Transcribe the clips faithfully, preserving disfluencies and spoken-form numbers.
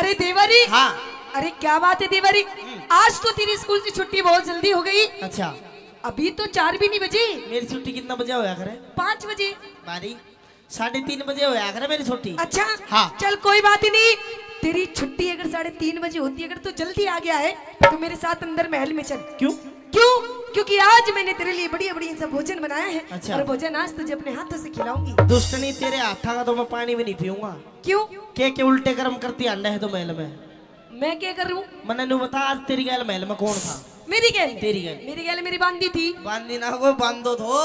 अरे देवरी। हाँ। अरे क्या बात है देवरी, हम्म। आज तो तेरी स्कूल से छुट्टी बहुत जल्दी हो गई। अच्छा। अभी तो चार भी नहीं बजी। मेरी छुट्टी कितना बजे होया करे? पाँच बजे। बारी, साढ़े तीन बजे होया करे मेरी छुट्टी। अच्छा। हाँ। चल कोई बात ही नहीं, तेरी छुट्टी अगर साढ़े तीन बजे होती, अगर तू जल्दी आ गया है तो मेरे साथ अंदर महल में चल। क्यों? क्यों? क्योंकि आज मैंने तेरे लिए बढ़िया बढ़िया सा भोजन बनाया है। अच्छा। और भोजन आज तुझे अपने हाथों से खिलाऊंगी। दुष्टनी, तेरे हाथा का तो मैं पानी भी नहीं पीऊंगा। क्यों? के के उल्टे कर्म करती आंडे है तो महल में। मैं क्या कर रही हूँ? मन्ने न्यू बता, आज तेरी गैल महल में कौन था? मेरी गैल? तेरी गैल। मेरी गैल मेरी बांदी थी। बांदी ना, कोई बांदो थो।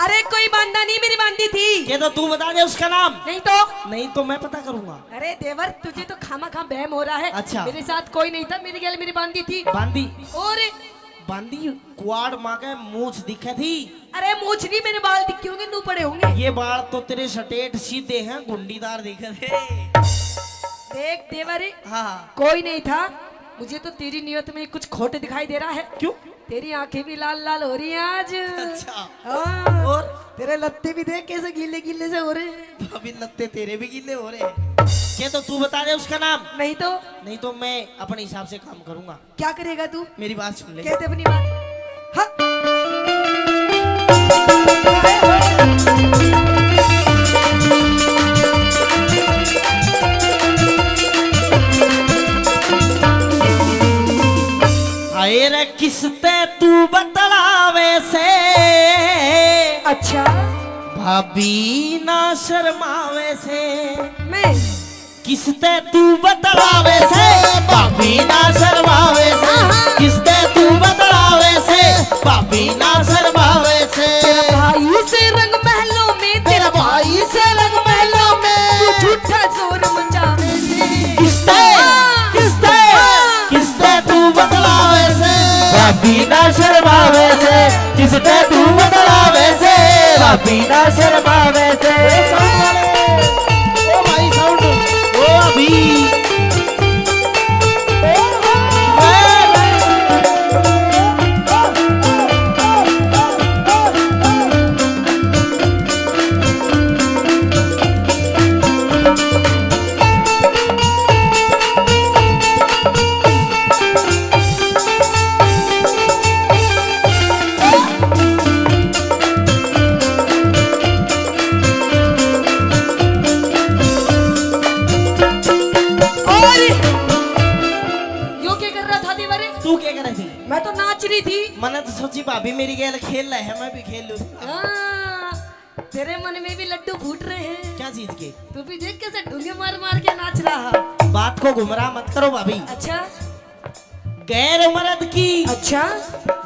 अरे कोई बांदा नहीं, मेरी बांदी थी। के तो तू बता दे उसका नाम। नहीं तो? नहीं तो मैं पता करूंगा। अरे देवर, तुझे तो खामा खा बहम हो रहा है। अच्छा। मेरे साथ कोई नहीं था, मेरी गैल मेरी बांदी थी। बांदी? और? बांदी कुआड़ माँ के मूछ दिखे थी। अरे मूछ नहीं, मेरे बाल दिखे होंगे, नू पड़े होंगे। ये बाल तो तेरे स्ट्रेट सीधे हैं, गुंडीदार दिखे थे। देख देवर, हाँ, हाँ। कोई नहीं था, मुझे तो तेरी नियत में कुछ खोट दिखाई दे रहा है। क्यों? तेरी आंखें भी लाल लाल हो रही हैं आज। अच्छा। हाँ। और? तेरे लत्ते भी देख कैसे गीले गीले से हो रहे हैं। अभी लत्ते तेरे भी गीले हो रहे हैं। के तो तू बता दे उसका नाम। नहीं तो? नहीं तो मैं अपने हिसाब से काम करूंगा। क्या करेगा तू? मेरी बात सुन ले। कहते अपनी बात। हाँ। हाय रे किसते तू बतलावे से? अच्छा। भाभी ना शर्मावे से। मैं किसते तू बतलावे से, भाभी ना शर्मावे से। हाँ, हाँ। किसते तू बतलावे से, भाभी ना शर्मावे से। तेरा भाई से रंग महलों में, तेरा भाई से रंग महलों में। तू झूठा शोर मचावे से। किसते, हाँ। किसते, हाँ। किसते तू बतलावे से, भाभी ना शर्मावे से। किसते तू बतलावे से, भाभी ना शर्मावे से। ओ भाई साउंड, ओ अभी। और यो क्या कर रहा था देवर? तू क्या कर रही थी? मैं तो नाच रही थी। मैंने तो सोची भाभी मेरी गैल खेल रहे हैं, मैं भी खेल लूँ। हाँ, तेरे मन में भी लड्डू फूट रहे हैं। क्या चीज के? तू भी देख कैसे ढूंगे मार मार के नाच रहा। बात को गुमराह मत करो भाभी। अच्छा। गैर मर्द की, अच्छा।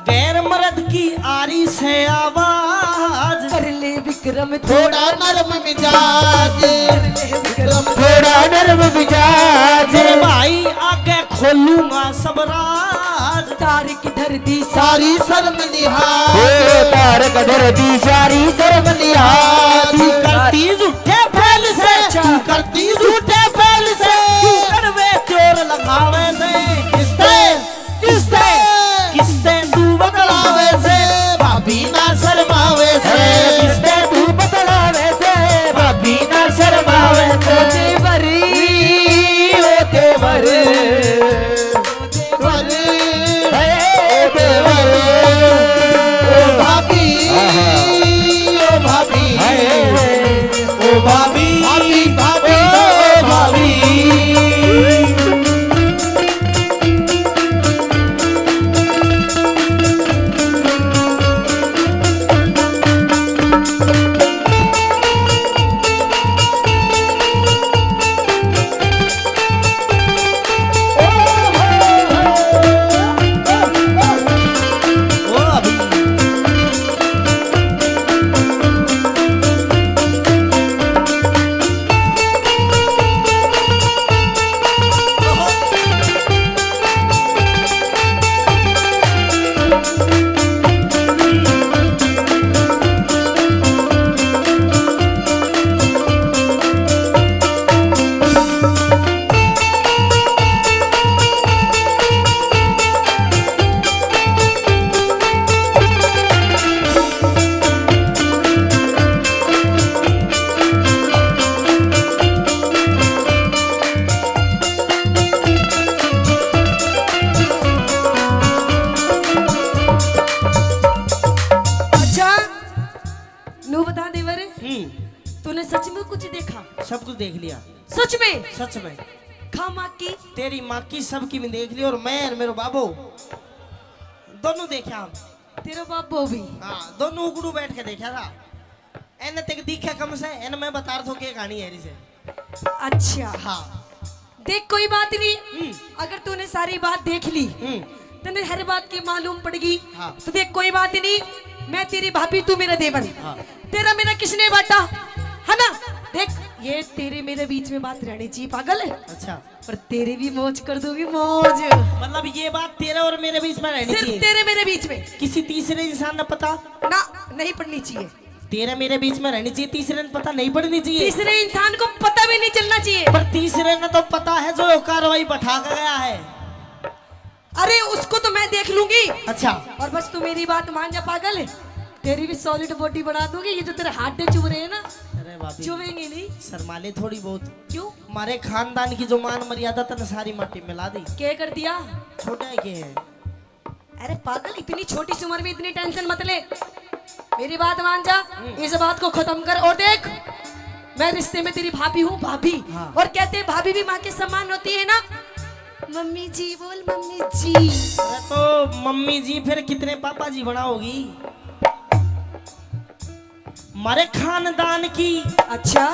गैर मर्द की आ रही से आवाज। कर ले विक्रम थोड़ा नरम मिजाज। कर ले विक्रम थोड़ा नरम मिजाज। मेरे भाई आगे खोलूंगा सब राज। तार की धर दी सारी शर्म लिहाज। ओ तार की धर दी सारी शर्म लिहाज। तू करती झूठे फैल से, अच्छा। तू करती झूठे फैल से। तू कड़वे चोर लगावे से। किसते, किसते, किसते तू बतलावे से, भाभी ना शर्मावे से। किसते तू बतलावे से, भाभी ना शर्मावे से। ओ देवर, ओ देवर। देवर, हे देवर, ओ भाभी, ओ भाभी, ओ भाभी, भाभी, भाभी, ओ भाभी। देखा? सब कुछ देख लिया। सच में? सच में। खामा की? तेरी माँ की, सबकी भी देख ली, और मैं और मेरो बाबो दोनों देखा हम। तेरा बाबो भी? हाँ, दोनों उगड़ू बैठ के देखा था। एने तक दिखा कम से, एने मैं बता रहा था के कहानी है इसे। अच्छा। हाँ। देख, कोई बात नहीं। हम्म। अगर तूने सारी बात देख ली, हम्म। तन्ने हर बात की मालूम पड़गी, हाँ। तो देख, कोई बात नहीं, मैं तेरी भाभी, तू मेरा देवर। हाँ। तेरा मेरा किसने बांटा, है ना? देख, ये तेरे मेरे बीच में बात रहनी चाहिए, पागल है। अच्छा। पर तेरी भी मौज कर दूंगी, मौज। मतलब, ये बात तेरे और मेरे बीच में रहनी सिर्फ चाहिए। तेरे मेरे बीच में। किसी तीसरे इंसान ने पता ना, नहीं पड़नी चाहिए। तेरे मेरे बीच में रहनी चाहिए, तीसरे ने पता नहीं पड़नी चाहिए। तीसरे इंसान को पता भी नहीं चलना चाहिए। पर तीसरे ने तो पता है जो कार्रवाई बैठा के गया है। अरे, उसको तो मैं देख लूंगी। अच्छा। और बस तू मेरी बात मान जा, पागल। तेरी भी सॉलिड बॉडी बना दूंगी। ये जो तेरे हड्डे चुभ रहे हैं ना, अरे भाभी, चुभेंगे नहीं। शर्मा ले थोड़ी बहुत। क्यों? हमारे खानदान की जो मान मर्यादा तने सारी माटी मिला दी। क्या कर दिया? छोटा है के है? अरे पागल, इतनी छोटी सी उम्र में इतनी टेंशन मत ले। मेरी बात मान जा, हम्म। इस बात को खत्म कर। और देख, मैं रिश्ते में तेरी भाभी हूँ, भाभी। हाँ। और कहते हैं, भाभी भी माँ के समान होती है ना। मम्मी जी बोल, मम्मी जी। अरे तो मम्मी जी फिर कितने पापा जी बनाओगी? मारे खानदान की। अच्छा।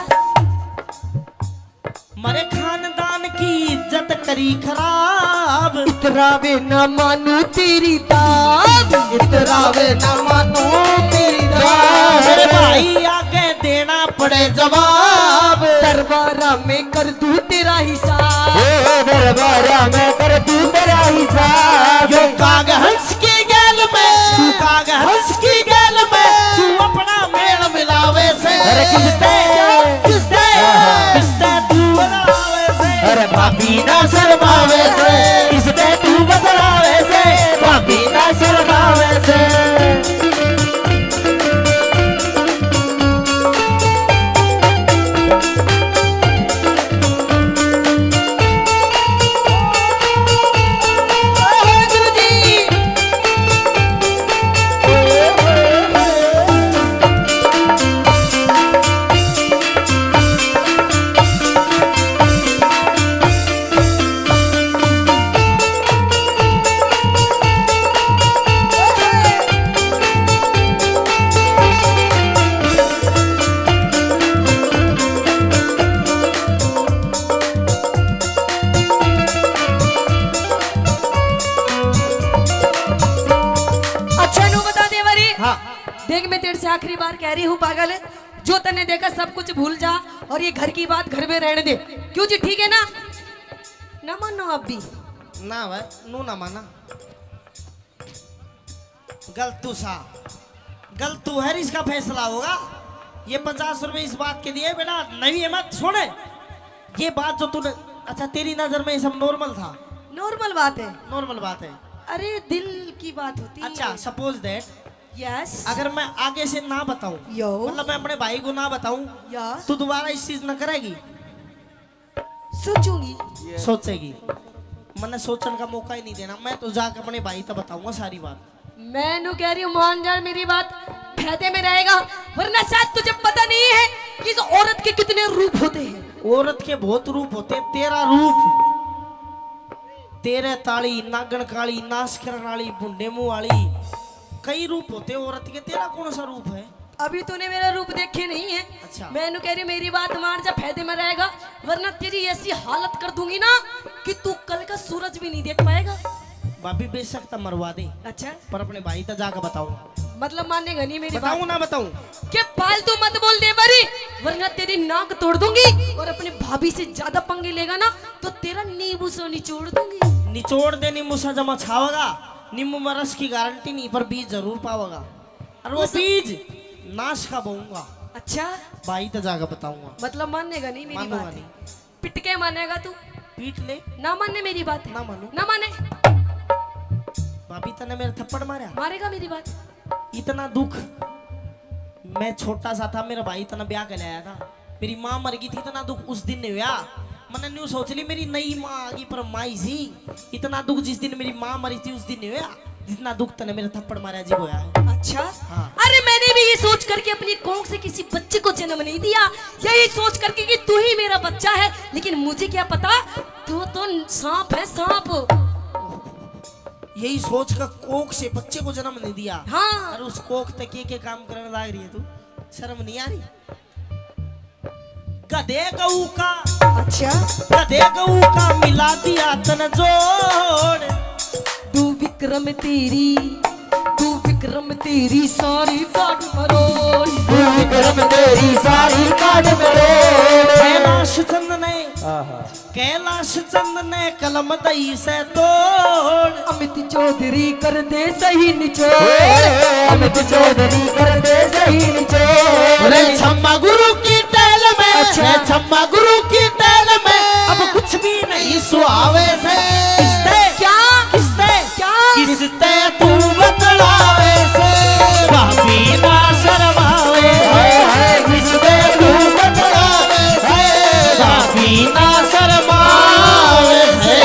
मारे खानदान की इज्जत करी खराब। इतरावे ना मानू तेरी दाब। इतरावे ना मानू तेरी दाब। मेरे भाई आगे देना पड़े जवाब। दरबारा में कर दूं तेरा हिसाब। ओ दरबारा में कर दूं तेरा हिसाब। यो काग हंस की गैल में, तू काग हंस की गैल में, तू अपना मेल मिलावे से। अरे किसते? किसते? हाँ। किसते तू बदलावे से? अरे भाभी ना शर्मावे से। किसते तू बदलावे से? भाभी ना शर्मावे से। अच्छा, नू बता दे बारी। हाँ। देख, मैं तेरे से आखिरी बार कह रही हूँ, पागल, जो तन्ने देखा सब कुछ भूल जा और ये घर की बात घर में रहने दे। क्यों जी, ठीक है ना? ना मानो आप भी? ना भाई, नू ना माना। गलतू सा, गलतू है, इसका फैसला होगा। ये पचास रुपए इस बात के दिए, बेटा, नहीं है, मत छोड़े। ये बात जो तूने, अच्छा, तेरी नजर में ये सब नॉर्मल था? नॉर्मल बात है। नॉर्मल बात है। अरे, दिल की बात होती है। अच्छा, suppose that, यस। अगर मैं आगे से ना बताऊं, यो। मतलब, मैं अपने भाई को ना बताऊं, या। तो दोबारा इस चीज ना करेगी? सोचूंगी। सोचेगी। मन्ने सोचण का मौका ही नहीं देना। मैं तो जाके अपने भाई तक बताऊंगा सारी बात। मैं नू कह रही हूँ, मान जा मेरी बात, फायदे में रहेगा, वरना शायद तुझे पता नहीं है कि इस औरत के कितने रूप होते हैं। औरत के बहुत रूप होते हैं। तेरा रूप, तेरे ताली, नागण काली, नाश करण वाली, भुंडे मुंह वाली, कई रूप होते हैं औरत के। तेरा कौन सा रूप है? अभी तूने मेरा रूप देखे नहीं है। अच्छा। मैं नू कह रही हूँ, मेरी बात मान जा, फायदे में रहेगा, वरना तेरी ऐसी हालत कर दूंगी ना कि तू कल का सूरज भी नहीं देख पाएगा। भाभी, बेशक तो मरवा दे। अच्छा। पर अपने भाई तक जाके बताऊंगा। मतलब, मानेगा नहीं मेरी बात? बताऊं ना बताऊं? के फालतू मत बोल दे बारी, वरना तेरी नाक तोड़ दूंगी, और अपने भाभी से ज्यादा पंगे लेगा ना, तो तेरा नींबू सो निचोड़ दूंगी। निचोड़ दे नींबू सा, जमा छावेगा। नींबू में रस की गारंटी नहीं, पर बीज जरूर पावेगा। और वो उस बीज नाश का बोऊंगा। अच्छा। भाई तो जाकर बताऊंगा। मतलब, मानेगा नहीं मेरी बात? मानूंगा नहीं। पिट के मानेगा तू? पीट ले। ना माने मेरी बात? ना मानू। ना माने। भाभी, तने मेरे थप्पड़ मारा? मारेगा मेरी बात? इतना दुख, मैं छोटा सा था, मेरा भाई इतना ब्याह कर आया था, मेरी माँ मर गई थी, इतना दुख उस दिन नहीं हुआ। मैंने न्यू सोच ली, मेरी नई माँ आ गई, पर माँ ही सी। इतना दुख जिस दिन मेरी माँ मरी थी, उस दिन नहीं हुआ, जितना दुख तने मेरे थप्पड़ मारा जी होया है। अच्छा। हाँ। अरे, मैंने भी ये सोच करके अपनी कोख से किसी बच्चे को जन्म नहीं दिया, यही सोच करके कि तू ही मेरा बच्चा है, लेकिन मुझे क्या पता तू तो सांप है, सांप। यही सोच का कोख से बच्चे को जन्म नहीं दिया। हाँ। और उस कोख तक के, के काम करने लाग रही है तू, शर्म नहीं आ रही? गधे गऊ का, अच्छा। गधे गऊ का मिला दिया तन जोड़। दू विक्रम तेरी, दू विक्रम तेरी सारी काट मरोड़। दू विक्रम तेरी सारी काट मरोड़। कैलाश चंद ने, आहा। कैलाश चंद ने कलम दई से तोड़। अमित चौधरी कर दे सही निचोड़। अमित चौधरी कर दे सही निचोड़। अरे छम्मा गुरु की टैल में, अच्छा। छम्मा गुरु की टैल में अब कुछ भी नहीं सुहावे से। किसते? क्या? किसते? क्या? किसते तू बतलावे से? भाभी ना शर्मावे से। किसते तू बतलावे से? भाभी ना शर्मावे से।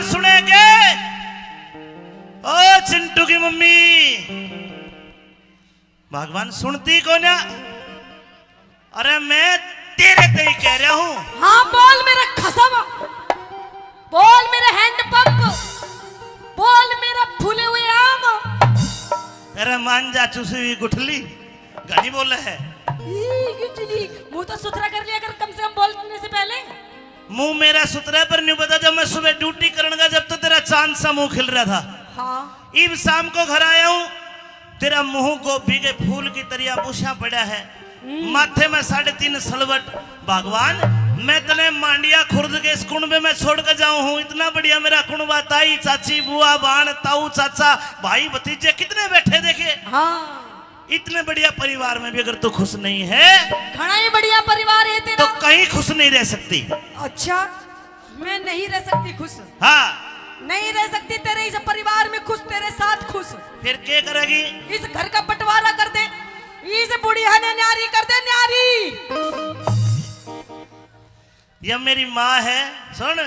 सुनेंगे। ओ चिंटू की मम्मी, भगवान सुनती कोन्या। अरे मैं तेरे ते ही कह रहा हूँ। हाँ बोल मेरा खसम, बोल मेरे हैंड पंप, बोल मेरा फूले हुए आम। अरे मान जा चुसी हुई गुठली, घणी बोले है। ई गुठली, मुंह तो सुथरा कर लिया कर कम से कम बोलने से पहले। मुंह मेरा सुथरा पर नहीं पता, जब मैं सुबह ड्यूटी करने का जब तो तेरा चांद सा मुंह खिल रहा था। हाँ। इब शाम को घर आया हूँ, तेरा मुंह गोभी के फूल की तरिया बुशा पड़ा है, हम्म। माथे में साढ़े तीन सलवट। भगवान, मैं तने मांडिया खुर्द के इस कुणबे में छोड़ के जाऊं हूँ। इतना बढ़िया मेरा कुणबा, ताई, चाची, बुआ, बाण, ताऊ, चाचा, भाई, भतीजे कितने बैठे देखे। हाँ। इतने बढ़िया परिवार में भी अगर तू खुश नहीं है, घणा ही बढ़िया परिवार है तेरा। तो कहीं खुश नहीं रह सकती। अच्छा। मैं नहीं रह सकती खुश। हाँ। नहीं रह सकती तेरे इस परिवार में खुश, तेरे साथ खुश। फिर क्या करेगी? इस घर का बंटवारा कर दे, इस बुढ़िया ने न्यारी कर दे, न्यारी। ये मेरी माँ है, सुन,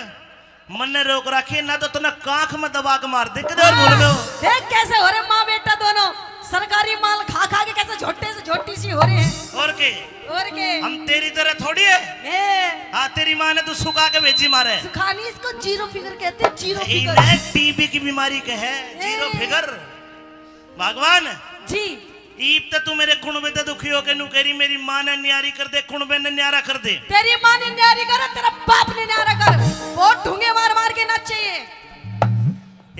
मन्ने रोक रखी ना तो तन्ने कांख में दबा के मार दे, किधर भूल गयो? देख कैसे हो रहे माँ बेटा दोनों, सरकारी माल खा खा के कैसे झोटे से झोटी सी हो रहे हैं। और के? और के? हम तेरी तरह थोड़ी है। ए। हाँ, तेरी माँ ने तो सुखा के भेजी मारे। सुखानी इसको जीरो फिगर कहते हैं, जीरो फिगर। इन्हें टीबी की बीमारी के है, जीरो ए। फिगर। भगवान। जी। ईब तो तू मेरे कुणबे ते दुखी होके नू कह रही, मेरी माँ ने न्यारी कर दे, कुणबे ने न्यारा कर दे। तेरी माँ ने न्यारी करे, तेरा बाप ने न्यारा कर। बहुत ढूंगे मार मार के नाचे ये।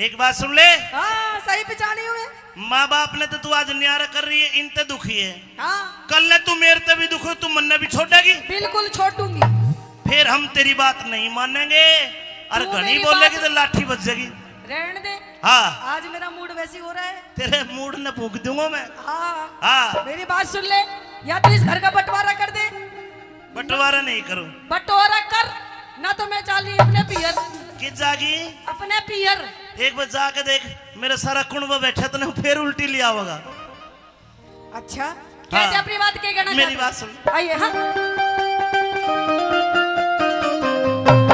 एक बात सुन ले। हाँ, सही पिछाणी हुए। माँ बाप ने तो तू आज न्यारा कर रही है, इन ते दुखी है। हाँ। कल ने तू मेरे ते भी दुखी हो, तू मन्ने भी छोड़ेगी? बिल्कुल छोड़ूंगी। फिर हम तेरी बात नहीं मानेंगे। और तू घणी मेरी बोलेगी बात तो लाठी बज जाएगी। रहने दे। हाँ। आज मेरा मूड वैसे ही हो रहा है। तेरे मूड ने फूंक दूंगा मैं। हाँ। हाँ। मेरी बात सुन ले, या तो इस घर का बंटवारा कर दे। बंटवारा नहीं करूं। बंटवारा कर, ना तो मैं चाली अपने पियर। कित जागी? अपने पियर। एक बार जाके देख, मेरा सारा कुणबा बैठा, तने फिर उल्टी ले आवेगा। अच्छा, क्या हाँ। थे अपनी बात के कहना मेरी चाहते? बात सुन। आइए, हाँ।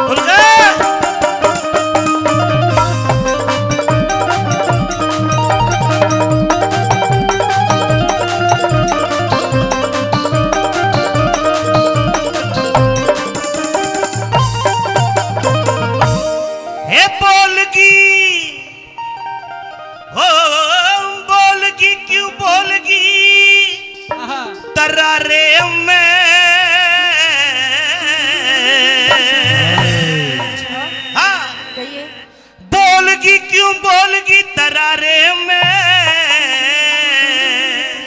खुल गए। ओ, बोलगी क्यों बोलगी आहा। तरारे में। हाँ। कहिए। बोलगी क्यों बोलगी तरारे में।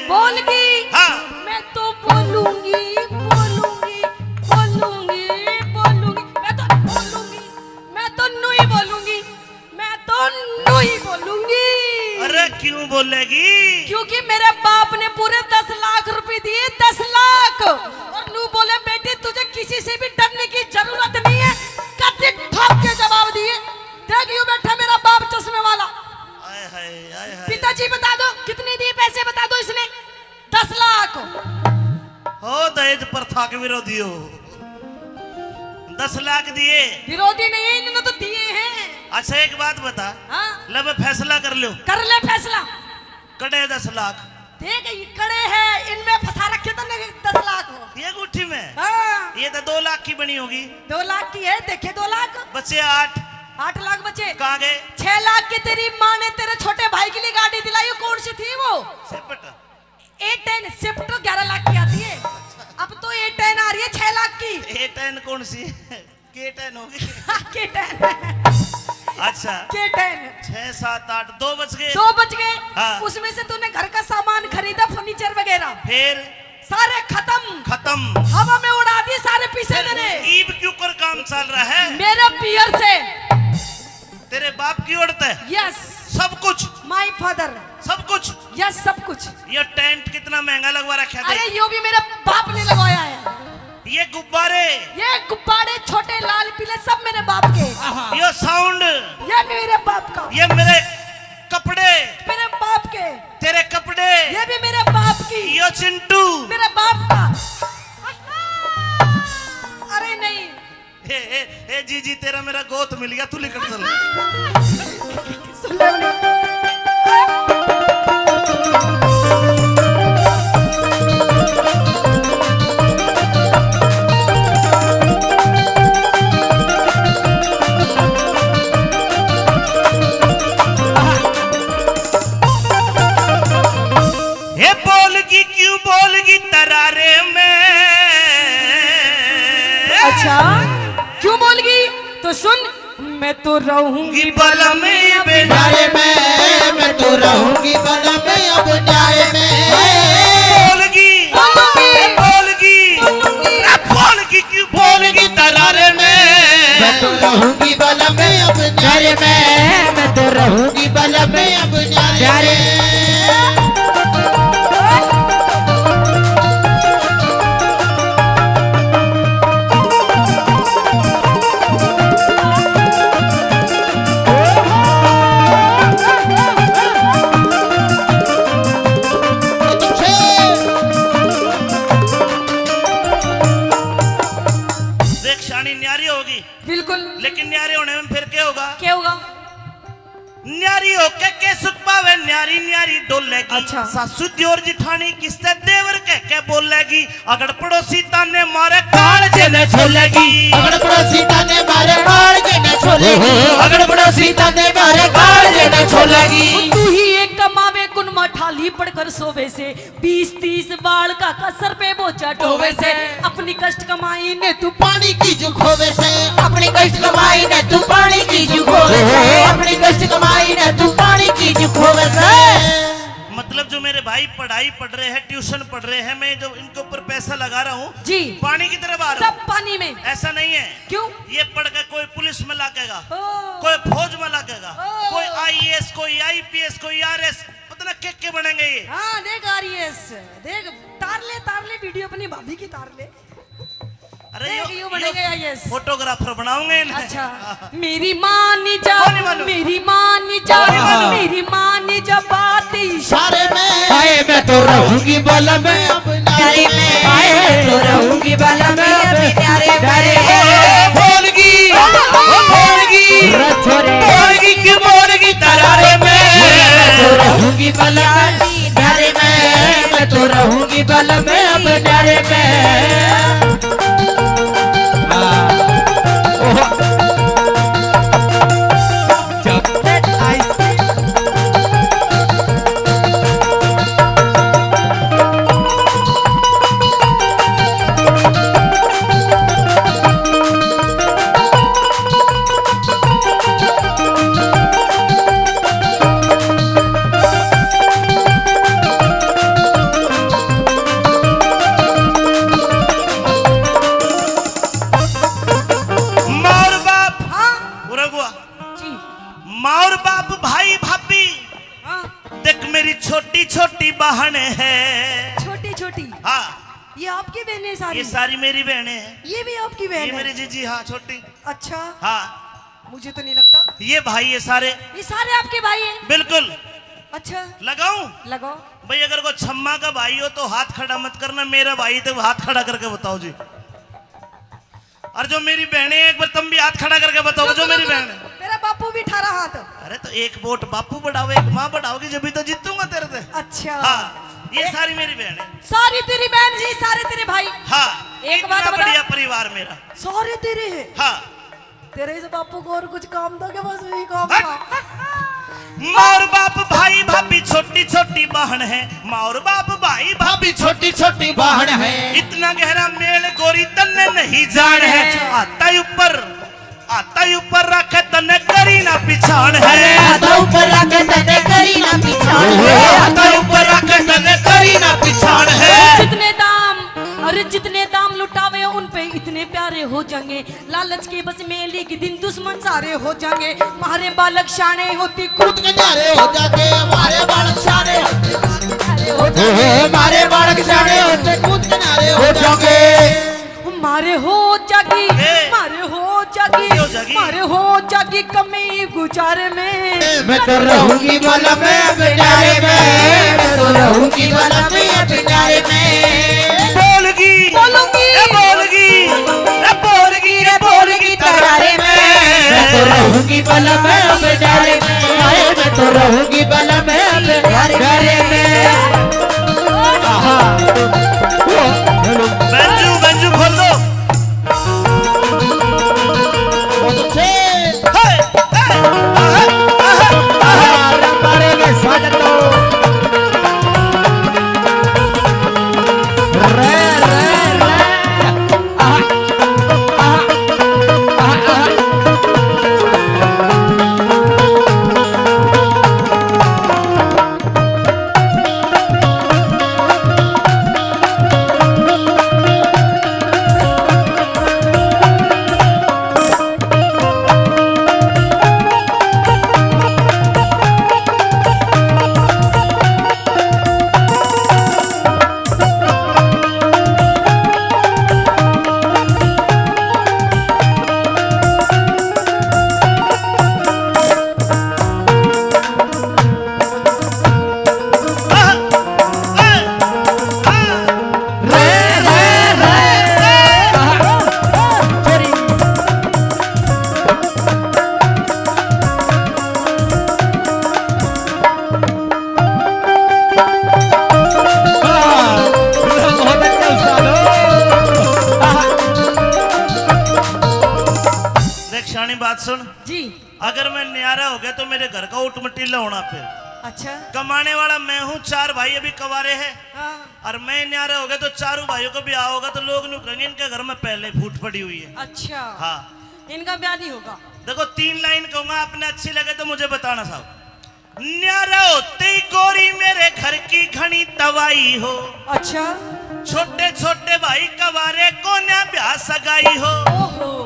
बोलगी। हाँ। मैं तो बोलूंगी, बोलूंगी, बोलूंगी, बोलूंगी। मैं तो बोलूंगी, मैं तो न्यू ही बोलूंगी। मैं तो न्यू ही बोलूंगी। अरे क्यों बोलेगी? क्योंकि मेरे बाप ने पूरे दस लाख रुपए दिए, दस लाख। और न्यू बोले, "बेटी, तुझे किसी से भी डरने की जरूरत नहीं है, कत्ती ठोक के जवाब दिए।" देख, यूं बैठा मेरा बाप चश्मे वाला। हाय हाय, हाय हाय। पिताजी बता दो, कितने दिए पैसे, बता दो इसने। दस लाख। हो दहेज प्रथा के विरोधी हो। दस लाख दिए। विरोधी नहीं है, इन्होंने तो दिए हैं। अच्छा, एक बात बता। हाँ। ले, मैं फैसला कर लो। कर ले फैसला। कड़े दस लाख। देख, ये कड़े हैं, इनमें फंसा रखे तने दस लाख हो। ये गुट्ठी में? हाँ। ये तो दो लाख की बनी होगी। दो लाख की है, देखे दो लाख। बचे आठ। आठ लाख बचे। कहाँ गए? छह लाख की तेरी माँ ने तेरे छोटे भाई के लिए गाड़ी दिलाई, कौन सी थी वो? सेपट। ए टेन Swift ग्यारह लाख की आती है, अब तो ए टेन आ रही है छह लाख की। ए टेन कौन सी? के टेन होगी। के टेन। अच्छा। के टेन। छह, सात, आठ, दो बच गए। दो बच गए। हाँ। उसमें से तूने घर का सामान खरीदा, फर्नीचर वगैरह। फिर? सारे खत्म। खत्म। हवा में उड़ा दिए सारे पैसे फिर मेरे। ईब क्यों कर काम चल रहा है? मेरे पियर से। तेरे बाप की ओर तै? Yes। सब कुछ? My father। सब कुछ? Yes, सब कुछ। ये टेंट कितना महंगा लगवा रखा है? अरे, यो भी मेरे बाप ने लगवाया है। ये गुब्बारे? ये गुब्बारे छोटे लाल पीले सब मेरे बाप के। यो साउंड? ये मेरे बाप का। ये मेरे कपड़े? मेरे बाप के। तेरे कपड़े? ये भी मेरे बाप की। यो चिंटू? मेरे बाप का। अरे नहीं, ए, ए, ए, जीजी, तेरा मेरा गोत मिल गया, तू लिकड़ चल। हे बोलगी, क्यों बोलगी तरारे में? अच्छा, क्यों बोलगी? तो सुन, मैं तो रहूंगी बलम अब न्यारे में, मैं तो रहूंगी बलम अब न्यारे में। बोलगी, बोलगी, बोलगी, बोलगी। अरे बोलगी क्यों बोलगी तरारे में? मैं तो रहूंगी बलम अब न्यारे में, मैं तो रहूंगी बलम अब न्यारे में। देख, शानी न्यारी होगी। बिल्कुल। लेकिन न्यारे होने में फिर क्या होगा? क्या होगा? न्यारी होके के सुख पावे, न्यारी न्यारी डोलेगी। अच्छा। सासू दियोर जिठानी किसते देवर कह के बोलेगी। अगड़ पड़ोसी ताने मारे कालजे ने छोलेगी। अगड़ पड़ोसी ताने मारे कालजे ने छोलेगी। अगड़ पड़ोसी ताने मारे कालजे ने छोलेगी। तू ही एक कमावे, कुन माठाली पड़कर सोवे से। बीस तीस बाल का कसर पे बोझा ढोवे से। अपनी कष्ट कमाई ने तू पानी की जू खोवे से। अपनी कष्ट कमाई ने तू पानी की जू खोवे से। अपनी कष्ट कमाई ने तू पानी की जू खोवे से। मतलब, जो मेरे भाई पढ़ाई पढ़ रहे हैं, ट्यूशन पढ़ रहे हैं, मैं जो इनके ऊपर पैसा लगा रहा हूँ, जी। पानी की तरह बहा रहा हूँ। सब पानी में। ऐसा नहीं है। क्यों? ये पढ़ के कोई पुलिस में लागेगा, ओ। कोई फौज में लागेगा, ओ। कोई आईएएस, कोई आईपीएस, कोई आरएस, पता ना के के बनेंगे ये। हाँ, देख आरएएस, देख तारले, तारले वीडियो अपनी भाभी की तारले। अरे देख, यो, यो बनेंगे यो आईएएस। फोटोग्राफर बनाऊंगे इन्हें। अच्छा। मेरी माँ नी जा, कोनी मानू। मेरी माँ नी जा, कोनी मानू। मेरी माँ नी जा बात इशारे में। हाय, मैं तो रहूंगी बलम अब न्यारे में। हाय, मैं तो रहूंगी बलम अब न्यारे में। बोलगी, बोलगी, बोलगी क्यों बोलगी तरारे में। मैं तो रहूंगी बलम न्यारे में, मैं तो रहूंगी बलम अब न्यारे में। हाँ। ओहो। Chocolate ice cream. छोटी छोटी बहन है। छोटी छोटी? हाँ। ये आपकी बहनें सारी? ये सारी मेरी बहनें हैं। ये भी आपकी बहन ये है? मेरी जीजी, हाँ, छोटी। अच्छा। हाँ। मुझे तो नहीं लगता। ये भाई, ये सारे। ये सारे आपके भाई हैं? बिल्कुल। अच्छा। लगाऊं? लगाओ। भाई, अगर कोई छम्मा का भाई हो तो हाथ खड़ा मत करना, मेरा भाई तो हाथ खड़ा करके बताओ जी। और जो मेरी बहनें हैं, एक बार तुम भी हाथ खड़ा करके बताओ, जो रुको, मेरी रुको, बहन है। तेरा बापू भी ठारा हाथ। अरे, तो एक वोट बापू बढ़ाओ, एक माँ बढ़ाओगी, जब भी तो जीतूंगा तेरे से। अच्छा। हाँ, ये सारी मेरी बहन है। सारी तेरी बहन जी, सारे तेरे भाई। हाँ, एक बात इतना बता। बढ़िया परिवार मेरा। सारे तेरे हैं। हाँ। तेरे इस बापू को और कुछ काम था क्या? बस यही काम हट। था। माँ और बाप, भाई भाभी, छोटी छोटी बहन है। माँ और बाप, भाई भाभी, छोटी छोटी बहन है। इतना गहरा मेल गोरी तन्ने नहीं जान है। आता ही ऊपर, आता ही ऊपर रखे तन्ने करी ना पिछाण है। अरे आता ऊपर रखे तन्ने करी ना पिछाण है। आता ऊपर रखे तन्ने करी ना पिछाण है। जितने दाम, अरे जितने दाम लुटावे उन पे इतने प्यारे हो जाएंगे। लालच के बस में एक दिन दुश्मन सारे हो जाएंगे। मारे बालक शाणे होती कूद के न्यारे हो जाएंगे। मारे बालक शाणे होते कूद के न्यारे हो जाएंगे। मारे बालक शाणे होते कूद के न्यारे हो जाएंगे। मारे हो जागी, ए। मारे हो जागी, हो जागी? मारे हो जागी कमी गुजारे में। मैं तो रहूंगी बलम में प्यारे में, मैं तो रहूंगी बलम में प्यारे में। बोलगी, बोलूंगी। ए बोलगी, ए बोलगी, रे बोलगी तरारे में। मैं तो रहूंगी बलम में प्यारे में, मैं तो रहूंगी बलम में प्यारे में। आहा। बंजू, बंजू खोल दो। देख, शानी बात सुन। जी। अगर मैं न्यारा हो गया तो मेरे घर का उठमटीला होना फिर। अच्छा। कमाने वाला मैं हूँ, चार भाई अभी कवारे हैं। हाँ। और मैं न्यारा हो गया तो चारों भाइयों को ब्याह होगा तो लोग न्यू कहेंगे, "इनके घर में पहले फूट पड़ी हुई है।" अच्छा। हाँ। इनका ब्याह नहीं होगा। देखो, तीन लाइन कहूंगा, आपने अच्छी लगे तो मुझे बताना साहब। न्यारा होते ही गोरी मेरे घर की घणी तबाही हो। अच्छा। छोटे छोटे भाई कवारे कोन्या ब्याह सगाई हो। ओहो।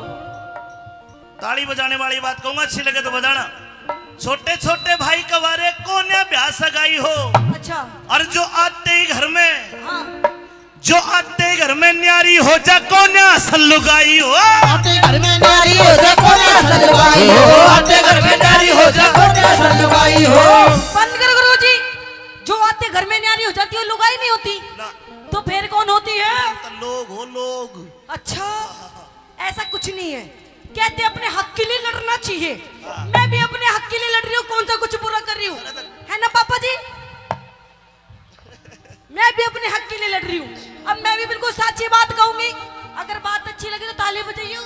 ताली बजाने वाली बात कहूंगा, अच्छी लगे तो बजाना। छोटे छोटे भाई कवारे कोन्या ब्याह सगाई हो। अच्छा। और जो आते ही घर में, हाँ। जो आते ही घर में न्यारी हो जा कोन्या असल लुगाई हो। आते घर में न्यारी हो जा कोन्या असल लुगाई हो। आते घर में न्यारी हो जा कोन्या असल लुगाई हो। बंद करो गुरु जी, जो आते घर में न्यारी हो जाती है, लुगाई नहीं होती। ना। तो फिर कौन होती है? तो लोग हो, लोग। अच्छा। ऐसा कुछ नहीं है, कहते अपने हक के लिए लड़ना चाहिए। मैं भी अपने हक के लिए लड़ रही हूँ, कौन सा कुछ बुरा कर रही हूँ, है ना पापा जी? मैं भी अपने हक के लिए लड़ रही हूँ। अब मैं भी बिल्कुल साची बात कहूंगी, अगर बात अच्छी लगे तो ताली बजाइयो।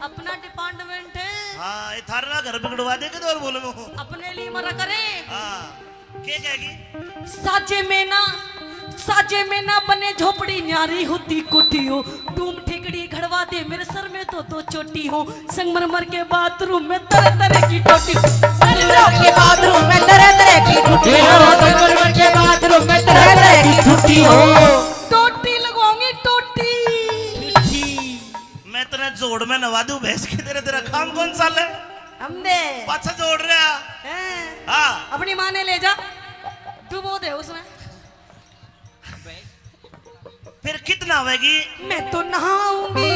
अपना डिपार्टमेंट है। हाँ, ये थारा घर बिगड़वा दे के तो और बोलूंगा। अपने लिए मरा करे। हाँ। के कहेगी? साजे में ना, साजे में ना बने झोपड़ी, न्यारी होती कोठी हो। डूम ठेकड़ी घड़वा दे, मेरे सर में तो दो चोटी हो। संगमरमर के बाथरूम में तरह तरह की टोटी। संगमरमर के बाथरूम में तरह तरह की टोटी हो। संगमरमर के बाथरूम में तरह तरह की टोटी हो। टोटी लगवाऊंगी, टोटी। मैं तेरे जोड़ में नवा दूं भैंस की, तेरे, तेरा काम कौन सा ले? हमने। पाछा जोड़ रहा। हैं? हाँ। अपनी माँ ने ले जा। तू वो दे उसमें। फिर कितना आवेगी? मैं तो नहाऊंगी,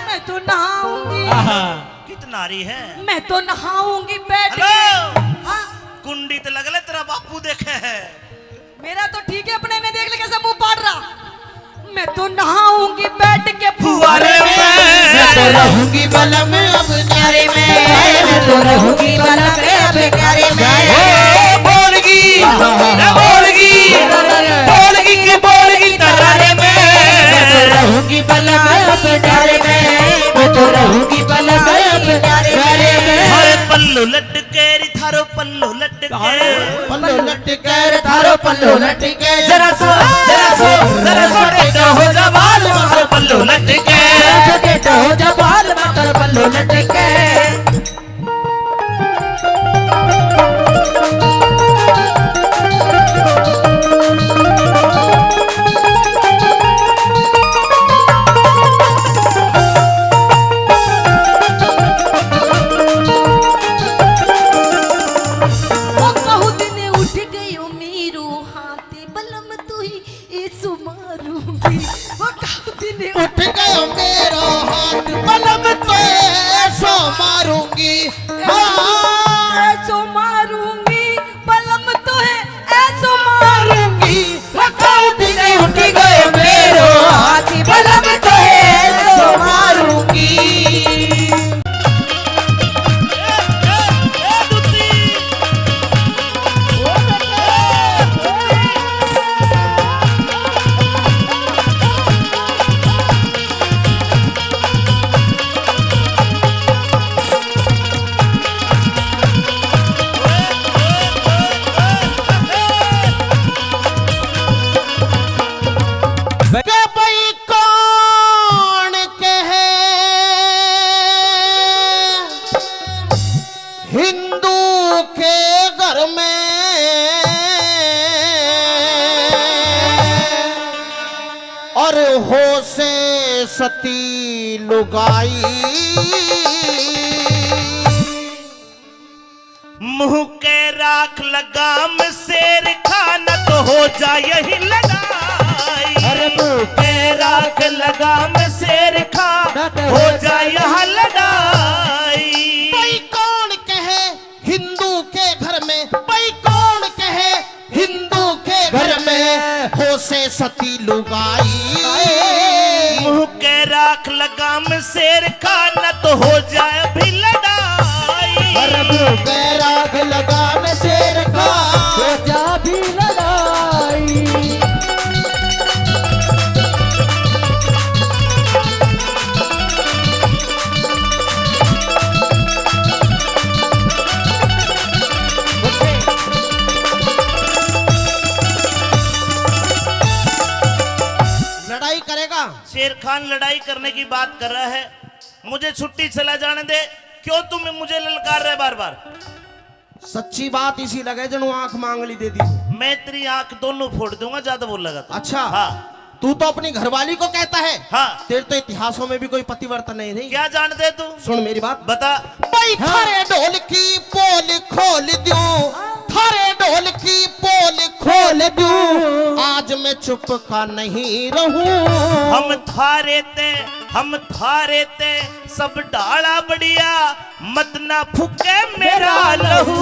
मैं तो नहाऊंगी। आहा। कितना रही है? मैं तो नहाऊंगी बैठ के। हेलो। हाँ। कुंडी तो लग ले, तेरा बापू देखे है। मेरा तो ठीक है, अपने में देख ले कैसे मुंह पाड़ रहा। मैं तो नहाऊंगी बैठ के फुहारे में। मैं तो रहूंगी बलम अब न्यारे में। मैं तो रहूंगी बलम अब न्यारे में। ओ बोलगी, रे बोलगी, बोलगी के बोलगी तरारे में। मैं तो रहूंगी बलम अब न्यारे में। मैं तो रहूंगी बलम अब न्यारे में। हर पल्लू लटके री थारो पल्लू लटके। पल्लू लटके रे थारो पल्लू लटके। जरा सो, जरा सो, जरा सो टेढ़ा हो जा बाल, मारो पल्लू लटके। जरा सो टेढ़ा हो जा बाल, मारो पल्लू लटके। ओ कहू दिन उठ गयो मेरो हाथ, बलम तू ही ए सुमारूंगी। ओ कहू दिन उठ गयो मेरो हाथ, बलम तो ए सुमारूंगी। हाँ। ए सुमारूंगी, बलम तो है ए सुमारूंगी। ओ कहू दिन उठ गयो मेरो हाथ, बलम तो है ए सुमारूंगी। के भाई कौन कहे हिंदू के घर में और हो से सती लुगाई। मुंह के राख लगाम शेर खान तो हो जा यही लड़ाई। अरे मुंह के राख लगाम शेर खान तो हो जा यहाँ लड़ाई। भाई कौन कहे हिंदू के घर में, भाई कौन कहे हिंदू के घर में हो से सती लुगाई। मुंह के राख लगाम शेर खान तो हो जाए भी लड़ाई। अरे मुंह के राख लगाम शेर खान हो जा भी लड़ाई। लड़ाई करेगा। शेर खान लड़ाई करने की बात कर रहा है, मुझे छुट्टी चला जाने दे। क्यों तुम मुझे ललकार रहे बार बार? सच्ची बात इसी लगे जणु आंख मांगली दे दी। मैं तेरी आंख दोनों फोड़ दूंगा, ज्यादा बोलेगा तो। अच्छा। हाँ। तू तो अपनी घरवाली को कहता है। हाँ। तेरे तो इतिहासों में भी कोई पतिव्रता नहीं रही। क्या जानते तू? सुन मेरी बात। बता। भाई हाँ। थारे ढोल की पोल खोल दूं, थारे ढोल की पोल खोल दूं, आज मैं चुप का नहीं रहूं। हम थारे ते, हम थारे ते सब डाला बढ़िया, मत ना फूके मेरा लहू।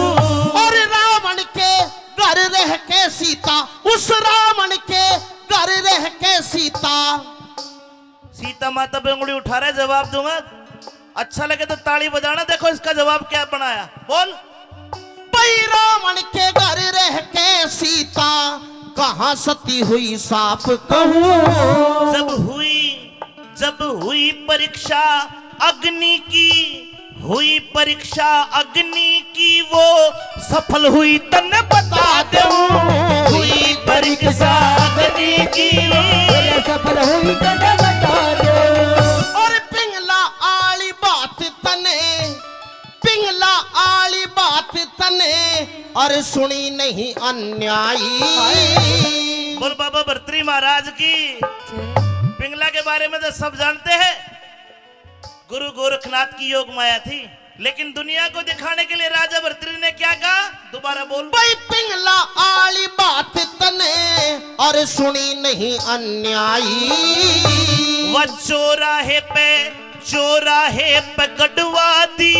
और रावण के घर रह के सीता, उस रावण के घर रह के सीता। सीता माता पे उंगली उठा रहा है, जवाब दूंगा। अच्छा लगे तो ताली बजाना, देखो इसका जवाब क्या बनाया। बोल। भाई रावण के घर रह के सीता, कहाँ सती हुई साफ कहूँ। जब हुई, जब हुई परीक्षा अग्नि की, हुई परीक्षा अग्नि की वो सफल हुई तन्ने बता दूं। हुई परीक्षा अग्नि की। बोले सफल हुई तन्ने बता दूं। और पिंगला आली बात तने, पिंगला आली बात तने और सुनी नहीं अन्यायी। बोल बाबा भरतरी महाराज की। पिंगला के बारे में तो सब जानते हैं, गुरु गोरखनाथ की योग माया थी, लेकिन दुनिया को दिखाने के लिए राजा भरतरी ने क्या कहा? दोबारा बोल। भाई पिंगला आली बात सुनी नहीं अन्यायी। वह चौराहे पे, चौराहे पे गड़वा दी,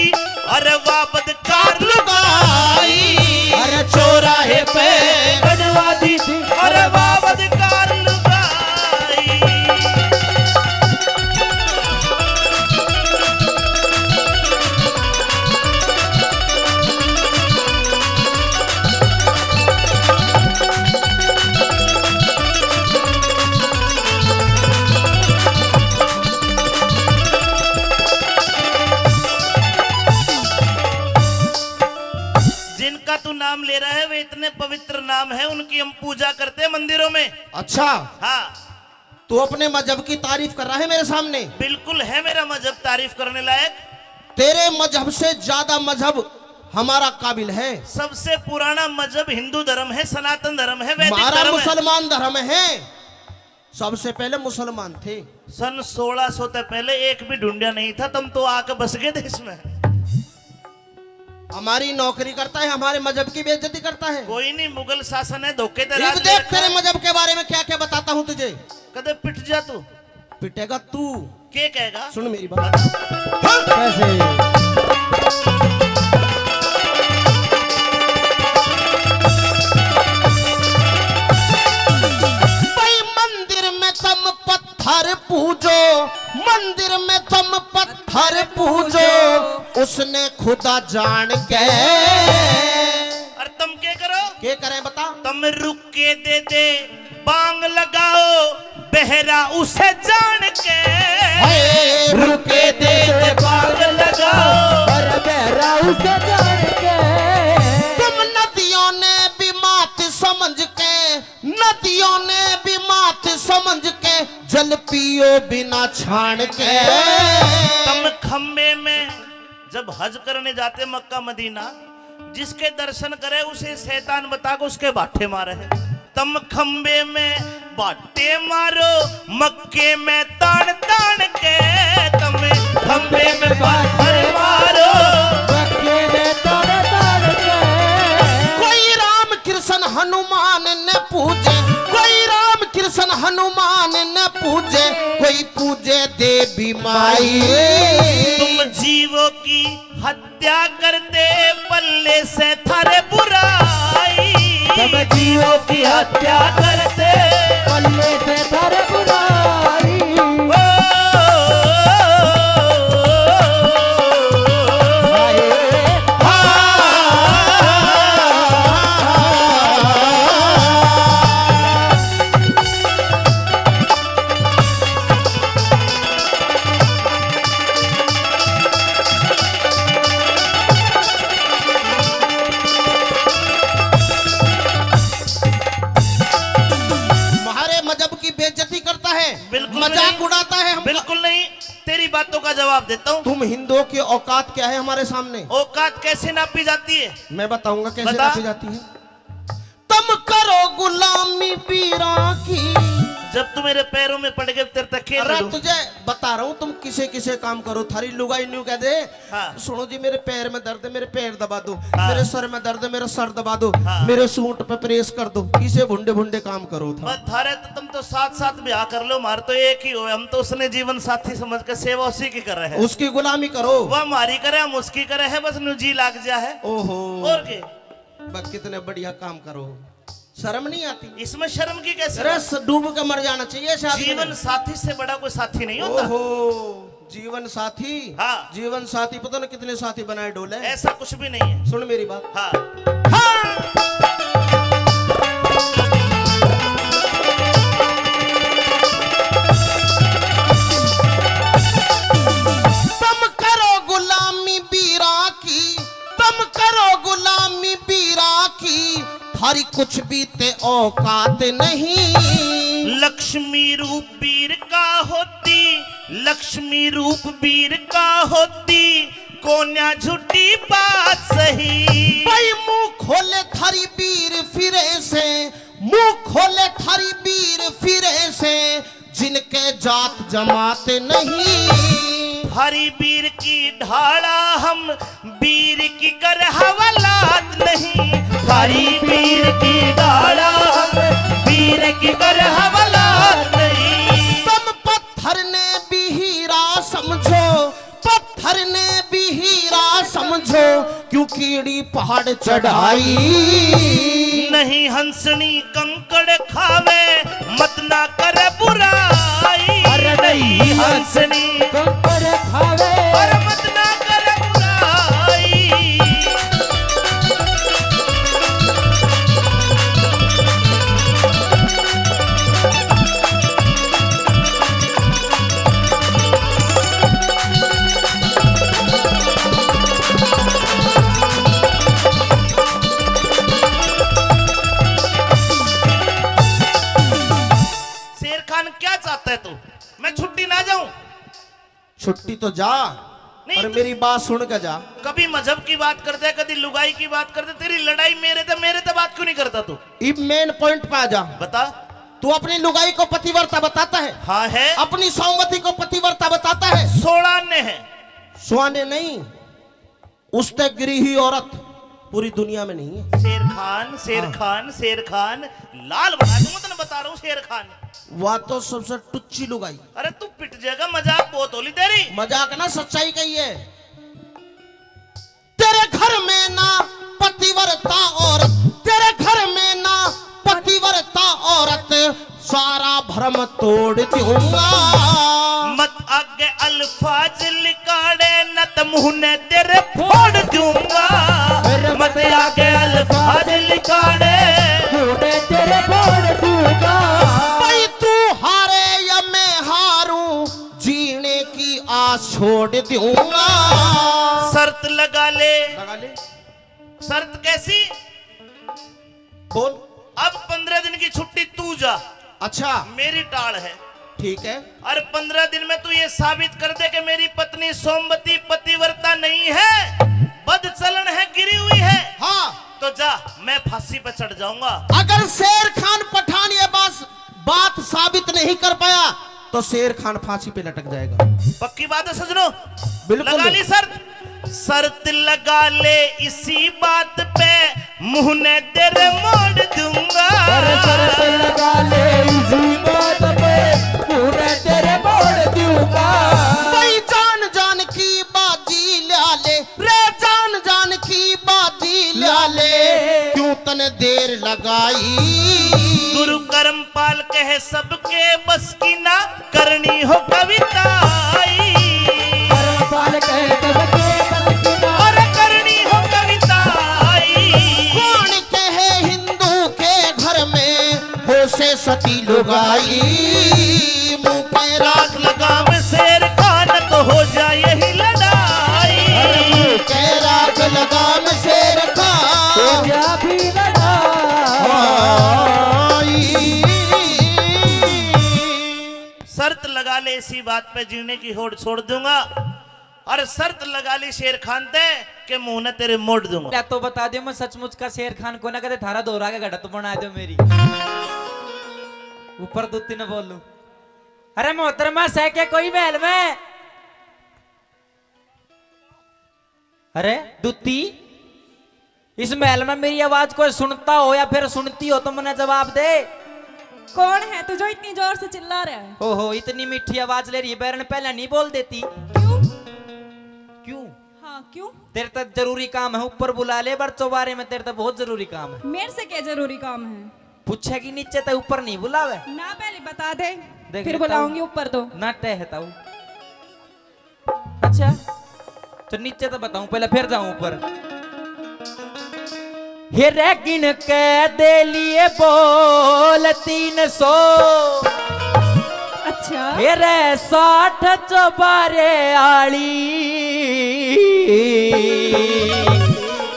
अरे वापस कार लुगाई। अरे चौराहे पे गड़वा दी थी, अरे वापस कार लुगाई। जिनका तू नाम ले रहा है, वे इतने पवित्र नाम है, उनकी हम पूजा करते हैं मंदिरों में। अच्छा, हाँ। तू अपने मजहब की तारीफ कर रहा है मेरे सामने? बिल्कुल है मेरा मजहब तारीफ करने लायक। तेरे मजहब से ज्यादा मजहब हमारा काबिल है। सबसे पुराना मजहब हिंदू धर्म है, सनातन धर्म है, वैदिक धर्म है। हमारा मुसलमान धर्म है। सबसे पहले मुसलमान थे। सन सोलह सौ से पहले एक भी ढूंढा नहीं था, तुम तो आके बस गए देश में। हमारी नौकरी करता है, हमारे मजहब की बेइज्जती करता है। कोई नहीं, मुगल शासन है, धोखे ते इब राज ले देख रखा तेरे है। मजहब के बारे में क्या क्या बताता हूँ तुझे। कदे पिट जा तू। पिटेगा तू। के कहेगा? सुन मेरी बात। हाँ। कैसे? भाई मंदिर में तुम पत्थर पूजो, मंदिर में तुम पत्थर पूजो, उसने खुदा जान के। और तुम के करो? के करें बता? तुम रुक के दे दे, बांग लगाओ, बहरा उसे जान के। हाय, रुके दे दे बांग लगाओ, और बहरा उसे जान के। तुम नदियों ने भी मात समझ के, नदियों ने भी मात समझ के, जल पियो बिना छान के। तुम खम्बे में जब हज करने जाते मक्का मदीना, जिसके दर्शन करे उसे शैतान बता के उसके बाटे मारे। तम खंबे में बाटे मारो, मक्के में तान तान के। तम खंबे में बाटे मारो, मक्के में तान तान के। कोई राम कृष्ण हनुमान ने पूजे, कोई राम कृष्ण हनुमान ने पूजे, कोई पूजे देवी माई। तुम जीवों की हत्या करते पल्ले से थारे बुराई। तुम जीवों की हत्या करते पल्ले से थारे बुराई। ओ, हाय। हमारे मजहब की बेइज्जती करता है, बिल्कुल मजाक नहीं। उड़ाता है हमको। बिल्कुल नहीं, तेरी बातों का जवाब देता हूँ। तुम हिंदुओं की औकात क्या है हमारे सामने? औकात कैसे नापी जाती है? मैं बताऊंगा कैसे बता। नापी जाती है। तुम करो गुलामी पीरां की। जब तू मेरे पैरों में पड़ गए, तेरे तक खेल अरे लूं। तुझे बता रहा हूँ, तुम किसे किसे काम करो। थारी लुगाई न्यू कह दे, हाँ। सुनो जी, मेरे पैर में दर्द है, मेरे पैर दबा दो, हाँ। मेरे सर में दर्द है, मेरा सर दबा दो, हाँ। मेरे सूट पे प्रेस कर दो। इसे भुंडे भुंडे काम करो था। बस थारे तो, तुम तो साथ साथ ब्याह कर लो, मार तो एक ही हो, हम तो उसने जीवन साथी समझ के सेवा उसी की कर रहे हैं। उसकी गुलामी करो। वह हमारी करे, हम उसकी करे है, बस न्यू जी लाग जा है। ओहो। और के? बस कितने बढ़िया काम करो, शर्म नहीं आती? इसमें शर्म की कैसे अरे, बात? स-, डूब के मर जाना चाहिए ऐसे आदमी ने। जीवन साथी से बड़ा कोई साथी नहीं होता। ओहो, जीवन साथी? हाँ। जीवन साथी पता ना कितने साथी बनाए डोले। ऐसा कुछ भी नहीं है। सुन मेरी बात। हाँ। हाँ। तुम करो गुलामी बीरा की, तुम करो गुलामी बीरा की, थारी कुछ भी ते औकात नहीं। लक्ष्मी रूप बीर का होती, लक्ष्मी रूप बीर का होती, कोन्या झूठी बात सही। भाई मुंह खोले थारी बीर फिरे से, मुंह खोले थारी बीर फिरे से, जिनके जात जमात नहीं। थारी बीर की ढाला हम, बीर की कर हवालात नहीं। थारी बीर की ढाला हम, बीर की कर हवाला नहीं। तुम पत्थर ने भी हीरा समझो, पत्थर ने भी हीरा समझो, क्यों कीड़ी पहाड़ चढ़ाई। नहीं हंसनी कंकड़ खावे, मत ना कर बुराई। अरे नहीं हंसनी कंकड़ खावे, अरे मत ना कर बुराई। शेर खान, क्या चाहता है तू? मैं छुट्टी ना जाऊं? छुट्टी तो जा, नहीं, पर तू मेरी बात सुन के जा। कभी मजहब की बात कर दे, कभी लुगाई की बात कर दे, तेरी लड़ाई मेरे ते, मेरे ते बात क्यों नहीं करता तू? इब मेन पॉइंट पे आ जा। बता। तू अपनी लुगाई को पतिव्रता बताता है? हाँ है। अपनी सौमती को पतिव्रता बताता है? सोलह ने है। सोने नहीं, उसते गिरी हुई औरत पूरी दुनिया में नहीं है। शेर खान, शेर हाँ। खान, शेर खान, लाल बना दूंगा, तने बता रहा हूँ शेर खान। वह तो सबसे टुच्ची लुगाई। अरे तू पिट जाएगा, मजाक बहुत होली तेरी। मजाक ना, सच्चाई कही है। तेरे घर में ना पतिव्रता औरत, तेरे घर में ना पतिव्रता औरत, सारा भरम तोड़ दूंगा। मत आगे अल्फाज लिकाड़े, न त मुंह ने तेरे फोड़ दूंगा। अरे मत आगे अल्फाज लिकाड़े, मुंह ने तेरे फोड़ दूंगा। भाई तू हारे या मैं हारूं, जीने की आस छोड़ दूंगा। शर्त लगा ले। लगा ले। शर्त कैसी? बोल। अब पंद्रह दिन की छुट्टी तू जा। अच्छा। मेरी टाल है। ठीक है। और पंद्रह दिन में तू ये साबित कर दे कि मेरी पत्नी सोमवती पतिव्रता नहीं है, बदचलन है, गिरी हुई है। हाँ। तो जा, मैं फांसी पे चढ़ जाऊंगा। अगर शेर खान पठान ये बात, बात साबित नहीं कर पाया तो शेर खान फांसी पे लटक जाएगा। पक्की बात है सजनों? बिल्कुल। लगा ली शर्त? शर्त लगा ले इसी बात पे, मुंह ने तेरे मोड़ दूंगा। अरे शर्त लगा ले इसी बात पे, मुंह ने तेरे मोड़ दूंगा। भाई जान जान की बाजी ला ले रे, जान जान की बाजी ला ले, क्यों तने देर लगाई। गुरु कर्मपाल कहे सबके बस की ना करनी हो कविताई। धर्मपाल कहे तब के बस की ना। अरे करनी हो कविताई। कौन कहे हिंदू के घर में हो से सती लुगाई। मुंह पे राख लगाम शेर खान तो हो जाए यही लड़ाई। अरे मुंह पे राख लगाम शेर खान हो जा भी लड़ाई। शर्त लगा ले इसी बात पे, जीने की होड़ छोड़ दूंगा। और शर्त लगा ली शेर खान ते के मुंह ने तेरे मोड़ दूंगा। या तो बता दो, मैं सचमुच का शेर खान को ना कहते, थारा दोहरा के घड़ा तो बना दो मेरी। ऊपर दुत्ती ने बोलूं, अरे मोहतरमा सह के कोई महल में? अरे दुत्ती, इस महल में मेरी आवाज कोई सुनता हो या फिर सुनती हो तो मन्ने जवाब दे। कौन है तू जो इतनी जोर से चिल्ला रहा है? ओहो, इतनी मीठी आवाज ले रही है, बैरन पहले नहीं बोल देती। क्यों? क्यों? हाँ, क्यों? तेरे तक जरूरी काम है, ऊपर बुला ले, बड़ चौबारे में तेरे तक बहुत जरूरी काम है। मेरे से क्या जरूरी काम है? पूछेगी नीचे तक, ऊपर नहीं बुलावे। ना, पहले बता दे, देख फिर लेता हूँ। बुलाऊंगी ऊपर तो। ना टहता हूँ। अच्छा, तो नीचे तो बताऊं, पहले फिर जाऊं ऊपर। हेरे गिन के दे लिए बोल तीन सौ। अच्छा। हेरे साठ चौबारे आली।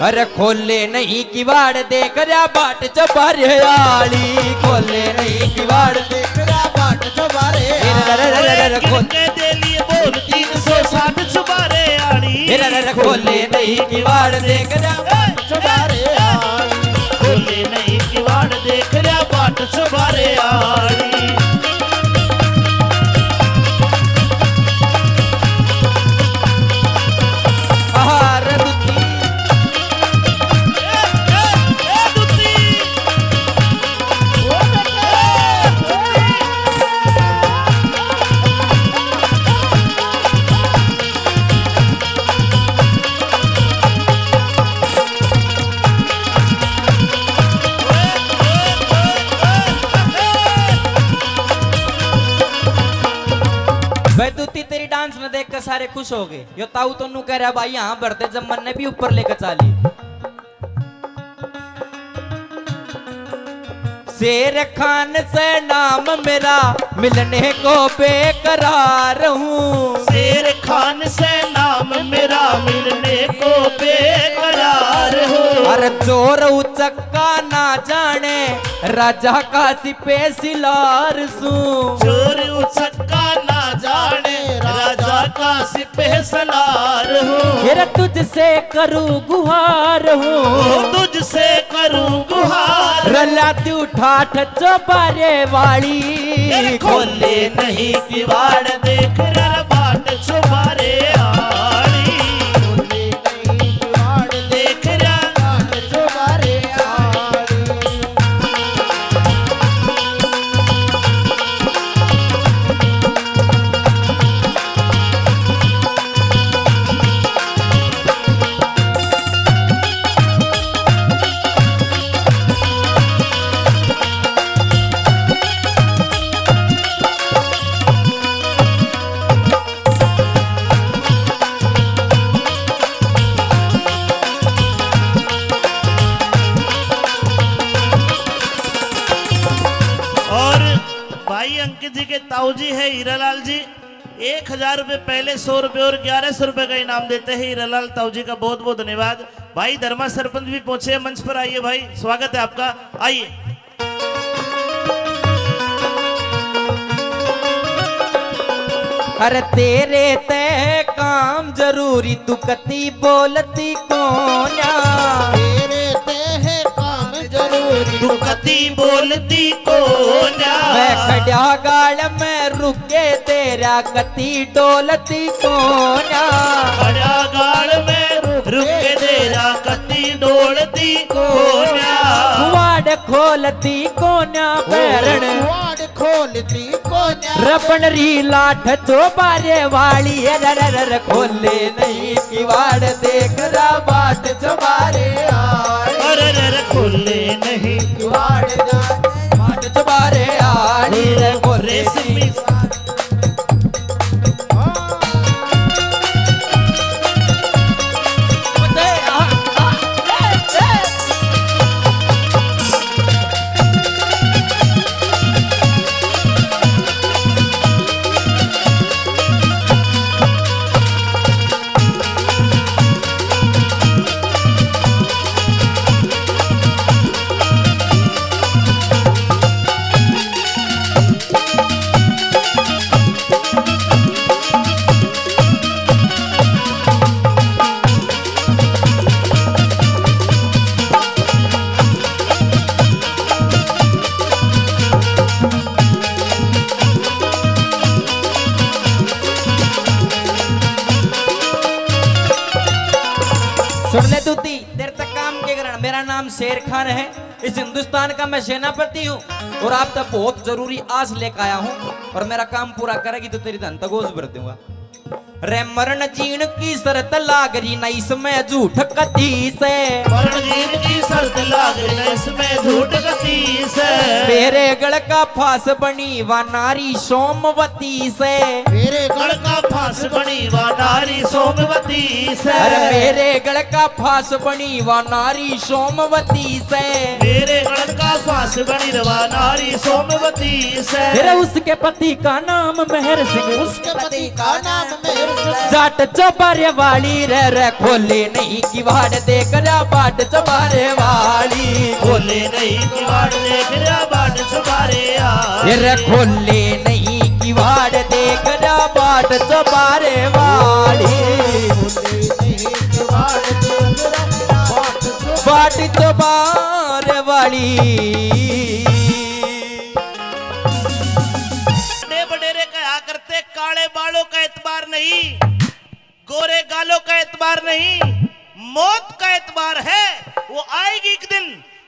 अरे खोले नहीं किवाड़ देख रहा बाट चौबारे आली, खोले नहीं किवाड़ देख रहा बाट चौबारे आली। अरे, अरे, अरे, अरे, खोल के दे लिए बोल तीन सौ साठ चौबारे आली। अरे, अरे, अरे, खोले नहीं किवाड़ देख रहा बाट चौबारे आली। खोले नहीं किवाड़ देख रहा बाट चौबारे आली। आहा, रे दुत्ती। ए, ए, ए, दुत्ती। ओ बेटे। डांस ने देख के सारे खुश हो गए। यो ताऊ तो नू कह रहा, भाई, यहाँ भरते जब मन ने भी ऊपर लेकर चाली। शेर खान से नाम मेरा, मिलने को बेकरार हूँ। शेर खान से नाम मेरा, मिलने को बेकरार हूँ। अरे चोर उचक्का ना जाने, राजा का सिपे सिलार सूं। चोर उचक्का ना जाने, राजा का सिपे सलार हूँ। तेरा तुझसे करूँ गुहार हूँ। ओ, तुझसे करूँ गुहार। रला तू ठाठ चौबारे वाली। तेरे खोले नहीं किवाड़, देख रहा बाट चौबारे आली। खोले नहीं किवाड़, देख रहा बाट चौबारे आली। और भाई अंकित जी के ताऊ जी है हीरालाल जी, एक हजार रुपए पहले, सौ रुपए और ग्यारह सौ रुपए का इनाम देते हैं हीरालाल ताऊ जी का। बहुत बहुत धन्यवाद। भाई धर्मा सरपंच भी पहुंचे हैं मंच पर, आइए भाई, स्वागत है आपका, आइए। अरे तेरे ते काम जरूरी, तू कती बोलती कोन्या। तेरे ते है काम जरूरी, तू कती बोलती कोन्या। मैं खड़ा गाल में रुके तेरा, कती डोलती कोन्या। खड़ा गाल में रुके तेरा, कती डोलती कोन्या। वाड़ खोलती कोन्या बैरण। वाड़ खोलती कोन्या। रबण री लाठ चौबारे वाली, अरे, अरे, अरे, खोले नहीं किवाड़, देख रहा बाट चौबारे आली। अरे, अरे, अरे, खोले नहीं किवाड़, बाट चौबारे आली रे, खोले रेशमी। सुन ले दूती, तेरे तक काम के करण। मेरा नाम शेर खान है, इस हिंदुस्तान का मैं सेनापति हूँ और आप तक बहुत जरूरी आस लेकर आया हूँ और मेरा काम पूरा करेगी तो तेरी धन तक गोज भर दूंगा। रे मरण जीण की शर्त लाग रही ना इसमें झूठ कती से। मरण जीण की शर्त लाग रही ना इसमें झूठ कती से। मेरे गल का फांस बनी वा नारी सोमवती से। मेरे गल का फांस बनी वा नारी सोमवती से। अरे मेरे गल का फांस बनी वा नारी सोमवती से। मेरे गल का फांस बनी रवा नारी सोमवती से। फिर उसके पति का नाम मेहर सिंह। उसके पति का नाम मेहर सिंह। जाट चौबारे वाली रे, रे खोले नहीं किवाड़ देख रहा बाट चौबारे वाली। खोले नहीं किवाड़ देख रहा बाट चौबारे आ। ये रे खोले नहीं किवाड़ देख रहा बाट चौबारे वाली। खोले नहीं किवाड़ देख रहा बाट चौबारे वाली। बड़े बडेरे कहा करते, काले बालों का एतबार नहीं, गोरे गालों का एतबार नहीं, मौत का एतबार है, वो आएगी एक दिन,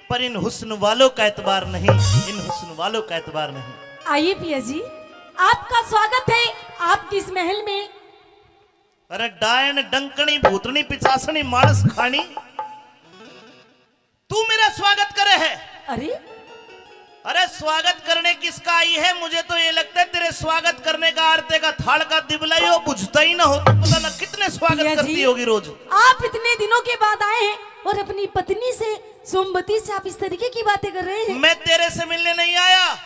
पर इन हुस्न वालों का एतबार नहीं, इन हुस्न वालों का एतबार नहीं। आइए पिया जी, आपका स्वागत है आपकी इस महल में। अरे डायन, डंकनी, भूतनी, पिचासनी, मानस खानी, तू मेरा स्वागत करे है। अरे, अरे स्वागत करने किसका आई है? मुझे तो ये लगता है तेरे स्वागत करने का आरते का थाल का दिबला ही हो बुझता ही ना हो। तो पता ना कितने स्वागत भैया करती जी, होगी रोज। आप इतने दिनों के बाद आए हैं और अपनी पत्नी से, सोमवती से आप इस तरीके की बातें कर रहे हैं। मैं तेरे से मिलने नहीं आया,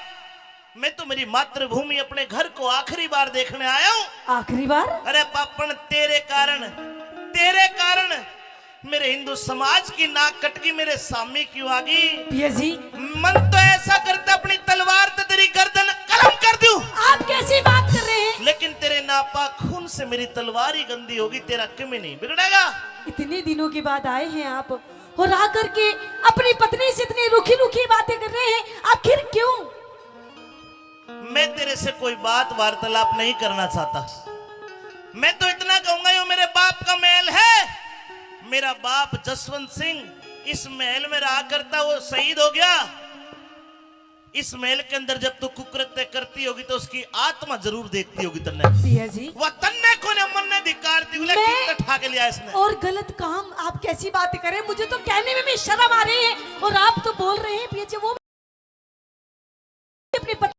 मैं तो मेरी मातृभूमि, अपने घर को आखिरी बार देखने आया हूँ। आखिरी बार? अरे पापण, तेरे कारण, तेरे कारण मेरे हिंदू समाज की नाक कटगी, मेरे सामी क्यों आ गई? भैया जी। मन तो ऐसा करता अपनी तलवार तो तेरी गर्दन कलम कर दूं। आप कैसी बात कर रहे हैं? लेकिन तेरे नापाक खून से मेरी तलवार ही गंदी होगी, तेरा किमी नहीं बिगड़ेगा। इतने दिनों के बाद आए हैं आप और आकर के अपनी पत्नी से इतनी रूखी रूखी बातें कर रहे हैं, आखिर क्यों? मैं तेरे से कोई बात वार्तालाप नहीं करना चाहता। मैं तो इतना कहूंगा, यो मेरे बाप का महल है। मेरा बाप जसवंत सिंह इस महल में रहा करता, वो शहीद हो गया। इस महल के अंदर जब तू कुकृत्य करती होगी तो उसकी आत्मा जरूर देखती होगी तन्ने। भैया जी। वह तन्ने को ने मन ने धिक्कार दी, बोले, मैं क्यों उठा के लिया इसने? और गलत काम, आप कैसी बात करें, मुझे तो कहने में भी शर्म आ रही है और आप तो बोल रहे हैं भैया जी, वो अपनी पत्नी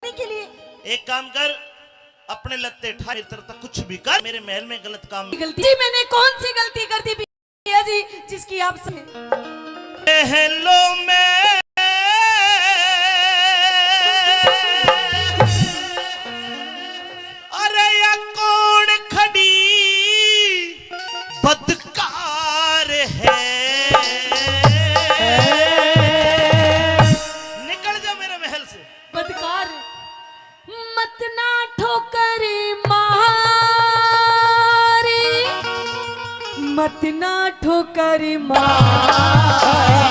के लिए। एक काम कर, अपने लत्ते ठा, मेरी तरफ तक कुछ भी कर, मेरे महल में गलत काम। गलती जी, मैंने कौन सी गलती कर दी भैया जी, जिसकी आपसे महलों में, अरे या कौन खड़ी बदकार है? निकल जा मेरे महल से। बदकार। मत ना ठोकर मारी, मत ना ठोकर मारी,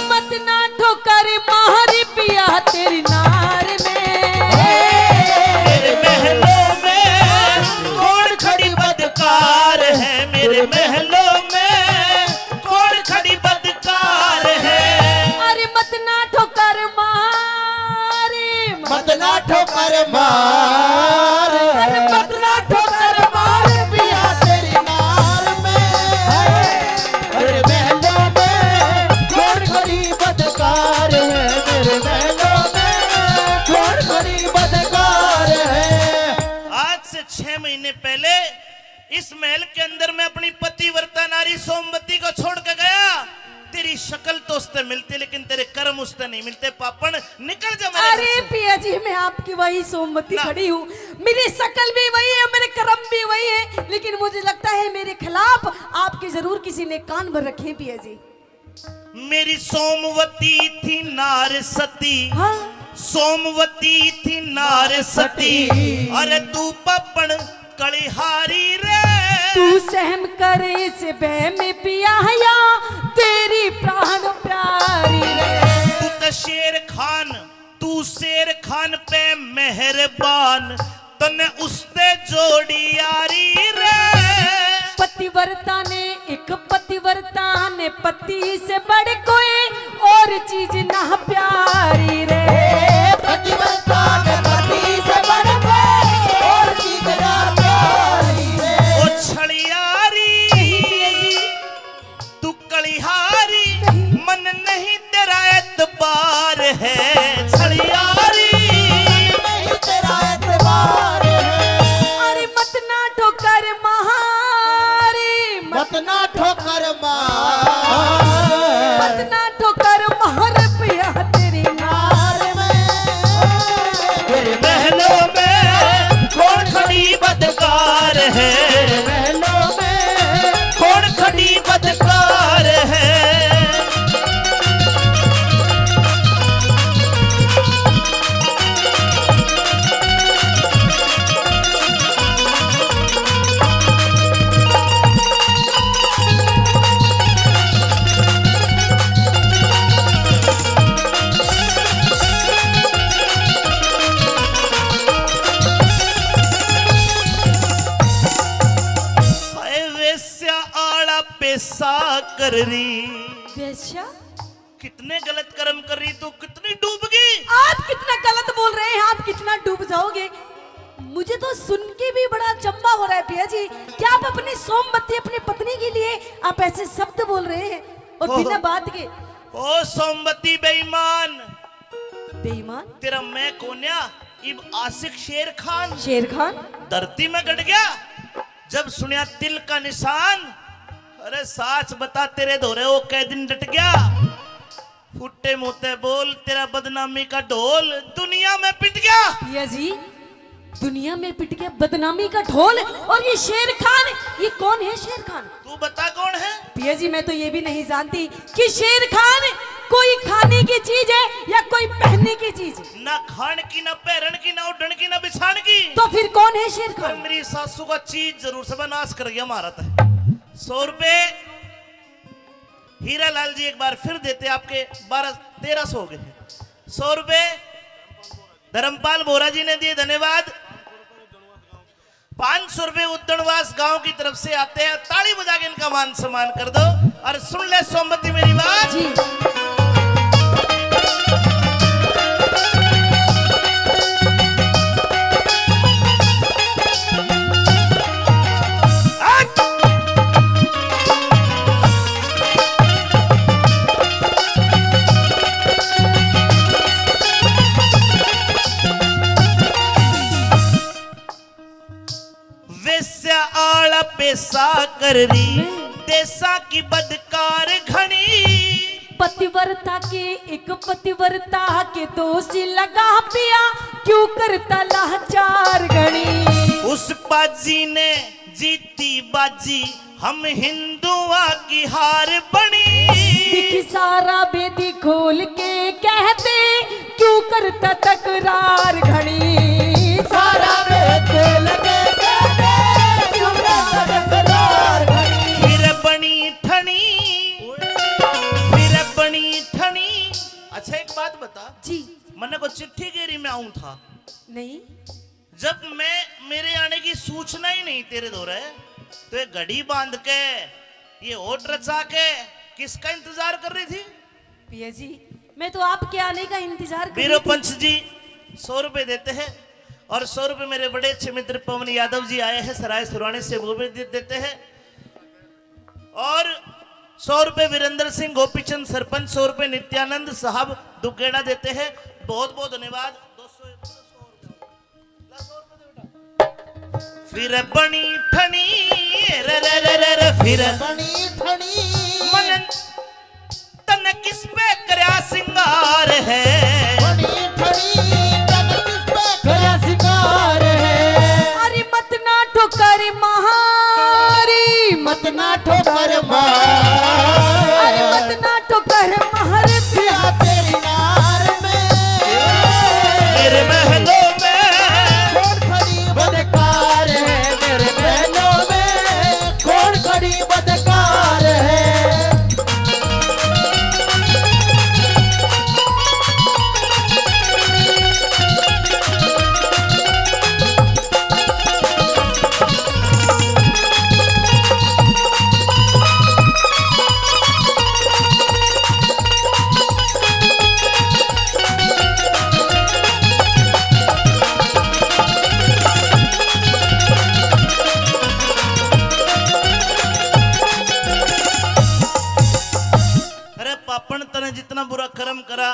मत ना ठोकर मारी पिया तेरी नार में। मेरे महलों में कौन खड़ी बदकार है, मेरे महलों में कौन खड़ी बदकार है? अरे मत ना ठोकर मार, मत ना ठोकर मार, अरे मत ना ठोकर मार पिया तेरी नार में। अरे महलों में कौन खड़ी बदकार है, मेरे महलों में कौन खड़ी बदकार है? आज से छह महीने पहले इस महल के अंदर मैं अपनी पतिव्रता नारी सोमवती को छोड़ के गया। तेरी शक्ल तो उससे मिलती, लेकिन तेरे कर्म उससे नहीं मिलते। पापण, निकल जा मेरे घर से। अरे पिया जी, मैं आपकी वही सोमवती खड़ी हूँ। मेरी शक्ल भी वही है, मेरे कर्म भी वही है, लेकिन मुझे लगता है मेरे खिलाफ आपके जरूर किसी ने कान भर रखे हैं पिया जी। मेरी सोमवती थी नार सती। हाँ। सोमवती थी नार सती। अरे तू पापण कलिहारी रे। तू सहम कर इस बह में पिया या तेरी प्राण प्यारी रे। तू तो शेर खान, तू शेर खान पे मेहरबान, तन्ने उसते जोड़ी यारी रे। पतिव्रता ने, एक पतिव्रता ने पति से बढ़ कोई और चीज ना प्यारी रे। पतिव्रता ने पति से बढ़ कोई और चीज ना प्यारी रे। ओ छलियारी, तू कलिहारी, मन नहीं तेरा एतबार है, छलियारी। नहीं तेरा एतबार है। अरे मत ना ठोकर मारी, मत ना ठोकर मार। मत ना ठोकर मार पिया तेरी नार में। तेरे महलों में कौन खड़ी बदकार है? महलों में कौन खड़ी बदकार है? हाय वेश्या आला पेशा कर रही। वेश्या? कितने गलत कर्म कर रही तू, कितनी डूब गई। आप कितना गलत बोल रहे हैं, आप कितना डूब जाओगे। मुझे तो सुन के भी बड़ा अचंबा हो रहा है पिया जी, क्या आप अपनी सोमवती अपनी पत्नी लिए आप ऐसे शब्द बोल रहे हैं और ओ, बिना बात के। ओ सोमवती बेईमान। बेईमान? तेरा मैं कोन्या, इब आशिक शेर खान। शेर खान? धरती में गड़ गया जब सुनिया तिल का निशान। अरे साच बता, तेरे धोरे वो कै दिन डट गया? फुट्टे मुंह ते बोल, तेरा बदनामी का ढोल दुनिया में पिट गया। पिया जी, दुनिया में पिट गया बदनामी का ढोल। और ये शेर खान, ये कौन है शेर खान? तू बता कौन है? पिया जी, मैं तो ये भी नहीं जानती कि शेर खान कोई खाने की चीज है या कोई पहनने की चीज। ना खान की, ना पहरन की, ना उड़न की, ना बिछान की। तो फिर कौन है शेर खान? मेरी सासू का चीज जरूर से नाश कर गया महाराज। सौ रुपए हीरा लाल जी एक बार फिर देते, आपके बारह तेरह सौ हो गए हैं। सौ रुपए धर्मपाल बोरा जी ने दिए, धन्यवाद। पांच सौ रुपए उद्दणवास गांव की तरफ से आते हैं, ताली बजा के इनका मान सम्मान कर दो। और सुन ले सोमवती मेरी बात जी। वेस्या आला पेशा कर री, देशा की बदकार घणी। पतिव्रता के, एक पतिव्रता के दोषी लगा पिया, क्यों करता लाचार घणी। उस बाजी ने जीती बाजी, हम हिंदुआ की हार बणी। दिख सारा बेदी खोल के कहते, क्यों करता तकरार घणी। सारा बेदी खोल के कहते, क्यों करता तकरार घणी। फिर बणी ठणी, फिर बणी ठणी। अच्छा, एक बात बता जी। मन्ने को चिट्ठी गेरी में आऊं था। नहीं। जब मैं, मेरे आने की सूचना ही नहीं तेरे धोरे, तो ये घड़ी बांध के, ये होठ रचा के किसका इंतजार कर रही थी? पिया जी, मैं तो आपके आने का इंतजार कर रही थी। पंच जी सौ रुपए देते हैं और सौ रुपए मेरे बड़े अच्छे मित्र पवन यादव जी आए हैं सराय सुराने से, वो भी दे देते हैं। और सौ रुपए वीरेंद्र सिंह गोपीचंद सरपंच, सौ रुपए नित्यानंद साहब दुगेड़ा देते हैं। बहुत बहुत धन्यवाद। फिर बणी ठणी, रे रे रे रे रे, फिर बणी ठणी। मन तन किस पे करया सिंगार है? बणी ठणी, तन किस पे करया सिंगार है? अरे मत ना ठोकर म्हारी, मत ना ठोकर म्हारी। अरे मत ना ठोकर म्हारी। पिया तेरी नार में, मेरे महलों में कौन खड़ी बदकार है? मेरे महलों में कौन खड़ी बदकार है? अरे पापण, तने जितना बुरा कर्म करा,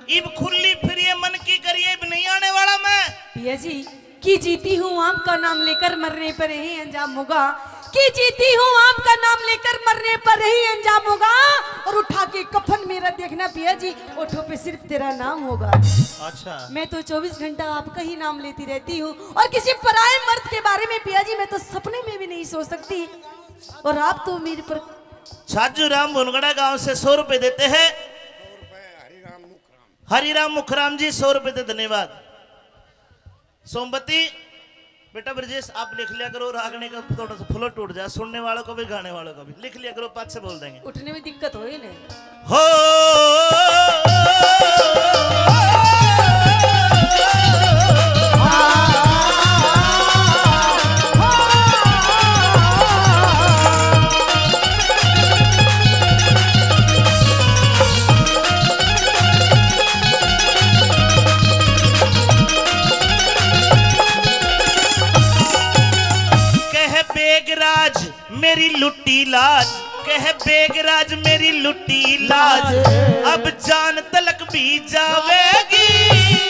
इब खुली फिरिए मन की करिए, इब नहीं आने वाला मैं। पिया जी, की जीती हूँ आपका नाम लेकर मरने पर यही अंजाम होगा, की जीती हूँ आपका नाम लेकर मरने पर यही अंजाम होगा। और उठा के कफन मेरा देखना पिया जी, ओठों पे सिर्फ तेरा नाम होगा। अच्छा। मैं तो चौबीस घंटा आपका ही नाम लेती रहती हूँ और किसी पराए मर्द के बारे में पिया जी मैं तो सपने में भी नहीं सोच सकती। और आप तो मेरे पर छाजू राम भुनगड़ा गांव से सौ रुपए देते हैं। हरिराम मुखराम जी सौ रुपए दे, धन्यवाद। सोमवती, बेटा ब्रजेश, आप लिख लिया करो, रागनी का थोड़ा सा flow टूट जाए, सुनने वालों को भी, गाने वालों को भी। लिख लिया करो, पाछे बोल देंगे। उठने में दिक्कत हो ही नहीं। हो। कह बेगराज मेरी लुटी लाज, कह बेगराज मेरी लुटी लाज, अब जान तलक भी जावेगी।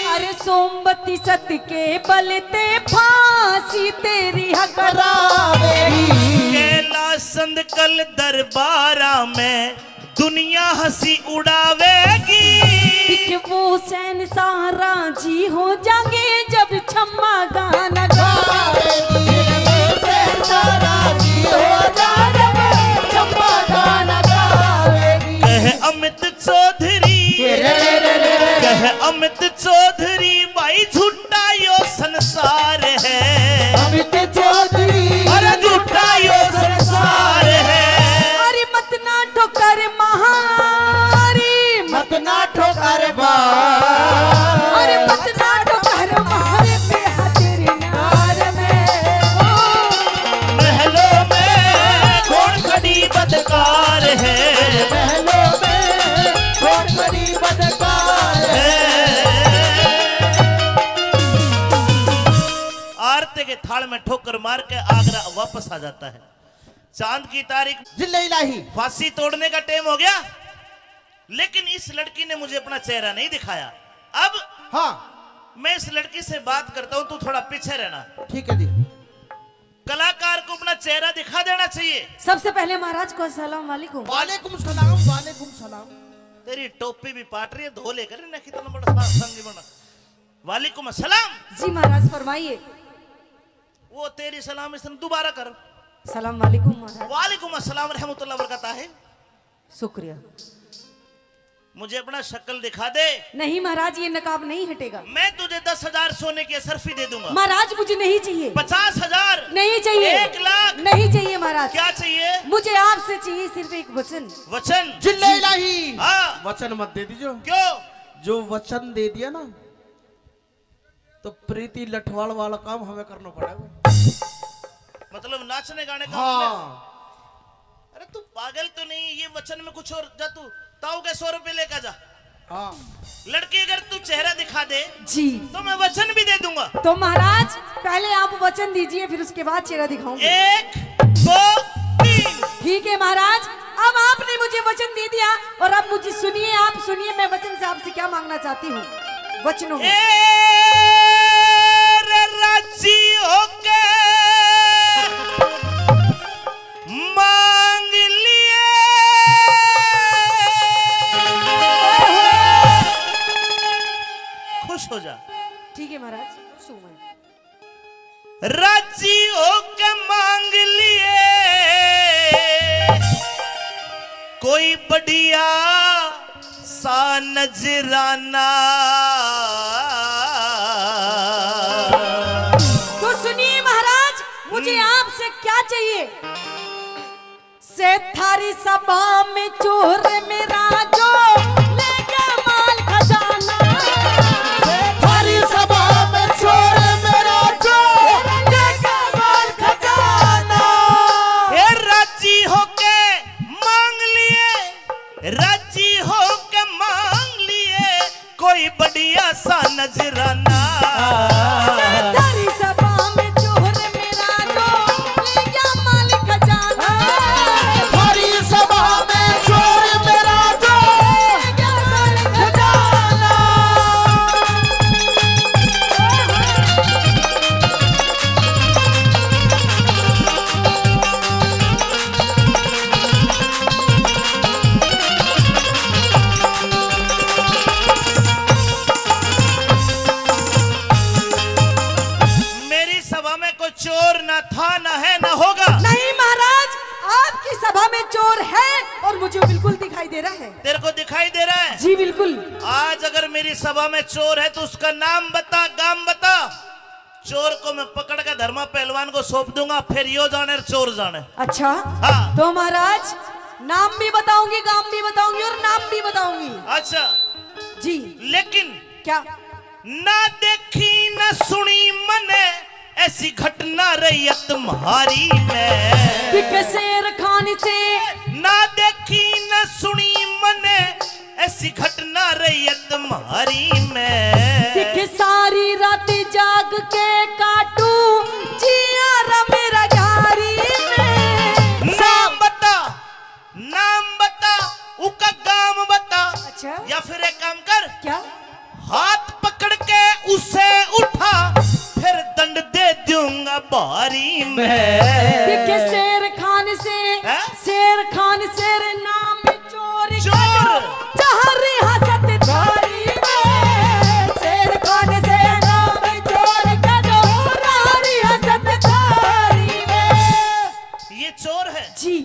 अरे सोमवती सत के बल ते फांसी तेरी हकरावेगी। कैलाश संद कल दरबारा में दुनिया हंसी उड़ावेगी। बिक वो शहंशाह राजी हो जाएंगे जब छम्मा गाना गावेगी। बिक वो शहंशाह राजी हो जाएंगे जब छम्मा गाना गावेगी। कह अमित चौधरी, कह अमित चौधरी भाई झूठा यो संसार है। अमित चौधरी, अरे झूठा यो संसार है। अरे मत ना ठोकर मारी, मत ना ठोकर मार। अरे मत ना ठोकर मार पे हाथ तेरे नार में। ओ। महलों में कौन खड़ी बदकार है। महलों में कौन खड़ी बदकार है। आरती के थाल में ठोकर मार के आगरा वापस आ जाता है। चांद की तारीख, जिल्ले इलाही। फांसी तोड़ने का टाइम हो गया, लेकिन इस लड़की ने मुझे अपना चेहरा नहीं दिखाया। अब हाँ। मैं इस लड़की से बात करता हूँ, तू थोड़ा पीछे रहना। ठीक है जी। कलाकार को अपना चेहरा दिखा देना चाहिए। सबसे पहले महाराज को अस्सलाम वालेकुम। वालेकुम सलाम, वालेकुम सलाम। तेरी टोपी भी पाट रही है, धो लेकर ना, कितना बड़ा सा संगी बना। वालेकुम अस्सलाम। जी महाराज, फरमाइए। वो तेरी सलाम इसने दोबारा कर। सलाम वालेकुम महाराज। वालेकुम अस्सलाम रहमतुल्लाह बरकत है। शुक्रिया। मुझे अपना शक्ल दिखा दे। नहीं महाराज, ये नकाब नहीं हटेगा। मैं तुझे दस हजार सोने की अशरफी दे दूंगा। महाराज, मुझे नहीं चाहिए। पचास हजार? नहीं चाहिए। एक लाख? नहीं चाहिए महाराज। क्या चाहिए? मुझे आपसे चाहिए सिर्फ एक वचन। वचन? जिल्ले इलाही। हाँ। वचन मत दे दीजिए। क्यों? जो वचन दे दिया ना, तो प्रीति लठवाल वाला काम हमें करना पड़ेगा। मतलब नाचने गाने का हाँ। हमने? अरे तू पागल तो नहीं, ये वचन में कुछ और, जा तू ताऊ के सौ रुपए लेकर जा। हाँ। लड़की अगर तू चेहरा दिखा दे जी। तो मैं वचन भी दे दूंगा। तो महाराज पहले आप वचन दीजिए, फिर उसके बाद चेहरा दिखाऊंगी। एक, दो, तीन। ठीक है महाराज, अब आपने मुझे वचन दे दिया और अब मुझे सुनिए, आप सुनिए, मैं वचन से आपसे क्या मांगना चाहती हूँ। वचनों में ए रे राजी होके मांग लिए। खुश हो जा। ठीक है महाराज, खुश हूँ मैं। राजी होके मांग लिए कोई बढ़िया सा नजराना। तो सुनिए महाराज, मुझे हम्म। आपसे क्या चाहिए? से थारी सभा में चोर मेरा जो ले गया माल खजाना। से थारी सभा में चोर मेरा जो ले गया माल खजाना। हे राजी होके मांग लिए, राजी होके मांग लिए, कोई बढ़िया सा नजराना। थारी सभा में चोर मेरा जो ले गया माल खजाना। थारी सभा में चोर मेरा जो ले गया माल खजाना। मेरी सभा में कोई चोर ना था, ना है, ना होगा। नहीं महाराज, आपकी सभा में चोर है और मुझे बिल्कुल दिखाई दे रहा है। तेरे को दिखाई दे रहा है? जी बिल्कुल। आज अगर मेरी सभा में चोर है तो उसका नाम बता, गाम बता। चोर को मैं पकड़ के धर्मा पहलवान को सौंप दूंगा, फिर यो जाने चोर जाने। अच्छा, हाँ। तो महाराज, नाम भी बताऊंगी, गाम भी बताऊंगी और नाम भी बताऊंगी। अच्छा। जी। लेकिन क्या? ना देखी ना सुनी मने ऐसी घटना रैयत म्हारी में। कि शेर खान से ना देखी ना सुनी मने ऐसी घटना रैयत म्हारी में। दिख सारी रात जाग के काटू जिया रा मेरा यारी में। ना शेर खान शेर नाम चोर चोर। करो, जहाँ रियासत थारी में। शेर खान शेर नाम चोर करो, जहाँ रियासत थारी में। ये चोर है जी।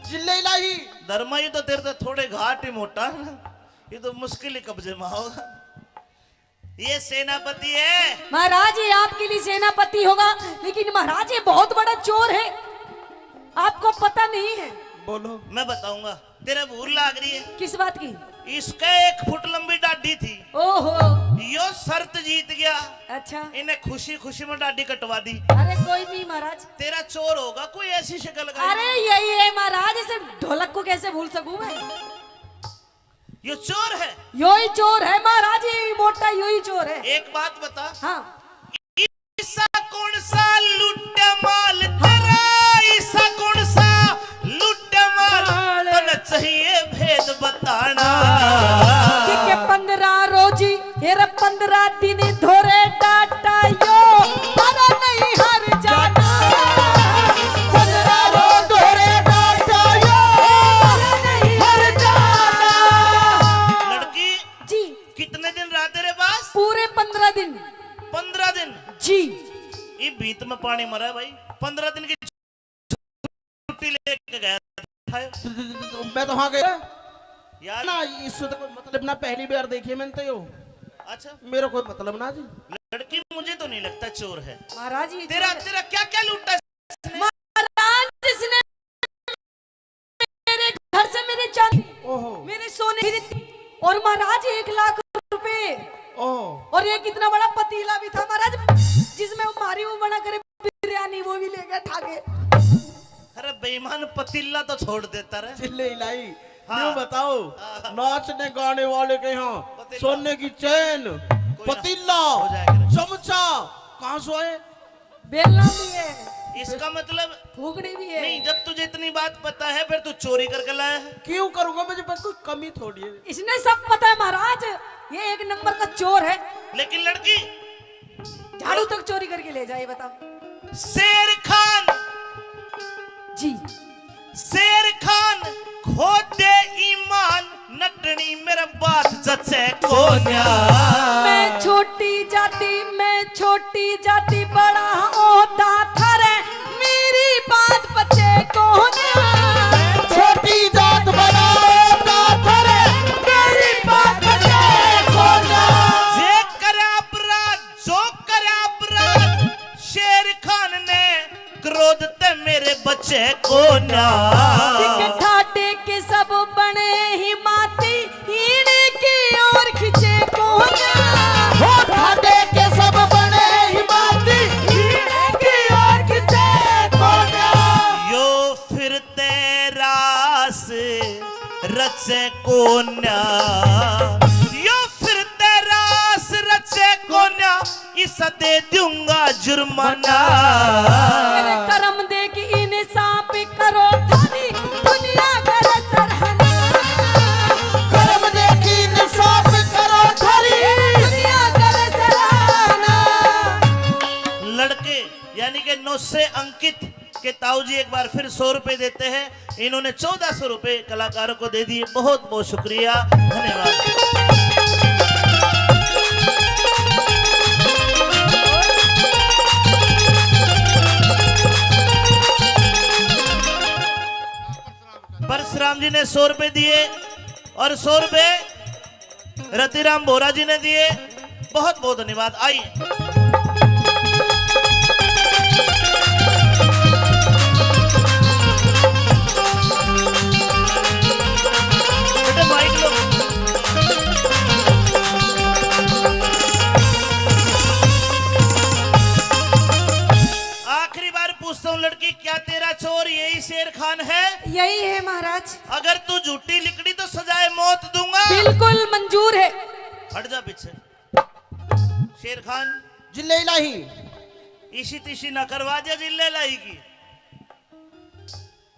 जिल्ले इलाही। धर्मा, ये तो तेरे तो थोड़े घाट ही मोटा है ना, ये तो मुश्किल ही कब्जे में होगा। ये सेनापति है। महाराज, ये आपके लिए सेनापति होगा, लेकिन महाराज, ये बहुत बड़ा चोर है, आपको पता नहीं है। बोलो। मैं बताऊंगा, तेरे भूल लाग रही है। किस बात की? इसके एक फुट लंबी डाडी थी। ओहो। यो शर्त जीत गया। अच्छा। इन्हें खुशी खुशी में डाडी कटवा दी। अरे कोई नहीं महाराज। तेरा चोर होगा कोई ऐसी शक्ल का। अरे यही है महाराज, इसे ढोलक को कैसे भूल सकूं मैं? यो चोर है। यो ही चोर है महाराज, ये मोटा यो ही चोर है। एक बात बता। हाँ। ईसा कौन सा लुट्टा माल तेरा, ईसा कौन सा लुट्टा माल, माल। तन चाहिए भेद बताना। कि के पंद्रह रोजी, ये रे पंद्रह दिन धोरे डाटा यो, पर नहीं हर जाना। पंद्रह रोज धोरे डाटा यो, पर नहीं हर जाना। लड़की जी। कितने दिन रहा तेरे पास? पूरे पंद्रह दिन। पंद्रह दिन? जी। ये भीत में पानी मरा है भाई। पंद्रह दिन की छुट्टी लेके गया था। तो, तो, तो, तो मैं तो वहां गया यार। ना, इससे तो कोई मतलब ना, पहली बार देखी मैंने तो यो। अच्छा। मेरा कोई मतलब ना जी। लड़की मुझे तो नहीं लगता चोर है। महाराज, ये तेरा, चोर है। तेरा क्या क्या लूटा इसने? महाराज, इसने मेरे घर से मेरे चांदी, ओहो। मेरे सोने की रीति, और महाराज एक लाख रुपए, ओहो। और एक इतना बड़ा पतीला भी था महाराज, जिसमें हमारी वो बना करे बिरयानी, वो भी ले गया ठा के। अरे बेईमान, पतीला तो छोड़ देता रे। जिल्ले इलाही, हाँ। यूं बताओ, हाँ। नाचने गाने वाले के यहाँ पतीला। सोने की चेन, कोई ना। पतीला, हो जाएगा रे। चमचा, कहाँ से आए? बेलना भी है। इसका मतलब फूकनी भी है। नहीं, जब तुझे इतनी बात पता है, फिर तू चोरी करके लाया है। क्यों करूंगा मैं, जब कोई कमी थोड़ी है। इसने सब पता है महाराज, ये एक नंबर का चोर है। लेकिन लड़की झाड़ू तक चोरी करके ले जाए, बताओ। शेर खान जी। शेर खान खो दे ईमान, नटनी मेरा बात जचे कोन्या। मैं छोटी जाति, मैं छोटी जाति, बड़ा ओहदा थारे, मेरी बात पचे कोन्या। छोटी जात बड़ा ओहदा थारे, मेरी बात पचे कोन्या। जे करे अपराध, जो करे अपराध, शेर खान ने क्रोध ते मेरे बचे कोन्या। ठाडे के सब बने ही माती, इनकी ओर खिंचे कोन्या। हो ठाडे के सब बने ही माती, इनकी ओर खिंचे कोन्या। यो फिरते रास रचे कोन्या, यो फिरते रास रचे कोन्या। इसा दे दूंगा जुर्माना। मेरे कर्म देख इंसाफ करो, थारी दुनिया करे सराहना। कर्म देख इंसाफ करो, थारी दुनिया करे सराहना। लड़के यानी कि नौ से अंकित के ताऊ जी एक बार फिर सौ रुपए देते हैं। इन्होंने चौदह सौ रुपए कलाकारों को दे दिए। बहुत बहुत शुक्रिया, धन्यवाद। परशुराम जी ने सौ रुपए दिए और सौ रुपए रतिराम बोरा जी ने दिए। बहुत बहुत धन्यवाद। आइए। बेटे माइक लो। आखिरी बार पूछता हूँ लड़की, क्या तेरा चोर यही शेर खान है? यही है महाराज। अगर तू झूठी लिकड़ी तो सजाए मौत दूंगा। बिल्कुल मंजूर है। हट जा पीछे। शेर खान। जिल्ले इलाही। इसी तिसी ना करवा दिया जिल्ले इलाही की।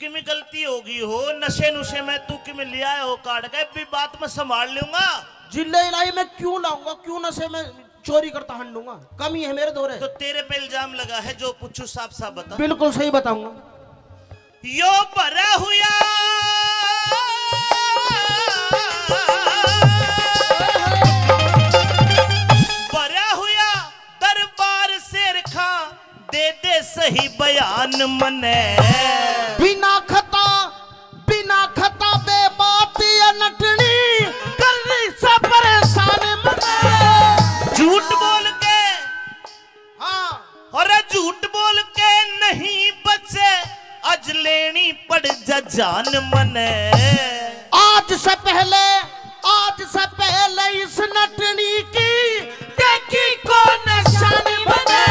किमें गलती होगी हो, नशे नुशे में तू किमें ले आया हो काट के, भी बात मैं संभाल लूंगा। जिल्ले इलाही मैं क्यों लाऊंगा, क्यों नशे में चोरी करता हंडूंगा? कमी है मेरे धोरे? तो तेरे पे इल्जाम लगा है, जो पूछू साफ साफ बता। बिल्कुल सही बताऊंगा। यो भरा हुआ, भरा हुआ दरबार शेर खां, दे दे सही बयान मने। बिना खता, बिना खता दे बात ये नटनी, कर रही से परेशान मने। झूठ बोल के, हाँ। अरे झूठ बोल के नहीं बचे, आज लेनी पड़ जा जान मने। आज से पहले, आज से पहले इस नटनी की देखी कौन शान मने।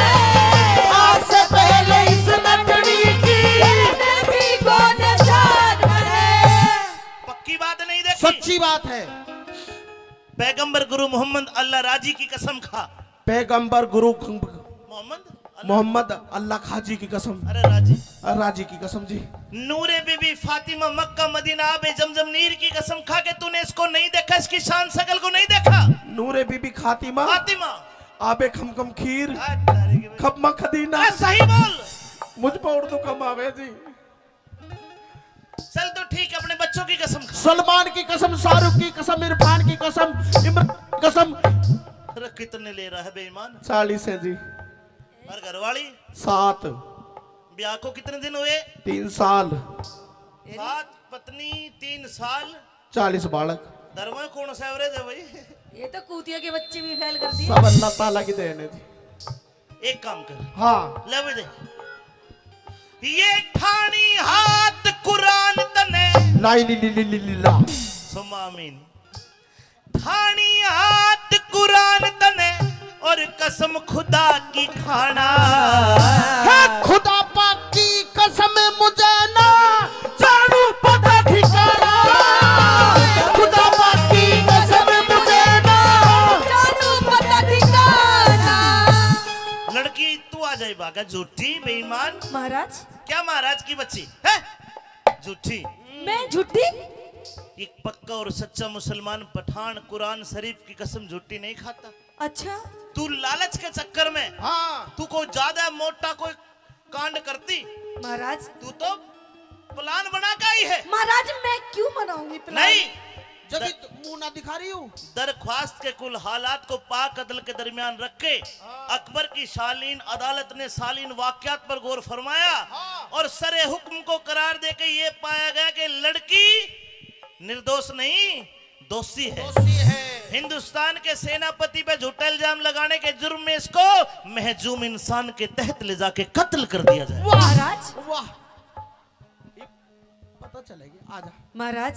आज से पहले इस नटनी की देखी कौन शान मने। पक्की बात नहीं देखी? सच्ची बात है। पैगंबर गुरु मोहम्मद अल्लाह राजी की कसम खा। पैगंबर गुरु खं-, मोहम्मद अल्लाह, मोहम्मद अल्लाह खाजी की कसम। अरे राजी। अ, राजी की कसम जी। नूरे बीबी फातिमा मक्का मदीना आबे जमजम नीर की कसम खा के तूने इसको नहीं देखा, इसकी शान शकल को नहीं देखा। नूरे बीबी खातिमा। फातिमा। आबे खमखम खीर। आ, तारे के खपमा खदीना। आ, सही बोल। मुझ पर उर्दू कम आवे जी। चल तो ठीक है, अपने बच्चों की कसम खा। सलमान की कसम, शाहरुख की कसम, इरफान की कसम, इमरान की कसम। अरे कितने ले रहा है बेईमान? चालीस है जी। और घरवाली? सात। ब्याह को कितने दिन हुए? तीन साल। सात पत्नी, तीन साल। चालीस बालक। धर्म में कौन सा एवरेज है भाई? ये तो कूतिया के बच्चे भी फेल कर दिए। सब अल्लाह ताला की देन है जी। एक काम कर। हाँ। ले भी दे। ये ठानी हाथ कुरान तने। लाई ली ली ली ली ली ला। सुम्मा आमीन। ठानी हाथ कुरान तने और कसम खुदा की खाना। है खुदा पाक की कसम मुझे ना जानू पता ठिकाना। खुदा पाक की कसम मुझे ना जानू पता ठिकाना। लड़की तू आ जाए भागा, झूठी बेईमान। महाराज। क्या महाराज की बच्ची है? झूठी। मैं झूठी? एक पक्का और सच्चा मुसलमान पठान कुरान शरीफ की कसम झूठी नहीं खाता। अच्छा। तू लालच के चक्कर में, हाँ। तू को ज्यादा मोटा कोई कांड करती। महाराज। तू तो प्लान बना के आई है। महाराज, मैं क्यों बनाऊंगी प्लान? नहीं। जब द-, मुंह ना दिखा रही हूँ। दरख्वास्त के कुल हालात को पाक अदल के दरमियान रख के, हाँ। अकबर की शालीन अदालत ने शालीन वाकयात पर गौर फरमाया, हाँ। और सरे हुक्म को करार देके ये पाया गया कि लड़की निर्दोष नहीं, दोषी है। दोषी है। हिंदुस्तान के सेनापति पे झूठा इल्जाम लगाने के जुर्म में इसको महजूम इंसान के तहत ले जाके कत्ल कर दिया जाए। वाह, महाराज। वाह। पता चलेगी, आ जा। महाराज,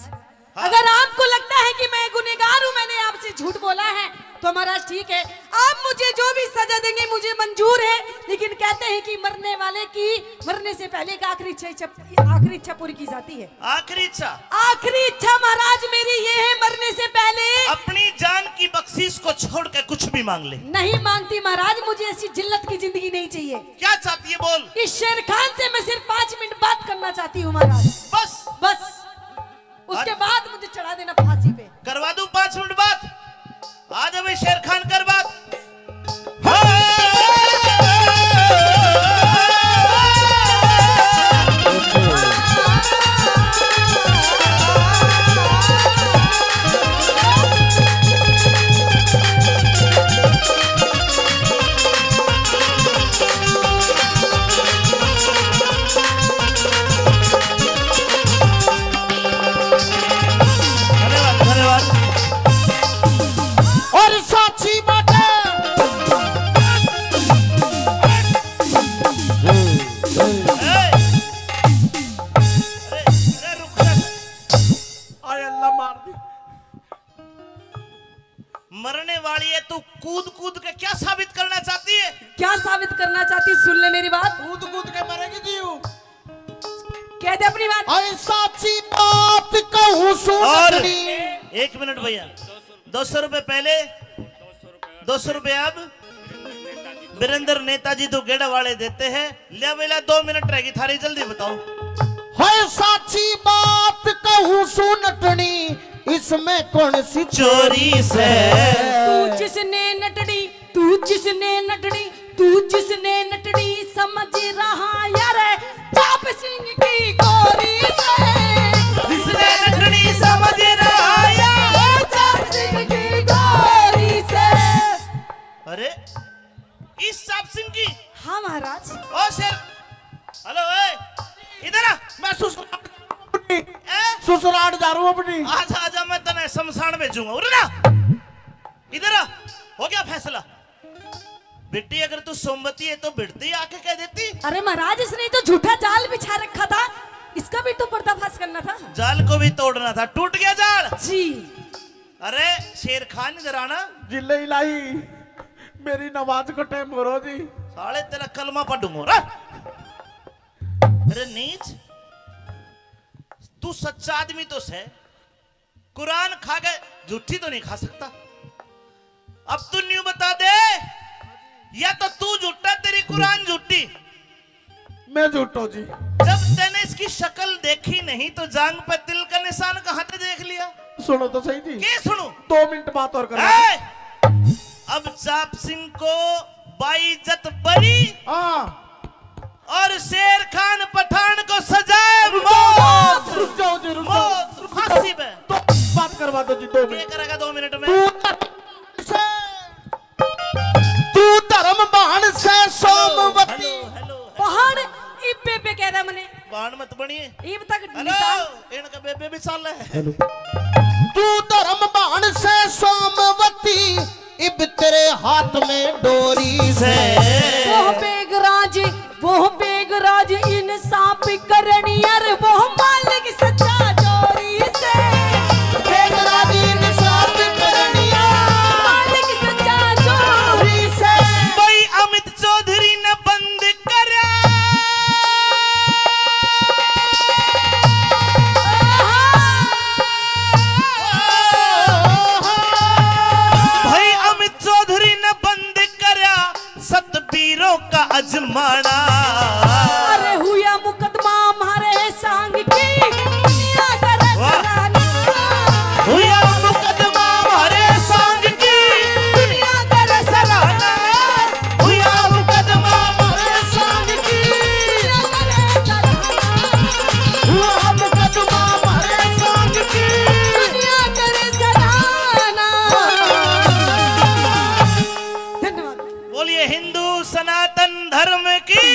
हाँ। अगर आपको लगता है कि मैं गुनहगार हूँ, मैंने आपसे झूठ बोला है, तो महाराज ठीक है, आप मुझे जो भी सजा देंगे मुझे मंजूर है, लेकिन कहते हैं कि मरने वाले की मरने से पहले एक आखिरी इच्छा, इच्छा, आखिरी इच्छा पूरी की जाती है। आखिरी इच्छा? आखिरी इच्छा महाराज मेरी ये है, मरने से पहले अपनी जान की बख्शीश को छोड़ के कुछ भी मांग ले। नहीं मांगती महाराज, मुझे ऐसी जिल्लत की जिंदगी नहीं चाहिए। क्या चाहती है बोल। इस शेर खान से मैं सिर्फ पाँच मिनट बात करना चाहती हूँ महाराज। बस। बस। उसके बाद मुझे चढ़ा देना फांसी पे। करवा दूं पाँच मिनट बात। आ जा भाई शेर खान, कर बात। धन्यवाद, धन्यवाद। और साची बात है। ए, अरे, अरे, रुक जा। आय अल्लाह, मार दी। मरने वाली है, तू कूद कूद के क्या साबित करना चाहती है? क्या साबित करना चाहती, सुन ले मेरी बात। कूद कूद के मरेगी जीव। कह दे अपनी बात। ऐ साची बात कहूं सूं और नटनी। एक मिनट भैया, दो सौ रुपए पहले, दो सौ रुपए अब। वीरेंद्र नेताजी तो गेड़ा वाले देते हैं। ले बेला, दो मिनट रहेगी थारी, जल्दी बताओ। है साची बात कहूं सूं नटनी, इसमें कौन सी चोरी से? तू जिसने नटनी, तू जिसने नटनी, तू जिसने नटनी समझ रहा यार, चाप सिंह की गोली। जिसने रखनी समझ रहा या चाप सिंह की गोरी से। अरे, इस चाप सिंह की? हाँ महाराज। ओ शेर, हेलो, ए, इधर आ। मैं ससुराल जा रहा हूँ अपनी। ए? ससुराल जा रहा हूँ अपनी। आजा, आजा, मैं तने शमशान भेजूंगा। उरे ना, इधर आ। हो गया फैसला? बेटी, अगर तू सोमवती है तो भिड़ती आके कह देती। अरे महाराज, इसने तो झूठा जाल बिछा रखा था, इसका भी तो पर्दाफाश करना था। जाल को भी तोड़ना था, टूट गया जाल। जी। अरे शेर खान, इधर आना। जिले इलाही, मेरी नमाज को टाइम करो जी। साले, तेरा कलमा पढ़ूंगा रे। अरे नीच, तू सच्चा आदमी तो सै, कुरान खा के झूठी तो नहीं खा सकता। अब तू न्यू बता दे, या तो तू झूठा, तेरी कुरान झूठी। मैं झूठो जी। जब तैने इसकी शक्ल देखी नहीं तो जांग पे तिल का निशान कहाँ से देख लिया? सुनो तो सही जी। के सुनू? दो मिनट बात और कर। ए! अब चाप सिंह को बाइज्जत बरी। हाँ। और शेर खान पठान को सजाए मौत। रुक जाओ जी, रुक जाओ। मौत, फांसी पे। तो बात करवा दो जी, दो मिनट। क्या करेगा दो मिनट में? तू धर्म भाण से सोमवती। Hello, hello, hello. भाण इब्बे पे कह रहा मने। भाण मत बनिए। इब तक हेलो, निशान। इनका बेबे भी चाल है। हेलो। तू धर्म भाण से सोमवती, इब तेरे हाथ में डोरी से। वो बेगराज, वो बेगराज इंसाफ करनी, अरे वो मालिक सच्चा जोरी से। बेगराज इंसाफ करनी, मालिक सच्चा जोरी से। भाई अमित चौधरी ने बंद करया। भाई अमित चौधरी ने बंद करया सतबीरों का अजमाना। अरे हुया मुकदमा म्हारे सांग की, दुनिया करे वाह। सराहना। हुया मुकदमा म्हारे सांग की, दुनिया करे सराहना। हुया मुकदमा म्हारे सांग की, दुनिया करे सराहना। हुआ मुकदमा म्हारे सांग की, दुनिया करे सराहना। धन्यवाद। बोलिए हिंदू सनातन धर्म की।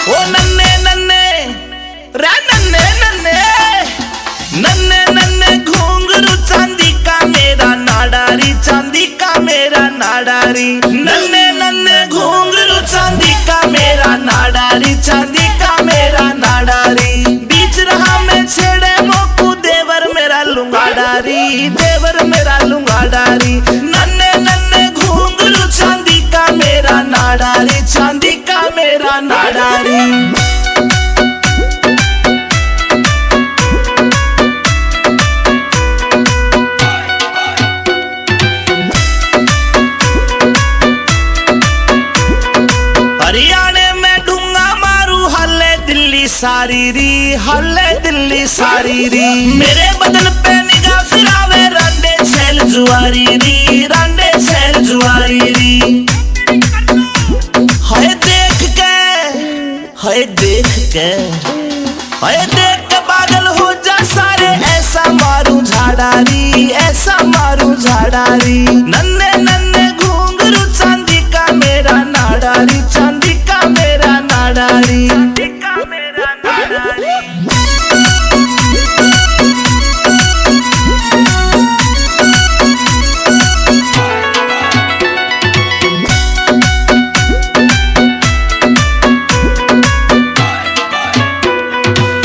ओ नन्ने नन्ने रे नन्ने नन्ने, नन्ने नन्ने घुंघरू चांदी का मेरा नाड़ा री, चांदी का मेरा नाड़ा री। नन्ने नन्ने घुंघरू चांदी का मेरा नाड़ा री, चांदी का मेरा नाड़ा री। बीच रहा मैं छेड़े मोकू देवर मेरा लुंगाड़ा री, देवर मेरा लुंगाड़ा री। नन्ने नन्ने घुंघरू चांदी का मेरा नाड़ा री, चांदी का मेरा नाड़ा री। हरियाणे में ढूंगा मारू, हल्ले दिल्ली सारी री, हल्ले दिल्ली सारी री। मेरे बदन पे निगाह फिरावे, रांडे छैल जुआरी री, रांडे छैल जुआरी री। हाय देख के, हाय देख के, हाय देख के पागल हो जा सारे, ऐसा मारू झाड़ा री, ऐसा मारू झाड़ा री। नन्ने नन्ने घुंघरू चांदी का मेरा नाड़ा री, चांदी का मेरा नाड़ा री।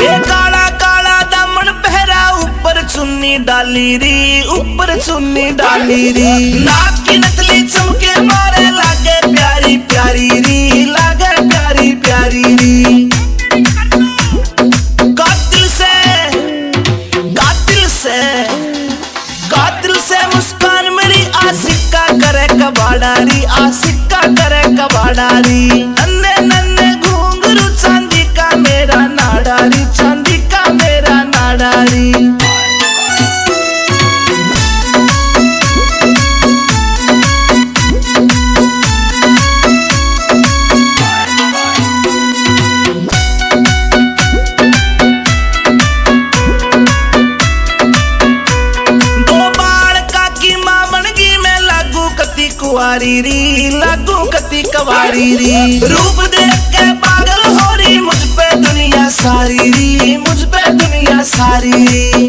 ए काला काला दामन पहरा, ऊपर चुन्नी डाली री, ऊपर चुन्नी डाली री। नाक की नथली चमके मारे, लागे प्यारी प्यारी री, लागे प्यारी प्यारी री। कातिल से, कातिल से, कातिल से मुस्कान मेरी, आशिक का करे कबाड़ा री, आशिक का करे कबाड़ा री। नन्ने नन्ने घुंघरू चांदी का मेरा नाड़ा री, चांदी का मेरा नाड़ा री। री री, लागू कती कवारी री, रूप देख के पागल हो री मुझ पे दुनिया सारी री, मुझ पे दुनिया सारी री।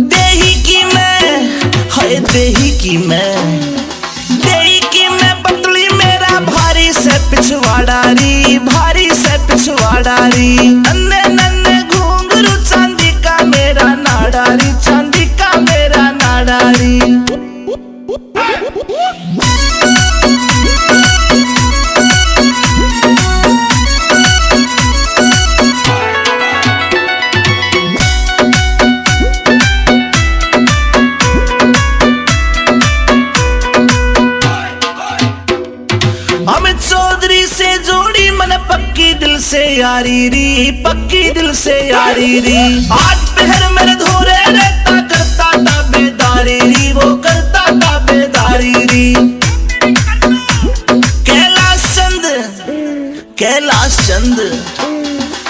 देही की मैं, हाय देही की मैं, देही की मैं पतली मेरा भारी से पिछवाड़ा री, भारी से पिछवाड़ा री। नन्ने नन्ने घुंघरू चांदी का मेरा नाड़ा री, चांदी का मेरा नाड़ा री। अमित चौधरी से जोड़ी मन पक्की दिल से यारी री, पक्की दिल से यारी री। आज पहर मेरे धोरे रहता करता ताबेदारी री, वो करता ताबेदारी री। कैलाश चंद, कैलाश चंद,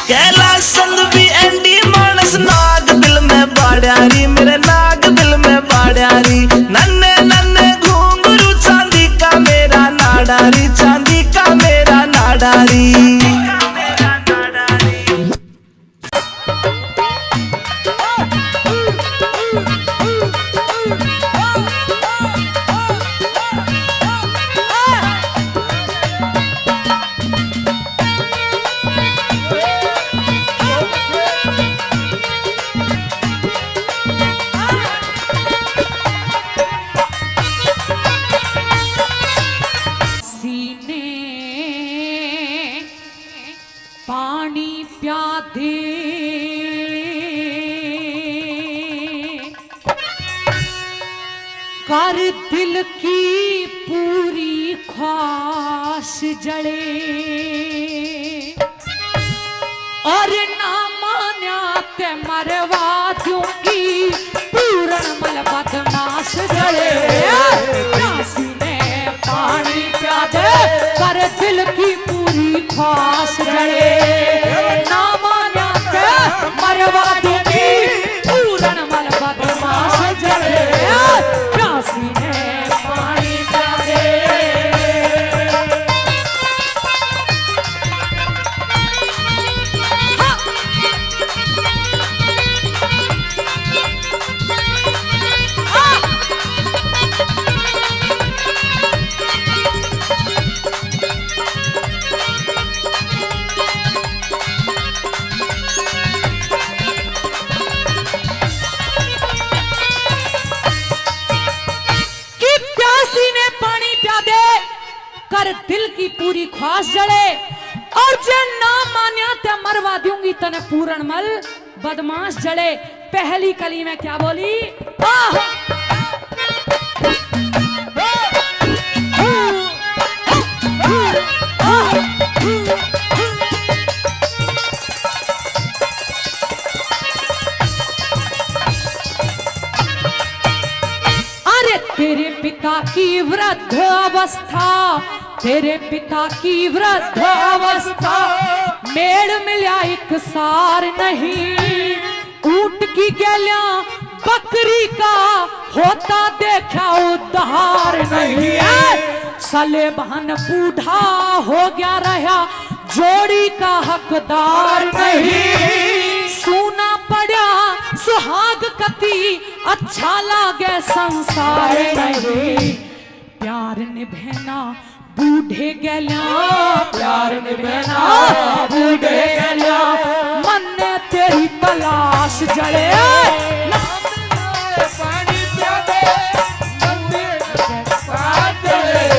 कैलाश चंद भी एंडी मानस नाग दिल में बाड़ा री, मेरे नाग दिल में बाड़ा री। नन्ने नन्ने घुंघरू चांदी का मेरा नाड़ा री, चांदी का मेरा नाड़ा री। सीने पानी प्यादे कर दिल की पूरी ख्वाहिश जले। और ना मान्या ते मरवा दूंगी पूरण मल बदमाश जले। प्यासी ने पानी प्यादे कर दिल की पूरी ख्वाहिश जले। ना मान्या ते मरवा दूंगी पूरण मल बदमाश जले। प्यासी ने पानी प्यादे। कि प्यासी ने पानी प्यादे कर दिल की पूरी ख्वाहिश जले, और जे ना मान्या ते मरवा दूंगी तने पूरण मल बदमाश जले। पहली कली में क्या बोली? आह! अरे तेरे पिता की वृद्ध अवस्था, तेरे पिता की वृद्ध अवस्था, मेल मिला एक सार नहीं। ऊंट की गैल्या बकरी का होता देखा उद्धार नहीं है। सलेमान बूढ़ा हो गया रहा, जोड़ी का हकदार नहीं। सूना पड़ा सुहाग कती, अच्छा लागे संसार नहीं। प्यार निभैना बूढ़े गैल्या, प्यार निभैना बूढ़े गैल्या, मन्ने तेरी तलाश जले। पानी प्या दे, मन्ने तेरी तलाश जले।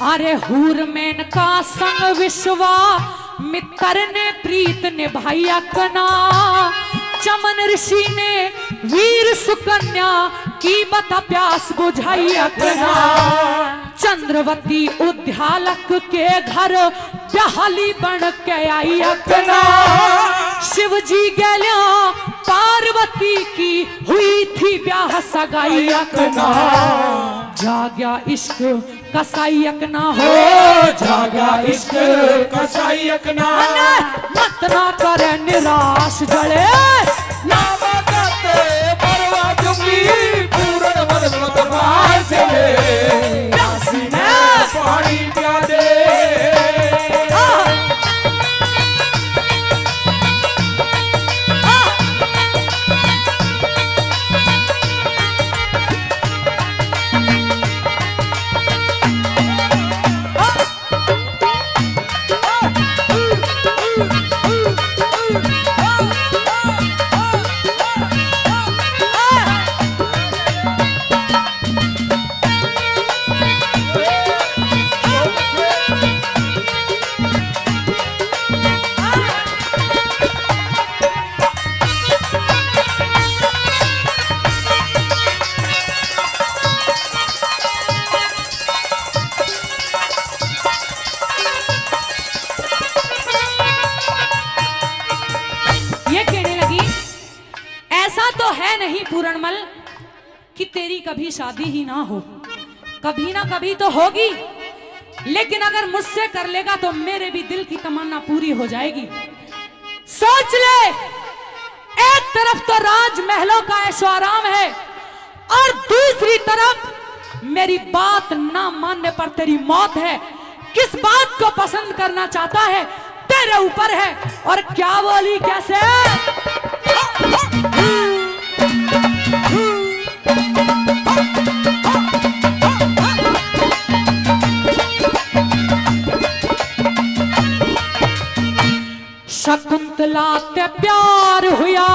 अरे हूर मेनका संग विश्वा मित्र ने प्रीत निभाई अकना। चमन ऋषि ने वीर सुकन्या की बता प्यास बुझाई अकना। चंद्रवती उद्यालक के घर ब्याहली बन के आई अकना। शिव जी गैल्या पार्वती की हुई थी ब्याह सगाई अकना। जाग्या इश्क कसाई अकना हो। हो, जाग्या इश्क कसाई अकना। मत ना करे निराश जले। ना मदद परवा चुकी, पूरण मदद मत मार चले। प्यासी ने पानी प्या दे। आह। आह। ये कहने लगी, ऐसा तो है नहीं पूरणमल कि तेरी कभी शादी ही ना हो, कभी ना कभी तो होगी, लेकिन अगर मुझसे कर लेगा तो मेरे भी दिल की तमन्ना पूरी हो जाएगी। सोच ले, एक तरफ तो राजमहलों का ऐशो आराम है और दूसरी तरफ मेरी बात ना मानने पर तेरी मौत है। किस बात को पसंद करना चाहता है, तेरे ऊपर है। और क्या बोली कैसे? शकुंतला ते प्यार हुआ,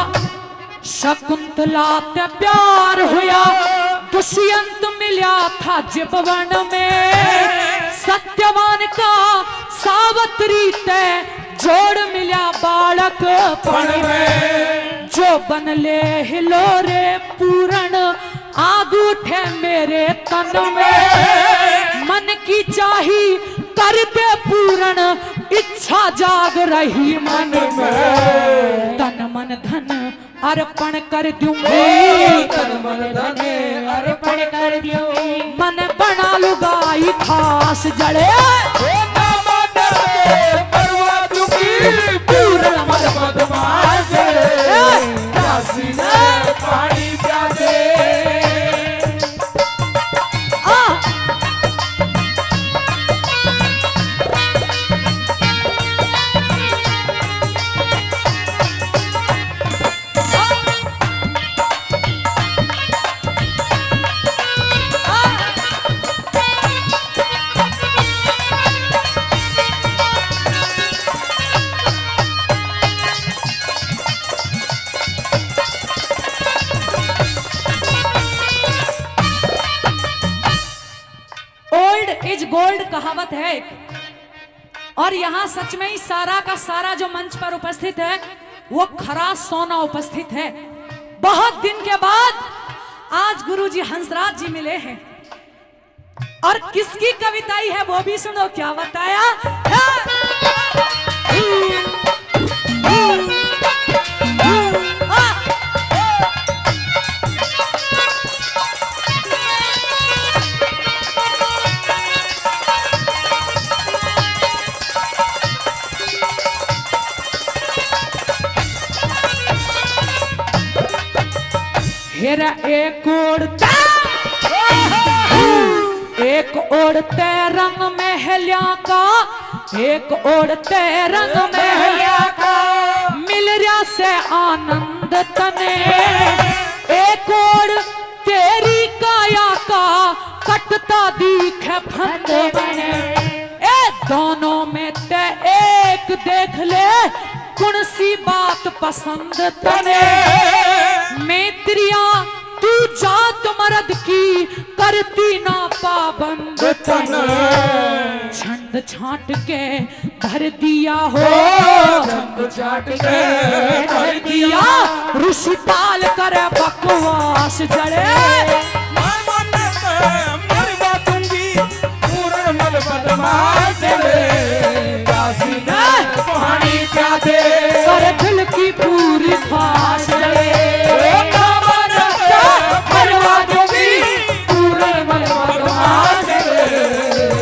शकुंतला ते प्यार हुआ, दुष्यंत मिल्या था जिब वन में। सत्यवान का सावित्री ते जोड़ मिल्या बालकपण में। जो बन ले हिलोरे पूरण आग उठे मेरे तन में। मन की चाही कर दे पूरण, इच्छा जाग रही मन में। तन मन धन अर्पण कर दूंगी। ओ, तन मन धन अर्पण कर दूंगी। मन बना लुगाई खास जले। ओ, ना माने परवा दूंगी, पूरण मन बदमाश जले। ए! प्यासी ने पानी प्या दे। आ! Old is gold कहावत है एक, और यहाँ सच में ही सारा का सारा जो मंच पर उपस्थित है, वो खरा सोना उपस्थित है। बहुत दिन के बाद आज गुरुजी हंसराज जी मिले हैं, और किसकी कविताई है वो भी सुनो, क्या बताया है? हेरा एक ओर ते, एक ओर ते रंग महल्या का, एक ओर ते रंग महल्या का, मिल रहा से आनंद तने। एक ओर तेरी काया का कटता दीखे फंद बने। ए दोनों में ते एक देख ले, कौन सी बात पसंद तने। मैत्रिया तू जात मर्द की करती ना पाबंद तने। छंड छांट के धर दिया हो, चंद चाट के धर दिया। रुसी ताल करे बकवास जड़े। मैं मन पे मरवा दूंगी, पूरन मल बदमाश जड़े। काशी ने पानी प्यादे। कर दिल की पूरी ख्वाहिश जड़े। ओ मैं मन पे मरवा दूंगी, पूरन मल बदमाश जड़े।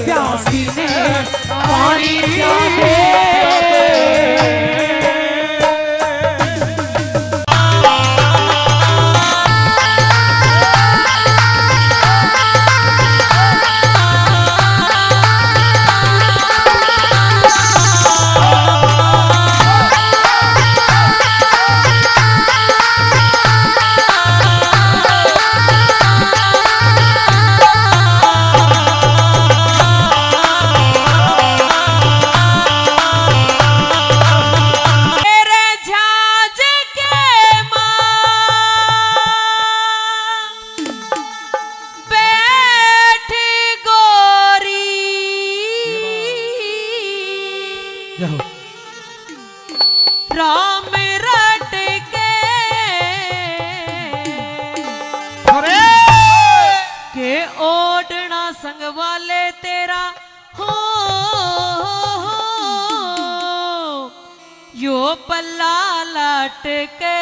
प्यासी ने पानी प्यादे। मेरे झाज के माँ बैठी गोरी। जय हो। राम रट के अरे! के ओढ़ना संग वाले तेरा हो, यो पल्ला लटके।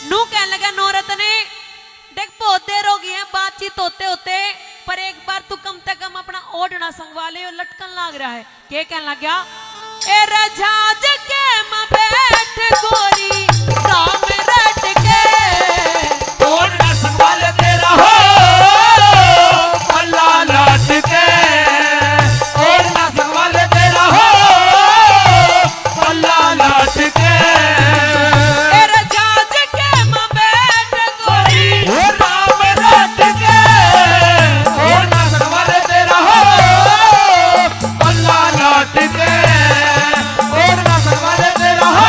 नू कहने लगा नौरत ने, देख, बहुत देर हो गई है बातचीत होते होते, पर एक बार तू कम से कम अपना ओढ़ना संगवा ले, यो लटकन लाग रहा है। के कहने लग गया? ए रजाज के मैं बैठ गोरी, राम रट के। ओढ़ना संभाल तेरा हो, पल्ला लटके। ओढ़ना संभाल तेरा हो, पल्ला लटके। ए रजाज के मैं बैठ गोरी। ओ राम रट के। ओढ़ना संभाल तेरा हो, पल्ला लटके, ओढ़ना संभाल तेरा हो,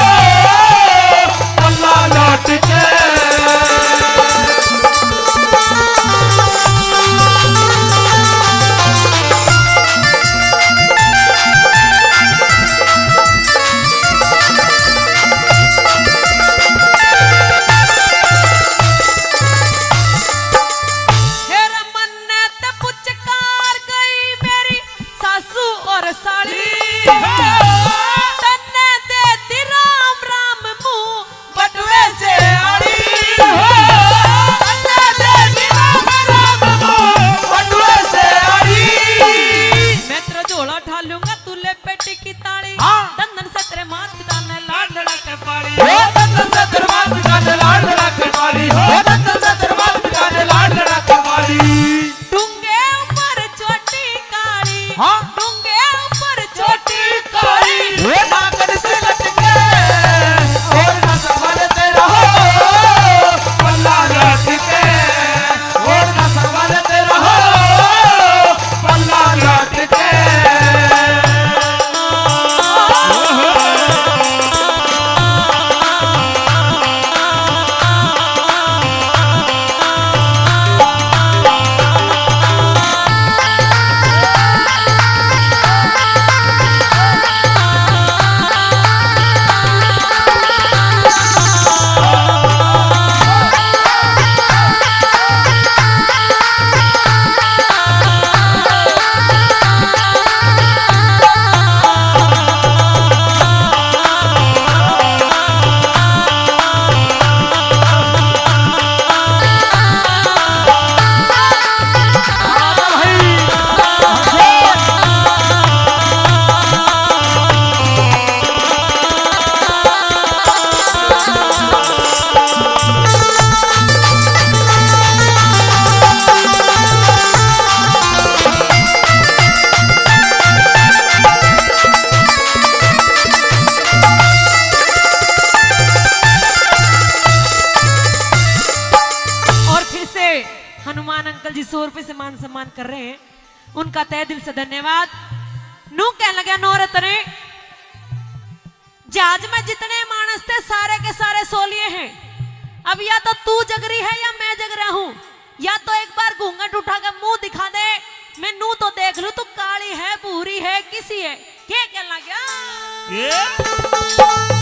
पल्ला लटके। फिर मन्नत पुचकार गई मेरी सासू और साली, तन्ने दे दी राम राम मुंह बटुए से आड़ी। तन्ने दे दी राम राम मुंह बटुए से आड़ी। मैं तेरा झोला ठा लूंगा, तू ले पेटी की ताली। हाँ। दंदन से तेरे मात पिता ने लाड़ लड़ा के पाली। ओ दंदन से तेरे मात पिता ने लाड़ लड़ा के पाली। ओ दंदन से तेरे मात पिता ने लाड़ लड़ा के पाली। डूंगे ऊपर चोटी काली। हाँ। डूंगे ऊपर चोटी काली। ओ नागन से लटके। और ना संभाल तेरा हो पल्ला लटके। और ना संभाल तेरा हो पल्ला लटके। और फिर से हनुमान अंकल जी सौ रुपए से मान सम्मान कर रहे हैं, उनका तहे दिल से धन्यवाद। नू कहने लगा नौरत ने, जहाज में जितने मानस थे, सारे के सारे सो लिए हैं। अब या तो तू जग रही है या मैं जग रहा हूं, या तो एक बार घूंघट उठा के मुंह दिखा दे, मैं नू तो देख लूं, तू काली है, भूरी है, किसी है? के कहना गया? ये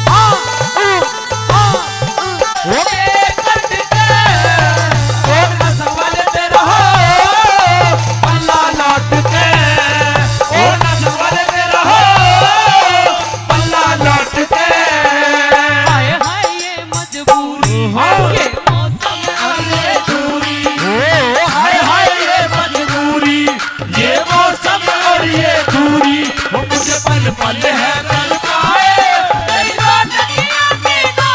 हाँ, ऊ, हाँ, ऊ। ओ बेकट के, ओ नसवाले तेरा हो, पल्ला लौट के, ओ नसवाले तेरा हो, पल्ला लौट के। हाय हाय ये मजबूरी, हाँ। ये मौसम और ये दूरी। ओ हाय हाय ये मजबूरी, ये मौसम और ये दूरी, वो मुझे पल पल है तरसाए। तेरी बात की आंखें ना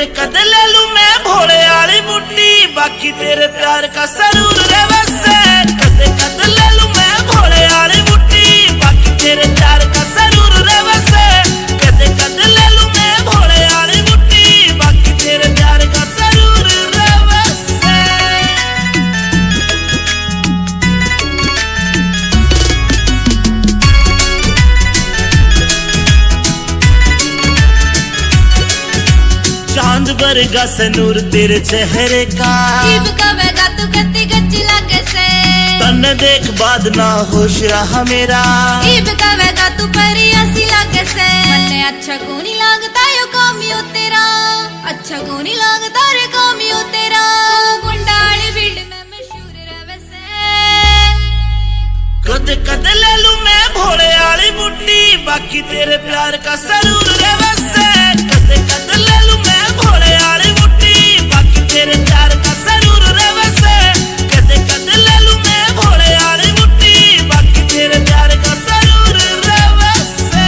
कद ले लूं मैं भोले आली बूटी, बाकी तेरे प्यार का सरूर रे वसे। कद, कद ले लूं मैं भोले आली बूटी, बाकी तेरे प्यार का सरूर रे वसे। कद, कद ले लूं मैं भोले आली बूटी, बाकी तेरे प्यार का सरूर रे वसे। चांद बरगा से नूर तेरे चेहरे का। इब कवेगा तू कत्ती गच्ची लागे से। तन्ने देख बाद ना होश रहा मेरा। इब कवेगा तू परी ऐसी लागे से। मन्ने अच्छा कोनी लागता यो काम यो तेरा। अच्छा कोनी लागता रे काम यो तेरा। गुंडाली फील्ड में मशहूर रहे से। कद कद ले लूं मैं भोले आली बूटी, बाकी तेरे प्यार का सरूर रे वसे। कद कद ले लूं मैं भोले आली बूटी, बाकी तेरे प्यार का सरूर रे वसे। कद कद ले लूं मैं भोले आली बूटी, बाकी तेरे प्यार का सरूर रे वसे।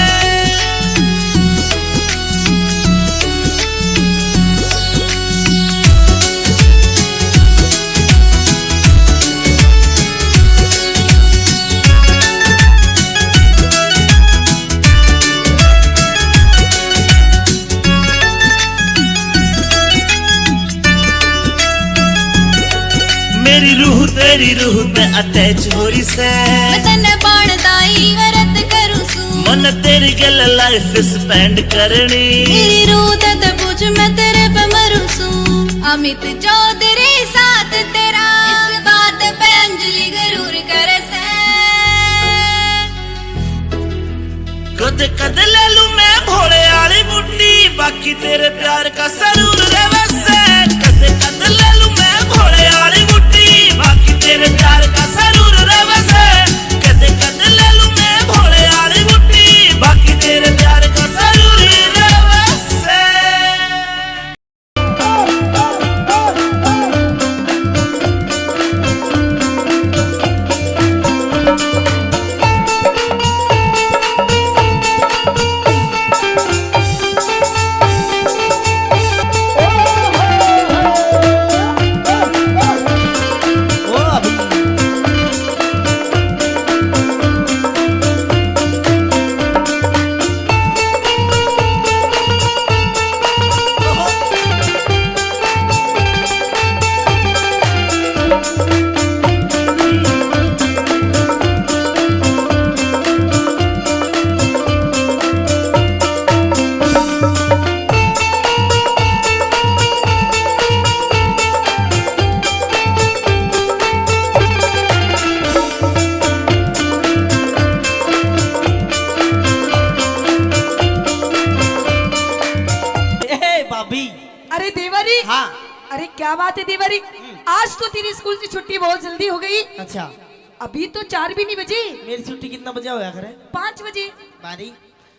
मेरी रूह तेरी रूह ते अटैच हो रही से। मैं तन्ने बाण दाई व्रत करूं सू। मन तेरी गल लाइफ स्पेंड करनी। मेरी रूह ते ते पूछ मैं तेरे पे मरूं सू। अमित चौधरी साथ तेरा, इस बात पे अंजलि गरूर करे से। कद कद ले लूं मैं भोले आली बूटी, बाकी तेरे प्यार का सरूर रे वसे। कद कद ले लूं मैं भोले आली बूटी, बाकी तेरे प्यार का सरूर रे वसे। कद कद ले लूं मैं भोले आली बूटी, बाकी तेरे प्यार का सरूर रे वसे। ए, भाभी। अरे देवरी। हाँ। अरे क्या बात है देवरी। हम्म। आज तो तेरी स्कूल से छुट्टी बहुत जल्दी हो गई। अच्छा। अभी तो चार भी नहीं बजे। मेरी छुट्टी कितना बजे होया करे? पाँच बजे। बारी,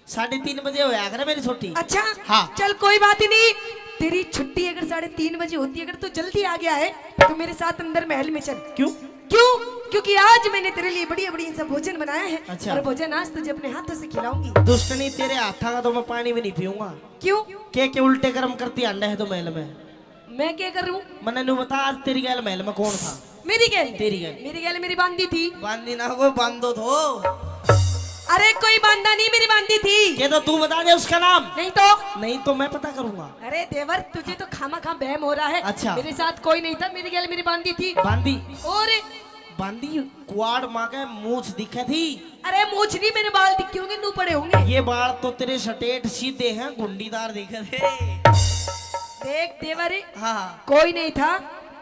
साढ़े तीन बजे होया करे मेरी छुट्टी। अच्छा। हाँ। चल कोई बात ही नहीं, तेरी छुट्टी अगर साढ़े तीन बजे होती, अगर तू जल्दी आ गया है तो मेरे साथ अंदर महल में चल। क्यों? क्यों? क्योंकि आज मैंने तेरे लिए बढ़िया बढ़िया सा भोजन बनाया है। अच्छा। और भोजन आज तुझे अपने हाथों से खिलाऊंगी। दुष्टनी, तेरे हाथा का तो मैं पानी भी नहीं पीऊंगा। क्यों? के के उल्टे कर्म करती आंडे है तो महल में। मैं क्या करूं? मन्ने न्यू बता, आज तेरी गैल महल में कौन था? मेरी गैल? तेरी गैल। मेरी गैल मेरी बांदी थी। बांदी ना, कोई बांदो थो। अरे कोई बांदा नहीं, मेरी बांदी थी। ये तो तू बता दे उसका नाम। नहीं तो? नहीं तो मैं पता करूंगा। अरे देवर, तुझे तो खामा खा बहम हो रहा है। अच्छा। मेरे साथ कोई नहीं था, मेरी गैल मेरी बांदी थी। बांदी? और बांदी कुआड़ माँ के मूछ दिखे थी। अरे मूछ नहीं, मेरे बाल दिखे होंगे, नू पड़े होंगे। ये बाल तो तेरे स्ट्रेट सीधे हैं, गुंडीदार दिखे थे। देख देवर, हाँ। कोई नहीं था,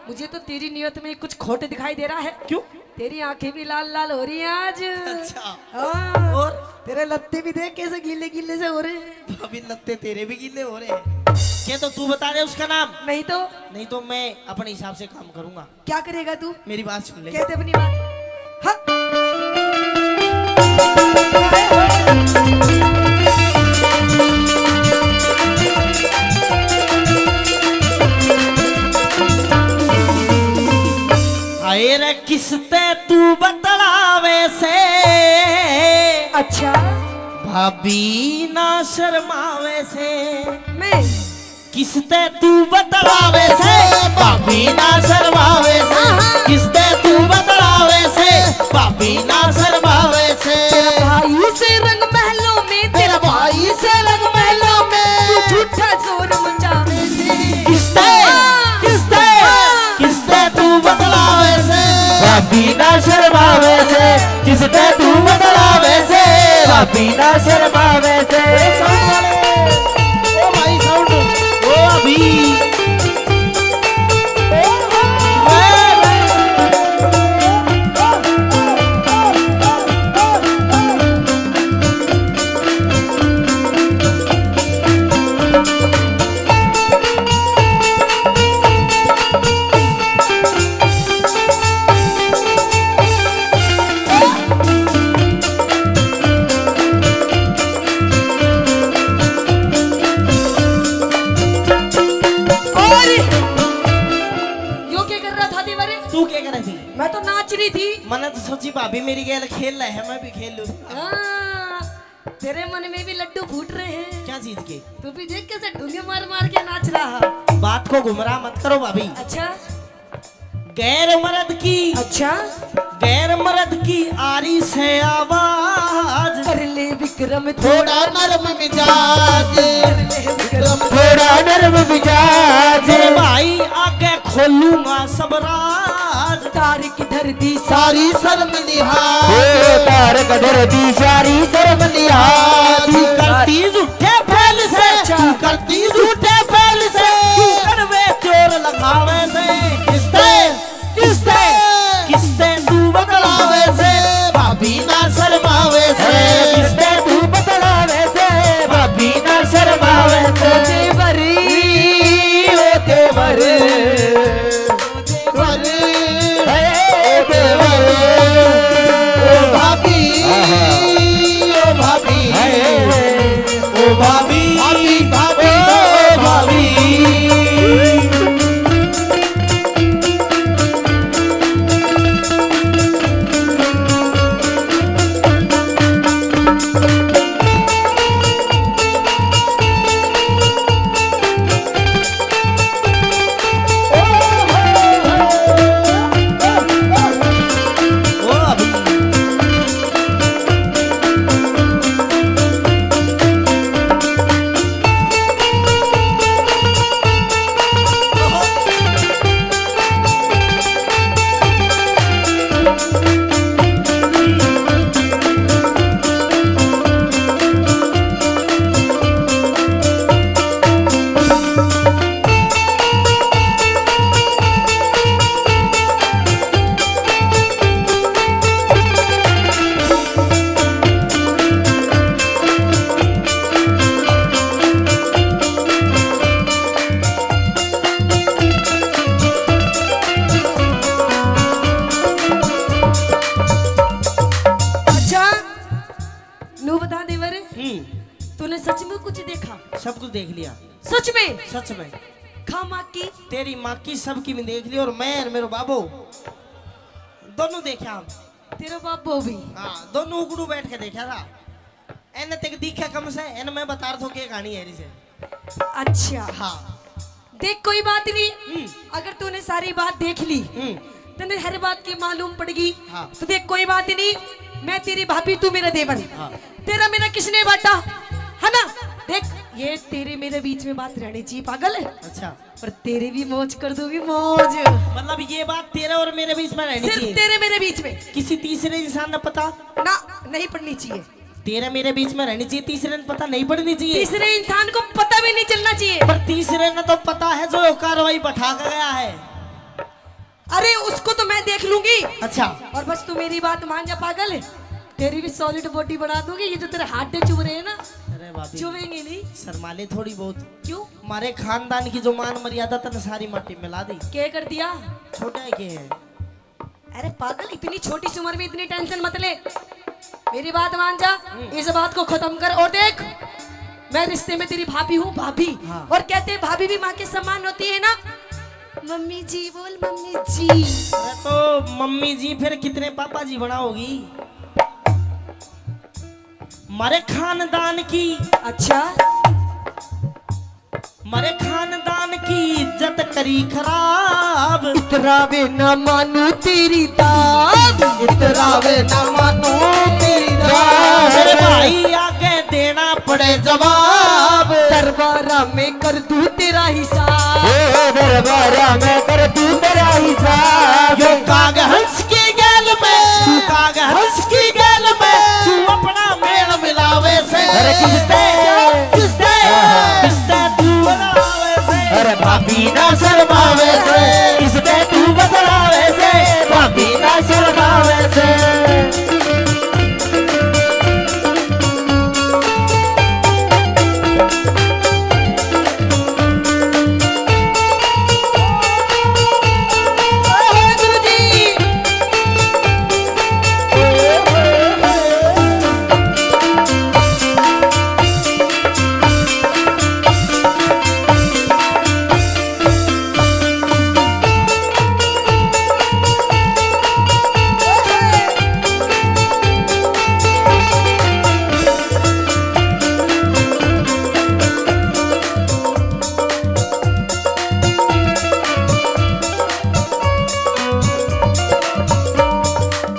मुझे तो तेरी नियत में कुछ खोट दिखाई दे रहा है। क्यों? तेरी आंखें भी लाल लाल हो रही हैं आज। अच्छा। हाँ। और? तेरे लत्ते भी देख कैसे गीले गीले से हो रहे हैं। भाभी, लत्ते तेरे भी गीले हो रहे हैं। क्या तो तू बता दे उसका नाम। नहीं तो? नहीं तो मैं अपने हिसाब से काम करूंगा। क्या करेगा तू? मेरी बात सुन ले। कहते अपनी बात। हाँ। हाय रे किसते तू बतलावे से। अच्छा। भाभी ना शर्मावे से। मैं किसते तू बतलावे से, भाभी ना शर्मावे से। किसते तू बतलावे से, भाभी ना शर्मावे से। तेरा भाई से रंग महलों में, तेरा भाई से रंग महलों में। तू झूठा शोर मचावे से। किसते, हाँ। किसते, हाँ। किसते तू बतलावे से, भाभी ना शर्मावे से। किसते तू बतलावे से, भाभी ना शर्मावे से। ए, साउंड वाले, ओ भाई, साउंड, ओ अभी। और यो क्या कर रहा था देवर? तू क्या कर रही थी? मैं तो नाच रही थी। मैंने तो सोची भाभी मेरी गेल खेल रहे है, मैं भी खेल लूँ। हाँ, तेरे मन में भी लड्डू फूट रहे हैं। क्या चीज के? तू भी देख कैसे ढूंगे मार मार के नाच रहा। बात को गुमराह मत करो भाभी। अच्छा। गैर मर्द की, अच्छा। गैर मर्द की आ रही से आवाज। कर ले विक्रम थोड़ा नरम मिजाज। कर ले विक्रम थोड़ा नरम मिजाज। मेरे भाई आगे खोलूंगा सब राज। तार की धर दी सारी शर्म लिहाज। ओ तार का धर दी सारी शर्म लिहाज। तू करती झूठे फैल से, अच्छा। तू करती झूठे फैल से, तू कड़वे चोर लगावे से। किसते, किसते, किसते तू बतलावे से, भाभी ना शर्मावे से। किसते तू बतलावे से, भाभी ना शर्मावे से। ओ देवर, ओ देवर। देवर, हे देवर, ओ भाभी, ओ भाभी, ओ भाभी, भाभी, भाभी, ओ भाभी। अच्छा, नू बता देवर, हम्म। तूने सच में कुछ देखा? सब कुछ देख लिया। सच में? सच में। खा माँ की? तेरी माँ की, सबकी भी देख ली, और मैं और मेरो बाबो दोनों देखा हम। तेरा बाबो भी? हाँ, दोनों उगड़ू बैठ के देखा था। एने तक दिखे कम से, एने मैं बता रहा था के कहानी है इसे। अच्छा। हाँ। देख, कोई बात नहीं, हम्म। अगर तूने सारी बात देख ली, हम्म। तूने हर बात की मालूम पड़ गई, हाँ। तो देख, कोई बात नहीं, मैं तेरी भाभी, तू मेरा देवर। हाँ। तेरा मेरा किसने बांटा, है ना? देख, ये तेरे मेरे बीच में बात रहनी चाहिए, पागल है? अच्छा। पर तेरी भी मौज कर दूंगी, मौज। मतलब, ये बात तेरे और मेरे बीच में रहनी सिर्फ चाहिए? तेरे मेरे बीच में। किसी तीसरे इंसान ने पता? ना, नहीं पड़नी चाहिए। तेरे मेरे बीच में रहनी चाहिए, तीसरे ने पता नहीं पड़नी चाहिए। तीसरे इंसान को पता भी नहीं चलना चाहिए। पर तीसरे ने तो पता है जो कार्रवाई बैठा के गया है। अरे, उसको तो मैं देख लूंगी। अच्छा। और बस तू मेरी बात मान जा पागल, तेरी भी सॉलिड बॉडी बना दूंगी। ये जो तेरे हड्डे चुभ रहे हैं ना, अरे भाभी, चुभेंगे नहीं। शर्मा ले थोड़ी बहुत। क्यों? हमारे खानदान की जो मान मर्यादा तने सारी माटी मिला दी। क्या कर दिया? छोटा है के है? अरे पागल, इतनी छोटी सी उम्र में इतनी टेंशन मत ले, मेरी बात मान जा। हम्म। इस बात को खत्म कर। और देख, मैं रिश्ते में तेरी भाभी हूँ, भाभी। हाँ। और कहते हैं, भाभी भी माँ के समान होती है ना। मम्मी जी बोल, मम्मी जी। अरे तो मम्मी जी फिर कितने पापा जी बनाओगी? मारे खानदान की। अच्छा। मारे खानदान की इज्जत करी खराब। इतरावे ना मानू तेरी दाब। इतरावे ना मानू तेरी दाब। मेरे भाई आगे देना पड़े जवाब। दरबारा में कर दूं तेरा हिसाब। ओ दरबारा में कर दूं तेरा हिसाब। यो काग हंस की गैल में, तू काग हंस की गैल में, तू अपना मेल मिलावे से। अरे किसते? किसते? किसते तू बदलावे से? अरे भाभी ना शर्मावे से, किसते तू बदलावे से? भाभी ना शर्मावे से।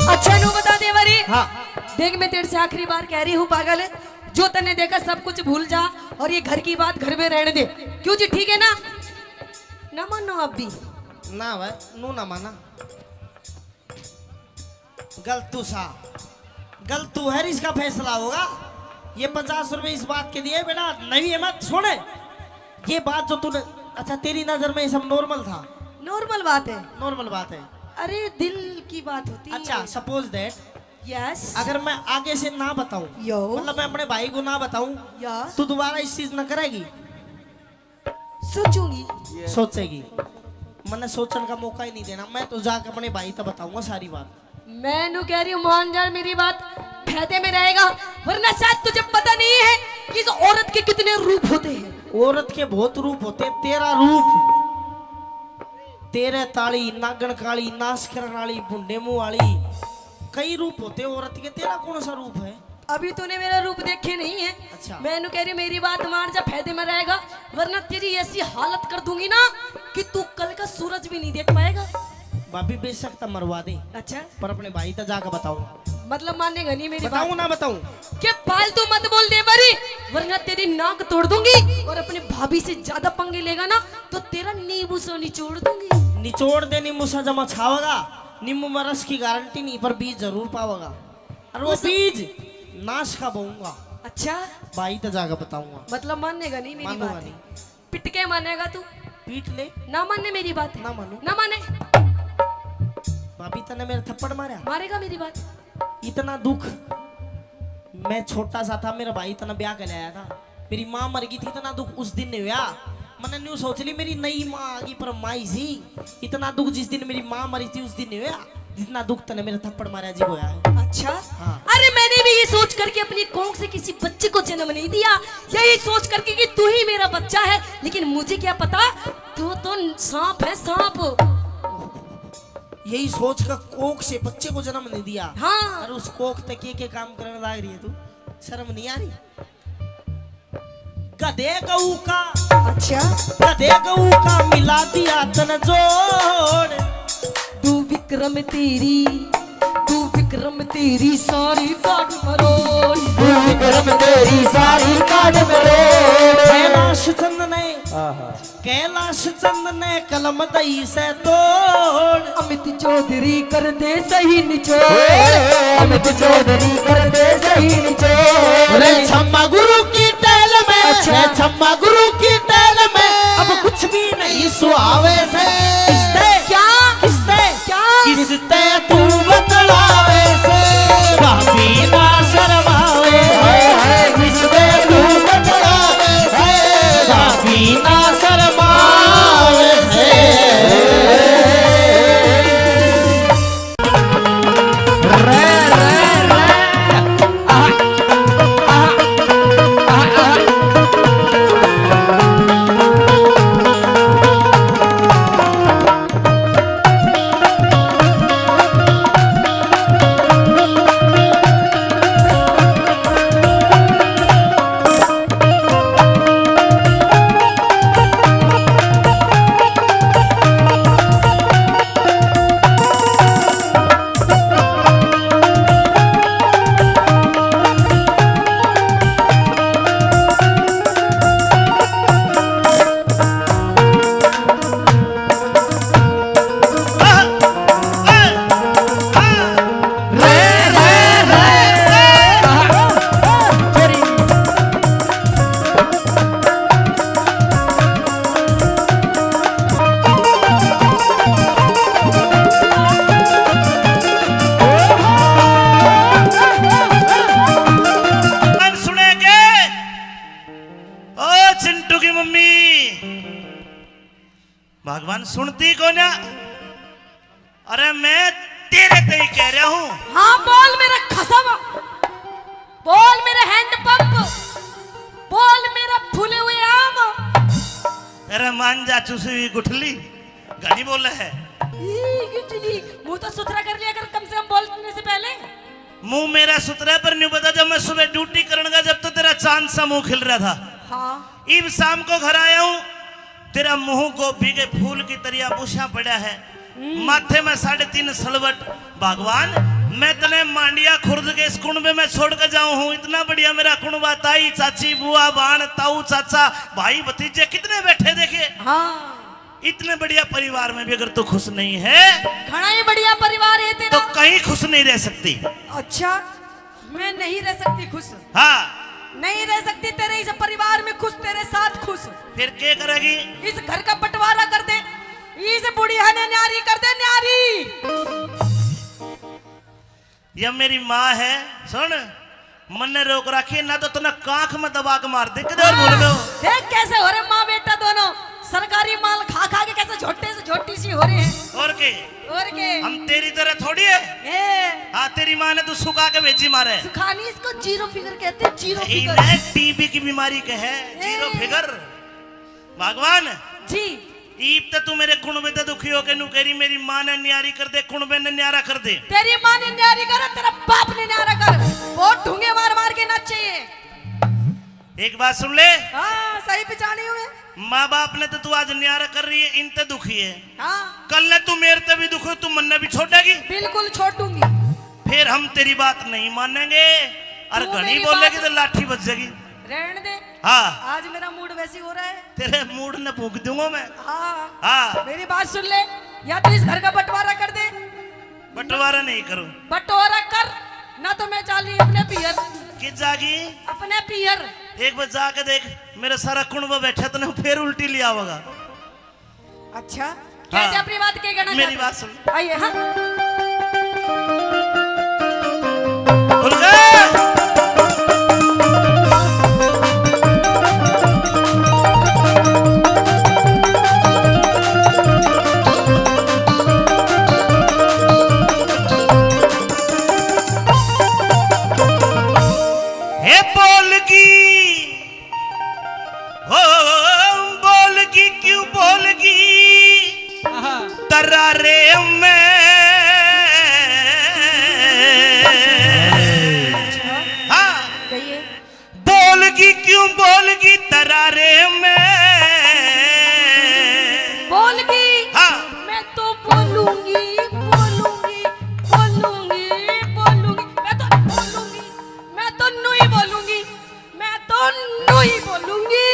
अच्छा, नू बता दे बारी। हाँ। देख, मैं तेरे से आखिरी बार कह रही हूँ पागल, जो तन्ने देखा सब कुछ भूल जा और ये घर की बात घर में रहने दे। क्यों जी, ठीक है ना? ना मानो आप भी। ना भाई, नू ना माना। गलतू सा, गलतू है, इसका फैसला होगा। ये पचास रुपए इस बात के दिए बेटा, नहीं है मत छोड़े। ये बात जो तूने, अच्छा, तेरी नजर में ये सब नॉर्मल था? नॉर्मल बात है। नॉर्मल बात है। अरे, दिल की बात होती है। अच्छा, suppose that, यस। अगर मैं आगे से ना बताऊं, यो। मतलब मैं अपने भाई को ना बताऊं, या। तो दोबारा इस चीज ना करेगी? सोचूंगी। सोचेगी? मन्ने सोचण का मौका ही नहीं देना। मैं तो जाके अपने भाई तक बताऊंगा सारी बात। मैं नू कह रही हूँ, मान जा मेरी बात, फायदे में रहेगा, वरना शायद तुझे पता नहीं है कि इस औरत के कितने रूप होते हैं। औरत के बहुत रूप होते हैं। तेरा रूप, तेरे ताली, नागण काली, नाश करण वाली, भुंडे मुंह वाली, कई रूप होते हैं औरत के। तेरा कौन सा रूप है? अभी तूने मेरा रूप देखे नहीं है। अच्छा। मैं नू कह रही हूँ, मेरी बात मान जा, फायदे में रहेगा, वरना तेरी ऐसी हालत कर दूंगी ना कि तू कल का सूरज भी नहीं देख पाएगा। भाभी, बेशक तो मरवा दे। अच्छा। पर अपने भाई तक जाकर बताऊंगा। मतलब मानेगा नहीं मेरी बात? बताऊं ना बताऊं? के फालतू मत बोल दे बारी, वरना तेरी नाक तोड़ दूंगी, और अपने भाभी से ज्यादा पंगे लेगा ना तो तेरा नींबू सा निचोड़ दूंगी। निचोड़ दे नींबू सा, जमा छावेगा। नींबू में रस की गारंटी नहीं, पर बीज जरूर पावेगा। और वो उस बीज नाश का बोऊंगा। अच्छा। भाई तो जाकर बताऊंगा। मतलब मानेगा नहीं मेरी बात? मानूंगा नहीं। पिट के मानेगा तू? पीट ले। ना माने मेरी बात? ना मानू। ना माने। भाभी, तने मेरे थप्पड़ मारा? मारेगा मेरी बात? इतना दुख, मैं छोटा सा था, मेरा भाई इतना ब्याह कर आया था, मेरी माँ मर गई थी, इतना दुख उस दिन नहीं हुआ। मैंने न्यू सोच ली, मेरी नई माँ आ गई, पर माई सी। इतना दुख जिस दिन मेरी माँ मरी थी, उस दिन नहीं हुआ, जितना दुख तने मेरे थप्पड़ मारा जी होया है। अच्छा। हाँ। अरे, मैंने भी ये सोच करके अपनी कोख से किसी बच्चे को जन्म नहीं दिया, यही सोच करके कि तू ही मेरा बच्चा है, लेकिन मुझे क्या पता तू तो सांप है, सांप। यही सोच का कोख से बच्चे को जन्म नहीं दिया। हाँ। और उस कोख तक के, के काम करने लाग रही है तू, शर्म नहीं आ रही? गधे गऊ का, अच्छा। गधे गऊ का मिला दिया तन जोड़। तू विक्रम तेरी, तू विक्रम तेरी सारी काट मरोड़। तू विक्रम तेरी सारी काट मरोड़। कैलाश चंद ने, आहा। कैलाश चंद ने कलम दई से तोड़। अमित चौधरी कर दे सही निचोड़। अमित चौधरी कर दे सही निचोड़। रे छम्मा गुरु की टहल में, अच्छा। रे छम्मा गुरु की टहल में, अब कुछ भी नहीं सुहावे से। किसते? क्या? किसते? क्या? किसते तू बतलावे से? भाभी ना शर्मावे से। किसते तू बतलावे से? भाभी ना शर्मावे से। रे, रे, रे। आहा, आहा। भगवान सुनती को ना। अरे मैं तेरे ते ही कह रहा हूँ। हाँ, बोल मेरे खसम, बोल मेरे हैंड पंप, बोल मेरा फूले हुए आम। अरे मान जा चुसी हुई गुठली, घणी बोले है। ई गुठली, मुंह तो सुथरा कर लिया कर, कम से कम बोलने से पहले। मुंह मेरा सुथरा है, पर न्यू बता, जब मैं सुबह ड्यूटी करण गया, जब तो तेरा चांद सा मुंह खिल रहा था। हाँ। इब शाम को घर आया हूँ, तेरा मुंह गोभी के फूल की तरिया बुशा पड़ा है, हम्म। माथे में साढ़े तीन सलवट। भगवान, मैं तने मांडिया खुर्द के इस कुणबे में छोड़ के जाऊं हूँ। इतना बढ़िया मेरा कुणबा, ताई, चाची, बुआ, बाण, ताऊ, चाचा, भाई, भतीजे कितने बैठे देखे। हाँ। इतने बढ़िया परिवार में भी अगर तू खुश नहीं है, घणा ही बढ़िया परिवार है तेरा। तो कहीं खुश नहीं रह सकती। अच्छा, मैं नहीं रह सकती खुश। हाँ। नहीं रह सकती तेरे इस परिवार में खुश, तेरे साथ खुश। फिर क्या करेगी? इस घर का बंटवारा कर दे, इस बुढ़िया ने न्यारी कर दे, न्यारी। या मेरी माँ है, सुन, मन्ने रोक रखी है, ना तो तन्ने कांख में दबा के मार दे, किधर बोल रहे हो? देख कैसे हो रहे माँ बेटा दोनों, सरकारी माल खा खा के कैसे झोटे से झोटी सी हो रहे हैं। और के? और के? हम तेरी तरह थोड़ी है। ए। हाँ, तेरी माँ ने तो सुखा के भेजी मारे। सुखानी, इसको जीरो फिगर कहते हैं, जीरो फिगर। इन्हें टीबी की बीमारी के है, जीरो ए। फिगर। भगवान जी। ईब तो तू मेरे कुणबे ते दुखी होके नू कह रही, मेरी माँ ने न्यारी कर दे, कुणबे ने न्यारा कर दे। तेरी माँ ने न्यारी करे, तेरा बाप ने न्यारा कर। बहुत ढूंगे मार मार के नाचे ये। एक बात सुन ले। हाँ, सही पिछानी हूँ मैं। माँ बाप ने तो तू आज न्यारा कर रही है, इन ते दुखी है। हाँ। कल ने तू मेरे ते भी दुखी हो, तू मन्ने भी छोड़ेगी? बिल्कुल छोड़ूंगी। फिर हम तेरी बात नहीं मानेंगे। और तू घणी मेरी बोलेगी बात तो लाठी बज जाएगी। रहने दे। हाँ। आज मेरा मूड वैसे ही हो रहा है। तेरे मूड ने फूंक दूंगा मैं। हाँ। हाँ। मेरी बात सुन ले, या तो इस घर का बंटवारा कर दे। बंटवारा नहीं करूँ। बंटवारा कर, ना तो मैं जा रही अपने पियर। किस जागी? अपने पियर। एक बार जाके देख, मेरा सारा कुणबा बैठा, तने फिर उल्टी ले आवेगा। अच्छा, क्या हाँ। थे अपनी बात के कहना मेरी चाहते? बात सुन। आइए, हाँ। खुल गए। हे बोल की हो बोलगी, क्यों बोलगी? आहा। तरारे में। अच्छा। हाँ। कहिए। बोलगी, क्यों बोलगी तरारे में? बोलगी। हाँ। मैं तो बोलूंगी, बोलूंगी, बोलूंगी, बोलूंगी। मैं तो बोलूंगी, मैं तो न्यू ही बोलूंगी। मैं तो न्यू ही बोलूंगी।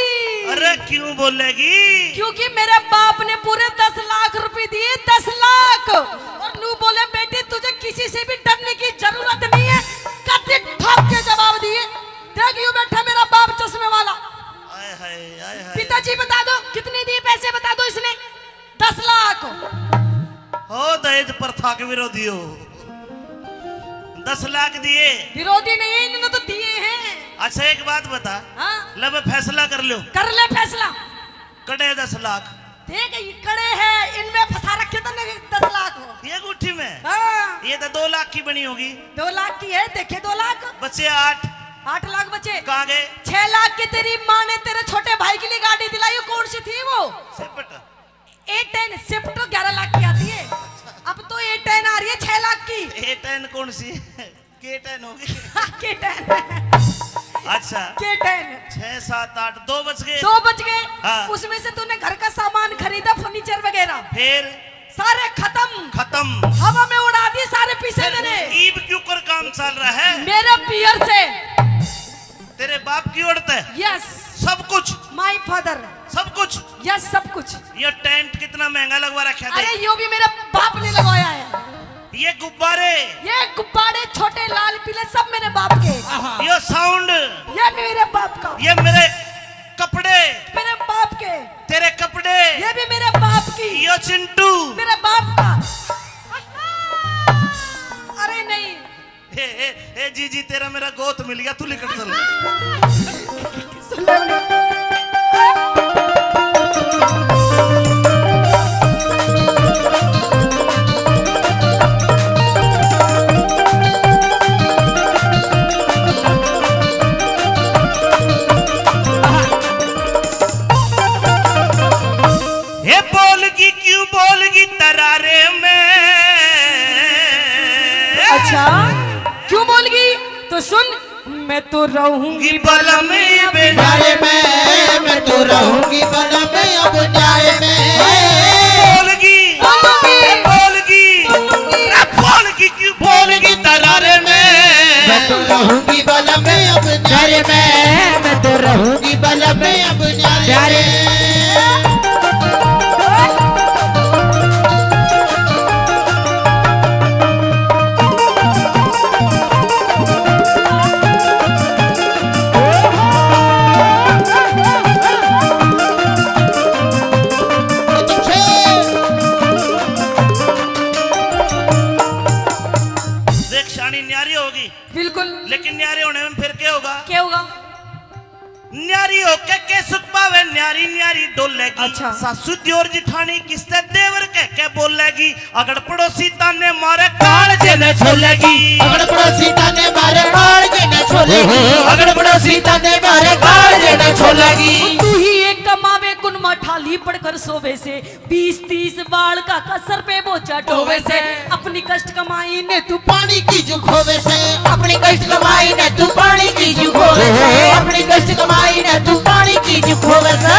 अरे क्यों बोलेगी? क्योंकि मेरे बाप ने पूरे दस लाख रुपए दिए, दस लाख। और न्यू बोले, बेटी तुझे किसी से भी डरने की जरूरत नहीं है। कति ठोक के जवाब दिए। देख यूं बैठा मेरा बाप चश्मे वाला। हाय हाय, हाय हाय। पिताजी बता दो कितने दिए पैसे, बता दो इसने। दस लाख। हो दहेज प्रथा के विरोधी हो। दस लाख दिए। विरोधी नहीं है, इन्होंने तो दिए हैं। अच्छा एक बात बता। हाँ। ले बे फैसला कर लो। कर ले फैसला। कड़े दस लाख। देख ये कड़े हैं, इनमें फंसा रखे तने दस लाख हो। ये गुट्ठी में? हाँ। ये तो दो लाख की बनी होगी। दो लाख की है, देखे दो लाख। बचे आठ। आठ लाख बचे। कहाँ गए? छह लाख की तेरी माँ ने तेरे छोटे भाई के लिए गाड़ी दिलाई, कौन सी थी वो? सेपट। ए टेन, स्विफ्ट तो ग्यारह लाख की आती है, अब तो ए टेन आ रही है छह लाख की। ए टेन कौन सी? के टेन होगी। के टेन। अच्छा। के टेन। छह, सात, आठ, दो बच गए। दो बच गए। हाँ। उसमें से तूने घर का सामान खरीदा, फर्नीचर वगैरह। फिर? सारे खत्म। खत्म। हवा में उड़ा दिए सारे पैसे फिर तेरे। ईब क्यों कर काम चल रहा है? मेरे पियर से। तेरे बाप की ओर तै? यस। सब कुछ? My father. सब कुछ? यस, सब कुछ। ये टेंट कितना महंगा लगवा रखा है? अरे यो भी मेरे बाप ने लगवाया है। ये गुब्बारे? ये गुब्बारे छोटे लाल पीले सब मेरे बाप के। ये साउंड? ये भी मेरे बाप का। ये मेरे कपड़े? मेरे बाप के। तेरे कपड़े? ये भी मेरे बाप की। ये चिंटू? मेरे बाप का। अरे नहीं। ए, ए, ए, जीजी, तेरा मेरा गोत मिल गया, तू लिकड़ चल। सुन ले। रहूंगी बलम अब न्यारे में, मैं तो रहूंगी बलम अब न्यारे में। बोलगी, बोलगी, ए बोलगी, ए बोलगी क्यों बोलगी तरारे में? मैं तो रहूंगी बलम अब न्यारे में, मैं तो रहूंगी बलम अब न्यारे में। देख, शानी न्यारी होगी। बिल्कुल। लेकिन न्यारे होने में फिर क्या होगा? क्या होगा? न्यारी होके के सुख पावे, न्यारी न्यारी डोलेगी। अच्छा। सासू दियोर जिठानी किसते देवर कह के बोलेगी। अगड़ पड़ोसी ताने मारे कालजे ने छोलेगी। अगड़ पड़ोसी ताने मारे कालजे ने छोलेगी। अगड़ पड़ोसी ताने मारे कालजे ने छोलेगी। तू ही एक कमावे, कुन मा ठाली पड़कर सोवे से। बीस तीस बालका का सर पे बोझा ढोवे से। अपनी कष्ट कमाई ने तू पानी की जू खोवे से। अपनी कष्ट कमाई ने तू पानी की जू खोवे से। अपनी कष्ट कमाई ने तू पानी की जू खोवे से।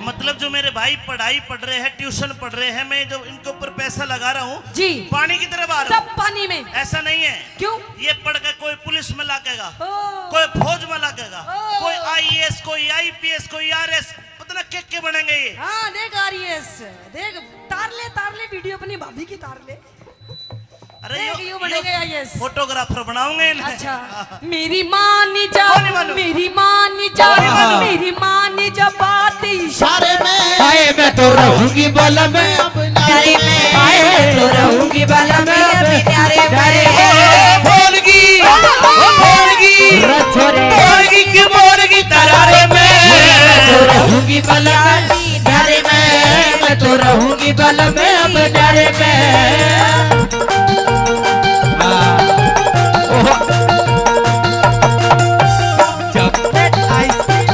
मतलब, जो मेरे भाई पढ़ाई पढ़ रहे हैं, ट्यूशन पढ़ रहे हैं, मैं जो इनके ऊपर पैसा लगा रहा हूँ, जी। पानी की तरह बहा रहा हूँ। सब पानी में। ऐसा नहीं है। क्यों? ये पढ़ के कोई पुलिस में लागेगा, ओ। कोई फौज में लागेगा, ओ। कोई आईएएस, कोई आईपीएस, कोई आरएस, पता ना के के बनेंगे ये। हाँ, देख आरएएस, देख, तार ले, तार ले, वीडियो अपनी भाभी की तार ले। अरे देख, यो, यूं यो बनेंगे आईएएस। फोटोग्राफर बनाऊंगे इन्हें। अच्छा। मेरी माँ ने जा, कौन नहीं मानू? मेरी माँ ने जा, कौन नहीं मानू? मेरी माँ ने जा बात इशारे में। हाय, मैं तो रहूंगी बलम अब न्यारे में। हाय, मैं तो रहूंगी बलम अब न्यारे में। ओ, बोलगी, ओ, बोलगी। बोलगी की बोलगी तरारे में। मैं तो रहूंगी बलम न्यारे में, मैं तो रहूंगी बलम अब न्यारे में। हाँ। ओहो। जब तक आइसक्रीम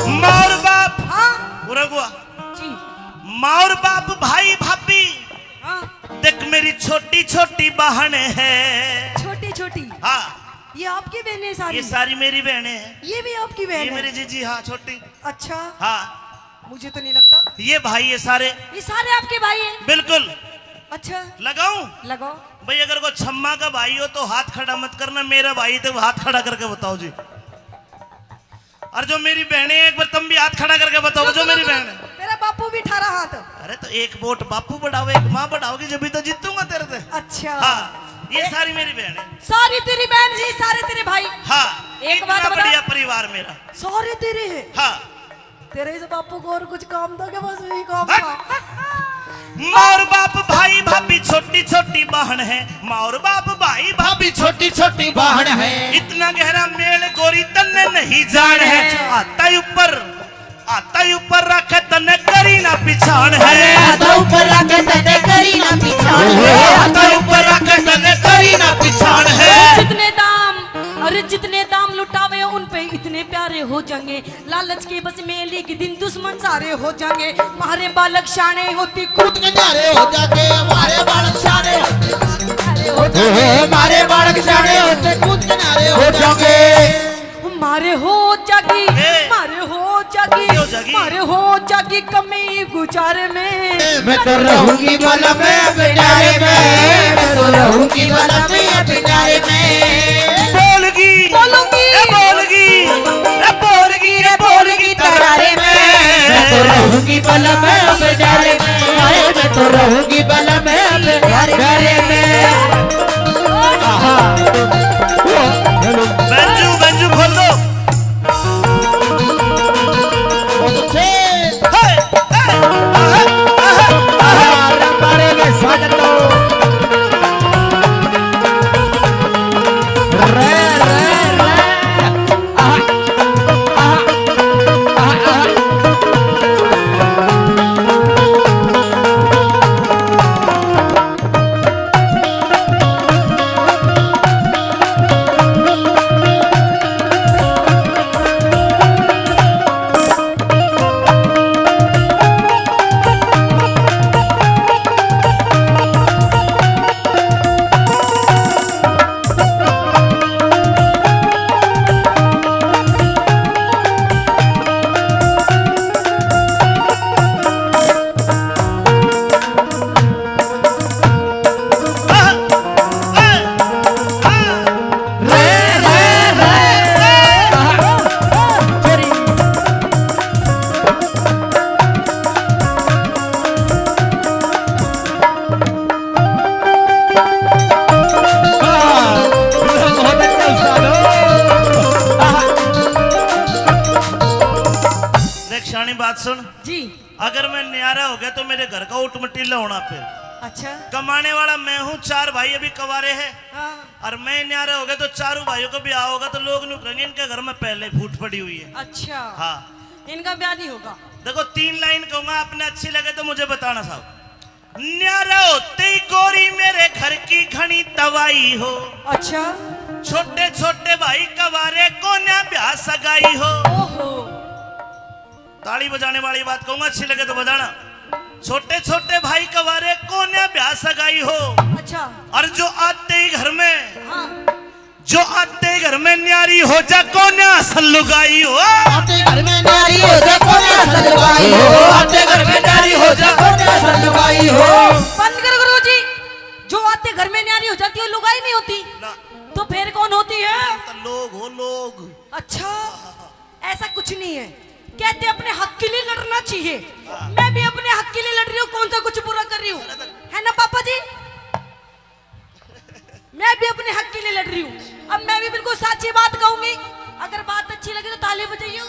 माँ और बाप, हाँ। पूरा हुआ। जी। माँ और बाप, भाई भाभी, हाँ। देख मेरी छोटी छोटी बहन है। छोटी छोटी? हाँ। ये आपकी बहनें सारी? ये सारी मेरी बहनें हैं। ये भी आपकी बहन ये है? मेरी जीजी, हाँ, छोटी। अच्छा। हाँ। मुझे तो नहीं लगता। ये भाई, ये सारे। ये सारे आपके भाई हैं? बिल्कुल। अच्छा। लगाऊं? लगाओ। भाई, अगर कोई छम्मा का भाई हो तो हाथ खड़ा मत करना, मेरा भाई तो हाथ खड़ा करके बताओ जी। और जो मेरी बहनें हैं, एक बार तुम भी हाथ खड़ा करके बताओ, जो जो, जो, मेरी जो, बहन है। तेरा बापू भी ठारा हाथ। अरे, तो एक वोट बापू बढ़ाओ, एक माँ बढ़ाओगी, जब भी तो जीतूंगा तेरे से। अच्छा। हाँ, ये ए- सारी मेरी बहन है। सारी तेरी बहन जी, सारे तेरे भाई। हाँ, एक बात इतना बता। बढ़िया परिवार मेरा। सारे तेरे हैं? हाँ। तेरे इस बापू को और कुछ काम था क्या? बस यही काम हट। था। माँ और बाप, भाई भाभी, छोटी छोटी बहन है। माँ और बाप, भाई भाभी, छोटी छोटी बहन है। इतना गहरा मेल गोरी तन्ने नहीं जान है। अच्छा। आता ही ऊपर, आता ही ऊपर रखे तन्ने करी ना पिछाण है। अरे आता ऊपर रखे तन्ने करी ना पिछाण है। आता ही ऊपर रखे तन्ने करी ना पिछाण है। जितने दाम, अरे जितने दाम लुटावे उन पे इतने प्यारे हो जाएंगे। लालच के बस में एक दिन दुश्मन सारे हो जाएंगे। मारे बालक शाणे होती कूद के न्यारे हो जाते, मारे बालक शाणे होते कूद के न्यारे हो जाते। मारे बालक शाणे होते कूद के न्यारे हो जाते। मारे हो जागी, ए। मारे हो जागी, हो जागी? मारे हो जागी कमी गुजारे में। मैं तो रहूंगी बलम अब न्यारे में, मैं तो रहूंगी बलम अब न्यारे में। बोलगी, बोलूंगी। ए बोलगी, ए बोलगी, ए बोलगी तरारे में। मैं तो रहूंगी बलम अब न्यारे में, हाय, मैं तो रहूंगी बलम अब न्यारे में। आहा। ओ, हेलो। बेंजू, बेंजू खोल दो। सुन जी। अगर मैं न्यारा हो गया तो मेरे घर का उठमटीला होना पे। अच्छा। कमाने वाला मैं हूँ, चार भाई अभी कवारे हैं। हाँ। और मैं न्यारा हो गया तो चारों भाइयों को ब्याह होगा तो लोग न्यू कहेंगे, "इनके घर में पहले फूट पड़ी हुई है।" अच्छा। हाँ। इनका ब्याह नहीं होगा। देखो, तीन लाइन कहूंगा, आपने अच्छी लगे तो मुझे बताना साहब। न्यारा होते ही गोरी मेरे घर की घणी तबाही हो। अच्छा। छोटे छोटे भाई कवारे कोन्या ब्याह सगाई हो। ओहो। ताली बजाने वाली बात कहूंगा, अच्छी लगे तो बजाना। छोटे छोटे भाई कवारे कोन्या ब्याह सगाई हो। अच्छा। और जो आते ही घर में, हाँ। जो आते ही घर में न्यारी हो जा कोन्या असल लुगाई हो। आते घर में न्यारी हो जा कोन्या असल लुगाई हो। आते घर में न्यारी हो जा कोन्या असल लुगाई हो। बंद करो गुरुजी, जो आते घर में न्यारी हो जाती है, लुगाई नहीं होती। ना। तो फिर कौन होती है? तो लोग हो, लोग। अच्छा। ऐसा कुछ नहीं है। कहते अपने हक के लिए लड़ना चाहिए। मैं भी अपने हक के लिए लड़ रही हूँ, कौन सा कुछ बुरा कर रही हूँ, है ना पापा जी? मैं भी अपने हक के लिए लड़ रही हूँ। अब मैं भी बिल्कुल साची बात कहूंगी, अगर बात अच्छी लगे तो ताली बजाइयो।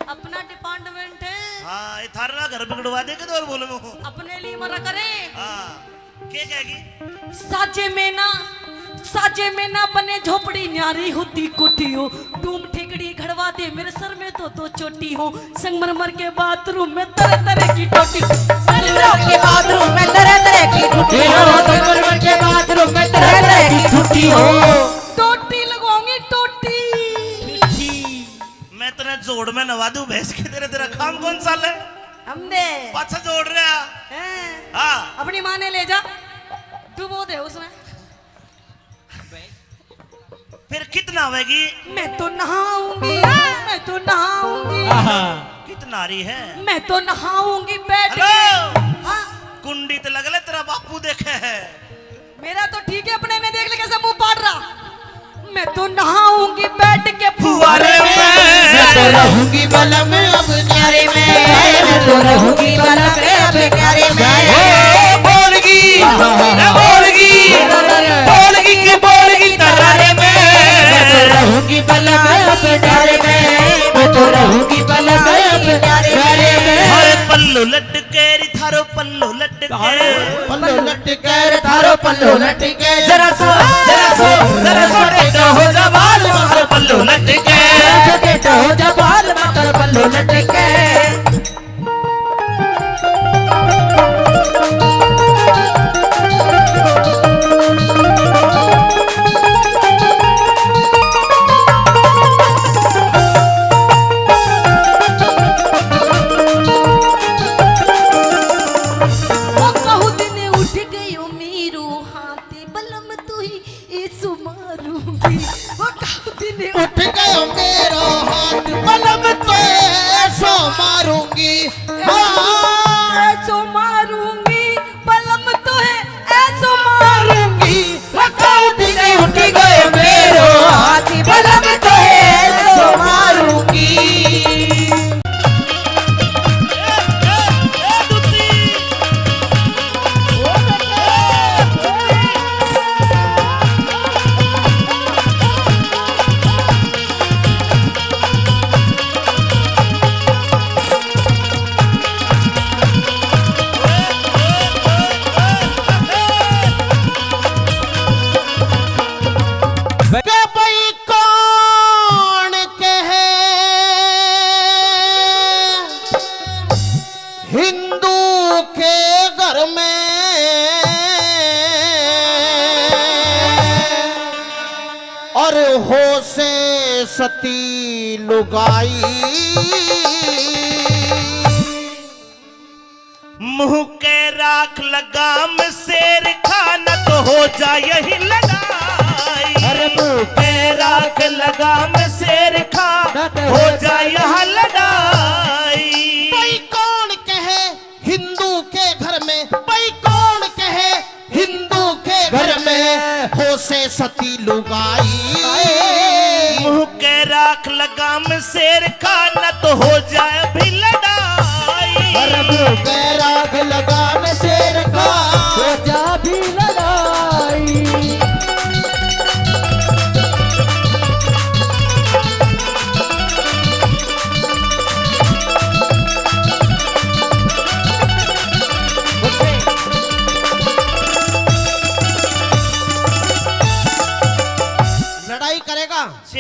अपना डिपार्टमेंट है। हाँ, ये थारा घर बिगड़वा दे के तो और बोलूंगा। अपने लिए मरा करे। हाँ। के कहेगी? साजे में ना, साजे में ना बने झोपड़ी, न्यारी होती कोठी हो। डूम ठेकड़ी घड़वा दे, मेरे सर में तो दो चोटी हो। संगमरमर के बाथरूम में तरह तरह की टोटी। संगमरमर के बाथरूम में तरह तरह की टोटी हो। संगमरमर के बाथरूम में तरह तरह की टोटी हो। टोटी लगवाऊंगी, टोटी। मैं तेरे जोड़ में नवा दूं भैंस के, तेरे, तेरा काम कौन सा है? हम दे। पाछा जोड़ रहा। हैं? हाँ। अपनी माँ ने ले जा, तू वो दे उसमें। फिर कितना आवेगी? मैं तो नहाऊंगी, मैं तो नहाऊंगी। आहा। कितना रही है? मैं तो नहाऊंगी बैठ के। हेलो। हाँ। कुंडी तो लग ले, तेरा बापू देखे है। मेरा तो ठीक है, अपने ने देख ले कैसे मुंह पाड़ रहा। मैं तो नहाऊंगी बैठ के फुहारे में। मैं तो रहूंगी बलम अब न्यारे में। मैं तो रहूंगी बलम अब न्यारे में। ओ बोलगी, ए बोलगी, बोलगी के बोलगी तरारे में। मैं तो रहूंगी बलम अब न्यारे में। मैं तो रहूंगी बलम अब न्यारे में। हर पल्लू लटके री थारो पल्लू लटके। पल्लो लटके रे थारो पल्लो लटके। जरा सो, जरा सो, जरा सो टेढ़ा हो जा बाल मार पल्लो लटके। जरा सो टेढ़ा हो जा बाल मार पल्लो लटके। वो कहू दिन उठ गयो मेरो हाथ, बलम तू ही ऐसो मारूंगी। वो कहू दिन उठ गयो मेरो हाथ, बलम तो ऐसो मारूंगी। हाँ। ऐसो मारूंगी, बलम तो है ऐसो मारूंगी। वो कहू दिन उठ गयो मेरो हाथ, बलम तो है ऐसो मारूंगी। के भाई कौन कहे हिंदू के घर में और हो से सती लुगाई। मुंह के राख लगाम शेर खा, न तो हो जा यही लड़ाई। अरे मुंह के राख लगाम शेर खा, न तो हो जा यहाँ लड़ाई। भाई कौन कहे हिंदू के घर में, भाई कौन कहे हिंदू के घर में हो से सती लुगाई। मुंह के राख लगाम शेर का, न तो हो जाए भी लड़ाई। अरे मुंह के राख लगाम शेर का, हो जा भी लड़ाई।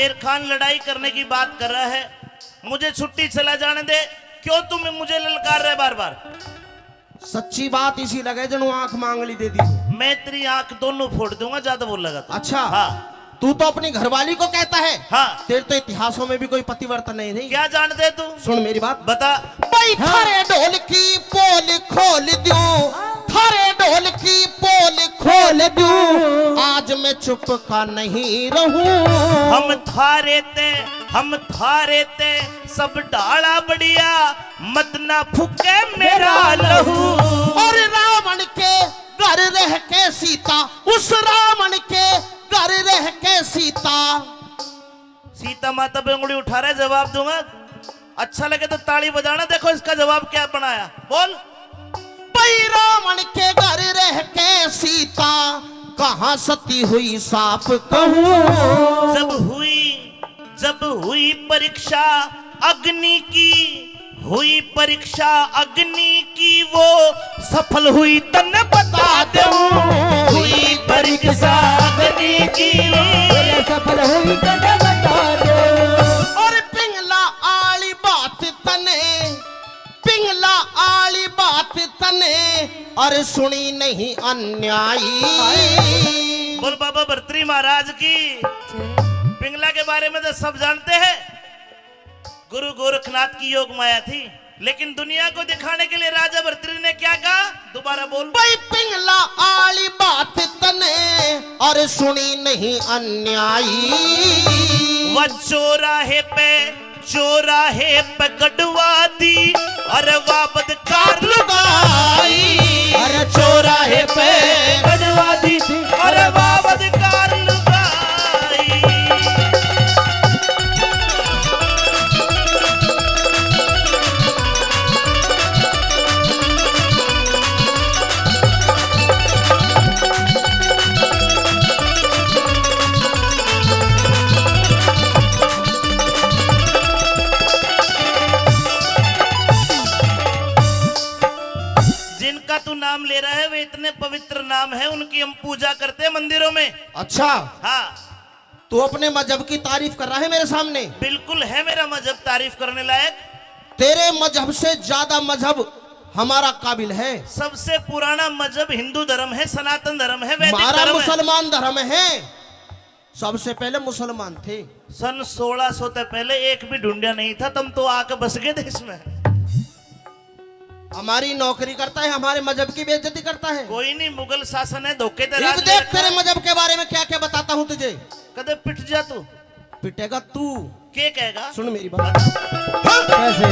शेर खान लड़ाई करने की बात कर रहा है, मुझे छुट्टी चला जाने दे। क्यों तुम मुझे ललकार रहे बार बार? सच्ची बात इसी लगे जणु आंख मांगली दे दी। मैं तेरी आंख दोनों फोड़ दूंगा, ज्यादा बोलेगा तो। अच्छा। हाँ। तू तो अपनी घरवाली को कहता है। हाँ। तेरे तो इतिहासों में भी कोई पतिव्रता नहीं रही। क्या जानते तू? सुन मेरी बात। बता। भाई, हाँ। थारे ढोल की पोल खोल दूं, थारे ढोल की पोल खोल दूं, आज मैं चुप का नहीं रहूं। हम थारे ते, हम थारे ते सब ढाला बढ़िया, मत ना फूके मेरा लहू। और रावण के घर रह के सीता, उस रावण के घर रह के सीता। सीता माता पे उंगली उठा रहे, जवाब दूंगा। अच्छा लगे तो ताली बजाना, देखो इसका जवाब क्या बनाया। बोल। भाई, रावण के घर रह के सीता कहाँ सती हुई साफ कहूँ। जब हुई, जब हुई परीक्षा अग्नि की, हुई परीक्षा अग्नि की, वो सफल हुई तन्ने बता दूं। हुई परीक्षा अग्नि की, वो सफल हुई तन्ने बता दूं। और पिंगला आली बात तने, पिंगला आली बात तने, और सुनी नहीं अन्यायी। बोल बाबा भरतरी महाराज की। पिंगला के बारे में तो सब जानते हैं, गुरु गोरखनाथ की योग माया थी, लेकिन दुनिया को दिखाने के लिए राजा भरतरी ने क्या कहा? दोबारा बोल। भाई, पिंगला आली बात तने, और सुनी नहीं अन्यायी। वह चौराहे पे, चौराहे पे गड़वा दी, अरे वाह बदकार लुगाई। अरे चौराहे पे गड़वा दी थी, अरे वाह बदकार लुगाई। जिनका तू नाम ले रहा है, वे इतने पवित्र नाम है, उनकी हम पूजा करते हैं मंदिरों में। अच्छा। हाँ। तू अपने मजहब की तारीफ कर रहा है मेरे सामने? बिल्कुल है मेरा मजहब तारीफ करने लायक। तेरे मजहब से ज्यादा मजहब हमारा काबिल है। सबसे पुराना मजहब हिंदू धर्म है, सनातन धर्म है, वैदिक हमारा धर्म है। मुसलमान धर्म है। सबसे पहले मुसलमान थे। सन सोलह सौ से पहले एक भी ढूंढा नहीं था, तुम तो आके बस गए देश में। हमारी नौकरी करता है, हमारे मजहब की बेइज्जती करता है। कोई नहीं, मुगल शासन है, धोखे ते इब राज देख, ले रखा तेरे है। मजहब के बारे में क्या क्या बताता हूँ तुझे। कदे पिट जा तू। पिटेगा तू। के कहेगा? सुन मेरी बात। हाँ? कैसे?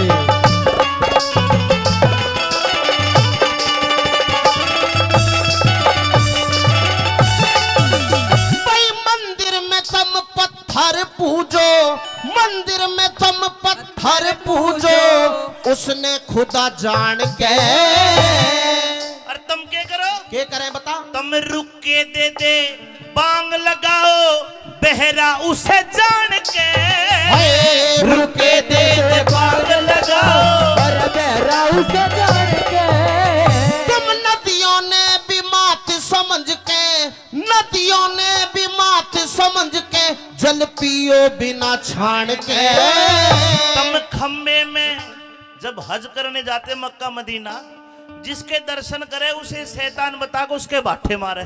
भाई, मंदिर में तुम पत्थर पूजो, मंदिर में तुम पत्थर पूजो, उसने खुदा जान के। और तुम के करो? के करें बता? तुम रुक के दे दे बांग लगाओ, बहरा उसे जान के। हाय, रुके दे दे बांग लगाओ। अरे बहरा उसे जान के। तुम नदियों ने भी मात समझ के, नदियों ने भी मात समझ के, जल पियो बिना छान के। तुम खम्बे में जब हज करने जाते मक्का मदीना, जिसके दर्शन करे उसे शैतान बता के उसके बाटे मारे।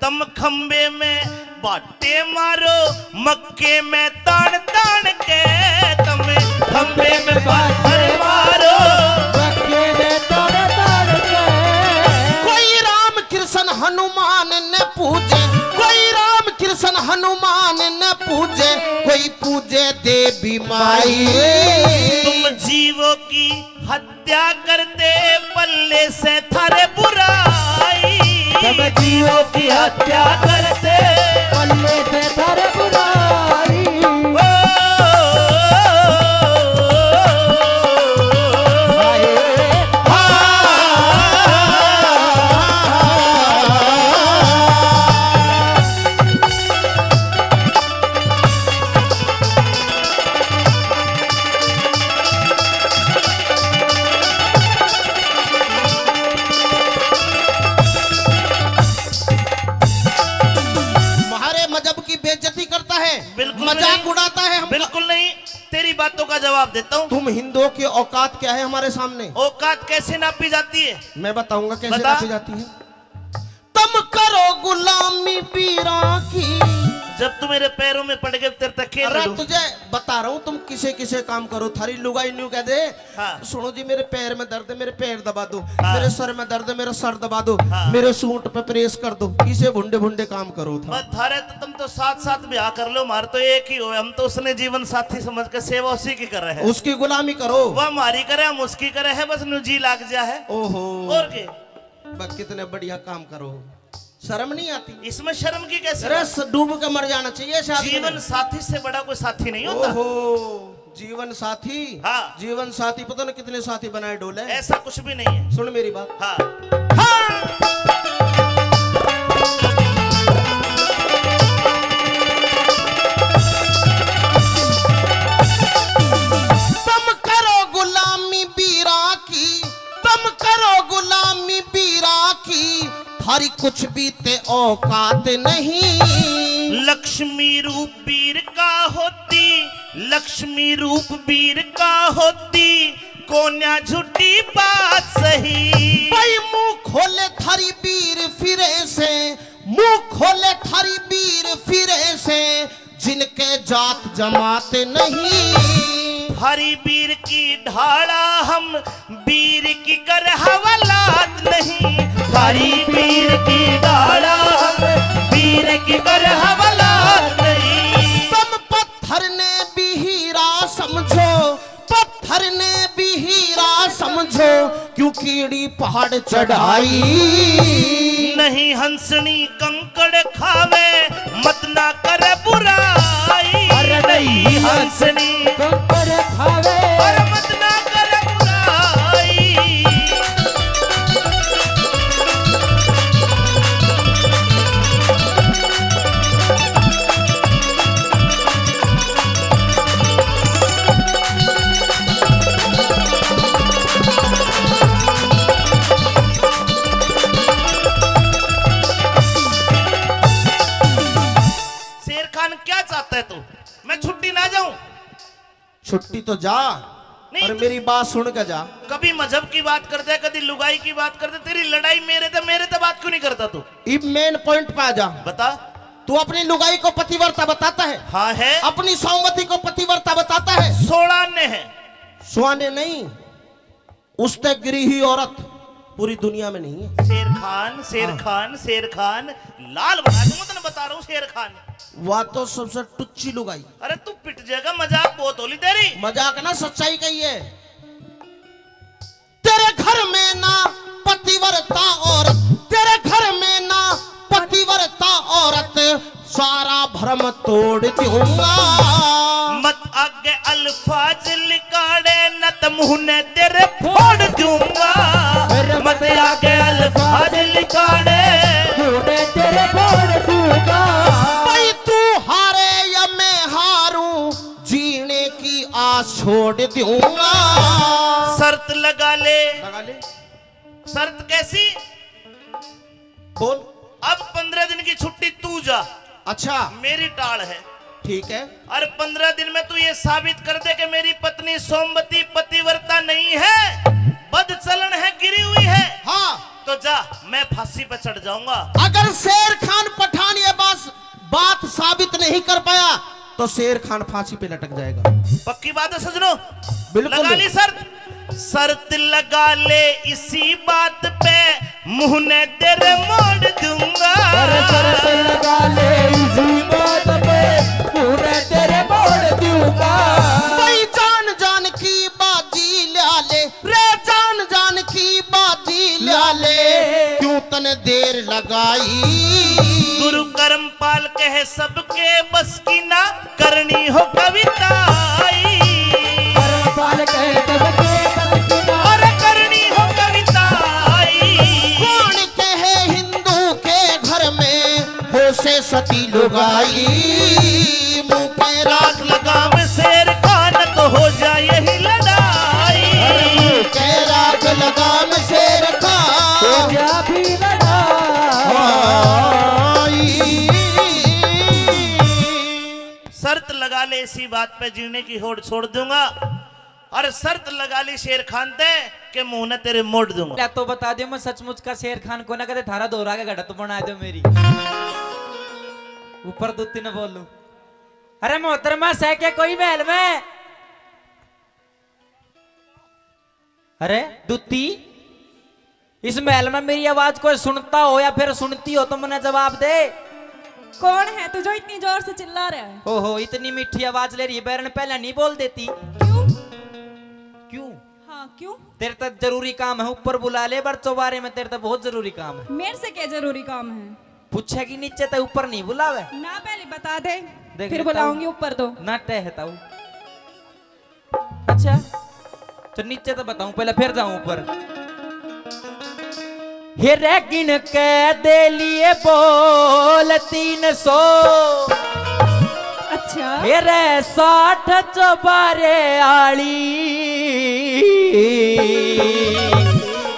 तम खंबे में बाटे मारो, मक्के में तान तान के। तम खंबे में बाटे मारो, मक्के में तान तान के। कोई राम कृष्ण हनुमान ने पूजे, कोई राम कृष्ण हनुमान ने पूजे, कोई पूजे देवी माई। तुम जीवों की हत्या करते पल्ले से थारे बुराई। तुम जीवों की हत्या करते पल्ले से थारे बुराई। ओ, हाय। मजाक उड़ाता है हमका। बिल्कुल नहीं। तेरी बातों का जवाब देता हूँ। तुम हिंदुओं की औकात क्या है हमारे सामने? औकात कैसे नापी जाती है? मैं बताऊंगा कैसे बता। नापी जाती है। तुम करो गुलामी पीरा की। जब तू मेरे पैरों में पड़ गए, तेरे तक खेल अरे लूं। तुझे बता रहा हूँ, तुम किसे किसे काम करो। थारी लुगाई न्यू कह दे, हाँ। सुनो जी, मेरे पैर में दर्द है, मेरे पैर दबा दो, हाँ। मेरे सर में दर्द है, मेरा सर दबा दो, हाँ। मेरे सूट पे प्रेस कर दो। इसे भुंडे भुंडे काम करो था। बस थारे तो, तुम तो साथ साथ ब्याह कर लो, मार तो एक ही हो, हम तो उसने जीवन साथी समझ के सेवा उसी की कर रहे हैं। उसकी गुलामी करो। वह हमारी करे, हम उसकी करे है, बस न्यू जी लाग जा है। ओहो। और के? बस कितने बढ़िया काम करो, शर्म नहीं आती? इसमें शर्म की कैसी अरे, बात? स-, डूब के मर जाना चाहिए ऐसे आदमी ने। जीवन साथी से बड़ा कोई साथी नहीं होता। ओहो, जीवन साथी? हाँ। जीवन साथी पता नहीं कितने साथी बनाए डोले। ऐसा कुछ भी नहीं है। सुन मेरी बात। हाँ। हाँ। तुम करो गुलामी बीरा की, तुम करो गुलामी बीरा की, थारी कुछ भी ते औकात नहीं। लक्ष्मी रूप बीर का होती, लक्ष्मी रूप बीर का होती, कोन्या झूठी बात सही। भाई मुंह खोले थारी बीर फिरे से, मुंह खोले थारी बीर फिरे से, जिनके जात जमात नहीं। थारी बीर की ढाला हम, बीर की कर हवालात नहीं। थारी बीर की ढाला हम, बीर की कर हवालात नहीं। तुम पत्थर ने भी हीरा समझो, पत्थर ने भी हीरा समझो, क्यों कीड़ी पहाड़ चढ़ाई। नहीं हंसनी कंकड़ खावे, मत ना कर बुराई। अरे नहीं हंसनी कंकड़ खावे। अरे मत ना कर बुराई। शेर खान, क्या चाहता है तू? मैं छुट्टी ना जाऊं? छुट्टी तो जा, नहीं पर तो मेरी बात सुन के जा। कभी मजहब की बात कर दे, कभी लुगाई की बात कर दे, तेरी लड़ाई मेरे ते, मेरे ते बात क्यों नहीं करता तू? इब मेन पॉइंट पे आ जा। बता। तू अपनी लुगाई को पतिव्रता बताता है? हाँ है। अपनी सौमती को पतिव्रता बताता है? सोलह आने हैं। सौ आने नहीं, उससे गिरी हुई औरत पूरी दुनिया में नहीं है। शेर खान, शेर हाँ। खान, शेर खान, लाल बना दूंगा, तने बता रहा हूँ शेर खान। वह तो सबसे टुच्ची लुगाई। अरे तू पिट जाएगा, मजाक बहुत होली तेरी। मजाक ना, सच्चाई कही है। तेरे घर में ना पतिव्रता औरत, तेरे घर में ना पतिव्रता औरत, सारा भरम तोड़ दूंगा। मत आगे अल्फाज लिकाड़े, न त मुंह ने तेरे फोड़ दूंगा। मत आगे अल्फाज लिकाड़े, मुंह ने तेरे फोड़ दूंगा। भाई तू हारे या मैं हारूं, जीने की आस छोड़ दूंगा। शर्त लगा ले। लगा ले। शर्त कैसी? बोल। अब पन्द्रह दिन की छुट्टी तू जा। अच्छा। मेरी टाल है। ठीक है। और पन्द्रह दिन में तू ये साबित कर दे कि मेरी पत्नी सोमवती पतिव्रता नहीं है, बदचलन है, गिरी हुई है। हाँ। तो जा, मैं फांसी पे चढ़ जाऊंगा। अगर शेर खान पठान ये बात, बात साबित नहीं कर पाया तो शेर खान फांसी पे लटक जाएगा। पक्की बात है सजनों? बिल्कुल। लगा ली शर्त? शर्त लगा ले इसी बात पे, मुंह ने तेरे मोड़ दूंगा। अरे शर्त लगा ले इसी बात पे, मुंह ने तेरे मोड़ दूंगा। भाई जान जान की बाजी ला ले, रे जान जान की बाजी ला ले, क्यों तने देर लगाई। गुरु कर्मपाल कहे सबके बस की ना करनी हो कविताई। कर्मपाल कहे सबके बस की ना। अरे करनी हो कविताई। कौन कहे हिंदू के घर में हो से सती लुगाई। मुंह पे राख लगाम शेर खान तो हो जाए यही लड़ाई। अरे मुंह पे राख लगाम शेर खान। हो जा भी लड़ाई। शर्त लगा ले इसी बात पे, जीने की होड़ छोड़ दूंगा। और शर्त लगा ली शेर खान ते के मुंह ने तेरे मोड़ दूंगा। ले तो बता दे, मैं सचमुच का शेर खान को ना, कदे थारा दोरा के घड़ा तो बना दो मेरी। ऊपर दूती ने बोलूं। अरे मोहतरमा, सह के कोई महल में? अरे दूती, इस महल में मेरी आवाज कोई सुनता हो या फिर सुनती हो तो मन्ने जवाब दे। कौन है तू जो इतनी जोर से चिल्ला रहा है? ओहो, इतनी मीठी आवाज ले रही है, बैरन पहले नहीं बोल देती? क्यों? क्यों? हाँ, क्यों? तेरे तक जरूरी काम है, ऊपर बुला ले, बर चौबारे में तेरे तक बहुत जरूरी काम है। मेरे से क्या जरूरी काम है? पूछेगी नीचे तक, ऊपर नहीं बुलावे। ना, पहले बता दे, देख फिर लेता हूँ। बुलाऊंगी ऊपर तो। ना टहता हूँ। अच्छा, तो नीचे तो बताऊं, पहले फिर जाऊं ऊपर। हे रे गिन के दे लिए बोल तीन सौ। अच्छा। हे रे साठ चौबारे आली।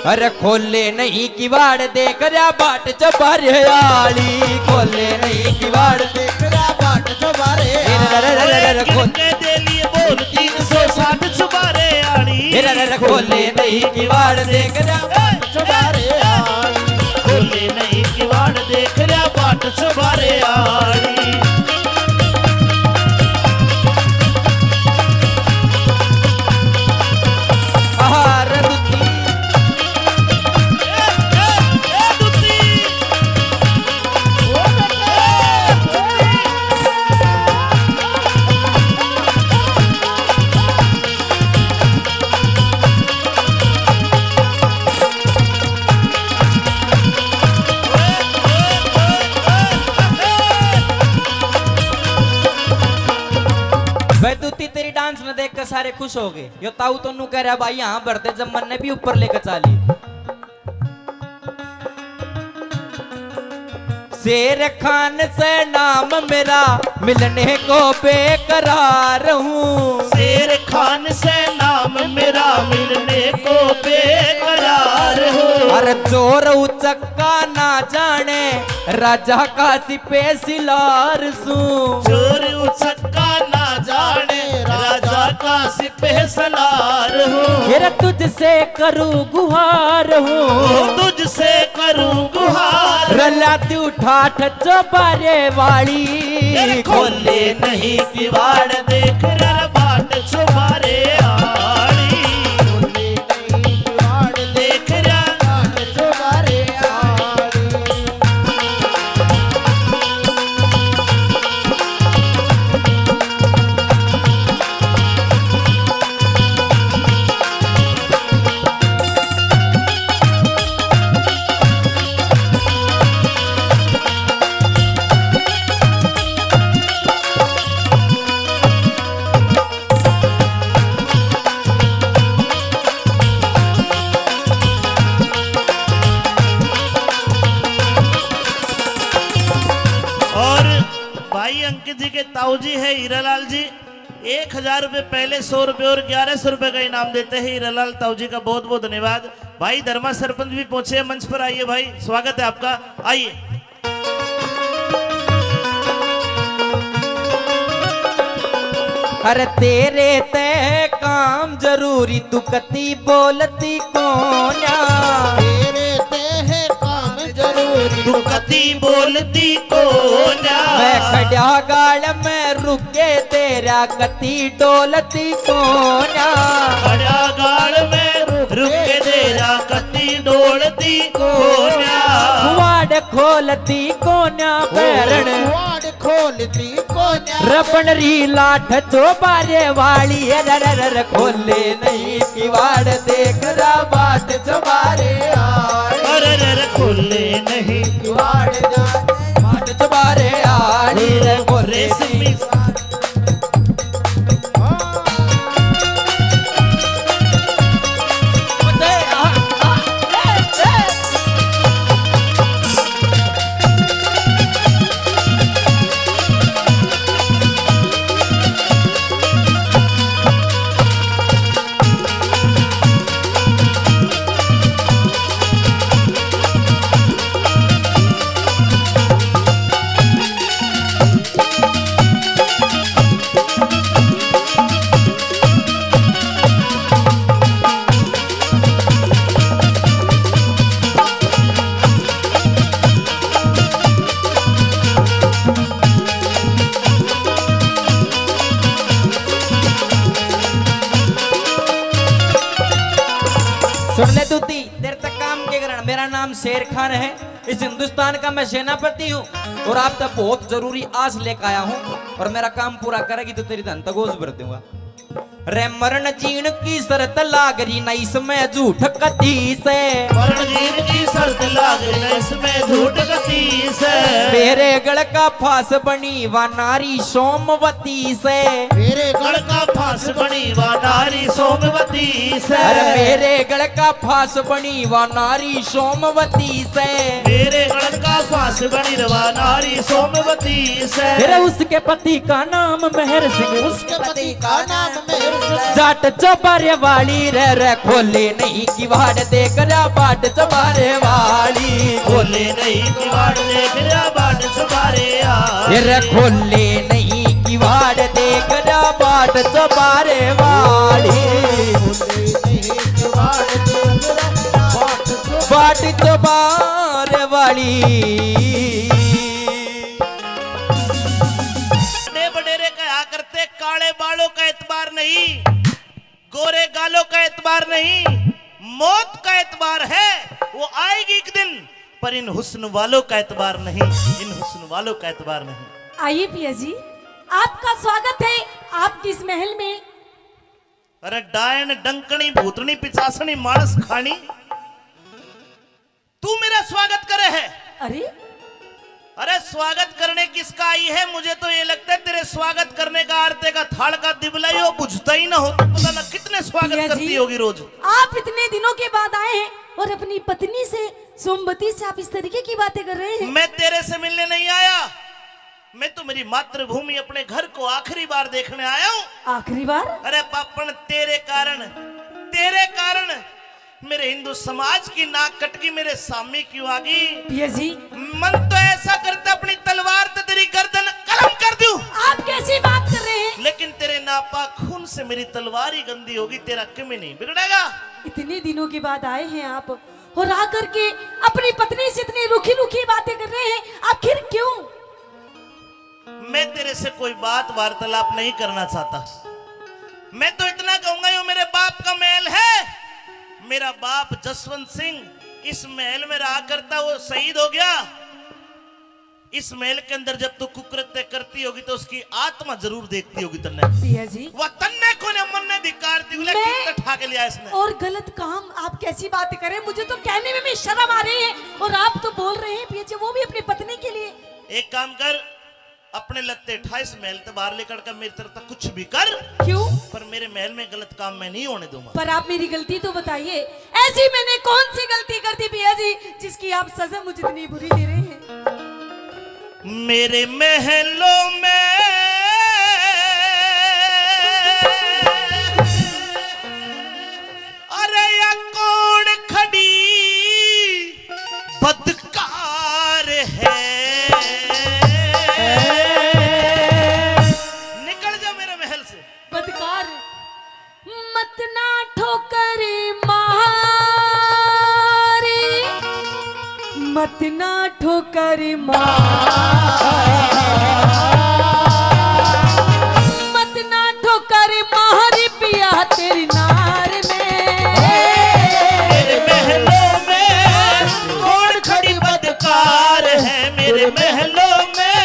अरे खोले नहीं किवाड़ देख रहा बाट चौबारे आली, खोले नहीं किवाड़ देख रहा बाट चौबारे आली। अरे, अरे, अरे, अरे, अरे, खोल। के दे लिए बोल तीन सौ साठ चौबारे आली। अरे, अरे, अरे, खोले नहीं किवाड़ देख रहा बाट चौबारे आली। खोले नहीं किवाड़ देख रहा बाट चौबारे आली। आहा, रे दूती। ए, ए, ए, दूती। ओ बेटे। भाई दूती, तेरी डांस में देख के सारे खुश हो गए। यो ताऊ तो नू कह रहा, भाई यहाँ भरते जब मन ने भी ऊपर लेकर चाली। शेर खान से नाम मेरा, मिलने को बेकरार हूँ। शेर खान से नाम मेरा, मिलने को बेकरार हूँ। अरे चोर उचक्का ना जाने, राजा का सिपे सिलार सूं। चोर उचक्का ना जाने, राजा का सिपे सलार हूँ। फिर तुझसे करूँ गुहार हूँ। ओ, तुझसे करूँ गुहार। रला तू ठाठ चौबारे वाली। तेरे खोले नहीं किवाड़ देख रहा बाट चौबारे आली। खोले नहीं किवाड़ देख रहा बाट चौबारे आली। और भाई अंकित जी के ताऊ जी है हीरालाल जी, एक हजार रुपए पहले, सौ रुपए और ग्यारह सौ रुपए का इनाम देते हैं हीरालाल ताऊ जी का। बहुत बहुत धन्यवाद। भाई धर्मा सरपंच भी पहुंचे हैं मंच पर, आइए भाई, स्वागत है आपका, आइए। अरे तेरे ते काम जरूरी, तू कती बोलती कोन्या। तेरे ते है काम जरूरी, तू कती बोलती कोन्या। मैं खड़ा गाल में रुके तेरा कती डोलती कोन्या। खड़ा गाल में रुके तेरा कती डोलती कोन्या। वाड़ खोलती कोन्या बैरण। वाड़ खोलती कोन्या। रबण री लाठ चौबारे वाली, अरे, अरे, अरे, खोले नहीं किवाड़ देख रहा बाट चौबारे आली। अरे, अरे, अरे, खोले नहीं किवाड़ जाने बाट चौबारे आली रे, खोले रेशमी। शेर खान है, इस हिंदुस्तान का मैं सेनापति हूँ और आप तक बहुत जरूरी आस लेकर आया हूँ और मेरा काम पूरा करेगी तो तेरी धन तक गोज भर दूंगा। रे मरण जीण की शर्त लाग रही ना इसमें झूठ कती से। मरण जीण की शर्त लाग रही ना इसमें झूठ कती से। मेरे गल का फांस बनी वा नारी सोमवती से। मेरे गल का फांस बनी वा नारी सोमवती से। अरे मेरे गल का फांस बनी वा नारी सोमवती से। मेरे गल का फांस बनी रवा नारी सोमवती से। फिर उसके पति का नाम मेहर सिंह। उसके पति का नाम मेहर सिंह। जाट चौबारे वाली रे, रे खोले नहीं किवाड़ देख रहा बाट चौबारे वाली। खोले नहीं किवाड़ देख रहा बाट चौबारे आ। ये रे खोले नहीं किवाड़ देख रहा बाट चौबारे वाली। बाट चौबारे वाली। बड़े बडेरे कहा करते, काले बालों का एतबार नहीं, गोरे गालों का एतबार नहीं, मौत का एतबार है, वो आएगी एक दिन, पर इन हुस्न वालों का एतबार नहीं, इन हुस्न वालों का एतबार नहीं। आइए पिया जी, आपका स्वागत है आपके इस महल में। अरे डायन, डंकनी, भूतनी, पिचासनी, मानस खानी, तू मेरा स्वागत करे है। अरे, अरे स्वागत करने किसका आई है? मुझे तो ये लगता है तेरे स्वागत करने का आरते का थाल का दिबला ही हो, बुझता ही ना हो, तो पता ना कितने स्वागत भैया जी, करती होगी रोज। आप इतने दिनों के बाद आए हैं और अपनी पत्नी से, सोमवती से आप इस तरीके की बातें कर रहे हैं। मैं तेरे से मिलने नहीं आया, मैं तो मेरी मातृभूमि, अपने घर को आखिरी बार देखने आया हूँ। आखिरी बार? अरे पापण, तेरे कारण, तेरे कारण मेरे हिंदू समाज की नाक कटगी, मेरे सामी क्यों आगी? पिया जी। मन तो ऐसा करता अपनी तलवार ते तेरी गर्दन कलम कर दूं। आप कैसी बात कर रहे हैं? लेकिन तेरे नापाक खून से मेरी तलवार ही गंदी होगी, तेरा किमी नहीं बिगड़ेगा। इतने दिनों के बाद आए हैं आप और आकर के अपनी पत्नी से इतनी रूखी रूखी बातें कर रहे हैं, आखिर क्यों? मैं तेरे से कोई बात वार्तालाप नहीं करना चाहता। मैं तो इतना कहूंगा, यो मेरे बाप का महल है। मेरा बाप जसवंत सिंह इस महल में रहा करता, वो शहीद हो गया। इस महल के अंदर जब तू कुकृत्य करती होगी तो उसकी आत्मा जरूर देखती होगी तन्ने। पिया जी। वह तन्ने को ने मन ने धिक्कार दी, बोले, मैं कितना ठा के लिया इसने। और गलत काम, आप कैसी बात करें, मुझे तो कहने में भी शर्म आ रही है और आप तो बोल रहे हैं पिया जी, वो भी अपनी पत्नी के लिए। एक काम कर, अपने लत्ते ठा इस महल ते बाहर लेकर के मेरी तरफ तक कुछ भी कर। क्यों? पर मेरे महल में गलत काम मैं नहीं होने दूंगा। पर आप मेरी गलती तो बताइए, ऐसी मैंने कौन सी गलती कर दी पिया जी, जिसकी आप सजा मुझे इतनी बुरी दे रहे हैं? मेरे महलों में, अरे या कौन खड़ी बदकार है। निकल जा मेरे महल से। बदकार। मत ना ठोकर मारी, मत ना ठोकर मारी, मत ना ठोकर मारी पिया तेरी नार में। मेरे महलों में कौन खड़ी बदकार है, मेरे महलों में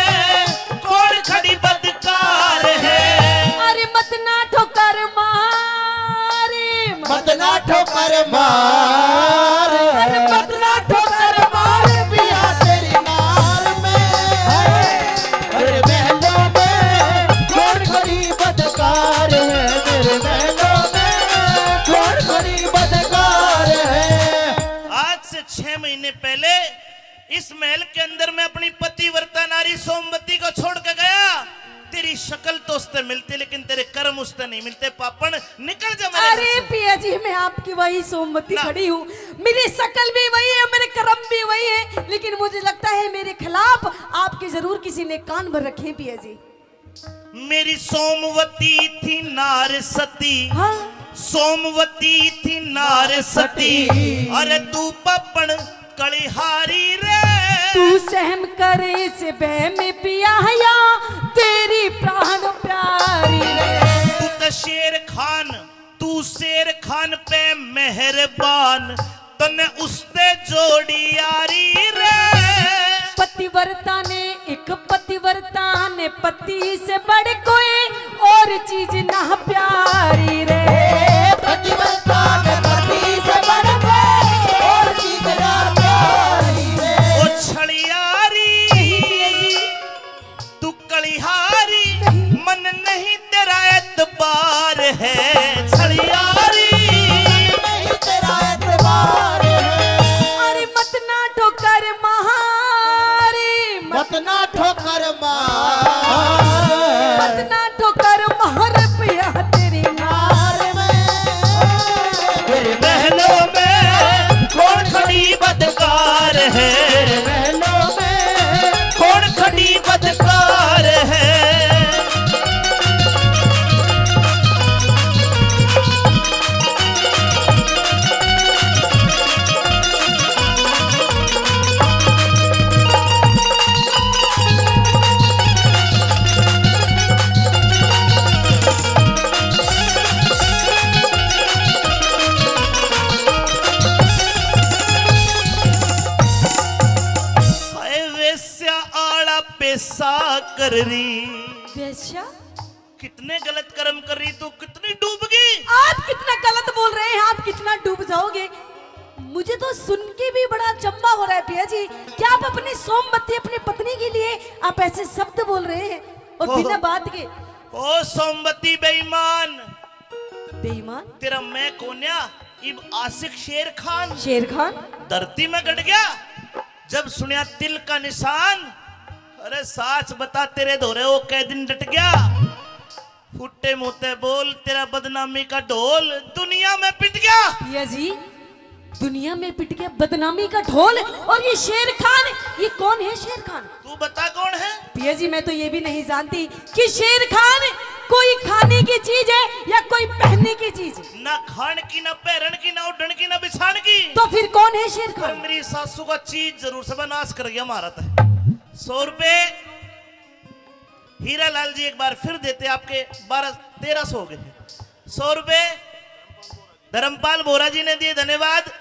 कौन खड़ी बदकार है। अरे मत ना ठोकर मार, मत ना ठोकर मार, अरे मत ना ठोकर मार पिया तेरी नार में। अरे महलों में कौन खड़ी बदकार है, मेरे महलों में कौन खड़ी बदकार है। आज से छह महीने पहले इस महल के अंदर मैं अपनी पतिव्रता नारी सोमवती को छोड़ के गया। तेरी शक्ल तो उससे मिलती, लेकिन तेरे कर्म उससे नहीं मिलते। पापण, निकल जा मेरे घर से। अरे पिया जी, मैं आपकी वही सोमवती खड़ी हूँ। मेरी शक्ल भी वही है, मेरे कर्म भी वही है, लेकिन मुझे लगता है मेरे खिलाफ आपके जरूर किसी ने कान भर रखे हैं पिया जी। मेरी सोमवती थी नार सती। हाँ। सोमवती थी नार सती। अरे तू पापण कलिहारी रे। तू सहम कर इस बह में पिया या तेरी प्राण प्यारी रे। तू तो शेर खान, तू शेर खान पे मेहरबान। तन्ने उसते जोड़ी यारी रे। पतिव्रता ने, एक पतिव्रता ने पति से बढ़ कोई और चीज ना प्यारी रे। पतिव्रता ने पति से बढ़ कोई और चीज ना प्यारी रे। ओ छलियारी, तू कलिहारी, मन नहीं तेरा एतबार है, छलियारी। नहीं तेरा एतबार है। अरे मत ना ठोकर मारी, मत मत ना ठोकर मार। मत ना ठोकर मार पिया तेरी नार में। तेरे महलों में कौन खड़ी बदकार है? महलों में कौन खड़ी बदकार है? हाय वेश्या आला पेशा कर रही। वेश्या? कितने गलत कर्म कर रही तू, कितनी डूब गई। आप कितना गलत बोल रहे हैं, आप कितना डूब जाओगे। मुझे तो सुन के भी बड़ा अचंभा हो रहा है पिया जी, क्या आप अपनी सोमवती, अपनी पत्नी के लिए आप ऐसे शब्द बोल रहे हैं और ओह। बिना बात के। ओ सोमवती बेईमान। बेईमान? तेरा मैं कोन्या, इब आशिक शेर खान। शेर खान? धरती में गड़ गया, जब सुनया तिल का निशान। अरे साच बता, तेरे धोरे वो कै दिन डट गया? फुट्टे मुंह ते बोल, तेरा बदनामी का ढोल दुनिया में पिट गया। पिया जी, दुनिया में पिट गया बदनामी का ढोल। और ये शेर खान, ये कौन है शेर खान? तू बता कौन है? पिया जी, मैं तो ये भी नहीं जानती कि शेर खान कोई खाने की चीज है या कोई पहनने की चीज है। ना खान की, ना पहरन की, ना उड़न की, ना बिछान की। तो फिर कौन है शेर खान? पर मेरी सासू का चीज जरूर से नाश कर गया महाराज। सौ रुपए हीरा लाल जी एक बार फिर देते, आपके बारह, तेरह सौ हो गए हैं। सौ रुपए धर्मपाल बोरा जी ने दिए, धन्यवाद।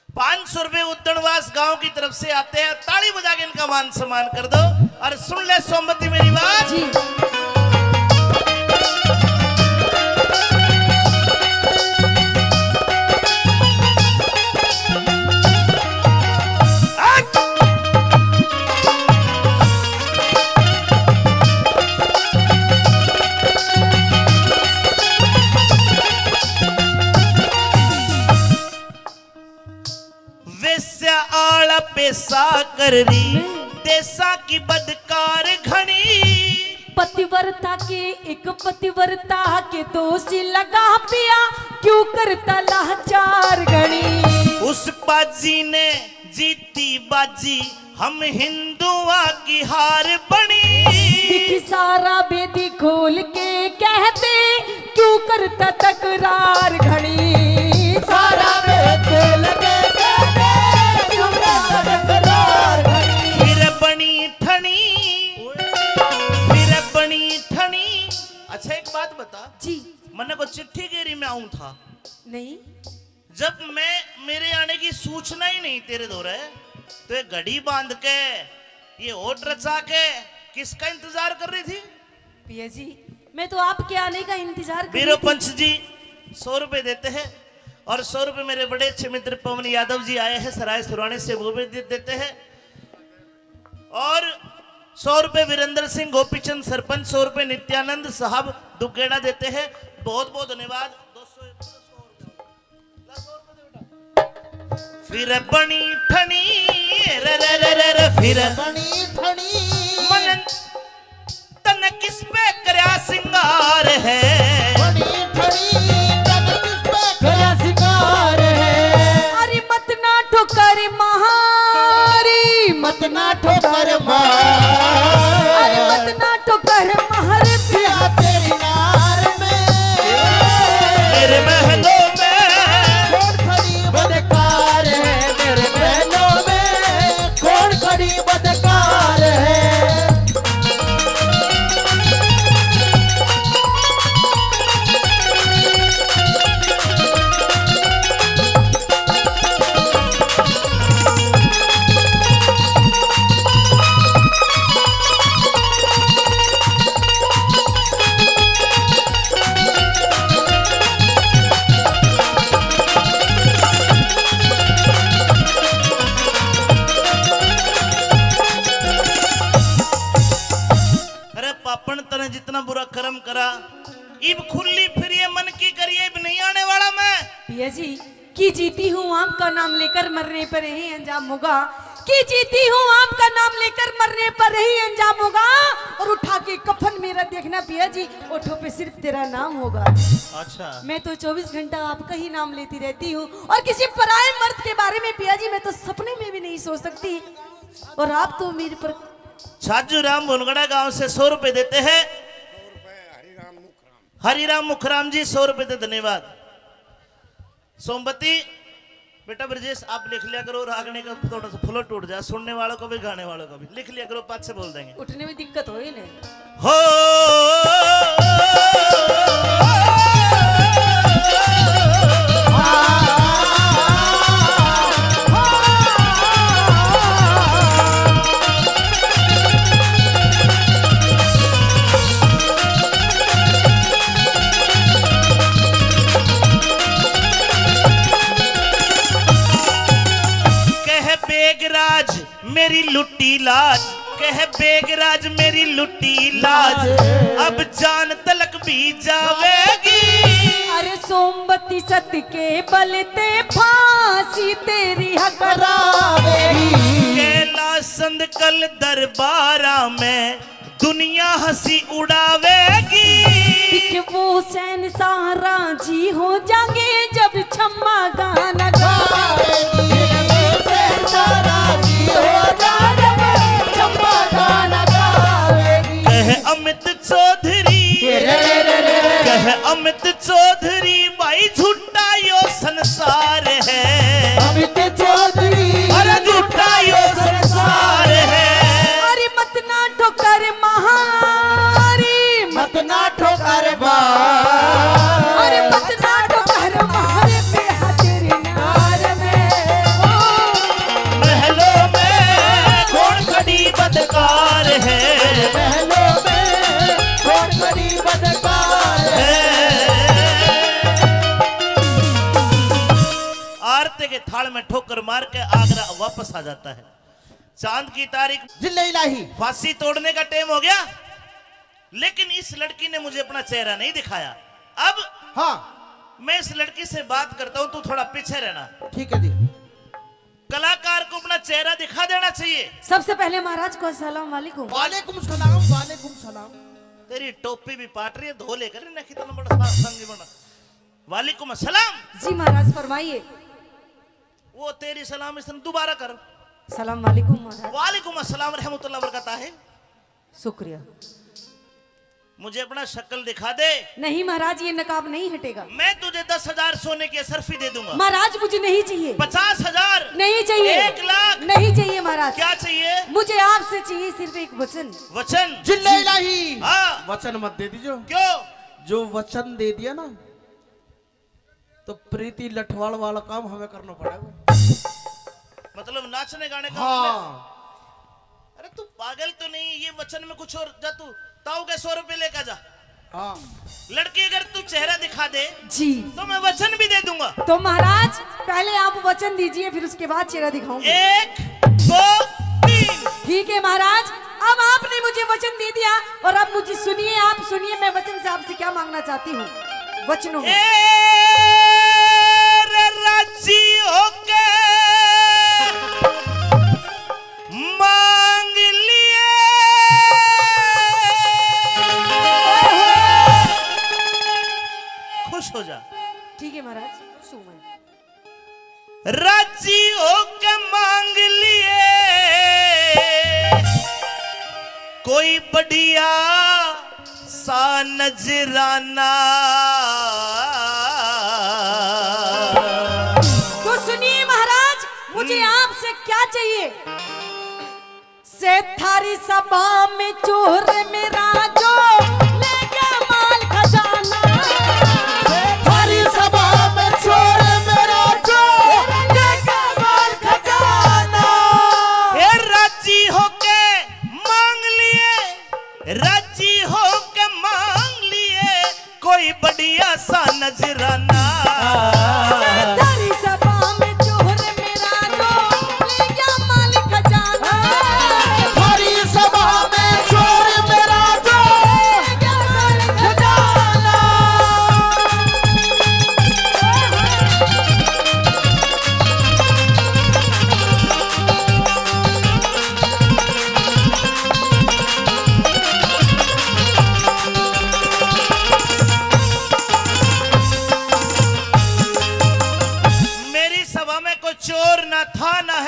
पाँच सौ रुपए उद्दणवास गांव की तरफ से आते हैं, ताली बजा के इनका मान सम्मान कर दो और सुन ले सोमवती मेरी बात। जी। वेश्या आला पेशा कर रही, देशा की बदकार घणी। पतिव्रता के, एक पतिव्रता के दोष लगा पिया, क्यों करता लाचार घणी। उस पाजी ने जीती बाजी, हम हिंदुआ की हार बणी। दिख सारा बेदी खोल के कहते, क्यों करता तकरार घणी। सारा बेदी खोल के कहते, क्यों करता तकरार घणी। फिर बणी ठणी, फिर बणी ठणी। अच्छा, एक बात बता। जी। मन्ने को चिट्ठी गेरी मैं आऊं था। नहीं। जब मैं, मेरे आने की सूचना ही नहीं तेरे धोरे, तो ये घड़ी बांध के, ये ओट रचा के किसका इंतजार कर रही थी? पिया जी, मैं तो आपके आने का इंतजार कर रही थी। पंच जी सौ रुपए देते हैं और सौ रुपए मेरे बड़े अच्छे मित्र पवन यादव जी आए हैं सराय सुराने से, वो भी दे देते हैं। और सौ रुपए वीरेंद्र सिंह गोपीचंद सरपंच, सौ रुपए नित्यानंद साहब दुगेड़ा देते हैं। बहुत बहुत धन्यवाद। फिर बणी ठणी, रे रे रे रे रे, फिर बणी ठणी। मन तन किस पे करया सिंगार है? बणी ठणी, तन किस पे करया सिंगार है? अरे मत ना ठोकर मारी, मत ना ठोकर मार। अरे मत ना ठोकर मार। पिया तेरी नार में, मेरे महलों में कौन खड़ी बदकार है? मेरे महलों में कौन खड़ी बदकार है? इब खुली फिर ये मन की करिए, इब नहीं आने वाला मैं। पिया जी, कि जीती हूँ आपका नाम लेकर मरने पर यही अंजाम होगा, कि जीती हूँ आपका नाम लेकर मरने पर यही अंजाम होगा। और उठा के कफन मेरा देखना पिया जी, ओठों पे सिर्फ तेरा नाम होगा। अच्छा। मैं तो चौबीस घंटा आपका ही नाम लेती रहती हूँ और किसी पराए मर्द के बारे में पिया जी मैं तो सपने में भी नहीं सोच सकती। और आप तो मेरे पर छाजू राम भुनगड़ा गांव से सौ रुपए देते हैं। हरिराम मुखराम जी, सौ रुपए दे, धन्यवाद। सोमवती, बेटा ब्रजेश, आप लिख लिया करो, रागनी का थोड़ा सा flow टूट जाए, सुनने वालों का भी, गाने वालों का भी। लिख लिया करो, पाछे बोल देंगे। उठने में दिक्कत हो ही नहीं। हो। कह बेगराज मेरी लुट्टी लाज, कह बेगराज मेरी लुट्टी लाज, अब जान तलक भी जावेगी। अरे सोमवती सत के बल ते फांसी तेरी हकरावेगी। कैलाश संद कल दरबारा में दुनिया हंसी उड़ावेगी। दिख वो शहंशाह राजी हो जाएंगे जब छम्मा गाना गावेगी। शहंशाह राजी हो जाएंगे जब छम्मा गाना गावेगी। कह अमित चौधरी, कह अमित चौधरी, भाई झूठा यो संसार है। अमित चौधरी, अरे झूठा यो संसार है। अरे मत ना ठोकर मारी, मत ना ठोकर मारी। अरे मत ना ठोकर मारी, पे हाथ तेरे नार में। ओ। महलों में कौन खड़ी बदकार है। महलों में कौन खड़ी बदकार है। आरते के थाल में ठोकर मार के आगरा वापस आ जाता है। चांद की तारीख, जिल्ले इलाही। फांसी तोड़ने का टाइम हो गया, लेकिन इस लड़की ने मुझे अपना चेहरा नहीं दिखाया। अब हाँ। मैं इस लड़की से बात करता हूँ, तू थोड़ा पीछे रहना। ठीक है जी। कलाकार को अपना चेहरा दिखा देना चाहिए। सबसे पहले महाराज को अस्सलाम वालेकुम। वालेकुम सलाम, वालेकुम सलाम। तेरी टोपी भी पाट रही है, धो लेकर ना, कितना बड़ा सा संगी बना। वालेकुम अस्सलाम। जी महाराज, फरमाइए। वो तेरी सलाम, इसने दोबारा कर। सलाम वालेकुम महाराज। वालेकुम अस्सलाम रहमतुल्लाह बरकाता है। शुक्रिया। मुझे अपना शक्ल दिखा दे। नहीं महाराज, ये नकाब नहीं हटेगा। मैं तुझे दस हजार सोने की असरफी दे दूंगा। महाराज, मुझे नहीं चाहिए। पचास हजार? नहीं चाहिए। एक लाख? नहीं चाहिए महाराज। क्या चाहिए? मुझे आपसे चाहिए सिर्फ एक वचन। वचन? जिल्ले इलाही। हाँ। वचन मत दे दीजिए। क्यों? जो वचन दे दिया ना, तो प्रीति लठवाल वाला काम हमें करना पड़ेगा। मतलब नाचने गाने का हाँ। मतलब? अरे तू पागल तो नहीं, ये वचन में कुछ और, जा तू ताऊ के सौ रुपए लेकर जा। हाँ। लड़की अगर तू चेहरा दिखा दे जी। तो मैं वचन भी दे दूंगा। तो महाराज पहले आप वचन दीजिए, फिर उसके बाद चेहरा दिखाऊंगा। एक, दो, तीन। ठीक है महाराज, अब आपने मुझे वचन दे दिया और अब मुझे सुनिए, आप सुनिए, मैं वचन से आपसे क्या मांगना चाहती हूँ। वचनों में ए रे राजी होके मांग लिए। खुश हो जा। ठीक है महाराज, खुश हूँ मैं। राजी होके मांग लिए कोई बढ़िया सा नजराना। तो सुनिए महाराज, मुझे हम्म। आपसे क्या चाहिए? से थारी सभा में चोर मेरा जो ले गया माल खजाना। से थारी सभा में चोर मेरा जो ले गया माल खजाना। ए राजी होके मांग लिए, राजी होके मांग लिए कोई बढ़िया सा नजराना। थारी सभा में चोर मेरा जो ले गया माल खजाना। थारी सभा में चोर मेरा जो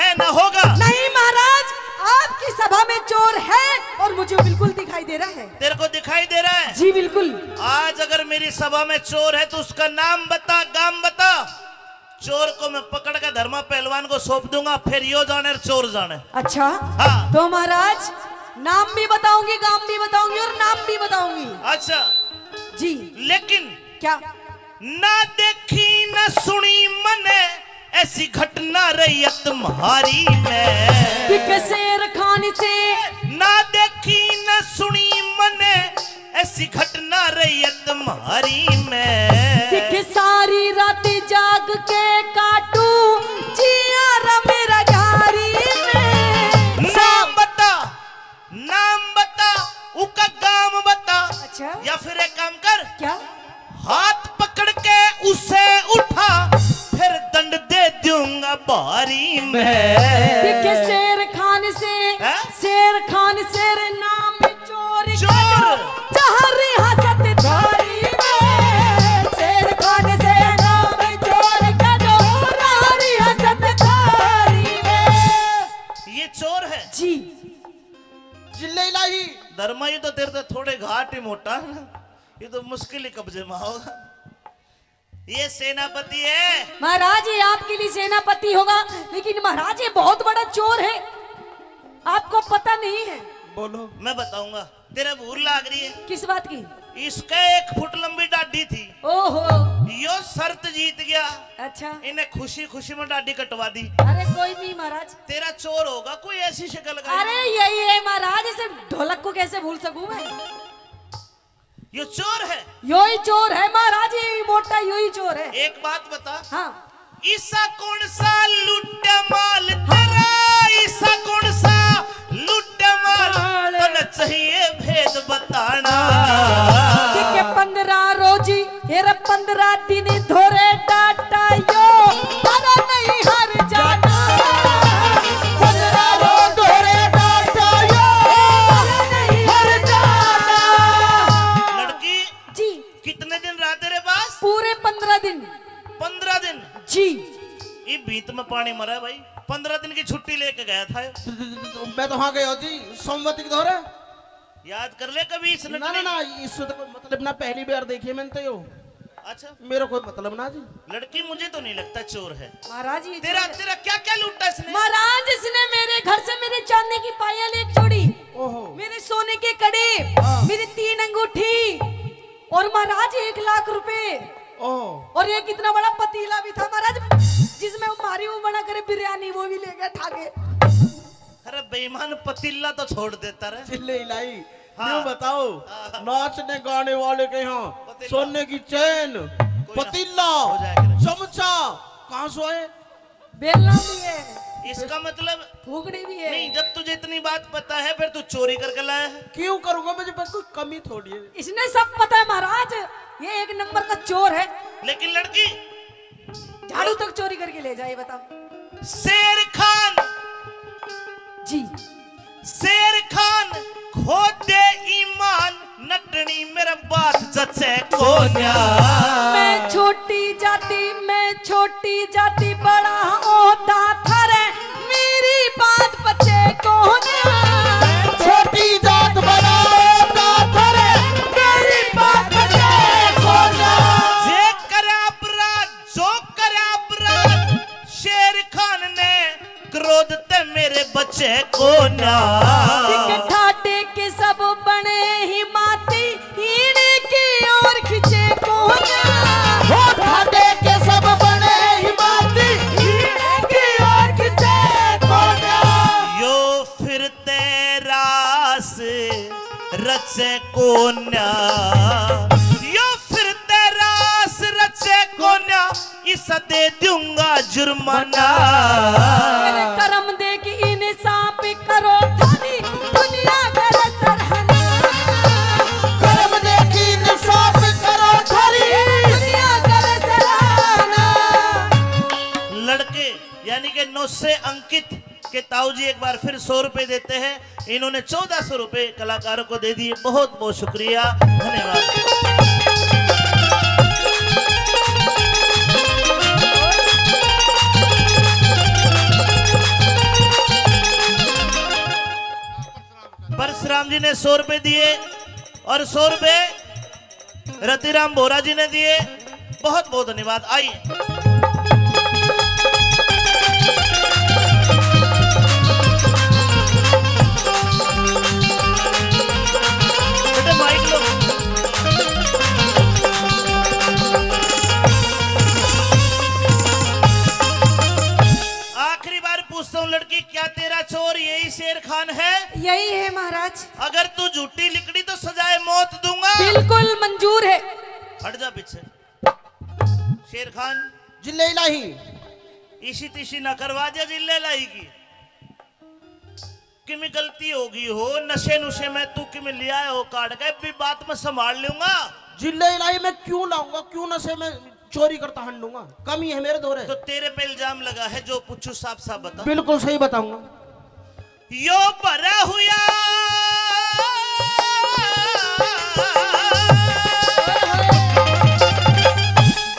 है ना होगा? नहीं महाराज, आपकी सभा में चोर है और मुझे बिल्कुल दिखाई दे रहा है। तेरे को दिखाई दे रहा है? जी बिल्कुल। आज अगर मेरी सभा में चोर है तो उसका नाम बता, गाम बता। चोर को मैं पकड़ के धर्मा पहलवान को सौंप दूंगा, फिर यो जाने चोर जाने। अच्छा। हाँ। तो महाराज, नाम भी बताऊंगी, गाम भी बताऊंगी और नाम भी बताऊंगी। अच्छा। जी। लेकिन क्या? ना देखी ना सुनी मने ऐसी घटना रैयत म्हारी में। दिख शेर खान से। ना देखी ना सुनी मने ऐसी घटना रैयत म्हारी में। दिख सारी रात जाग के काटू जिया रा मेरा घारी में। नाम बता, नाम बता, उका गाम बता। अच्छा। या फिर एक काम कर। क्या? हाथ पकड़ के उसे उठा, फिर दंड दे दूंगा भारी मैं। देखे शेर खान से, हैं? शेर खान शेर नाम चोर चोर। का जो जहर हसत थारी में। शेर खान से नाम चोर का जो जहर हसत थारी में। ये चोर है। जी। जिल्ले इलाही। धर्मा, ये तो तेरे तो थोड़े घाट ही मोटा है ना, ये तो मुश्किल ही कब्जे में होगा। ये सेनापति है। महाराज, ये आपके लिए सेनापति होगा, लेकिन महाराज, ये बहुत बड़ा चोर है, आपको पता नहीं है। बोलो। मैं बताऊंगा, तेरे भूल लाग रही है। किस बात की? इसके एक फुट लंबी डाडी थी। ओहो। यो शर्त जीत गया। अच्छा। इन्हें खुशी खुशी में डाडी कटवा दी। अरे कोई नहीं महाराज। तेरा चोर होगा कोई ऐसी शक्ल का। अरे यही है महाराज, इसे ढोलक को कैसे भूल सकूं मैं? यो चोर है। यो ही चोर है महाराज, यो ही मोटा, यो ही चोर है। एक बात बता। हाँ। ईसा कौन सा लुट्टा माल तेरा, ईसा कौन सा लुट्टा माल, तने चाहिए भेद बताना। ठीक है, पन्द्रह रोजी, ये रे पन्द्रह दिन धोरे डाटा यो, तारा नहीं हर जाना। पन्द्रह रोज धोरे डाटा यो, तारा नहीं हर जाना। लड़की, जी। कितने दिन रहा तेरे पास? पूरे पन्द्रह दिन। पन्द्रह दिन? जी। ये भीत में पानी मरा है भाई, पन्द्रह दिन की छुट्टी लेके गया था। मैं तो वहां गया जी, सोमवती के धोरे। याद कर ले कभी इसने ना, ना, नहीं। ना, इससे तो कोई मतलब ना, पहली बार देखी मैंने तो यो। अच्छा। मेरा कोई मतलब ना जी। लड़की, मुझे तो नहीं लगता चोर है। महाराज, ये तेरा, चोर है। तेरा क्या क्या लूटा इसने? महाराज, इसने मेरे घर से मेरे चांदी की पायल एक जोड़ी, ओहो। मेरे सोने के कड़े, हाँ। मेरी तीन अंगूठी और महाराज एक लाख रुपए। ओहो। और एक इतना बड़ा पतीला भी था महाराज, जिसमें वो मारी वो बना करे बिरयानी, वो भी ले गया ठाके। अरे बेईमान, पतीला तो छोड़ देता रे। जिल्ले इलाही, हाँ। यूं बताओ, हाँ। नाचने गाने वाले के यहाँ पतीला। सोने की चैन, कोई ना। पतीला, हो जाएगा रे। चमचा, कहाँ से आए? बेलना भी है। इसका मतलब फूकनी भी है। नहीं, जब तुझे इतनी बात पता है, फिर तू चोरी करके लाया है। क्यों करूंगा, मुझे बस कोई कमी थोड़ी है। इसने सब पता है महाराज, ये एक नंबर का चोर है। लेकिन लड़की, झाड़ू तक चोरी करके ले जाए, बताओ। शेर खान। जी। शेर खान खो दे ईमान, नटनी मेरे बात जचे कोन्या। मैं छोटी जाति, मैं छोटी जाति, बड़ा होता थारे मेरी बात पचे कोन्या। छोटी जात बड़ा होता थारे मेरी बात पचे कोन्या। जे करे अपराध, जो करे अपराध, शेर खान ने क्रोध ते मेरे बचे कोन्या। दिख ठाडे के सब बने ही माती, हीने की ओर खिंचे कोन्या। हो ठाडे के सब बने ही माती, हीने की ओर खिंचे कोन्या। यो फिर ते रास रचे कोन्या, यो फिर ते रास रचे कोन्या, इसा दे दूंगा जुर्माना। मेरे कर्म देख इंसाफ करो थारी दुनिया करे सराहना। कर्म देख इंसाफ करो थारी दुनिया करे सराहना। लड़के यानी कि नौ से अंकित के ताऊ जी एक बार फिर सौ रुपए देते हैं। इन्होंने चौदह सौ रुपए कलाकारों को दे दिए। बहुत बहुत शुक्रिया, धन्यवाद। जी ने सौ रुपए दिए और सौ रुपए रतिराम बोरा जी ने दिए। बहुत बहुत धन्यवाद। आइए। बेटे, माइक लो। आखिरी बार पूछता हूँ लड़की, क्या तेरा चोर यही शेर खान है? यही है महाराज। अगर तू झूठी लिकड़ी तो सजाए मौत दूंगा। बिल्कुल मंजूर है। हट जा पीछे। शेर खान। जिल्ले इलाही। इसी तिसी ना करवा दिया जिल्ले इलाही की। किमी गलती होगी हो, नशे नुशे में तू किमी ले आया हो काट के, भी बात मैं संभाल लूंगा। जिल्ले इलाही मैं क्यों लाऊंगा, क्यों नशे में चोरी करता हंडूंगा? कमी है मेरे धोरे। तो तेरे पे इल्जाम लगा है, जो पूछू साफ साफ बता। बिल्कुल सही बताऊंगा। यो भरा हुआ,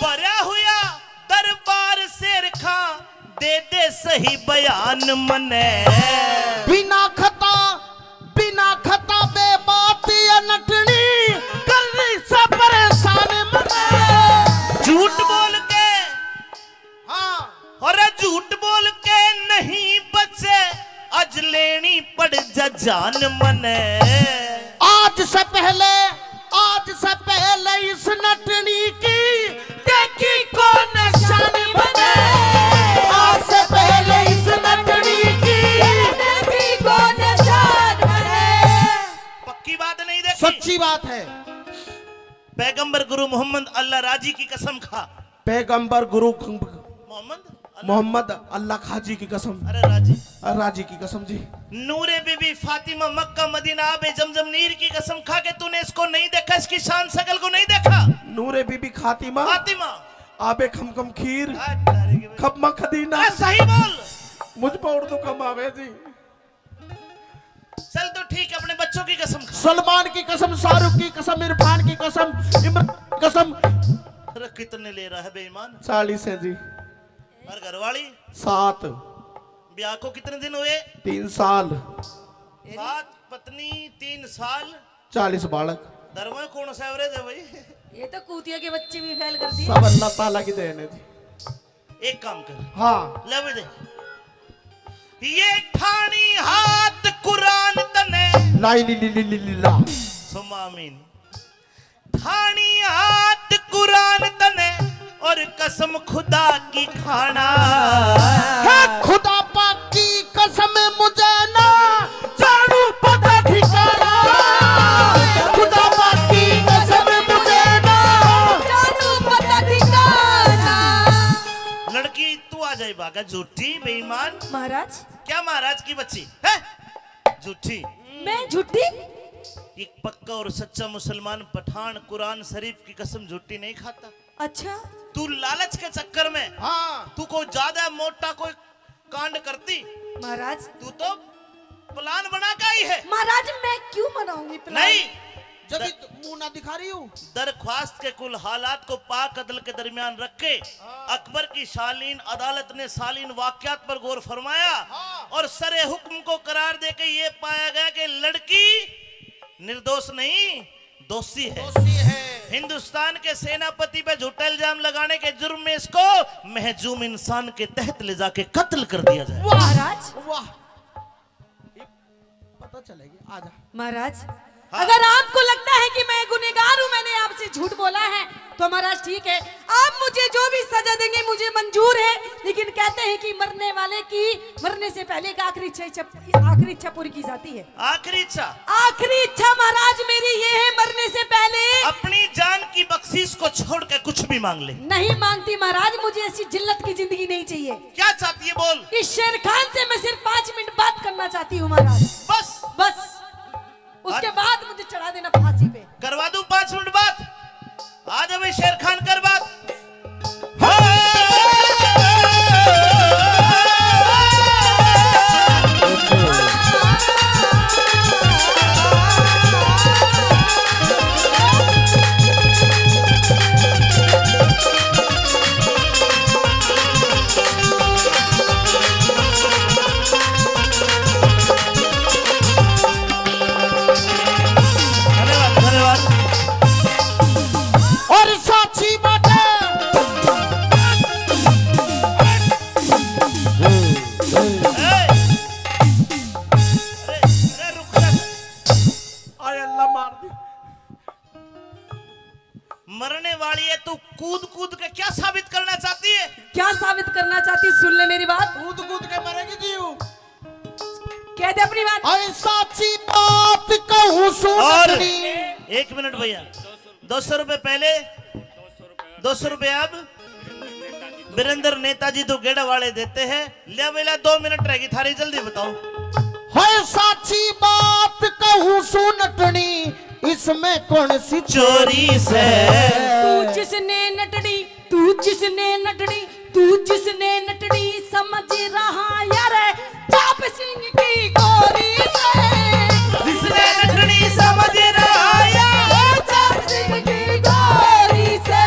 भरा हुआ दरबार शेर खां दे दे सही बयान मने। बिना खता, बिना खता बे बात ये नटनी कर रही सा परेशान मने। झूठ बोल के, हाँ। अरे झूठ बोल के नहीं बचे, आज लेनी पड़ जा जान मने। आज से पहले, आज से पहले इस नटनी की देखी को निशानी मने। आज से पहले इस नटनी की देखी को निशान मने। पक्की बात नहीं देखी? सच्ची बात है। पैगंबर गुरु मोहम्मद अल्लाह राजी की कसम खा। पैगंबर गुरु ख-, मोहम्मद अल्लाह, मोहम्मद अल्लाह खाजी की कसम। अरे राजी। अरे राजी की कसम जी। नूरे बीबी फातिमा मक्का मदीना आबे जमजम नीर की कसम खा के तूने इसको नहीं देखा, इसकी शान शकल को नहीं देखा। नूरे बीबी खातिमा। फातिमा। आबे खमखम खीर। आ, तारे के खपमा खदीना। आ, सही बोल। मुझ पर उर्दू कम आवे जी। चल तो ठीक है, अपने बच्चों की कसम खा। सलमान की कसम, शाहरुख की कसम, इरफान की कसम, इमरान की कसम। अरे कितने ले रहा है बेईमान? चालीस है जी। और घरवाली? सात। ब्याह को कितने दिन हुए? तीन साल। सात पत्नी, तीन साल। चालीस बालक। धर्म में कौन सा एवरेज है भाई? ये तो कूतिया के बच्चे भी फेल कर दिए। सब अल्लाह ताला की देन है जी। एक काम कर। हाँ। ले भी दे। ये ठानी हाथ कुरान तने। लाई ली ली ली ली ली ला। सुम्मा आमीन। ठानी हाथ कुरान तने और कसम खुदा की खाना। है खुदा पाक की कसम मुझे ना जानू पता ठिकाना। खुदा पाक की कसम मुझे ना जानू पता ठिकाना। लड़की तू आ जाए भागा, झूठी बेईमान। महाराज। क्या महाराज की बच्ची है? झूठी। मैं झूठी? एक पक्का और सच्चा मुसलमान पठान कुरान शरीफ की कसम झूठी नहीं खाता। अच्छा। तू लालच के चक्कर में, हाँ। तू को ज्यादा मोटा कोई कांड करती। महाराज। तू तो प्लान बना के आई है। महाराज, मैं क्यों बनाऊंगी प्लान? नहीं। जब दर-, मुंह ना दिखा रही हूँ। दरख्वास्त के कुल हालात को पाक अदल के दरमियान रख के हाँ। अकबर की शालीन अदालत ने शालीन वाकयात पर गौर फरमाया हाँ। और सरे हुक्म को करार देके ये पाया गया कि लड़की निर्दोष नहीं, दोषी है। दोषी है। हिंदुस्तान के सेनापति पे झूठा इल्जाम लगाने के जुर्म में इसको महजूम इंसान के तहत ले जाके कत्ल कर दिया जाए। वाह! महाराज। वाह! ये पता चलेगी। आजा। महाराज, हाँ। अगर आपको लगता है कि मैं गुनहगार हूँ, मैंने आपसे झूठ बोला है, तो महाराज ठीक है, आप मुझे जो भी सजा देंगे मुझे मंजूर है, लेकिन कहते हैं कि मरने वाले की मरने से पहले एक आखिरी इच्छा, इच्छा, आखिरी इच्छा पूरी की जाती है। आखिरी इच्छा? आखिरी इच्छा महाराज मेरी ये है, मरने से पहले अपनी जान की बख्शीश को छोड़ के कुछ भी मांग ले। नहीं मांगती महाराज, मुझे ऐसी जिल्लत की जिंदगी नहीं चाहिए। क्या चाहती है बोल। इस शेर खान से मैं सिर्फ पाँच मिनट बात करना चाहती हूँ महाराज। बस। बस। उसके बाद मुझे चढ़ा देना फांसी पे। करवा दूं पाँच मिनट बात? आ जा भाई शेर खान, कर बात। कह दे अपनी बात। अरे साची बात कहूँ सुन और नटनी। एक मिनट भैया, दो सौ रुपए पहले, दो सौ रुपए अब। वीरेंद्र नेताजी तो गेड़ा वाले देते हैं। ले बेला, दो मिनट रहेगी थारी, जल्दी बताओ। हाय साची बात कहूँ सुन नटनी, इसमें कौन सी चोरी से? तू जिसने नटनी, तू जिसने नटनी, तू जिसने नटनी समझ रहा यार, चाप सिंह की गोरी से। जिसने नटनी समझ रहा यार, चाप सिंह की गोरी से।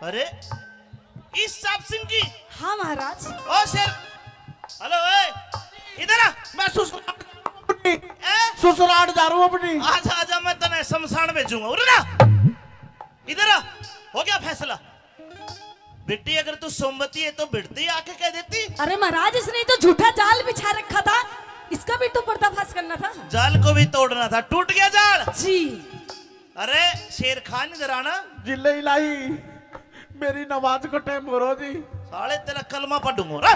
अरे, इस चाप सिंह की? हाँ महाराज। ओ शेर, हेलो, ए, इधर आ। मैं ससुराल, ए? ससुराल जा रहा हूँ अपनी। आजा, आजा, मैं तने शमशान भेजूंगा। उरे ना, इधर आ। हो गया फैसला। बेटी, अगर तू सोमवती है तो भिड़ती आके कह देती। अरे महाराज, इसने तो झूठा जाल बिछा रखा था, इसका भी तो पर्दाफाश करना था। जाल को भी तोड़ना था, टूट गया जाल। जी। अरे शेर खान, इधर आना। जिले इलाही, मेरी नमाज को टाइम हो रहा जी। साले, तेरा कलमा पढ़ूंगा रे।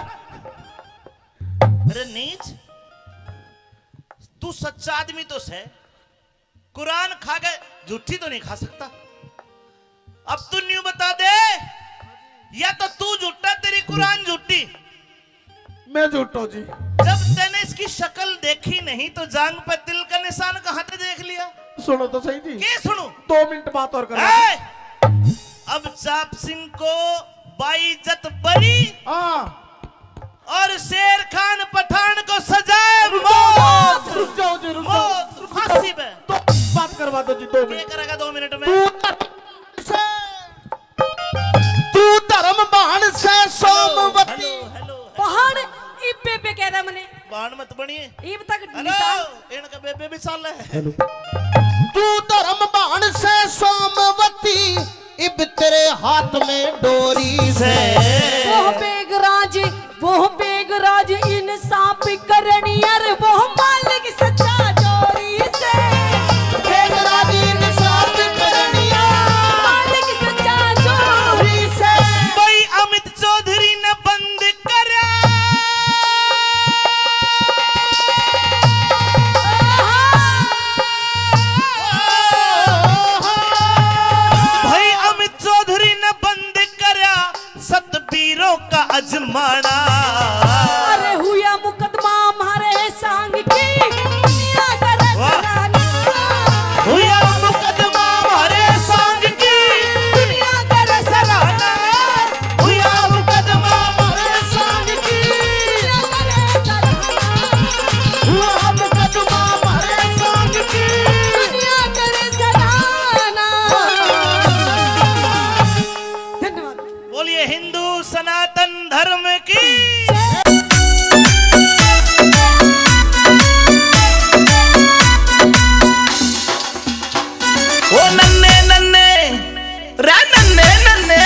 अरे नीच, तू सच्चा आदमी तो सै, कुरान खा के झूठी तो नहीं खा सकता। अब तू न्यू बता दे, या तो तू झूठा, तेरी कुरान झूठी। मैं झूठो जी। जब तैने इसकी शक्ल देखी नहीं तो जांग पे तिल का निशान कहाँ से देख लिया? सुनो तो सही जी। के सुनू? दो मिनट बात और करो। ए! अब चाप सिंह को बाइज्जत बरी। हाँ। और शेर खान पठान को सजाए मौत। रुक जाओ जी, रुक जाओ। मौत, फांसी पे। दो बात करवा दो जी, दो मिनट। क्या करेगा दो मिनट में? तू धर्म से, तू धर्म बहन से सोमवती। Hello, hello, hello. बहन, इब्बे पे कह रहा मने। बहन मत बनिए। इब तक हेलो, निशान। इनका बेबे भी साल है। हेलो। तू धर्म बहन से सोमवती, इब तेरे हाथ में डोरी से। वो बेगराज, वो बेगराज इंसाफ करनी, अरे वो मालिक सच्चा जोरी से। बेगराज इंसाफ करनी, मालिक सच्चा जोरी से। भाई अमित चौधरी ने बंद करया। भाई अमित चौधरी ने बंद करया सतबीरों का अजमाना। अरे हुआ मुकदमा म्हारे सांग की, दुनिया करे वाह। सराहना। हुआ मुकदमा म्हारे सांग की, दुनिया करे सराहना। हुआ मुकदमा म्हारे सांग की, दुनिया करे सराहना। हुआ मुकदमा म्हारे सांग की, दुनिया करे सराहना। धन्यवाद। बोलिए हिंदू सनातन धर्म की। ओ नन्ने नन्ने, रे नन्ने नन्ने,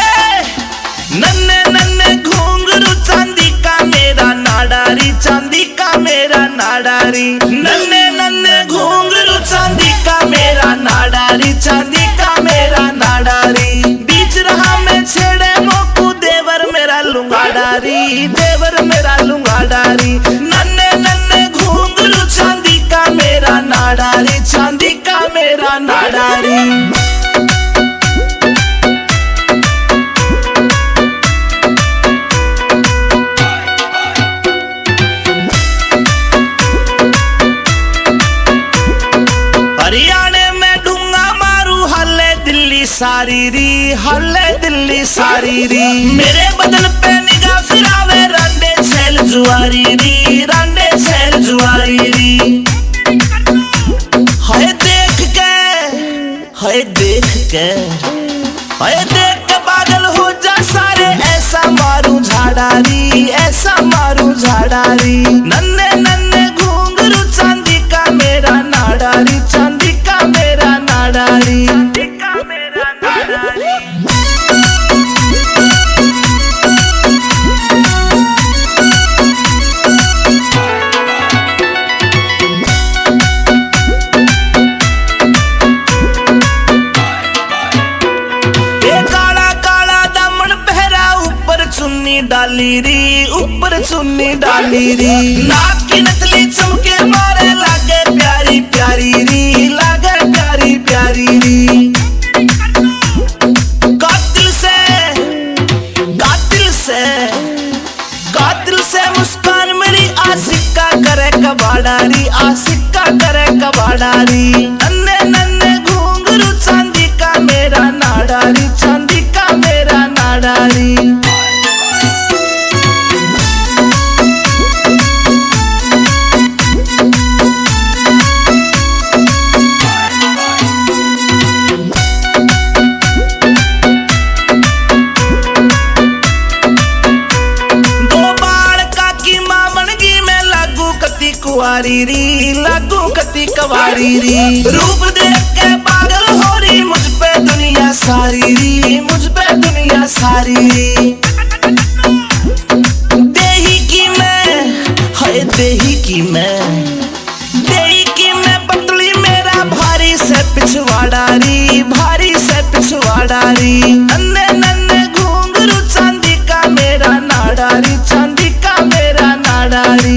नन्ने नन्ने घुंघरू चांदी का मेरा नाड़ा री, चांदी का मेरा नाड़ा री। नन्ने नन्ने घुंघरू चांदी का मेरा नाड़ा री, चांदी का मेरा नाड़ा री। बीच रहा में छेड़े मोकू देवर मेरा लुंगाड़ा री, देवर मेरा लुंगाड़ा री। नन्ने नन्ने घुंघरू चांदी का मेरा नाड़ा री, चांदी का मेरा नाड़ा री। हरियाणे में ढूंगा मारू, हाले दिल्ली सारी री, हाले दिल्ली सारी री। मेरे बदन पे निगाह फिरावे, रांडे छैल जुआरी री, रांडे छैल जुआरी री। हाय देख के, हाय देख के, हाय देख के पागल हो जा सारे, ऐसा मारू झाड़ा री, ऐसा मारू झाड़ा री। नन्ने नन्ने घुंघरू चांदी का मेरा नाड़ा री, चांदी का मेरा नाड़ा री। ए काला काला दामन पहरा, ऊपर चुन्नी डाली री, ऊपर चुन्नी डाली री। नाक की नथली कबाड़ा री, आशिक का करे कबाड़ा री। नन्ने नन्ने घुंघरू चांदी का मेरा नाड़ा री, चांदी का मेरा नाड़ा री। दो बालका की माँ बन गई मैं, लागू कती कुंवारी री, लागू कती कुंवारी री। रूप देख के पागल हो रही मुझ पे दुनिया सारी री, मुझ पे दुनिया सारी री। देही की मैं, हाय देही की मैं, देही की मैं पतली मेरा भारी से पिछवाड़ा री, भारी से पिछवाड़ा री। नन्ने नन्ने घुंघरू चांदी का मेरा नाड़ा री, चांदी का मेरा नाड़ा री।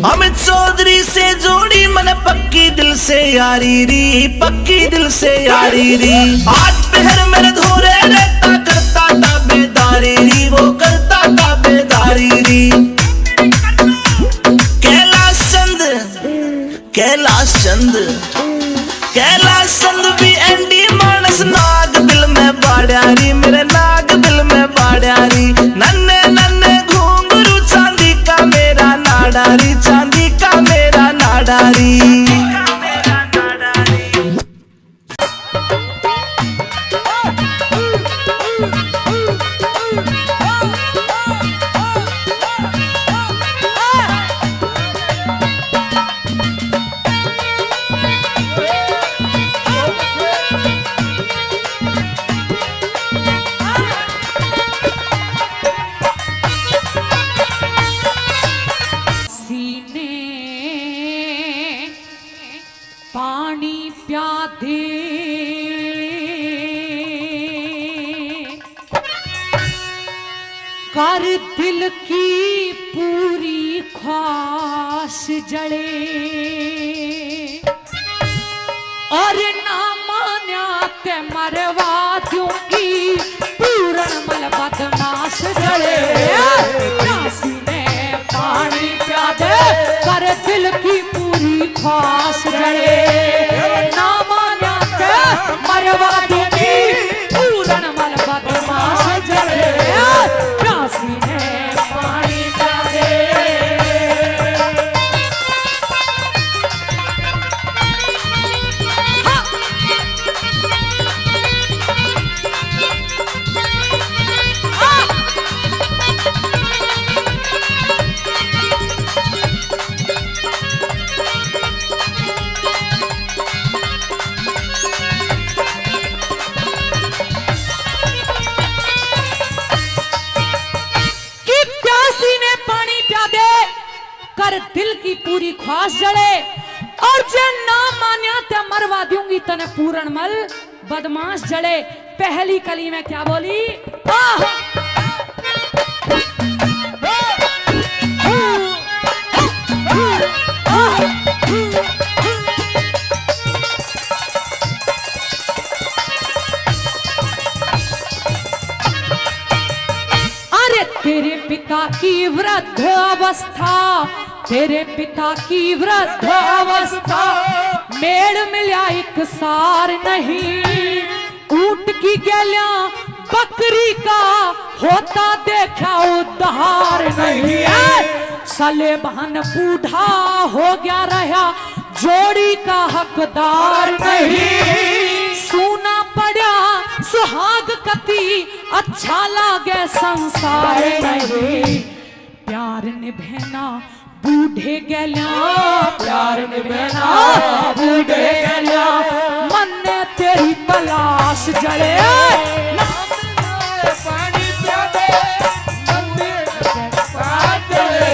अमित चौधरी से जोड़ी मन पक्की दिल से यारी री, पक्की दिल से यारी री। आज पहर मेरे धोरे रहता करता ताबेदारी री, वो करता ताबेदारी री। कैलाश चंद, कैलाश चंद, कैलाश चंद भी एंडी मानस नाग दिल में बाड़्या री, मेरे नाग दिल में बाड़्या री। नन्ने नन्ने घुंघरू चांदी का मेरा नाड़ा री, चांदी का मेरा नाड़ा री। सीने पानी प्यादे कर दिल की पूरी ख्वाहिश जले, और ना मान्या ते मरवा दूंगी पूरण मल बदमाश जले। प्यासी ने पानी प्यादे कर दिल की पूरी ख्वाहिश जले, ना मान्या ते मरवा दूंगी पूरण मल बदमाश जले। प्यासी ने पानी प्यादे। कि प्यासी ने पानी प्यादे कर दिल की पूरी ख्वाहिश जले, और जे ना मान्या ते मरवा दूंगी तने पूरण मल बदमाश जले। पहली कली में क्या बोली? आह! अरे तेरे पिता की वृद्ध अवस्था, तेरे पिता की वृद्ध अवस्था, मेल मिल्या एक सार नहीं। ऊंट की गैल्या बकरी का होता देखा उद्धार नहीं है। सलेमान बूढ़ा हो गया रहा, जोड़ी का हकदार नहीं। सूना पड़ा सुहाग कती अच्छा लागे संसार नहीं। प्यार निभेना बूढ़े गैल्या, प्यार निभेना बूढ़े गैल्या, मन्ने तेरी तलाश जले। पानी प्या दे, मन्ने तेरी तलाश जले।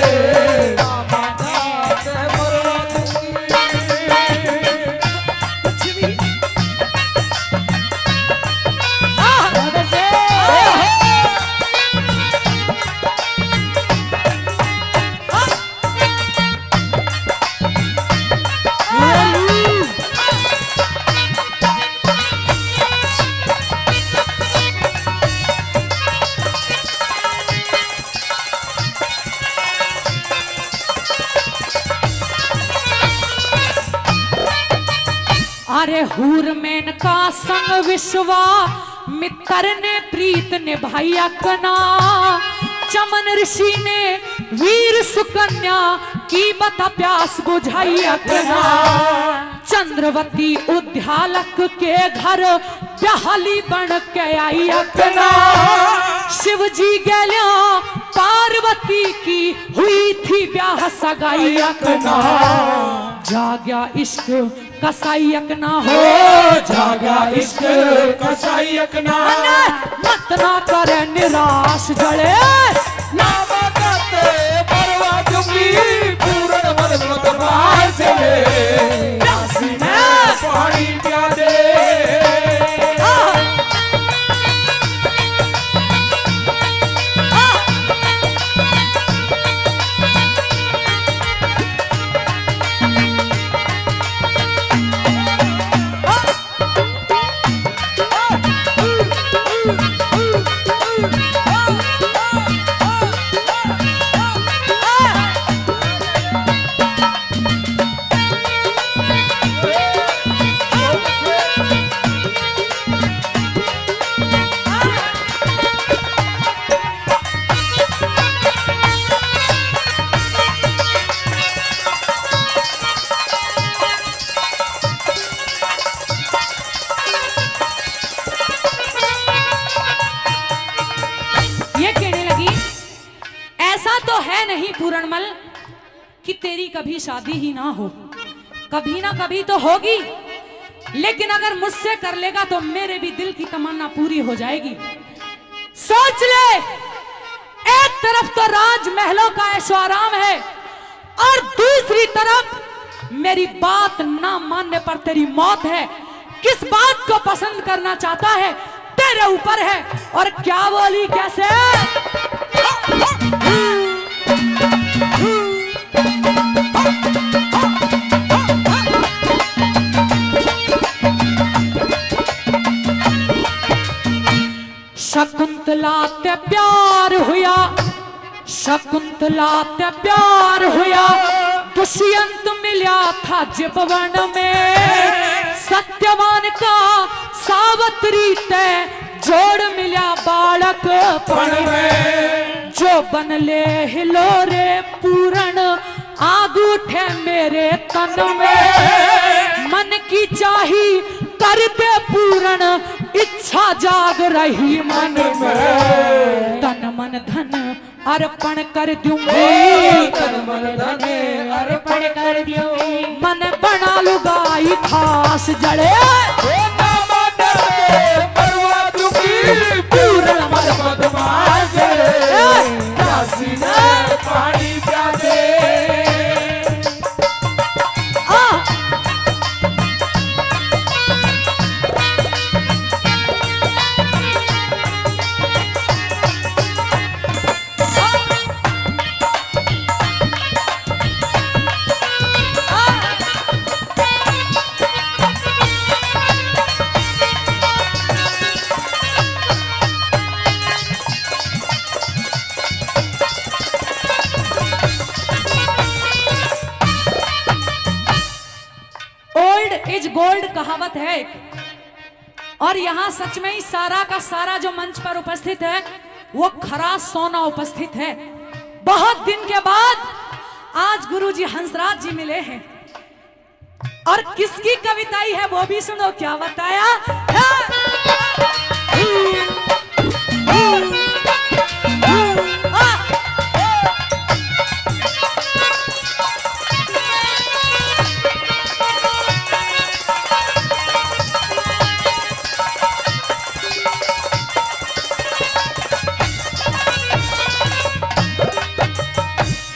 अरे हूर मेनका संग विश्वामित्र ने प्रीत निभाई अकना। चमन ऋषि ने वीर सुकन्या की बता प्यास बुझाई अकना। चंद्रवती उद्यालक के घर ब्याहली बन के आई अकना। शिव जी गैल्या पार्वती की हुई थी ब्याह सगाई अकना। जाग्या इश्क कसाई अकना हो। जाग्या इश्क कसाई अकना। मत ना करे निराश जले। ना मदद परवा चुकी पूर्ण मदद मत बाजे। प्यासी ने पानी प्या दे। ये कहने लगी, ऐसा तो है नहीं पूरणमल कि तेरी कभी शादी ही ना हो, कभी ना कभी तो होगी, लेकिन अगर मुझसे कर लेगा तो मेरे भी दिल की तमन्ना पूरी हो जाएगी। सोच ले, एक तरफ तो राजमहलों का ऐशो आराम है और दूसरी तरफ मेरी बात ना मानने पर तेरी मौत है। किस बात को पसंद करना चाहता है, तेरे ऊपर है। और क्या बोली, कैसे? शकुंतला ते प्यार हुया, शकुंतला ते प्यार हुया, दुष्यंत मिल्या था जिब वन में। सत्यवान का सावत्री ते जोड़ मिल्या बालकपण में। जो बन ले हिलोरे पूरण आग उठे मेरे तन में। मन की चाही कर दे पूरण, इच्छा जाग रही मन में। तन मन धन अर्पण कर दूंगी। तन मन धन अर्पण कर दूंगी। मन बना लुगाई खास जले। ओ ना माता रे परवा चुकी, पूरण मत बदमाश रे। प्यासी ने पानी प्या दे। आ। Old is gold कहावत है एक, और यहाँ सच में ही सारा का सारा जो मंच पर उपस्थित है वो खरा सोना उपस्थित है। बहुत दिन के बाद आज गुरुजी हंसराज जी मिले हैं। और किसकी कविता ही है वो भी सुनो, क्या बताया?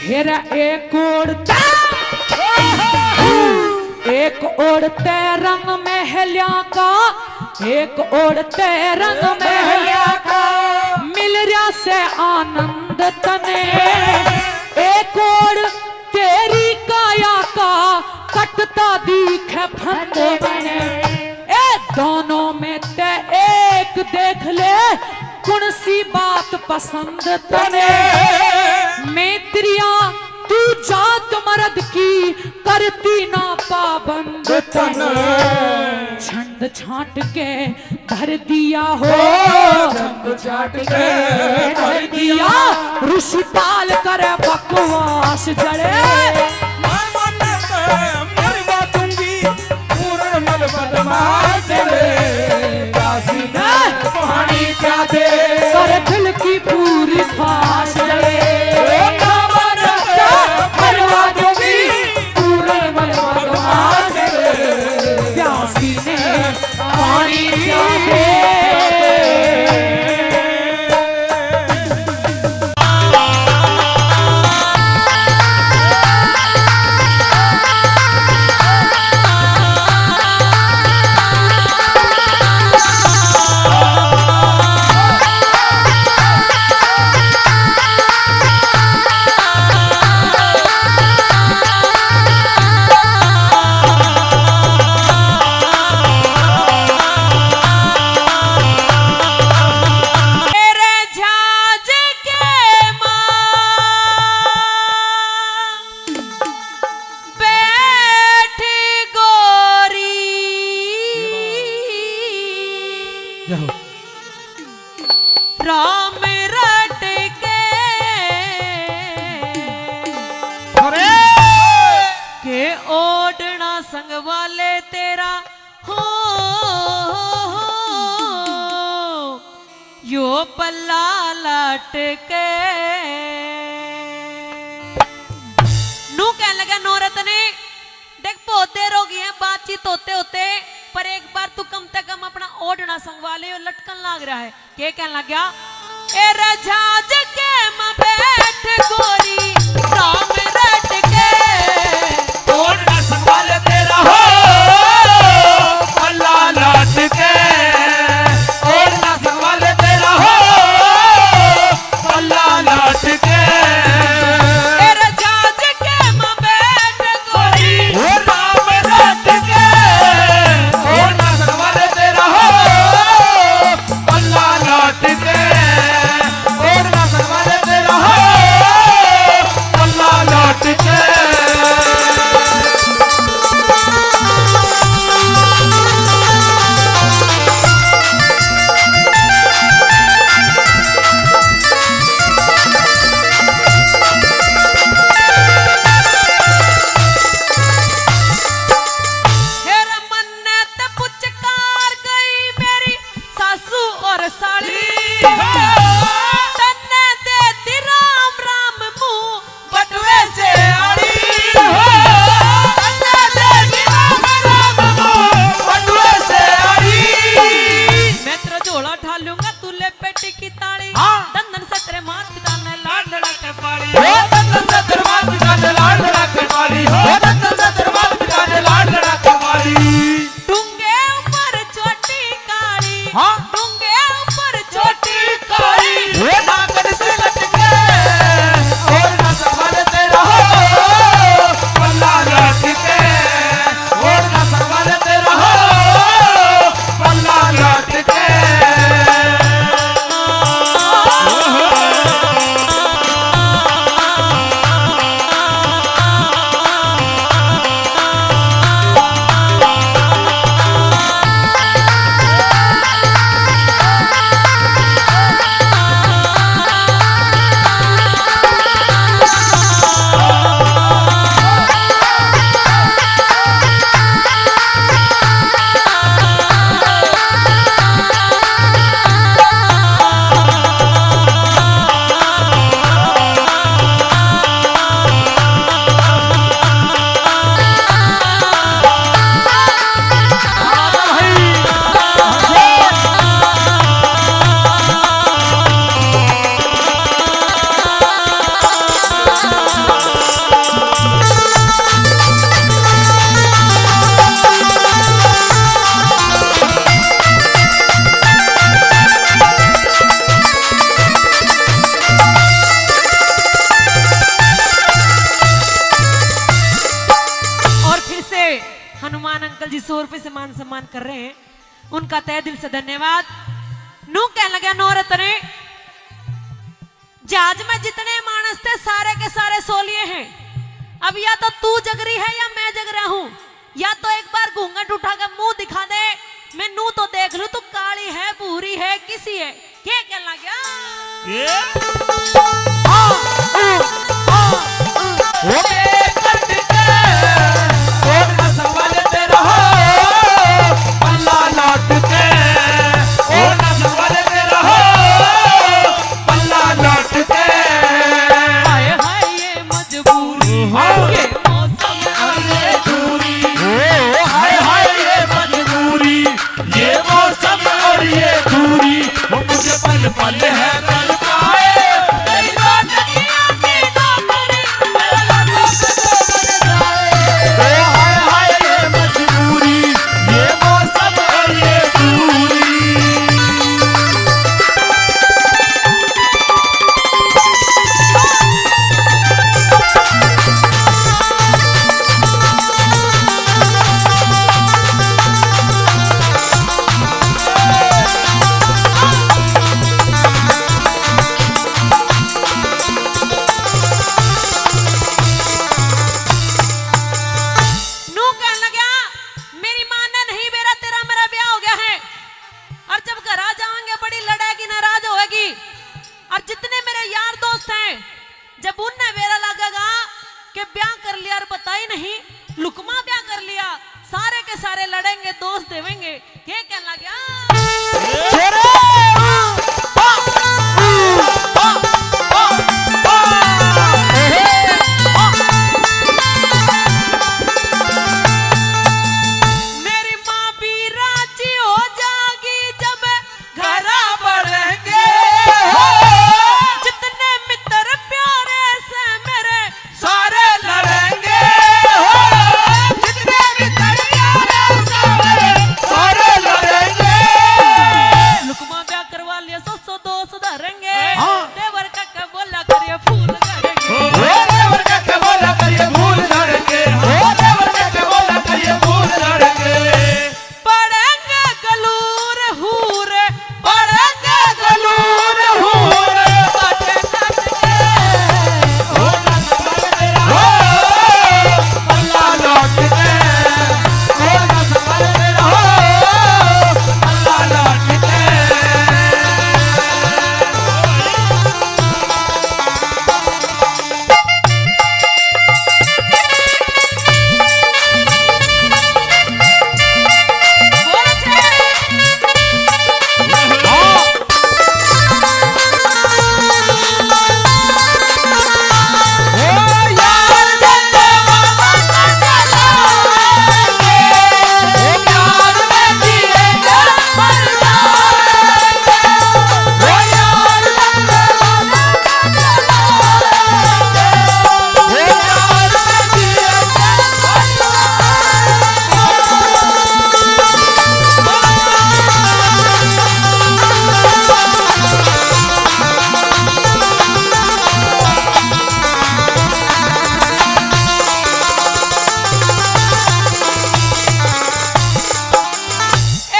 हेरा एक ओड़ एक ओड़ ते रंग महलिया का, एक ओड़ ते रंग महलिया का, मिल रहा से आनंद तने। एक ओड़ तेरी काया का, कटता दीख फंद बने। ए दोनों में ते एक देख ले, कौन सी बात पसंद तने। मैं तेरिया तू जात मर्द की करती ना पाबंद तन। छंद छांट के धर दिया हो। छंद छांट के धर दिया। ऋषि ताल करे बकवास जड़े। मैं मन पे मरवा दूंगी, पूर्ण मल बदमाश रे। काशी में पानी प्या दे। कर दिल की पूरी ख्वाहिश रे। ओ काबा नंद मरवा दूंगी, पूर्ण मल बदमाश रे। प्यासी ने पानी प्या दे। तेरे झाज के माँ बैठ गोरी। जय हो। राम रट के, अरे! के ओढ़ना संग वाले तेरा हो, यो पल्ला लटके। नू कहने लगा नौरत ने, देख, बहुत देर हो गई है बातचीत होते होते, पर एक बार तू कम से कम अपना ओढ़ना संगवा ले, यो लटकन लाग रहा है। के कहने लग गया? ए रे झाज के में बैठ गोरी, राम रट के। ओढ़ना संगवा ले तेरा हो, पल्ला लटके। ओढ़ना संगवा ले तेरा हो, पल्ला लटके। ए रे झाज के में बैठ गोरी। ओ राम रट के। ओढ़ना संगवा ले तेरा हो, पल्ला लटके। ओढ़ना संगवा ले तेरा हो, पल्ला लटके। हे रे मन्ने ते पुचकार गई मेरी सासू और साली। तन्ने दे दी राम राम मुंह बटुए से आड़ी। तन्ने दे दी राम राम मुंह बटुए से आड़ी। मैं तेरा झोला ठालूंगा, तू ले पेटी की ताली। हाँ। दंदन से तेरे मात पिता ने लाड लड़ा के पाली। ओ दंदन से तेरे मात पिता ने लाड लड़ा के पाली। ओ दंदन से तेरे मात पिता ने लाड लड़ा के पाली। डूंगे ऊपर चोटी काली। हाँ। डूंगे ऊपर चोटी काली। ओ नागन से लटके। और ना संभाल तेरा हो। पल्ला लटके। और ना संभाल तेरा हो। पल्ला लटके। और फिर से हनुमान अंकल जी सौ रुपए से मान सम्मान कर रहे हैं, उनका तहे दिल से धन्यवाद। नू कहने लगे नौरत ने, जहाज में जितने मानस थे, सारे के सारे सो लिए हैं। अब या तो तू जग रही है या मैं जग रहा हूँ, या तो एक बार घूंघट उठा के मुंह दिखा दे, मैं नू तो देख लूं, तू काली है, भूरी है, किसी है, के कहना गया? ये? हाँ, हाँ, हाँ, हाँ। वो बेकट के, वो नस्ल वाले तेरा हो, पल्ला लाट के, वो नस्ल वाले तेरा हो, पल्ला लाट के। हाय हाय ये मजबूरी, हाँ। ये मौसम और ये दूरी। ओ, हाय हाय ये मजबूरी, ये मौसम और ये दूरी। वो मुझे पल पल है तरसाए, तेरी बात की आंखें ना पड़ी, मेरा लग लग जाए। ओ, हाय हाय ये मजबूरी, ये मौसम और ये दूरी। नू कहने लगा, मेरी माँ ने नहीं बेरा, तेरा मेरा ब्याह हो गया है। और जब घर आ जाएंगे, बड़ी लड़ेगी, नाराज होएगी। और जितने मेरे यार दोस्त हैं, जब उन्हें बेरा लगेगा कि ब्याह कर लिया और बताई नहीं, लुकमा ब्याह कर लिया, सारे के सारे लड़ेंगे, दोष देवेंगे। के कहने लग गया? मेरी माँ भी राजी हो जाएगी जब घरा बढ़ेंगे हो। जितने मित्र प्यारे से मेरे सारे लड़ेंगे हो। जितने मित्र प्यारे से मेरे सारे लड़ेंगे। लुकमा ब्याह करवा लिया, सौ सौ दो सुधारेंगे। हाँ। देवर का के बोला करिए फूल झड़ेंगे। ओ देवर का के बोला करिए फूल झड़ेंगे। ओ देवर का के बोला करिए फूल झड़ेंगे। पड़ेंगे गलूर हूर, पड़ेंगे गलूर हूर।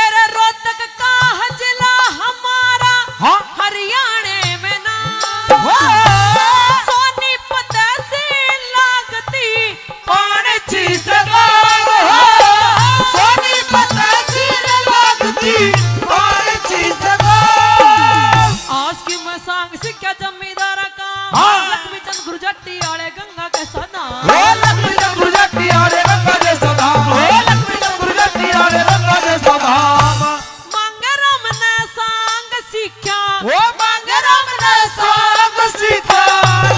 अरे रोहतक का है जिला हमारा, हाँ। हरियाणे में ना। हाँ। सोनीपत तहसील लागती, पाणछी से गाम हो। सोनीपत तहसील लागती, पाणछी से गाम। आज की मैं सांग सीख्या जमींदारा का। हाँ। लक्ष्मी चंद गुरजट्टी आले गंगा के सदा। ओ लक्ष्मी चंद गुरजट्टी आले गंगा के सदा। ओ लक्ष्मी चंद गुरजट्टी आले गंगा के सदा। मांगे राम ने सांग सीख्या। ओ मांगे राम ने सांग सीख्या।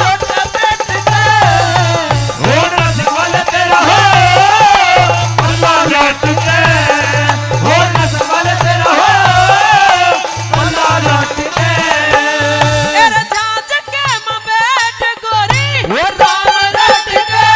लोट बैठ के। ओ नस्ल वाले तेरा हो, अल्लाह लट के। ओ नस्ल वाले तेरा हो, अल्लाह लट के। तेरे झांझ के में बैठ गोरी। ओ राम लट के।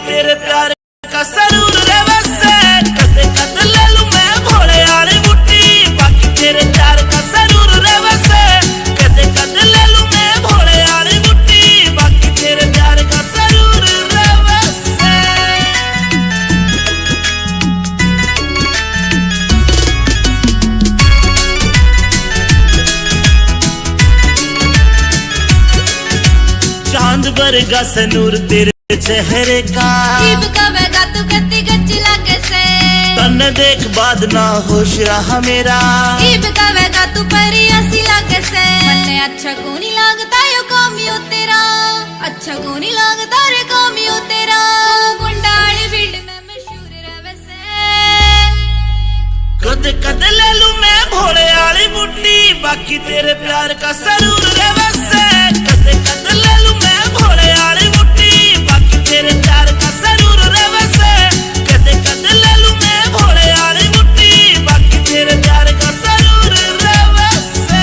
तेरे प्यार का सरूर रहवे से। कद कद ले लूं मैं भोले आली मुट्ठी, बाकी तेरे प्यार का सरूर रहवे से। कद कद ले लूं मैं भोले आली मुट्ठी, बाकी तेरे प्यार का सरूर रहवे से। चांद बरगा से नूर तेरे चेहरे का। इब कवेगा तू कत्ती गच्ची लागे से। तन्ने देख बाद ना होश रहा मेरा। इब कवेगा तू परी ऐसी लागे से। मन्ने अच्छा कोनी लागता यो काम यो तेरा। अच्छा कोनी लागता रे काम यो तेरा। तू गुंडाली फील्ड में मशहूर रहवे से। कद कद ले लूं मैं भोले आली मुट्ठी, बाकी तेरे प्यार का सरूर रहवे से। कद कद ले लूं मैं भोले आली मुट्ठी, बाकी तेरे प्यार का सरूर रहवे से। कद कद ले लूं मैं भोले आली मुट्ठी, बाकी तेरे प्यार का सरूर रहवे से।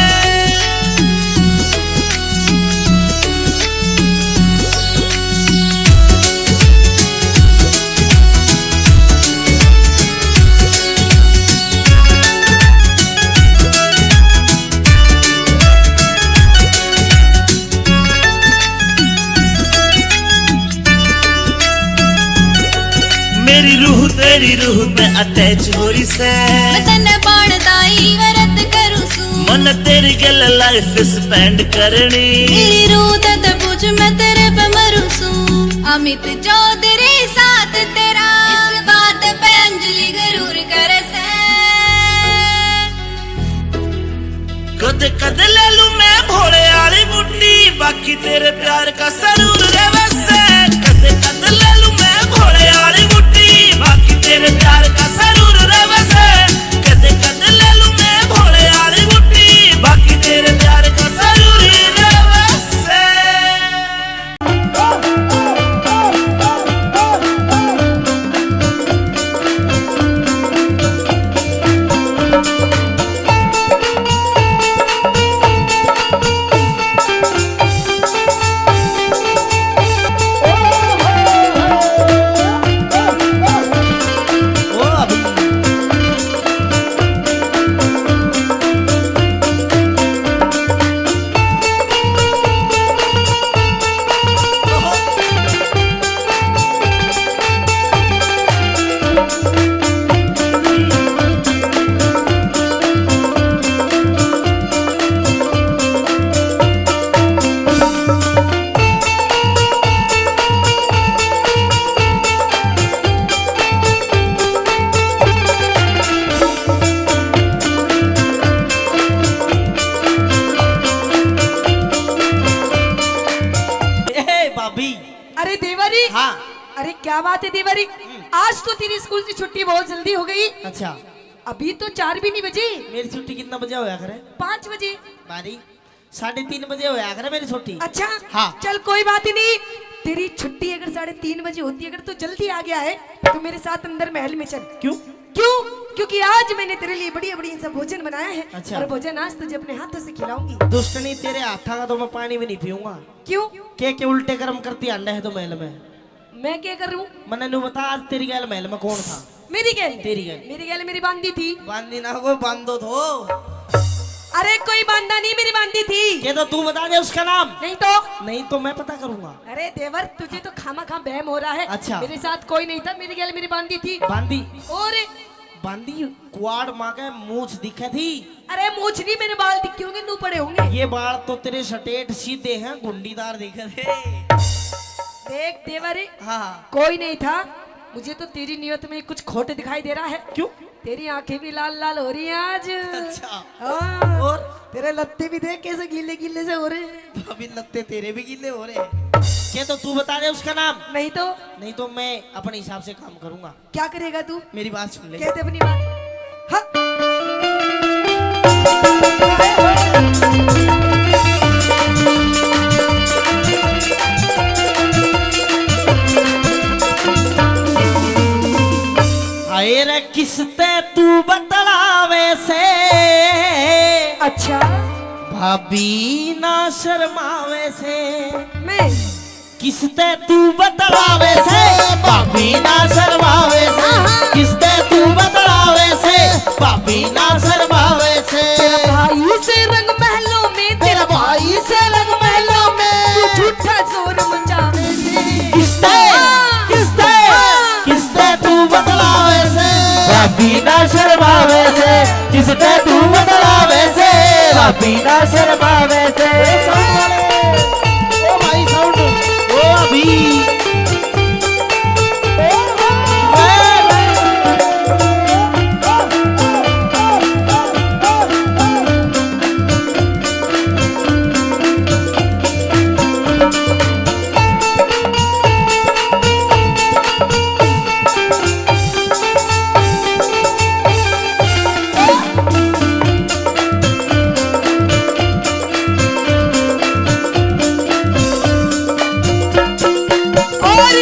मेरी रूह तेरी रूह में अटैच हो रही से। मैं तन्ने बाण दाई व्रत करूं सू। मन तेरी गल लाइफ स्पेंड करनी। मेरी रूह ते पूछ मैं तेरे पे मरूं सू। अमित चौधरी साथ तेरा। इस बात पे अंजलि गरूर करे से। कद कद ले लूं मैं भोले आली मुट्ठी, बाकी तेरे प्यार का सरूर रहवे से। कद कद ले लूं मैं भोले आली मुट्ठी, बाकी तेरे प्यार का सरूर रहवे से। कद कद ले लूं मैं भोले आली मुट्ठी, बाकी तेरे प्यार का सरूर रहवे से। ए, भाभी। अरे देवरी। हाँ। अरे क्या बात है देवरी, हम्म। आज तो तेरी स्कूल से छुट्टी बहुत जल्दी हो गई। अच्छा। अभी तो चार भी नहीं बजी। मेरी छुट्टी कितना बजे होया करे? पाँच बजे। बारी, साढ़े तीन बजे होया करे मेरी छुट्टी। अच्छा। हाँ। चल कोई बात ही नहीं, तेरी छुट्टी अगर साढ़े तीन बजे होती, अगर तू जल्दी आ गया है तो मेरे साथ अंदर महल में चल। क्यों? क्यों? क्योंकि आज मैंने तेरे लिए बढ़िया बढ़िया सा भोजन बनाया है। अच्छा। और भोजन आज तुझे अपने हाथों से खिलाऊंगी। दुष्टनी, तेरे हाथा का तो मैं पानी भी नहीं पीऊंगा। क्यों? के के उल्टे कर्म करती आंडे है तो महल में। मैं क्या कर रही हूँ? मन्ने न्यू बता, आज तेरी गैल महल में कौन था? मेरी गैल? तेरी गैल। मेरी गैल मेरी बांदी थी। बांदी ना, कोई बांदो थो। अरे कोई बांदा नहीं, मेरी बांदी थी। ये तो तू बता दे उसका नाम। नहीं तो? नहीं तो मैं पता करूंगा। अरे देवर, तुझे तो खामा खा बहम हो रहा है। अच्छा। मेरे साथ कोई नहीं था, मेरी गैल मेरी बांदी थी। बांदी? और बांदी, कुआड़ माँ के मूछ दिखे थी। अरे मूछ नहीं, मेरे बाल दिखे होंगे, नू पड़े होंगे। ये बाल तो तेरे स्ट्रेट सीधे हैं, गुंडीदार दिखे थे। देख देवर, हाँ। कोई नहीं था, मुझे तो तेरी नियत में कुछ खोट दिखाई दे रहा है। क्यों? तेरी आंखें भी लाल लाल हो रही हैं आज। अच्छा। हाँ। और? तेरे लत्ते भी देख कैसे गीले गीले से हो रहे हैं। भाभी, लत्ते तेरे भी गीले हो रहे हैं। क्या तो तू बता दे उसका नाम। नहीं तो? नहीं तो मैं अपने हिसाब से काम करूंगा। क्या करेगा तू? मेरी बात सुन ले। कहते अपनी बात। हाँ। हाय रे किसते तू बतलावे से। अच्छा। भाभी ना शर्मावे से। मैं किसते तू बतलावे से, भाभी ना शर्मावे से। किसते तू बतलावे से, भाभी ना शर्मावे से। तेरा भाई से रंग महलों में, तेरा भाई से रंग महलों में। तू झूठा शोर मचावे से। किसते, हाँ। किसते, हाँ। किसते तू बतलावे से, भाभी ना शर्मावे से। किसते तू बतलावे से, भाभी ना शर्मावे से। ए, साउंड वाले, ओ भाई, साउंड, ओ अभी। और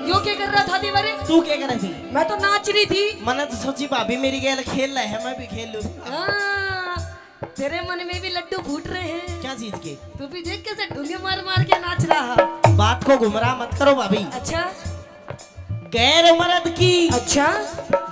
यो क्या कर रहा था देवर? तू क्या कर रही थी? मैं तो नाच रही थी। मैंने तो सोची भाभी मेरी गेल खेल रहे है, मैं भी खेल लूं। हाँ, तेरे मन में भी लड्डू फूट रहे हैं। क्या चीज के? तू भी देख कैसे ढूंगे मार मार के नाच रहा। बात को गुमराह मत करो भाभी। अच्छा। गैर मर्द की, अच्छा।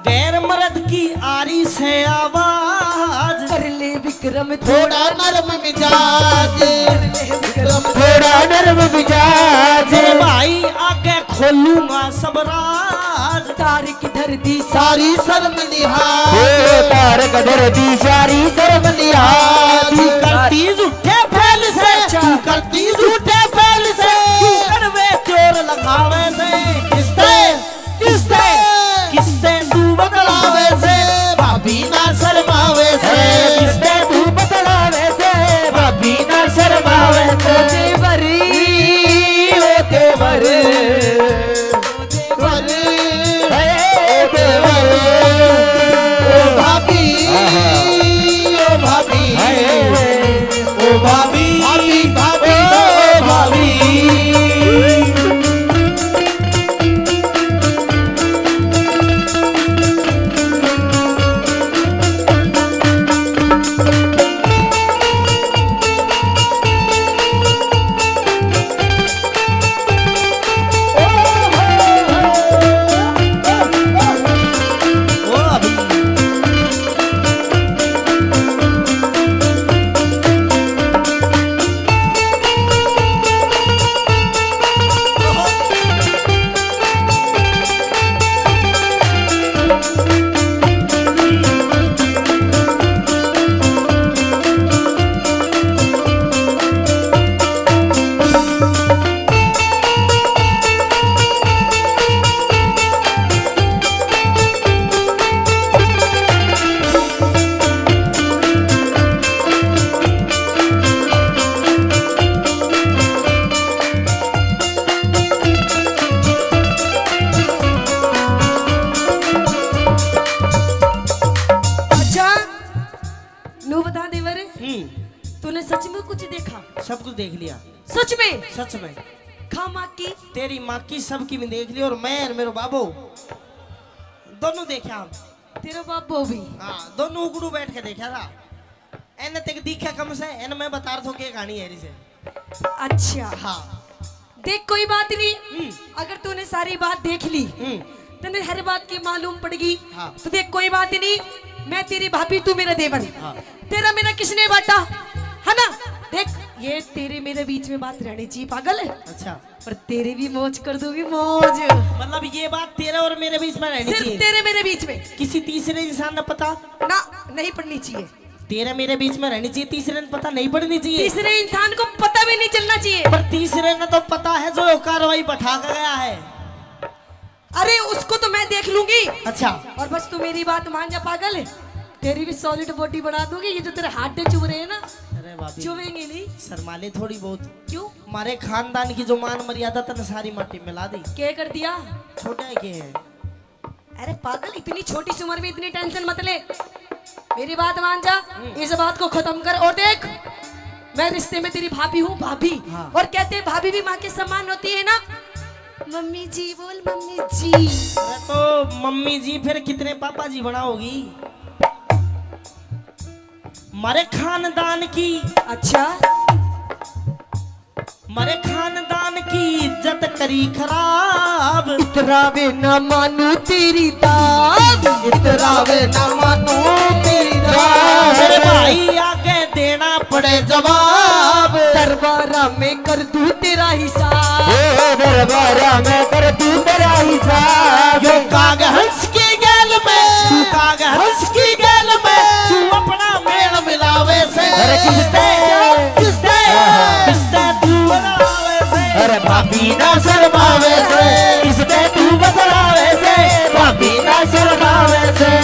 गैर मर्द की आ रही से आवाज। कर ले विक्रम थोड़ा नरम मिजाज। कर ले विक्रम थोड़ा नरम मिजाज। मेरे भाई आगे खोलूंगा सब राज। तार की धर दी सारी शर्म लिहाज। ओ तार की धर दी सारी शर्म लिहाज। तू करती झूठे फैल से, अच्छा। तू करती झूठे फैल से। तू कड़वे चोर लगावे से। किसते, किसते, किसते तू बतलावे से, भाभी ना शर्मावे से। किसते तू बतलावे से, भाभी ना शर्मावे से। ओ देवर, ओ देवर। देवर, हे देवर, ओ भाभी, ओ भाभी, ओ भाभी, भाभी, भाभी, ओ भाभी। अच्छा, नू बता देवर, हम्म। तूने सच में कुछ देखा? सब कुछ देख लिया। सच में? सच में। खा माँ की? तेरी माँ की, सबकी भी देख ली, और मैं और मेरो बाबू दोनों देखा हम। तेरा बाबू भी? हाँ, दोनों उगड़ू बैठ के देखा था। एने तक दिखा कम से, एने मैं बता रहा था के कहानी है इसे। अच्छा। हाँ। देख, कोई बात नहीं, हम्म। अगर तूने सारी बात देख ली, हम्म। तूने हर बात की मालूम पड़ गई, हाँ। तो देख, कोई बात नहीं, मैं तेरी भाभी, तू मेरा देवर। हाँ। तेरा मेरा किसने बांटा, है ना? देख, ये तेरे मेरे बीच में बात रहनी चाहिए, पागल है? अच्छा। पर तेरी भी मौज कर दूंगी, मौज। मतलब, ये बात तेरे और मेरे बीच में रहनी सिर्फ चाहिए? तेरे मेरे बीच में। किसी तीसरे इंसान ने पता? ना, नहीं पड़नी चाहिए। तेरे मेरे बीच में रहनी चाहिए, तीसरे ने पता नहीं पड़नी चाहिए। तीसरे इंसान को पता भी नहीं चलना चाहिए। पर तीसरे ने तो पता है जो कार्रवाई बैठा के गया है। अरे, उसको तो मैं देख लूंगी। अच्छा। और बस तू मेरी बात मान जा पागल, तेरी भी सॉलिड बॉडी बना दूंगी। ये जो तेरे हाथ चुभ रहे हैं ना, अरे भाभी, चुभेंगे नहीं। शर्मा ले थोड़ी बहुत। क्यों? हमारे खानदान की जो मान मर्यादा तने सारी माटी मिला दी। क्या कर दिया? छोटा है के है? अरे पागल, इतनी छोटी सी उम्र में इतनी टेंशन मत ले, मेरी बात मान जा। हम्म। इस बात को खत्म कर। और देख, मैं रिश्ते में तेरी भाभी हूँ, भाभी। हाँ। और कहते हैं, भाभी भी माँ के समान होती है ना। मम्मी जी बोल, मम्मी जी। अरे तो मम्मी जी फिर कितने पापा जी बनाओगी? मारे खानदान की। अच्छा। अरे खानदान की इज्जत करी खराब। इतरावे ना मानू तेरी दाब। इतरावे ना मानू तेरी दाब। मेरे भाई आगे देना पड़े जवाब। दरबारा में कर दूं तेरा हिसाब। ओ दरबारा में कर दूं तेरा हिसाब। यो काग हंस की गैल में, तू काग हंस की गैल में, तू अपना मेल मिलावे से। अरे किसते? किसते? किसते तू बदलावे से? अरे भाभी ना शर्मावे से। किसते तू बदलावे से? भाभी ना शर्मावे से।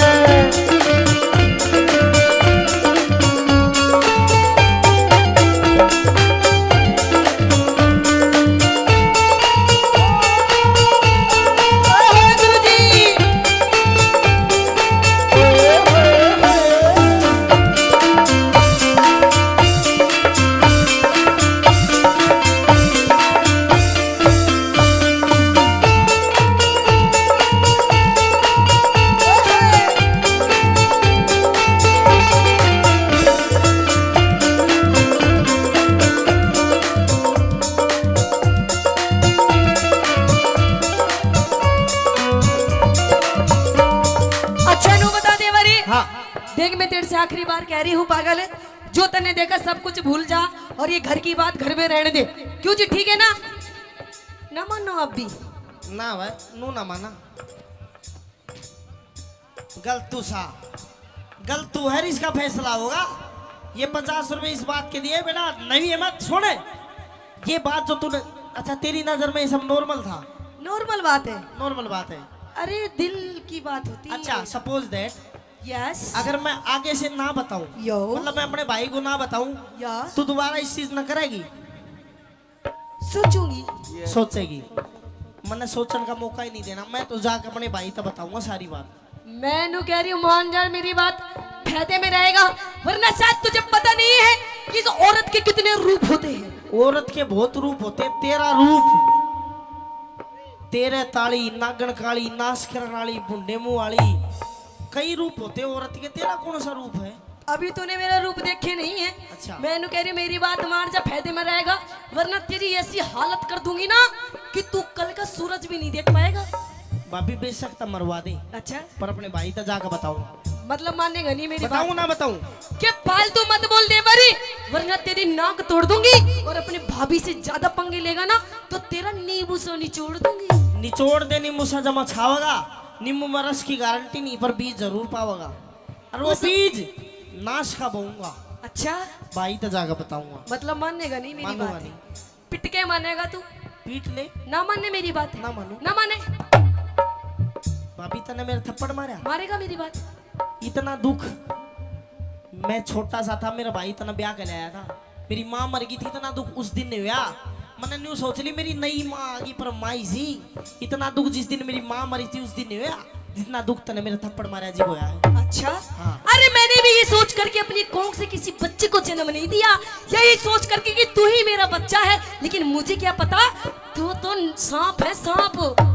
अच्छा, नू बता दे बारी। हाँ। देख, मैं तेरे से आखिरी बार कह रही हूँ, पागल, जो तन्ने देखा सब कुछ भूल जा और ये घर की बात घर में रहने दे। क्यों जी, ठीक है ना? ना मानो आप भी। ना भाई, नू ना माना। गलतू सा, गलतू है, इसका फैसला होगा। ये पचास रुपए इस बात के दिए, बेटा, नहीं है, मत छोड़े। ये बात जो तूने, अच्छा, तेरी नजर में ये सब नॉर्मल था? नॉर्मल बात है। नॉर्मल बात है। अरे, दिल की बात होती है। अच्छा, suppose that, यस। अगर मैं आगे से ना बताऊं, यो। मतलब, मैं अपने भाई को ना बताऊं, या। तो दोबारा इस चीज ना करेगी? सोचूंगी। सोचेगी? मन्ने सोचण का मौका ही नहीं देना। मैं तो जाके अपने भाई तक बताऊंगा सारी बात। मैं नू कह रही हूँ, मान जा मेरी बात, फायदे में रहेगा, वरना शायद तुझे पता नहीं है कि इस औरत के कितने रूप होते हैं। औरत के बहुत रूप होते हैं। तेरा रूप, तेरे ताली, नागण काली, नाश करण वाली, भुंडे मुंह वाली, कई रूप होते हैं औरत के। तेरा कौन सा रूप है? अभी तूने मेरा रूप देखे नहीं है। अच्छा। मैं नू कह रही, मेरी बात मान जा, फायदे में रहेगा, वरना तेरी ऐसी हालत कर दूंगी ना कि तू कल का सूरज भी नहीं देख पाएगा। भाभी, बेशक तो मरवा दे। अच्छा। पर अपने भाई तक जाकर बताऊंगा। मतलब, मानेगा नहीं मेरी बात? बताऊं ना बताऊं? के फालतू मत बोल दे बारी, वरना तेरी नाक तोड़ दूंगी। और अपने भाभी से ज्यादा पंगे लेगा ना, तो तेरा नींबू सा निचोड़ दूंगी। निचोड़ दे नींबू सा, जमा छावेगा। नींबू में रस की गारंटी नहीं, पर बीज जरूर पावेगा। और वो उस बीज नाश का बोऊंगा। अच्छा। भाई तो जाकर बताऊंगा। मतलब, मानेगा नहीं मेरी बात? मानूंगा नहीं। पिट के मानेगा तू? पीट ले। ना माने मेरी बात? ना मानू। ना माने। भाभी, तने मेरे थप्पड़ मारा? मारेगा मेरी बात? इतना दुख, मैं छोटा सा था, मेरा भाई इतना ब्याह कर आया था, मेरी माँ मर गई थी, इतना दुख उस दिन नहीं हुआ। मैंने न्यू सोच ली, मेरी नई माँ आ गई, पर माँ ही सी। इतना दुख जिस दिन मेरी माँ मरी थी, उस दिन नहीं हुआ, जितना दुख तने मेरे थप्पड़ मारा जी होया है। अच्छा। हाँ। अरे, मैंने भी ये सोच करके अपनी कोख से किसी बच्चे को जन्म नहीं दिया, यही सोच करके कि तू ही मेरा बच्चा है, लेकिन मुझे क्या पता, तू तो सांप है, सांप।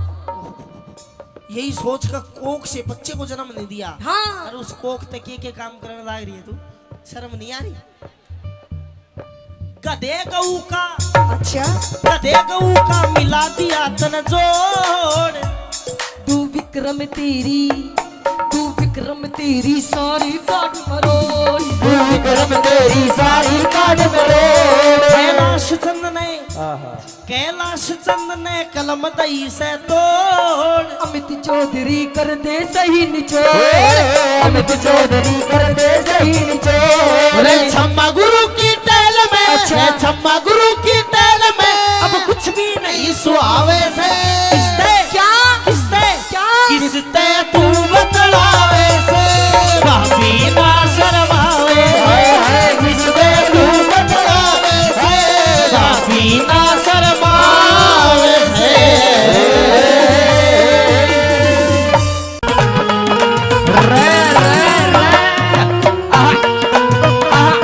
यही सोच का कोख से बच्चे को जन्म नहीं दिया। हाँ। अरे, उस कोख तक के, के काम करने लाग रही है तू, शर्म नहीं आ रही? गधे गऊ का, अच्छा। गधे गऊ का मिला दिया तन जोड़। तू विक्रम तेरी, तू विक्रम तेरी सारी काट मरोड़। तू विक्रम तेरी सारी काट मरोड़। कैलाश चंद ने, आहा। कैलाश चंद ने कलम दई से तोड़। अमित चौधरी कर दे सही निचोड़। अमित चौधरी कर दे सही निचोड़। अरे छम्मा गुरु की टहल में, अच्छा। अरे छम्मा गुरु की टहल में, अब कुछ भी नहीं सुहावे से। किसते? क्या? किसते? क्या? किसते तू बतलावे से? भाभी ना शर्मावे। हाय, हाय, किसते तू बतलावे से? भाभी ना शर्मावे से। रे, रे, रे। आहा, आहा।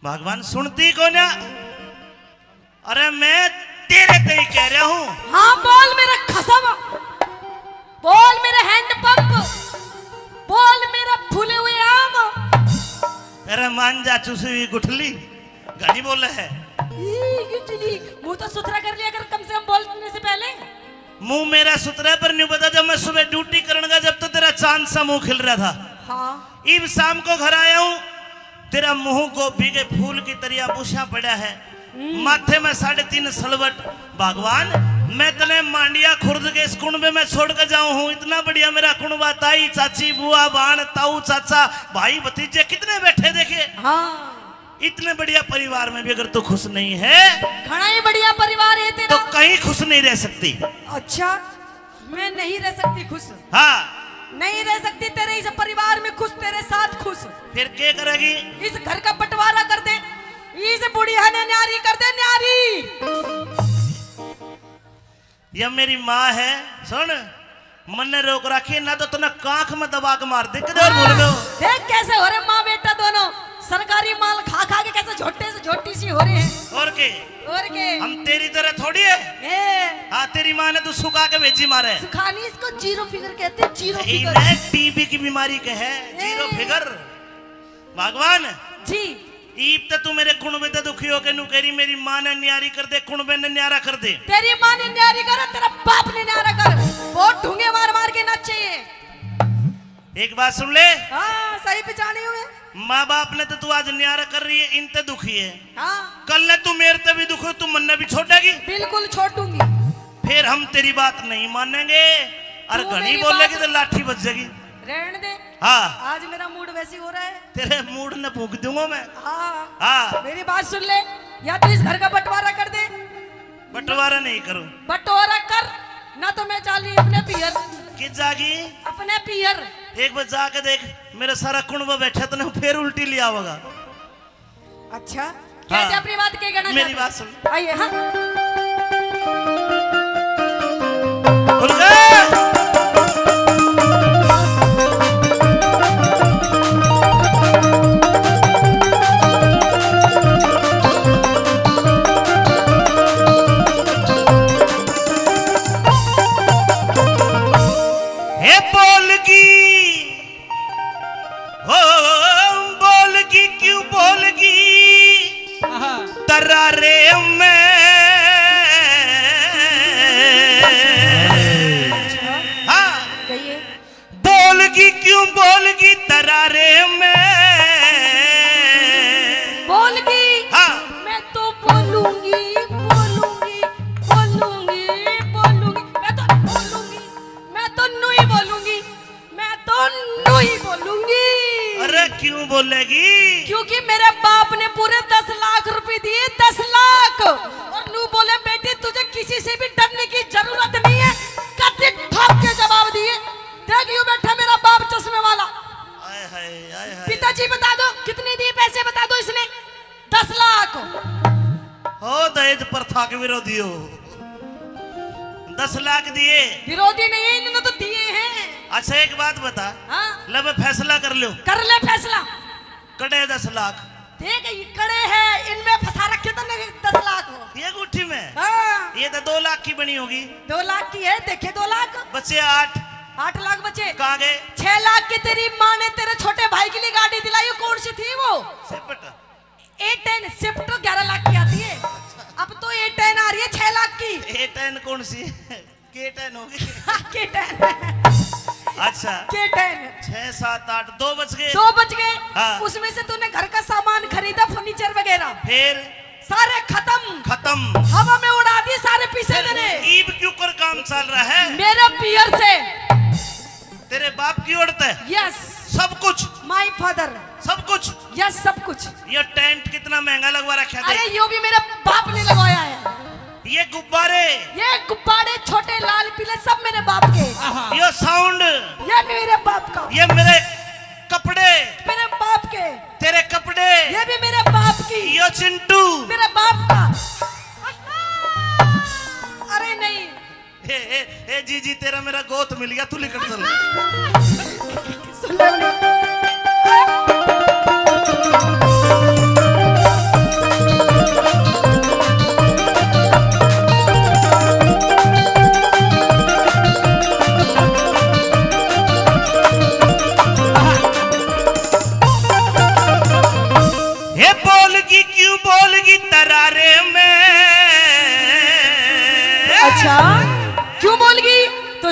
भगवान सुनती कोन्या। अरे मैं तेरे ते ही कह रहा हूँ। हाँ, बोल मेरे खसम, बोल मेरे हैंडपंप, बोल मेरा फूले हुए आम। अरे मान जा चुसी हुई गुठली, घणी बोले है। ई गुठली, मुंह तो सुथरा कर लिया कर कम से कम बोलने से पहले। मुंह मेरा सुथरा है, पर न्यू बता, जब मैं सुबह ड्यूटी करने गया, जब तो तेरा चांद सा मुंह खिल रहा था। हाँ। इब शाम को घर आया हूँ, तेरा मुंह गोभी के फूल की तरिया बुशा पड़ा है, हम्म। माथे में साढ़े तीन सलवट। भगवान, मैं तने मांडिया खुर्द के इस कुणबे में छोड़ के जाऊं हूँ। इतना बढ़िया मेरा कुणबा, ताई, चाची, बुआ, बाण, ताऊ, चाचा, भाई, भतीजे कितने बैठे देखे। हाँ। इतने बढ़िया परिवार में भी अगर तू खुश नहीं है, घणा ही बढ़िया परिवार है तेरा। तो कहीं खुश नहीं रह सकती। अच्छा, मैं नहीं रह सकती खुश। हाँ। नहीं रह सकती तेरे इस परिवार में खुश, तेरे साथ खुश। फिर क्या करेगी? इस घर का बंटवारा कर दे, इस बुढ़िया ने न्यारी कर दे, न्यारी। या मेरी माँ है, सुन, मन्ने रोक रखी है, ना तो तन्ने कांख में दबा के मार दे, किधर भूल गए हो? देख कैसे हो रहे माँ बेटा दोनों, सरकारी माल खा खा के कैसे झोटे से झोटी सी हो रहे हैं। और के? और के? हम तेरी तरह थोड़ी है। ए। हाँ, तेरी माँ ने तू सुखा के भेजी मारे। सुखानी, इसको जीरो फिगर कहते हैं, जीरो यही फिगर। मैं टीबी की बीमारी के है, जीरो ए। फिगर। भगवान जी। ईब तो तू मेरे कुणबे ते दुखी होके नू कह रही, मेरी माँ ने न्यारी कर दे, कुणबे ने न्यारा कर दे। तेरी माँ ने न्यारी करे, तेरा बाप ने न्यारा कर। बहुत ढूंगे मार मार के नाचे ये। एक बात सुन ले। हाँ, सही पहचानी हूँ मैं। माँ बाप ने तो तू आज न्यारा कर रही है, इन ते दुखी है। हाँ। कल ने तू मेरे ते भी दुखी हो, तू मन्ने भी छोड़ेगी? बिल्कुल छोड़ूंगी। फिर हम तेरी बात नहीं मानेंगे। और तू घणी मेरी बोलेगी बात तो लाठी बज जाएगी। रहने दे। हाँ। आज मेरा मूड वैसे ही हो रहा है। तेरे मूड ने फूंक दूंगा मैं। हाँ। हाँ। मेरी बात सुन ले, या तो इस घर का बंटवारा कर दे। बंटवारा नहीं करूं। बंटवारा कर, ना तो मैं चाली अपने पियर। किस जागी? अपने पियर। एक बार जाके देख, मेरा सारा कुणबा बैठा, तने फिर उल्टी ले आवेगा। अच्छा, क्या हाँ। थे अपनी बात के कहना मेरी चाहते? बात सुन। आइए, हाँ। बोल रे। हे बोल की ओ बोलगी क्यों बोलगी आहा। तरारे में। हाँ। कहिए। बोलगी क्यों बोलगी तरारे में। बोलगी। हाँ। मैं तो बोलूंगी, बोलूंगी, बोलूंगी, बोलूंगी। मैं तो बोलूंगी, मैं तो न्यू ही बोलूंगी। मैं तो न्यू ही बोलूंगी। अरे क्यों बोलेगी? क्योंकि मेरे बाप ने पूरे दस लाख रुपए दिए, दस लाख। और न्यू बोले, बेटी तुझे किसी से भी डरने की जरूरत नहीं है। कति ठोक के जवाब दिए। देख यूं बैठा मेरा बाप चश्मे वाला। हाय हाय, हाय हाय। पिताजी बता दो कितने दिए पैसे, बता दो इसने। दस लाख। हो दहेज प्रथा के विरोधी हो। दस लाख दिए। विरोधी नहीं है, इन्होंने तो दिए हैं। अच्छा एक बात बता। हाँ। ले बे फैसला कर लो। कर ले फैसला। कड़े दस लाख। देख ये कड़े हैं, इनमें फंसा रखे तने दस लाख हो। ये गुट्ठी में? हाँ। ये तो दो लाख की बनी होगी। दो लाख की है, देखे दो लाख। बचे आठ। आठ लाख बचे। कहाँ गए? छह लाख की तेरी माँ ने तेरे छोटे भाई के लिए गाड़ी दिलाई, कौन सी थी वो? सेपट। ए टेन, स्विफ्ट ग्यारह लाख की आती है, अब तो ए टेन आ रही है छह लाख की। ए टेन कौन सी? के टेन होगी। के टेन। अच्छा। के टेन। छह, सात, आठ, दो बच गए। दो बच गए। हाँ। उसमें से तूने घर का सामान खरीदा, फर्नीचर वगैरह। फिर? सारे खत्म। खत्म। हवा में उड़ा दिए सारे पैसे फिर तेरे। ईब क्यों कर काम चल रहा है? मेरे पियर से। तेरे बाप की ओर तै? Yes। सब कुछ? My father। सब कुछ? Yes, सब कुछ। ये टेंट कितना महंगा लगवा रखा था? अरे, यो भी मेरे बाप ने लगवाया है। ये गुब्बारे? ये गुब्बारे छोटे लाल पीले सब मेरे बाप के। ये साउंड? ये भी मेरे बाप का। ये मेरे कपड़े? मेरे बाप के। तेरे कपड़े? ये भी मेरे बाप की। ये चिंटू? मेरे बाप का। अरे नहीं। ए, ए, ए, जीजी, तेरा मेरा गोत मिल गया, तू लिकट चल। सुन ले बोले।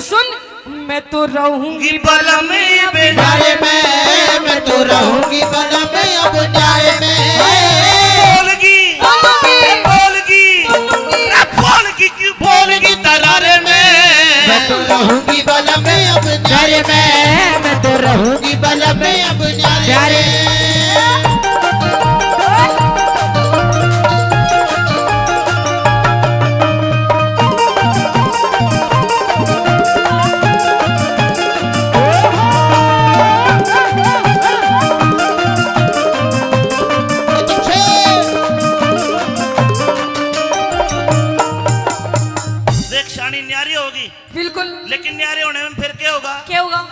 सुन, मैं तो रहूंगी बलम अब न्यारे में, मैं तो रहूंगी बलम अब न्यारे में। बोलगी, बोलगी, बोलगी, ए, बोलगी क्यों बोलगी तरारे में? मैं तो रहूंगी बलम अब न्यारे में, मैं तो रहूंगी बलम अब न्यारे में। देख, शानी न्यारी होगी, बिल्कुल। लेकिन न्यारे होने में फिर क्या होगा? क्या होगा?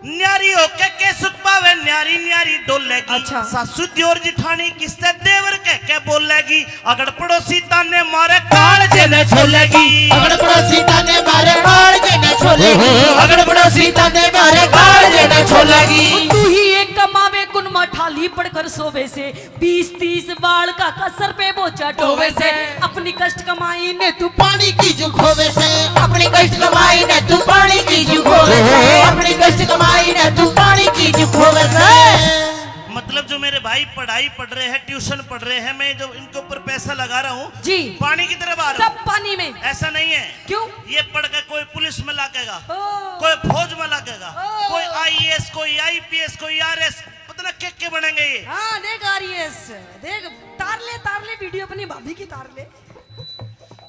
न्यारी होके के सुख पावे, न्यारी न्यारी डोलेगी। अच्छा। सासू दियोर जिठानी किसते देवर कह के बोलेगी। अगड़ पड़ोसी ताने मारे कालजे ने छोलेगी। अगड़ पड़ोसी ताने मारे कालजे ने छोलेगी। अगड़ पड़ोसी ताने मारे कालजे ने छोलेगी। तू ही एक कमावे, कुन माठाली पड़कर सोवे से। बीस तीस बालका का सर पे बोझा ढोवे से। अपनी कष्ट कमाई ने तू पानी की जू खोवे से। अपनी कष्ट कमाई ने तू पानी की जू खोवे से। अपनी कष्ट कमाई ने तू पानी की जू खोवे से। मतलब, जो मेरे भाई पढ़ाई पढ़ रहे हैं, ट्यूशन पढ़ रहे हैं, मैं जो इनके ऊपर पैसा लगा रहा हूँ, जी। पानी की तरह बहा रहा हूँ। सब पानी में। ऐसा नहीं है। क्यों? ये पढ़ के कोई पुलिस में लागेगा, ओ। कोई फौज में लागेगा, ओ। कोई आईएएस, कोई आईपीएस, कोई आरएस, पता ना के के बनेंगे ये। हाँ, देख आरएएस, देख, तार ले, तार ले वीडियो अपनी भाभी की तार ले।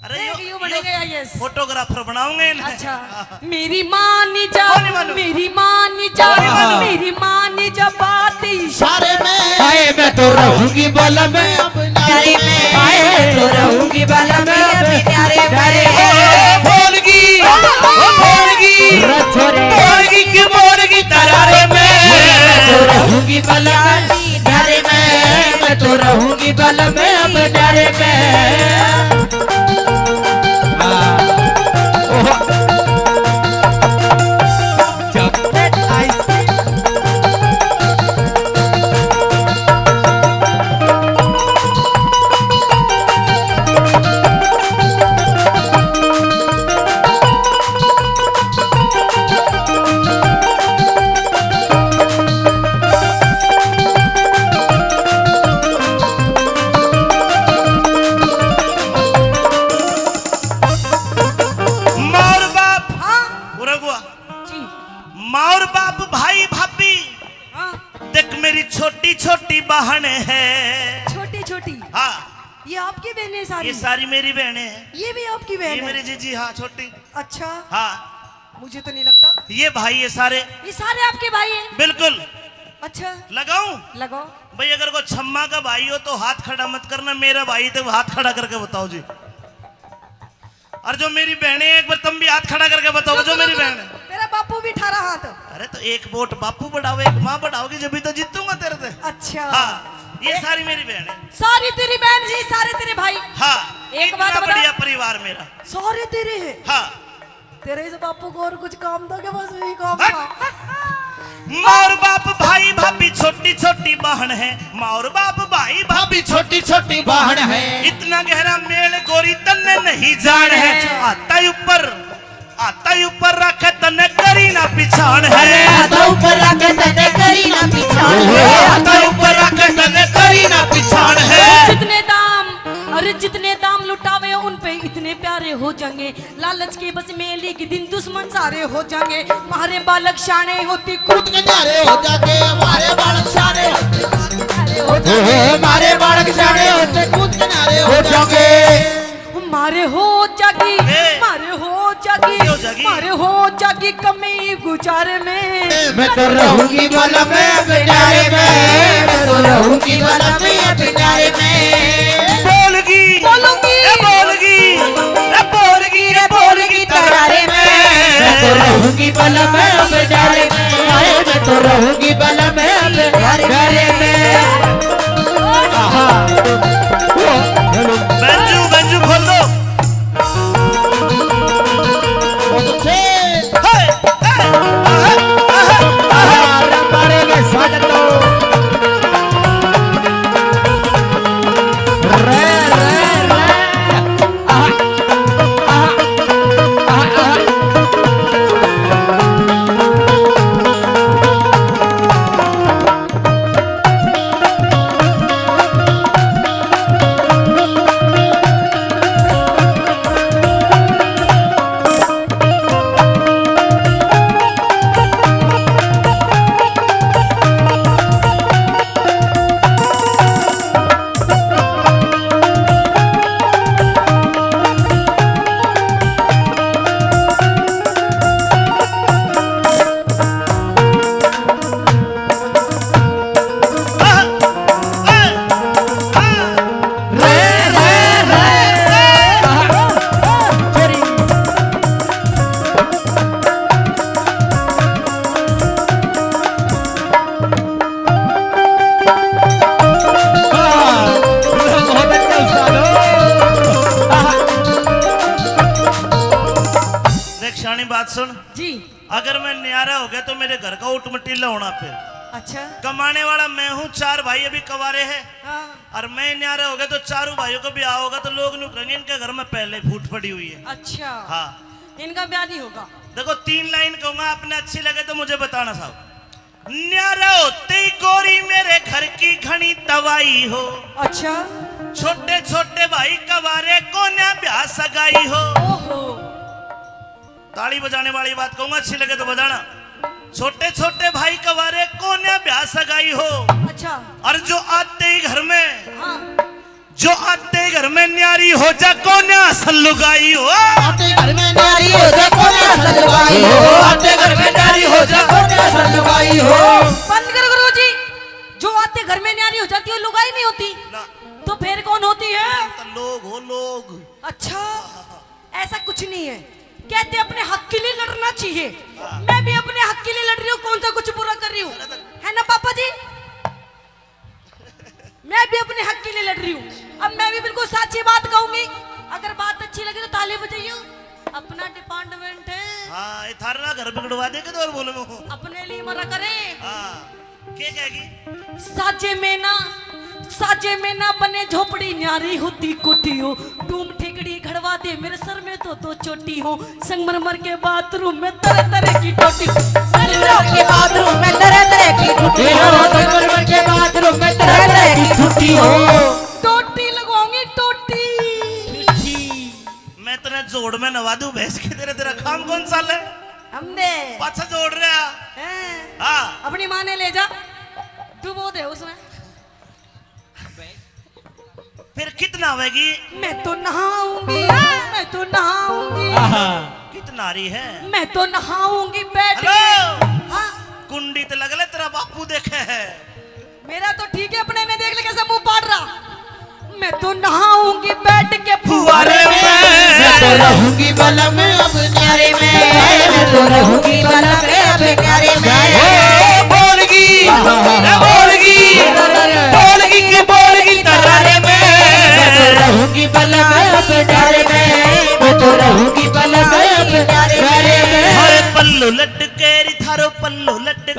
अरे देख, यो, यो यो बनेंगे आईएएस। फोटोग्राफर बनाऊंगे इन्हें। अच्छा। मेरी माँ नी जा, नहीं मानू। मेरी माँ नी जा, नहीं मानू। मेरी माँ नी जा, बात इशारे में। हाय, मैं तो रहूंगी बलम अब न्यारे में। हाय, मैं तो रहूंगी बलम अब न्यारे में। ओ, बोलगी, ओ, बोलगी, रे छोरे। बोलगी की बोलगी तरारे में। मैं तो रहूंगी बलम न्यारे में, मैं तो रहूंगी बलम अब न्यारे में। हाँ। ओहो। जब तक आइसक्रीम। माँ और बाप। हाँ। उरे हुआ। जी। माँ और बाप, भाई भाभी। हाँ। देख, मेरी छोटी छोटी बहन है। छोटी छोटी? हाँ। ये आपकी बहनें सारी? ये सारी मेरी बहनें हैं। ये भी आपकी बहन ये है? मेरी जीजी, हाँ, छोटी। अच्छा। हाँ। मुझे तो नहीं लगता। ये भाई, ये सारे। ये सारे आपके भाई हैं? बिल्कुल। अच्छा। लगाऊं? लगाओ। भाई, अगर कोई छम्मा का भाई हो तो हाथ खड़ा मत करना, मेरा भाई, तो हाथ खड़ा करके बताओ जी। और जो मेरी बहनें हैं, एक बार तुम भी हाथ खड़ा करके बताओ, जो मेरी बहन है। तेरा बापू भी ठारा हाथ। अरे, तो एक वोट बापू बढ़ाओ, एक माँ बढ़ाओगी, जब भी तो जीतूंगा तेरे से। अच्छा। हाँ, ये सारी मेरी बहन है। सारी तेरी बहन जी, सारे तेरे भाई। हाँ, एक बात बता। बढ़िया परिवार मेरा। सारे तेरे हैं? हाँ। तेरे इस बापू को और कुछ काम था क्या? बस यही काम था। माँ और बाप, भाई भाभी, छोटी छोटी बहन है। माँ और बाप, भाई भाभी, छोटी छोटी बहन है। इतना गहरा मेल गोरी तन्ने नहीं जान है। अच्छा। आता ही ऊपर, आता ही ऊपर रखे तन्ने करी ना पिछाण है। अरे, आता ऊपर रखे तन्ने करी ना पिछाण है। आता ऊपर रखे तन्ने करी ना पिछाण है। जितने दाम, अरे, जितने दाम लुटावे उन पे इतने प्यारे हो जाएंगे। लालच के बस में एक दिन दुश्मन सारे हो जाएंगे। मारे बालक शाणे होती कूद के न्यारे हो जाएंगे। मारे बालक शाणे होते कूद के न्यारे हो जाएंगे। मारे बालक शाणे होते कूद के न्यारे हो जाएंगे। मारे हो जागी, ए। मारे हो जागी, हो जागी? मारे हो जागी कमी गुजारे में। मैं तो रहूंगी बलम अब न्यारे में, मैं तो रहूंगी बलम अब न्यारे में। बोलगी, बोलूंगी। ए बोलगी, ए बोलगी, ए बोलगी तरारे में। मैं तो रहूंगी बलम अब न्यारे में, हाय, मैं तो रहूंगी बलम अब न्यारे में। आहा। ओ, हेलो। बेंजू, बेंजू खोल दो। शानी, बात सुन। जी। अगर मैं न्यारा हो गया तो मेरे घर का ऊट मटीला होना पे। अच्छा। कमाने वाला मैं हूँ, चार भाई अभी कवारे हैं। हाँ। और मैं न्यारा हो गया तो चारों भाइयों का ब्याह होगा तो लोग न्यू कहेंगे, "इनके घर में पहले फूट पड़ी हुई है।" अच्छा। हाँ। इनका ब्याह नहीं होगा। देखो, तीन लाइन कहूंगा, आपने अच्छी लगे तो मुझे बताना साहब। न्यारा होते ही गोरी मेरे घर की घणी तबाही हो। अच्छा। छोटे छोटे भाई कवारे, कोन्या ब्याह सगाई हो। ओहो। ताली बजाने वाली बात कहूंगा, अच्छी लगे तो बजाना। छोटे छोटे भाई कवारे, कोन्या ब्याह सगाई हो। अच्छा। और जो आते ही घर में, हाँ। जो आते ही घर में न्यारी हो जा, कोन्या असल लुगाई हो। आते घर में न्यारी हो जा, कोन्या असल लुगाई हो। आते घर में न्यारी हो जा, कोन्या असल लुगाई हो। बंद कर गुरु जी, जो आते घर में न्यारी हो जाती है, लुगाई नहीं होती। ना। तो फिर कौन होती है? तो लोग हो, लोग। अच्छा। ऐसा कुछ नहीं है। कहते अपने हक के लिए लड़ना चाहिए। मैं भी अपने हक के लिए लड़ रही हूँ, कौन सा कुछ बुरा कर रही हूँ, है ना पापा जी? मैं भी अपने हक के लिए लड़ रही हूँ। अब मैं भी बिल्कुल साची बात कहूंगी, अगर बात अच्छी लगे तो ताली बजाइयो। अपना डिपार्टमेंट है। हाँ, ये थारा घर बिगड़वा दे के तो और बोलो। अपने लिए मरा करे। हाँ। के कहेगी? साजे में ना, साजे में ना बने झोपड़ी, न्यारी होती कोठी हो। डूम ठेकड़ी घड़वा दे, मेरे सर में तो दो चोटी हो। संगमरमर के बाथरूम में तरह तरह की टोटी। संगमरमर के बाथरूम में तरह तरह की टोटी हो। संगमरमर के बाथरूम में तरह तरह की टोटी हो। टोटी लगवाऊंगी, टोटी। मैं तेरे जोड़ में नवा दूं भैंस की, तेरे, तेरा काम कौन सा ले? हम दे। पाछा जोड़ रहा। हैं? हाँ। अपनी माँ ने ले जा, तू वो दे उसमें। फिर कितना आवेगी? मैं तो नहाऊंगी, मैं तो नहाऊंगी। आहा। कितना रही है? मैं तो नहाऊंगी बैठ के। हेलो। हाँ। कुंडी तो लग ले, तेरा बापू देखे है। मेरा तो ठीक है, अपने ने देख ले कैसे मुंह पाड़ रहा। मैं तो नहाऊंगी बैठ के फुहारे में। मैं तो रहूंगी बलम अब न्यारे में। मैं तो रहूंगी बलम अब न्यारे में। ओ बोलगी, ए बोलगी, बोलगी के बोलगी तरारे में। मैं तो रहूंगी बलम अब न्यारे में। मैं तो रहूंगी बलम अब न्यारे में। हर पल्लू लटके री थारो पल्लू लटके।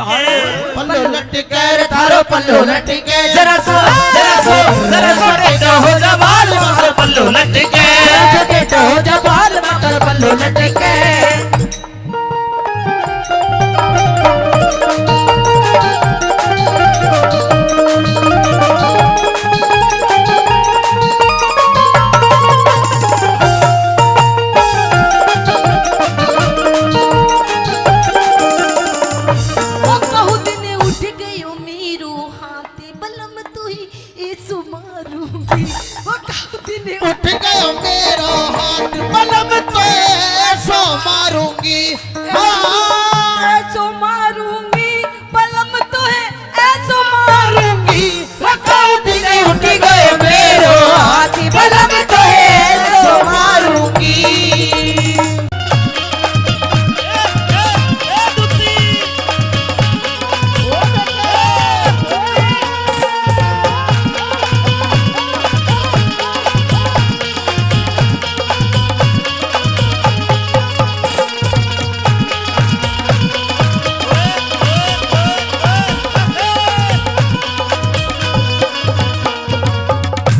पल्लू लटके रे थारो पल्लू लटके। जरा सो, जरा सो, जरा सो टेढ़ा हो जा बाल मार पल्लू लटके। जरा सो टेढ़ा हो जा बाल मार पल्लू लटके। वो कहू दिन उठ गयो मेरो हाथ, बलम तू ही ऐसो मारूंगी। वो कहू दिन उठ गयो मेरो हाथ, बलम तो ऐसो मारूंगी। हाँ। ऐसो मारूंगी, बलम तो है ऐसो मारूंगी। वो कहू दिन उठ गयो मेरो हाथ, बलम तो है ऐसो मारूंगी।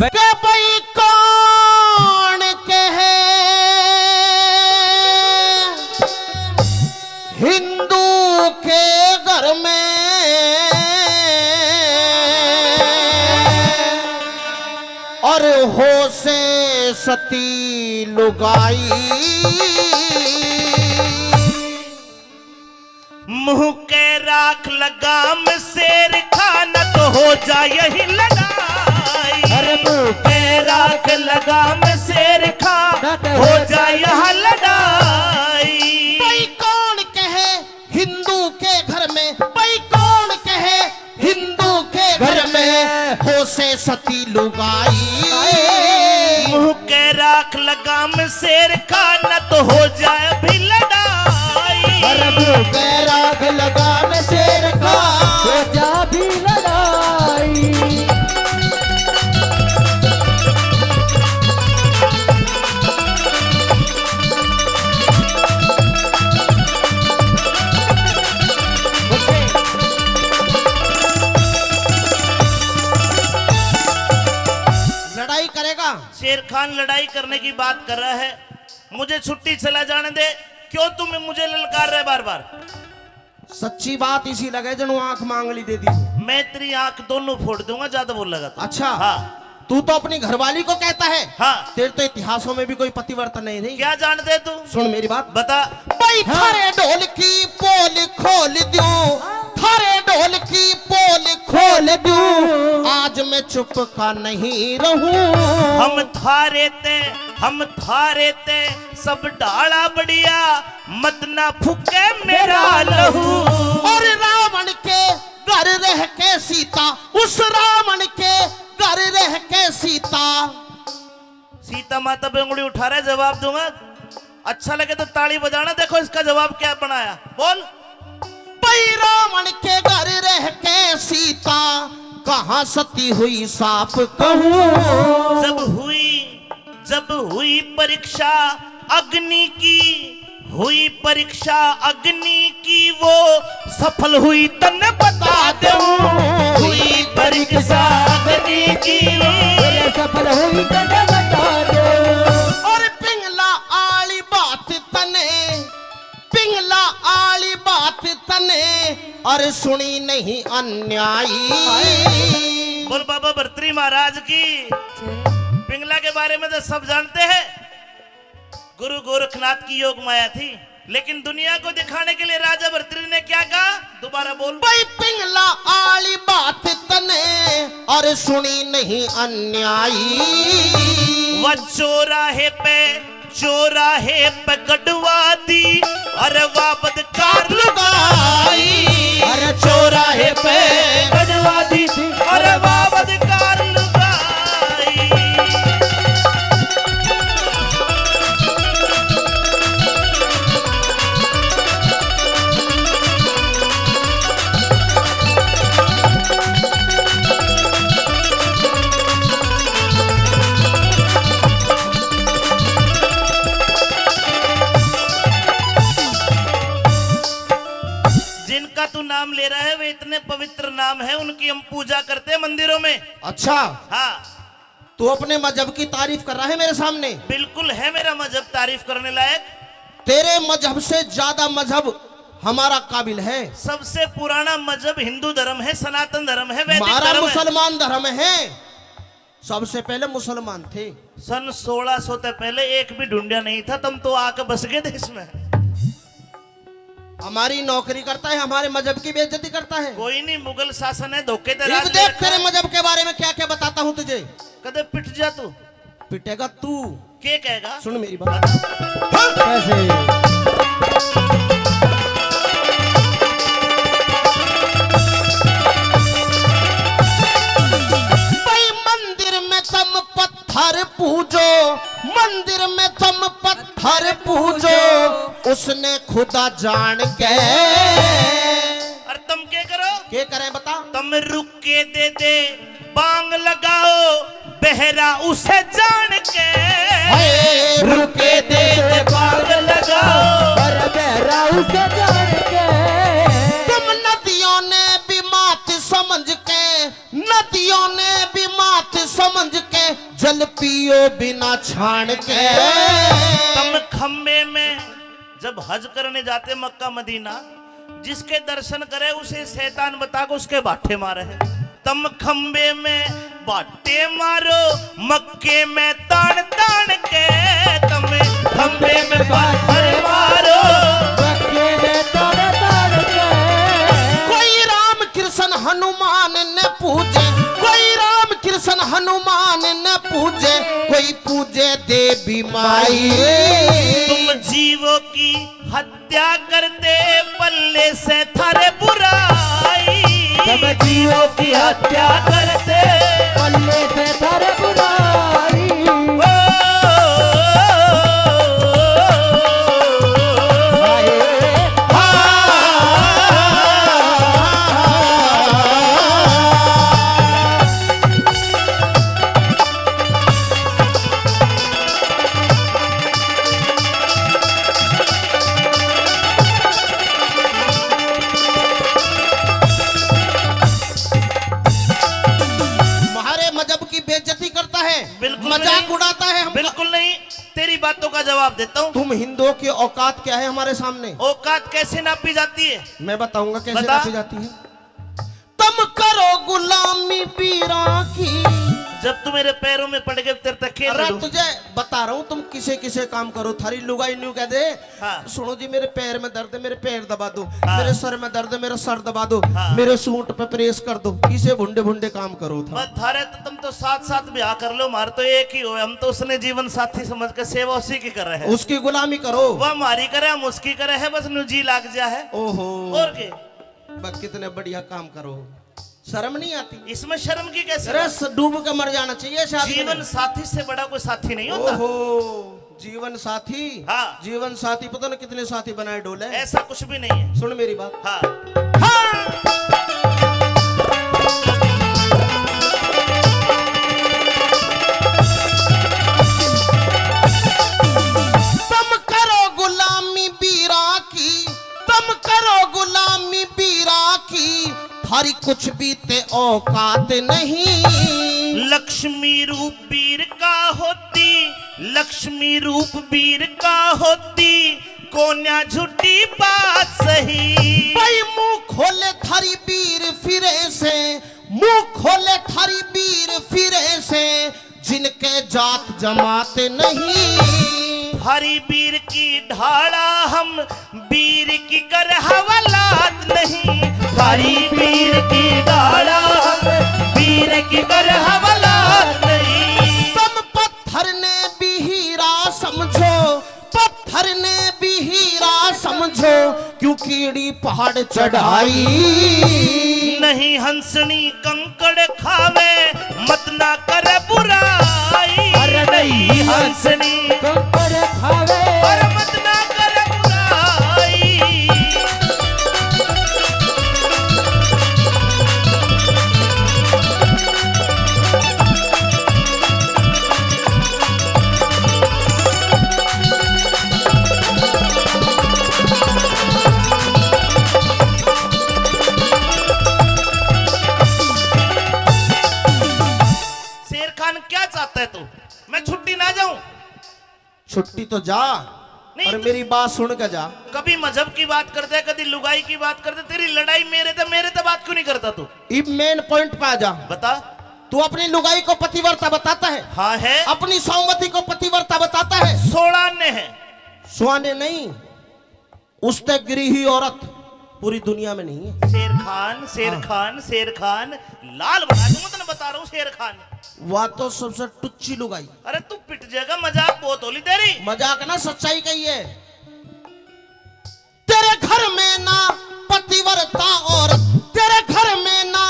के भाई कौन कहे हिंदू के घर में और हो से सती लुगाई। मुंह के राख लगाम शेर खा, न तो हो जा यही लड़ाई। अरे मुंह के राख लगाम शेर खा, न तो हो जा यहाँ लड़ाई। भाई कौन कहे हिंदू के घर में, भाई कौन कहे हिंदू के घर में हो से सती लुगाई। मुंह के राख लगाम शेर खा, न तो हो जाए भी लड़ाई। अरे मुंह के राख लगाम शेर खा, हो जा भी लड़ाई। लड़ाई करने की बात कर रहा है, मुझे छुट्टी चला जाने दे। क्यों तुम मुझे ललकार रहे बार बार? सच्ची बात इसी लगे जणु आंख मांगली दे दी। मैं तेरी आंख दोनों फोड़ दूंगा, ज्यादा बोलेगा तो। अच्छा। हाँ। तू तो अपनी घरवाली को कहता है। हाँ। तेरे तो इतिहासों में भी कोई पतिव्रता नहीं रही। क्या जानते तू? सुन मेरी बात। बता। भाई, हाँ। थारे ढोल की पोल खोल दूं, थारे ढोल की पोल खोल दूं, आज मैं चुप का नहीं रहूं। हम थारे ते, हम थारे ते सब ढाला बढ़िया, मत ना फूके मेरा लहू। और रावण के घर रह के सीता, उस रावण के घर रह के सीता। सीता माता पे उंगली उठा रहे, जवाब दूंगा। अच्छा लगे तो ताली बजाना, देखो इसका जवाब क्या बनाया। बोल। भाई, रावण के घर रह के सीता कहाँ सती हुई साफ कहूँ। जब हुई, जब हुई परीक्षा अग्नि की, हुई परीक्षा अग्नि की, वो सफल हुई तन्ने बता दूं। हुई परीक्षा अग्नि की, वो सफल हुई तन्ने बता दूं। और पिंगला आली बात तने, पिंगला आली बात तने, और सुनी नहीं अन्यायी। बोल बाबा भरतरी महाराज की। पिंगला के बारे में तो सब जानते हैं, गुरु गोरखनाथ की योग माया थी, लेकिन दुनिया को दिखाने के लिए राजा भरतरी ने क्या कहा? दोबारा बोल। भाई, पिंगला आली बात तने, और सुनी नहीं अन्यायी। वह चौराहे पे, चौराहे पे गड़वा दी, अरे वाह बदकार लुगाई। अरे चौराहे पे गड़वा दी थी, अरे वाह बदकार लुगाई। जिनका तू नाम ले रहा है, वे इतने पवित्र नाम है, उनकी हम पूजा करते हैं मंदिरों में। अच्छा। हाँ। तू अपने मजहब की तारीफ कर रहा है मेरे सामने? बिल्कुल है मेरा मजहब तारीफ करने लायक। तेरे मजहब से ज्यादा मजहब हमारा काबिल है। सबसे पुराना मजहब हिंदू धर्म है, सनातन धर्म है, वैदिक हमारा धर्म है। मुसलमान धर्म है। सबसे पहले मुसलमान थे। सन सोलह सौ से पहले एक भी ढूंढा नहीं था, तुम तो आके बस गए देश में। हमारी नौकरी करता है, हमारे मजहब की बेइज्जती करता है। कोई नहीं, मुगल शासन है, धोखे ते इब राज देख, करता तेरे है। मजहब के बारे में क्या क्या बताता हूँ तुझे। कदे पिट जा तू। पिटेगा तू। के कहेगा? सुन मेरी बात। हाँ। कैसे? भाई, मंदिर में तुम पत्थर पूजो, मंदिर में तुम पत्थर पूजो, उसने खुदा जान के। और तुम के करो? के करें बता? तुम रुक के दे दे बांग लगाओ, बहरा उसे जान के। हाय, रुके दे दे बांग लगाओ, और बहरा उसे जान के। तुम नदियों ने भी मात समझ के, नदियों ने भी मात समझ के, जल पियो बिना छान के। तुम खम्बे में जब हज करने जाते मक्का मदीना, जिसके दर्शन करे उसे शैतान बता के उसके बाटे मारे। तम खंबे में बाटे मारो, मक्के में तान तान के। तम खंबे में बाटे मारो, मक्के में तान तान के। कोई राम कृष्ण हनुमान ने पूजे, कोई राम कृष्ण हनुमान ने पूजे, कोई पूजे देवी माई। तुम जीवों की हत्या करते पल्ले से थारे बुराई। तुम जीवों की हत्या करते पल्ले से थारे बुराई। ओ, हाय। हमारे मजहब की बेइज्जती करता है। मजाक उड़ाता है हमका। बिल्कुल नहीं। तेरी बातों का जवाब देता हूँ। तुम हिंदुओं की औकात क्या है हमारे सामने? औकात कैसे नापी जाती है? मैं बताऊंगा कैसे बता। नापी जाती है। तुम करो गुलामी पीरा की। जब तू मेरे पैरों में पड़ गए, तेरे तक खेल अरे लड़ूं। तुझे बता रहा हूँ, तुम किसे किसे काम करो, थारी लुगाई न्यू कह दे। हाँ। सुनो जी, मेरे पैर में दर्द है, मेरे पैर दबा दो। हाँ। मेरे सर में दर्द है, मेरा सर दबा दो। हाँ। मेरे सूट पे प्रेस कर दो। इसे भुंडे भुंडे काम करो था। बस थारे तो, तुम तो साथ साथ ब्याह कर लो, मार तो एक ही हो, हम तो उसने जीवन साथी समझ के सेवा उसी की कर रहे हैं। उसकी गुलामी करो। वह हमारी करे, हम उसकी करे है, बस न्यू जी लाग जा है। ओहो। और के? बस कितने बढ़िया काम करो, शर्म नहीं आती? इसमें शर्म की कैसी अरे, बात? स-, डूब के मर जाना चाहिए शादी में। जीवन साथी से बड़ा कोई साथी नहीं होता। ओहो, जीवन साथी। हाँ। जीवन साथी पता ना कितने साथी बनाए डोले। ऐसा कुछ भी नहीं है। सुन मेरी बात। हाँ। हाँ। तुम करो गुलामी बीरा की, तुम करो गुलामी बीरा की, थारी कुछ भी ते औकात नहीं। लक्ष्मी रूप बीर का होती, लक्ष्मी रूप बीर का होती, कोन्या झूठी बात सही। भाई मुंह खोले थारी बीर फिरे से, मुंह खोले थारी बीर फिरे से, जिनके जात जमात नहीं। थारी बीर की ढाला हम, बीर की कर हवालात नहीं। थारी बीर की ढाला हम, बीर की कर हवालात नहीं। तुम पत्थर ने भी हीरा समझो, पत्थर ने भी हीरा समझो, क्यों कीड़ी पहाड़ चढ़ाई। नहीं हंसनी कंकड़ खावे, मत ना कर बुराई। अरे नहीं हंसनी कंकड़ खावे। अरे मत ना कर बुराई। शेर खान, क्या चाहता है तू? मैं छुट्टी ना जाऊं? छुट्टी तो जा, नहीं पर तो मेरी बात सुन के जा। कभी मजहब की बात कर दे, कभी लुगाई की बात कर दे, तेरी लड़ाई मेरे ते, मेरे ते बात क्यों नहीं करता तू? इब मेन पॉइंट पे आ जा। बता। तू अपनी लुगाई को पतिव्रता बताता है? हाँ है। अपनी सौमती को पतिव्रता बताता है? सोलह आने हैं। सौ आने नहीं, उससे गिरी हुई औरत पूरी दुनिया में नहीं है। शेर खान, शेर हाँ। खान, शेर खान, लाल बना दूंगा, तने बता रहा हूँ शेर खान। वह तो सबसे टुच्ची लुगाई। अरे तू पिट जाएगा, मजाक बहुत होली तेरी। मजाक ना, सच्चाई कही है। तेरे घर में ना पतिव्रता औरत, तेरे घर में ना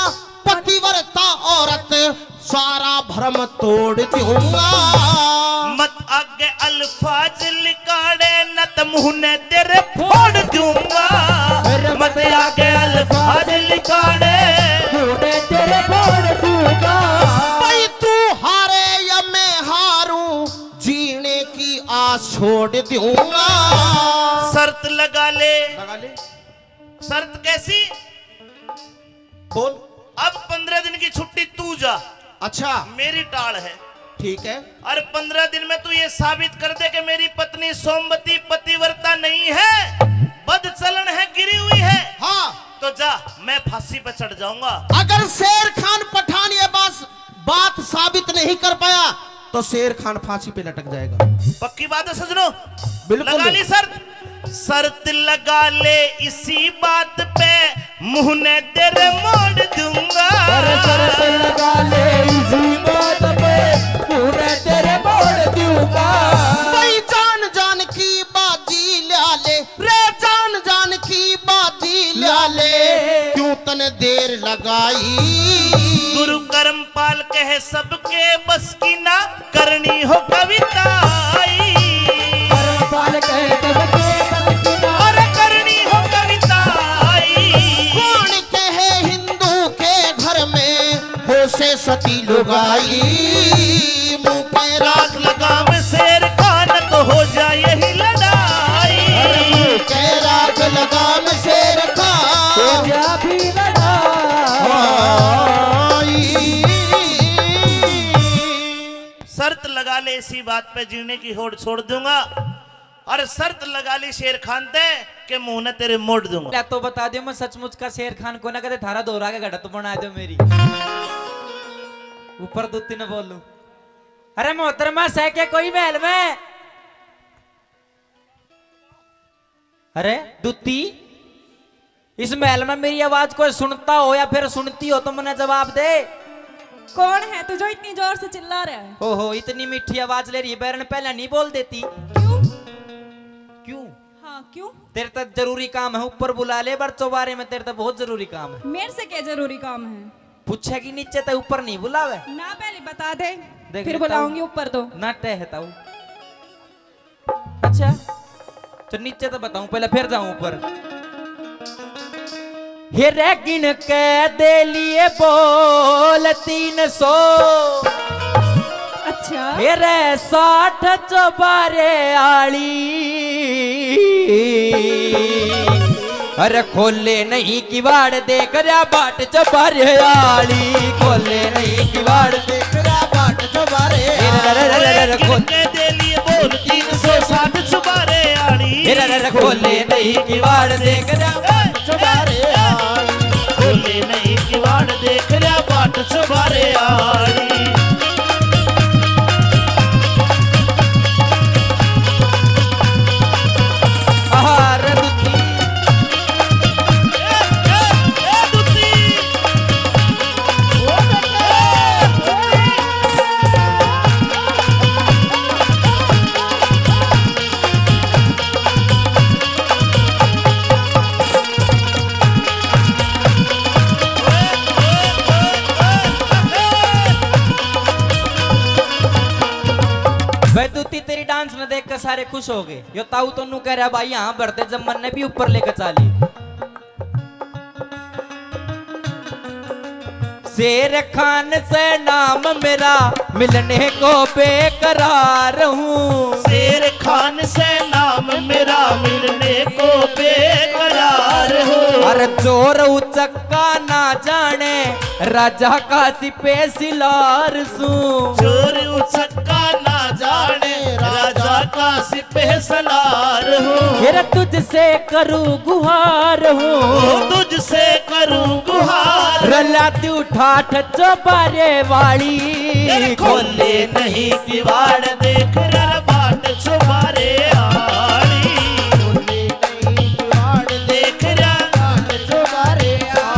पतिव्रता औरत, सारा भरम तोड़ दूंगा। मत आगे अल्फाज लिकाड़े, न त मुंह ने तेरे फोड़ दूंगा। मत आगे अल्फाज लिकाड़े, मुंह ने तेरे फोड़ दूंगा। भाई तू हारे या मैं हारूं, जीने की आस छोड़ दूंगा। शर्त लगा ले। लगा ले। शर्त कैसी? बोल। अब पंद्रह दिन की छुट्टी तू जा। अच्छा। मेरी टाल है। ठीक है। और पंद्रह दिन में तू ये साबित कर दे कि मेरी पत्नी सोमवती पतिव्रता नहीं है, बदचलन है, गिरी हुई है। हाँ। तो जा, मैं फांसी पे चढ़ जाऊंगा। अगर शेर खान पठान ये बात, बात साबित नहीं कर पाया तो शेर खान फांसी पे लटक जाएगा। पक्की बात है सजनों? बिल्कुल। लगा ली शर्त? शर्त लगा ले इसी बात पे, मुंह ने तेरे मोड़ दूंगा। अरे शर्त लगा ले इसी बात पे, मुंह ने तेरे मोड़ दूंगा। भाई जान जान की बाजी ला ले, रे जान जान की बाजी ला ले, क्यों तने देर लगाई। गुरु कर्मपाल कहे सबके बस की ना, करनी हो कविताई। कर्मपाल कहे सबके बस की ना। अरे करनी हो कविताई। कौन कहे हिंदू के घर में हो से सती लुगाई। मुंह पे राख लगाम शेर खान तो हो जाए ही लड़ाई। अरे मुंह पे राख लगाम शेर खान हो जा भी लड़ाई। हाँ। शर्त इसी बात पे जीने की होड़ छोड़ दूंगा। और शर्त लगा ली शेर खान ते के मुंह ने तेरे मोड़ दूंगा। ले तो बता दियो, मैं सचमुच का शेर खान को ना, कदे थारा दोहरा के घड़ा तो बना दो मेरी। ऊपर दो तीन बोलूं। अरे मोहतरमा, सह के कोई महल में? अरे दूती, इस महल में मेरी आवाज कोई सुनता हो या फिर सुनती हो तो मन्ने जवाब दे। कौन है तू जो इतनी जोर से चिल्ला रहा है? ओहो, इतनी मीठी आवाज ले रही है, बैरन पहले नहीं बोल देती? क्यों? क्यों? हाँ, क्यों? तेरे तक जरूरी काम है, ऊपर बुला ले, पर चौबारे में तेरे तक बहुत जरूरी काम है। मेरे से क्या जरूरी काम है? पूछेगी नीचे तक, ऊपर नहीं बुलावे। ना, पहले बता दे, देख फिर लेता हूँ। बुलाऊंगी ऊपर तो। ना टहता हूँ। अच्छा, तो नीचे तो बताऊं, पहले फिर जाऊं ऊपर। हे रे गिन के दे लिए बोल तीन सौ। अच्छा। हे रे साठ चौबारे आली। अरे खोले नहीं किवाड़ देख रहा बाट चौबारे आली, खोले नहीं किवाड़ देख रहा बाट चौबारे आली। अरे, अरे, अरे, अरे, अरे, खोल। किनके दे लिए बोल तीन सौ साठ चौबारे आली। अरे, अरे, अरे, खोले नहीं किवाड़ देख रहा बाट चौबारे आली। खोले नहीं किवाड़ देख रहा बाट चौबारे आली। आहा, रे दुखी। भाई दूती, तेरी डांस में देख के सारे खुश हो गए। यो ताऊ तो नू कह रहा, भाई यहाँ भरते जब मन ने भी ऊपर लेकर चाली। शेर खान से नाम मेरा, मिलने को बेकरार हूँ। शेर खान से नाम मेरा, मिलने को बेकरार हूँ। अरे चोर उचक्का ना जाने, राजा का सिपह सिलार सूं। चोर उचक्का ना जाने, राजा का सिपह सलार हूँ। फिर तुझसे करूँ गुहार हूँ। ओ, तुझसे करूँ गुहार। रला तू ठाठ चौबारे वाली। ए, खोले नहीं किवाड़ देख रहा बाट चौबारे आली। खोले नहीं किवाड़ देख रहा बाट चौबारे आली।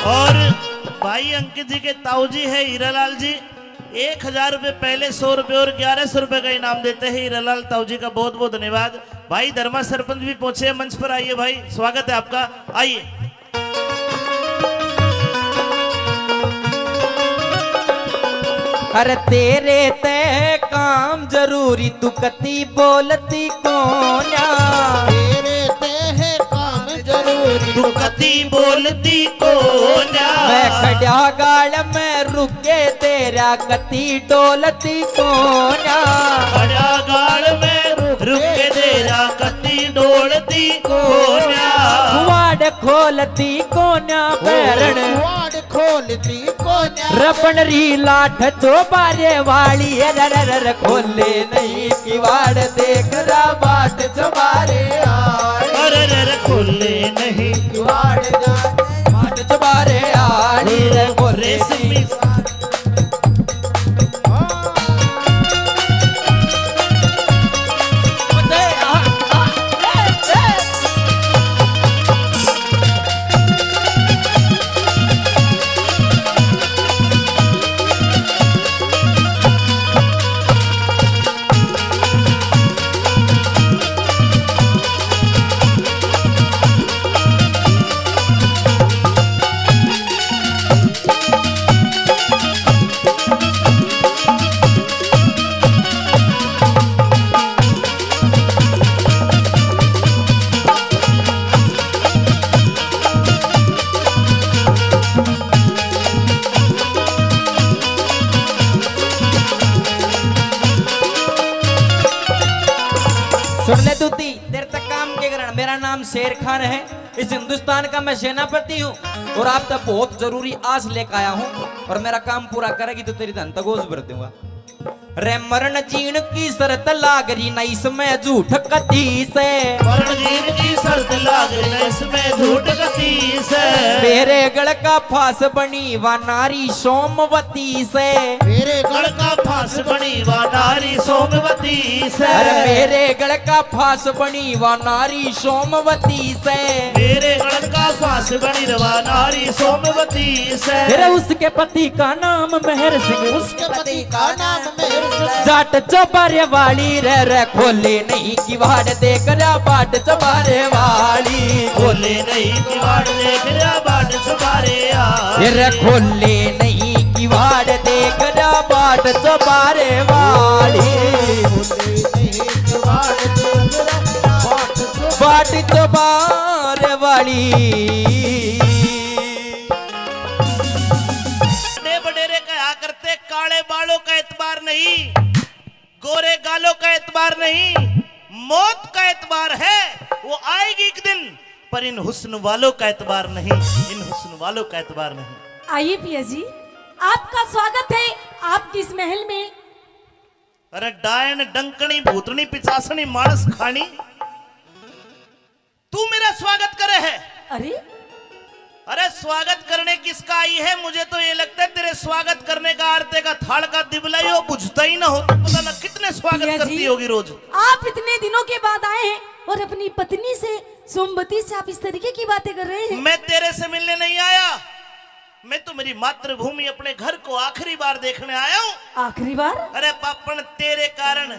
और भाई अंकित जी के ताऊ जी है हीरालाल जी, एक हजार रुपए पहले, सौ रुपए और ग्यारह सौ रुपए का इनाम देते हैं हीरालाल ताऊ जी का। बहुत बहुत धन्यवाद। भाई धर्मा सरपंच भी पहुंचे हैं मंच पर, आइए भाई, स्वागत है आपका, आइए। अरे तेरे ते काम जरूरी, तू कती बोलती कोन्या। तेरे ते है काम जरूरी, तू कती बोलती कोन्या। मैं खड़ा गाल में रुके तेरा कती डोलती कोन्या। खड़ा गाल में रुके तेरा कती डोलती कोन्या। वाड़ खोलती कोन्या ओ, बैरण। वाड़ खोलती कोन्या। रबण री लाठ चौबारे वाली, अरे, अरे, अरे, खोले नहीं किवाड़ देख रहा बाट चौबारे आली। अरे, अरे, अरे, खोले नहीं किवाड़ जाने बाट चौबारे आली रे, खोले रेशमी नहीं। ले दूती, तेरे तक काम के करण? मेरा नाम शेर खान है, इस हिंदुस्तान का मैं सेनापति हूँ और आप तक बहुत जरूरी आस लेकर आया हूँ, और मेरा काम पूरा करेगी तो तेरी धन तक गोज भर दूंगा। रे मरण जीण की शर्त लाग रही ना इसमें झूठ कती से। मरण जीण की शर्त लाग रही ना इसमें झूठ कती से। मेरे गल का फांस बनी वा नारी सोमवती से। मेरे गल का फांस बनी वा नारी सोमवती से। अरे मेरे गल का फांस बनी वा नारी सोमवती से। मेरे गल का फांस बनी रवा नारी सोमवती से। अरे उसके पति का नाम मेहर सिंह। उसके पति का नाम मेहर सिंह। जाट चौबारे वाली रे, रे खोले नहीं किवाड़ देख रहा बाट चौबारे वाली। खोले नहीं किवाड़ देख रहा बाट चौबारे आ। ये रे खोले नहीं किवाड़ देख रहा बाट चौबारे वाली। खोले नहीं किवाड़ देख रहा बाट चौबारे वाली। बड़े बडेरे कहा करते, काले बालों का एतबार नहीं, गोरे गालों का एतबार नहीं, मौत का एतबार है, वो आएगी एक दिन, पर इन हुस्न वालों का एतबार नहीं, इन हुस्न वालों का एतबार नहीं। आइए पिया जी, आपका स्वागत है आपकी इस महल में। अरे डायन, डंकनी, भूतनी, पिचासनी, मानस खानी, तू मेरा स्वागत करे है। अरे, अरे स्वागत करने किसका आई है? मुझे तो ये लगता है तेरे स्वागत करने का आरते का थाल का दिबला ही हो, बुझता ही ना हो, तो पता ना कितने स्वागत भैया जी, करती होगी रोज। आप इतने दिनों के बाद आए हैं और अपनी पत्नी से, सोमवती से आप इस तरीके की बातें कर रहे हैं। मैं तेरे से मिलने नहीं आया, मैं तो मेरी मातृभूमि, अपने घर को आखिरी बार देखने आया हूँ। आखिरी बार? अरे पापण, तेरे कारण,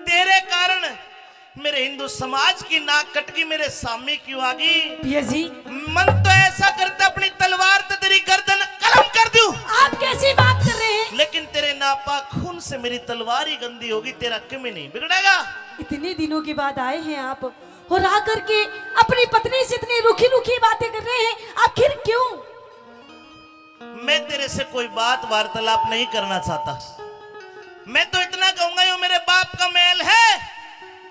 तेरे कारण मेरे हिंदू समाज की नाक कटगी, मेरे सामी क्यों आ गई? पिया जी। मन तो ऐसा करता अपनी तलवार ते तेरी गर्दन कलम कर दूं। आप कैसी बात कर रहे हैं? लेकिन तेरे नापाक खून से मेरी तलवार ही गंदी होगी, तेरा किमी नहीं बिगड़ेगा। इतने दिनों के बाद आए हैं आप और आकर के अपनी पत्नी से इतनी रूखी रूखी बातें कर रहे हैं, आखिर क्यों? मैं तेरे से कोई बात वार्तालाप नहीं करना चाहता। मैं तो इतना कहूंगा, यो मेरे बाप का महल है।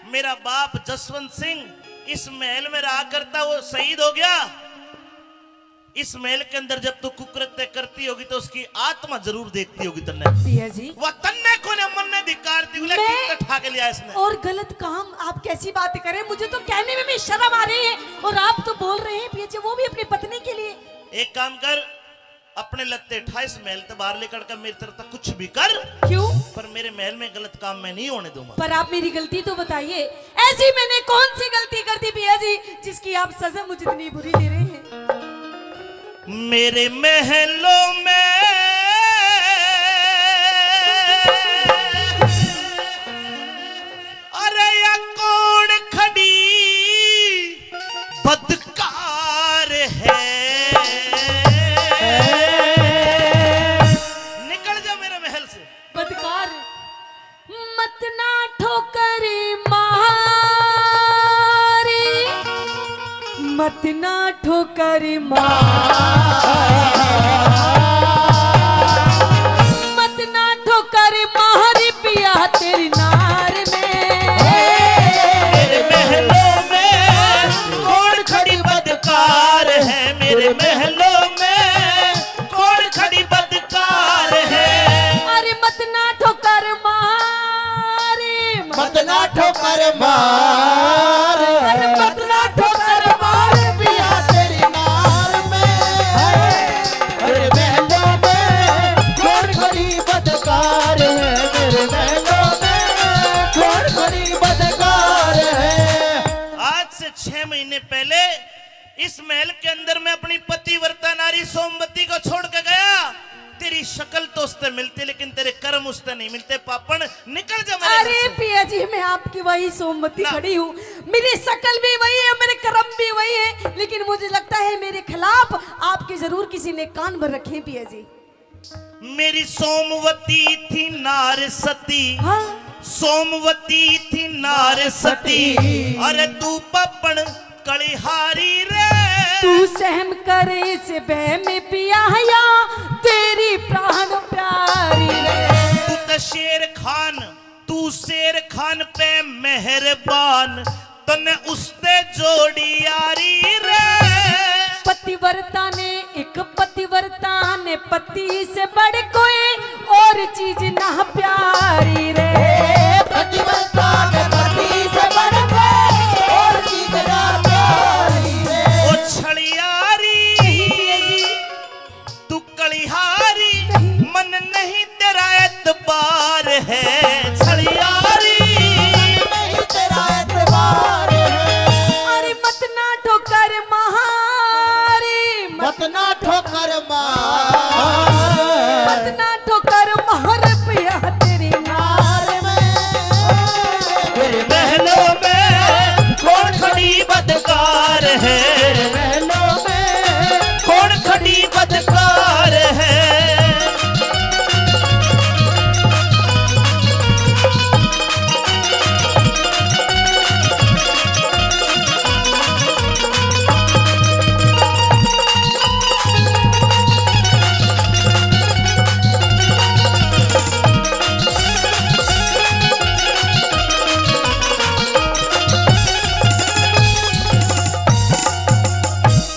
मेरा बाप जसवंत सिंह इस महल में रहा करता, वो शहीद हो गया। इस महल के अंदर जब तू कुकृत्य करती होगी तो उसकी आत्मा जरूर देखती होगी तन्ने। पिया जी। वह तन्ने को ने मन ने धिक्कार दी, बोले, मैं कितना ठा के लिया इसने। और गलत काम, आप कैसी बात करें, मुझे तो कहने में भी शर्म आ रही है और आप तो बोल रहे हैं पिया जी, वो भी अपनी पत्नी के लिए। एक काम कर, अपने लत्ते ठा इस महल ते बाहर लेकर के मेरी तरफ तक कुछ भी कर। क्यों? पर मेरे महल में गलत काम मैं नहीं होने दूंगा। पर आप मेरी गलती तो बताइए, ऐसी मैंने कौन सी गलती कर दी पिया जी, जिसकी आप सजा मुझे इतनी बुरी दे रहे हैं? मेरे महलों में, अरे या कौन खड़ी बदकार है। निकल जा मेरे महल से। बदकार। मत ना ठोकर मारी, मत ना ठोकर मारी, मत ना ठोकर मारी पिया तेरी नार में। मेरे महलों में कौन खड़ी बदकार है, मेरे महलों में कौन खड़ी बदकार है। अरे मत ना ठोकर मारे, मत ना ठोकर मार, अरे मत ना ठोकर मार पिया तेरी नार में। अरे महलों में कौन खड़ी बदकार है, मेरे महलों में कौन खड़ी बदकार है। आज से छह महीने पहले इस महल के अंदर मैं अपनी पतिव्रता नारी सोमवती को छोड़ के गया। तेरी शक्ल तो उससे मिलती, लेकिन तेरे कर्म उससे नहीं मिलते। पापण, निकल जा मेरे घर से। अरे पिया जी, मैं आपकी वही सोमवती खड़ी हूँ। मेरी शक्ल भी वही है, मेरे कर्म भी वही है, लेकिन मुझे लगता है मेरे खिलाफ आपके जरूर किसी ने कान भर रखे हैं पिया जी। मेरी सोमवती थी नार सती। हाँ। सोमवती थी नार सती। सती। अरे तू पापण कलिहारी रे। तू सहम कर इस बह में पिया या तेरी प्राण प्यारी रे। तू तो शेर खान, तू शेर खान पे मेहरबान, तन्ने उसते जोड़ी यारी रे। पतिव्रता ने एक पतिव्रता ने पति से बढ़ कोई और चीज ना प्यारी रे। पतिव्रता ने पति से बढ़ कोई और चीज ना प्यारी रे। ओ छलियारी, तू कलिहारी, मन नहीं तेरा एतबार है। छलियारी, नहीं तेरा एतबार है। अरे मत ना ठोकर मारी, मत ना ठोकर मार। मत ना ठोकर मार पिया तेरी नार में। तेरे महलों में कौन खड़ी बदकार है? तेरे महलों में कौन खड़ी बदकार है?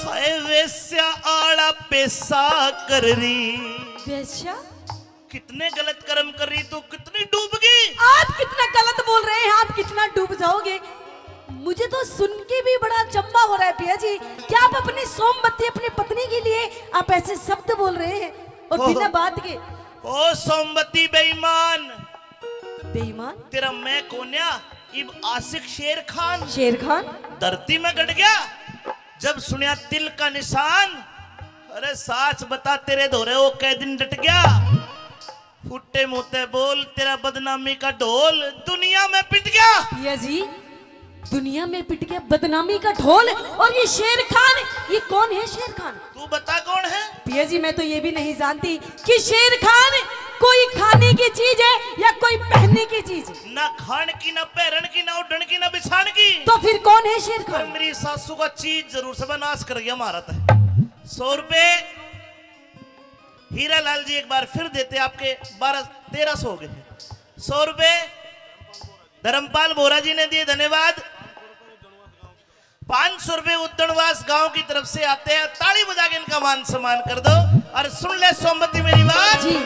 हाय वेश्या आला पेशा कर रही। वेश्या? कितने गलत कर्म कर रही तू, कितनी डूब गई। आप कितना गलत बोल रहे हैं, आप कितना डूब जाओगे। मुझे तो सुन के भी बड़ा अचंबा हो रहा है पिया जी, क्या आप अपनी सोमवती, अपनी पत्नी के लिए आप ऐसे शब्द बोल रहे हैं और ओह। बिना बात के। ओ सोमवती बेईमान। बेईमान? तेरा मैं कोन्या, इब आशिक शेर खान। शेर खान? धरती में गड़ गया, जब सुनया तिल का निशान। अरे साच बता, तेरे धोरे वो कै दिन डट गया? फुट्टे मुंह ते बोल, तेरा बदनामी का ढोल दुनिया में पिट गया। पिया जी, दुनिया में पिट गया बदनामी का ढोल। और ये शेर खान, ये कौन है शेर खान? तू बता कौन है? पिया जी, मैं तो ये भी नहीं जानती कि शेर खान कोई खाने की चीज है या कोई पहनने की चीज। ना खान की, ना पहरन की, ना उड़न की, ना बिछान की। तो फिर कौन है शेर खान? मेरी सासू का चीज जरूर से नाश कर गया महाराज। सौ रुपए हीरा लाल जी एक बार फिर देते, आपके बारह, तेरह सौ हो गए हैं। सौ रुपए धर्मपाल बोरा जी ने दिए, धन्यवाद। पाँच सौ रुपए उद्दणवास गांव की तरफ से आते हैं, ताली बजा के इनका मान सम्मान कर दो। और सुन ले सोमवती मेरी बात। जी।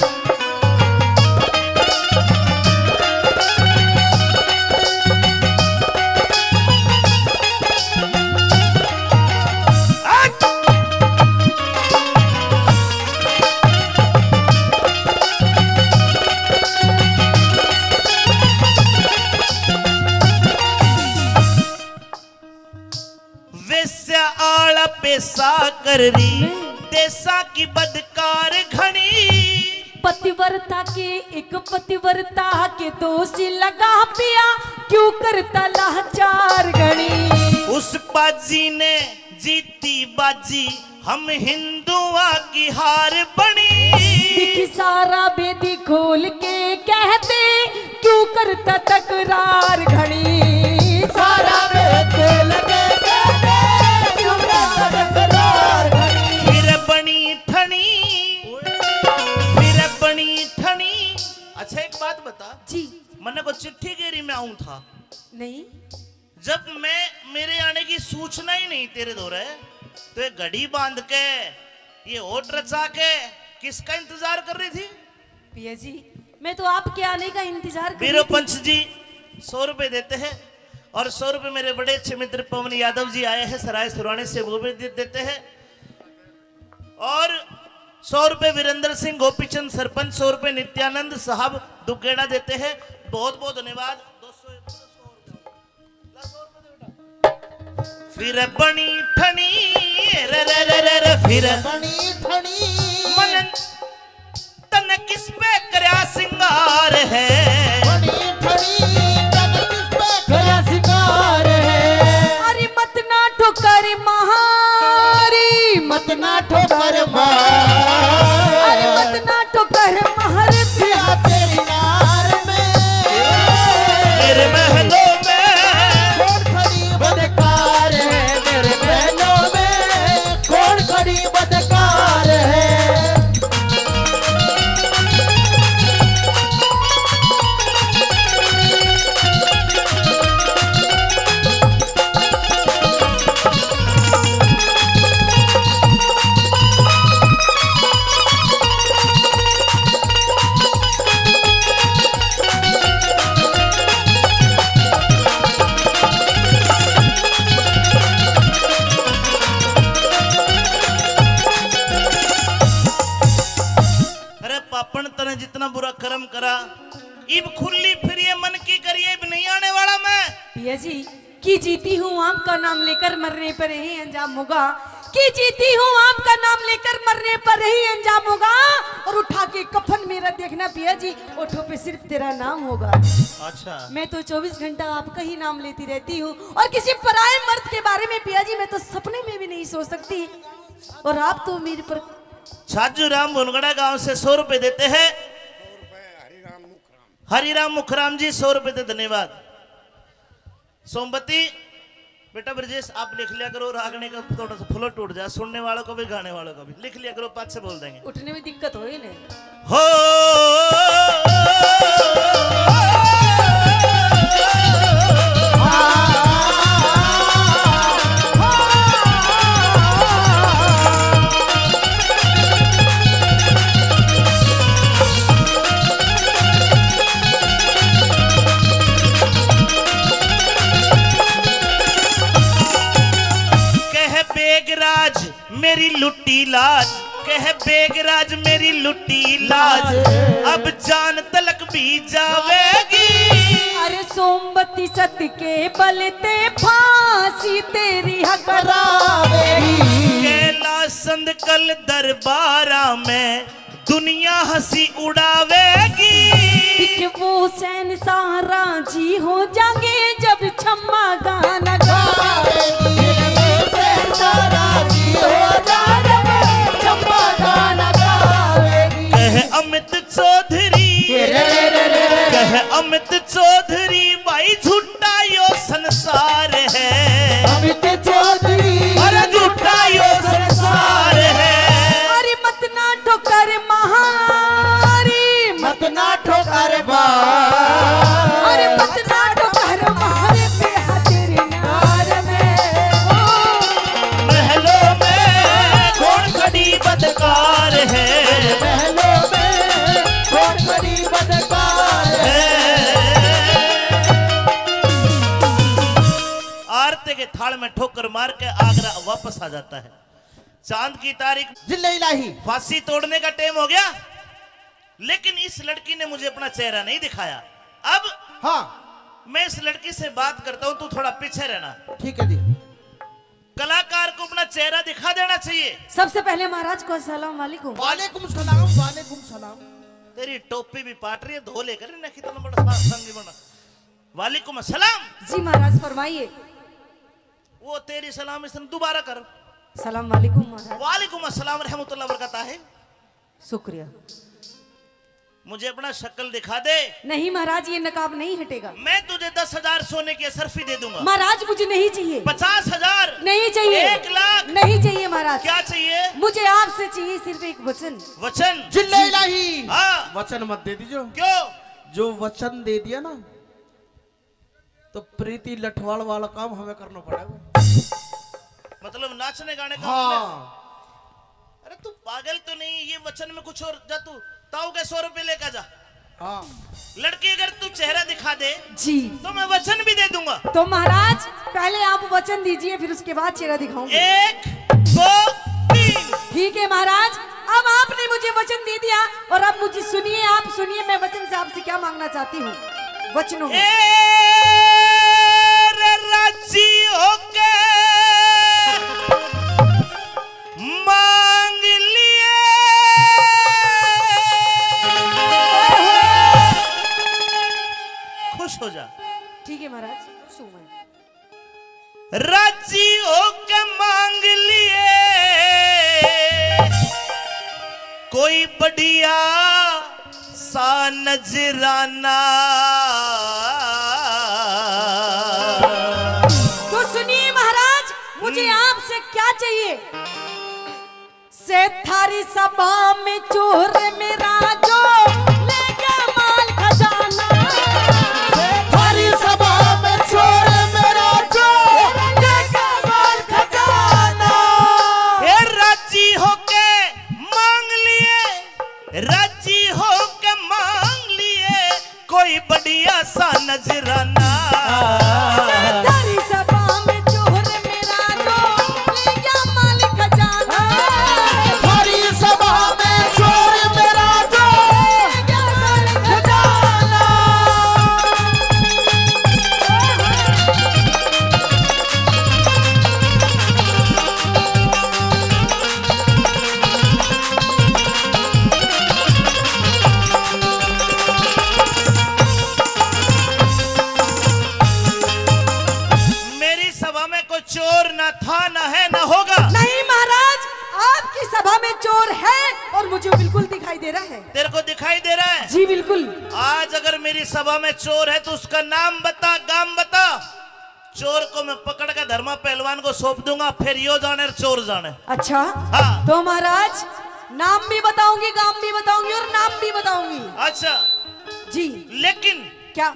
वेश्या आला पेशा कर रही, देशा की बदकार घणी। पतिव्रता के एक पतिव्रता के दोषी लगा पिया, क्यों करता लाचार घणी। उस पाजी ने जीती बाजी, हम हिंदुआ की हार बणी। दिख सारा बेदी खोल के कहते, क्यों करता तकरार घणी। सारा बेदी खोल के कहते, क्यों करता तकरार घणी। फिर बणी ठणी, फिर बणी ठणी। अच्छा, एक बात बता जी। मन्ने को चिट्ठी गेरी मैं आऊं था। नहीं। जब मैं, मेरे आने की सूचना ही नहीं तेरे धोरे, तो ये घड़ी बांध के, ये होठ रचा के किसका इंतजार कर रही थी? पिया जी, मैं तो आपके आने का इंतजार कर रही थी। वीरो पंच जी सौ रुपए देते हैं और सौ रुपए मेरे बड़े अच्छे मित्र पवन यादव जी आए हैं सराय सुराने से, वो भी दे देते हैं। और सौ रुपए वीरेंद्र सिंह गोपीचंद सरपंच, सौ रुपए नित्यानंद साहब दुगेड़ा देते हैं। बहुत बहुत धन्यवाद। फिर बणी ठणी, रे रे रे रे रे, फिर बणी ठणी। मन तन किस पे करया सिंगार है? बणी ठणी, तन किस पे करया सिंगार है? अरे मत ना ठोकर मारी, मत ना ठोकर मार। अरे मत ना ठोकर मार। पिया तेरी नार में, मेरे महलों में कौन खड़ी बदकार है? मेरे महलों में कौन खड़ी बदकार है? कि जीती हूँ आपका नाम लेकर मरने पर यही अंजाम होगा, कि जीती हूँ आपका नाम लेकर मरने पर यही अंजाम होगा। और उठा के कफन मेरा देखना पिया जी, ओठों पे सिर्फ तेरा नाम होगा। अच्छा। मैं तो चौबीस घंटा आपका ही नाम लेती रहती हूँ और किसी पराए मर्द के बारे में पिया जी मैं तो सपने में भी नहीं सोच सकती। और आप तो मेरे पर छाजू राम भुनगड़ा गांव से सौ रुपए देते हैं। हरिराम मुखराम जी, सौ रुपए दे, धन्यवाद। सोमवती, बेटा ब्रजेश, आप लिख लिया करो, रागनी का थोड़ा सा flow टूट जाए, सुनने वालों को भी, गाने वालों को भी। लिख लिया करो, पाछे बोल देंगे। उठने में दिक्कत हो ही नहीं। हो। कह बेगराज मेरी लुट्टी लाज, कह बेगराज मेरी लुट्टी लाज, अब जान तलक भी जावेगी। अरे सोमवती सत के बल ते फांसी तेरी हकरावेगी। कैलाश संद कल दरबारा में दुनिया हंसी उड़ावेगी। दिख वो शहंशाह राजी हो जाएंगे जब छम्मा गाना गावेगी। शहंशाह राजी हो जाएंगे जब छम्मा गाना गावेगी। कह अमित चौधरी, कह अमित चौधरी भाई झूठा यो संसार है। अमित चौधरी। अरे झूठा यो संसार है। अरे मत ना ठोकर मारी, मत ना ठोकर मार। अरे मत ना ठोकर मार पे हाथ तेरे नार में। ओ। महलों में कौन खड़ी बदकार है। महलों में कौन खड़ी बदकार है। आरती के थाल में ठोकर मार के आगरा वापस आ जाता है। चांद की तारीख, जिल्ले इलाही। फांसी तोड़ने का टाइम हो गया, लेकिन इस लड़की ने मुझे अपना चेहरा नहीं दिखाया। अब हाँ। मैं इस लड़की से बात करता हूँ, तू थोड़ा पीछे रहना। ठीक है जी। कलाकार को अपना चेहरा दिखा देना चाहिए। सबसे पहले महाराज को अस्सलाम वालेकुम। वालेकुम सलाम, वालेकुम सलाम। तेरी टोपी भी पाट रही है, धो लेकर ना, कितना बड़ा सा-, संगी बना। वालेकुम अस्सलाम। जी महाराज, फरमाइए। वो तेरी सलाम, इसने दोबारा कर। सलाम वालेकुम महाराज। वालेकुम अस्सलाम रहमतुल्लाह बरकत है। शुक्रिया। मुझे अपना शक्ल दिखा दे। नहीं महाराज, ये नकाब नहीं हटेगा। मैं तुझे दस हजार सोने की अशरफी दे दूंगा। महाराज, मुझे नहीं चाहिए। पचास हजार। नहीं चाहिए। एक लाख। नहीं चाहिए महाराज। क्या चाहिए? मुझे आपसे चाहिए सिर्फ एक वचन। वचन? जिल्ले इलाही। हाँ। वचन मत दे दीजिए। क्यों? जो वचन दे दिया ना, तो प्रीति लठवाल वाला काम हमें करना पड़ेगा। मतलब नाचने गाने का हाँ। हमने? अरे तू पागल तो नहीं, ये वचन में कुछ और। जा तू ताऊ के सौ रुपए लेकर जा। हाँ। लड़की अगर तू चेहरा दिखा दे जी। तो मैं वचन भी दे दूंगा। तो महाराज पहले आप वचन दीजिए, फिर उसके बाद चेहरा दिखाऊंगी। एक, दो, तीन। ठीक है महाराज, अब आपने मुझे वचन दे दिया और अब मुझे सुनिए, आप सुनिए, मैं वचन से आपसे क्या मांगना चाहती हूँ। वचनों में। ए रे राजी होके मांग लिए। खुश हो जा। ठीक है महाराज, खुश हूँ मैं। राजी होके मांग लिए कोई बढ़िया सा नजराना। तो सुनिए महाराज, मुझे हम्म। आपसे क्या चाहिए? से थारी सभा में चोर मेरा जो ले गया माल खजाना। से थारी सभा में चोर मेरा जो ले गया माल खजाना। हे राजी होके मांग लिए, राजी होके मांग लिए, कोई बढ़िया सा नजराना। थारी सभा में चोर मेरा जो ले गया माल खजाना। थारी सभा में चोर मेरा जो था, ना है, ना होगा। नहीं महाराज, आपकी सभा में चोर है और मुझे बिल्कुल दिखाई दे रहा है। तेरे को दिखाई दे रहा है? जी बिल्कुल। आज अगर मेरी सभा में चोर है तो उसका नाम बता, गाम बता। चोर को मैं पकड़ के धर्मा पहलवान को सौंप दूंगा, फिर यो जाने चोर जाने। अच्छा। हाँ। तो महाराज, नाम भी बताऊंगी, गाम भी बताऊंगी और नाम भी बताऊंगी। अच्छा। जी। लेकिन क्या?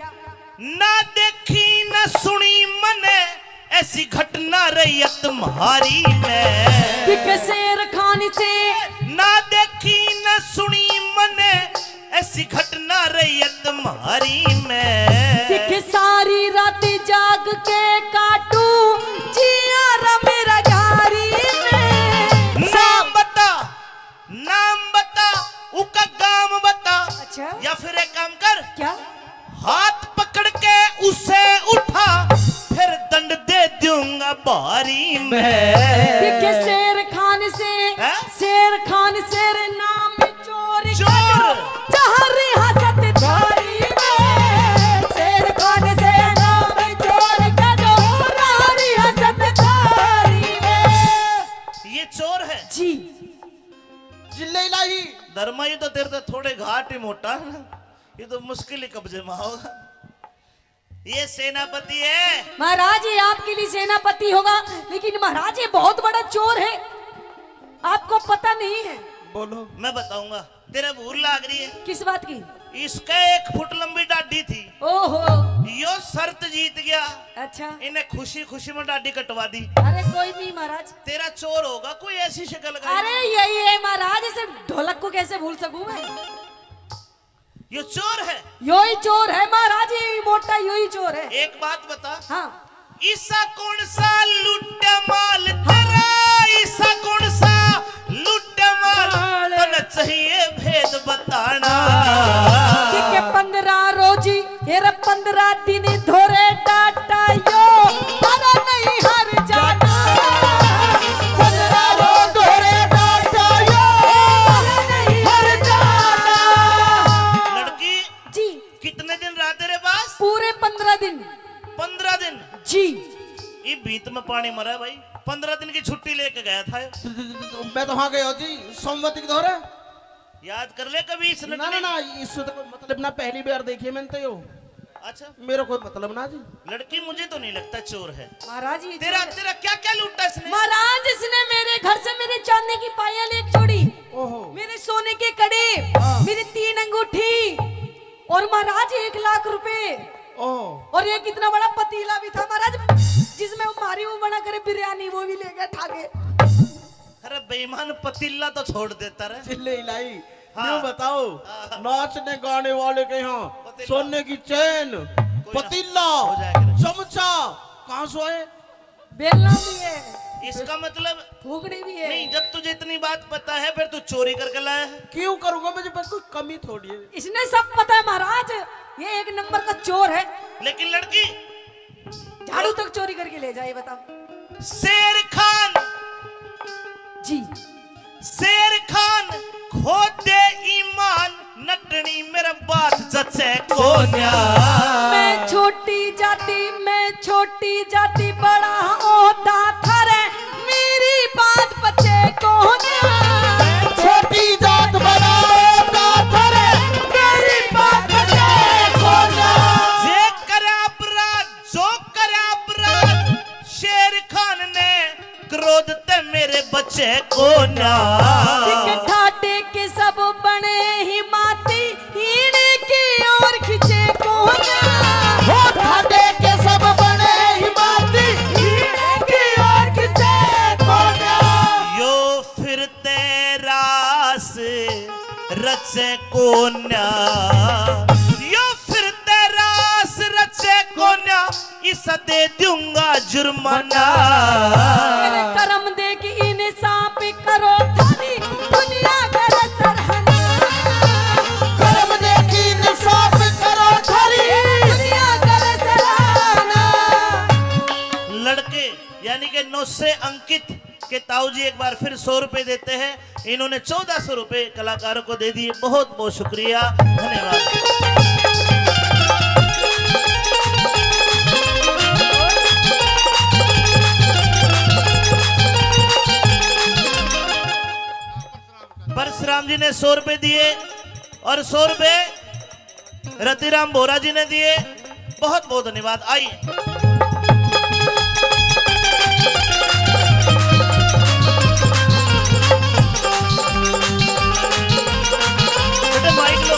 ना देखी ना सुनी मने ऐसी घटना रही है तुम्हारी में। दिख शेर खान से। ना देखी ना सुनी मने ऐसी घटना रही है तुम्हारी में। दिख सारी रात जाग के काटू जिया रा मेरा घारी में। नाम बता, नाम बता, उका गाम बता। अच्छा। या फिर एक काम कर। क्या? हाथ पकड़ के उसे उठा, फिर दंड दे दूंगा भारी में। दिख शेर खान से, हैं? शेर खान शेर नाम चोर चोर। का जो जहाँ रियासत थारी में। शेर खान से नाम चोर का जो जहाँ रियासत थारी में। ये चोर है। जी। जिल्ले इलाही। धर्मा, ये तो तेरे तो थोड़े घाट ही मोटा है ना, ये तो मुश्किल ही कब्जे में होगा। ये सेनापति है। महाराज, ये आपके लिए सेनापति होगा, लेकिन महाराज, ये बहुत बड़ा चोर है, आपको पता नहीं है। बोलो। मैं बताऊंगा, तेरे भूल लाग रही है। किस बात की? इसका एक फुट लंबी डाडी थी। ओहो। यो शर्त जीत गया। अच्छा। इन्हें खुशी खुशी में डाडी कटवा दी। अरे कोई नहीं महाराज। तेरा चोर होगा कोई ऐसी शक्ल का। अरे यही है महाराज, इसे ढोलक को कैसे भूल सकूं मैं? यो चोर है। यो ही चोर है महाराज, यो ही मोटा, यो ही चोर है। एक बात बता। हाँ। ईसा कौन सा लुट्टे माल तेरा, ईसा कौन सा लुट्टे माल, माल। तने चाहिए भेद बताना। ठीक है, पन्द्रह रोजी, ये रे पन्द्रह दिन धोरे डाटा यो, तारा नहीं हर जाना। पन्द्रह रोज धोरे डाटा यो, तारा नहीं हर जाना। लड़की, जी। कितने दिन रहा तेरे पास? पूरे पन्द्रह दिन। पन्द्रह दिन? जी। ये भीत में पानी मरा है भाई, पन्द्रह दिन की छुट्टी लेके गया था। मैं तो वहां गया जी, सोमवती के धोरे। याद कर ले कभी इस ना, ना, लड़की। ना, इससे तो कोई मतलब ना, पहली बार देखी मैंने तो यो। अच्छा। मेरा कोई मतलब ना जी। लड़की मुझे तो नहीं लगता चोर है। महाराज, ये तेरा, चोर है। तेरा क्या क्या लूटा इसने? महाराज, इसने मेरे घर से मेरे चांदी की पायल एक जोड़ी, ओहो। मेरे सोने के कड़े, हाँ। मेरी तीन अंगूठी और महाराज एक लाख रुपए। ओहो। और एक इतना बड़ा पतीला भी था महाराज, जिसमें वो मारी वो बना करे बिरयानी, वो भी ले गया ठाके। अरे बेईमान, पतीला तो छोड़ देता रे। जिल्ले इलाही, हाँ। यूं बताओ, हाँ। नाचने गाने वाले के यहाँ पतीला। सोने की चेन, कोई ना। पतीला, हो जाएगा रे। चमचा, कहाँ से आए? बेलना भी है। इसका मतलब फूकनी भी है। नहीं, जब तुझे इतनी बात पता है, फिर तू चोरी करके लाया है। क्यों करूंगा, मुझे बस कोई कमी थोड़ी है। इसने सब पता है महाराज, ये एक नंबर का चोर है। लेकिन लड़की झाड़ू तक चोरी करके ले जाए, बताओ। शेर खान। जी। शेर खान खो दे ईमान, नटनी मेरे बात जचे कोन्या। मैं छोटी जाति, मैं छोटी जाति, बड़ा ओहदा थारे, मेरी बात पचे कोन्या। छोटी जात बड़ा ओहदा थारे, मेरी बात पचे कोन्या। जे करे अपराध, जो करे अपराध, शेर खान ने क्रोध ते मेरे बचे कोन्या। दिख ठाटे के सब बने ही माती, हीने की ओर खिंचे कोन्या। हो ठाटे के सब बने ही माती, हीने की ओर खिंचे कोन्या। यो फिर ते रास रचे कोन्या, यो फिर ते रास रचे कोन्या, इसा दे दूंगा जुर्माना। तेरे करम देख इंसाफ करो थारी दुनिया करे सराहना। करम देख इंसाफ करो थारी दुनिया करे सराहना। लड़के यानी कि नौ से अंकित के ताऊ जी एक बार फिर सौ रुपए देते हैं। इन्होंने चौदह सौ रुपए कलाकारों को दे दिए। बहुत बहुत शुक्रिया, धन्यवाद। जी ने सौ रुपए दिए और सौ रुपए रतिराम बोरा जी ने दिए। बहुत बहुत धन्यवाद। आइए। बेटे माइक लो।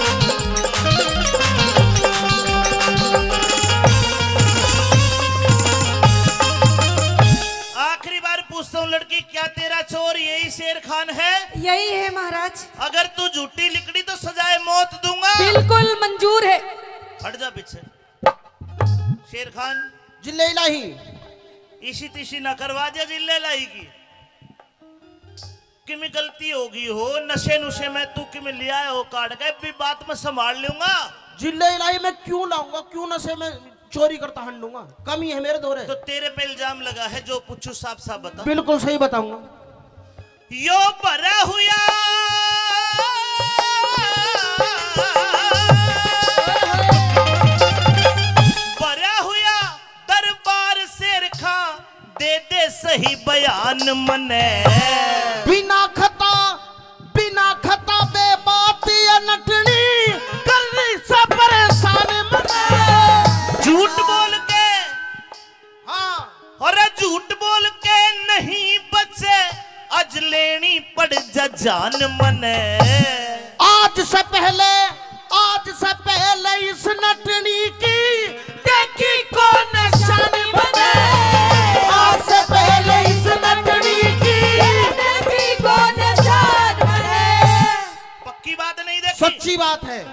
आखिरी बार पूछता हूँ लड़की, क्या तेरा चोर यही शेर खान है? यही है महाराज। अगर तू झूठी लिकड़ी तो सजाए मौत दूंगा। बिल्कुल मंजूर है। हट जा पीछे। शेर खान। जिल्ले इलाही। इसी तिसी ना करवा दिया जिल्ले इलाही की। किमी गलती हो गई हो, नशे नुशे में तू किमी ले आया हो काट के, भी बात में संभाल लूंगा। जिल्ले इलाही मैं क्यों लाऊंगा, क्यों नशे में चोरी करता हंडूंगा? कमी है मेरे धोरे। तो तेरे पे इल्जाम लगा है, जो पूछू साफ साफ बता। बिल्कुल सही बताऊंगा। यो भरा हुआ, भरा हुआ दरबार शेर खां दे दे सही बयान मने। बिना खता, बिना खता बे बात ये नटनी कर रही सा परेशान मने। झूठ बोल के, हाँ। अरे झूठ बोल के नहीं बचे, आज लेनी पड़ जा जान मने। आज से पहले, आज से पहले इस नटनी की देखी कौन निशानी मने। आज से पहले इस नटनी की देखी कौन निशान मने। पक्की बात नहीं देखी। सच्ची बात है।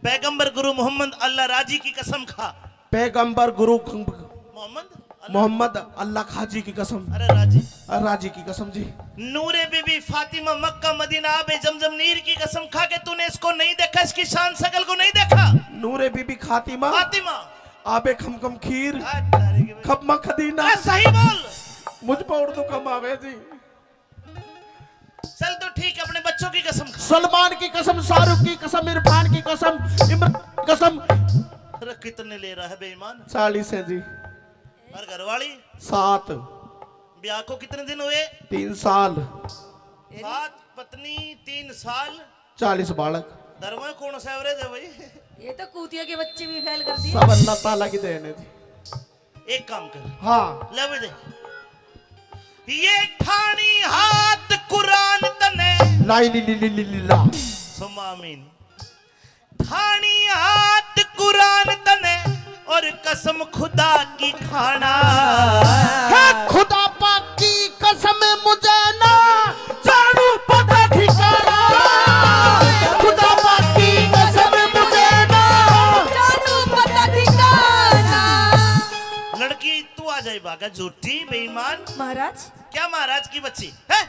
पैगंबर गुरु मोहम्मद अल्लाह राजी की कसम खा। पैगंबर गुरु ख-, मोहम्मद अल्लाह। मोहम्मद अल्लाह खाजी की कसम। अरे राजी। अरे राजी की कसम जी। नूरे बीबी फातिमा मक्का मदीना आबे जमजम नीर की कसम खा के तूने इसको नहीं देखा, इसकी शान शकल को नहीं देखा। नूरे बीबी खातिमा। फातिमा। आबे खमखम खीर। आ, तारे के खपमा खदीना। आ, सही बोल। मुझ पर उर्दू कम आवे जी। चल तो ठीक, अपने बच्चों की कसम खा। सलमान की कसम, शाहरुख की कसम, इरफान की कसम, इमरान की कसम। अरे कितने ले रहा है बेईमान? चालीस है जी। और घरवाली? सात। ब्याह को कितने दिन हुए? तीन साल। सात पत्नी, तीन साल। चालीस बालक। धर्म में कौन सा एवरेज है भाई? ये तो कूतिया के बच्चे भी फेल कर दिए। सब अल्लाह ताला की देन है जी। एक काम कर। हाँ। ले भी दे। ये ठाणी हाथ कुरान तने। लाई ली ली ली ली ली ला। सुम्मा आमीन। ठाणी हाथ कुरान तने और कसम खुदा की खाना। है खुदा पाक की कसम मुझे ना जानू पता ठिकाना। खुदा पाक की कसम मुझे ना जानू पता ठिकाना। लड़की तू आ जाए भागा, झूठी बेईमान। महाराज। क्या महाराज की बच्ची है?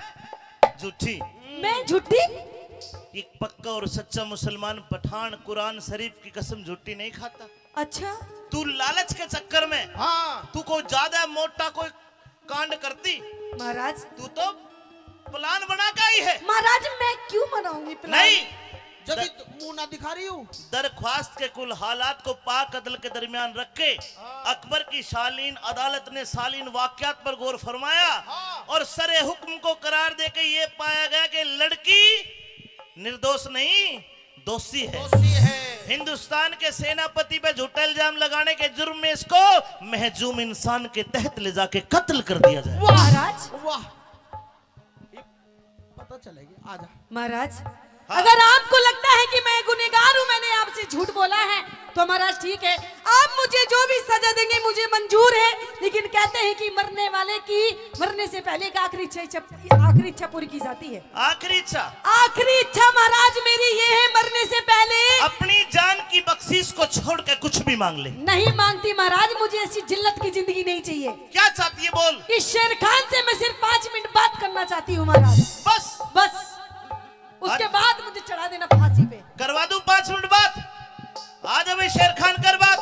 झूठी। मैं झूठी? एक पक्का और सच्चा मुसलमान पठान कुरान शरीफ की कसम झूठी नहीं खाता। अच्छा। तू लालच के चक्कर में, हाँ। तू कोई ज्यादा मोटा कोई कांड करती। महाराज। तू तो प्लान बना के आई है। महाराज, मैं क्यों बनाऊंगी प्लान? नहीं। जब दर-, मुंह ना दिखा रही हूँ। दरख्वास्त के कुल हालात को पाक अदल के दरमियान रख के हाँ। अकबर की शालीन अदालत ने शालीन वाकयात पर गौर फरमाया हाँ। और सरे हुक्म को करार देके ये पाया गया कि लड़की निर्दोष नहीं, दोषी है। दोषी है। हिंदुस्तान के सेनापति पे झूठा इल्जाम लगाने के जुर्म में इसको महजूम इंसान के तहत ले जाके कत्ल कर दिया जाए। वाह, महाराज। वाह। ये पता चलेगी। आजा। महाराज, हाँ। अगर आपको लगता है कि मैं गुनहगार हूँ, मैंने आपसे झूठ बोला है, तो महाराज ठीक है, आप मुझे जो भी सजा देंगे मुझे मंजूर है, लेकिन कहते हैं कि मरने वाले की मरने से पहले एक आखिरी इच्छा, इच्छा, आखिरी इच्छा पूरी की जाती है। आखिरी इच्छा? आखिरी इच्छा महाराज मेरी ये है, मरने से पहले अपनी जान की बख्शीश को छोड़ के कुछ भी मांग ले। नहीं मांगती महाराज, मुझे ऐसी जिल्लत की जिंदगी नहीं चाहिए। क्या चाहती है बोल। इस शेर खान से मैं सिर्फ पाँच मिनट बात करना चाहती हूँ महाराज। बस। बस। उसके बाद मुझे चढ़ा देना फांसी पे। करवा दूं पाँच मिनट बात? आ जा भाई शेर खान, कर बात।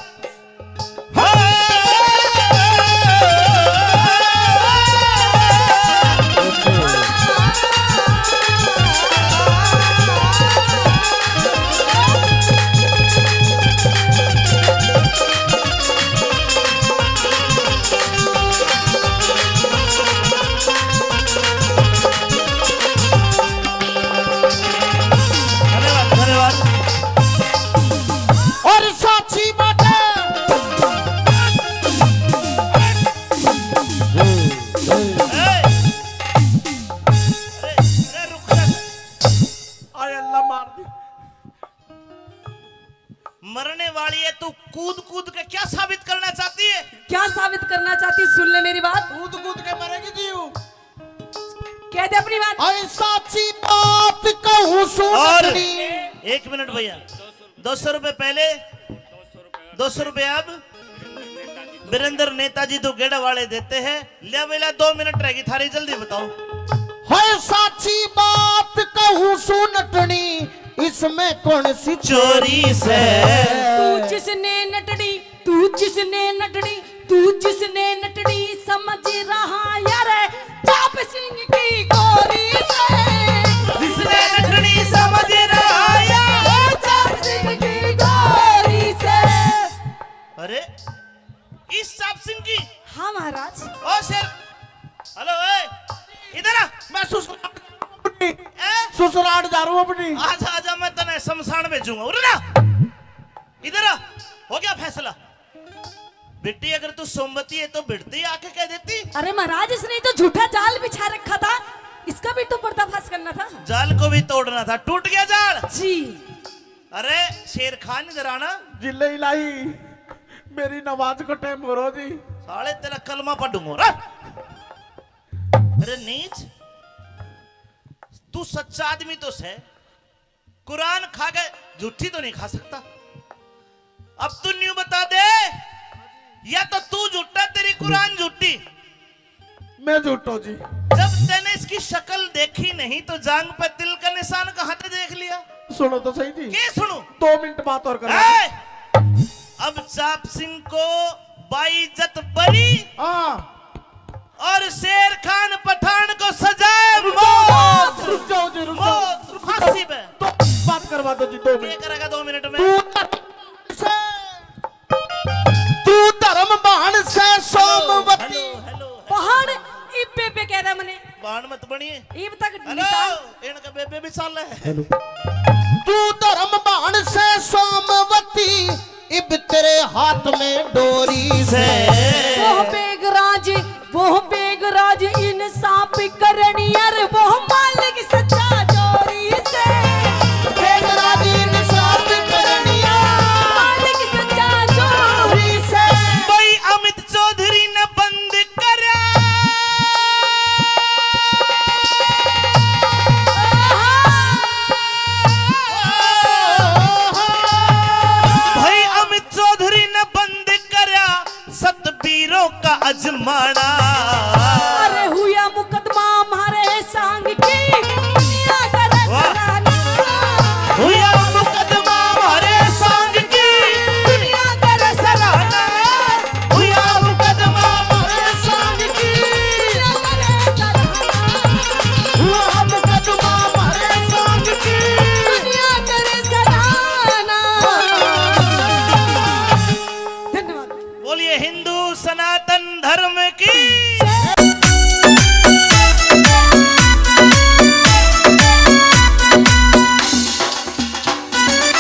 ना चाहती, सुन ले मेरी बात। कूद कूद के मरेगी जीव। कह दे अपनी बात। ऐ साची बात कहूँ सू और नटनी। एक मिनट भैया, दो सौ रुपए पहले, दो सौ रुपए अब। वीरेंद्र नेताजी तो गेड़ा वाले देते हैं। ले बेला, दो मिनट रहेगी थारी, जल्दी बताओ। है साची बात कहूँ सू नटनी, इसमें कौन सी चोरी से? तू जिसने नटनी, तू जिसने नटनी, तू जिसने नटनी समझ रहा यार, चाप सिंह की गोरी से। जिसने नटनी समझ रहा यार, चाप सिंह की गोरी से। अरे, इस चाप सिंह की? हाँ महाराज। ओ शेर, हेलो, ए, इधर आ। मैं ससुराल अपनी, ए? ससुराल जा रहा हूँ अपनी। आजा, आजा, मैं तने शमशान भेजूंगा। उरे ना, इधर आ। हो गया फैसला। बेटी, अगर तू सोमवती है तो भिड़ती आके कह देती। अरे महाराज, इसने तो झूठा जाल बिछा रखा था, इसका भी तो पर्दाफाश करना था। जाल को भी तोड़ना था, टूट गया जाल। जी। अरे शेर खान, इधर आना। जिले इलाही, मेरी नमाज को टाइम हो रहा जी। साले तेरा कलमा पढ़ूंगा रे। अरे नीच, तू सच्चा आदमी तो सै, कुरान खा के झूठी तो नहीं खा सकता। अब तू न्यू बता दे, या तो तू झूठा, तेरी कुरान झूठी। मैं झूठो जी। जब तैने इसकी शक्ल देखी नहीं तो जांग पे तिल का निशान कहाँ से देख लिया? सुनो तो सही जी। के सुनू? दो मिनट बात और करो। ए! अब चाप सिंह को बाइज्जत बरी। हाँ। और शेर खान पठान को सजाए मौत। रुक जाओ जी, रुक जाओ। मौत, फांसी पे। तो बात करवा दो जी, दो मिनट। क्या करेगा दो मिनट में? तू धर्म से, तू धर्म बाण से सोमवती। Hello, hello, hello. बाण इब्बे पे कह रहा मने। बाण मत बनिए। इब तक हेलो, निशान। इनका बेबे भी साल है। हेलो। तू धर्म बाण से सोमवती, इब तेरे हाथ में डोरी से। वो बेगराज, वो बेगराज इंसाफ करनी, अरे वो मालिक सच्चा जोरी से। बेगराज इंसाफ करनी, मालिक सच्चा जोरी से। भाई अमित चौधरी ने बंद करया। भाई अमित चौधरी ने बंद करया सतबीरों का अजमाना। अरे हुआ मुकदमा म्हारे सांग की, दुनिया करे वाह। सराहना। हुआ मुकदमा म्हारे सांग की, दुनिया करे सराहना। हुआ मुकदमा म्हारे सांग की, दुनिया करे सराहना। हुआ मुकदमा म्हारे सांग की, दुनिया करे सराहना। धन्यवाद। बोलिए हिंदू सनातन धर्म की।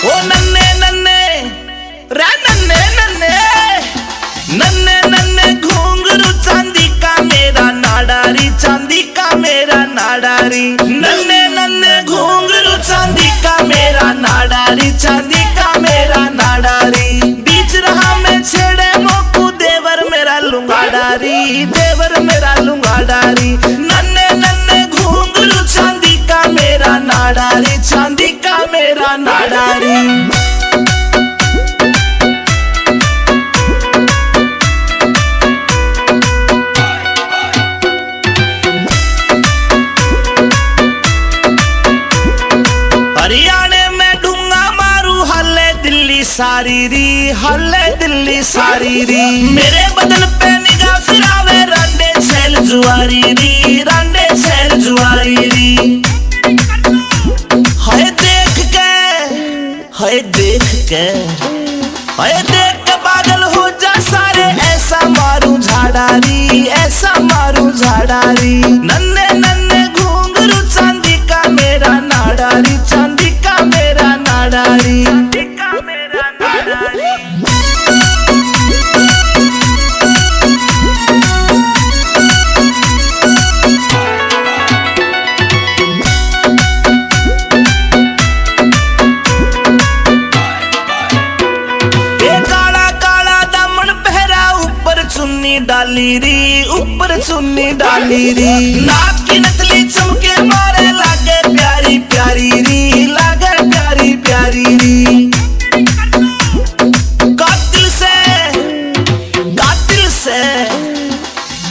ओ नन्ने नन्ने, रे नन्ने नन्ने, नन्ने नन्ने घुंघरू चांदी का मेरा नाड़ा री, चांदी का मेरा नाड़ा री। नन्ने नन्ने घुंघरू चांदी का मेरा नाड़ा री, चांदी का मेरा नाड़ा री। बीच रहा में छेड़े मोकू देवर मेरा लुंगाड़ा री, देवर मेरा लुंगाड़ा री। नन्ने नन्ने घुंघरू चांदी का मेरा नाड़ा री, चांदी का मेरा नाड़ा री। हरियाणे में ढूंगा मारू, हाले दिल्ली सारी री, हाले दिल्ली सारी री। मेरे बदन पे निगाह फिरावे, रांडे छैल जुआरी री, रांडे छैल जुआरी री। हाय देख के, हाय देख के, हाय देख के पागल हो जा सारे, ऐसा मारू झाड़ा री, ऐसा मारू झाड़ा री। नन्ने नन्ने घुंघरू चांदी का मेरा नाड़ा री, चांदी का मेरा नाड़ा री। चांदी का मेरा नाड़ा री। ए काला काला दामन पहरा, ऊपर चुन्नी डाली। री, ऊपर चुन्नी डाली री, नाक की नथली चमके मारे, लागे प्यारी प्यारी री, लागे प्यारी प्यारी री। कातिल से, कातिल से,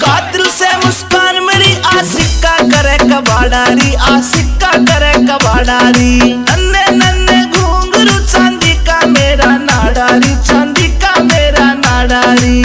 कातिल से मुस्कान मेरी, आशिक का करे कबाड़ा री, आशिक का करे कबाड़ा री। नन्ने नन्ने घुंघरू चांदी का मेरा नाड़ा री, चांदी का मेरा नाड़ा री।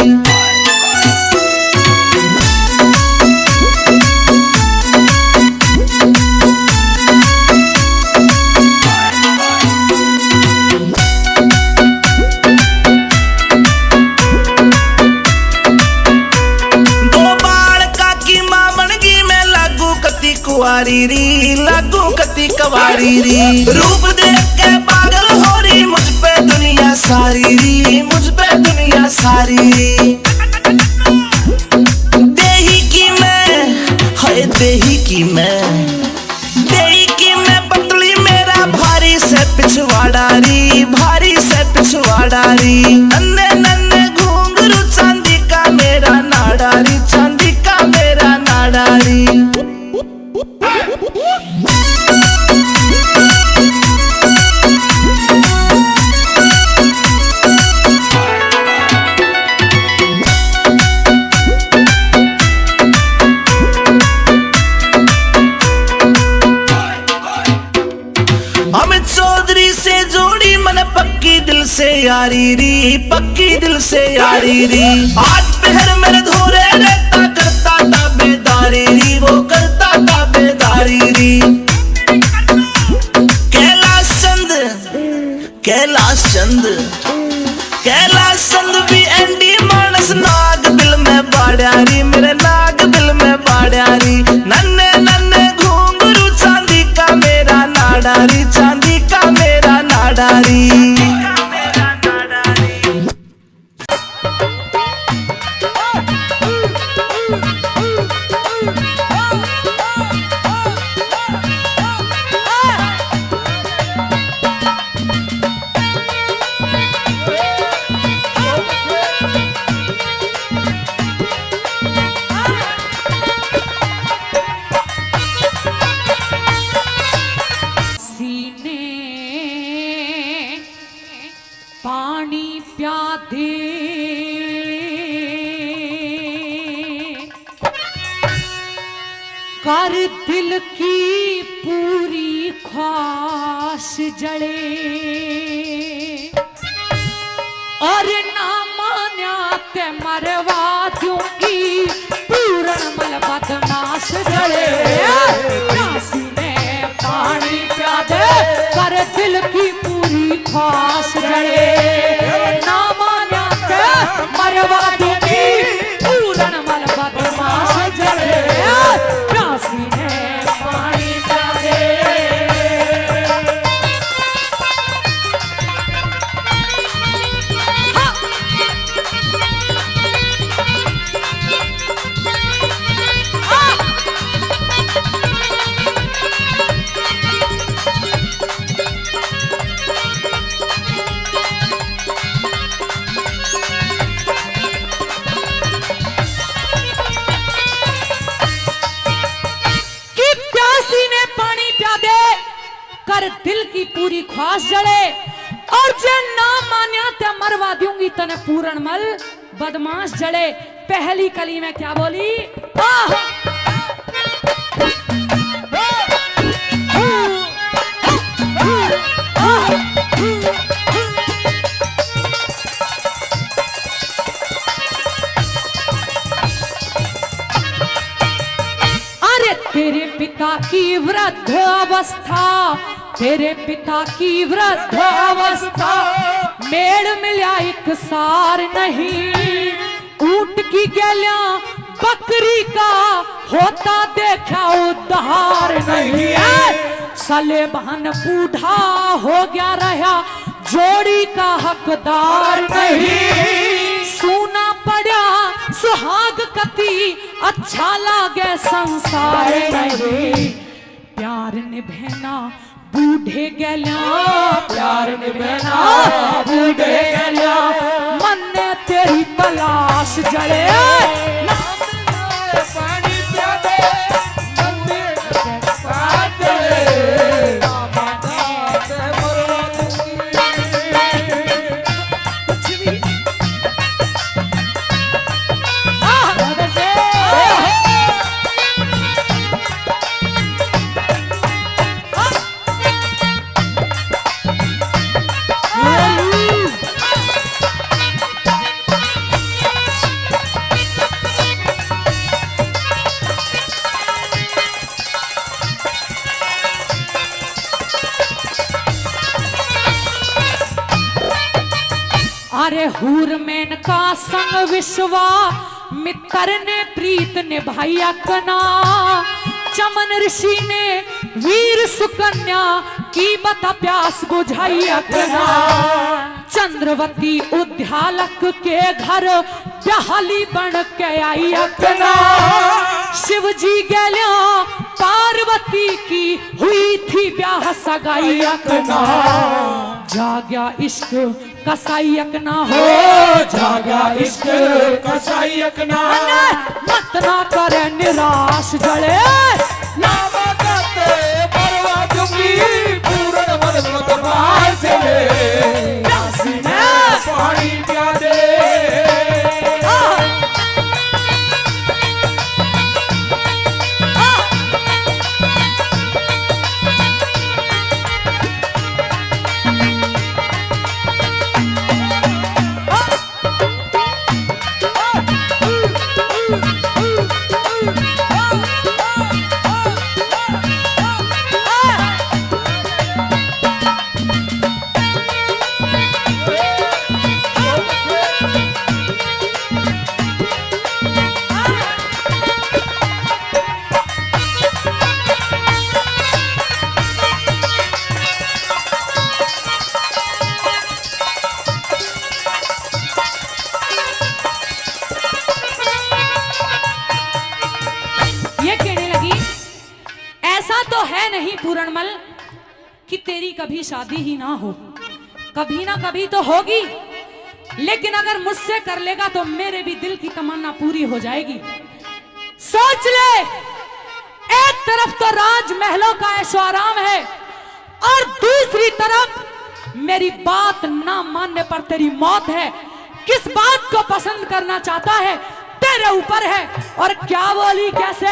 दो बालका की माँ बनगी मैं, लागू कती कुंवारी री, लागू कती कुंवारी री। रूप देख के पागल हो री, मुझ पे दुनिया सारी री, मुझ पे दुनिया सारी री। देही की मैं, हाय देही की मैं, देही की मैं पतली, मेरा भारी से पिछवाड़ा री, भारी से पिछवाड़ा री। नन्ने नन्ने घुंघरू चांदी का मेरा नाड़ा री, चांदी का मेरा नाड़ा री। अमित चौधरी से जोड़ी मन पक्की दिल से यारी री, पक्की दिल से यारी री। आज पहर मेरे धोरे रहता, करता ताबेदारी री, वो करता ताबेदारी री। कैलाश चंद, कैलाश चंद, कैलाश चंद भी एंडी मानस, नाग बिल में बाड़िया री, मेरे नाग बिल में बाड़िया री। नन्ने नन्ने घुंघरू चांदी का मेरा नाड़ा री, चांदी का मेरा नाड़ा री। सीने पानी प्यादे, कर दिल की पूरी ख्वाहिश जले। और ना मान्या ते मरवा दूंगी, पूरण मल बदमाश जले। प्यासी ने पानी प्यादे, कर दिल की पूरी ख्वाहिश जले। ना मान्या ते मरवा दूंगी, पूरण मल बदमाश जले। प्यासी ने पानी प्यादे। कि प्यासी ने पानी प्यादे, कर दिल की पूरी ख्वाहिश जले, और जे ना मान्या ते मरवा दूंगी तने पूरण मल बदमाश जले। पहली कली में क्या बोली? आह! अरे तेरे पिता की वृद्ध अवस्था, तेरे पिता की वृद्ध अवस्था, मेल मिल्या एक सार नहीं। ऊंट की गैल्या बकरी का होता देखा उद्धार नहीं है। सलेबहन बूढ़ा हो गया रहा, जोड़ी का हकदार नहीं। सूना पड़ा सुहाग कती अच्छा लागे संसार नहीं। प्यार निभेना बूढ़े गैल्या, प्यार निभेना बूढ़े गैल्या। मन्ने तेरी तलाश जले, ना अरे हूर मेनका संग विश्वामित्र ने प्रीत निभाई अकना। चमन ऋषि ने वीर सुकन्या की बता प्यास बुझाई अकना। चंद्रवती उद्यालक के घर ब्याहली बन के आई अकना। शिव जी गैल्या पार्वती की हुई थी ब्याह सगाई अकना। जाग्या इश्क कसाई अकना हो। जाग्या इश्क कसाई अकना। मत ना करे निराश जले। ना मदद परवा दूंगी, पूर्ण मन मत मार जले। प्यासी ने पानी प्या दे। ये कहने लगी, ऐसा तो है नहीं पूरणमल कि तेरी कभी शादी ही ना हो, कभी ना कभी तो होगी, लेकिन अगर मुझसे कर लेगा तो मेरे भी दिल की तमन्ना पूरी हो जाएगी। सोच ले, एक तरफ तो राजमहलों का ऐशो आराम है और दूसरी तरफ मेरी बात ना मानने पर तेरी मौत है। किस बात को पसंद करना चाहता है, तेरे ऊपर है। और क्या बोली, कैसे?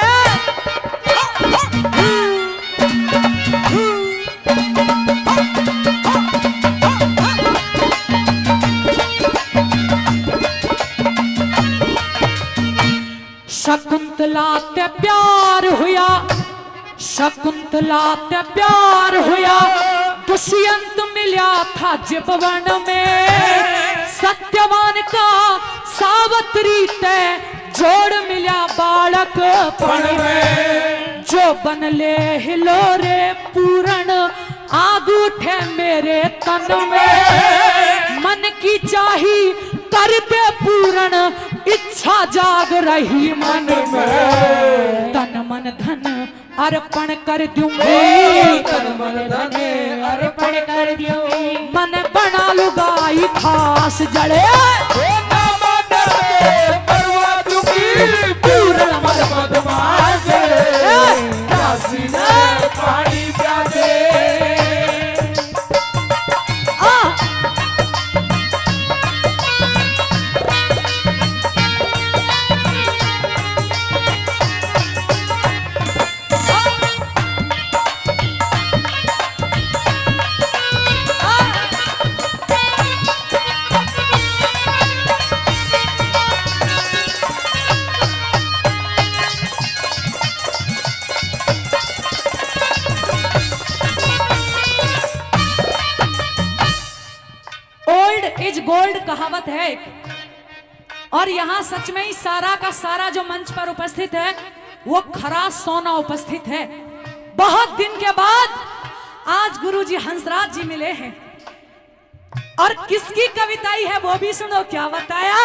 शकुंतला ते प्यार हुआ, शकुंतला ते प्यार हुआ, दुष्यंत मिल्या था जिब वन में। सत्यवान का सावत्री ते जोड़ मिल्या बालकपण में। जो बन ले हिलोरे पूरण आग उठे मेरे तन में। मन की चाही कर दे पूरण, इच्छा जाग रही मन में। तन मन धन अर्पण कर दूंगी, तन मन धन अर्पण कर दूंगी। मन बना लुगाई खास जले। ओ ना मानते परवा दूंगी, पूरण मन बदमाश। प्यासी ने पानी प्या दे। आ। Old is gold कहावत है एक। और यहाँ सच में ही सारा का सारा जो मंच पर उपस्थित है, वो खरा सोना उपस्थित है। बहुत दिन के बाद आज गुरुजी हंसराज जी मिले हैं। और किसकी कविताई है, वो भी सुनो, क्या बताया?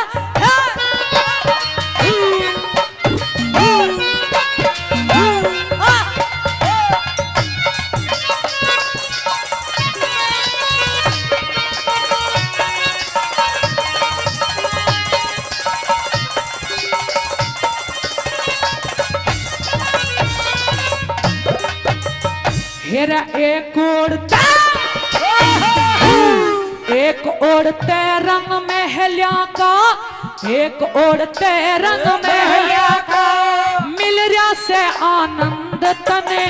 हेरा एक ओर ते, एक ओर ते रंग महलिया का, एक ओर ते रंग महलिया का, मिल रहा से आनंद तने।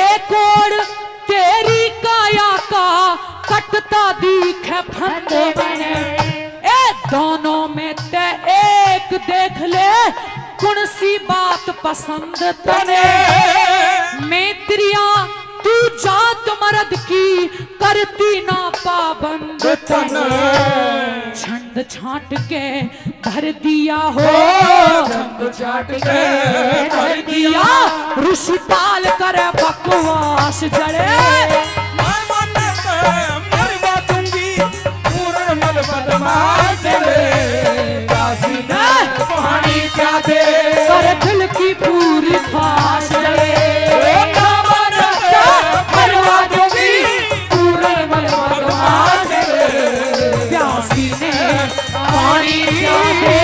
एक ओर तेरी काया का कटता दीखे फंद बने। ए दोनों में ते एक देख ले, कौन सी बात पसंद तने। मैं तेरिया तू तू जात मर्द की करती ना पाबंद तने, छंद छांट के भर दिया हो। छंद छांट के भर दिया। ऋषि ताल करे बकवास जड़े। मैं मन पे मरवा दूंगी, पूर्ण मल बदमाश रे। काशी में पानी प्या दे। कर दिल की पूरी ख्वाहिश रे। ओ काबा नशा करवा दूंगी, पूर्ण मल बदमाश रे। प्यासी ने पानी प्या दे।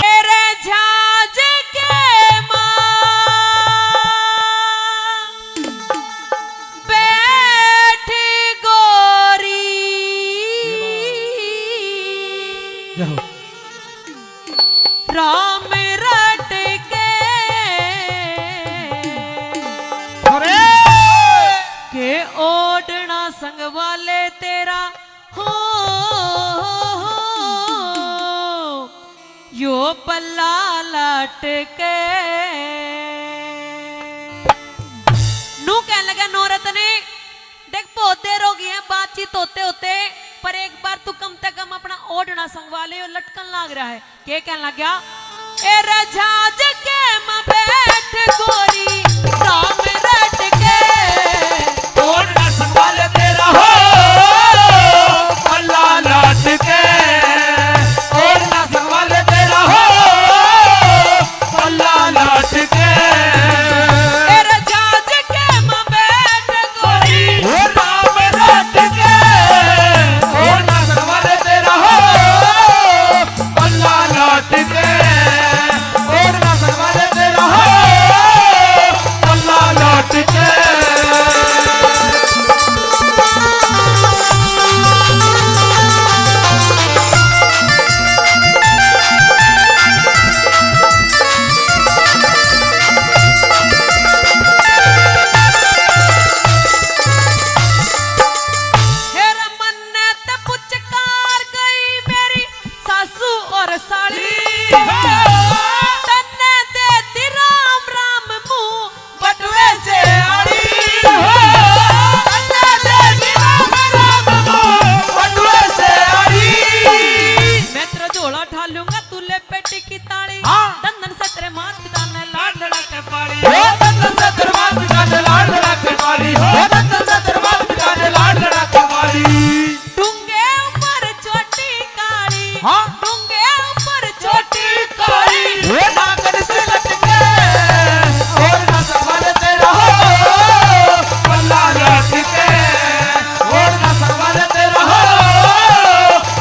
तेरे झाज के माँ बैठ गोरी। जय हो। राम रट के, अरे! के ओढ़ना संग वाले तेरा हो, यो पल्ला लटके। नू कहने लगा नौरत ने, देख, बहुत देर हो गई है बातचीत होते होते, पर एक बार तू कम से कम अपना ओढ़ना संगवा ले, यो लटकन लाग रहा है। के कहने लग गया? ए रे झाज के में बैठ गोरी, राम रट के। ओढ़ना संगवा ले तेरा हो, पल्ला लटके। ओढ़ना संगवा ले तेरा हो, पल्ला लटके। ए रे झाज के में बैठ गोरी। ओ राम रट के। ओढ़ना संगवा ले तेरा हो, पल्ला लटके। ओढ़ना संगवा ले तेरा हो, पल्ला लटके। हे रे मन्ने ते पुचकार गई मेरी सासू और साली। तन्ने दे दी राम राम मुंह बटुए से आड़ी। तन्ने दे दी राम राम मुंह बटुए से आड़ी। मैं तेरा झोला ठा लूंगा, तू ले पेटी की ताली। हाँ। दंदन से तेरे मात पिता ने लाड लड़ा के पाली। ओ दंदन से तेरे मात पिता ने लाड लड़ा के पाली। ओ दंदन से तेरे मात पिता ने लाड लड़ा के पाली। डूंगे ऊपर चोटी काली। हाँ। डूंगे ऊपर चोटी काली। ओ नागन से लटके। और ना संभाल तेरा हो। पल्ला लटके। और ना संभाल तेरा हो।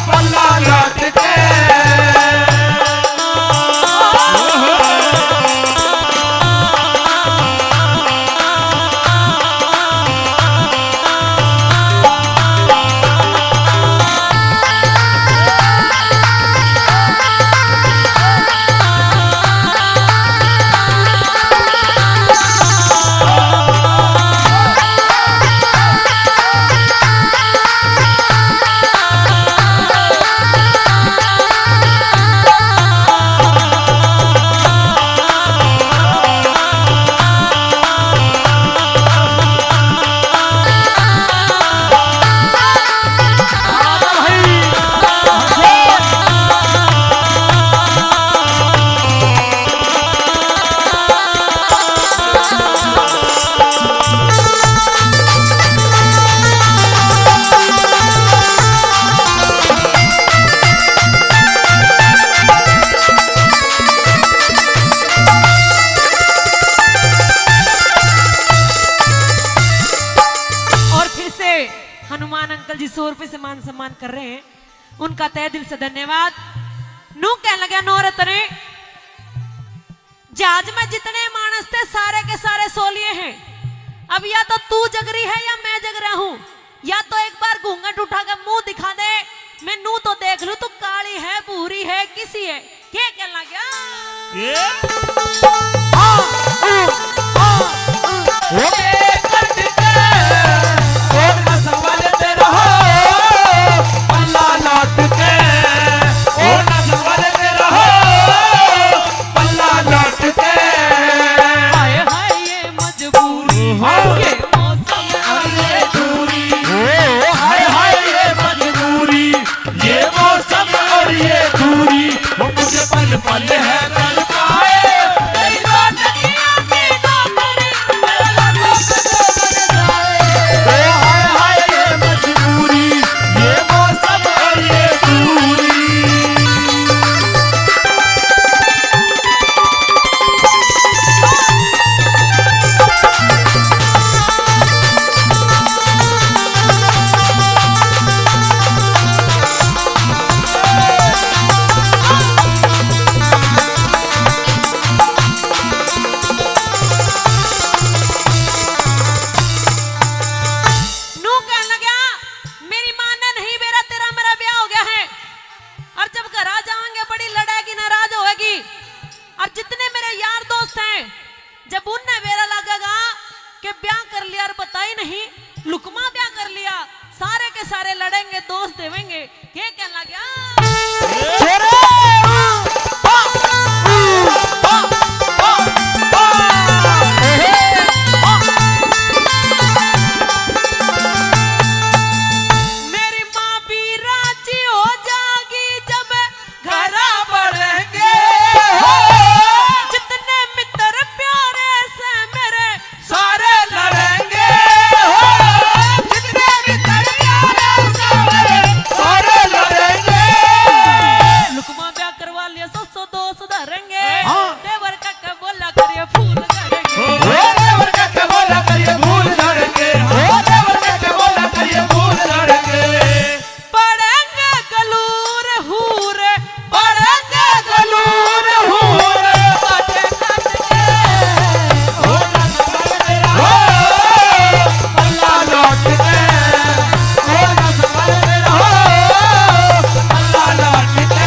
पल्ला लटके। और फिर से हनुमान अंकल जी सौ रुपए से मान सम्मान कर रहे हैं, उनका तहे दिल से धन्यवाद। नू कहने लगे नौरत ने, जहाज में जितने मानस थे, सारे के सारे सो लिए हैं। अब या तो तू जग रही है या मैं जग रहा हूँ, या तो एक बार घूंघट उठा के मुंह दिखा दे, मैं नू तो देख लूं तू काली है, भूरी है, किसी है। के कहन लाग्या? ये? हाँ, हाँ, हाँ, हाँ। ओ बेकट के, ओ नसवाल ते रहो, पल्ला लौट के, ओ नसवाल ते रहो, पल्ला लौट के। हाय हाय ये मजबूरी, हाँ। ये मौसम और ये दूरी। ओ हाय हाय ये मजबूरी, ये मौसम और ये दूरी, वो मुझे पल पल है तरसाए। तेरी बात की आंखें ना भरी, मेरा लफ्ज़ तो बन जाए। ओ हाय हाय ये मजबूरी, ये मौसम और ये दूरी। नू कहन लग्या, मेरी माँ ने नहीं बेरा, तेरा मेरा ब्याह हो गया है, और जब घर आ जाएंगे बड़ी लड़ेगी, नाराज होएगी, और जितने मेरे यार दोस्त हैं, जब उनने बेरा लगेगा कि ब्याह कर लिया और बताई नहीं, लुकमा ब्याह कर लिया, सारे के सारे लड़ेंगे, दोष देवेंगे। के कहन लाग्या? मेरी माँ भी राजी हो जाएगी जब घरा बढ़ेंगे। हो, जितने मित्र प्यारे से मेरे सारे लड़ेंगे। हो, जितने मित्र प्यारे से मेरे सारे लड़ेंगे। लुकमा ब्याह करवा लिया, सौ सौ दो सुधारेंगे। हाँ। देवर का के बोला करिए फूल झड़ेंगे। ओ देवर का के बोला करिए फूल झड़ेंगे। ओ देवर का के बोला करिए फूल झड़ेंगे। पड़ेंगे गलूर हूर, पड़ेंगे गलूर हूर। काटे काट के, ओ नसवाल ते रहो, पल्ला लौट के, ओ नसवाल ते रहो, पल्ला लौट के।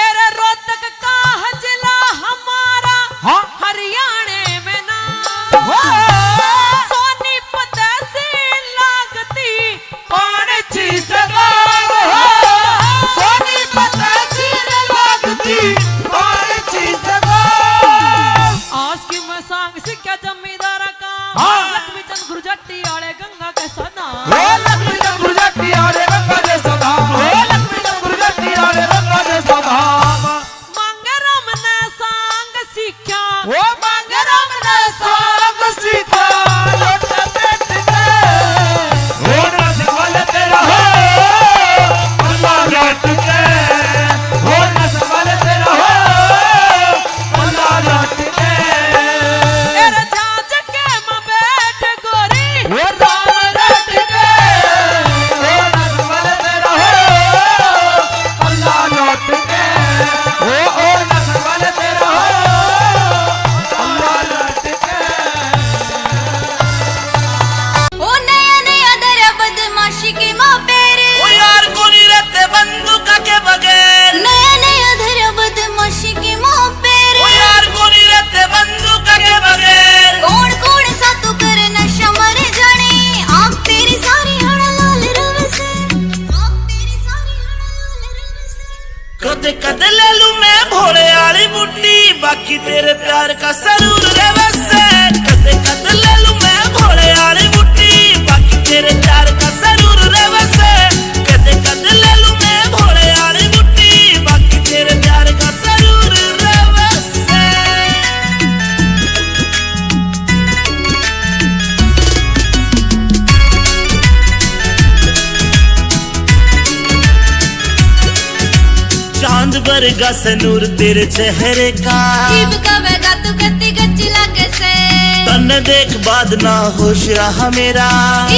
अरे रोहतक का है जिला हमारा, हाँ। हरियाणे में ना। हाँ। सोनीपत तहसील लागती, पाणछी सगाम हो। सोनीपत तहसील लागती, पाणछी सगाम। आज की मैं सांग सीख्या जमींदारा का। हाँ। लक्ष्मी चंद गुरजट्टी आले गंगा के सदा। ओ लक्ष्मी चंद गुरजट्टी आले गंगा के सदा। ओ लक्ष्मी चंद गुरजट्टी आले गंगा के सदा। मांगराम ने सांग सीख्या। ओ मांगराम ने सांग सीख्या। लोट पेट के। ओ नसवाल ते रहो, पल्ला लौट के। ओ नसवाल ते रहो, पल्ला लौट के। ए राजा कद कद ले लूं मैं भोले आली बूटी, बाकी तेरे प्यार का सरूर रहवे से। कद कद ले लूं मैं भोले आली बूटी, बाकी तेरे प्यार का सरूर रहवे से। कद कद ले लूं मैं भोले आली बूटी, बाकी तेरे प्यार का सरूर रहवे से। चांद बरगा से नूर तेरे चेहरे का। इब कवेगा तू कत्ती कच्ची लागे से। तन्ने देख बाद ना होश रहा मेरा।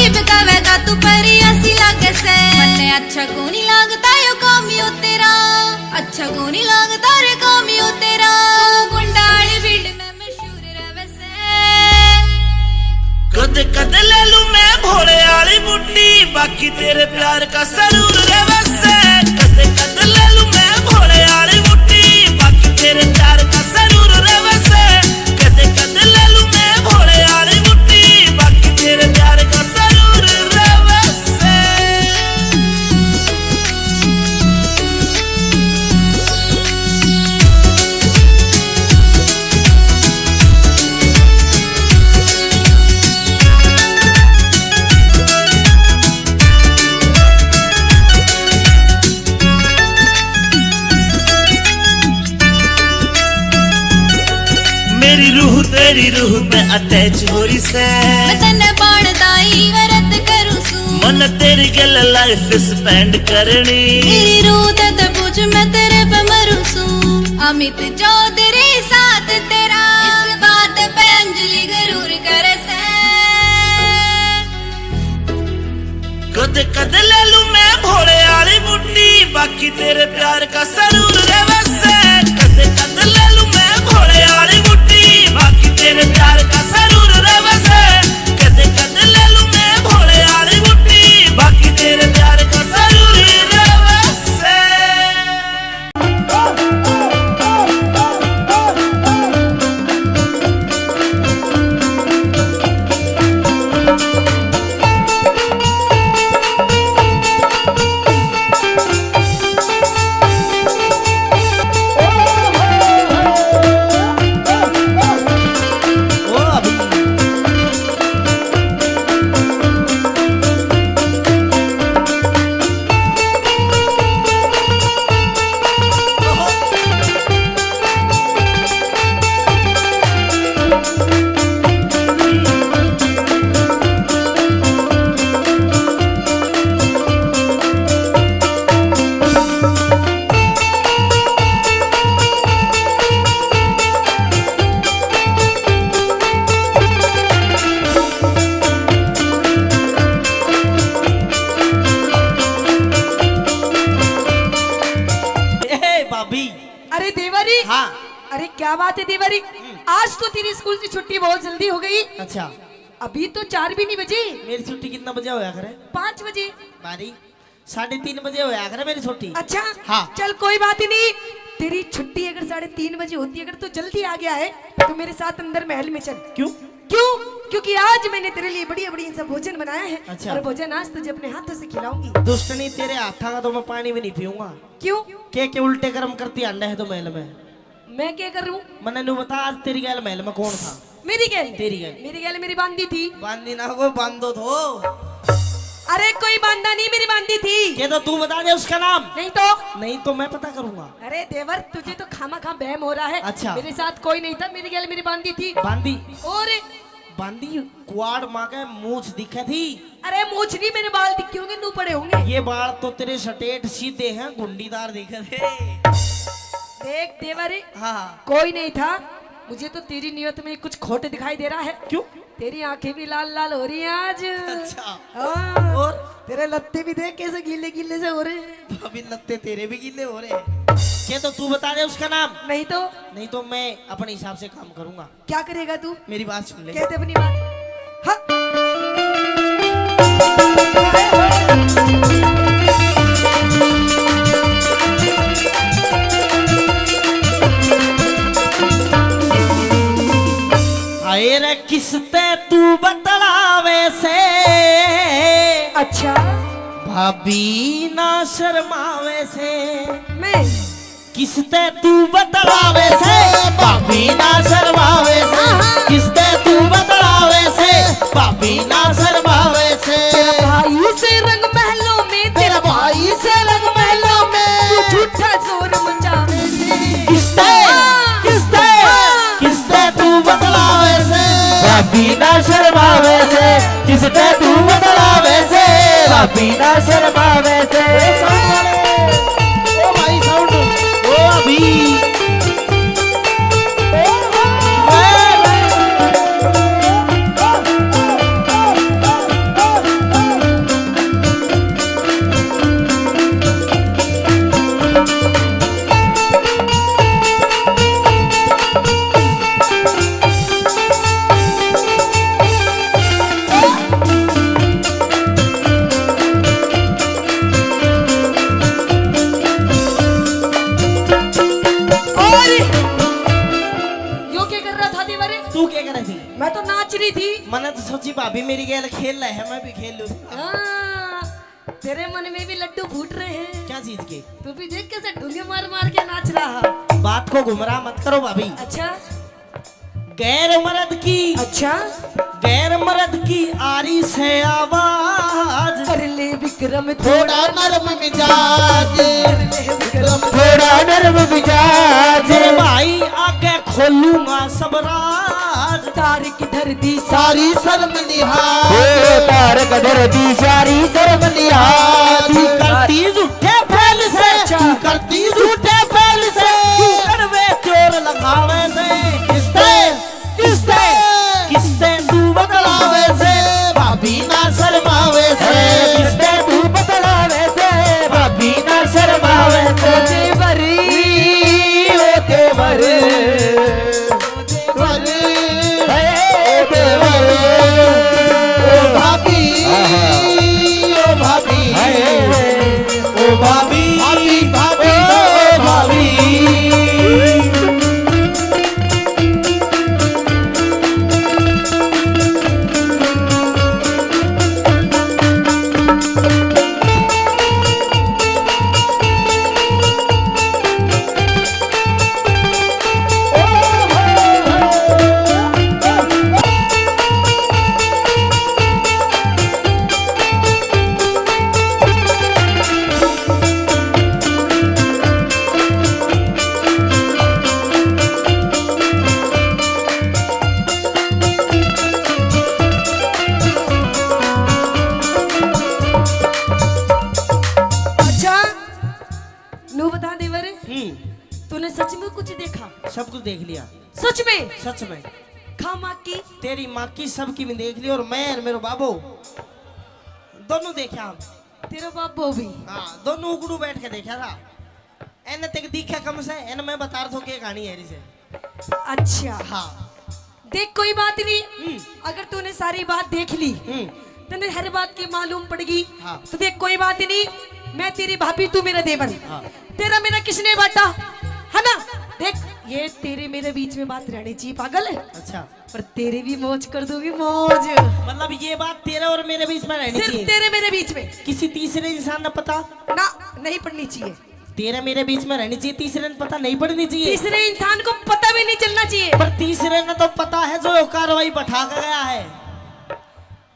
इब कवेगा तू परी ऐसी लागे से। मन्ने अच्छा कोनी लागता यो काम यो तेरा। अच्छा कोनी लागता रे काम यो तेरा। गुंडाली फील्ड में मशहूर रहवे से। कद कद ले लूं मैं भोले आली बूटी, बाकी तेरे प्यार का सरूर रहवे से। कद कद ले लूं मैं भोले आली बूटी, बाकी तेरे प्यार का सरूर रहवे से। कद कद ले लूं मैं भोले आली बूटी, बाकी तेरे प्यार का सरूर रहवे से। मेरी रूह तेरी रूह पे अटैच हो रही से। मैं तन्ने बाण दाई व्रत करूं सूं। मन तेरी गल लाइफ स्पेंड करनी। मेरी रूह ते, ते पूछ मैं तेरे पे मरूं सूं। अमित चौधरी साथ तेरा, इस बात पे अंजलि गरूर करे से। कद कद ले लूं मैं भोले आली बूटी, बाकी तेरे प्यार का सरूर रहवे से। कद कद ले लूं मैं भोले आली बूटी, बाकी तेरे प्यार का सरूर रहवे से। कद कद ले लूं मैं भोले आली बूटी, बाकी तेरे प्यार का सरूर रहवे से। ए, भाभी। अरे देवरी। हाँ। अरे क्या बात है देवरी। हम्म। आज तो तेरी स्कूल की छुट्टी बहुत जल्दी हो गई। अच्छा। अभी तो चार भी नहीं बजी। मेरी छुट्टी कितना बजे होया करे? पाँच बजे। बारी, साढ़े तीन बजे होया करे मेरी छुट्टी। अच्छा। हाँ। चल कोई बात ही नहीं, तेरी छुट्टी अगर साढ़े तीन बजे होती, अगर तू जल्दी आ गया है तो मेरे साथ अंदर महल में चल। क्यों? क्यों? क्योंकि आज मैंने तेरे लिए बढ़िया बढ़िया सा भोजन बनाया है। अच्छा। और भोजन आज तुझे अपने हाथों से खिलाऊंगी। दुष्टनी, तेरे हाथा का तो मैं पानी भी नहीं पीऊंगा। क्यों? के के उल्टे कर्म करती आंडा है तो महल में। मैं क्या करूं? मन्ने न्यू बता, आज तेरी गैल महल में कौन था? मेरी गैल? तेरी गैल। मेरी गैल मेरी बांदी थी। बांदी ना, वो बांदो थो। अरे कोई बांदा नहीं, मेरी बांदी थी। ये तो तू बता दे उसका नाम। नहीं तो? नहीं तो मैं पता करूंगा। अरे देवर, तुझे तो खामा खा बहम हो रहा है। अच्छा। मेरे साथ कोई नहीं था, मेरी गैल मेरी बांदी थी। बांदी? और बांदी कुआड़ माँ के मूछ दिखे थी। अरे मूछ नहीं, मेरे बाल दिखे होंगे, नू पड़े होंगे। ये बाल तो तेरे स्ट्रेट सीधे हैं, गुंडीदार दिखे थे। देख देवर, हाँ। कोई नहीं था, मुझे तो तेरी नियत में कुछ खोट दिखाई दे रहा है। क्यों? तेरी आंखें भी लाल लाल हो रही हैं आज। अच्छा। हाँ। और? तेरे लत्ते भी देख कैसे गीले गीले से हो रहे हैं। भाभी, लत्ते तेरे भी गीले हो रहे हैं। क्या तो तू बता दे उसका नाम। नहीं तो? नहीं तो मैं अपने हिसाब से काम करूंगा। क्या करेगा तू? मेरी बात सुन ले। कहते अपनी बात। हाँ। हाय रे किसते तू बतलावे से। अच्छा। भाभी ना शर्मावे से। मैं किसते तू बतलावे से, भाभी ना शर्मावे से। किसते तू बतलावे से, भाभी ना शर्मावे से। तेरा भाई से रंग महलों में, तेरा भाई से रंग महलों में। तू झूठा शोर मचावे से। किसते, हाँ। किसते, हाँ। किसते तू बतलावे से, भाभी ना शर्मावे से। किसते तू बतलावे से, भाभी ना शर्मावे से। ओ भाई साउंड, ओ अभी। और यो क्या कर रहा था देवर? तू क्या कर रही थी? मैं तो नाच रही थी। मैंने तो सोची भाभी मेरी गेल खेल रहे है, मैं भी खेल लूं। हाँ, तेरे मन में भी लड्डू फूट रहे हैं। क्या चीज के? तू भी देख कैसे ढूंगे मार मार के नाच रहा। बात को गुमराह मत करो भाभी। अच्छा। गैर मर्द की, अच्छा। गैर मर्द की आ रही से आवाज। कर ले विक्रम थोड़ा नरम मिजाज। कर ले विक्रम थोड़ा नरम मिजाज। मेरे भाई आगे खोलूंगा सब राज। तार की धर दी सारी शर्म लिहाज। ओ तार की धर दी सारी शर्म लिहाज। तू करती झूठे फैल से, अच्छा। तू करती झूठे फैल से। तू कड़वे चोर लगावे से। किसते, किसते, किसते तू बतलावे से, भाभी ना शर्मावे से। किसते तू बतलावे से, भाभी ना शर्मावे से। ओ देवरी, ओ देवर। देवर, हे देवर, ओ भाभी, ओ भाभी, ओ भाभी, भाभी, भाभी, ओ भाभी। अच्छा, नू बता देवर, हम्म। तूने सच में कुछ देखा? सब कुछ देख लिया। सच में? सच में। खा माँ की? तेरी माँ की सबकी भी देख ली और मैं और मेरो बाबो दोनों देखा हम। तेरा बाबो भी? हाँ, दोनों उगड़ू बैठ के देखा था। एने तक दिखा कम से, एने मैं बता रहा था के कहानी है इसे। अच्छा। हाँ। देख, कोई बात नहीं, हम्म। अगर तूने सारी बात देख ली, हम्म। तन्ने हर बात की मालूम पड़ गई, हाँ। तो देख, कोई बात नहीं, मैं तेरी भाभी, तू मेरा देवर। हाँ। तेरा मेरा किसने बांटा, है ना? देख, ये तेरे मेरे बीच में बात रहनी चाहिए, पागल है। अच्छा। पर तेरी भी मौज कर दूंगी, मौज। मतलब, ये बात तेरे और मेरे बीच में रहनी सिर्फ चाहिए। तेरे मेरे बीच में। किसी तीसरे इंसान ने पता? ना, नहीं पड़नी चाहिए। तेरे मेरे बीच में रहनी चाहिए, तीसरे ने पता नहीं पड़नी चाहिए। तीसरे इंसान को पता भी नहीं चलना चाहिए। पर तीसरे ने तो पता है जो कार्रवाई बैठा के गया है।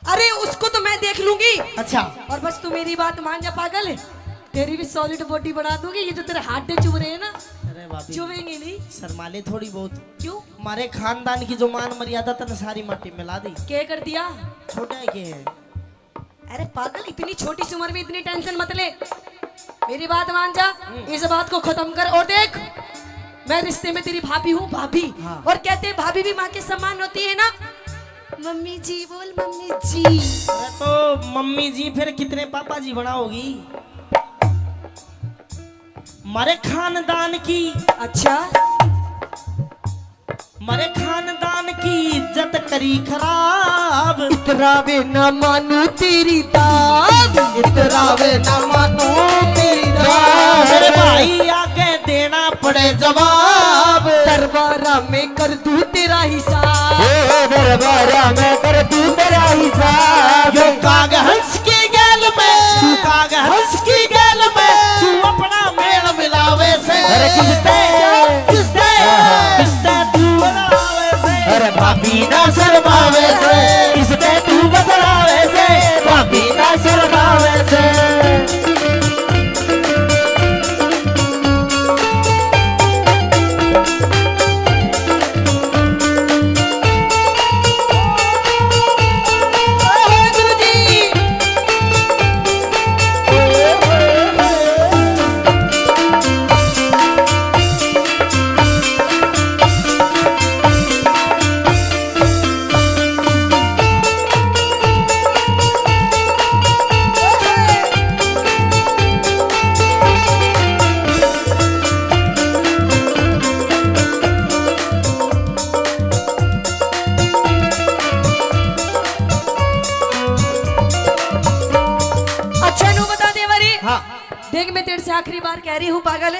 अरे, उसको तो मैं देख लूंगी। अच्छा। और बस तू मेरी बात मान जा पागल, तेरी भी solid body बना दूंगी। ये जो तेरे हड्डे चुभ रहे हैं ना, अरे भाभी, चुभेंगे नहीं। शर्मा ले थोड़ी बहुत। क्यों? हमारे खानदान की जो मान मर्यादा तने सारी माटी मिला दी। क्या कर दिया? छोटा है के है? अरे पागल, इतनी छोटी सी उम्र में इतनी tension मत ले, मेरी बात मान जा, हम्म। इस बात को खत्म कर। और देख, मैं रिश्ते में तेरी भाभी हूँ, भाभी। हाँ। और कहते हैं भाभी भी माँ के समान होती है ना। मम्मी जी बोल, मम्मी जी। अरे तो मम्मी जी फिर कितने पापा जी बनाओगी? मारे खानदान की, अच्छा। मारे खानदान की इज्जत करी खराब। इतरावे ना मानू तेरी दाब। इतरावे ना मानू तेरी दाब। मेरे भाई आगे देना पड़े जवाब। दरबारा में कर दूं तेरा हिसाब। ओ दरबारा में कर दूं तेरा हिसाब। यो काग हंस की गैल में, तू काग हंस की गैल में, तू अपना मेल मिलावे से। अरे किसते, किसते, किसते तू बदलावे से? अरे भाभी ना शर्मावे से, किसते तू बदलावे से? भाभी ना शर्मावे से। अच्छा, नू बता दे बारी। हाँ। देख, मैं तेरे से आखिरी बार कह रही हूँ, पागल,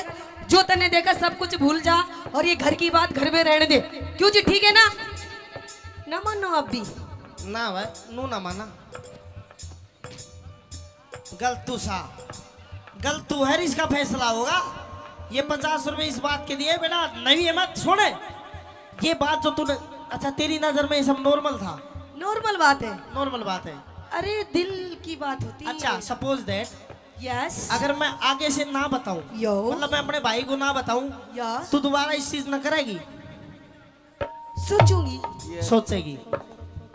जो तन्ने देखा सब कुछ भूल जा और ये घर की बात घर में रहने दे। क्यों जी, ठीक है ना? ना मानो आप भी। ना भाई, नू ना माना। गलतू सा, गलतू है, इसका फैसला होगा। ये पचास रुपए इस बात के दिए, बेटा, नवी है, मत छोड़े। ये बात जो तूने, अच्छा, तेरी नजर में ये सब नॉर्मल था? नॉर्मल बात है। नॉर्मल बात है। अरे, दिल की बात होती है। अच्छा, suppose that, यस। अगर मैं आगे से ना बताऊं, यो। मतलब, मैं अपने भाई को ना बताऊं, या। तू दोबारा इस चीज ना करेगी? सोचूंगी। सोचेगी?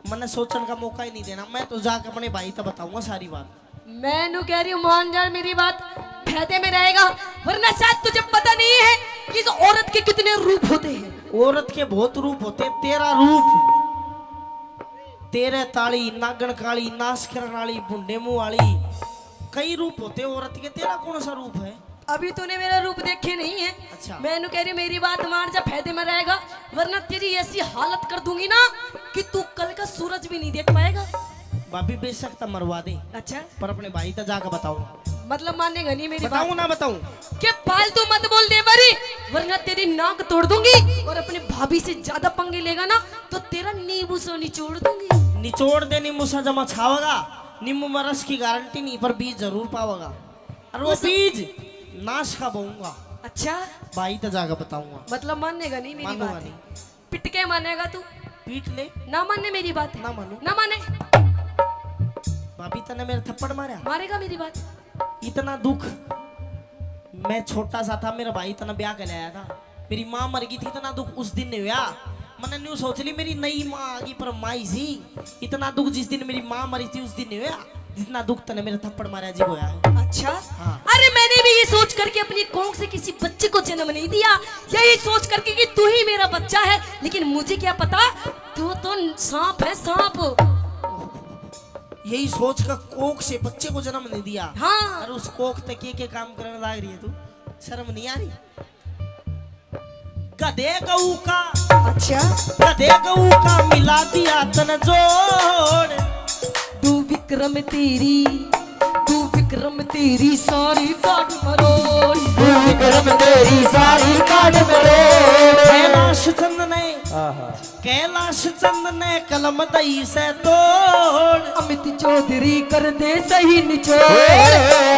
मन्ने सोचण का मौका ही नहीं देना। मैं तो जाके अपने भाई तक बताऊंगा सारी बात। मैं नू कह रही हूँ, मान जा मेरी बात, फायदे में रहेगा, वरना शायद तुझे पता नहीं है कि इस औरत के कितने रूप होते हैं। औरत के बहुत रूप होते हैं। तेरा रूप, तेरे ताली, नागण काली, नाश करण वाली, भुंडे मुंह वाली, कई रूप होते हैं औरत के। तेरा कौन सा रूप है? अभी तूने मेरा रूप देखे नहीं है। अच्छा। मैं नू कह रही, मेरी बात मान जा, फायदे में रहेगा, वरना तेरी ऐसी हालत कर दूंगी ना कि तू कल का सूरज भी नहीं देख पाएगा। भाभी, बेशक तो मरवा दे, अच्छा। पर अपने भाई तक जाकर बताऊंगा। मतलब, मानेगा नहीं मेरी बात? बताऊं ना बताऊं? के फालतू मत बोल दे बारी, वरना तेरी नाक तोड़ दूंगी। और अपने भाभी से ज्यादा पंगे लेगा ना, तो तेरा नींबू सो निचोड़ दूंगी। निचोड़ दे, नींबू सा जमा छावेगा। नींबू में रस की गारंटी नहीं, पर बीज जरूर पावेगा। और वो उस बीज नाश का बोऊंगा। अच्छा। भाई तो जाकर बताऊंगा। मतलब, मानेगा नहीं मेरी बात? मानूंगा नहीं। पिट के मानेगा तू? पीट ले। ना माने मेरी बात? ना मानू। ना माने। भाभी, तने मेरे थप्पड़ मारा? मारेगा मेरी बात? इतना दुख, मैं छोटा सा था, मेरा भाई इतना ब्याह कर आया था, मेरी माँ मर गई थी, इतना दुख उस दिन नहीं हुआ। मैंने न्यू सोच ली, मेरी नई माँ आ गई, पर माई सी, इतना दुख जिस दिन मेरी माँ मरी थी, उस दिन नहीं हुआ, जितना दुख तने मेरे थप्पड़ मारा जी होया है। अच्छा? हाँ। अरे, मैंने भी ये सोच करके अपनी कोख से किसी बच्चे को जन्म नहीं दिया, यही सोच करके कि तू ही मेरा बच्चा है, लेकिन मुझे क्या पता तू तो सांप है, सांप। यही सोच कर कोख से बच्चे को जन्म नहीं दिया। हाँ। और उस कोख तक के, के काम करने लाग रही है तू, शर्म नहीं आ रही? गधे गऊ का, अच्छा। गधे गऊ का मिला दिया तन जोड़। तू विक्रम तेरी, तू विक्रम तेरी सारी काट मरोड़। तू विक्रम तेरी सारी काट मरोड़। कैलाश चंद ने, आहा। कैलाश चंद ने कलम दई से तोड़। अमित चौधरी कर दे सही निचोड़।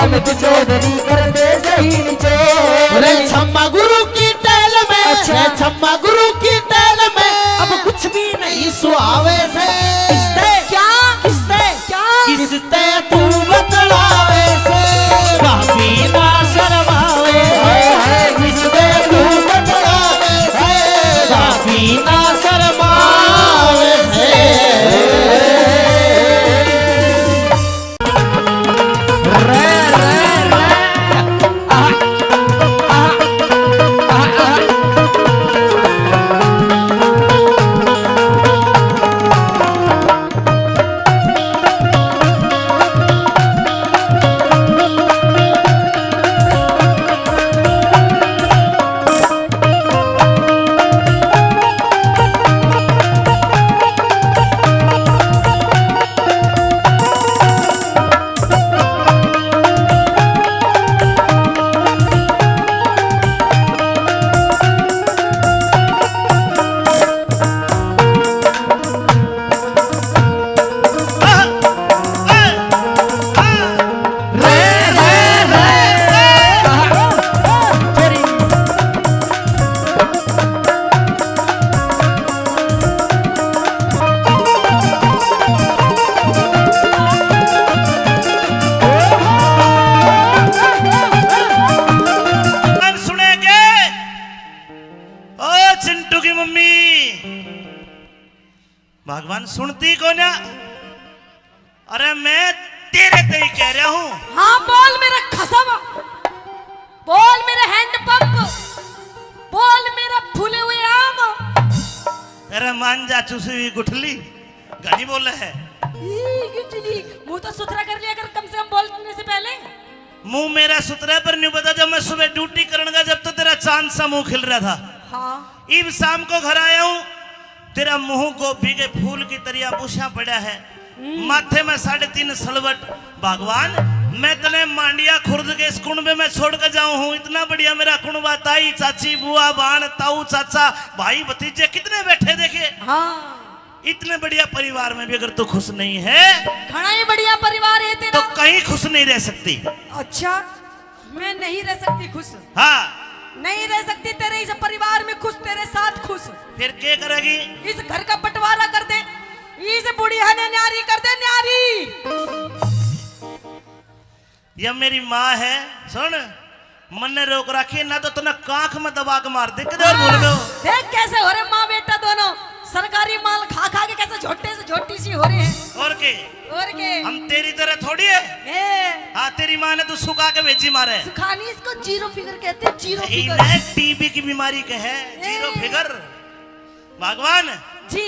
अमित चौधरी कर दे सही निचोड़। रे छम्मा गुरु की टैल में, अच्छा। रे छम्मा गुरु की टैल में, अब कुछ भी नहीं सुहावे से। किसते? क्या? किसते? क्या? किसते तू बतलावे से? भाभी ना शर्मावे से। किसते तू बतलावे से? भाभी ना शर्मावे से। भगवान सुनती कोन्या। अरे मैं तेरे ते ही कह रहा हूँ। हाँ, बोल मेरे खसम, बोल मेरे हैंडपंप, बोल मेरा फूले हुए आम। अरे मान जा चुसी हुई गुठली, घणी बोले है। ई गुठली, मुंह तो सुथरा कर लिया कर कम से कम बोलने से पहले। मुंह मेरा सुथरा पर नहीं पता, जब मैं सुबह ड्यूटी करने का, जब तो तेरा चांद सा मुंह खिल रहा था। हाँ। इब शाम को घर आया हूँ, तेरा मुंह गोभी के फूल की तरिया बुशा पड़ा है, हम्म। माथे में साढ़े तीन सलवट। भगवान, मैं तने मांडिया खुर्द के इस कुणबे में छोड़ के जाऊं हूँ। इतना बढ़िया मेरा कुणबा, ताई, चाची, बुआ, बाण, ताऊ, चाचा, भाई, भतीजे कितने बैठे देखे। हाँ। इतने बढ़िया परिवार में भी अगर तू खुश नहीं है, घणा ही बढ़िया परिवार है तेरा। तो कहीं खुश नहीं रह सकती। अच्छा, मैं नहीं रह सकती खुश। हाँ। नहीं रह सकती तेरे इस परिवार में खुश, तेरे साथ खुश। फिर क्या करेगी? इस घर का बंटवारा कर दे, इस बुढ़िया ने न्यारी कर दे, न्यारी। या मेरी माँ है, सुन, मन्ने रोक रखी है, ना तो तन्ने कांख में दबा के मार दे, किधर बोल रहे हो? देख कैसे हो रहे माँ बेटा दोनों, सरकारी माल खा खा के कैसे झोटे से झोटी सी हो रहे हैं। और के? और के? हम तेरी तरह थोड़ी है। ए। हाँ, तेरी माँ ने तो सुखा के भेजी मारे। सुखानी, इसको जीरो फिगर कहते हैं, जीरो फिगर। टीबी की बीमारी के है, जीरो फिगर। भगवान जी।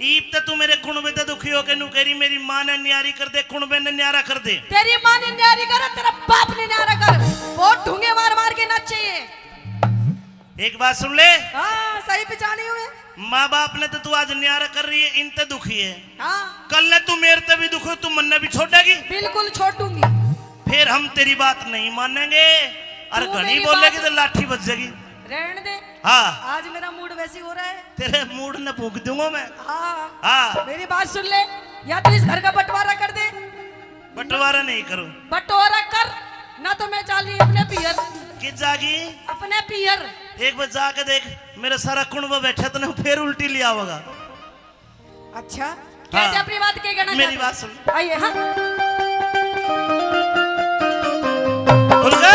ईब तो तू मेरे कुणबे ते दुखी होके नू कह रही, मेरी माँ ने न्यारी कर दे, कुणबे ने न्यारा कर दे। तेरी माँ ने न्यारी करे, तेरा बाप ने न्यारा कर। बहुत ढूंगे मार मार के नाचे ये। एक बात सुन ले। हाँ, सही पहचानी हूँ मैं। माँ बाप ने तो तू आज न्यारा कर रही है, इन ते दुखी है। हाँ। कल ने तू मेरे ते भी दुखी हो, तू मन्ने भी छोड़ेगी? बिल्कुल छोड़ूंगी। फिर हम तेरी बात नहीं मानेंगे और तू घणी मेरी बोलेगी बात तो लाठी बज जाएगी। रहने दे। हाँ। आज मेरा मूड वैसे ही हो रहा है। तेरे मूड ने फूंक दूंगा मैं। हाँ। हाँ। मेरी बात सुन ले, या तो इस घर का बंटवारा कर दे। बंटवारा नहीं करूं। बंटवारा कर, ना तो मैं चाली अपने पियर। कित जागी? अपने पियर। एक बार जाके देख, मेरा सारा कुणबा बैठा, तने फिर उल्टी ले आवेगा। अच्छा, हाँ। कह दे अपनी बात, के कहना मेरी चाहते? बात सुन। आइए, हाँ। खुल गए।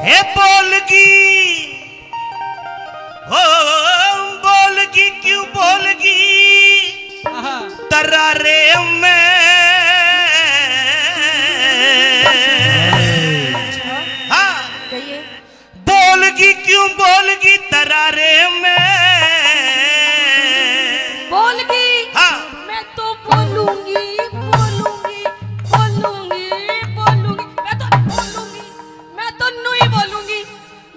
हे बोल की ओ बोलगी, क्यों बोलगी? आहा। तरारे में। अच्छा। हाँ। कहिए। बोलगी, क्यों बोलगी तरारे में? बोलगी। हाँ। मैं तो बोलूंगी, बोलूंगी, बोलूंगी, बोलूंगी। मैं तो बोलूंगी, मैं तो न्यू ही बोलूंगी।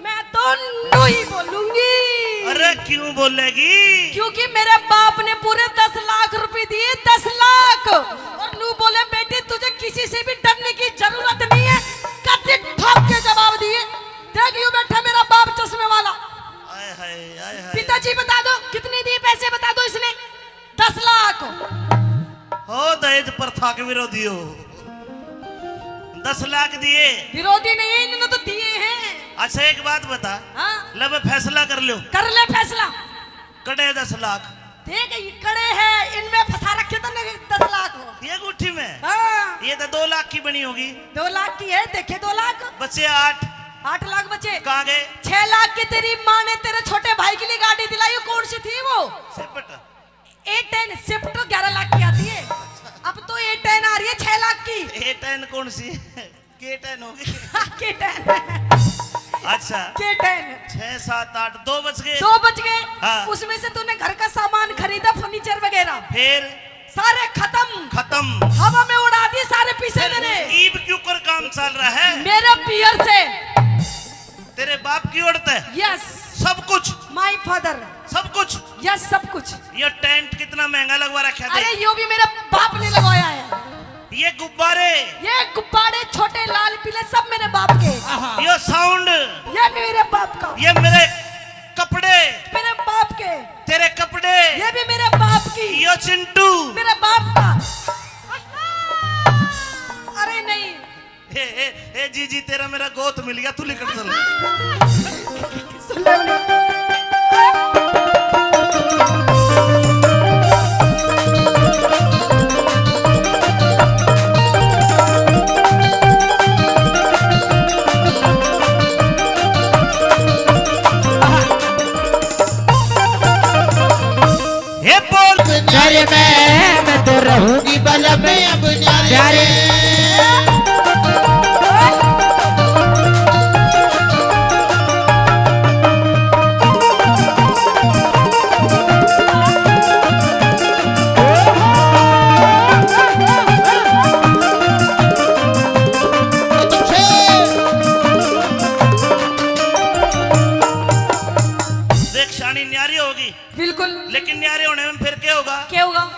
मैं तो न्यू ही बोलूंगी। अरे क्यों बोलेगी? क्योंकि मेरे बाप ने पूरे दस लाख रुपए दिए, दस लाख। और न्यू बोले, बेटी तुझे किसी से भी डरने की जरूरत नहीं है। कत्ती ठोक के जवाब दिए। देख यूं बैठा मेरा बाप चश्मे वाला। हाय हाय, हाय हाय। पिताजी बता दो कितने दिए पैसे, बता दो इसने। दस लाख। हो दहेज प्रथा के विरोधी हो। दस लाख दिए। विरोधी नहीं है, इन्होंने तो दिए हैं। अच्छा एक बात बता। हाँ। ले बे फैसला कर लो। कर ले फैसला। कड़े दस लाख। देख ये कड़े हैं, इनमें फंसा रखे तो नहीं दस लाख हो। ये गुट्ठी में? हाँ। ये तो दो लाख की बनी होगी। दो लाख की है, देखे दो लाख। बचे आठ। आठ लाख बचे। कहाँ गए? छह लाख की तेरी माँ ने तेरे छोटे भाई के लिए गाड़ी दिलाई, कौन सी थी वो? सिपट। ए टेन Swift ग्यारह लाख की आती है, अब तो ए टेन आ रही है छह लाख की। ए टेन कौन सी? के टेन होगी। के टेन। अच्छा। के टेन। छह, सात, आठ, दो बच गए। दो बच गए। हाँ। उसमें से तूने घर का सामान खरीदा, फर्नीचर वगैरह। फिर? सारे खत्म। खत्म। हवा में उड़ा दिए सारे पैसे तेरे। ईब क्यों कर काम चल रहा है? मेरे पियर से। तेरे बाप की ओर तै? Yes। सब कुछ? My father। सब कुछ? Yes, सब कुछ। ये टेंट कितना महंगा लगवा रखा है? अरे, यो भी मेरे बाप ने लगवाया है। ये गुब्बारे? ये गुब्बारे छोटे लाल पीले सब मेरे बाप के। ये साउंड? ये भी मेरे बाप का। ये मेरे कपड़े? मेरे बाप के। तेरे कपड़े? ये भी मेरे बाप की। ये चिंटू? मेरे बाप का। अरे नहीं, ए, ए, ए, जीजी, तेरा मेरा गोत मिल गया, तू लिकड़ चल। सुन ले, न्यारे में, मैं तो रहूंगी बलम अब न्यारे में। देख, शानी न्यारी होगी। बिल्कुल। लेकिन न्यारे होने में फिर क्या होगा? क्या होगा?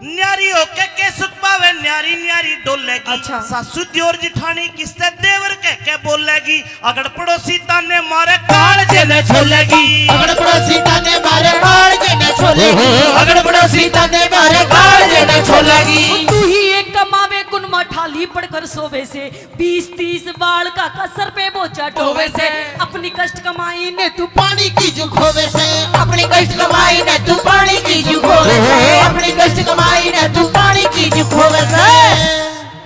न्यारी होके के सुख पावे, न्यारी न्यारी डोलेगी। अच्छा। सासू दियोर जिठानी किसते देवर कह के बोलेगी। अगड़ पड़ोसी ताने मारे कालजे ने छोलेगी। अगड़ पड़ोसी ताने मारे कालजे ने छोलेगी। अगड़ पड़ोसी ताने मारे कालजे ने छोलेगी। तू ही एक कमावे कुन मा ठाली पड़कर सोवे से। बीस तीस बालका का सर पे बोझा ढोवे से, अपनी कष्ट कमाई ने तू पानी की जू खोवे से, अपनी कष्ट कमाई ने तू पानी की जू खोवे से, अपनी कष्ट कमाई ने तू पानी की जू खोवे से।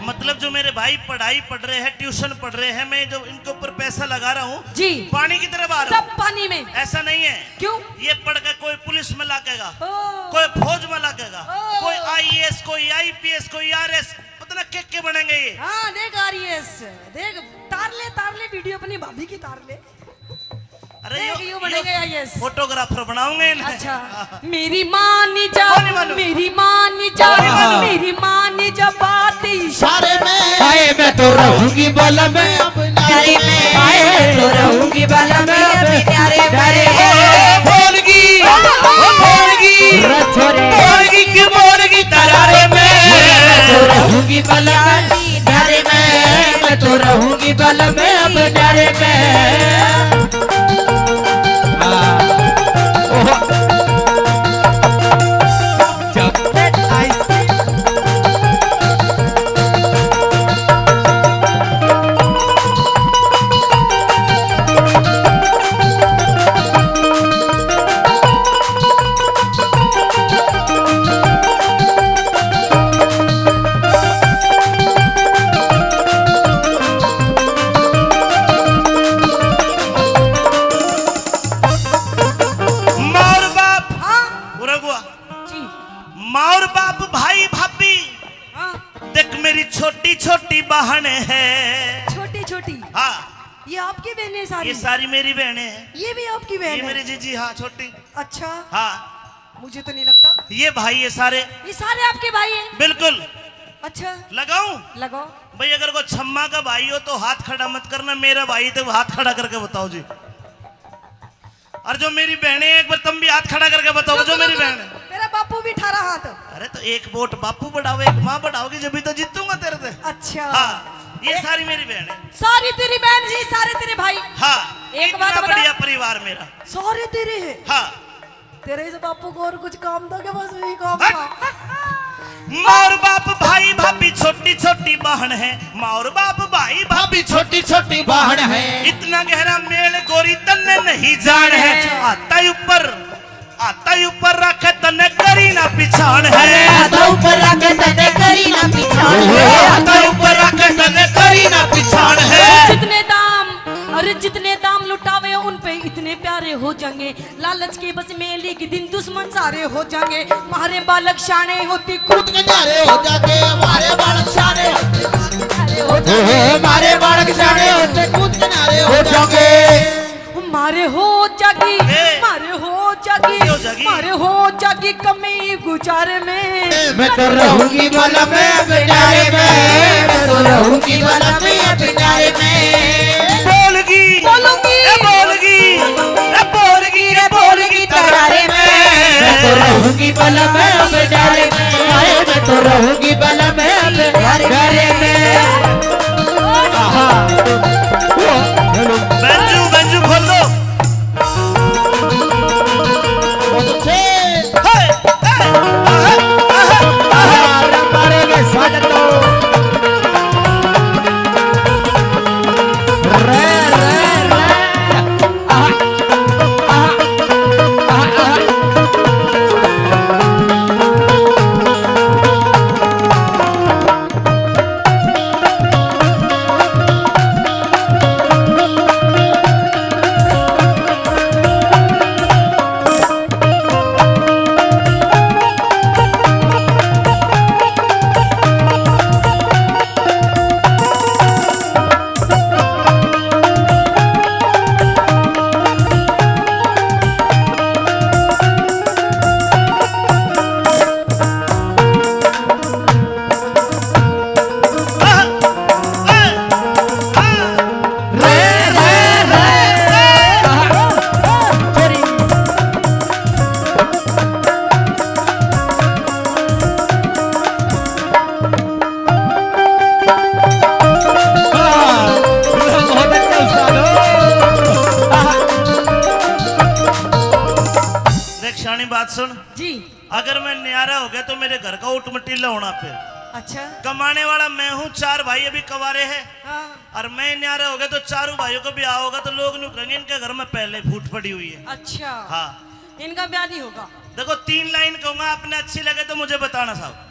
मतलब, जो मेरे भाई पढ़ाई पढ़ रहे हैं, ट्यूशन पढ़ रहे हैं, मैं जो इनके ऊपर पैसा लगा रहा हूँ, जी। पानी की तरह बहा रहा हूँ। सब पानी में। ऐसा नहीं है। क्यों? ये पढ़ के कोई पुलिस में लागेगा, ओ। कोई फौज में लागेगा, ओ। कोई आईएएस, कोई आईपीएस, कोई आरएस, पता ना के के बनेंगे ये। हाँ, देख आरएएस, देख, तार ले, तार ले, वीडियो अपनी भाभी की तार ले। अरे देख, यो, यो बनेंगे यो आईएएस। फोटोग्राफर बनाऊंगे इन्हें। अच्छा। मेरी मानी जा, ओ, नहीं मानू। मेरी मानी जा, ओ, नहीं मानू। मेरी मानी जा बात इशारे में। हाय, मैं तो रहूंगी बलम अब न्यारे में। हाय, मैं तो रहूंगी बलम अब न्यारे में। ओ, बोलगी, ओ, बोलगी, रे छोरे। बोलगी की बोलगी तरारे में। मैं तो रहूंगी बलम न्यारे में, मैं तो रहूंगी बलम अब न्यारे में। हाँ। ओहो। Chocolate ice cream. माँ और बाप। हाँ। पूरा हुआ। जी। माँ और बाप, भाई भाभी। हाँ। देख, मेरी छोटी छोटी बहन है। छोटी छोटी। हाँ। ये आपकी बहनें सारी? ये सारी मेरी बहनें हैं। ये भी आपकी बहन ये है? मेरी जीजी, हाँ, छोटी। अच्छा। हाँ। मुझे तो नहीं लगता। ये भाई, ये सारे। ये सारे आपके भाई हैं? बिल्कुल। अच्छा। लगाऊं? लगाओ। भाई, अगर कोई छम्मा का भाई हो तो हाथ खड़ा मत करना, मेरा भाई तो हाथ खड़ा करके बताओ जी। और जो मेरी बहनें हैं, एक बार तुम भी हाथ खड़ा करके बताओ, जो मेरी बहन है। तेरा बापू भी ठारा हाथ। अरे, तो एक वोट बापू बढ़ाओ, एक माँ बढ़ाओगी, जब भी तो जीतूंगा तेरे से। अच्छा। हाँ, ये सारी मेरी बहन है। सारी तेरी बहन जी, सारे तेरे भाई। हाँ, एक बात बता। इतना बढ़िया परिवार मेरा। सारे तेरे हैं। हाँ। तेरे इस बापू को और कुछ काम था क्या? बस यही काम था। हट। माँ और बाप, भाई भाभी, छोटी छोटी बहन है। माँ और बाप, भाई भाभी, छोटी छोटी बहन है। इतना गहरा मेल गोरी तन्ने नहीं जान है। अच्छा। आता ही ऊपर, आता ही ऊपर रखे तन्ने करी ना पिछाण है। अरे आता ऊपर रखे तन्ने करी ना पिछाण है। आता ऊपर रखे तन्ने करी ना पिछाण है। जितने दाम, अरे जितने दाम लुटावे उन पे इतने प्यारे हो जाएंगे। लालच के बस में एक दिन दुश्मन सारे हो जाएंगे। मारे बालक शाणे होते कूद के न्यारे हो जाएंगे। मारे बालक शाणे होते कूद के न्यारे हो जाएंगे। मारे बालक शाणे होते कूद के न्यारे हो जाएंगे। मारे हो जागी, ए। मारे हो जागी, हो जागी? मारे हो जागी कमी गुजारे में। मैं तो रहूंगी बलम अब न्यारे में, मैं तो रहूंगी बलम अब न्यारे में। बोलगी, बोलूंगी, ए बोलगी, ए बोलगी, ए बोलगी तरारे में। मैं तो रहूंगी बलम अब न्यारे में, मैं तो रहूंगी बलम अब न्यारे में। आहा। हेलो। बंजू, बंजू खोल दो। सुन जी। अगर मैं न्यारा हो गया तो मेरे घर का उठमटीला होना पे। अच्छा। कमाने वाला मैं हूँ, चार भाई अभी कवारे हैं। हाँ। और मैं न्यारा हो गया तो चारों भाइयों को ब्याह होगा तो लोग न्यू कहेंगे, "इनके घर में पहले फूट पड़ी हुई है।" अच्छा। हाँ। इनका ब्याह नहीं होगा। देखो, तीन लाइन कहूंगा, आपने अच्छी लगे तो मुझे बताना साहब।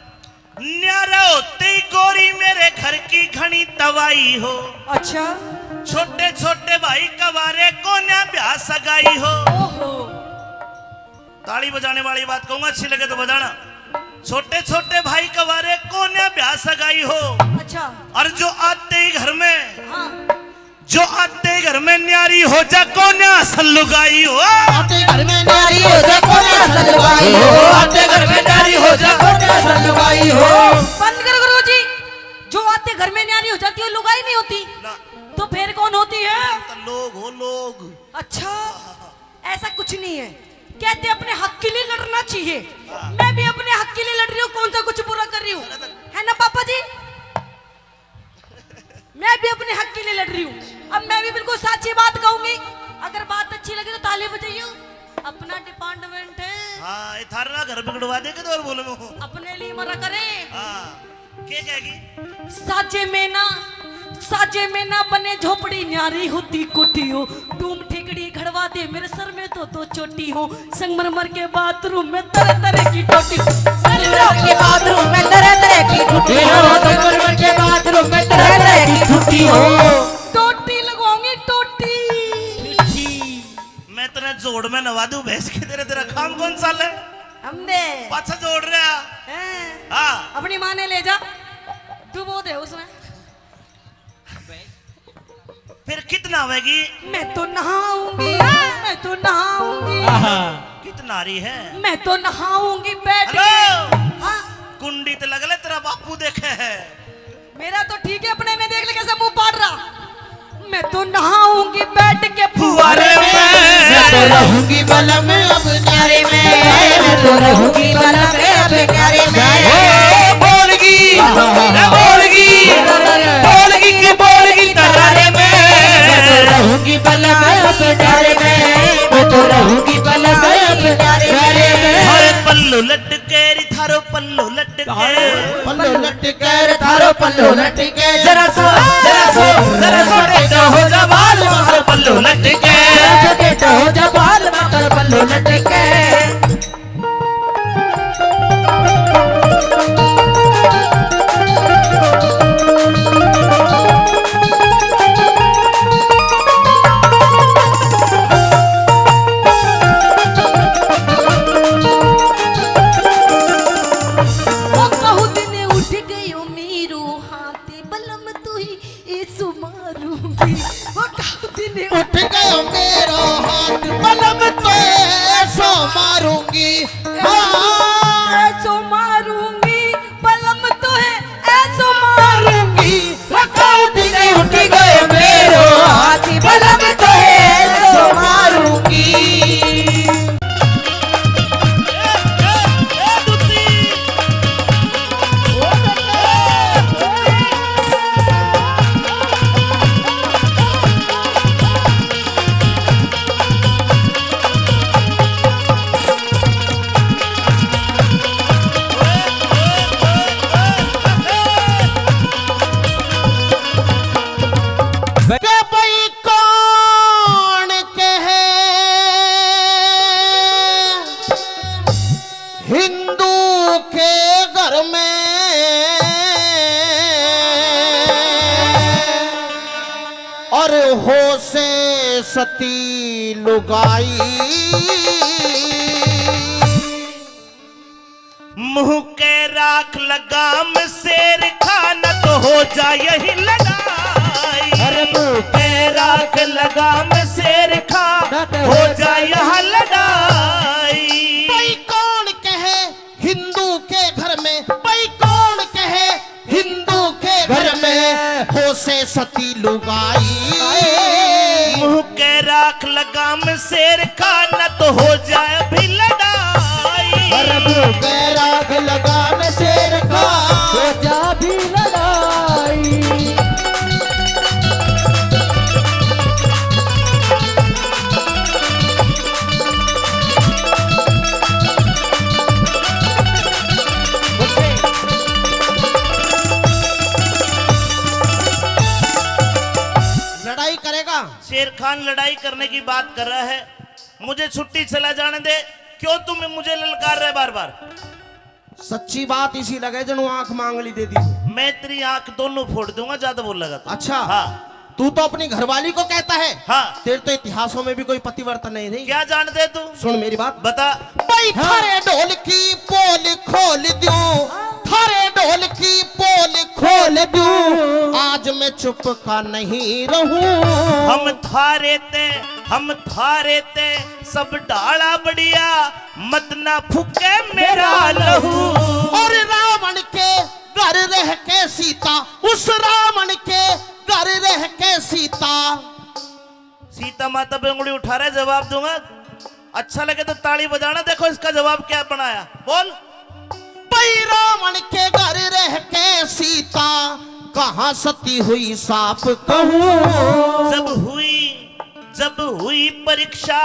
न्यारा होते ही गोरी मेरे घर की घणी तबाही हो। अच्छा। छोटे छोटे भाई कवारे कोन्या ब्याह सगाई हो। ओहो। ताली बजाने वाली बात कहूंगा, अच्छी लगे तो बजाना। छोटे छोटे भाई कवारे कोन्या ब्याह सगाई हो। अच्छा। और जो आते ही घर में, हाँ। जो आते ही घर में न्यारी हो जा कोन्या असल लुगाई हो। आते घर में न्यारी हो जा कोन्या असल लुगाई हो। आते घर में न्यारी हो जा कोन्या असल लुगाई हो। बंद करो गुरु जी, जो आते घर में न्यारी हो जाती है, लुगाई नहीं होती। ना। तो फिर कौन होती है? तो लोग हो, लोग। अच्छा। ऐसा कुछ नहीं है। कहते अपने हक के लिए लड़ना चाहिए। हाँ। मैं भी अपने हक के लिए लड़ रही हूँ, कौन सा कुछ बुरा कर रही हूँ, है ना पापा जी? मैं भी अपने हक के लिए लड़ रही हूँ। अब मैं भी बिल्कुल साची बात कहूंगी, अगर बात अच्छी लगे तो ताली बजाइयो। अपना डिपार्टमेंट है। हाँ, ये थारा घर बिगड़वा दे के तो और बोलूंगा। अपने लिए मरा करे। हाँ। के कहेगी? साजे में ना, साजे में ना बने झोपड़ी, न्यारी होती कोठी हो। डूम ठिकड़ी घड़वा दे, मेरे सर में तो दो चोटी हो। संगमरमर के बाथरूम में तरह तरह की टोटी। संगमरमर के बाथरूम में तरह तरह की टोटी हो। संगमरमर के बाथरूम में तरह तरह की टोटी हो। टोटी लगवाऊंगी, टोटी। मैं तेरे जोड़ में नवा दूं भैंस के, तेरे, तेरा काम कौन सा ले? हम दे। पाछा जोड़ रहा। हैं? हाँ। अपनी माँ ने ले जा, डुबो दे उसमें। फिर कितना आवेगी? मैं तो नहाऊंगी, मैं तो नहाऊंगी। आहा। कितना रही है? मैं तो नहाऊंगी बैठ के। हेलो। हाँ। कुंडी तो लग ले, तेरा बापू देखे है। मेरा तो ठीक है, अपने ने देख ले कैसे मुंह पाड़ रहा। मैं तो नहाऊंगी बैठ के फुहारे में। मैं तो रहूंगी बलम अब न्यारे में। मैं तो रहूंगी बलम अब न्यारे में। ओ बोलगी, ए बोलगी, बोलगी की बोलगी तरारे में। मैं तो रहूंगी बलम अब न्यारे में। मैं तो रहूंगी बलम अब न्यारे में। हर पल्लू लटके री थारो पल्लू लटके। पल्लो लटके रे थारो पल्लो लटके। जरा सो, जरा सो, जरा सो टेढ़ा हो जा बाल, थारो पल्लो लटके। जरा सो टेढ़ा हो जा बाल, थारो पल्लो लटके। वो कहू दिन उठ गयो मेरो हाथ, बलम तू ही ऐसो मारूंगी। वो कहू दिन उठ गयो मेरो हाथ, बलम तो ऐसो मारूंगी। हाँ। ऐसो मारूंगी, बलम तो है ऐसो मारूंगी। वो कहू दिन उठ गयो मेरो हाथ, बलम तो है ऐसो मारूंगी। के भाई कौन कहे हिंदू के घर में और हो से सती लुगाई। मुंह के राख लगाम शेर खा, न तो हो जा यही लड़ाई। अरे मुंह के राख लगाम शेर खा, न तो हो जा यहाँ लड़ाई। भाई कौन कहे हिंदू के घर में, भाई कौन कहे हिंदू के घर में हो से सती लुगाई। मुंह के राख लगाम शेर का, न तो हो जाए भी लड़ाई। अरे मुंह के राख लगाम शेर का, हो जा भी लड़ाई। खान लड़ाई करने की बात कर रहा है, मुझे छुट्टी चला जाने दे। क्यों तुम मुझे ललकार रहे बार बार? सच्ची बात इसी लगे जणु आंख मांगली दे दी। मैं तेरी आंख दोनों फोड़ दूंगा, ज्यादा बोलेगा तो। अच्छा। हाँ। तू तो अपनी घरवाली को कहता है। हाँ। तेरे तो इतिहासों में भी कोई पतिव्रता नहीं रही। क्या जानते तू? सुन मेरी बात। बता। भाई, हाँ। थारे ढोल की पोल खोल दूं, थारे ढोल की पोल खोल दूं, आज मैं चुप का नहीं रहूं। हम थारे ते, हम थारे ते सब ढाला बढ़िया, मत ना फूके मेरा लहू। और रावण के घर रह के सीता, उस रावण के घर रह के सीता। सीता माता पे उंगली उठा रहे, जवाब दूंगा। अच्छा लगे तो ताली बजाना, देखो इसका जवाब क्या बनाया। बोल। भाई रावण के घर रह के सीता, कहाँ सती हुई साफ कहूँ। जब हुई, जब हुई परीक्षा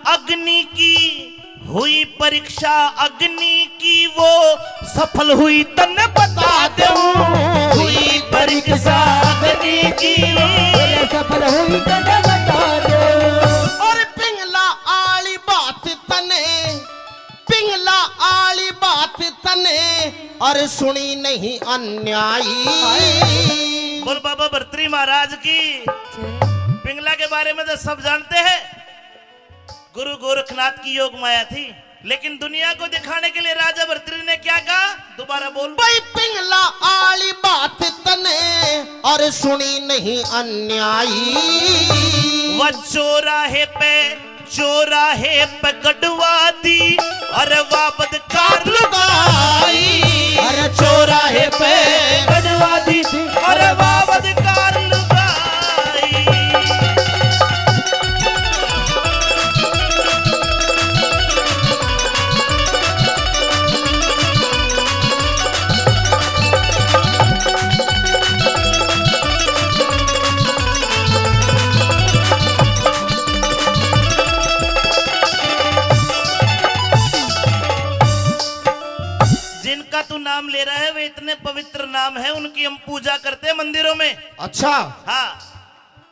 अग्नि की, हुई परीक्षा अग्नि की, वो सफल हुई तन्ने बता दूं। हुई परीक्षा अग्नि की, वो सफल हुई तन्ने बता दूं। और पिंगला आली बात तने, पिंगला आली बात तने, और सुनी नहीं अन्यायी। बोल बाबा भरतरी महाराज की। पिंगला के बारे में तो सब जानते हैं। गुरु गोरखनाथ की योग माया थी, लेकिन दुनिया को दिखाने के लिए राजा भरतरी ने क्या कहा? दोबारा बोल। भाई पिंगला आली बात तने, और सुनी नहीं अन्यायी। वह चौराहे पे, चौराहे पे गड़वा दी, अरे वाह बदकार लुगाई। अरे चौराहे पे गड़वा दी, अरे वाह बदकार लुगाई। जिनका तू नाम ले रहा है, वे इतने पवित्र नाम है, उनकी हम पूजा करते हैं मंदिरों में। अच्छा। हाँ।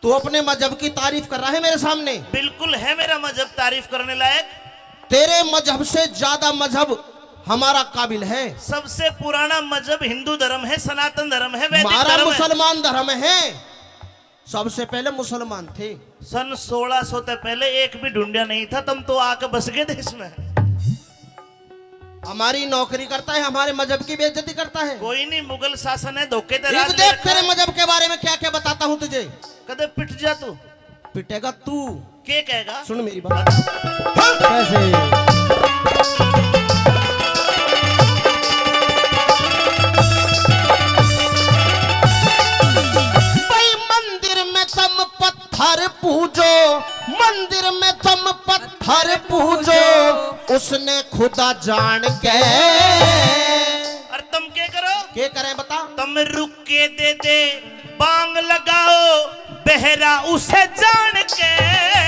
तू अपने मजहब की तारीफ कर रहा है मेरे सामने? बिल्कुल है मेरा मजहब तारीफ करने लायक। तेरे मजहब से ज्यादा मजहब हमारा काबिल है। सबसे पुराना मजहब हिंदू धर्म है, सनातन धर्म है, वैदिक हमारा धर्म है। मुसलमान धर्म है। सबसे पहले मुसलमान थे। सन सोलह सौ से पहले एक भी ढूंढा नहीं था, तुम तो आके बस गए देश में। हमारी नौकरी करता है, हमारे मजहब की बेइज्जती करता है। कोई नहीं, मुगल शासन है, धोखे से इब राज देख, करता तेरे है। मजहब के बारे में क्या क्या बताता हूँ तुझे। कदे पिट जा तू। पिटेगा तू। के कहेगा? सुन मेरी बात। हाँ। कैसे? भाई मंदिर में तुम पत्थर पूजो, मंदिर में तुम पत्थर पूजो, उसने खुदा जान के। और तुम के करो? के करें बता? तुम रुक के दे दे बांग लगाओ, बहरा उसे जान के।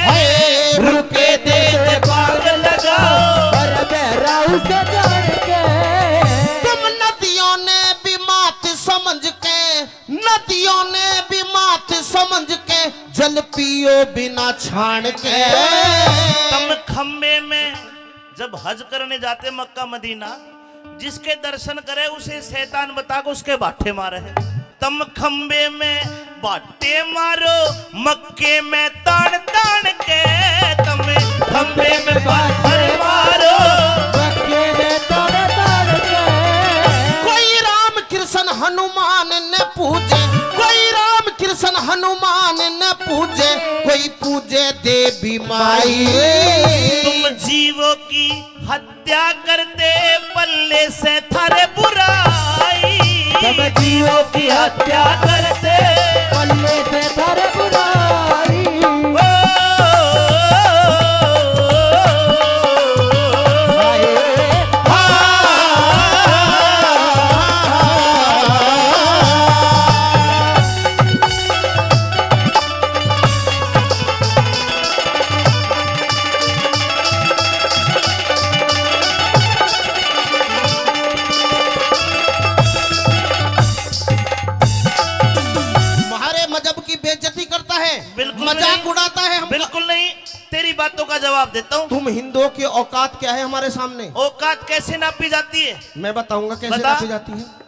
हाय, रुके दे दे बांग लगाओ, और बहरा उसे जान के। तुम नदियों ने भी मात समझ के, नदियों ने भी मात समझ के, जल पियो बिना छान के। तुम खम्बे में जब हज करने जाते मक्का मदीना, जिसके दर्शन करे उसे शैतान बता के उसके बाटे मारे। तम खंबे में बाटे मारो, मक्के में तान तान के। तम खंबे में बाटे मारो, मक्के में तान तान के। कोई राम कृष्ण हनुमान ने पूजे, कोई राम कृष्ण हनुमान ने पूजे, कोई पूजे देवी माई। तुम जीवों की हत्या करते पल्ले से थारे बुराई। तुम जीवों की हत्या करते पल्ले से थारे बुराई। ओ, हाय। बिल्कुल नहीं। तेरी बातों का जवाब देता हूँ। तुम हिंदुओं की औकात क्या है हमारे सामने? औकात कैसे नापी जाती है? मैं बताऊंगा कैसे बता। नापी जाती है।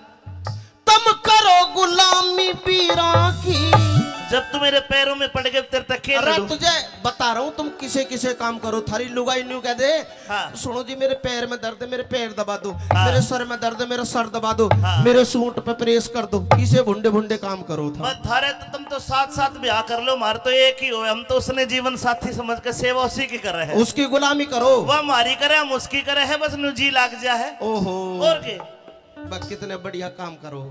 तम करो गुलामी पीरा की। जब तू मेरे पैरों में पड़ गए, तेरे तक खेल अरे लूं। तुझे बता रहा हूँ, तुम किसे किसे काम करो। थारी लुगाई न्यू कह दे, हाँ। सुनो जी, मेरे पैर में दर्द है, मेरे पैर दबा दो, हाँ। मेरे सर में दर्द है, मेरा सर दबा दो, हाँ। मेरे सूट पे प्रेस कर दो, इसे भुंडे भुंडे काम करो था। बस थारे तो, तुम तो साथ साथ ब्याह कर लो, मार तो एक ही हो, हम तो उसने जीवन साथी समझ के सेवा उसी की कर रहे हैं। उसकी गुलामी करो। वह हमारी करे, हम उसकी करे है, बस न्यू जी लाग जा है। ओहो। और के? बस कितने बढ़िया काम करो।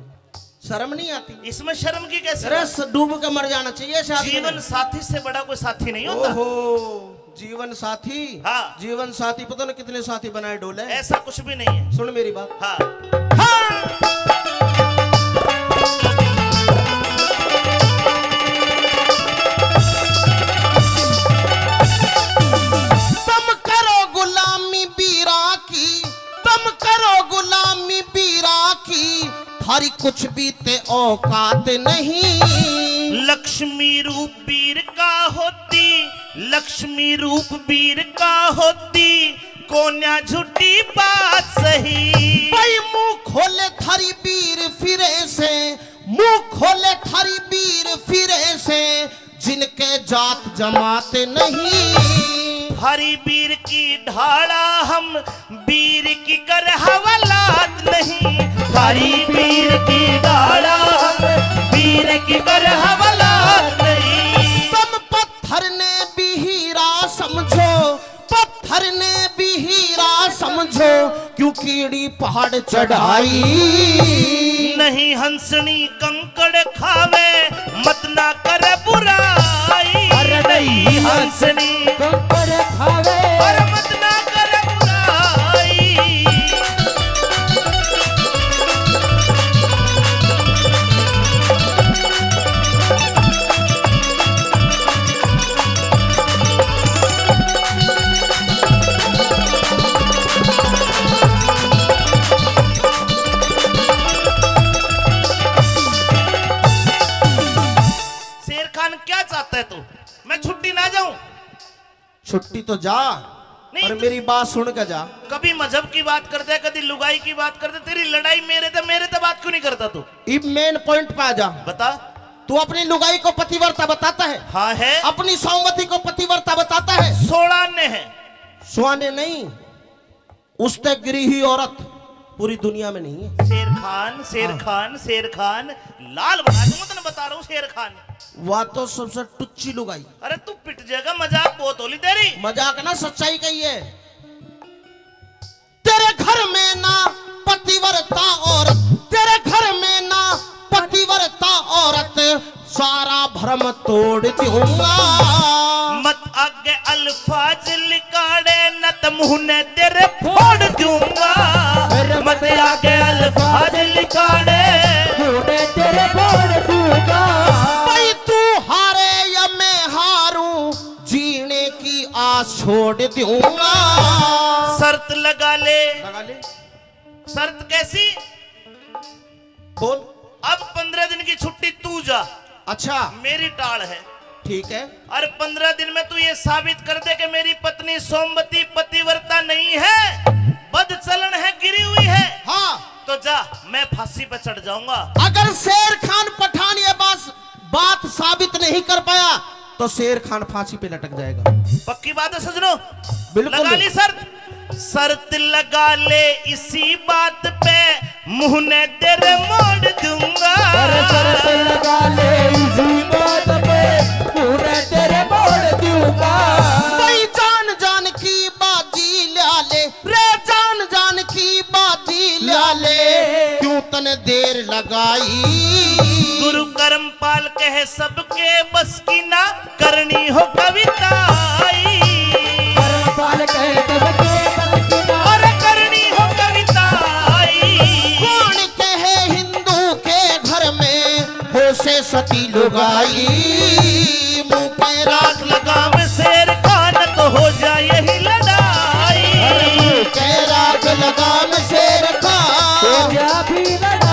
शर्म नहीं आती? इसमें शर्म की कैसी अरे, बात? स-, डूब के मर जाना चाहिए ऐसे आदमी ने। जीवन साथी से बड़ा कोई साथी नहीं होता। ओहो, जीवन साथी? हाँ। जीवन साथी पता ना कितने साथी बनाए डोले। ऐसा कुछ भी नहीं है। सुन मेरी बात। हाँ। हाँ। तम करो गुलामी बीरा की, तम करो गुलामी बीरा की, थारी कुछ भी ते औकात नहीं। लक्ष्मी रूप बीर का होती, लक्ष्मी रूप बीर का होती, कोन्या झूठी बात सही। भाई मुंह खोले थारी बीर फिरे से, मुंह खोले थारी बीर फिरे से, जिनके जात जमात नहीं। थारी बीर की ढाला हम, बीर की कर हवालात नहीं। थारी बीर की ढाला हम, बीर की कर हवालात नहीं। तुम पत्थर ने भी हीरा समझो, पत्थर ने भी हीरा समझो, क्यों कीड़ी पहाड़ चढ़ाई। नहीं हंसनी कंकड़ खावे, मत ना कर बुराई। अरे नहीं हंसनी कंकड़ खावे। अरे मत ना कर बुराई। शेर खान, क्या चाहता है तू? मैं छुट्टी ना जाऊं? छुट्टी तो जा, नहीं पर तो मेरी बात सुन के जा। कभी मजहब की बात कर दे, कभी लुगाई की बात कर दे, तेरी लड़ाई मेरे ते, मेरे ते बात क्यों नहीं करता तू? इब मेन पॉइंट पे आ जा। बता। तू अपनी लुगाई को पतिव्रता बताता है? हाँ है। अपनी सौमती को पतिव्रता बताता है? सोलह आने हैं। सौ आने नहीं, उससे गिरी हुई औरत पूरी दुनिया में नहीं है। शेर खान, शेर हाँ। खान, शेर खान, लाल बना दूंगा, तने बता रहा हूँ, शेर खान। वह तो सबसे टुच्ची लुगाई। अरे तू पिट जाएगा, मजाक बहुत होली तेरी। मजाक ना, सच्चाई कही है। तेरे घर में ना पतिव्रता औरत, तेरे घर में ना पतिव्रता औरत, सारा भरम तोड़ दूंगा। मत आगे अल्फाज लिकाड़े, न त मुंह ने तेरे फोड़ दूंगा। मत आगे अल्फाज लिकाड़े, मुंह ने तेरे फोड़ दूंगा। भाई तू हारे या मैं हारूं, जीने की आस छोड़ दूंगा। शर्त लगा ले। लगा ले। शर्त कैसी? बोल। अब पन्द्रह दिन की छुट्टी तू जा। अच्छा। मेरी टाल है। ठीक है। और पन्द्रह दिन में तू ये साबित कर दे कि मेरी पत्नी सोमवती पतिव्रता नहीं है, बदचलन है, गिरी हुई है। हाँ। तो जा, मैं फांसी पे चढ़ जाऊंगा। अगर शेर खान पठान ये बात, बात साबित नहीं कर पाया तो शेर खान फांसी पे लटक जाएगा। पक्की बात है सजनों? बिल्कुल। लगा ली शर्त? शर्त लगा ले इसी बात पे, मुंह ने तेरे मोड़ दूंगा। अरे शर्त लगा ले इसी बात पे, मुंह ने तेरे मोड़ दूंगा। भाई जान जान की बाजी ला ले रे, जान जान की बाजी ला ले, क्यों तने देर लगाई। गुरु कर्मपाल कहे सबके बस की ना करनी हो कविताई। कर्मपाल कहे सबके बस की ना। अरे करनी हो कविताई। कौन कहे हिंदू के घर में हो से सती लुगाई। मुंह पे राख लगाम शेर खान तो हो जाए यही लड़ाई। अरे मुंह पे राख लगाम शेर खान हो जा भी लड़ाई।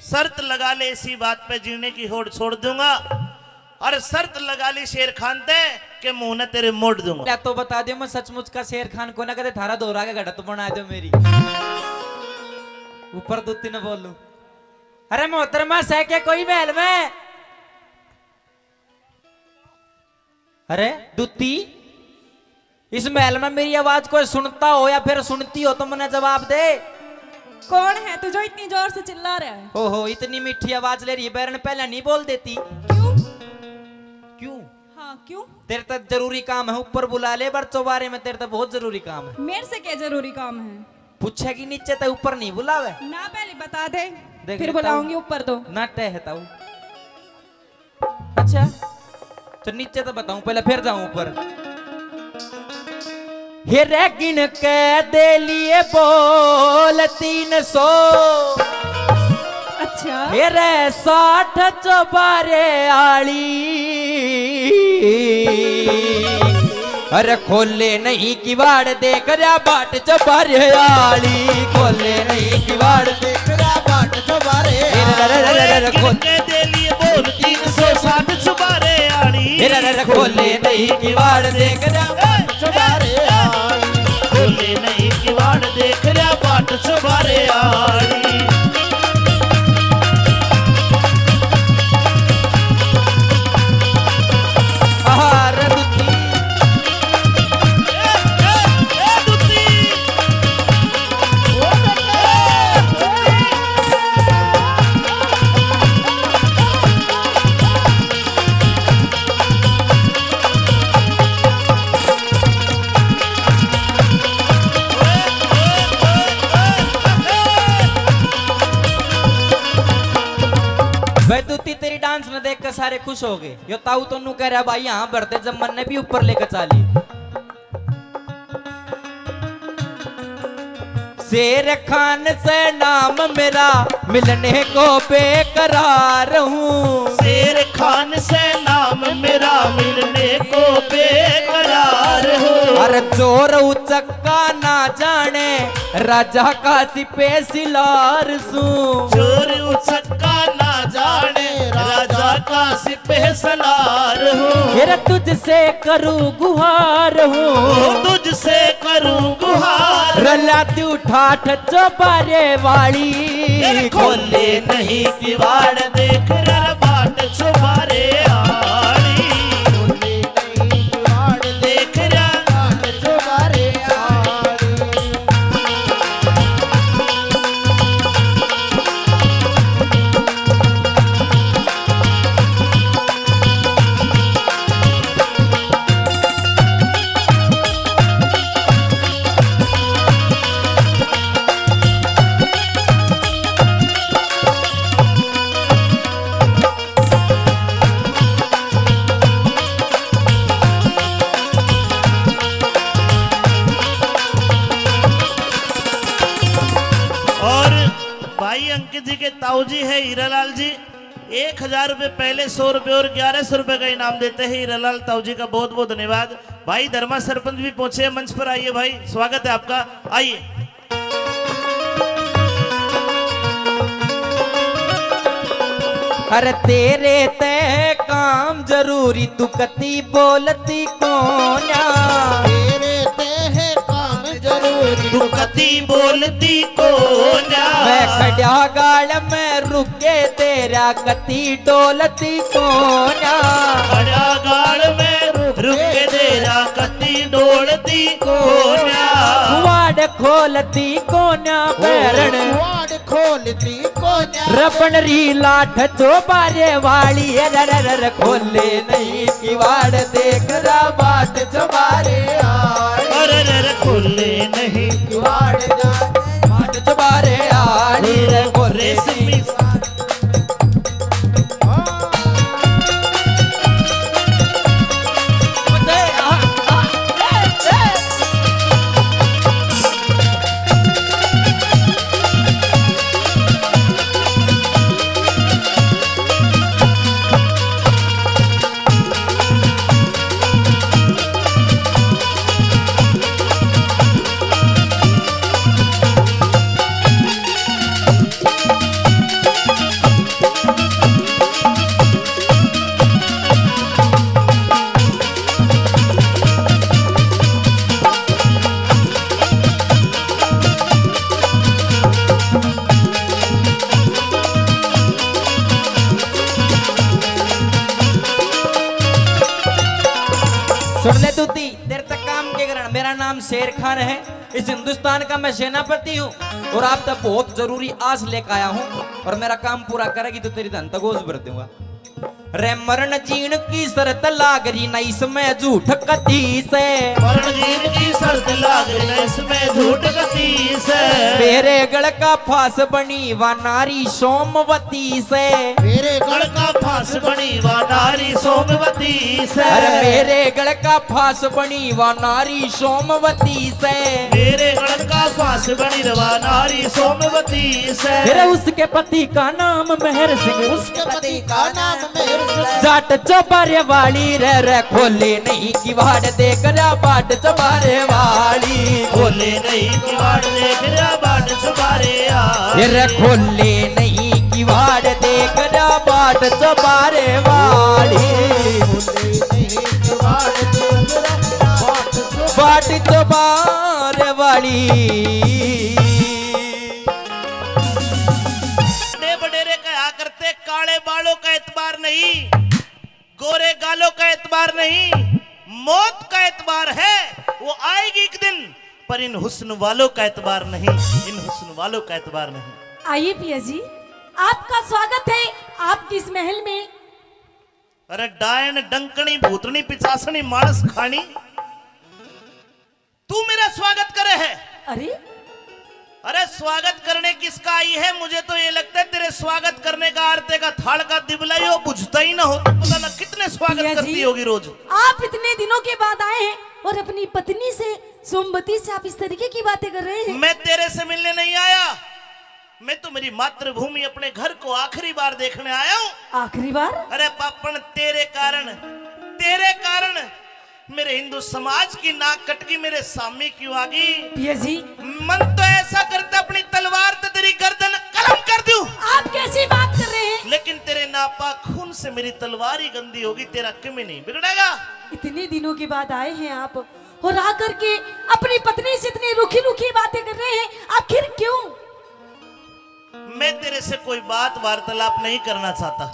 शर्त लगा ले इसी बात पे जीने की होड़ छोड़ दूंगा। और शर्त लगा ली शेर खान ते के मुंह ने तेरे मोड़ दूंगा। ले तो बता दियो, मैं सचमुच का शेर खान को ना, कदे थारा दोहरा के घड़ा तो बना दो मेरी। ऊपर दो तीन बोलू। अरे मोहतरमा, सै के कोई महल में? अरे दूती, इस महल में मेरी आवाज कोई सुनता हो या फिर सुनती हो तो मन्ने जवाब दे। कौन है तू जो इतनी जोर से चिल्ला रहा है? ओहो, इतनी मीठी आवाज ले रही है, बैरन पहले नहीं बोल देती? क्यों? क्यों? हाँ, क्यों? तेरे तक जरूरी काम है, ऊपर बुला ले, पर चौबारे में तेरे तक बहुत जरूरी काम है। मेरे से क्या जरूरी काम है? पूछेगी नीचे, तो ऊपर नहीं बुलावे। ना, पहले बता दे, देख फिर लेता हूँ। बुलाऊंगी ऊपर तो। ना टहता हूँ। अच्छा, तो नीचे तो बताऊं, पहले फिर जाऊं ऊपर। हे रे, गिन के दे लिए बोल तीन सौ। अच्छा। हे रे, साठ चौबारे आली। अरे खोले नहीं किवाड़, देख रहा बाट चौबारे आली। खोले नहीं किवाड़, देख रहा बाट चौबारे। अरे, अरे, अरे, अरे, अरे, खोल। के दे लिए बोल तीन सौ साठ चौबारे आली। अरे, अरे, अरे, खोले नहीं किवाड़, देख रहा बाट चौबारे आली। खोले नहीं किवाड़, देख रहा बाट चौबारे आली। आहा, रे दुखी। भाई दूती, तेरी डांस में देख के सारे खुश हो गए। यो ताऊ तो नू कह रहा, भाई, यहाँ भरते जब मन ने भी ऊपर लेकर चाली। शेर खान से नाम मेरा, मिलने को बेकरार हूँ। शेर खान से नाम मेरा, मिलने को बेकरार हूँ। अरे चोर उचक्का ना जाने, राजा का सिपे सिलार सूं। चोर उचक्का ना जाने, राजा का सिपे सलार हूँ। मेरा तुझसे करूँ गुहार हूँ। ओ, तुझसे करूँ गुहार। रला तू ठाठ चौबारे वाली। ए, खोले नहीं किवाड़, देख रहा बाट चौबारे आली। खोले नहीं किवाड़, देख रहा बाट चौबारे आली। और भाई अंकित जी के ताऊ जी है हीरालाल जी, एक हजार रुपए पहले, सौ रुपए और ग्यारह सौ रुपए का इनाम देते हैं हीरालाल ताऊ जी का। बहुत बहुत धन्यवाद। भाई धर्मा सरपंच भी पहुंचे हैं मंच पर, आइए भाई, स्वागत है आपका, आइए। अरे तेरे ते काम जरूरी, तू कती बोलती कोन्या। तेरे ते है काम जरूरी, तू कती बोलती कोन्या। मैं खड़ा गाल में रुके तेरा, कती डोलती कोन्या। खड़ा गाल में रुके तेरा, कती डोलती कोन्या। वाड़ खोलती कोन्या बैरण। वाड़ खोलती कोन्या। रबण री लाठ चौबारे वाली, अरे, अरे, अरे, खोले नहीं किवाड़, देख रहा बाट चौबारे आली। अरे, अरे, अरे, खोले नहीं किवाड़, बाट चौबारे आली रे, खोले रेशमी नहीं। नाम शेर खान है, इस हिंदुस्तान का मैं सेनापति हूँ और आप तक बहुत जरूरी आस लेकर आया हूँ, और मेरा काम पूरा करेगी तो तेरी धन तक गोज भर दूंगा। रे मरण जीण की शर्त लाग रही ना इसमें झूठ कती से। मरण जीण की शर्त लाग रही ना इसमें झूठ कती से। मेरे गल का फांस बनी वा नारी सोमवती से। मेरे गल का फांस बनी वा नारी सोमवती से। अरे मेरे गल का फांस बनी वा नारी सोमवती से। मेरे गल का फांस बनी वा नारी सोमवती से। फिर उसके पति का नाम मेहर सिंह। उसके पति का नाम मेहर सिंह। जाट चौबारे वाली रे, रे खोले नहीं किवाड़ देख रहा बाट चौबारे वाली। खोले नहीं किवाड़ देख रहा बाट चौबारे आ। ये रे खोले नहीं किवाड़ देख रहा बाट चौबारे वाली। खोले नहीं किवाड़ देख रहा बाट बाट चौबारे वाली। बड़े बडेरे कहा करते, काले बालों का एतबार नहीं, गोरे गालों का एतबार नहीं, मौत का एतबार है, वो आएगी एक दिन, पर इन हुस्न वालों का एतबार नहीं, इन हुस्न वालों का एतबार नहीं। आइए पिया जी, आपका स्वागत है आपकी इस महल में। अरे डायन, डंकनी, भूतनी, पिचासनी, मानस खानी, तू मेरा स्वागत करे है। अरे, अरे स्वागत करने किसका आई है? मुझे तो ये लगता है तेरे स्वागत करने का आरते का थाल का दिबला ही हो, बुझता ही ना हो, तो पता ना कितने स्वागत पिया जी, करती होगी रोज। आप इतने दिनों के बाद आए हैं और अपनी पत्नी से, सोमवती से आप इस तरीके की बातें कर रहे हैं। मैं तेरे से मिलने नहीं आया, मैं तो मेरी मातृभूमि, अपने घर को आखिरी बार देखने आया हूँ। आखिरी बार? अरे पापण, तेरे कारण, तेरे कारण मेरे हिंदू समाज की नाक कटगी, मेरे सामी क्यों आगी? पिया जी। मन तो ऐसा करता अपनी तलवार ते तेरी गर्दन कलम कर दूं। आप कैसी बात कर रहे हैं? लेकिन तेरे नापाक खून से मेरी तलवार ही गंदी होगी, तेरा किमे नहीं बिगड़ेगा। इतने दिनों के बाद आए हैं आप और आकर के अपनी पत्नी से इतनी रूखी रूखी बातें कर रहे हैं, आखिर क्यों? मैं तेरे से कोई बात वार्तालाप नहीं करना चाहता।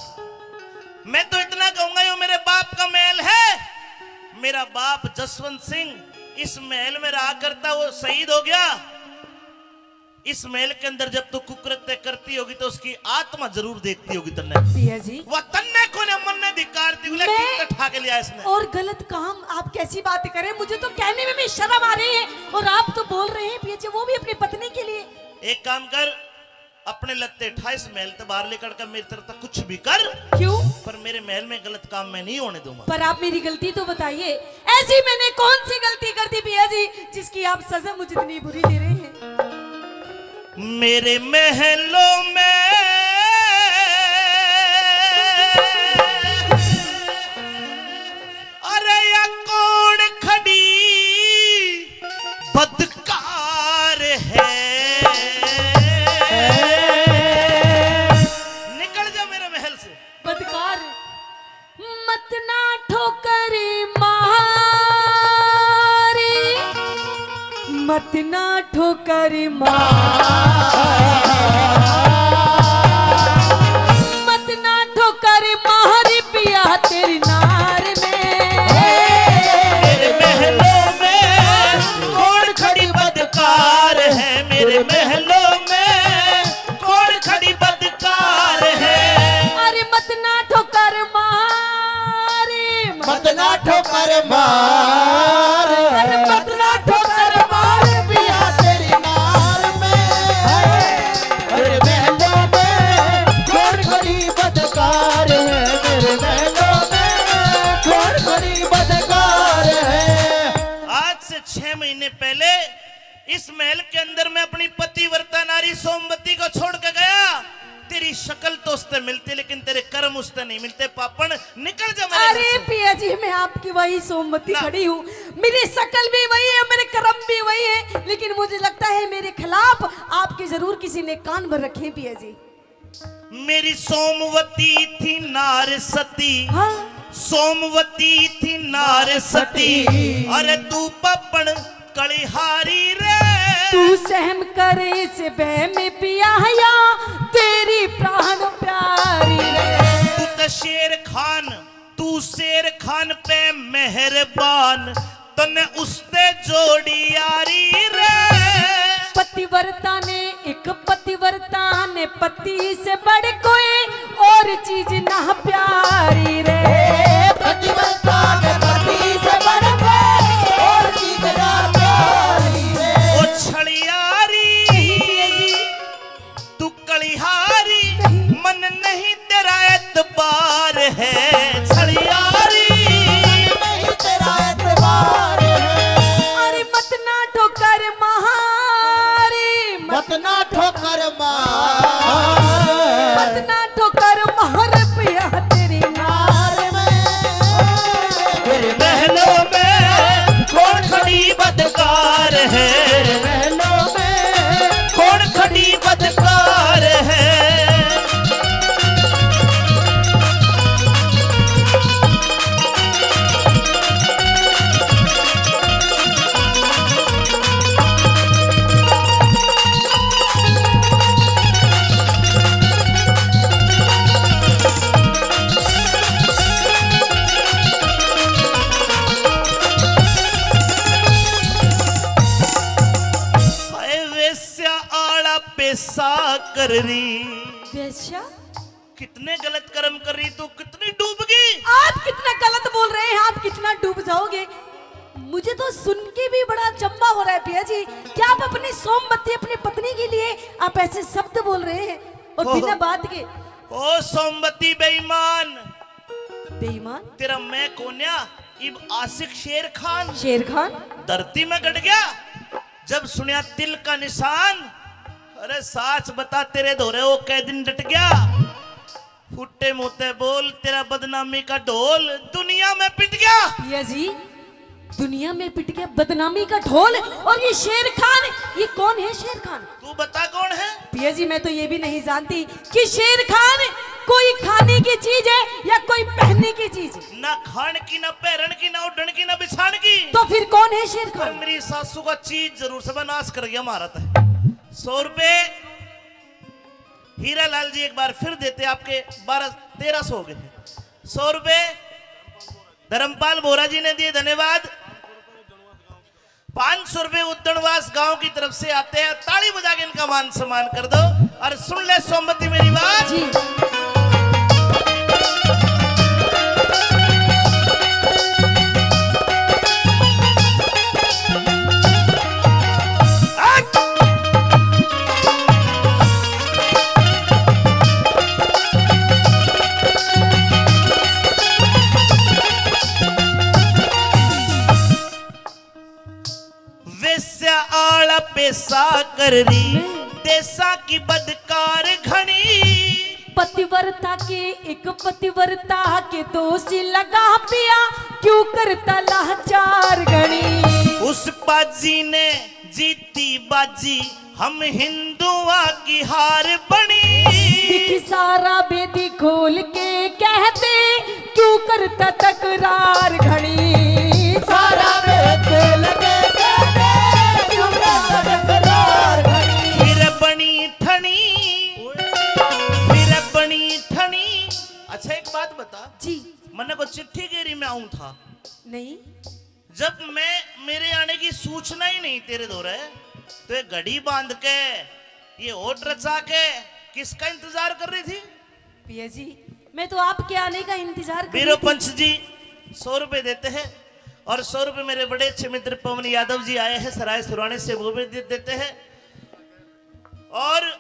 मैं तो इतना कहूंगा, यो मेरे बाप का महल है। मेरा बाप जसवंत सिंह इस महल में रहा करता, वो शहीद हो गया। इस महल के अंदर जब तू कुकृत्य करती होगी तो उसकी आत्मा जरूर देखती होगी तन्ने। पिया जी। वह तन्ने को ने मन्ने धिक्कारती होगी, मैं कितना ठा के लिया इसने। और गलत काम, आप कैसी बात करें, मुझे तो कहने में भी शर्म आ रही है और आप तो बोल रहे हैं पिया जी, वो भी अपनी पत्नी के लिए। एक काम कर, अपने लत्ते ठा इस महल ते बाहर लेकर के मेरी तरफ तक कुछ भी कर। क्यों? पर मेरे महल में गलत काम मैं नहीं होने दूंगा। पर आप मेरी गलती तो बताइए, ऐसी मैंने कौन सी गलती कर दी पिया जी, जिसकी आप सजा मुझे इतनी बुरी दे रहे हैं? मेरे महलों में, अरे या कौन खड़ी बदकार है। निकल जा मेरे महल से। बदकार। मत ना ठोकर मारी, मत ना ठोकर मारी, मत ना ठोकर मारी पिया तेरी नार में। मेरे महलों में कौन खड़ी बदकार है, मेरे महलों में कौन खड़ी बदकार है। अरे मत ना ठोकर मार, मत ना ठोकर मार, अरे मत ना ठोकर मार पिया तेरी नार में। अरे महलों में कौन खड़ी बदकार है, मेरे महलों में कौन खड़ी बदकार है। आज से छह महीने पहले इस महल के अंदर मैं अपनी पतिव्रता नारी सोमवती को छोड़ के गया। तेरी शक्ल तो उससे मिलती, लेकिन तेरे कर्म उससे नहीं मिलते। पापण, निकल जा मेरे घर से। अरे पिया जी, मैं आपकी वही सोमवती ना। खड़ी हूँ। मेरी शक्ल भी वही है, मेरे कर्म भी वही है, लेकिन मुझे लगता है मेरे खिलाफ आपके जरूर किसी ने कान भर रखे हैं पिया जी। मेरी सोमवती थी नार सती। हाँ। सोमवती थी नार सती। अरे तू पापण कलिहारी रे। तू सहम कर इस बह में पिया या तेरी प्राण प्यारी रे। तू तो शेर खान, तू शेर खान पे मेहरबान, तन्ने उसते जोड़ी यारी रे। पतिव्रता ने, एक पतिव्रता ने पति से बढ़ कोई और चीज ना प्यारी रे। ए, पतिव्रता ने पति से बढ़ कोई और चीज ना प्यारी रे। ओ छलियारी, नहीं पिया जी। तू कलिहारी, नहीं। मन नहीं तेरा एतबार है, छलियारी। नहीं तेरा एतबार है। अरे मत ना ठोकर मारी, मत मत ना ठोकर मार। मत ना ठोकर मार पिया तेरी नार में। तेरे महलों में कौन खड़ी बदकार है? तेरे महलों में कौन खड़ी बदकार है? हाय वेश्या आला पेशा कर रही। वेश्या? कितने गलत कर्म कर रही तू, कितनी डूबगी। आप कितना गलत बोल रहे हैं, आप कितना डूब जाओगे। मुझे तो सुन के भी बड़ा अचंभा हो रहा है पिया जी, क्या आप अपनी सोमवती, अपनी पत्नी के लिए आप ऐसे शब्द बोल रहे हैं और ओह। बिना बात के। ओ सोमवती बेईमान। बेईमान? तेरा मैं कोन्या, इब आशिक शेर खान। शेर खान? धरती में गड़ गया, जब सुनया तिल का निशान। अरे साच बता, तेरे धोरे वो कै दिन डट गया? फुट्टे मुंह ते बोल, तेरा बदनामी का ढोल दुनिया में पिट गया। पिया जी, दुनिया में पिट गया बदनामी का ढोल। और ये शेर खान, ये कौन है शेर खान? तू बता कौन है? पिया जी, मैं तो ये भी नहीं जानती कि शेर खान कोई खाने की चीज है या कोई पहनने की चीज। ना खान की, ना पहरन की, ना उड़न की, ना बिछान की। तो फिर कौन है शेर खान? पर मेरी सासू का चीज जरूर से नाश कर गया महाराज। सौ रुपए हीरा लाल जी एक बार फिर देते, आपके बारह तेरह सौ हो गए हैं। सौ रुपए धर्मपाल बोरा जी ने दिए, धन्यवाद। पाँच सौ रुपए उद्दणवास गांव की तरफ से आते हैं, ताली बजा के इनका मान सम्मान कर दो। और सुन ले सोमवती मेरी बात। जी। वेश्या आला पेशा कर रही, देशा की बदकार घणी। पतिव्रता के एक पतिव्रता के दोषी लगा पिया, क्यों करता लाचार घणी। उस पाजी ने जीती बाजी, हम हिंदुआ की हार बणी। दिख सारा बेदी खोल के कहते, क्यों करता तकरार घणी। सारा बेदी खोल के कहते, क्यों करता तकरार घणी। फिर बणी ठणी, फिर बणी ठणी। अच्छा, एक बात बता। जी। मन्ने को चिट्ठी गेरी में आऊं था। नहीं। जब मैं, मेरे आने की सूचना ही नहीं तेरे धोरे, तो ये घड़ी बांध के, ये होठ रचा के किसका इंतजार कर रही थी? पिया जी, मैं तो आपके आने का इंतजार कर रही थी। पंच जी सौ रुपए देते हैं और सौ रुपए मेरे बड़े अच्छे मित्र पवन यादव जी आए हैं सराय सुराने से, वो भी दे देते हैं। और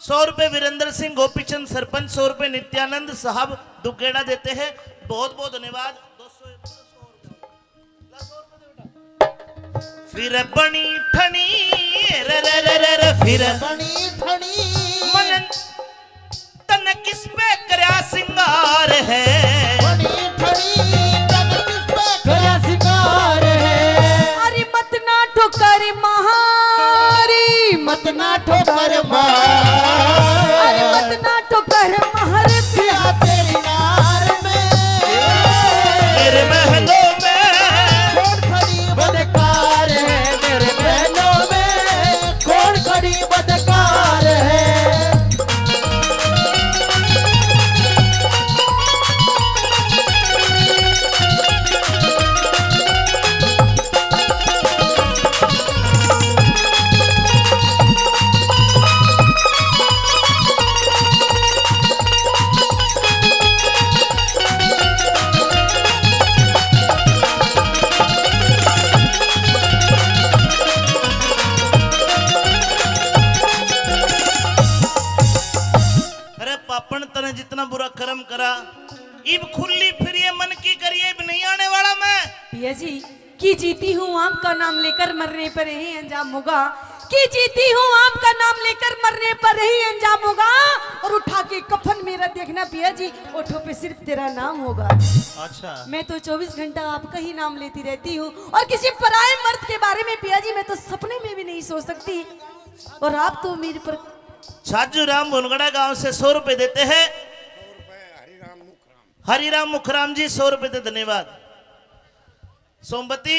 सौ रुपए वीरेंद्र सिंह गोपीचंद सरपंच, सौ रुपए नित्यानंद साहब दुगेड़ा देते हैं। बहुत बहुत धन्यवाद। फिर बणी ठणी, रे, रे, रे, रे, रे, फिर बणी ठणी। मन तन किस पे करया सिंगार है? बणी ठणी, तन किस पे करया सिंगार है? अरे मत ना ठोकर मारी, मत ना ठोकर मार। अरे मत ना ठोकर मार। पिया तेरी नार में, मेरे महलों में कौन खड़ी बदकार है? मेरे महलों में कौन खड़ी बदकार है? इब खुली फिर ये मन की करिए, इब नहीं आने वाला मैं। पिया जी, कि जीती हूँ आपका नाम लेकर मरने पर यही अंजाम होगा, कि जीती हूँ आपका नाम लेकर मरने पर यही अंजाम होगा। और उठा के कफन मेरा देखना पिया जी, ओठों पे सिर्फ तेरा नाम होगा। अच्छा। मैं तो चौबीस घंटा आपका ही नाम लेती रहती हूँ और किसी पराए मर्द के बारे में पिया जी मैं तो सपने में भी नहीं सोच सकती। और आप तो मेरे पर छाजू राम भुनगड़ा गांव से सौ रुपए देते हैं। हरिराम मुखराम जी, सौ रुपए दे, धन्यवाद। सोमवती,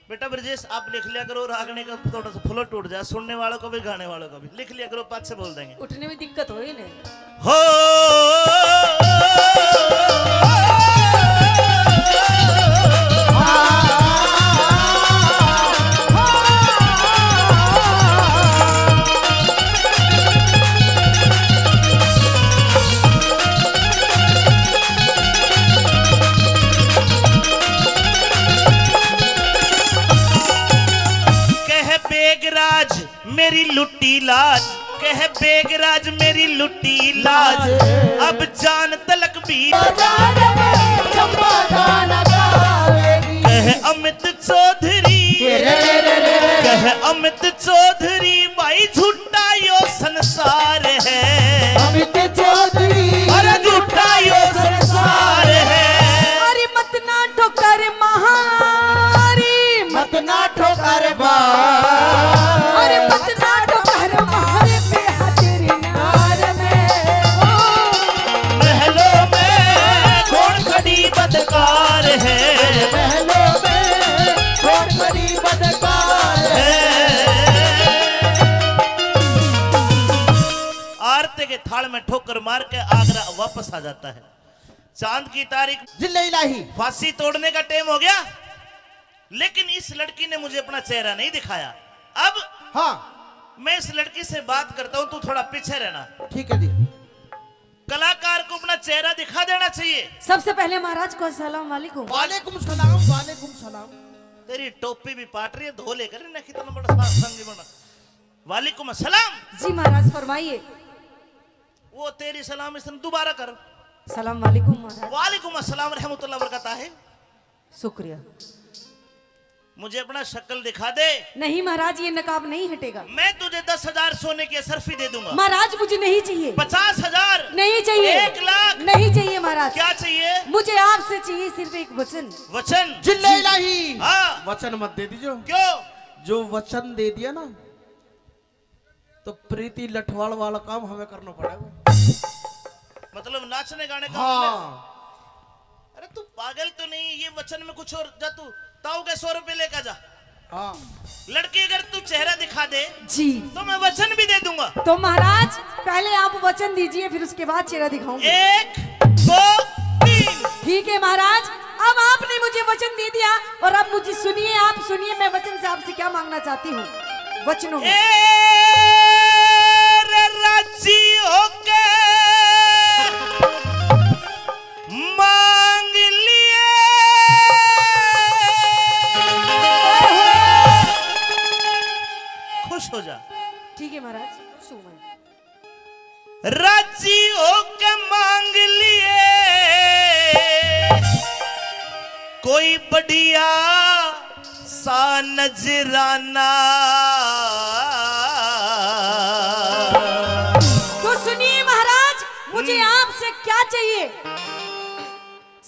बेटा ब्रजेश, आप लिख लिया करो, रागनी का थोड़ा सा flow टूट जाए, सुनने वालों का भी, गाने वालों का भी। लिख लिया करो, पाछे बोल देंगे। उठने में दिक्कत हो ही नहीं। हो। कह बेगराज मेरी लुट्टी लाज, कह बेगराज मेरी लुट्टी लाज, अब जान तलक भी। कह अमित चौधरी, कह अमित चौधरी, भाई झूठा यो संसार है। अमित चौधरी। अरे झूठा यो संसार है। अरे मत ना ठोकर मारी, मत ना ठोकर मार। अरे मत ना ठोकर मार, पे हाथ तेरी नार में। ओ। महलों में कौन खड़ी बदकार है? महलों में कौन खड़ी बदकार है? आरती के थाल में ठोकर मार के आगरा वापस आ जाता है। चांद की तारीख। जिल्ले इलाही। फांसी तोड़ने का टाइम हो गया, लेकिन इस लड़की ने मुझे अपना चेहरा नहीं दिखाया। अब हाँ। मैं इस लड़की से बात करता हूँ, तू थोड़ा पीछे रहना। ठीक है जी। कलाकार को अपना चेहरा दिखा देना चाहिए। सबसे पहले महाराज को अस्सलाम वालेकुम। वालेकुम सलाम, वालेकुम सलाम। तेरी टोपी भी पाट रही है, धो लेकर ना, कितना बड़ा सा संगी बना। वालेकुम अस्सलाम। जी महाराज, फरमाइए। वो तेरी सलाम, इसने दोबारा कर। सलाम वालेकुम महाराज। वालेकुम अस्सलाम रहमतुल्लाह बरकाता है। शुक्रिया। मुझे अपना शक्ल दिखा दे। नहीं महाराज, ये नकाब नहीं हटेगा। मैं तुझे दस हजार सोने की अशरफी दे दूंगा। महाराज, मुझे नहीं चाहिए। पचास हजार? नहीं चाहिए। एक लाख? नहीं चाहिए महाराज। क्या चाहिए? मुझे आपसे चाहिए सिर्फ एक वचन। वचन? जिल्ले इलाही। हाँ। वचन मत दे दीजिए। क्यों? जो वचन दे दिया ना, तो प्रीति लठवाल वाला काम हमें करना पड़ेगा। मतलब नाचने गाने का? हाँ। अरे तू पागल तो नहीं, ये वचन में कुछ और। जा तू ताऊ के सौ रुपए लेकर जा। हाँ। लड़की अगर तू चेहरा दिखा दे जी। तो मैं वचन भी दे दूंगा। तो महाराज पहले आप वचन दीजिए, फिर उसके बाद चेहरा दिखाऊंगी। एक, दो, तीन। ठीक है महाराज, अब आपने मुझे वचन दे दिया और अब मुझे सुनिए, आप सुनिए, मैं वचन से आपसे क्या मांगना चाहती हूँ। वचनों में। ए रे राजी होके मांग लिए। खुश हो जा। ठीक है महाराज, खुश हूँ मैं। राजी होके मांग लिए कोई बढ़िया सा नजराना। तो सुनिए महाराज, मुझे हम्म। आपसे क्या चाहिए?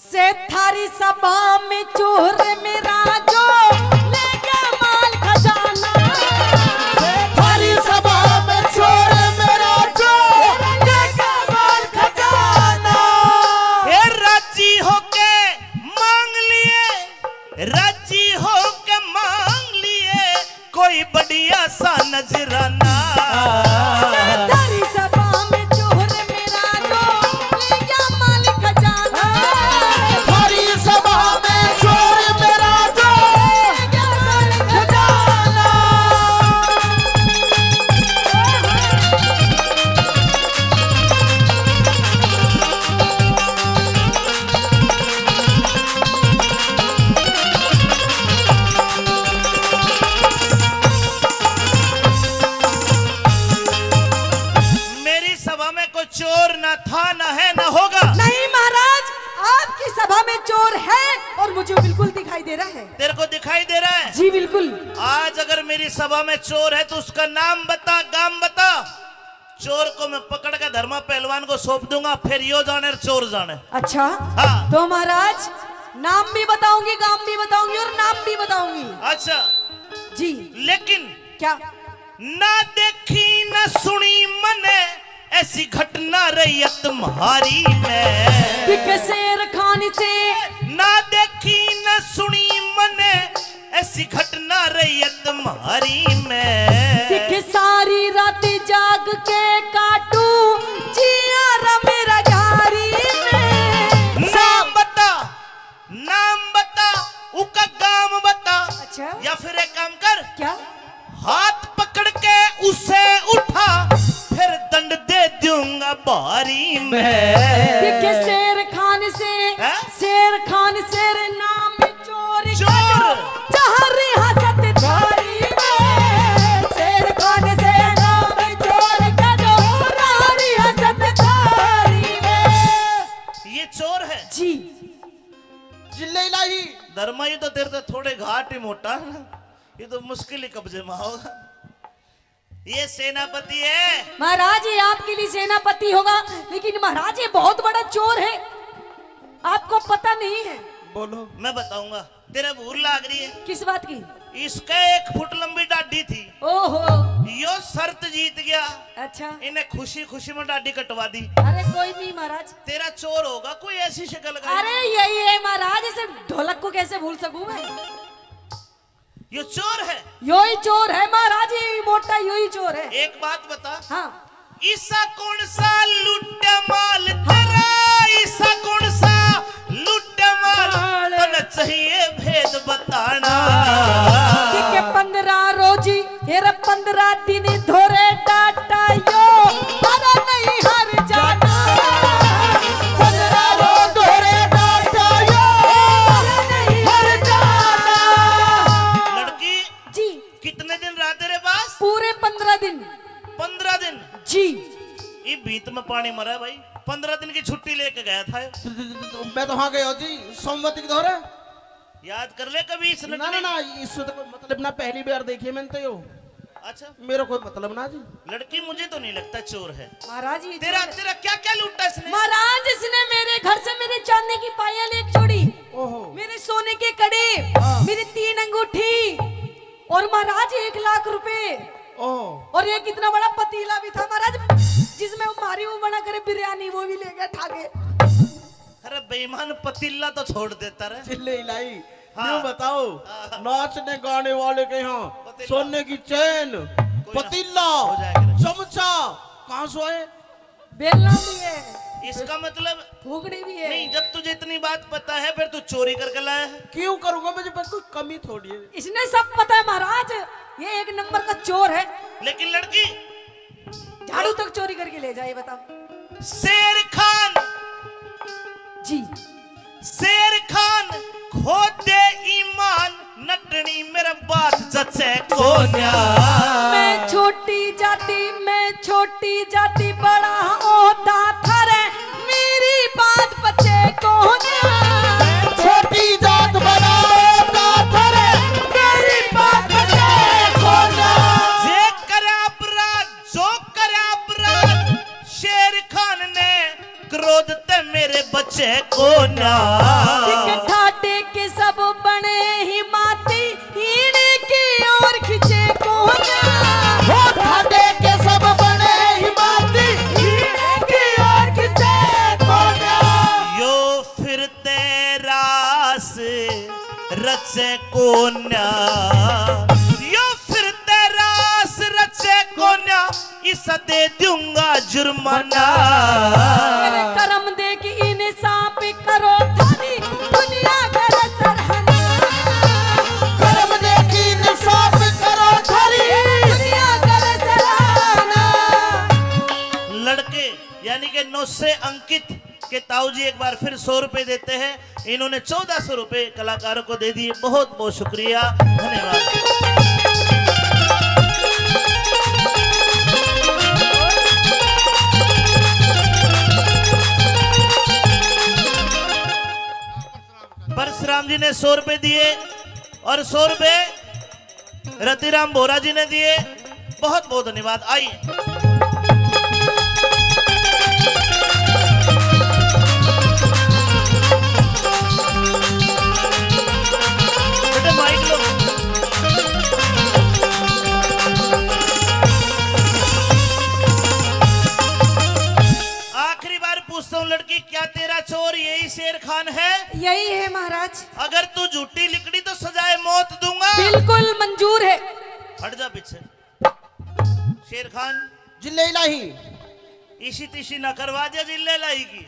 से थारी सभा में चोर मेरा जो ले गया माल खजाना। से थारी सभा में चोर मेरा जो ले गया माल खजाना। ए राजी होके मांग लिए, राजी होके मांग लिए, कोई बढ़िया सा नजराना। थारी सभा में चोर मेरा जो ले गया माल खजाना। थारी सभा में चोर मेरा जो ले गया माल खजाना। मुझे बिल्कुल दिखाई दे रहा है। तेरे को दिखाई दे रहा है? जी बिल्कुल। आज अगर मेरी सभा में चोर है तो उसका नाम बता, गाम बता। चोर को मैं पकड़ के धर्मा पहलवान को सौंप दूंगा, फिर यो जाने और चोर जाने। अच्छा। हाँ। तो महाराज, नाम भी बताऊंगी, गाम भी बताऊंगी और नाम भी बताऊंगी। अच्छा। जी। लेकिन क्या? ना देखी ना सुनी मने ऐसी घटना रैयत म्हारी में। दिखे शेर खान से। ना देखी ना सुनी मने ऐसी घटना रैयत म्हारी में। दिखे सारी रात जाग के काटू जिया रा मेरा घारी में। नाम बता, नाम बता, उका गाम बता। अच्छा। या फिर एक काम कर, क्या? हाथ पकड़ के उसे उठा, फिर दंड दे दूंगा भारी मैं। दिखे शेर खान से, हैं? शेर खान शेर नाम चोर चोर। करो, जहाँ रियासत थारी में। शेर खान से नाम चोर करो, जहाँ रियासत थारी में। ये चोर है। जी। जिल्ले इलाही। धर्मा, ये तो तेरे से थोड़े घाट ही मोटा है ना, ये तो मुश्किल ही कब्जे में होगा। ये सेनापति है। महाराज, ये आपके लिए सेनापति होगा, लेकिन महाराज, ये बहुत बड़ा चोर है, आपको पता नहीं है। बोलो। मैं बताऊंगा, तेरे भूल लाग रही है। किस बात की? इसका एक फुट लंबी डाडी थी। ओहो। यो शर्त जीत गया। अच्छा। इन्हें खुशी खुशी में डाडी कटवा दी। अरे कोई नहीं महाराज। तेरा चोर होगा कोई ऐसी शक्ल का। अरे यही है महाराज, इसे ढोलक को कैसे भूल सकूं मैं? यो चोर है। यो ही चोर है महाराज, ये मोटा यो ही चोर है। एक बात बता। हाँ। ईसा कौन सा लुट्टा माल तेरा, ईसा कौन सा लुट्टा माल, माल। तने चाहिए भेद बताना। ठीक है, पन्द्रह रोजी, ये रे पन्द्रह दिन धोरे डाटा यो, अरे नहीं हर जाना। पन्द्रह रोज धोरे डाटा यो, अरे नहीं हर जाना। लड़की, जी। कितने दिन रहा तेरे पास? पूरे पन्द्रह दिन। पन्द्रह दिन? जी। ये भीत में पानी मरा है भाई, पन्द्रह दिन की छुट्टी लेके गया था। मैं तो वहां गया जी, सोमवती के धोरे। याद कर ले कभी इस ना, ना, नटनी। ना, इससे तो कोई मतलब ना, पहली बार देखी मैंने तो यो। अच्छा। मेरा कोई मतलब ना जी। लड़की, मुझे तो नहीं लगता चोर है। महाराज, ये तेरा, चोर है। तेरा क्या क्या लूटा इसने? महाराज, इसने मेरे घर से मेरे चांदी की पायल एक जोड़ी, ओहो। मेरे सोने के कड़े, हाँ। मेरी तीन अंगूठी और महाराज एक लाख रुपए। ओहो। और एक इतना बड़ा पतीला भी था महाराज, जिसमें हमारी वो बना करे बिरयानी, वो भी ले गया ठा के। अरे बेईमान, पतीला तो छोड़ देता रे। चिल्ले इलाई। हाँ। यूं बताओ, हाँ। नाचने गाने वाले के यहाँ पतीला। सोने की चेन, कोई ना। पतीला, हो जाएगा रे। चमचा कहाँ से आए? बेलना भी है। इसका मतलब फूकनी भी है। नहीं, जब तुझे इतनी बात पता है, फिर तू चोरी करके लाया है। क्यों करूंगा, मुझे पर कोई कमी थोड़ी है। इसने सब पता है महाराज, ये एक नंबर का चोर है। लेकिन लड़की, झाड़ू तक चोरी करके ले जाए, बताओ। शेर खान। जी। शेर खान खो दे ईमान, नटनी मेरा बात जचे कोन्या। मैं छोटी जाति, मैं छोटी जाति, बड़ा ओहदा थारे, मेरी बात पचे कोन्या। छोटी जात, बड़ा ओहदा थारे, मेरी बात पचे कोन्या। जे करे अपराध, जो करे अपराध, शेर खान ने क्रोध ते मेरे बचे कोन्या। ठीक ठाटे के सब बने ही माती, इनकी ओर खिंचे कोन्या। हो ठाटे के सब बने ही माती, इनकी ओर खिंचे कोन्या। यो फिरते रास रचे कोन्या, यो फिरते रास रचे कोन्या, इसा दे दूंगा जुर्माना। अरे करम देख इंसाफ करो थारी दुनिया करे सराहना। करम देख इंसाफ करो थारी दुनिया करे सराहना। लड़के यानी कि नौ से अंकित के ताऊ जी एक बार फिर सौ रुपए देते हैं। इन्होंने चौदह सौ रुपए कलाकारों को दे दिए। बहुत बहुत शुक्रिया, धन्यवाद। परशुराम जी। ने सौ रुपए दिए और सौ रुपए रतिराम बोरा जी ने दिए। बहुत बहुत धन्यवाद। आइए। बेटे माइक लो। आखिरी बार पूछता हूँ लड़की, क्या तेरा चोर यही शेर खान है? यही है महाराज। अगर तू झूठी लिकड़ी तो सजाए मौत दूंगा। बिल्कुल मंजूर है। हट जा पीछे। शेर खान। जिल्ले इलाही। इसी तिसी ना करवा दिया जिल्ले इलाही की।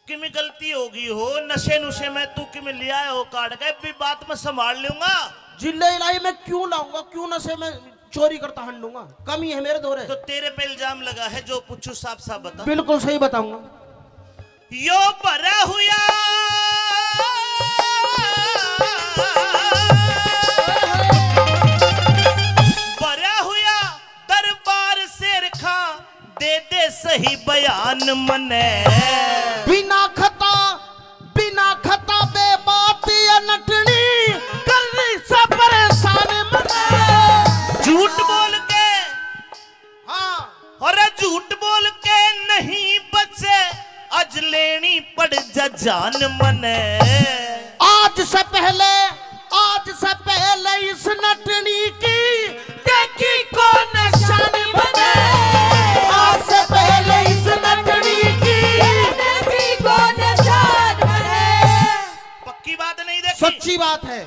किमें गलती होगी हो, नशे नुशे में तू किमें लिया हो काट के, भी बात मैं संभाल लूंगा। जिल्ले इलाही मैं क्यों लाऊंगा, क्यों नशे में चोरी करता हंडूंगा? कमी है मेरे धोरे। तो तेरे पे इल्जाम लगा है, जो पूछू साफ साफ बता। बिल्कुल सही बताऊंगा। यो भरा हुआ, भरा हुआ दरबार शेर खां दे दे सही बयान मने। बिना खता, बिना खता बे बात ये नटनी कर रही से परेशान मने। झूठ बोल के, हाँ। और झूठ बोल के नहीं बचे, आज लेनी पड़ जा जान मने। आज से पहले, आज से पहले इस नटनी की देखी को निशान मने। आज से पहले इस नटनी की देखी को निशान मने। पक्की बात नहीं देखी? सच्ची बात है।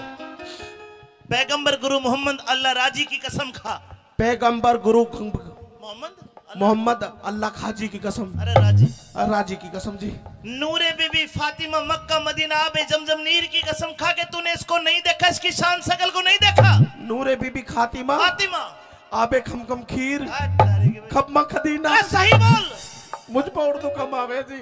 पैगंबर गुरु मोहम्मद अल्लाह राजी की कसम खा। पैगंबर गुरु मोहम्मद अल्लाह, मोहम्मद अल्लाह खाजी की कसम। अरे राजी। अरे राजी की कसम जी। नूरे बीबी फातिमा मक्का मदीना आबे जमजम नीर की कसम खा के तूने इसको नहीं देखा, इसकी शान शकल को नहीं देखा। नूरे बीबी खातिमा। फातिमा। आबे खमखम खीर। आ, तारे के खपमा खदीना। आ, सही बोल। मुझ पर उर्दू कम आवे जी।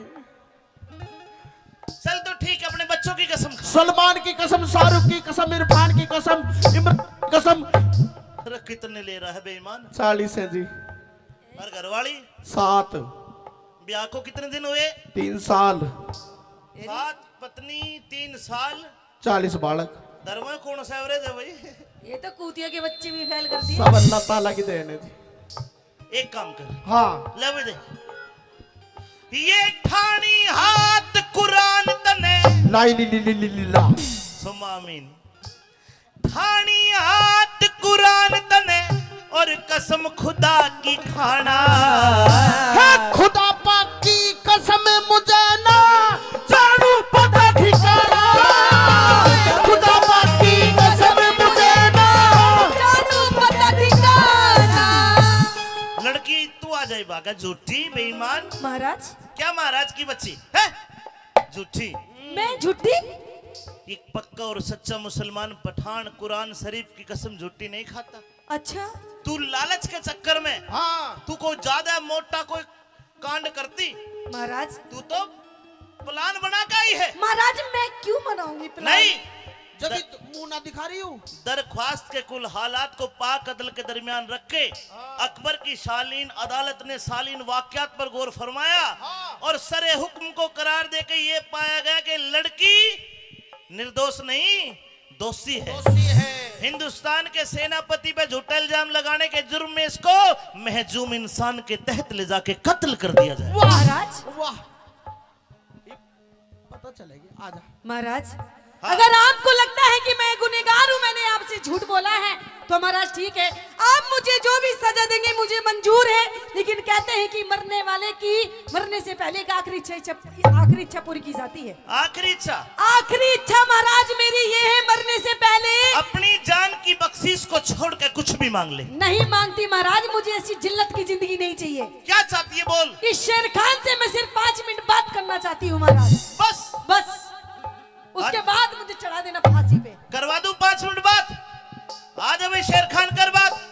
चल तो ठीक है, अपने बच्चों की कसम खा। सलमान की कसम, शाहरुख की कसम, इरफान की कसम, इमरान की कसम। अरे कितने ले रहा है बेईमान? चालीस है जी। और घरवाली? सात। ब्याह को कितने दिन हुए? तीन साल। सात, पत्नी, तीन साल। चालीस बालक। धर्म में कौन सा एवरेज है भाई? ये तो कूतिया के बच्चे भी फेल कर दिए। सब अल्लाह ताला की देन है जी। एक काम कर। हाँ। ले भी दे। ये ठानी हाथ कुरान तने। लाई ली ली ली ली ली ला। सुम्मा आमीन। ठानी हाथ कुरान तने और कसम खुदा की खाना। है खुदा पाक की कसम मुझे ना जानू पता ठिकाना। खुदा पाक की कसम मुझे ना जानू पता ठिकाना। लड़की तू आ जाए भागा, झूठी बेईमान। महाराज। क्या महाराज की बच्ची है? झूठी। मैं झूठी? एक पक्का और सच्चा मुसलमान पठान कुरान शरीफ की कसम झूठी नहीं खाता। अच्छा। तू लालच के चक्कर में, हाँ। तू कोई ज्यादा मोटा कोई कांड करती। महाराज। तू तो प्लान बना के आई है। महाराज, मैं क्यों बनाऊंगी प्लान? नहीं। जब दर-, मुंह ना दिखा रही हूँ। दरख्वास्त के कुल हालात को पाक अदल के दरमियान रख के हाँ। अकबर की शालीन अदालत ने शालीन वाकयात पर गौर फरमाया हाँ। और सरे हुक्म को करार देके ये पाया गया कि लड़की निर्दोष नहीं, दोषी है। दोषी है। हिंदुस्तान के सेनापति पे झूठा इल्जाम लगाने के जुर्म में इसको महजूम इंसान के तहत ले जाके कत्ल कर दिया जाए। वाह महाराज। वाह। ये पता चलेगी। आजा। महाराज, हाँ। अगर आपको लगता है कि मैं गुनहगार हूँ, मैंने आपसे झूठ बोला है, तो महाराज ठीक है, आप मुझे जो भी सजा देंगे मुझे मंजूर है, लेकिन कहते हैं कि मरने वाले की मरने से पहले एक आखिरी इच्छा, इच्छा, आखिरी इच्छा पूरी की जाती है। आखिरी इच्छा? आखिरी इच्छा महाराज मेरी ये है, मरने से पहले अपनी जान की बख्शीश को छोड़ के कुछ भी मांग ले। नहीं मांगती महाराज, मुझे ऐसी जिल्लत की जिंदगी नहीं चाहिए। क्या चाहती है बोल। इस शेर खान से मैं सिर्फ पाँच मिनट बात करना चाहती हूँ महाराज। बस। बस। उसके बाद मुझे चढ़ा देना फांसी पे। करवा दूं पाँच मिनट बात। आ जा भाई शेर खान, कर बात।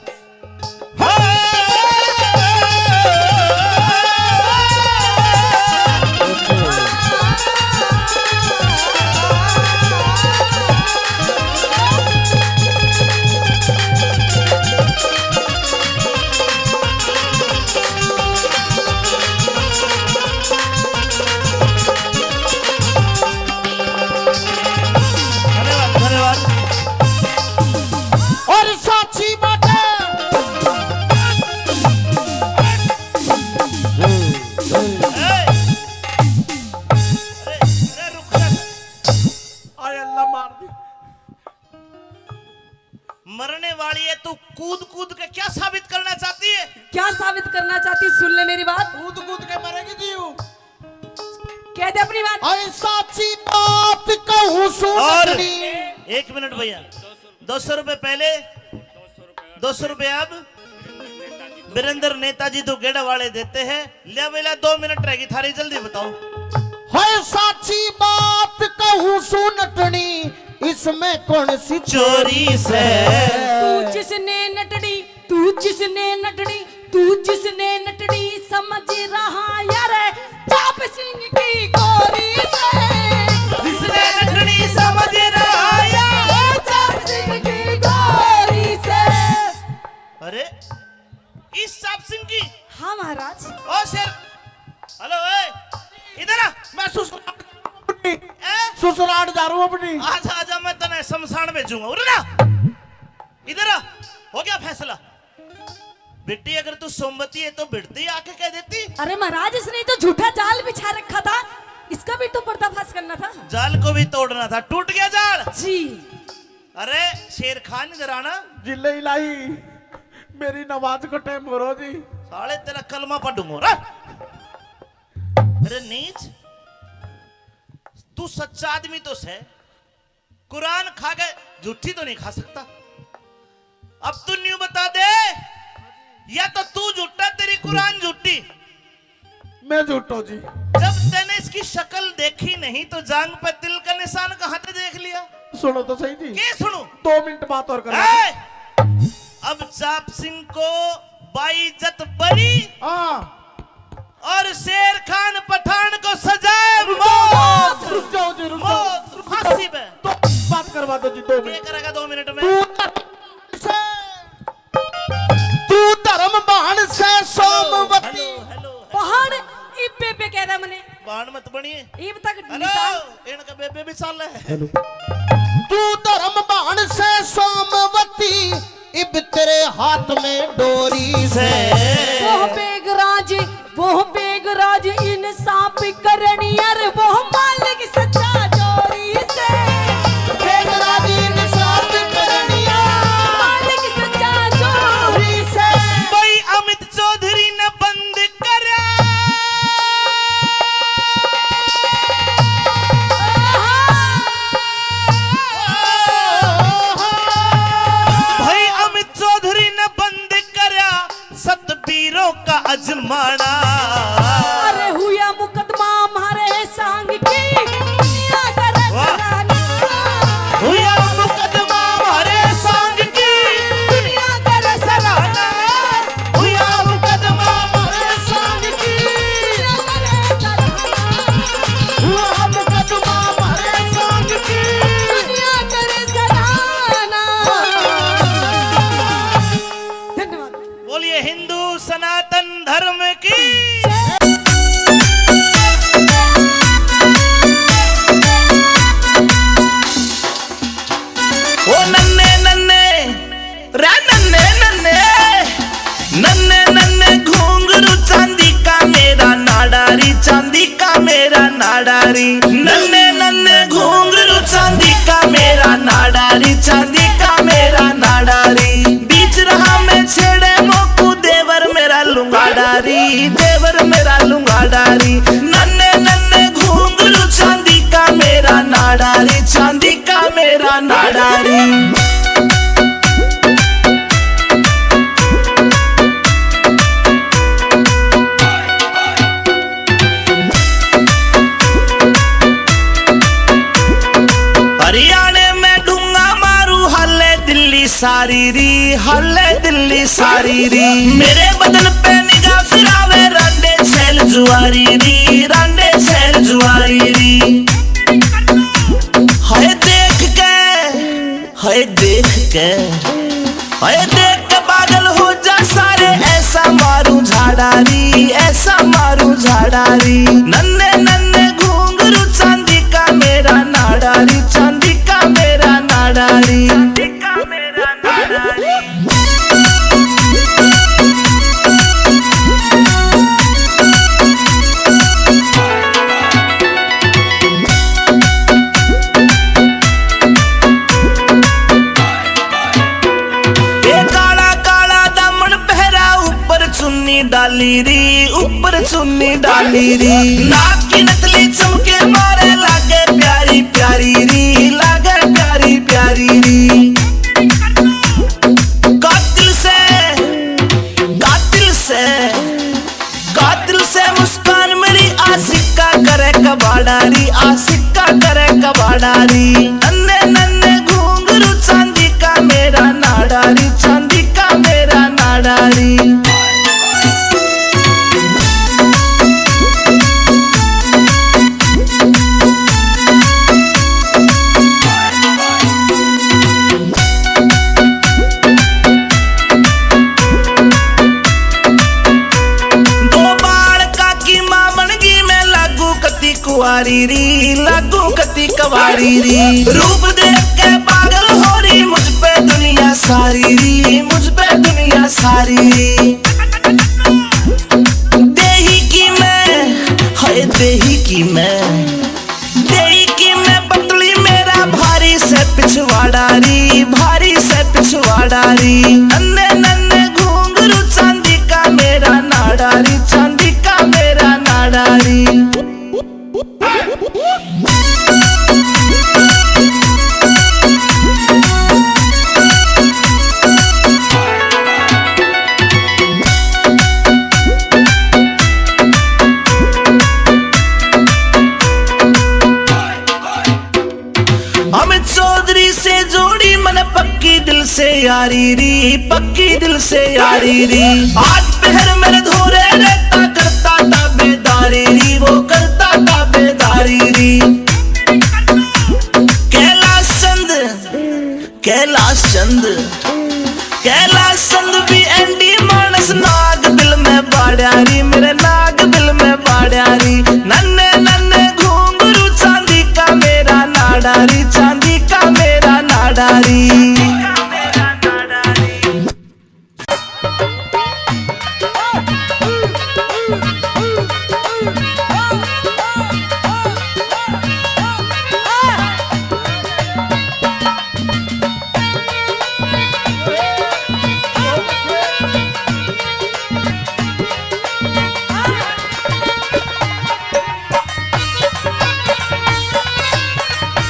वाली है, तू कूद कूद के क्या साबित करना चाहती है? क्या साबित करना चाहती, सुन ले मेरी बात। कूद कूद के मरेगी जी वो। कह दे अपनी बात। ऐ साची बात कहूँ सू और नटनी। एक मिनट भैया, दो सौ रुपए पहले, दो सौ रुपए अब। वीरेंद्र नेताजी तो गेड़ा वाले देते हैं। ले बेला, दो मिनट रहेगी थारी, जल्दी बताओ। है साची बात कहूँ सू नटनी, इसमें कौन सी चोरी से? तू जिसने नटनी, तू जिसने नटनी, तू जिसने नटनी समझ रहा यार, चाप सिंह की गोरी से। जिसने नटनी समझ रहा यार, चाप सिंह की गोरी से। अरे, इस चाप सिंह की? हाँ महाराज। ओ शेर, हेलो, ए, इधर आ। मैं ससुराल अपनी, ए? ससुराल जा रहा हूँ अपनी। आजा, आजा, मैं तने शमशान भेजूंगा। उरे ना, इधर आ। हो गया फैसला। बेटी, अगर तू सोमवती है तो भिड़ती आके कह देती। अरे महाराज, इसने तो झूठा जाल बिछा रखा था, इसका भी तो पर्दाफाश करना था। जाल को भी तोड़ना था, टूट गया जाल। जी। अरे शेर खान, इधर आना। जिले इलाही, मेरी नमाज को टाइम हो रहा जी। साले तेरा कलमा पढ़ूंगा रे। अरे नीच, तू सच्चा आदमी तो सै, कुरान खा के झूठी तो नहीं खा सकता। अब तू न्यू बता दे, या तो तू झूठा, तेरी कुरान झूठी। मैं झूठो जी। जब तैने इसकी शक्ल देखी नहीं तो जांग पे तिल का निशान कहाँ से देख लिया? सुनो तो सही जी। के सुनू? दो मिनट बात और कर। ए! अब चाप सिंह को बाइज्जत बरी। हाँ। और शेर खान पठान को सजाए मौत। रुक जाओ जी, रुक जाओ। मौत, फांसी पे। तो बात करवा दो जी, दो मिनट। क्या करेगा दो मिनट में? तू धर्म से, तू धर्म भाण से सोमवती। Hello, hello, hello. भाण, इब्बे पे कह रहा मने। भाण मत बनिए। इब तक हेलो, निशान। इनका बेबे भी चाल है। हेलो। तू धर्म भाण से सोमवती, इब तेरे हाथ में डोरी से। वो बेगराज, वो बेगराज इंसाफ करनी, अरे वो मालिक सच्चा चोरी से। बेगराज इंसाफ करनी, मालिक सच्चा चोरी से। भाई अमित चौधरी ने बंद करया। भाई अमित चौधरी ने बंद करया सतबीरों का अजमाना। अरे हुया मुकदमा म्हारे सांग की, दुनिया करे वाह। सराहना। हुया मुकदमा म्हारे सांग की, दुनिया करे सराहना। हुया मुकदमा म्हारे सांग की, दुनिया करे सराहना। हुआ मुकदमा म्हारे सांग की, दुनिया करे सराहना। धन्यवाद। बोलिए हिंदू सनातन धर्म की। ओ नन्ने नन्ने, रे नन्ने नन्ने, नन्ने नन्ने घुंघरू चांदी का मेरा नाड़ा री, चांदी का मेरा नाड़ा री। नन्ने नन्ने घुंघरू चांदी का मेरा नाड़ा री, चांदी का मेरा नाड़ा री। बीच रहा में छेड़े मोकू देवर मेरा लुंगाड़ा री, देवर मेरा लुंगाड़ा री। नन्ने नन्ने घुंघरू चांदी का मेरा नाड़ा री, चांदी का मेरा नाड़ा री। हरियाणे में ढूंगा मारू, हल्ले दिल्ली सारी री, हल्ले दिल्ली सारी री। मेरे बदन पे निगाह फिरावे, रांडे छैल जुआरी री, रांडे छैल जुआरी री। हाय देख के, हाय देख के, हाय देख के पागल हो जा सारे, ऐसा मारू झाड़ा री, ऐसा मारू झाड़ा री। नन्ने नन्ने घुंघरू चांदी का मेरा नाड़ा री, चांदी का मेरा नाड़ा री। डाली री, ऊपर चुन्नी डाली री। नाक की नथली चमके मारे, लागे प्यारी प्यारी री, लागे प्यारी प्यारी री। कातिल से, कातिल से, कातिल से मुस्कान मेरी, आशिका करे कबाड़ा री, आशिका करे कबाड़ा री। नन्ने नन्ने घुंघरू चांदी का मेरा नाड़ा री, चांदी का मेरा नाड़ा री। दो बालका की माँ बन गई मैं, लागू कती कुंवारी री, लागू कती कुंवारी री। रूप देख के पागल हो रही मुझ पे दुनिया सारी री, मुझ पे दुनिया सारी री। देही की मैं, हाय देही की मैं, देही की मैं पतली मेरा भारी से पिछवाड़ा री, भारी से पिछवाड़ा री। नन्ने नन्ने घुंघरू चांदी का मेरा नाड़ा री, चांदी का मेरा नाड़ा री। अमित चौधरी से जोड़ी मन पक्की दिल से यारी री, पक्की दिल से यारी री। आज पहर मेरे धोरे रहता करता ताबेदारी री, वो करता ताबेदारी री। कैलाश चंद, कैलाश चंद, कैलाश चंद भी एंडी मानस, नाग दिल में बाड़िया री, मेरे नाग दिल में बाड़िया री। नन्ने नन्ने घुंघरू चांदी का मेरा नाड़ा री, चांदी का मेरा नाड़ा री।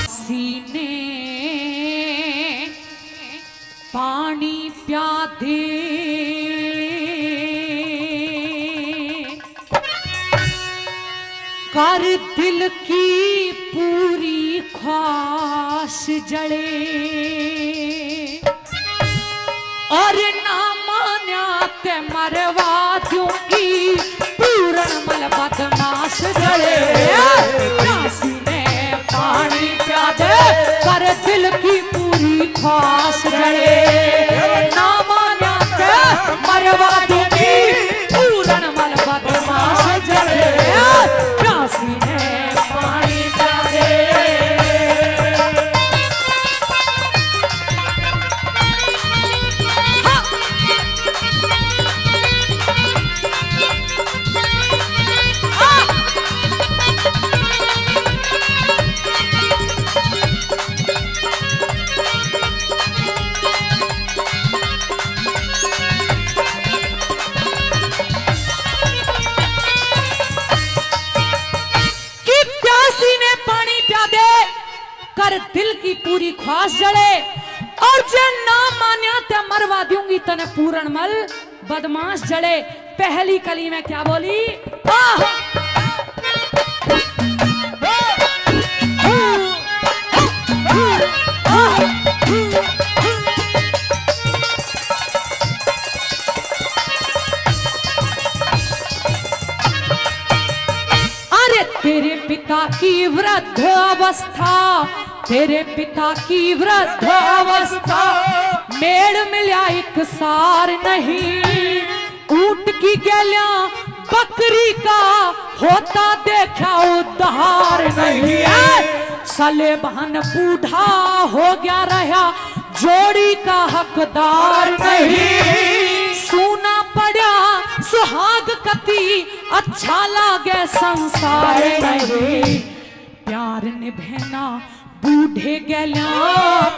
सीने पानी प्यादे, कर दिल की पूरी ख्वाहिश जले। और ना मान्या ते मरवा दूंगी पूरण मल बदमाश जले। प्यासी ने पानी प्यादे, कर दिल की पूरी ख्वाहिश जले। ना मान्या ते मरवा दूंगी पूरण मल बदमाश जले। प्यासी ने पानी प्यादे। कि प्यासी ने पानी प्यादे, कर दिल की पूरी ख्वाहिश जले, और जे ना मान्या ते मरवा दूंगी तने पूरण मल बदमाश जले। पहली कली में क्या बोली? आह! अरे तेरे पिता की वृद्ध अवस्था, तेरे पिता की वृद्ध अवस्था, मेड़ मिल्या एक सार नहीं। ऊंट की गैल्या बकरी का होता देखा उद्धार नहीं है। सलेमान बूढ़ा हो गया रहा, जोड़ी का हकदार नहीं। सूना पड़ा सुहाग कती अच्छा लागे संसार नहीं। प्यार निभेना बूढ़े गैल्या,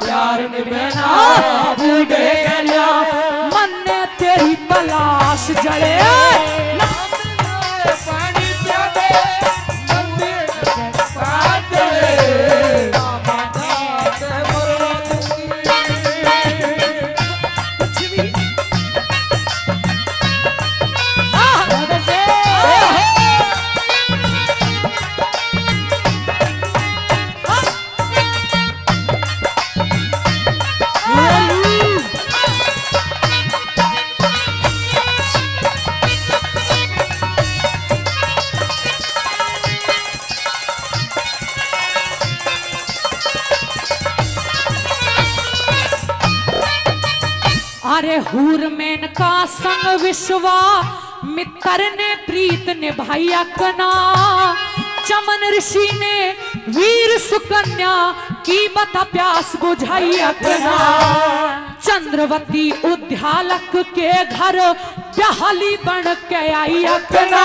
प्यार निभेना बूढ़े गैल्या, मन्ने तेरी तलाश जले। अरे हूर मेनका संग विश्वा मित्र ने प्रीत निभाई अकना। चमन ऋषि ने वीर सुकन्या की बता प्यास बुझाई अकना। चंद्रवती उद्यालक के घर प्याली बन के आई अकना।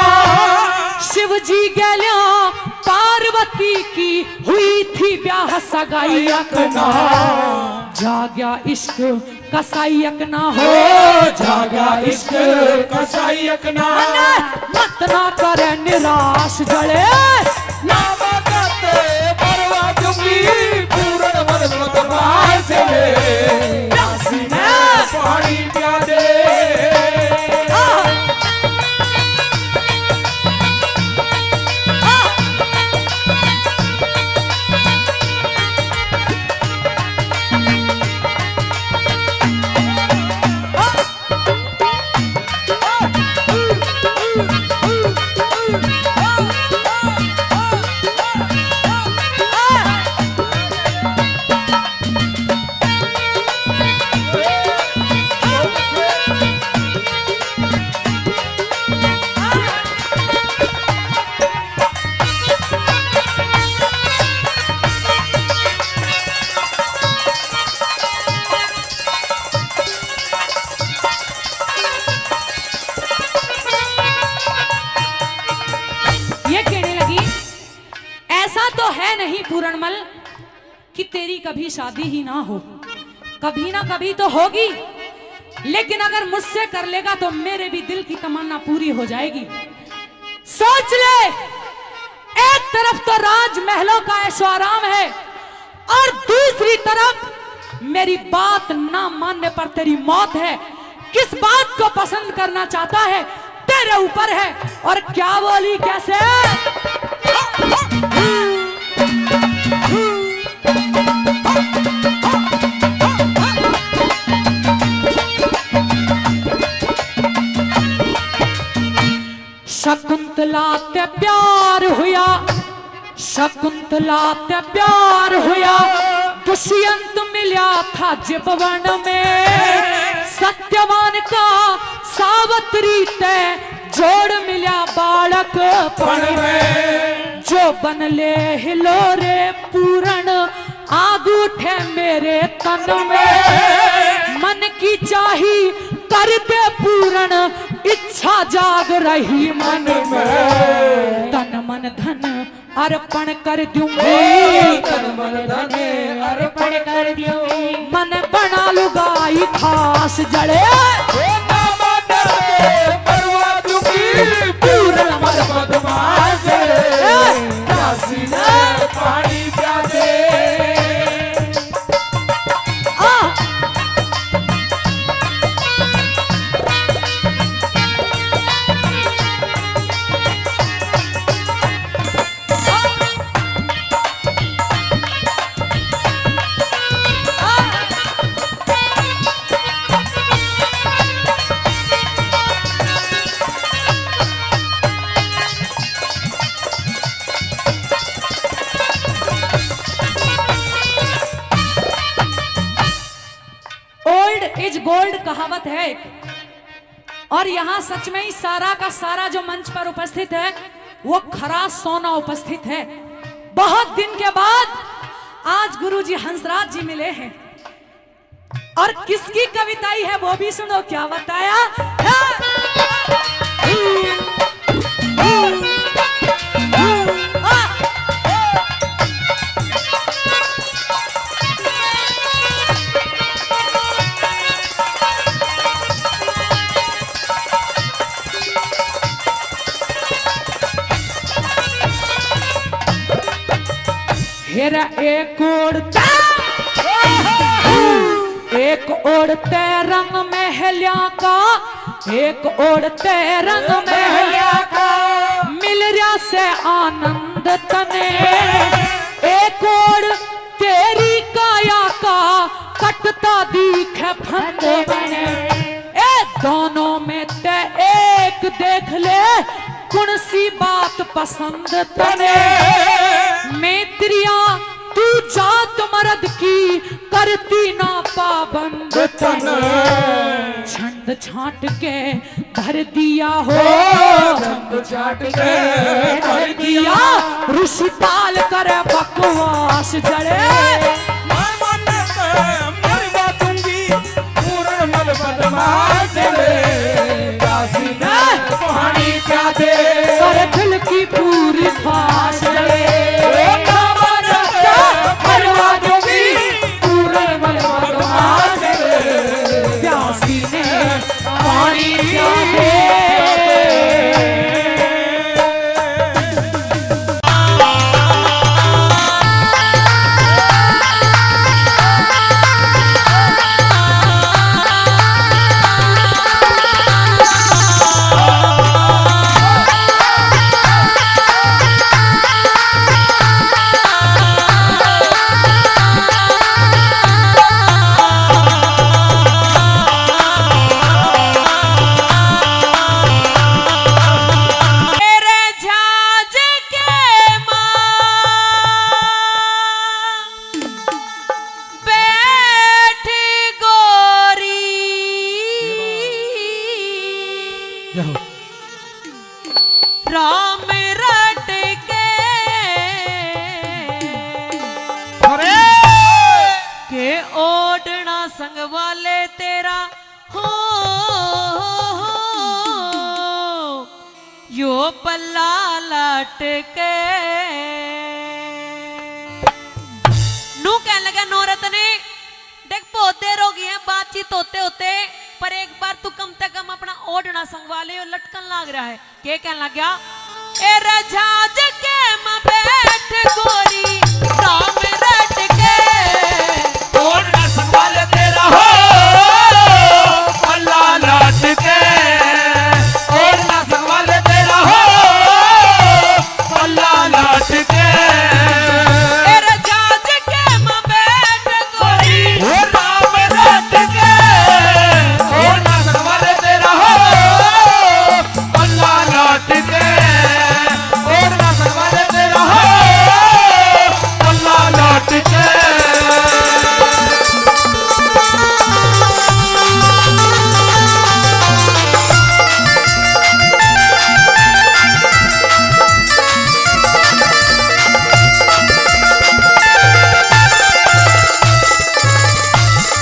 शिव जी गैल्या पार्वती की हुई थी ब्याह सगाई अकना। जाग्या इश्क कसाई अकना हो। हो जागा इश्क कसाई अकना। मत ना करे निराश जले। ना मदद परवा दूंगी, पूरण मन मत मार जले। प्यासी ने पानी प्या दे। आह। आह। ये कहने लगी, ऐसा तो है नहीं पूरणमल कि तेरी कभी शादी ही ना हो, कभी ना कभी तो होगी, लेकिन अगर मुझसे कर लेगा तो मेरे भी दिल की तमन्ना पूरी हो जाएगी। सोच ले, एक तरफ तो राजमहलों का ऐशो आराम है और दूसरी तरफ मेरी बात ना मानने पर तेरी मौत है। किस बात को पसंद करना चाहता है, तेरे ऊपर है। और क्या बोली, कैसे? शकुंतला ते प्यार हुआ, शकुंतला ते प्यार हुआ, दुष्यंत मिल्या था जिब वन में। सत्यवान का सावतरी ते जोड़ मिल्या बालकपण में। जो बन ले हिलोरे पूरण आग उठे मेरे तन में। मन की चाही कर दे पूरण, इच्छा जाग रही मन में। तन मन धन अर्पण कर दूंगी। ओ, तन मन धन अर्पण कर दूंगी। मन बना लुगाई खास जले। ओ, ना मानते परवा दूंगी, पूरण मन बदमाश जले। ए! प्यासी ने पानी प्या दे। आ! Old is gold कहावत है एक। और यहाँ सच में ही सारा का सारा जो मंच पर उपस्थित है, वो खरा सोना उपस्थित है। बहुत दिन के बाद आज गुरुजी हंसराज जी मिले हैं और किसकी कविताई है वो भी सुनो, क्या बताया है? हेरा एक ओड़ ते, एक ओड़ ते रंग महल्या का, एक ओड़ ते रंग महल्या का, मिल रहा से आनंद तने। एक ओड़ तेरी काया का, कटता दीखे फंद बने। ए दोनों में ते एक देख ले, कौन सी बात पसंद तने। मेत्रिया तू जात मर्द की, करती ना पाबंद तने। छांट के धर दिया हो, छंद छांट के धर दिया। ऋषि ताल करे बकवास जड़े। मैं मन से मरवा दूंगी, पूरण मल बदमाश रे। काशी में पानी प्यादे। कर दिल की पूरी ख्वाहिश रे। ओ कामना से मरवा दूंगी, पूरण मल बदमाश रे। प्यासी ने पानी प्यादे। तेरे झाज के माँ बैठी गोरी। जय हो। राम रट के अरे! के ओढ़ना संग वाले तेरा हो, हो, हो, यो पल्ला लटके। नू कहने लगा नौरत ने, देख, बहुत देर हो गई है बातचीत होते होते, पर एक बार तू कम से कम अपना ओढ़ना संगवा ले, यो लटकन लाग रहा है। के कहने लग गया? ए रजाज के में बैठ गोरी, राम रट के। ओढ़ना संगवा ले तेरा हो, पल्ला लटके। ओढ़ना संगवा ले तेरा हो, पल्ला लटके। ए रजाज के में बैठ गोरी। ओ राम रट के, ओढ़ना संगवा ले तेरा हो, पल्ला लटके। ओढ़ना संगवा ले तेरा हो, पल्ला लटके।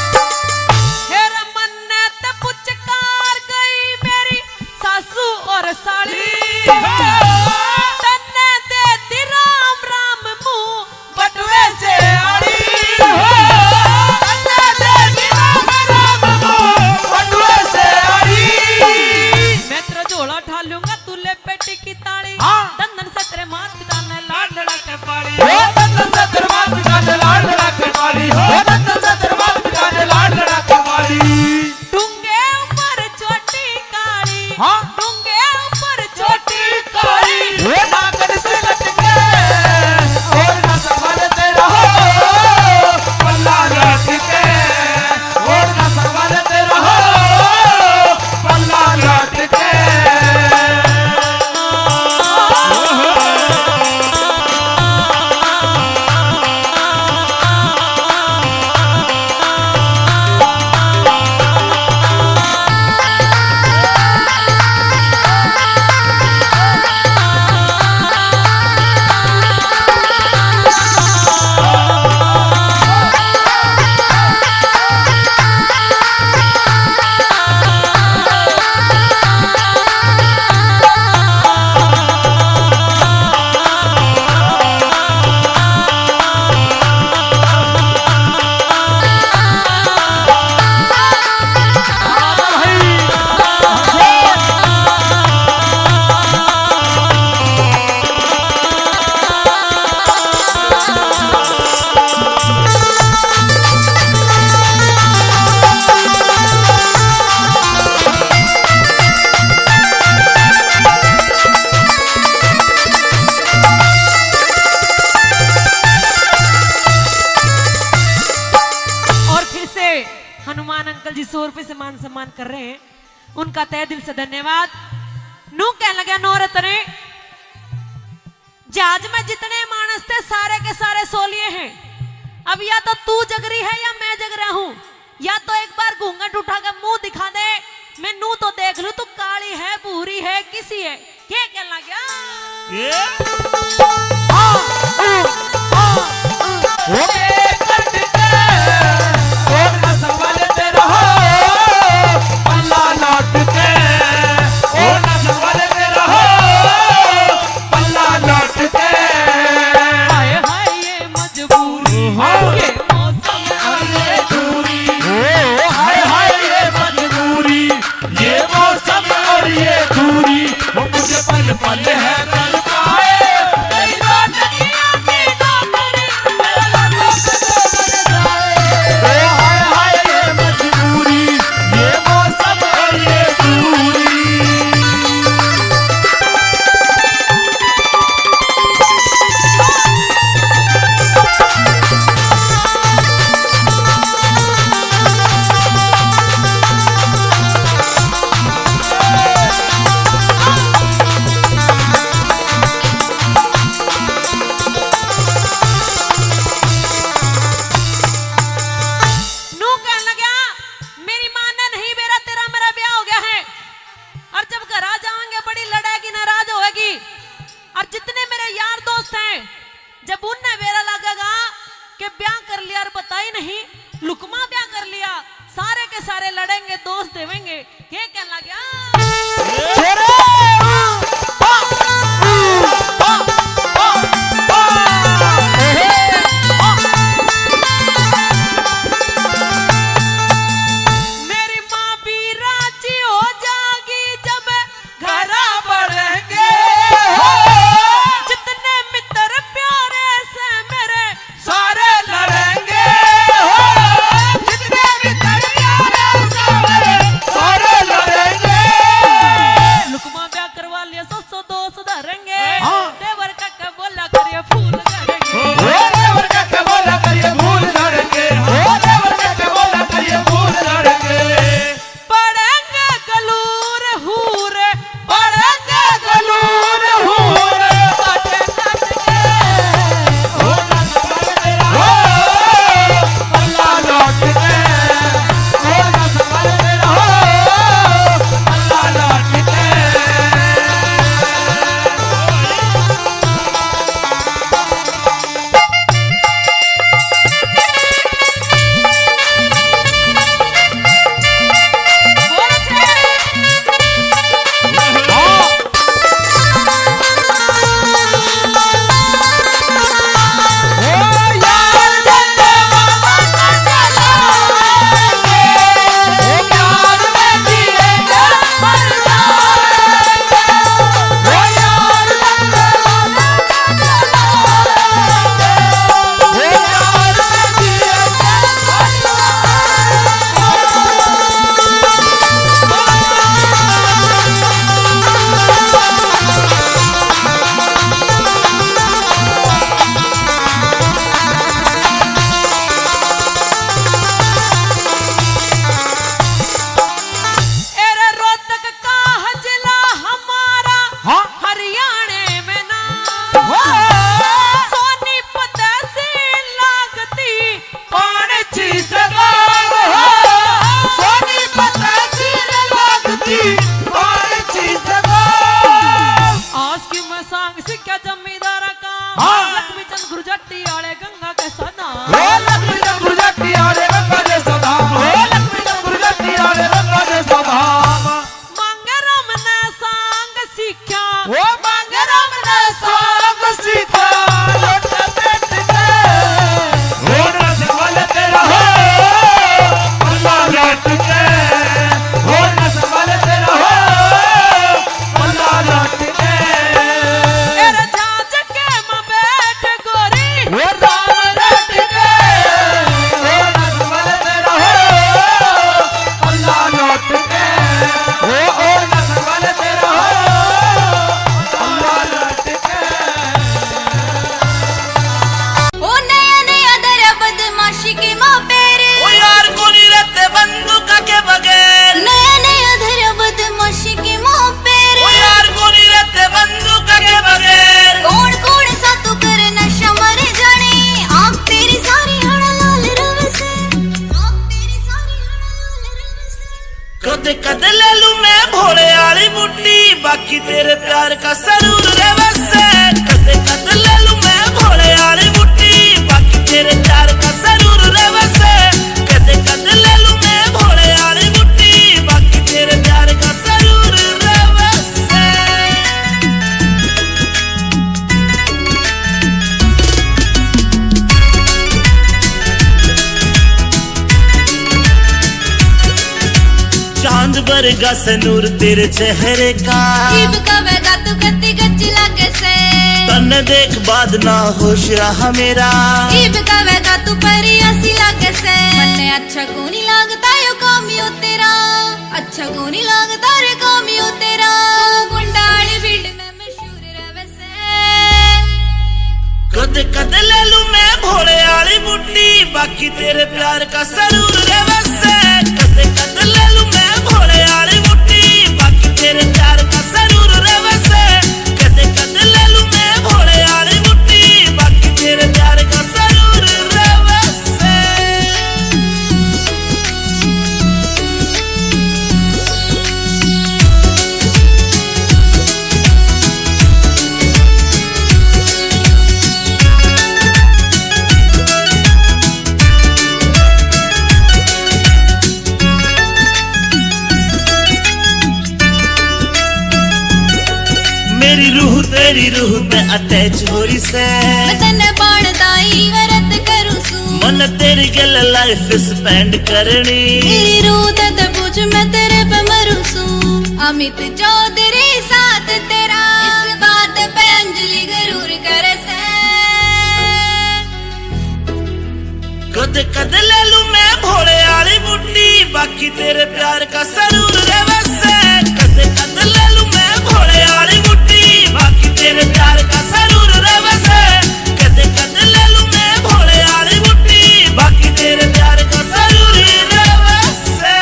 फिर मन्नत पुचकार गई मेरी सासू और साली। तन्ने दे दी राम राम मुंह बटुए से आड़ी। तन्ने दे दी राम राम मुंह बटुए से आड़ी। मैं तेरा झोला ठा लूंगा, तू ले पेटी की ताली। हाँ। धन धन से तेरे मात पिता ने लाड लड़ा के पाली। ओ धन धन से तेरे मात पिता ने लाड लड़ा के पाली। ओ धन धन से तेरे मात पिता ने लाड लड़ा के पाली। डूंगे ऊपर चोटी काली। हाँ। डूंगे ऊपर चोटी काली। ओ नागन से लटके, ओढ़ना संगवा ले तेरा हो, पल्ला लटके। ओढ़ना संगवा ले तेरा हो, पल्ला लटके। और फिर से हनुमान अंकल जी सौ रुपए से मान सम्मान कर रहे हैं, उनका तहे दिल से धन्यवाद। नू कहने लगा नौरत ने, जहाज में जितने मानस थे, सारे के सारे सो लिए हैं। अब या तो तू जग रही है या मैं जग रहा हूं, या तो एक बार घूंघट उठा के मुंह दिखा दे। ऐसी है, के कहना गया? ये? हाँ, ऊ, हाँ, ऊ। ओ बे कट के, ओ नसवाले तेरा हो, पल्ला लाट के, ओ नसवाले तेरा हो, पल्ला लाट के। हाय हाय ये मजबूरी, हाँ। ये मौसम और ये दूरी। ओ, हाय हाय ये मजबूरी, ये मौसम और ये दूरी, वो मुझे पल पल है तरसाए। तेरी बात की आंखें ना करें, मेरा लफ्ज़ तो बन जाए। ओ हाय हाय ये मजबूरी, ये मौसम और ये दूरी। नू कहने लगा, मेरी माँ ने नहीं बेरा, तेरा मेरा ब्याह हो गया है। और जब घर आ जाएंगे, बड़ी लड़ेगी, नाराज होएगी। और जितने मेरे यार दोस्त हैं, जब उन्हें बेरा लगेगा कि ब्याह कर लिया और बताई नहीं, लुकमा ब्याह कर लिया, सारे के सारे लड़ेंगे, दोष देवेंगे। के कहने लग गया? छोरे! मेरी माँ भी राजी हो जाएगी जब घरा बढ़ेंगे हो। जितने मित्र प्यारे से मेरे सारे लड़ेंगे हो। जितने मित्र प्यारे से मेरे सारे लड़ेंगे। लुकमा ब्याह करवा लिया, सौ सौ दो सुधारेंगे। हाँ। देवर का के बोला करिए फूल झड़ेंगे। ओ देवर का के बोला करिए फूल झड़ेंगे। ओ देवर का के बोला करिए फूल झड़ेंगे। पड़ेंगे गलूर हूर, पड़ेंगे गलूर हूर, बाटे नाच के। ओ नसवाले तेरा हो, पल्ला लाट के। ओ नसवाले तेरा हो, पल्ला लाट के। एरे रोहतक का जिला हमारा, हाँ। हरियाणे में ना। हाँ। सोनीपत तहसील लागती पाणची सगाम हो। सोनीपत तहसील लागती पाणची सगाम। आज की मैं सांग सीख्या जमींदारा का। हाँ। लक्ष्मी चंद गुरजाटी आले गंगा के सदा। ओ लक्ष्मी चंद गुरजाटी आले गंगा के सदा। ओ लक्ष्मी चंद गुरजाटी आले गंगा के सदा। मांगे राम ने सांग सीख्या। ओ मांगे राम ने सांग सीख्या। लोट बैठ के। ओ नसवाले तेरा हो, पल्ला लाट के। ओ नसवाले तेरा कद कद ले लूं मैं भोले आली बूटी, बाकी तेरे प्यार का सरूर रे वसे। कद कद ले लूं मैं भोले आली बूटी, बाकी तेरे प्यार का सरूर रे वसे। कद कद ले लूं मैं भोले आली बूटी, बाकी तेरे प्यार का सरूर रे वसे। चांद बरगा से नूर तेरे चेहरे का। इब कवेगा तू कत्ती गच्ची लागे से। तन्ने देख बाद ना होश रहा मेरा। इब कवेगा तू परी ऐसी लागे से। मन्ने अच्छा कोनी लागता यो कामियो तेरा। अच्छा कोनी लागता रे कामियो तेरा। तू गुंडाली फील्ड में मशहूर रहे से। कद कद ले लूं मैं भोले आली बूटी, बाकी तेरे प्यार का सरूर रे वसे। कद कद ले लूं मैं भोले आली बूटी, बाकी तेरे प्यार का सरूर रे वसे। कद कद ले लूं मैं भोले आली बूटी, बाकी तेरे प्यार का सरूर रे वसे। मेरी रूह तेरी रूह पे अटैच हो रही से। मैं तन्ने बाण दाई व्रत करूं सूं। मन तेरी गल लाइफ स्पेंड करनी। मेरी रूह ते पूछ मैं तेरे पे मरूं सूं। अमित चौधरी साथ तेरा, इस बात पे अंजलि गरूर करे से। कद कद ले लूं मैं भोले आली बूटी, बाकी तेरे प्यार का सरूर रे वसे। कद कद ले लूं मैं भोले आली बूटी, बाकी तेरे प्यार का सरूर रे वसे। कद कद ले लूं मैं भोले आली बूटी, बाकी तेरे प्यार का सरूर रे वसे।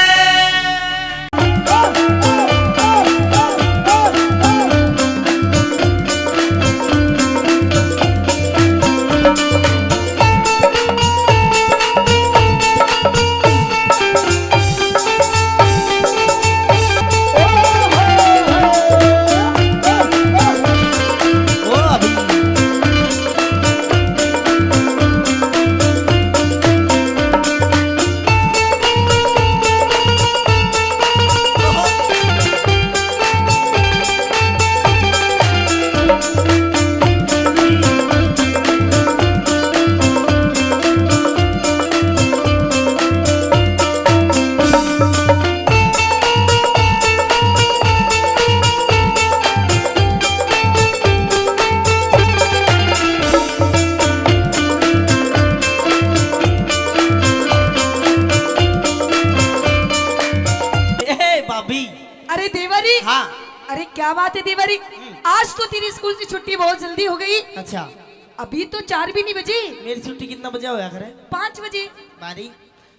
ए, भाभी। अरे देवरी। हाँ। अरे क्या बात है देवरी, हम्म। आज तो तेरी स्कूल की छुट्टी बहुत जल्दी हो गई। अच्छा। अभी तो चार भी नहीं बजे। मेरी छुट्टी कितना बजे होया करे? पाँच बजे। बारी,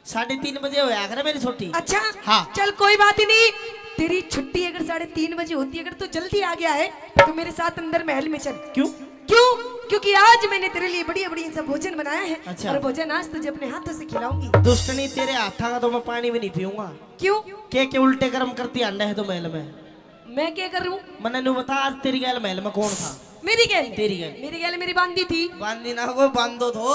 साढ़े तीन बजे होया करे मेरी छुट्टी। अच्छा। हाँ। चल कोई बात ही नहीं, तेरी छुट्टी अगर साढ़े तीन बजे होती, अगर तू जल्दी आ गया है तो मेरे साथ अंदर महल में चल। क्यों? क्यों? क्योंकि आज मैंने तेरे लिए बढ़िया बढ़िया सा भोजन बनाया है। अच्छा। और भोजन आज तुझे अपने हाथों से खिलाऊंगी। दुष्टनी, तेरे हाथा का तो मैं पानी भी नहीं पीऊंगा। क्यों? के के उल्टे कर्म करती आंडा है तो महल में। मैं क्या करूं? मन्ने न्यू बता, आज तेरी गैल महल में कौन था? मेरी गैल? तेरी गैल। मेरी गैल मेरी बांदी थी। बांदी ना, कोई बांदो थो।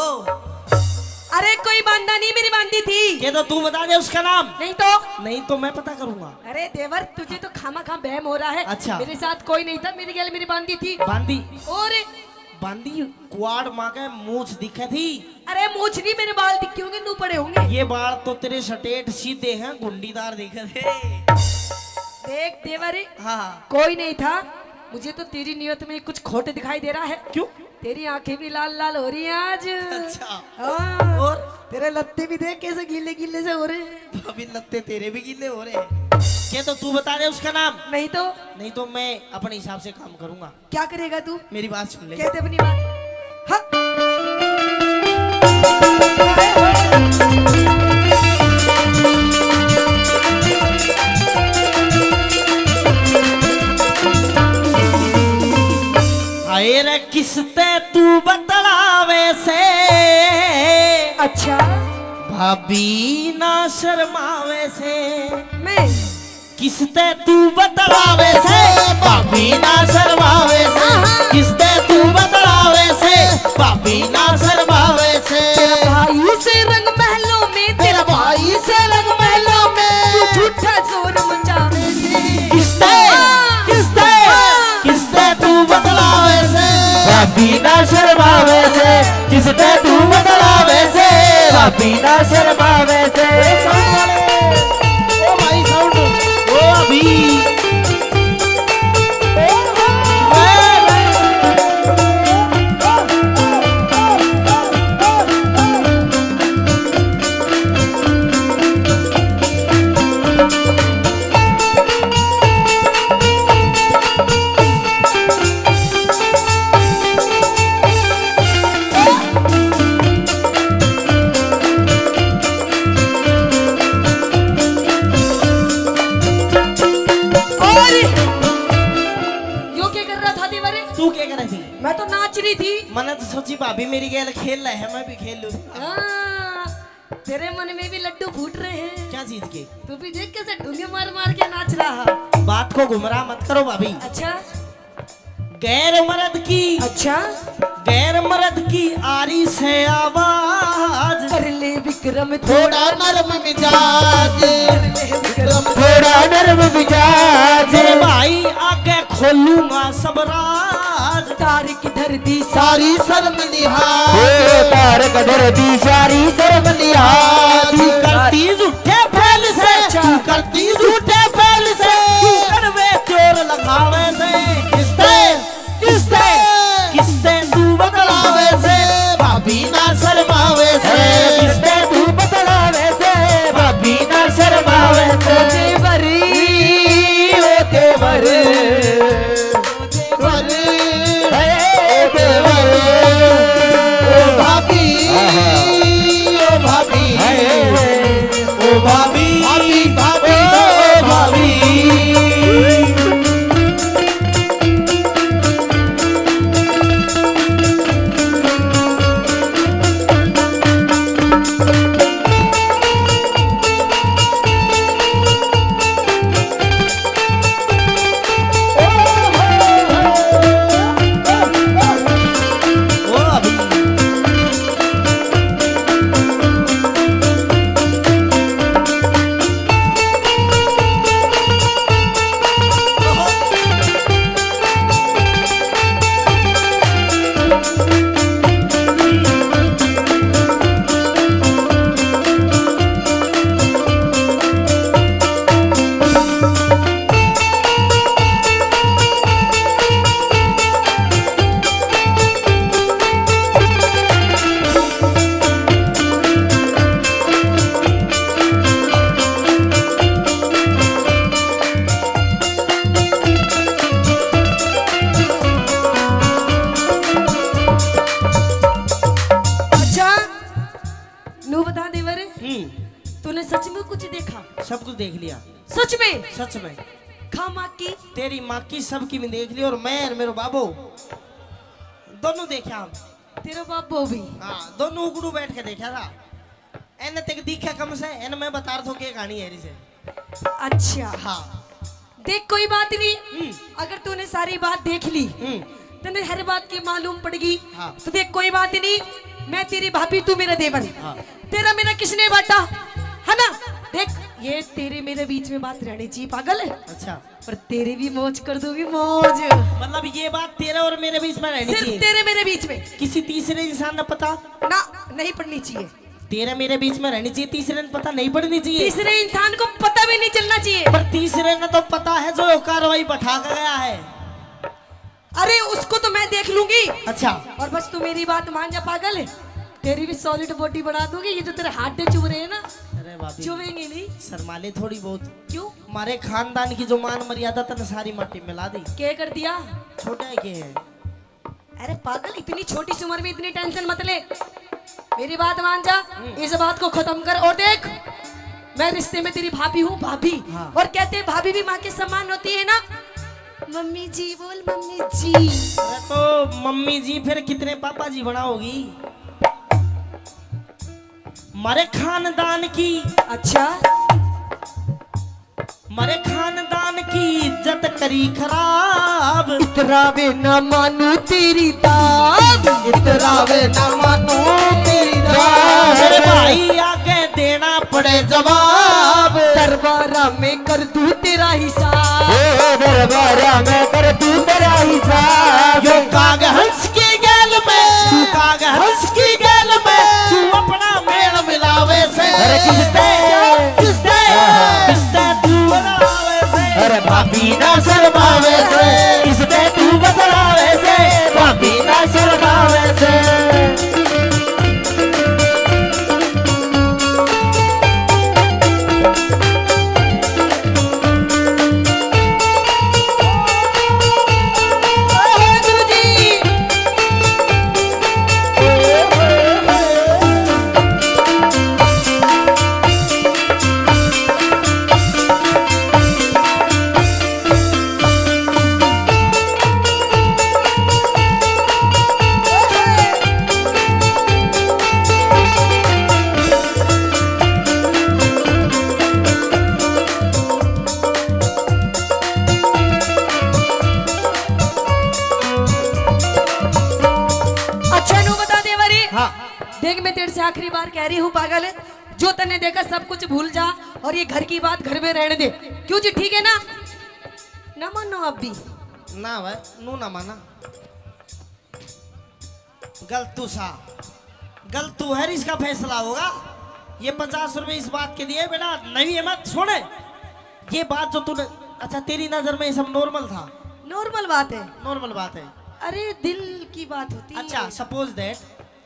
अरे कोई बांदा नहीं, मेरी बांदी थी। ये तो तू बता दे उसका नाम। नहीं तो? नहीं तो मैं पता करूंगा। अरे देवर, तुझे तो खामा खा बहम हो रहा है। अच्छा। मेरे साथ कोई नहीं था, मेरी गैल मेरी बांदी थी। बांदी? और? बांदी कुआड़ माँ के मूछ दिखे थी। अरे मूछ नहीं, मेरे बाल दिखे होंगे, नू पड़े होंगे। ये बाल तो तेरे स्ट्रेट सीधे हैं, गुंडीदार दिखे थे। देख देवर, हाँ। कोई नहीं था, मुझे तो तेरी नियत में कुछ खोट दिखाई दे रहा है। क्यों? तेरी आंखें भी लाल लाल हो रही हैं आज। अच्छा। हाँ। और? तेरे लत्ते भी देख कैसे गीले गीले से हो रहे हैं। अभी लत्ते तेरे भी गीले हो रहे हैं। क्या तो तू बता दे उसका नाम। नहीं तो? नहीं तो मैं अपने हिसाब से काम करूंगा। क्या करेगा तू? मेरी बात सुन ले। कहते अपनी बात। हाँ। हाय रे किसते तू बतलावे से? अच्छा। भाभी ना शर्मावे से? मैं किसते तू बतलावे से, भाभी ना शर्मावे से। किसते तू बतलावे से, भाभी ना शर्मावे से। तेरा भाई से रंग महलों में, तेरा भाई से रंग महलों में। तू झूठा शोर मचावे से। किसते, हाँ। किसते, हाँ। किसते तू बतलावे से, भाभी ना शर्मावे से। किसते तू बतलावे से, भाभी ना शर्मावे से। ओ भाई साउंड, ओ अभी। और यो क्या कर रहा था देवर? तू क्या कर रही थी? मैं तो नाच रही थी। मैंने तो सोची भाभी मेरी गेल खेल रहे हैं, मैं भी खेल लूं। हाँ, तेरे मन में भी लड्डू फूट रहे हैं। क्या चीज के? तू भी देख कैसे ढूंगे मार मार के नाच रहा। बात को गुमराह मत करो भाभी। अच्छा। गैर मर्द की, अच्छा। गैर मर्द की आ रही से आवाज। कर ले विक्रम थोड़ा नरम मिजाज। कर ले विक्रम थोड़ा नरम मिजाज। मेरे भाई आगे खोलूंगा सब राज। तार की धर दी सारी शर्म लिहाज। ओ तार की धर दी सारी शर्म लिहाज। तू करती झूठे फैल से, अच्छा। तू करती झूठे फैल से। तू कड़वे चोर लगावे से। किसते, किसते, किसते तू बतलावे से, भाभी ना शर्मावे से। किसते तू बतलावे से, भाभी ना शर्मावे से। ओ देवर, ओ देवर। देवर, हे देवर, ओ भाभी, ओ भाभी, ओ भाभी, भाभी, भाभी, ओ भाभी। अच्छा, नू बता देवर, हम्म। तूने सच में कुछ देखा? सब कुछ देख लिया। सच में? सच में। खा माँ की? तेरी माँ की, सबकी भी देख ली, और मैं और मेरो बाबो दोनों देखा हम। तेरा बाबो भी? हाँ, दोनों उगड़ू बैठ के देखा था। एने तक दिखा कम से, एने मैं बता रहा था के कहानी है इसे। अच्छा। हाँ। देख, कोई बात नहीं, हम्म। अगर तूने सारी बात देख ली, हम्म। तने हर बात की मालूम पड़गी, हाँ। तो देख, कोई बात नहीं, मैं तेरी भाभी, तू मेरा देवर। हाँ। तेरा मेरा किसने बांटा, है ना? देख, ये तेरे मेरे बीच में बात रहनी चाहिए, पागल है। अच्छा। पर तेरी भी मौज कर दूंगी, मौज। मतलब, ये बात तेरे और मेरे बीच में रहनी सिर्फ चाहिए। तेरे मेरे बीच में। किसी तीसरे इंसान ने पता? ना, नहीं पड़नी चाहिए। तेरे मेरे बीच में रहनी चाहिए, तीसरे ने पता नहीं पड़नी चाहिए। तीसरे इंसान को पता भी नहीं चलना चाहिए। पर तीसरे ने तो पता है, जो कार्रवाई बैठा के गया है। अरे, उसको तो मैं देख लूंगी। अच्छा। और बस तू मेरी बात मान जा, पागल। तेरी भी solid body बना दूंगी। ये जो तेरे हड्डे चुभ रहे हैं ना, अरे भाभी, चुभेंगे नहीं। शर्मा ले थोड़ी बहुत। क्यों? हमारे खानदान की जो मान मर्यादा तने सारी माटी मिला दी। क्या कर दिया? छोटा है के है? अरे पागल, इतनी छोटी सी उम्र में इतनी tension मत ले, मेरी बात मान जा। हम्म। इस बात को खत्म कर। और देख, मैं रिश्ते में तेरी भाभी हूँ, भाभी। हाँ। और कहते हैं, भाभी भी माँ के समान होती है ना। मम्मी जी बोल, मम्मी जी। अरे तो मम्मी जी फिर कितने पापा जी बनाओगी? मारे खानदान की। अच्छा। हमारे खानदान की इज्जत करी खराब। इतरावे ना मानू तेरी दाब। इतरावे ना मानू तेरी दाब। मेरे भाई आगे देना पड़े जवाब। दरबारा में कर दूं तेरा हिसाब। ओ दरबारा में कर दूं तेरा हिसाब। यो काग हंस की गैल में, तू काग हंस की गैल में, तू अपना मेल मिलावे से। अरे किसते? किसते? हाँ, हाँ। किसते तू बदलावे से? अरे भाभी ना शर्मावे से। किसते तू बदलावे से? भाभी ना शर्मावे से। अच्छा, नू बता दे बारी। हाँ। देख, मैं तेरे से आखिरी बार कह रही हूँ पागल, जो तन्ने देखा सब कुछ भूल जा और ये घर की बात घर में रहने दे। क्यों जी, ठीक है ना? ना मानो आप भी। ना भाई, नू ना माना। गलतू सा, गलतू है, इसका फैसला होगा। ये पचास रुपए इस बात के दिए, बेटा, नहीं है, मत सुने। ये बात जो तूने, अच्छा, तेरी नजर में ये सब नॉर्मल था? नॉर्मल बात है। नॉर्मल बात है। अरे, दिल की बात होती है। अच्छा, सपोज दैट,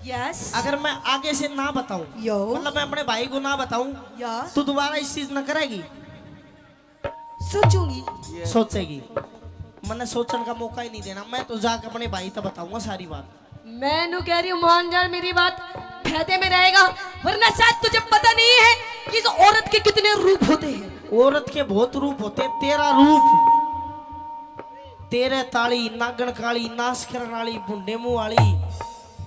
यस। अगर मैं आगे से ना बताऊं, यो। मतलब, मैं अपने भाई को ना बताऊं, यस। तो दोबारा इस चीज ना करेगी? सोचूंगी। सोचेगी? मन्ने सोचण का मौका ही नहीं देना। मैं तो जाके अपने भाई तक बताऊंगा सारी बात। मैं नू कह रही हूँ, मान जा मेरी बात, फायदे में रहेगा, वरना शायद तुझे पता नहीं है कि इस औरत के कितने रूप होते हैं। औरत के बहुत रूप होते हैं। तेरा रूप, तेरे ताली, नागण काली, नाश करण वाली, भुंडे मुंह वाली,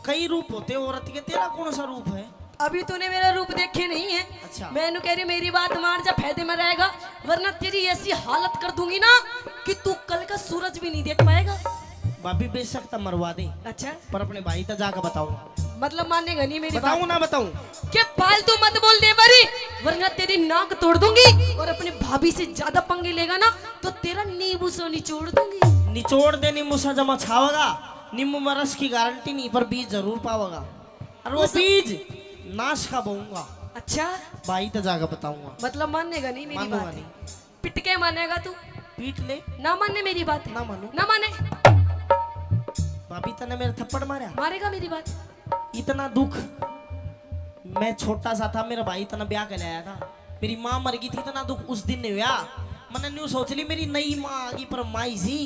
कई रूप होते हैं औरत के। तेरा कौन सा रूप है? अभी तूने मेरा रूप देखे नहीं है। अच्छा। मैं नू कह रही, मेरी बात मान जा, फायदे में रहेगा, वरना तेरी ऐसी हालत कर दूंगी ना कि तू कल का सूरज भी नहीं देख पाएगा। भाभी, बेशक तो मरवा दे। अच्छा। पर अपने भाई तक जाकर बताऊंगा। मतलब, मानेगा नहीं मेरी बात? बताऊं ना बताऊं? के फालतू मत बोल दे बारी, वरना तेरी नाक तोड़ दूंगी। और अपने भाभी से ज्यादा पंगे लेगा ना, तो तेरा नींबू सा निचोड़ दूंगी। निचोड़ दे नींबू सा, जमा छावेगा। नींबू में रस की गारंटी नहीं, पर बीज जरूर पावेगा। और वो उस बीज नाश का बोऊंगा। अच्छा। भाई तो जाकर बताऊंगा। मतलब, मानेगा नहीं मेरी बात? मानूंगा नहीं। पिट के मानेगा तू? पीट ले। ना माने मेरी बात? ना मानू। ना माने। भाभी, तने मेरे थप्पड़ मारा? मारेगा मेरी बात? इतना दुख, मैं छोटा सा था, मेरा भाई तने ब्याह कर लाया था, मेरी माँ मर गई थी, इतना दुख उस दिन नहीं हुआ। मैंने न्यू सोच ली, मेरी नई माँ आ गई, पर माई सी,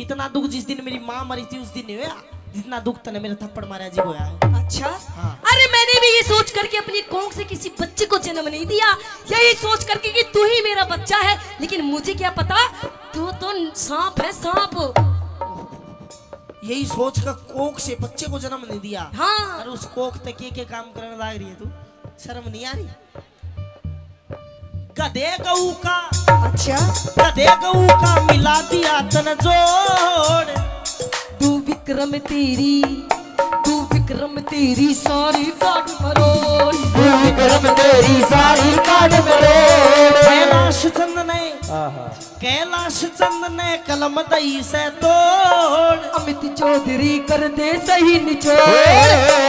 इतना दुख जिस दिन मेरी माँ मरी थी उस दिन नहीं हुआ, जितना दुख तने मेरे थप्पड़ मारा जी होया है। अच्छा। हाँ। अरे, मैंने भी ये सोच करके अपनी कोख से किसी बच्चे को जन्म नहीं दिया, यही सोच करके कि तू ही मेरा बच्चा है, लेकिन मुझे क्या पता तू तो सांप है, सांप। यही सोच कर कोख से बच्चे को जन्म नहीं दिया। हाँ। अरे, उस कोख तक के, के काम करने लाग रही है तू? शर्म नहीं आ रही? गधे गऊ का, अच्छा। गधे गऊ का मिला दिया तन जोड़। तू विक्रम तेरी, तू विक्रम तेरी सारी काट मरोड़। तू विक्रम तेरी सारी काट मरोड़। कैलाश चंद ने, आहा। कैलाश चंद ने कलम दई से तोड़। अमित चौधरी कर दे सही निचोड़।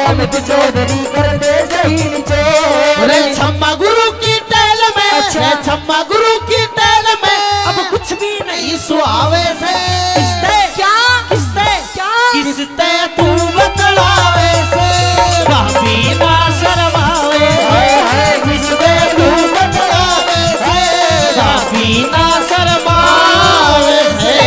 अमित चौधरी कर दे सही निचोड़। रे छम्मा गुरु की टैल में, अच्छा। रे छम्मा गुरु की टैल में, अब कुछ भी नहीं सुहावे से। किसते? क्या? किसते? क्या? किसते तू बतलावे से? भाभी ना शर्मावे से। किसते तू बतलावे से? भाभी ना शर्मावे से।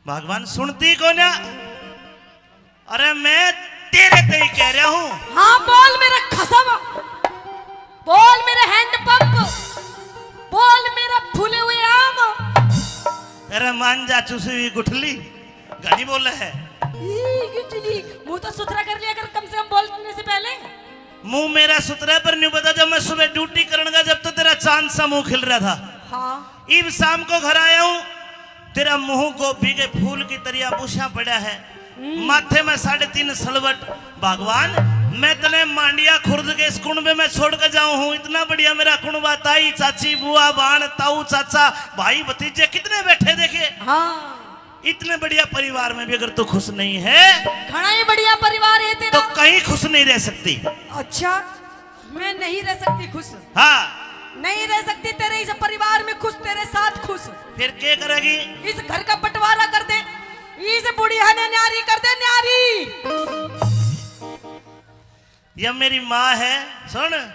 भगवान सुनती को ना। अरे मैं तेरे ते ही कह रहा हूँ। हाँ, बोल मेरे खसम, बोल मेरे हैंडपंप, बोल मेरा फूले हुए आम। अरे मान जा चुसी हुई गुठली, घणी बोले है। ई गुठली, मुंह तो सुथरा कर लिया कर कम से कम बोलने से पहले। मुंह मेरा सुथरा है, पर न्यू बता, जब मैं सुबह ड्यूटी करने का, जब तो तेरा चांद सा मुंह खिल रहा था। हाँ। इब शाम को घर आया हूँ, तेरा मुंह गोभी के फूल की तरिया बुशा पड़ा है, हम्म। माथे में साढ़े तीन सलवट। भगवान, मैं तने मांडिया खुर्द के इस कुणबे में छोड़ के जाऊं हूँ। इतना बढ़िया मेरा कुणबा, ताई, चाची, बुआ, बाण, ताऊ, चाचा, भाई, भतीजे कितने बैठे देखे। हाँ। इतने बढ़िया परिवार में भी अगर तू खुश नहीं है, घणा ही बढ़िया परिवार है तेरा। तो कहीं खुश नहीं रह सकती। अच्छा, मैं नहीं रह सकती खुश। हाँ। नहीं रह सकती तेरे इस परिवार में खुश, तेरे साथ खुश। फिर क्या करेगी? इस घर का बंटवारा कर दे, इस बुढ़िया ने न्यारी कर दे, न्यारी। या मेरी माँ है, सुन,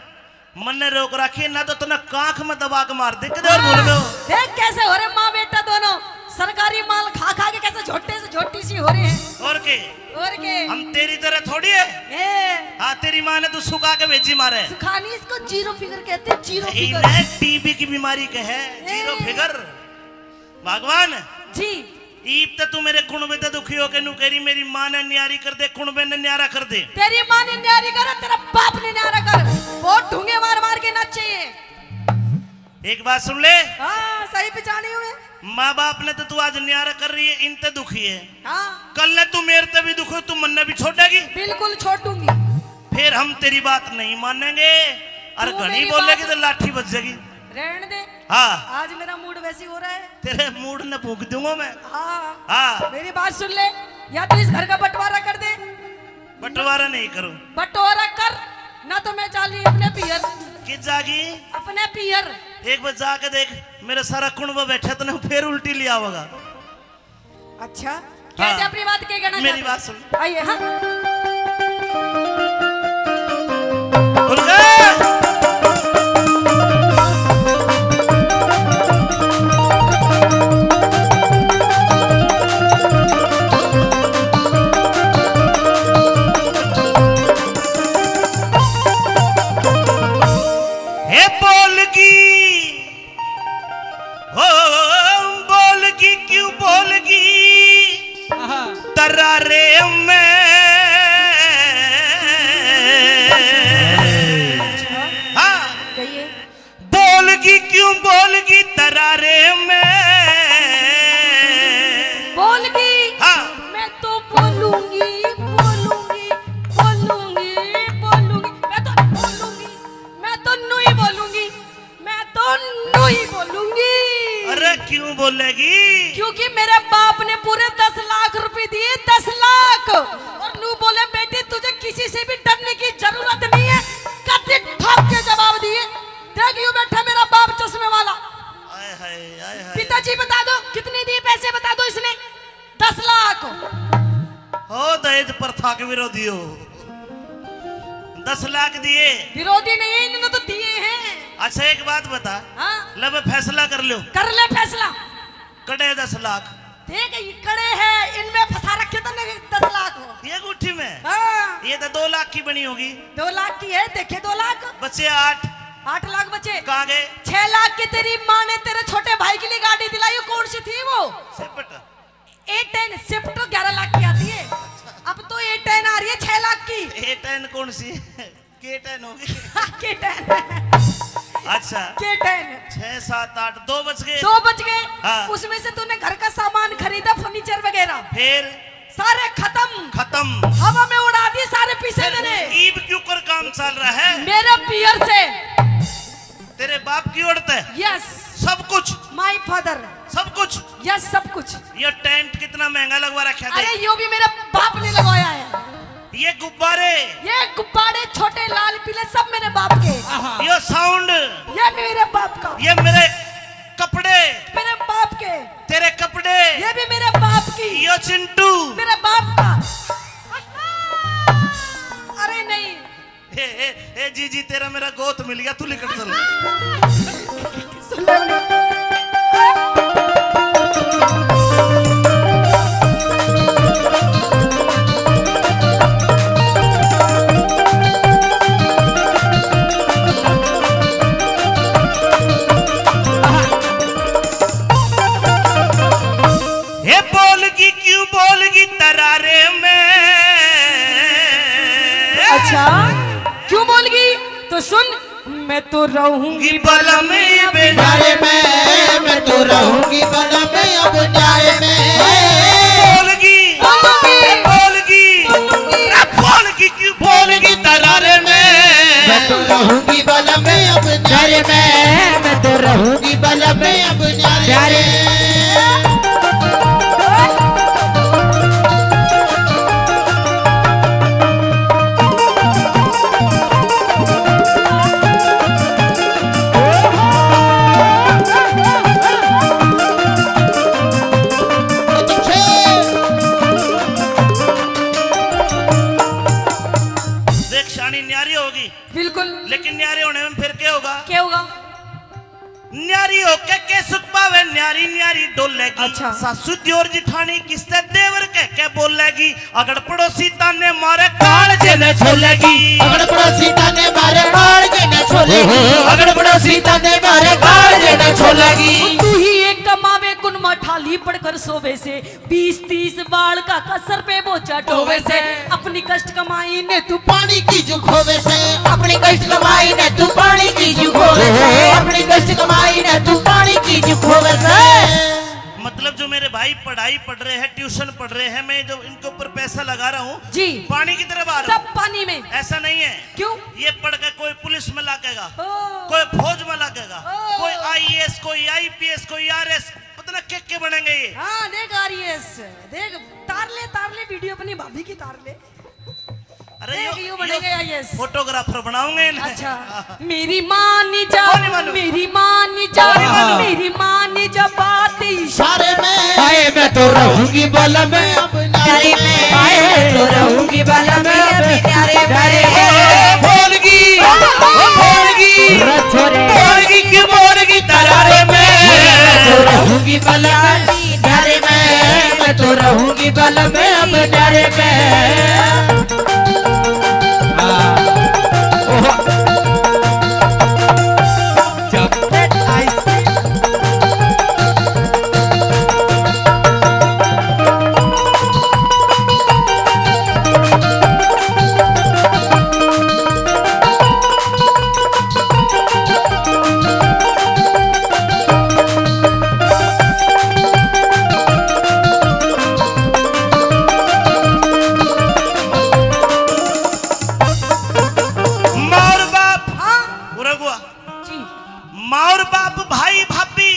मन्ने रोक रखी है, ना तो तन्ने कांख में दबा के मार दे, किधर भूल गए हो? देख कैसे हो रहे माँ बेटा दोनों, सरकारी माल खा खा के कैसे झोटे से झोटी सी हो रहे हैं। और के? और के? हम तेरी तरह थोड़ी है। ए। हाँ, तेरी माँ ने तो सुखा के भेजी मारे। सुखानी, इसको जीरो फिगर कहते हैं, जीरो फिगर। इन्हें टीबी की बीमारी के है, जीरो ए। फिगर। भगवान जी। ईब तो तू मेरे कुणबे ते दुखी होके नू कह रही, मेरी माँ ने न्यारी कर दे, कुणबे ने न्यारा कर दे। तेरी माँ ने न्यारी कर, तेरा बाप ने न्यारा कर। बहुत ढूंगे मार मार के नाचे ये। एक बात सुन ले। हाँ, सही पहचानी हूँ मैं। माँ बाप ने तो तू आज न्यारा कर रही है, इन ते दुखी है। हाँ। कल ने तू मेरे ते भी दुखी हो, तू मन्ने भी छोड़ेगी? बिल्कुल छोड़ूंगी। फिर हम तेरी बात नहीं मानेंगे, और तू घणी मेरी बोलेगी बात तो लाठी बज जाएगी। रहने दे। हाँ। आज मेरा मूड वैसे ही हो रहा है। तेरे मूड ने फूंक दूंगा मैं। हाँ। हाँ। मेरी बात सुन ले, या तो इस घर का बंटवारा कर दे। बंटवारा नहीं करूं। बंटवारा कर, ना तो मैं चाली अपने पियर। कित जागी? अपने पियर। एक बार जाके देख, मेरा सारा कुणबा बैठा, तने फिर उल्टी ले आवेगा। अच्छा, कह दे हाँ। अपनी बात, के कहना मेरी चाहते हो? बात सुन। आइए, हाँ। खुल गए। हे बोल की हो, बोलगी क्यों बोलगी आहा। तरारे में। हाँ। कहिए। बोलगी क्यों बोलगी तरारे में। बोलगी। हाँ। मैं तो बोलूंगी, बोलूंगी, बोलूंगी, बोलूंगी। मैं तो बोलूंगी, मैं तो न्यू ही बोलूंगी। मैं तो न्यू ही बोलूंगी। अरे क्यों बोलेगी? क्योंकि मेरे बाप ने पूरे दस लाख रुपए दिए, दस लाख। और नू बोले, "बेटी, तुझे किसी से भी डरने की जरूरत नहीं है।" कति ठोक के जवाब दिए। देख, यूं बैठा मेरा बाप चश्मे वाला। हाय हाय, हाय हाय। पिताजी बता दो, कितने दिए पैसे, बता दो इसने। दस लाख। हो दहेज प्रथा के विरोधी हो। दस लाख दिए। विरोधी नहीं है, इन्होंने तो दिए हैं। अच्छा, एक बात बता। हाँ। ले बे, फैसला कर लो। कर ले फैसला। कड़े दस लाख। देख, ये कड़े हैं, इनमें फंसा रखे तने दस लाख हो। ये गुट्ठी में? हाँ। ये तो दो लाख की बनी होगी। दो लाख की है, देखे दो लाख। बचे आठ। आठ लाख बचे। कहाँ गए? छह लाख की तेरी माँ ने तेरे छोटे भाई के लिए गाड़ी दिलाई, कौन सी थी वो? सेपट। ए टेन Swift ग्यारह लाख की आती है, अब तो ए टेन आ रही है छह लाख की। ए टेन कौन सी? के टेन होगी। के टेन। अच्छा। के टेन। छह, सात, आठ, दो बच गए। दो बच गए। हाँ। उसमें से तूने घर का सामान खरीदा, फर्नीचर वगैरह। फिर? सारे खत्म। खत्म। हवा में उड़ा दिए सारे पैसे फिर तेरे। ईब क्यों कर काम चल रहा है? मेरे पियर से। तेरे बाप की ओर तै? Yes। सब कुछ? My father। सब कुछ? Yes, सब कुछ। ये टेंट कितना महंगा लगवा रखा था? अरे, यो भी मेरे बाप ने लगवाया है। ये गुब्बारे? ये गुब्बारे छोटे, लाल, पीले, सब मेरे बाप के। यो साउंड? ये भी मेरे बाप का। ये मेरे कपड़े? मेरे बाप के। तेरे कपड़े? ये भी मेरे बाप की। यो चिंटू? मेरे बाप का। अरे नहीं, ए, ए, ए, जी, जी, तेरा मेरा गोत मिल गया, तू लिकड़ चल। सुन ले उन्हें। तरारे में। अच्छा, क्यों बोलगी? तो सुन, मैं तो रहूंगी बलम अब प्यारे में, मैं तो रहूंगी बलम अब प्यारे में। बोलगी, बोलगी, बोलगी। बोलगी, क्यों बोलगी तरारे में? मैं तो रहूंगी बलम अब प्यारे में, मैं तो रहूंगी बलम अब प्यारे में। देख, शानी न्यारी होगी। बिल्कुल। लेकिन न्यारे होने में फिर क्या होगा? क्या होगा? न्यारी होके के सुख पावे, न्यारी न्यारी डोलेगी। अच्छा। सासू दियोर जिठानी किसते देवर कह के बोलेगी। अगड़ पड़ोसी ताने मारे कालजे ने छोलेगी। अगड़ पड़ोसी ताने मारे कालजे ने छोलेगी। अगड़ पड़ोसी ताने मारे कालजे ने छोलेगी। तू ही एक कमावे, कुन मा ठाली पड़कर सोवे से। बीस तीस बालका का सर पे बोझा ढोवे से, अपनी कष्ट कमाई ने तू पानी की जू खोवे से, अपनी कष्ट कमाई ने तू पानी की जू खोवे से, अपनी कष्ट कमाई ने तू पानी की जू खोवे से। मतलब, जो मेरे भाई पढ़ाई पढ़ रहे हैं, ट्यूशन पढ़ रहे हैं, मैं जो इनके ऊपर पैसा लगा रहा हूँ, जी। पानी की तरह बहा रहा हूँ। सब पानी में। ऐसा नहीं है। क्यों? ये पढ़ के कोई पुलिस में लागेगा, ओ। कोई फौज में लागेगा, ओ। कोई आईएएस, कोई आईपीएस, कोई आरएस, पता ना के के बनेंगे ये। हाँ, देख आरएएस, देख, तार ले, तार ले, वीडियो अपनी भाभी की तार ले। अरे देख, यो, यूं यो बनेंगे आईएएस। फोटोग्राफर बनाऊंगे इन्हें। अच्छा। मेरी मानी जा, ओ नहीं मानू। मेरी मानी जा, ओ नहीं मानू। मेरी मानी जा बात इशारे में। हाय, मैं तो रहूंगी बलम अब प्यारे में। हाय, मैं तो रहूंगी बलम अब प्यारे में। ओ, बोलगी, ओ, बोलगी। रथ रे। बोलगी की बोलगी तरारे में। मैं तो रहूंगी बलम प्यारे में, मैं तो रहूंगी बलम अब प्यारे में। हाँ। ओह। जब तक आइसक्रीम माँ और बाप। हाँ। पूरा हुआ। जी। माँ और बाप, भाई भाभी।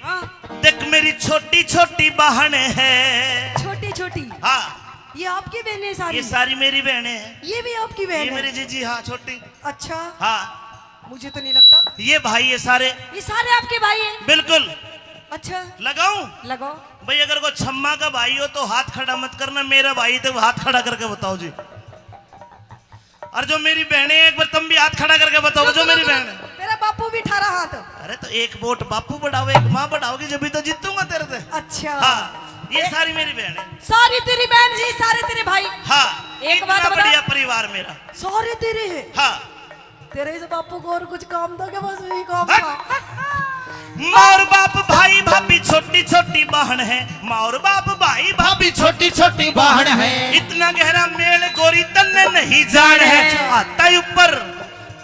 हाँ। देख, मेरी छोटी छोटी बहन है। छोटी छोटी? हाँ। ये आपकी बहनें सारी? ये सारी मेरी बहनें हैं। ये भी आपकी बहन ये है? मेरी जीजी, हाँ, छोटी। अच्छा। हाँ। मुझे तो नहीं लगता। ये भाई, ये सारे। ये सारे आपके भाई हैं? बिल्कुल। अच्छा। लगाऊं? लगाओ। भाई, अगर कोई छम्मा का भाई हो तो हाथ खड़ा मत करना, मेरा भाई तो हाथ खड़ा करके बताओ जी। और जो मेरी बहनें हैं, एक बार तुम भी हाथ खड़ा करके बताओ, जो मेरी बहन है। तेरा बापू भी अठारह हाथ। अरे, तो एक वोट बापू बढ़ाओ, एक माँ बढ़ाओगी, जब भी तो जीतूंगा तेरे से। अच्छा। हाँ, ये सारी मेरी बहन है। सारी तेरी बहन जी, सारे तेरे भाई। हाँ, एक बात इतना बता। बढ़िया परिवार मेरा। सारे तेरे हैं। हाँ। तेरे इस बापू को और कुछ काम था क्या? बस यही काम हट। था। माँ और बाप, भाई भाभी, छोटी छोटी बहन है। माँ और बाप, भाई भाभी, छोटी छोटी बहन है। इतना गहरा मेल गोरी तन्ने नहीं जान है। अच्छा। आता ही ऊपर,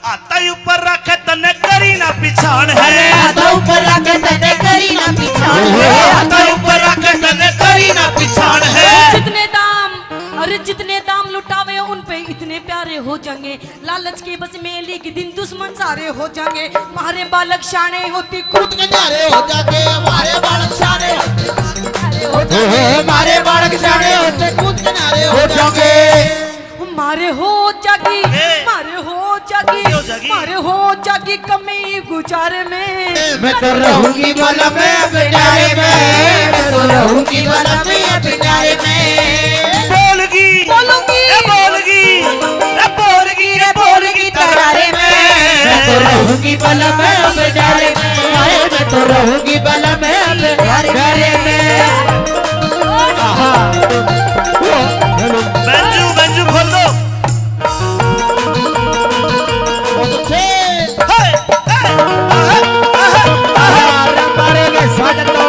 आता ही ऊपर रखे तन्ने करी ना पिछाण है। अरे आता ऊपर रखे तन्ने करी ना पिछाण है। आता ऊपर रखे तन्ने करी ना पिछाण है। जितने दाम, अरे जितने दाम लुटावे उन पे इतने प्यारे हो जाएंगे। लालच के बस में लीक दिन दुश्मन सारे हो जाएंगे। मारे बालक शाणे होती कूद के न्यारे हो जाएंगे। मारे बालक शाणे होते कूद के न्यारे हो जाएंगे। मारे बालक शाणे होते कूद के न्यारे हो जाएंगे। मारे हो जागी, ए। मारे हो जागी, हो जागी। मारे हो जागी कमी गुजारे में। मैं तो रहूंगी बलम अब प्यारे में, मैं तो रहूंगी बलम अब प्यारे में। बोलगी, बोलूंगी। ए बोलगी, ए बोलगी, ए बोलगी तरारे में। मैं तो रहूंगी बलम अब प्यारे में, मैं तो रहूंगी बलम अब प्यारे में। आहा। ओ, हेलो। बेंजू, बेंजू खोल दो। बहुत अच्छे। हे, हे, आहा, आहा, आहा। मारे में साजन दो।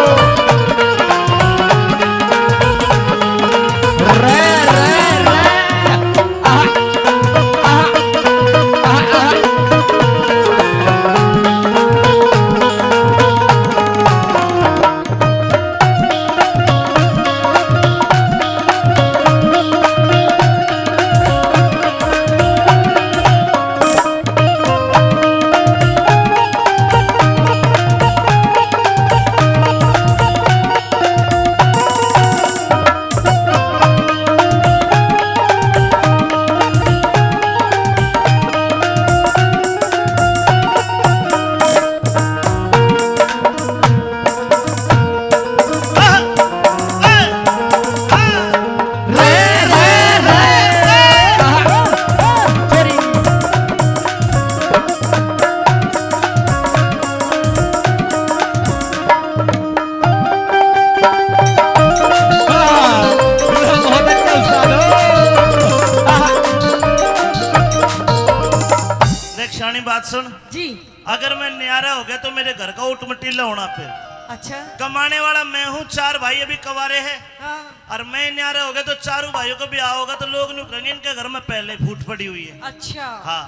सुन जी। अगर मैं न्यारा हो गया तो मेरे घर का उठमटीला होना फिर। अच्छा। कमाने वाला मैं हूँ, चार भाई अभी कवारे हैं। हाँ। और मैं न्यारा हो गया तो चारों भाइयों का ब्याह होगा तो लोग न्यू कहेंगे, "इनके घर में पहले फूट पड़ी हुई है।" अच्छा। हाँ।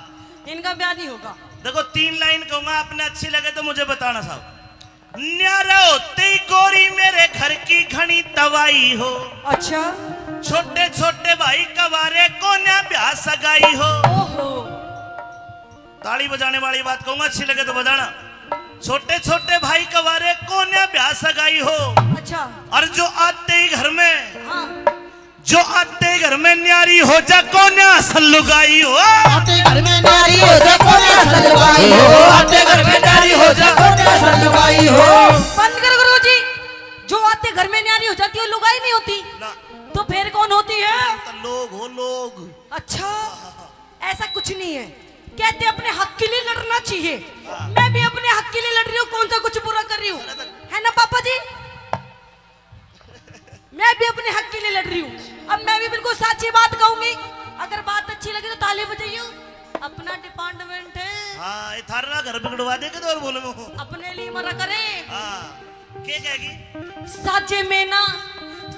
इनका ब्याह नहीं होगा। देखो, तीन लाइन कहूंगा, आपने अच्छी लगे तो मुझे बताना साहब। न्यारा होते ही गोरी मेरे घर की घनी तबाही हो। अच्छा। छोटे छोटे भाई कवारे कोन्या ब्याह सगाई हो। ओहो। ताली बजाने वाली बात कहूंगा, अच्छी लगे तो बजाना। छोटे छोटे भाई कवारे कोन्या ब्याह सगाई हो। अच्छा। और जो आते ही घर में, हाँ। जो आते ही घर में न्यारी हो जा कोन्या असल लुगाई हो। आते घर में न्यारी हो जा कोन्या असल लुगाई हो। आते घर में न्यारी हो जा कोन्या असल लुगाई हो। बंद करो गुरुजी, जो आते घर में न्यारी हो जाती हो, लुगाई नहीं होती। ना। तो फिर कौन होती है? तो लोग हो, लोग। अच्छा। ऐसा कुछ नहीं है। कहते अपने हक के लिए लड़ना चाहिए। मैं भी अपने हक के लिए लड़ रही हूँ, कौन सा कुछ बुरा कर रही हूँ, है ना पापा जी? मैं भी अपने हक के लिए लड़ रही हूँ। अब मैं भी बिल्कुल साची बात कहूंगी, अगर बात अच्छी लगी तो ताली बजाइयो। अपना डिपार्टमेंट है। हाँ, ये थारा घर बिगड़वा दे के तो और बोलूंगा। अपने लिए मरा करे। हाँ। के कहेगी? साजे में ना,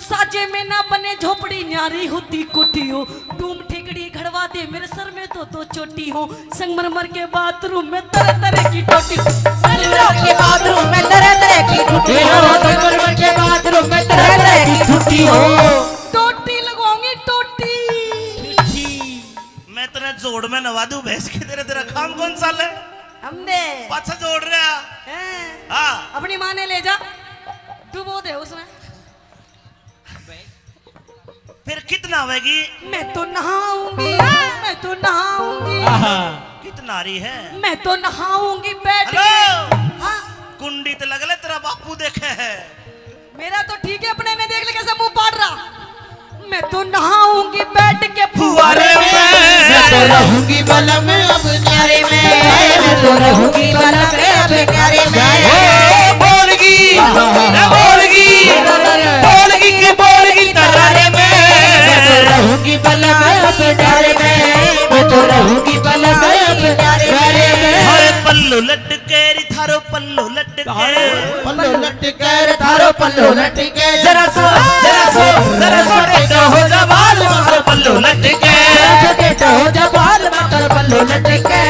साजे में ना बने झोपड़ी, न्यारी होती कोठी हो। टूम ठेकड़ी घड़वा दे, मेरे सर में तो, तो चोटी हो। संगमरमर के बाथरूम में तरह तरह की टोटी। संगमरमर के बाथरूम में तरह तरह की टोटी हो। संगमरमर के बाथरूम में तरह तरह की टोटी हो। टोटी लगवाऊंगी, टोटी। मैं तेरे जोड़ में नवा दूं भैंस की, तेरे, तेरा काम कौन सा है? हमने। पाछा जोड़ रहा। हैं? हाँ। अपनी माँ ने ले जा, डुबो दे उसमें। फिर कितना आवेगी? मैं तो नहाऊंगी, मैं तो नहाऊंगी। आहा। कितना रही है? मैं तो नहाऊंगी बैठ के। हेलो। हाँ। कुंडी तो लग ले, तेरा बापू देखे है। मेरा तो ठीक है, अपने ने देख ले कैसे मुंह पाड़ रहा। मैं तो नहाऊंगी बैठ के फुहारे में। मैं तो रहूंगी बलम अब न्यारे में। मैं तो रहूंगी बलम अब न्यारे में। ओ बोलगी, ए बोलगी, बोलगी के बोलगी तरारे में। मैं तो रहूंगी बलम अब न्यारे में। मैं तो रहूंगी बलम अब न्यारे में। हाय पल्लू लटके री थारो पल्लू लटके। पल्लो लटके रे थारो पल्लो लटके। जरा सो, जरा सो, जरा सो टेढ़ा हो जा बाल मारो पल्लो लटके। जरा सो टेढ़ा हो जा बाल मारो पल्लो लटके।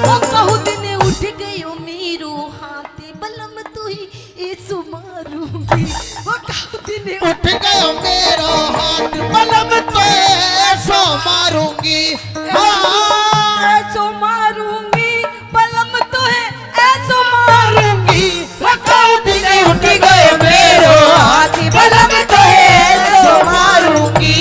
ओ कहू दिन उठ गयो मेरो हाथ, बलम तू ही ऐसो मारूंगी। ओ कहू दिन उठ गयो मेरो हाथ, बलम तो ऐसो मारूंगी। ऐसो मारूंगी, बलम तो है ऐसो मारूंगी। ओ कहू दिन उठ गयो मेरो हाथ, बलम तो है ऐसो मारूंगी।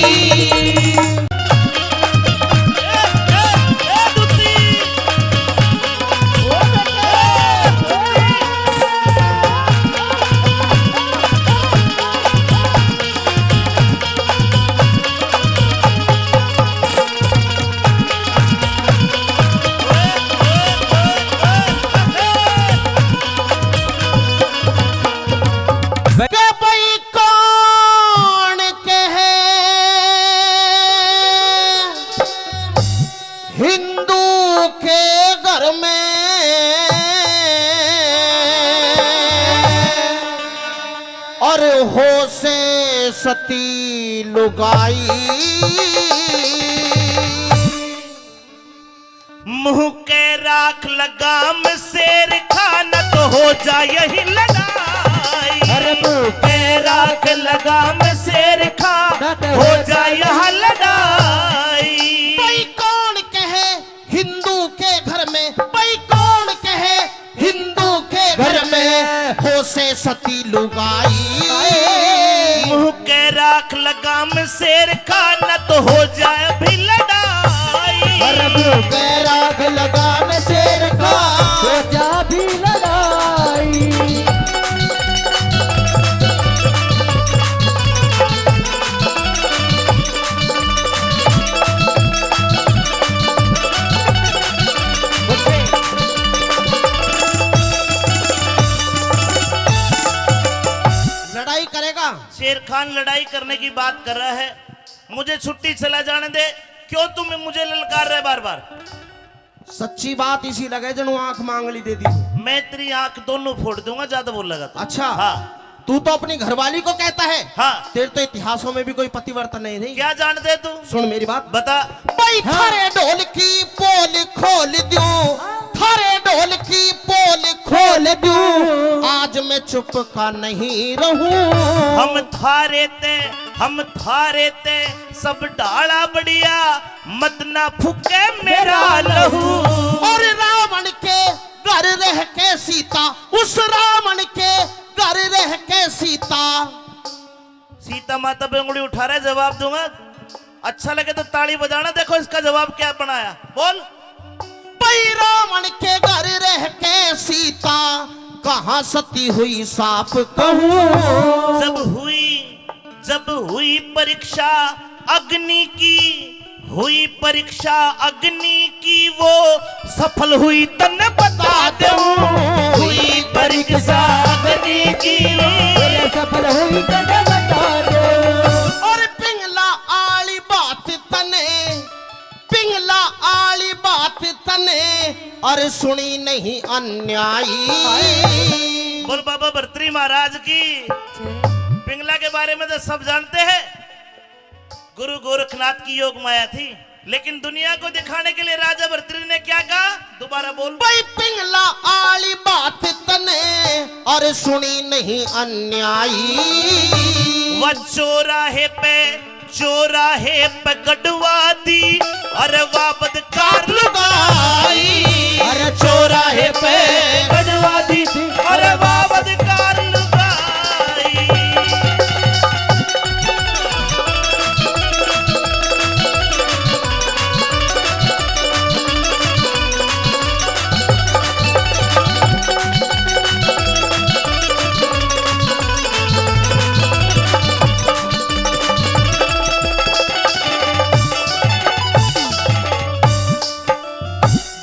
के भाई कौन कहे हिंदू के घर में और हो से सती लुगाई। मुंह के राख लगाम शेर खा, न तो हो जा यही लड़ाई। अरे मुंह के राख लगाम शेर खा, न तो हो जा यहाँ लड़ाई। भाई कौन कहे हिंदू के घर में, भाई कौन कहे हिंदू के घर में हो से सती लुगाई। मुंह के राख लगाम शेर खा, न तो हो जाए भी लड़ाई। अरे मुंह के राख लगाम शेर खा, हो जा भी लड़ाई। करेगा? शेर खान लड़ाई करने की बात कर रहा है, मुझे छुट्टी, चला जाने दे। क्यों तुम मुझे ललकार रहे बार बार? सच्ची बात इसी लगे जणु आंख मांगली दे दी। मैं तेरी आंख दोनों फोड़ दूंगा, ज्यादा बोलेगा तो। अच्छा। हाँ। तू तो अपनी घरवाली को कहता है। हाँ। तेरे तो इतिहासों में भी कोई पतिव्रता नहीं रही। क्या जानते तू? सुन मेरी बात। बता। भाई, हाँ। थारे ढोल की पोल खोल दूं, थारे ढोल की पोल खोल दूं, आज मैं चुप का नहीं रहूं। हम थारे ते, हम थारे ते सब ढाला बढ़िया, मत ना फूके मेरा लहू। और रावण के घर रह के सीता, उस रावण के घर रह के सीता। सीता माता पे उंगली उठा रहा है, जवाब दूंगा। अच्छा लगे तो ताली बजाना, देखो इसका जवाब क्या बनाया। बोल। भाई रावण के घर रह के सीता, कहाँ सती हुई साफ कहूँ। जब हुई, जब हुई परीक्षा अग्नि की, हुई परीक्षा अग्नि की, वो सफल हुई तन्ने बता दूं। हुई परीक्षा अग्नि की, वो सफल हुई तन्ने बता दूं। और पिंगला आली बात तने, पिंगला आली बात तने, और सुनी नहीं अन्यायी। बोल बाबा भरतरी महाराज की। पिंगला के बारे में तो सब जानते हैं, गुरु गोरखनाथ की योग माया थी, लेकिन दुनिया को दिखाने के लिए राजा भरतरी ने क्या कहा? दोबारा बोल। भाई पिंगला आली बात तने, और सुनी नहीं अन्यायी। वह चौराहे पे, चौराहे पे गड़वा दी, अरे वाह बदकार लुगाई। अरे चौराहे पे गड़वा दी थी, अरे वाह बदकार लुगाई।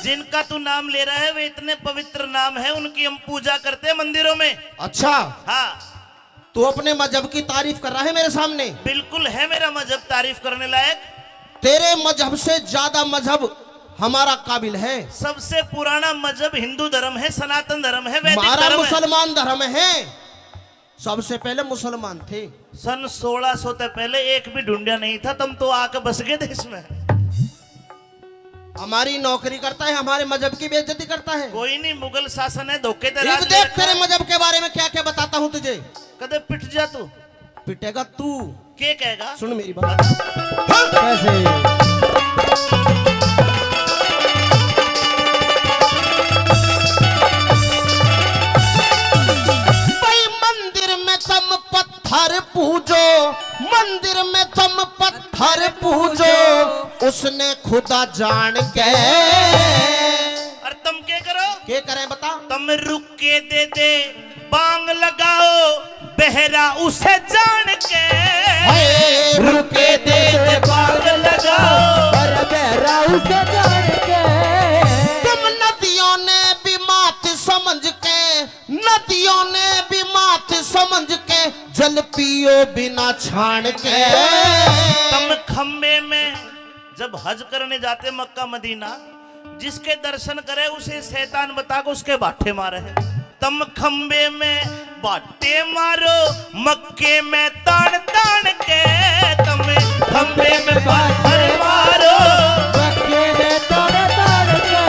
जिनका तू नाम ले रहा है, वे इतने पवित्र नाम है, उनकी हम पूजा करते हैं मंदिरों में। अच्छा। हाँ। तू अपने मजहब की तारीफ कर रहा है मेरे सामने? बिल्कुल है मेरा मजहब तारीफ करने लायक। तेरे मजहब से ज्यादा मजहब हमारा काबिल है। सबसे पुराना मजहब हिंदू धर्म है, सनातन धर्म है, वैदिक हमारा धर्म है। मुसलमान धर्म है। सबसे पहले मुसलमान थे। सन सोलह सौ से पहले एक भी ढूंढा नहीं था, तुम तो आके बस गए देश में। हमारी नौकरी करता है, हमारे मजहब की बेइज्जती करता है। कोई नहीं, मुगल शासन है, धोखे ते इब राज देख, ले रखा तेरे है। मजहब के बारे में क्या क्या बताता हूँ तुझे। कदे पिट जा तू। पिटेगा तू। के कहेगा? सुन मेरी बात। हाँ। कैसे? भाई मंदिर में तुम पत्थर पूजो, मंदिर में तुम पत्थर पूजो, उसने खुदा जान के। और तुम के करो? के करें बता? तुम रुक के दे दे बांग लगाओ, बहरा उसे जान के। हाय, रुके दे दे बांग लगाओ, और बहरा उसे जान के। तुम नदियों ने भी मात समझ के, नदियों ने भी मात समझ के, जल पियो बिना छान के। तुम खम्बे में जब हज करने जाते मक्का मदीना, जिसके दर्शन करे उसे शैतान बता के उसके बाटे मारे। तुम खम्बे में बाटे मारो, मक्के में तान तान के। तुम खम्बे में बाटे मारो, मक्के में तान तान के।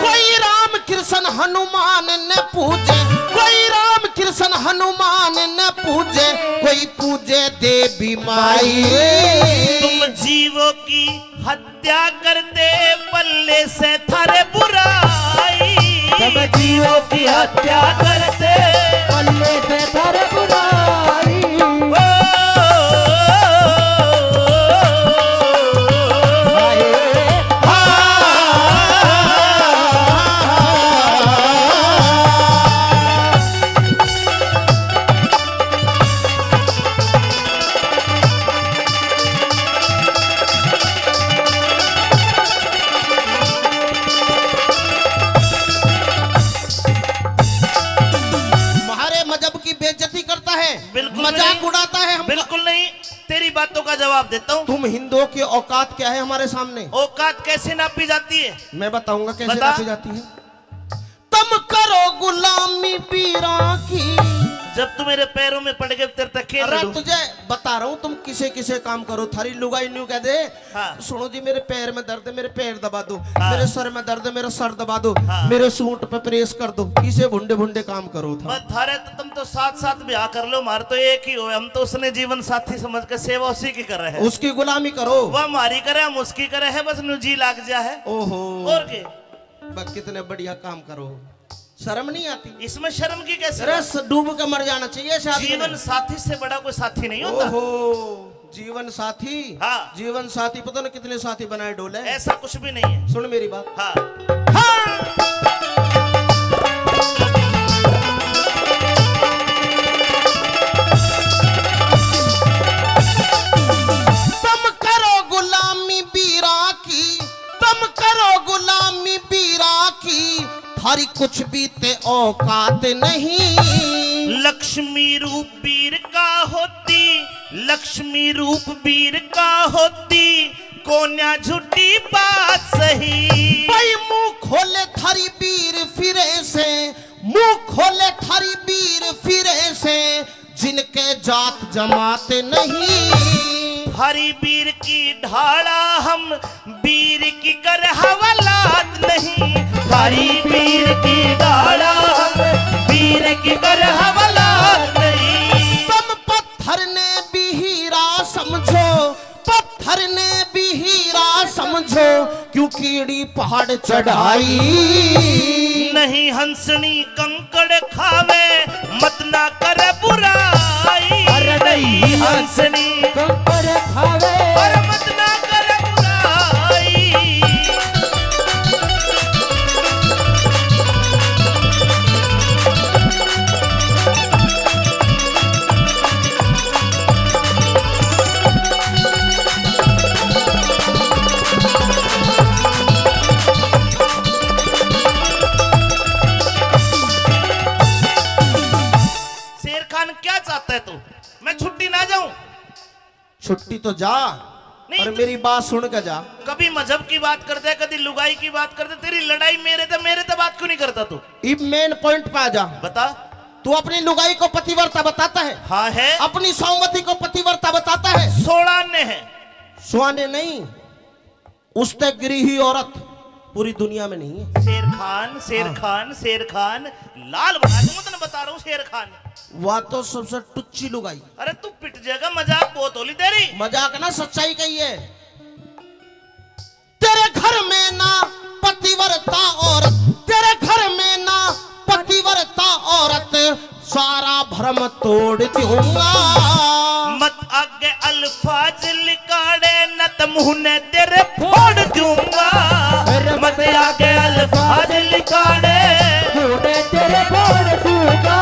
कोई राम कृष्ण हनुमान ने पूजे, कोई राम कृष्ण हनुमान ने पूजे, कोई पूजे देवी माई। तुम जीवो की हत्या करते, पल्ले से थारे बुराई। तुम जीवो की हत्या करते, पल्ले से थारे बुराई। ओ, हाय। म्हारे मजहब की बिल्कुल मजाक नहीं। उड़ाता है हम। बिल्कुल नहीं। तेरी बातों का जवाब देता हूँ। तुम हिंदुओं की औकात क्या है हमारे सामने? औकात कैसे नापी जाती है? मैं बताऊंगा कैसे बता। नापी जाती है। तुम करो गुलामी पीरा की। जब तू मेरे पैरों में पड़ गए, तेरे तक खेल अरे लूं। तुझे बता रहा हूँ, तुम किसे किसे काम करो। थारी लुगाई न्यू कह दे, हाँ। सुनो जी, मेरे पैर में दर्द है, मेरे पैर दबा दो। हाँ। मेरे सर में दर्द है, मेरा सर दबा दो। हाँ। मेरे सूट पे प्रेस कर दो। इसे भुंडे भुंडे काम करो था। बस थारे तो, तुम तो साथ साथ ब्याह कर लो, हमारे तो एक ही हो, हम तो उसने जीवन साथी समझ के सेवा उसी की कर रहे हैं। उसकी गुलामी करो। वह हमारी करे, हम उसकी करे है, बस न्यू जी लाग जा है। ओहो। और के? बस कितने बढ़िया काम करो। शर्म नहीं आती? इसमें शर्म की कैसे अरे, बात? स-, डूब के मर जाना चाहिए शादी में। जीवन साथी से बड़ा कोई साथी नहीं होता। ओहो, जीवन साथी। हाँ। जीवन साथी पता ना कितने साथी बनाए डोले। ऐसा कुछ भी नहीं है। सुन मेरी बात। हाँ। हाँ। तुम करो गुलामी बीरा की, तुम करो गुलामी बीरा की, थारी कुछ भी ते औकात नहीं। लक्ष्मी रूप बीर का होती, लक्ष्मी रूप बीर का होती, कोन्या झूठी बात सही। भाई मुंह खोले थारी बीर फिरे से, मुंह खोले थारी बीर फिरे से, जिनके जात जमात नहीं। थारी बीर की ढाला हम, बीर की कर हवालात नहीं। थारी बीर की ढाला हम, बीर की कर हवालात नहीं। तुम पत्थर ने भी हीरा समझो, पत्थर ने भी हीरा समझो, क्यों कीड़ी पहाड़ चढ़ाई। नहीं हंसनी कंकड़ खावे, मत ना कर बुराई। अरे नहीं हंसनी कंकड़ खावे। अरे मत ना कर बुराई। शेर खान, क्या चाहता है तू? मैं छुट्टी ना जाऊं? छुट्टी तो जा, नहीं पर तो मेरी बात सुन के जा। कभी मजहब की बात कर दे, कभी लुगाई की बात कर दे, तेरी लड़ाई मेरे ते, मेरे ते बात क्यों नहीं करता तू? इब मेन पॉइंट पे आ जा। बता। तू अपनी लुगाई को पतिव्रता बताता है? हाँ है। अपनी सौमती को पतिव्रता बताता है? सोलह आने हैं। सौ आने नहीं, उसते गरीही औरत पूरी दुनिया में नहीं है। शेर खान, शेर हाँ। खान, शेर खान, लाल बना दूंगा, तने बता रहा हूँ शेर खान। वह तो सबसे टुच्ची लुगाई। अरे तू पिट जाएगा, मजाक बहुत होली तेरी। मजाक ना, सच्चाई कही है। तेरे घर में ना पतिव्रता औरत, तेरे घर में ना पतिव्रता औरत, सारा भरम तोड़ दूंगा। मत आगे अल्फाज लिकाड़े, न त मुंह ने तेरे फोड़ दूंगा। मत आगे अल्फाज लिकाड़े, मुंह ने तेरे फोड़ दूंगा।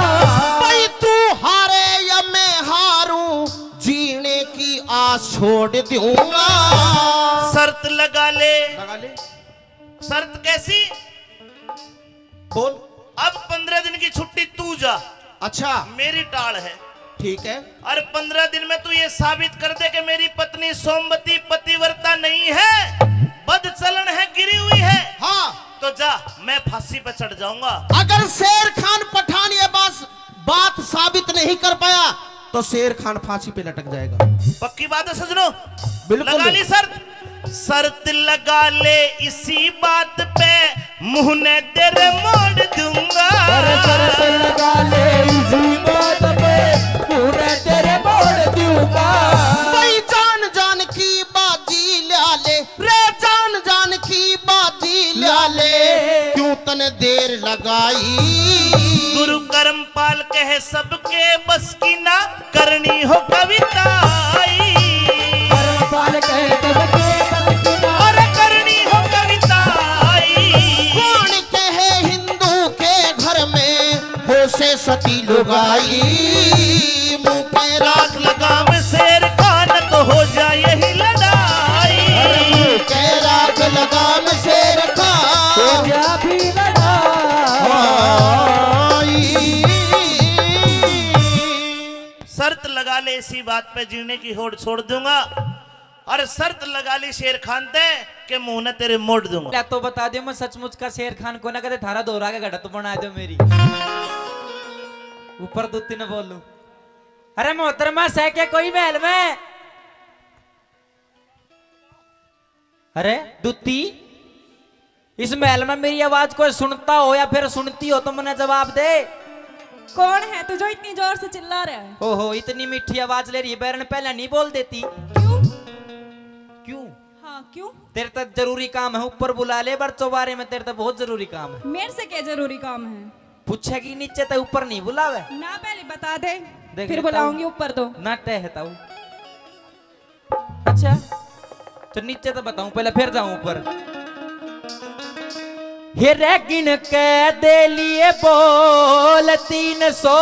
भाई तू हारे या मैं हारूं, जीने की आस छोड़ दूंगा। शर्त लगा ले। लगा ले। शर्त कैसी? बोल। अब पंद्रह दिन की छुट्टी तू जा। अच्छा। मेरी टाल है। ठीक है। और पंद्रह दिन में तू ये साबित कर दे कि मेरी पत्नी सोमवती पतिव्रता नहीं है, बदचलन है, गिरी हुई है। हाँ। तो जा, मैं फांसी पे चढ़ जाऊंगा। अगर शेर खान पठान ये बात, बात साबित नहीं कर पाया, तो शेर खान फांसी पे लटक जाएगा। पक्की बात है सजनों? बिल्कुल। लगा ली शर्त? शर्त लगा ले इसी बात पे, मुंह ने तेरे मोड़ दूंगा। अरे शर्त लगा ले इसी बात पे, मुंह ने तेरे मोड़ दूंगा। भाई जान जान की बाजी ला ले, रे जान जान की बाजी ला ले, क्यों तने देर लगाई। गुरु कर्मपाल कहे सबके बस की ना, करनी हो कविताई। कर्मपाल कहे सबके बस की ना। अरे करनी हो कविताई। कौन कहे हिंदू के घर में हो से सती लुगाई। मुंह पे राख लगाम शेर खान, तो हो जाए यही लड़ाई। अरे मुंह पे राख लगाम शेर खान, हो जा भी लड़ाई। शर्त लगा ले इसी बात पे, जीने की होड़ छोड़ दूंगा। और शर्त लगा ली शेर खान ते के मुंह ने तेरे मोड़ दूंगा। ले तो बता दे, मैं सचमुच का शेर खान को ना, कदे थारा दोहरा के घड़त बना दो मेरी। ऊपर दो तीन बोलू। अरे मोहतरमा, सह के कोई महल में? अरे दूती, इस महल में मेरी आवाज कोई सुनता हो या फिर सुनती हो तो मन्ने जवाब दे। कौन है तू जो इतनी जोर से चिल्ला रहा है? ओहो, इतनी मीठी आवाज ले रही है, बैरन पहले नहीं बोल देती। क्यों? क्यों? हाँ, क्यों? तेरे तक जरूरी काम है, ऊपर बुला ले, पर चौबारे में तेरे तक बहुत जरूरी काम है। मेरे से क्या जरूरी काम है? पूछेगी नीचे तक, ऊपर नहीं बुलावे। ना, पहले बता दे, देख फिर लेता हूँ। बुलाऊंगी ऊपर तो। ना टहता हूँ। अच्छा, तो नीचे तो बताऊं, पहले फिर जाऊं ऊपर। हे रे गिन के दे लिए बोल तीन सौ।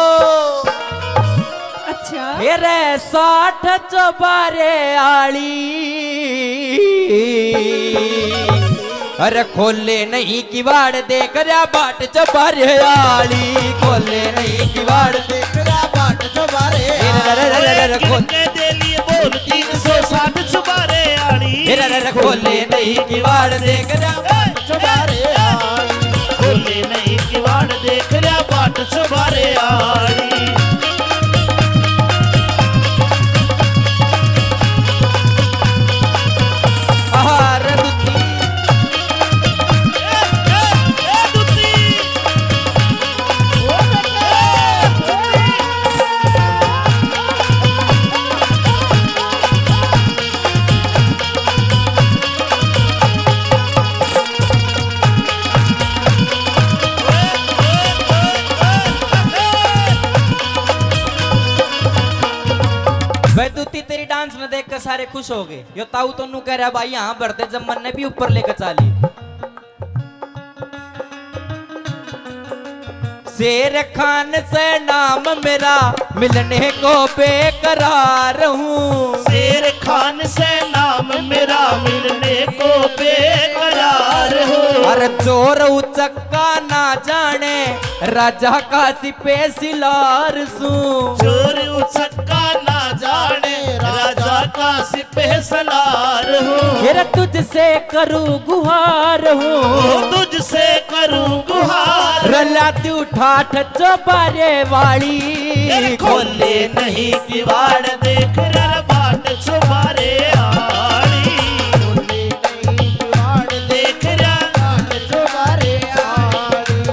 अच्छा। हे रे साठ चौबारे आली। अरे खोले नहीं किवाड़ देख रहा बाट चौबारे आली, खोले नहीं किवाड़ देख रहा बाट चौबारे आली। अरे रे रे रे रे, खोल के दे लिए बोल तीन सौ साठ चौबारे आली। अरे रे रे, खोले नहीं किवाड़ देख रहा बाट चौबारे आली, खोले नहीं किवाड़ देख रहा बाट चौबारे आली। आहा, रे दुती। ए, ए, ए, दुती। ओ बेटा। भाई दूती, तेरी डांस में देख के सारे खुश हो गए। यो ताऊ तो नू कह रहा, भाई यहाँ भरते जब मन ने भी ऊपर लेकर चाली। शेर खान से नाम मेरा, मिलने को बेकरार हूँ। शेर खान से नाम मेरा, मिलने को बेकरार हूँ। अरे चोर उचक्का ना जाने, राजा का सिपह सिलार सूं। चोर उचक्का ना जाने, राजा का सिपह सलार हूँ। तेरा तुझसे करूँ गुहार हूँ। ओ, तुझसे करूँ गुहार। रला तू ठाठ चौबारे वाली। तेरे खोले नहीं किवाड़ देख रहा बाट चौबारे आली। खोले नहीं किवाड़ देख रहा बाट चौबारे आली।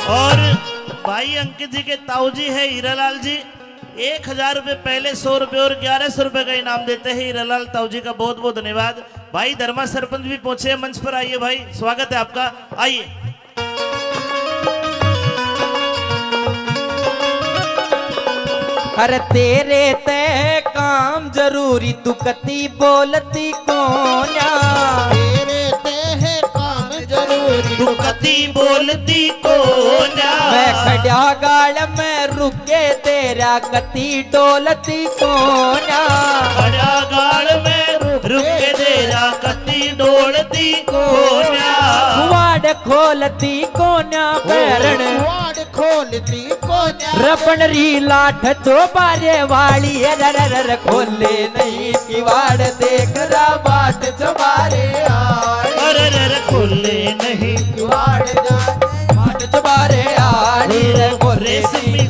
और भाई अंकित जी के ताऊ जी है हीरालाल जी, एक हजार रुपए पहले, सौ रुपए और ग्यारह सौ रुपए का इनाम देते हैं हीरालाल ताऊ जी का। बहुत बहुत धन्यवाद। भाई धर्मा सरपंच भी पहुंचे हैं मंच पर, आइए भाई, स्वागत है आपका, आइए। अरे तेरे ते काम जरूरी, तू कती बोलती कोन्या। तेरे ते है काम जरूरी, तू कती बोलती कोन्या। मैं खड़ा गाल में रुके तेरा कती डोलती कोन्या। खड़ा गाल में रुके तेरा कती डोलती कोन्या। वाड़ खोलती कोन्या बैरण। वाड़ खोलती कोन्या। रबण री लाठ चौबारे वाली, अरे रे रे रे, खोले नहीं किवाड़ देख रहा बाट चौबारे आली। अरे रे रे, खोले नहीं किवाड़ जा, बाट चौबारे आली रे, खोले रेशमी।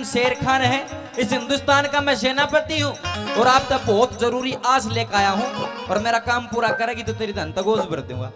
शेर खान है, इस हिंदुस्तान का मैं सेनापति हूँ और आप तक बहुत जरूरी आस लेकर आया हूँ और मेरा काम पूरा करेगी तो तेरी धन तक गोज भर दूंगा।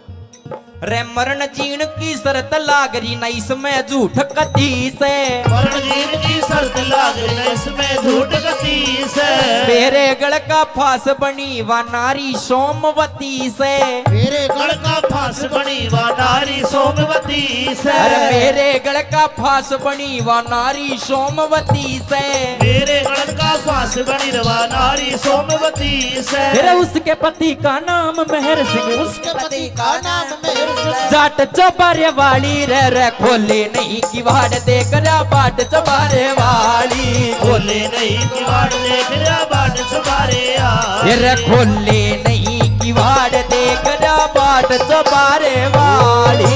रे मरण जीण की शर्त लाग रही ना इसमें झूठ कती से। मरण जीण की शर्त लाग रही ना इसमें झूठ कती से। मेरे गल का फांस बनी वा नारी सोमवती से। मेरे गल का फांस बनी वा नारी सोमवती से। अरे मेरे गल का फांस बनी वा नारी सोमवती से। मेरे गल का फांस बनी वा नारी सोमवती से। फिर उसके पति का नाम मेहर सिंह। उसके पति का नाम मेहर सिंह। जाट चौबारे वाली रे, रे खोले नहीं किवाड़ देख रहा बाट चौबारे वाली। खोले नहीं किवाड़ देख रहा बाट चौबारे आ। ये रे खोले नहीं किवाड़ देख रहा बाट चौबारे वाली।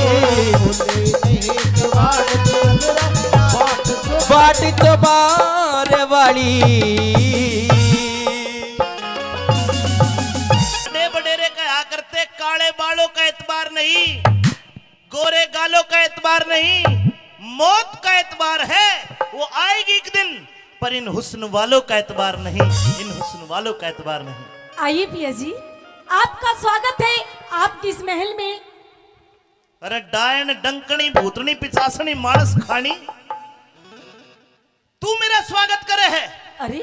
खोले नहीं किवाड़ देख रहा बाट बाट चौबारे वाली। बड़े बडेरे कहा करते, काले बालों का एतबार नहीं, गोरे गालों का एतबार नहीं, मौत का एतबार है, वो आएगी एक दिन, पर इन हुस्न वालों का एतबार नहीं, इन हुस्न वालों का एतबार नहीं। आइए पिया जी, आपका स्वागत है आपकी इस महल में। अरे डायन, डंकनी, भूतनी, पिचासनी, मानस खानी, तू मेरा स्वागत करे है। अरे,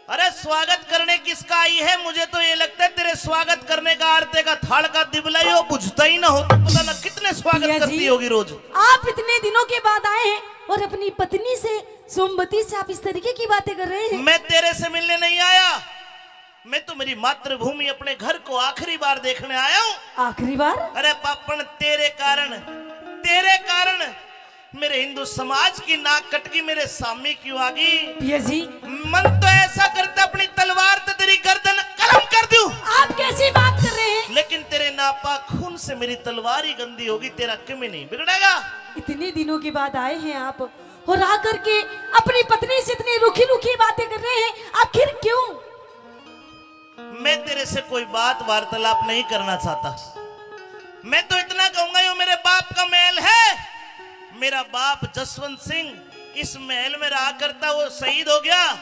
अरे स्वागत करने किसका आई है? मुझे तो ये लगता है तेरे स्वागत करने का आरते का थाल का दिबला ही हो, बुझता ही ना हो। तू पता ना कितने स्वागत पिया जी, करती होगी रोज। आप इतने दिनों के बाद आए हैं और अपनी पत्नी से, सोमवती से आप इस तरीके की बातें कर रहे हैं। मैं तेरे से मिलने नहीं आया, मैं तो मेरी मातृभूमि, अपने घर को आखिरी बार देखने आया हूँ। आखिरी बार? अरे पापण, तेरे कारण, तेरे कारण मेरे हिंदू समाज की नाक कटगी, मेरे सामी क्यों आगी? पिया जी। मन तो ऐसा करता अपनी तलवार तो तेरी गर्दन कलम कर दूं। आप कैसी बात कर रहे हैं? लेकिन तेरे नापाक खून से मेरी तलवार ही गंदी होगी, तेरा किमी नहीं बिगड़ेगा। इतने दिनों के बाद आए हैं आप और आकर के अपनी पत्नी से इतनी रूखी रूखी बातें कर रहे हैं, आखिर क्यों? मैं तेरे से कोई बात वार्तालाप नहीं करना चाहता। मैं तो इतना कहूंगा, यो मेरे बाप का महल है। मेरा बाप जसवंत सिंह इस महल में रहा करता, वो शहीद हो गया।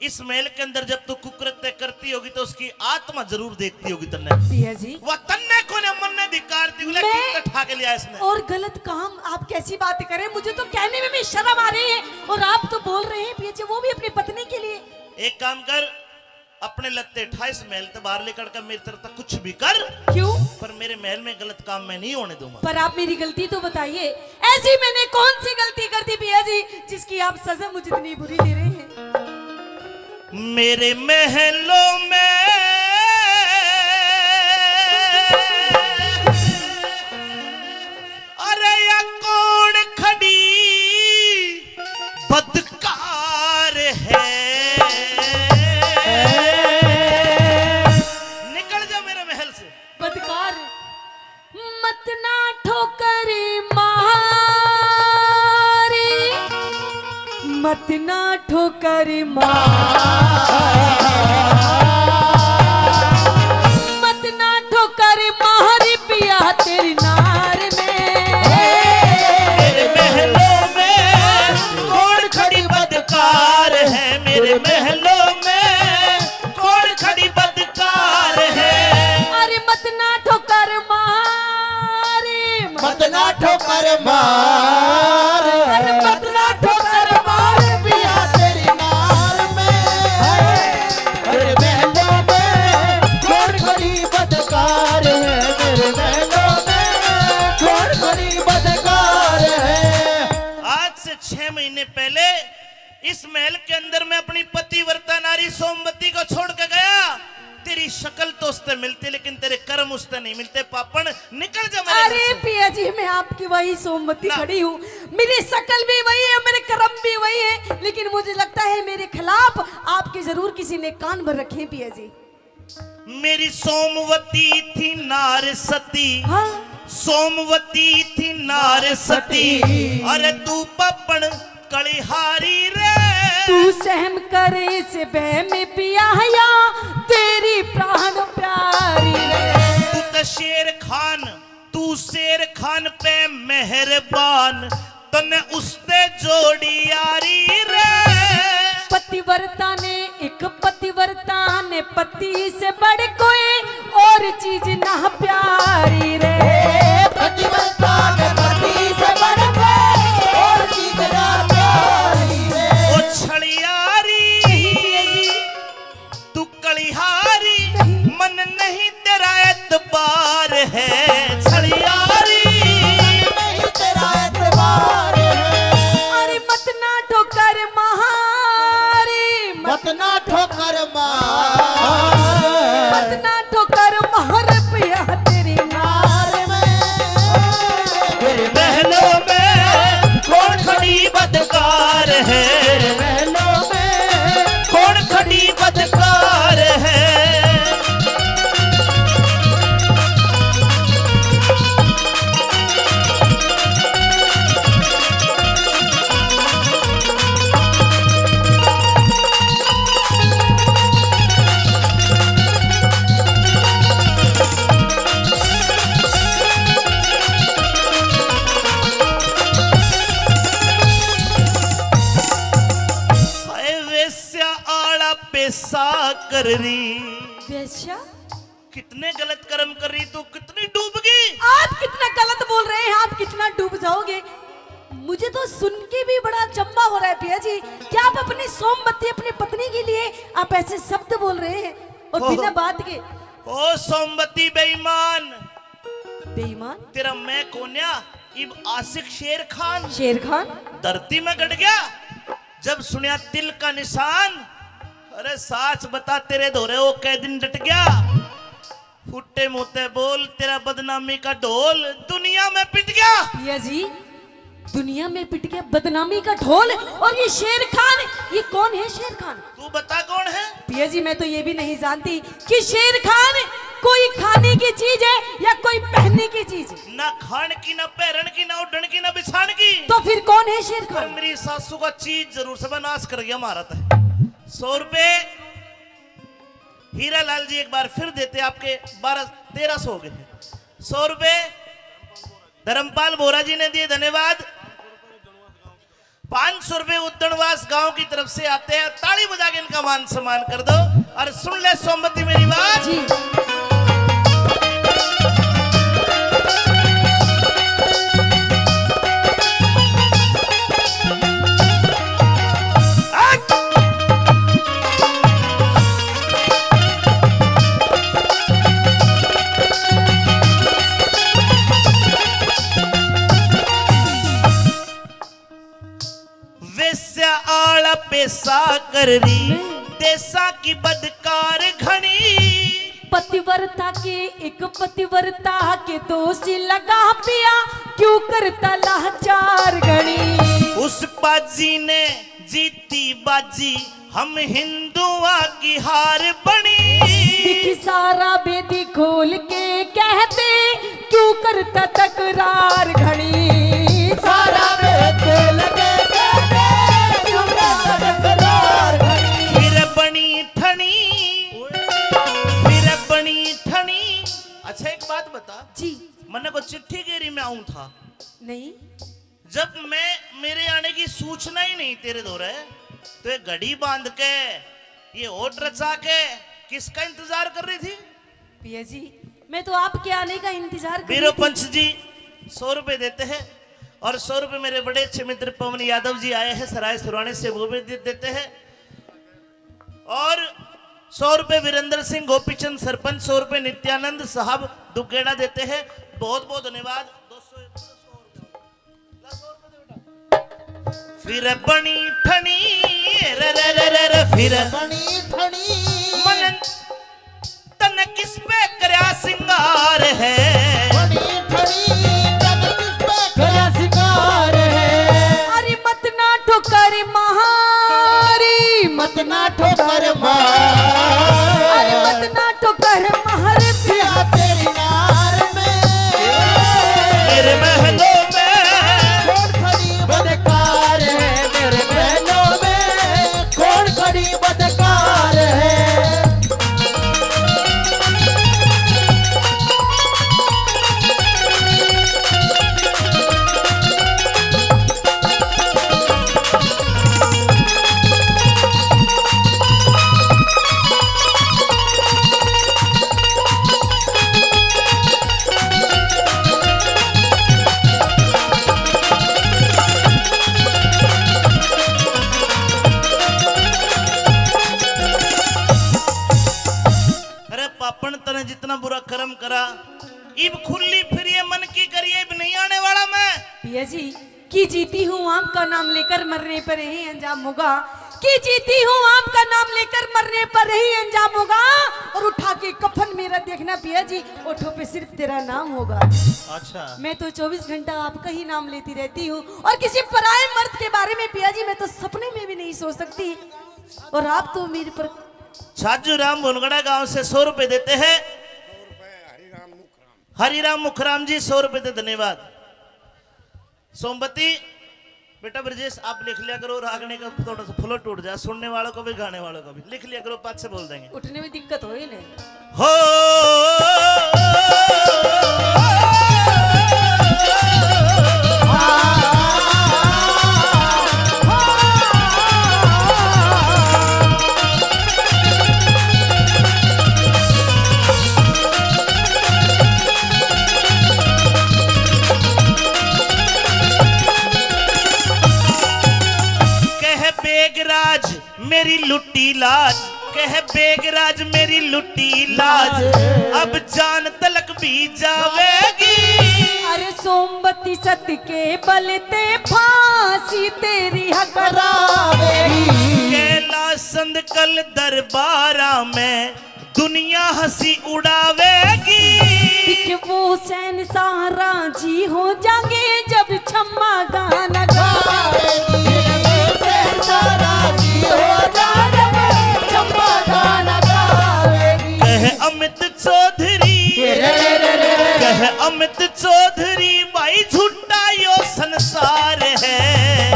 इस महल के अंदर जब तू कुकृत्य करती होगी तो उसकी आत्मा जरूर देखती होगी तन्ने। पिया जी। वह तन्ने को ने मन ने धिक्कार दी, बोले, मैं कितना ठा के लिया इसने। और गलत काम, आप कैसी बात करें, मुझे तो कहने में भी शर्म आ रही है और आप तो बोल रहे हैं पिया जी, वो भी अपनी पत्नी के लिए। एक काम कर, अपने लत्ते ठा इस महल ते बाहर लेकर के मेरी तरफ तक कुछ भी कर। क्यों? पर मेरे महल में गलत काम मैं नहीं होने दूंगा। पर आप मेरी गलती तो बताइए, ऐसी मैंने कौन सी गलती कर दी पिया जी, जिसकी आप सजा मुझे इतनी बुरी दे रहे हैं? मेरे महलों में, अरे या कौन खड़ी बदकार है। निकल जा मेरे महल से। बदकार। मत ना ठोकर मारी, मत ना ठोकर मारी, मत ना ठोकर मारी पिया तेरी नार में। मेरे महलों में कौन खड़ी बदकार है, मेरे महलों में कौन खड़ी बदकार है। अरे मत ना ठोकर मार, मत ना ठोकर मार, अरे मत ना ठोकर मार पिया तेरी नार में। अरे महलों में कौन खड़ी बदकार है, मेरे महलों में कौन खड़ी बदकार है। आज से छह महीने पहले इस महल के अंदर मैं अपनी पतिव्रता नारी सोमवती को छोड़ के गया। तेरी शक्ल तो उससे मिलती, लेकिन तेरे कर्म उससे नहीं मिलते। पापण, निकल जा मेरे घर से। अरे पिया जी, मैं आपकी वही सोमवती खड़ी हूँ। मेरी शक्ल भी वही है, मेरे कर्म भी वही है, लेकिन मुझे लगता है मेरे खिलाफ आपके जरूर किसी ने कान भर रखे हैं पिया जी। मेरी सोमवती थी नार सती। हाँ। सोमवती थी नार सती। अरे तू पापण कलिहारी रे। तू सहम करे से बह में पिया या तेरी प्राण प्यारी रे। तू तो शेर खान, तू शेर खान पे मेहरबान, तन्ने उसते जोड़ी यारी रे। पतिव्रता ने, एक पतिव्रता ने पति से बढ़ कोई और चीज ना प्यारी रे। पतिव्रता ने पति से बढ़ कोई और चीज ना प्यारी रे। ओ छलियारी, तू कलिहारी, मन नहीं तेरा एतबार है। छलियारी, नहीं तेरा एतबार है। अरे मत ना ठोकर मारी, मत ना ठोकर मार। मत ना ठोकर मार पिया तेरी नार में। तेरे महलों में कौन खड़ी बदकार है? तेरे महलों में कौन खड़ी बदकार है? हाय वेश्या आला पेशा कर रही। वेश्या? कितने गलत कर्म कर रही तू, कितनी डूबगी। आप कितना गलत बोल रहे हैं, आप कितना डूब जाओगे। मुझे तो सुन के भी बड़ा अचंभा हो रहा है पिया जी, कि आप अपनी सोमवती, अपनी पत्नी के लिए आप ऐसे शब्द बोल रहे हैं और ओह। बिना बात के। ओ सोमवती बेईमान। बेईमान? तेरा मैं कोन्या, इब आशिक शेर खान। शेर खान? धरती में गड़ गया, जब सुनिया तिल का निशान। अरे साच बता, तेरे धोरे वो कै दिन डट गया? फुट्टे मुंह ते बोल, तेरा बदनामी का ढोल दुनिया में पिट गया। पिया जी, दुनिया में पिट गया बदनामी का ढोल। और ये शेर खान, ये कौन है शेर खान? तू बता कौन है? पिया जी, मैं तो ये भी नहीं जानती कि शेर खान कोई खाने की चीज है या कोई पहनने की चीज है। ना खान की, ना पहरन की, ना उड़न की, ना बिछान की। तो फिर कौन है शेर पर खान? मेरी सासू का चीज जरूर से नाश कर गया महाराज। सौ रुपए हीरा लाल जी एक बार फिर देते, आपके बारह तेरह सौ हो गए हैं। सौ रुपए धर्मपाल बोरा जी ने दिए, धन्यवाद। पाँच सौ रुपए उद्दणवास गांव की तरफ से आते हैं, ताली बजा के इनका मान सम्मान कर दो। और सुन ले सोमवती मेरी बात। जी। वेश्या आला पेशा कर रही, देशा की बदकार घणी। पतिव्रता के, एक पतिव्रता के दोषी लगा पिया, क्यों करता लाचार घणी। उस बाजी ने जीती बाजी, हम हिंदुआ की हार बणी। दिख सारा बेदी खोल के कहते, क्यों करता तकरार घणी। सारा बेदी खोल के कहते, क्यों करता तकरार घणी। फिर बणी ठणी, फिर बणी ठणी। अच्छा, एक बात बता। जी। मन्ने को चिट्ठी गेरी में आऊं था। नहीं। जब मैं, मेरे आने की सूचना ही नहीं तेरे धोरे, तो ये घड़ी बांध के, ये ओट रचा के किसका इंतजार कर रही थी? पिया जी, मैं तो आपके आने का इंतजार कर रही थी। पंच जी सौ रुपए देते हैं और सौ रुपए मेरे बड़े अच्छे मित्र पवन यादव जी आए हैं सराय सुराने से, वो भी दे देते हैं। और सौ रुपए वीरेंद्र सिंह गोपीचंद सरपंच, सौ रुपए नित्यानंद साहब दुगेड़ा देते हैं। बहुत बहुत धन्यवाद। दो सौ, दो सौ रुपए। फिर बणी ठणी, रे रे रे रे रे, फिर बणी ठणी। मन तन किस पे करया सिंगार है? बणी ठणी, तन किस पे करया सिंगार है? अरे मत ना ठोकर मारी, मत ना ठोकर मार। अरे मत ना ठोकर मार। पिया तेरी नार में, मेरे महलों में कौन खड़ी बदकार है? मेरे महलों में कौन खड़ी बदकार है? अपन तने जितना बुरा कर्म करा, इब खुली फिर ये मन की करिए, इब नहीं आने वाला मैं। पिया जी, कि जीती हूँ आपका नाम लेकर, मरने पर यही अंजाम होगा। कि जीती हूँ आपका नाम लेकर, मरने पर यही अंजाम होगा। और उठा के कफन मेरा देखना पिया जी, ओठों पे सिर्फ तेरा नाम होगा। अच्छा। मैं तो चौबीस घंटा आपका ही नाम लेती रहती हूँ, और किसी पराए मर्द के बारे में पिया जी मैं तो सपने में भी नहीं सोच सकती। और आप तो मेरे पर छाजू राम भुनगड़ा गांव से सौ रुपए देते हैं। हरिराम मुखराम जी, सौ रुपए दे, धन्यवाद। सोमवती, बेटा ब्रजेश, आप लिख लिया करो, रागनी का थोड़ा सा flow टूट जाए, सुनने वालों को भी, गाने वालों को भी। लिख लिया करो, पाछे बोल देंगे। उठने में दिक्कत हो ही नहीं। हो। कह बेगराज मेरी लुटी लाज, कह बेगराज मेरी लुटी लाज, अब जान तलक भी जावेगी। अरे सोमवती सत के बल ते फांसी तेरी हकरावेगी। कैलाश संद कल दरबारा में दुनिया हंसी उड़ावेगी। कि वो शहंशाह राजी हो जाएंगे जब छम्मा गाना गावेगी। शहंशाह राजी हो जाएंगे जब छम्मा गाना गावेगी। कह अमित चौधरी, कह अमित चौधरी भाई झूठा यो संसार है।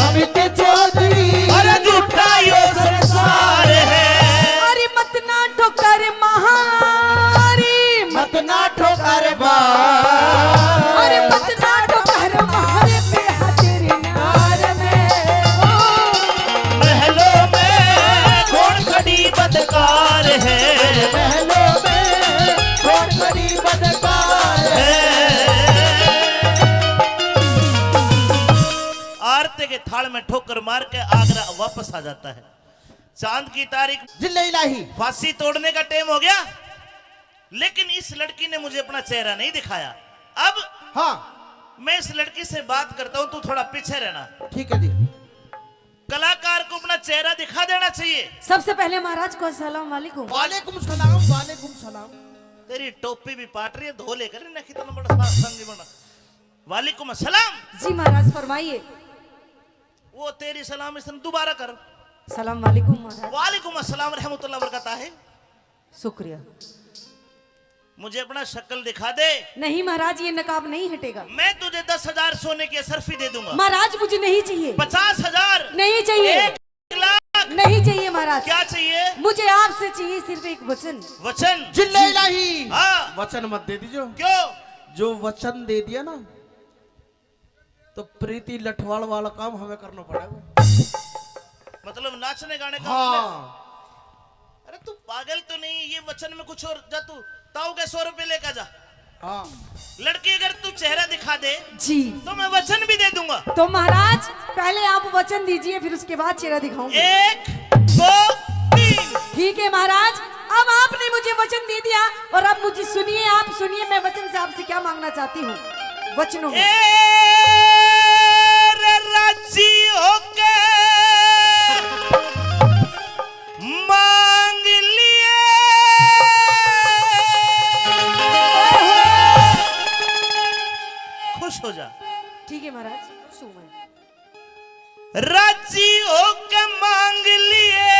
अमित चौधरी। अरे झूठा यो संसार है। अरे मत ना ठोकर महारी। मत ना ठोकर बा। अरे मत ना ठोकर मारे पे हाजिर नार में। ओ। महलों में कौन खड़ी बदकार है। महलों में कौन खड़ी बदकार है। आरती के थाल में ठोकर मार के आगरा वापस आ जाता है। चांद की तारीख। जिल्ले इलाही। फांसी तोड़ने का टाइम हो गया, लेकिन इस लड़की ने मुझे अपना चेहरा नहीं दिखाया। अब हाँ। मैं इस लड़की से बात करता हूँ, तू थोड़ा पीछे रहना। ठीक है जी। कलाकार को अपना चेहरा दिखा देना चाहिए। सबसे पहले महाराज को अस्सलाम वालेकुम। वालेकुम सलाम, वालेकुम सलाम। तेरी टोपी भी पाट रही है, धो लेकर ना, कितना बड़ा सा संगी बना। वालेकुम अस्सलाम। जी महाराज, फरमाइए। वो तेरी सलाम, इसने दोबारा कर। सलाम वालेकुम महाराज। वालेकुम अस्सलाम रहमतुल्लाह बरकत है। शुक्रिया। मुझे अपना शक्ल दिखा दे। नहीं महाराज, ये नकाब नहीं हटेगा। मैं तुझे दस हजार सोने की असरफी दे दूंगा। महाराज, मुझे नहीं चाहिए। पचास हजार। नहीं चाहिए। एक लाख। नहीं चाहिए महाराज। क्या चाहिए? मुझे आपसे चाहिए सिर्फ एक वचन। वचन? जिल्ले इलाही। हाँ। वचन मत दे दीजिए। क्यों? जो वचन दे दिया ना, तो प्रीति लठवाल वाला काम हमें करना पड़ेगा। मतलब नाचने गाने का? हाँ। अरे तू पागल तो नहीं, ये वचन में कुछ और। जा तू ताऊ के सौ रुपए लेकर जा। हाँ। लड़की अगर तू चेहरा दिखा दे जी। तो मैं वचन भी दे दूंगा। तो महाराज पहले आप वचन दीजिए, फिर उसके बाद चेहरा दिखाऊंगी। एक, दो, तीन। ठीक है महाराज, अब आपने मुझे वचन दे दिया और अब मुझे सुनिए, आप सुनिए, मैं वचन से आपसे क्या मांगना चाहती हूँ। वचनों में। ए रे राजी होके मांग लिए। खुश हो जा। ठीक है महाराज, खुश हूँ मैं। राजी होके मांग लिए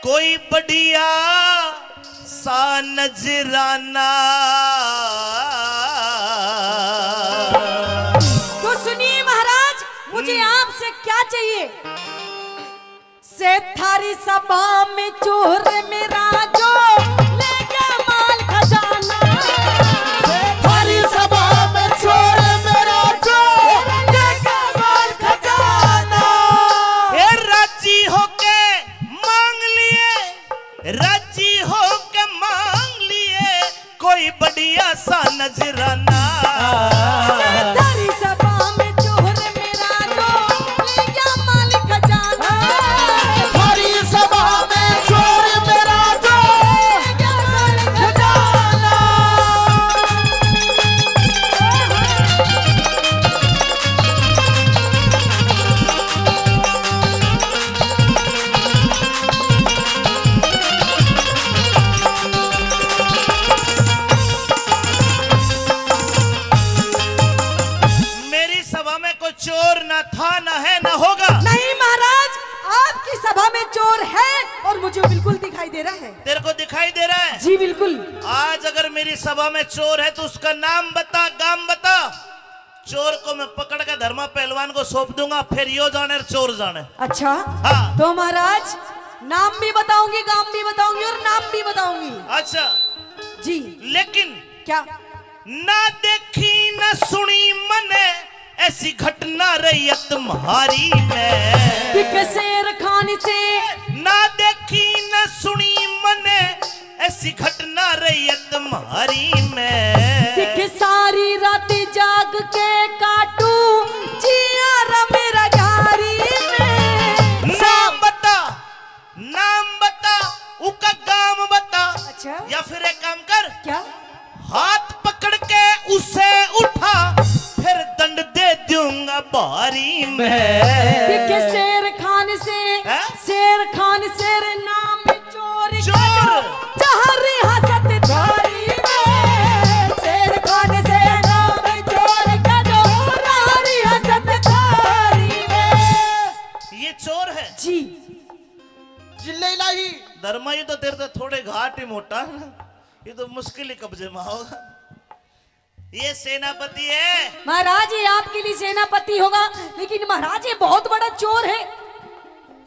कोई बढ़िया सा नजराना। तो सुनिए महाराज, मुझे हम्म। आपसे क्या चाहिए? से थारी सभा में चोर मेरा जो ले गया माल खजाना। से थारी सभा में चोर मेरा जो ले गया माल खजाना। ए राजी होके मांग लिए, राजी होके मांग लिए कोई बढ़िया सा नजराना। थारी सभा में चोर मेरा जो ले गया माल खजाना। थारी सभा में चोर मेरा तेरे को दिखाई दे रहा है? जी बिल्कुल। आज अगर मेरी सभा में चोर है तो उसका नाम बता, गाम बता। चोर को मैं पकड़ के धर्मा पहलवान को सौंप दूंगा, फिर यो जाने और चोर जाने। अच्छा। हाँ। तो महाराज, नाम भी बताऊंगी, गाम भी बताऊंगी और नाम भी बताऊंगी। अच्छा। जी। लेकिन क्या? ना देखी ना सुनी मने ऐसी घटना रैयत म्हारी में। दिखे शेर खान से। ना देखी ना सुनी मने ऐसी घटना रैयत म्हारी में। दिखे सारी रात जाग के काटू जिया रा मेरा गारी में। नाम बता, नाम बता, उका गाम बता। अच्छा। या फिर एक काम कर, क्या? हाथ पकड़ के उसे उठा, फिर दंड दे दूंगा भारी मैं। दिखे शेर खान से, हैं? शेर खान शेर नाम चोर का चोर। जो जहर हसत थारी में। शेर खान से नाम चोर का जो जहर हसत थारी में। ये चोर है। जी। जिल्ले इलाही। धर्मा, ये तो तेरे तो थोड़े घाट ही मोटा है ना, ये तो मुश्किल ही कब्जे में होगा। ये सेनापति है। महाराज, ये आपके लिए सेनापति होगा, लेकिन महाराज, ये बहुत बड़ा चोर है,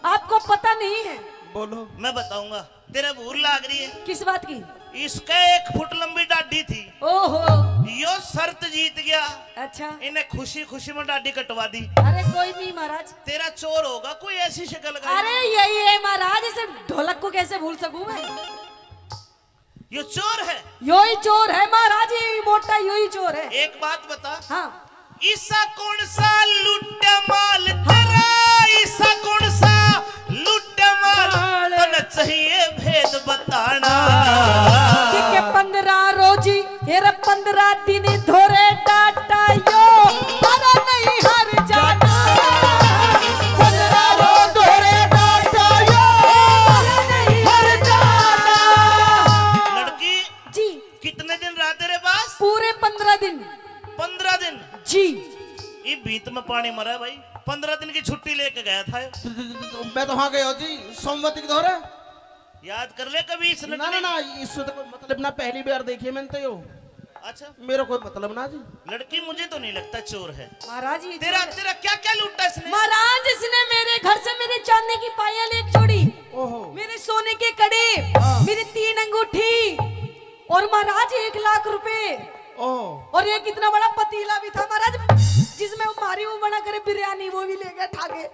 आपको पता नहीं है। बोलो। मैं बताऊंगा, तेरे भूल लाग रही है। किस बात की? इसके एक फुट लंबी डाडी थी। ओहो। यो शर्त जीत गया। अच्छा। इन्हें खुशी खुशी में डाडी कटवा दी। अरे कोई नहीं महाराज। तेरा चोर होगा कोई ऐसी शक्ल का। अरे यही है महाराज, इसे ढोलक को कैसे भूल सकूं मैं? यो चोर है। यो ही चोर है महाराज, यो ही मोटा, यो ही चोर है। एक बात बता। हाँ। ईसा कौन सा लुट्टा माल तेरा, ईसा कौन सा लुट्टा माल, तने चाहिए भेद बताना। ठीक है, पन्द्रह रोजी, ये रे पन्द्रह दिन धोरे डाटा यो, पर नहीं हर जाना। पन्द्रह रोज धोरे डाटा यो, पर नहीं हर जाना। लड़की, जी। कितने दिन रहा तेरे पास? पूरे पन्द्रह दिन। पन्द्रह दिन? जी। ये भीत में पानी मरा है भाई, पन्द्रह दिन की छुट्टी लेके गया था। तो, तो, तो, तो मैं तो वहां गया जी, सोमवती के धोरे। याद कर ले कभी इस ना, ना, ना, इससे तो कोई मतलब ना, पहली बार देखी है मैंने तो यो। अच्छा। मेरा कोई मतलब ना जी। लड़की, मुझे तो नहीं लगता चोर है। महाराज, ये तेरा, चोर है। तेरा क्या क्या लूटा इसने? महाराज, इसने मेरे घर से मेरे चांदी की पायल एक जोड़ी, ओहो। मेरे सोने के कड़े, हाँ। मेरी तीन अंगूठी और महाराज एक लाख रुपए, ओहो। और एक इतना बड़ा पतीला भी था महाराज, जिसमें वो मारी वो बना करे बिरयानी, वो भी ले गया ठा के।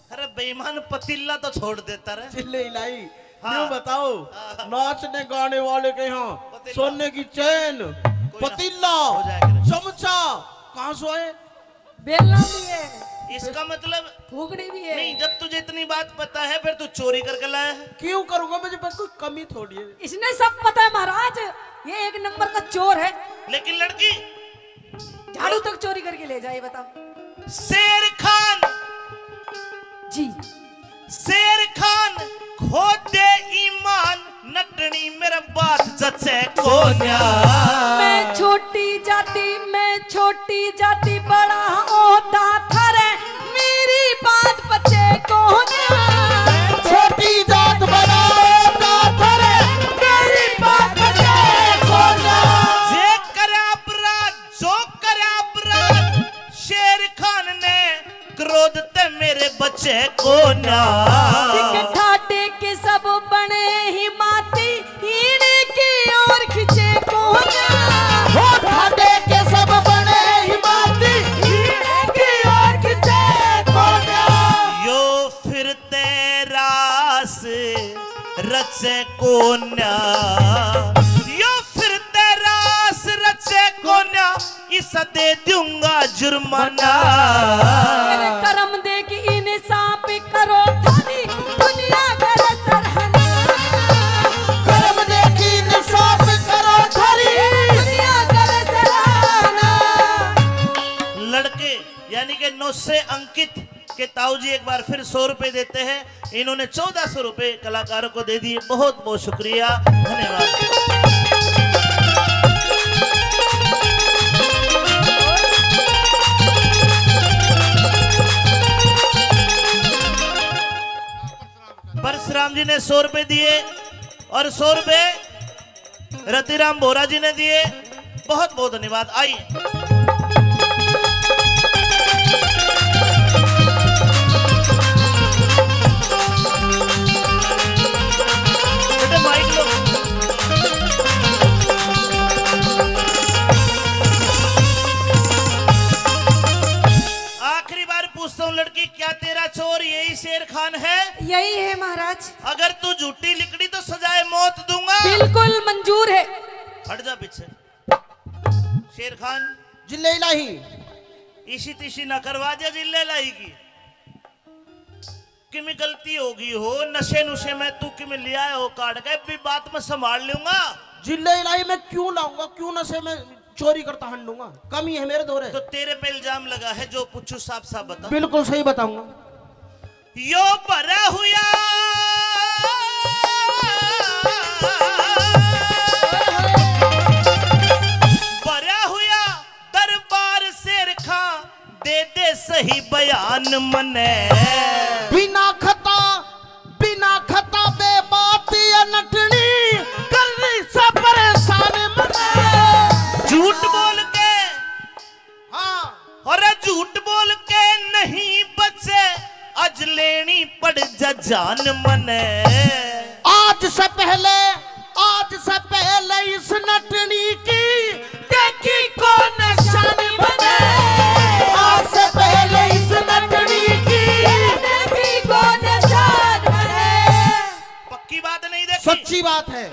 अरे बेईमान, पतीला तो छोड़ देता रे। चिल्ले इलाई। हाँ। यूं बताओ, हाँ। नाचने गाने वाले के यहाँ पतीला। सोने की चैन, कोई ना। पतीला, हो जाएगा। चमचा, कहाँ से आए? बेलना भी है। इसका मतलब फूकनी भी है। नहीं, जब तुझे इतनी बात पता है, फिर तू चोरी करके लाया है। क्यों करूंगा, मुझे बस कोई कमी थोड़ी है। इसने सब पता है महाराज, ये एक नंबर का चोर है। लेकिन लड़की, झाड़ू तक चोरी करके ले जाए, बताओ। शेर खान। जी। शेर खान खो दे ईमान, नटनी मेरे बात जचे कोन्या। मैं छोटी जाति, मैं छोटी जाति, बड़ा ओहदा थारे, मेरी बात पचे कोन्या। छोटी जात, बड़ा ओहदा थारे, मेरी बात पचे कोन्या। जे करे अपराध, जो करे अपराध, शेर खान ने क्रोध ते मेरे बचे कोन्या। दिख ठाडे के सब बने ही माती, हीण की ओर खिंचे कोन्या। हो ठाडे के सब बने ही माती, हीण की ओर खिंचे कोन्या। यो फिर ते रास रचे कोन्या, यो फिर ते रास रचे कोन्या, इसा दे दूंगा जुर्माना। मेरे कर्म देख इंसाफ करो, थारी दुनिया करे सराहना। कर्म देख इंसाफ करो, थारी दुनिया करे सराहना। लड़के यानी कि नौ से अंकित के ताऊ जी एक बार फिर सौ रुपए देते हैं। इन्होंने चौदह सौ रुपए कलाकारों को दे दिए। बहुत बहुत शुक्रिया, धन्यवाद। परशुराम जी ने सौ रुपए दिए। और सौ रुपए रतिराम बोरा जी ने दिए। बहुत बहुत धन्यवाद। आइए। बेटे, माइक लो। आखिरी बार पूछता हूँ लड़की, क्या तेरा चोर यही शेर खान है? यही है महाराज। अगर तू झूठी लिकड़ी तो सजाए मौत दूंगा। बिल्कुल मंजूर है। हट जा पीछे। शेर खान। जिल्ले इलाही। इसी तिसी ना करवा दे जिल्ले इलाही की। किमी गलती होगी हो, नशे नुशे में तू किमी ले आया हो काट के, भी बात मैं संभाल लूंगा। जिल्ले इलाही मैं क्यों लाऊंगा, क्यों नशे में चोरी करता हंडूंगा, कमी है मेरे धोरे। तो तेरे पे इल्जाम लगा है, जो पूछू साफ साफ बता। बिल्कुल सही बताऊंगा। यो भरा हुआ, भरा हुआ दरबार शेर खां, दे दे सही बयान मने। बिना खता, बिना खता बे बात ये नटनी, कर रही से परेशान मने। झूठ बोल के हाँ। अरे झूठ बोल के नहीं बचे, आज लेनी पड़ जा जान मने। आज से पहले, आज से पहले इस नटनी की देखी कौन शान मने। आज से पहले इस नटनी की देखी कौन शान मने। पक्की बात नहीं देखी? सच्ची बात है।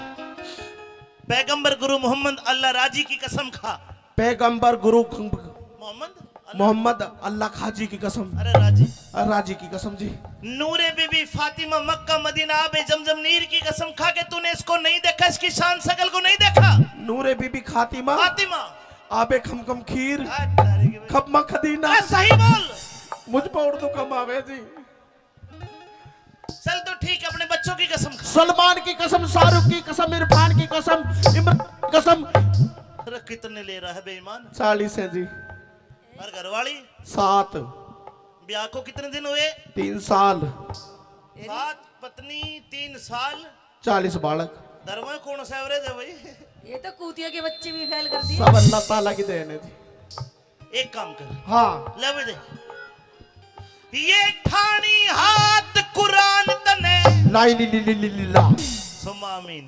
पैगंबर गुरु मोहम्मद अल्लाह राजी की कसम खा। पैगंबर गुरु ख-, मोहम्मद अल्लाह। मोहम्मद अल्लाह खाजी की कसम। अरे राजी। अरे राजी की कसम जी। नूरे बीबी फातिमा मक्का मदीना आबे जमजम नीर की कसम खा के तूने इसको नहीं देखा, इसकी शान शकल को नहीं देखा। नूरे बीबी खातिमा। फातिमा। आबे खमखम खीर। आ, तारे के खपमा खदीना। अरे सही बोल। मुझ पर उर्दू कम आवे जी। चल तो ठीक है, अपने बच्चों की कसम खा। सलमान की कसम, शाहरुख की कसम, इरफान की कसम, इमरान की कसम। अरे कितने ले रहा है बेईमान? चालीस है जी। और घरवाली? सात। ब्याह को कितने दिन हुए? तीन साल। सात पत्नी, तीन साल। चालीस बालक। धर्म में कौन सा एवरेज है भाई? ये तो कूतिया के बच्चे भी फेल कर दिए। सब अल्लाह ताला की देन है जी। एक काम कर। हाँ। ले भी दे। ये ठाणी हाथ कुरान तने। लाई ली ली ली ली ली ला। सुम्मा आमीन।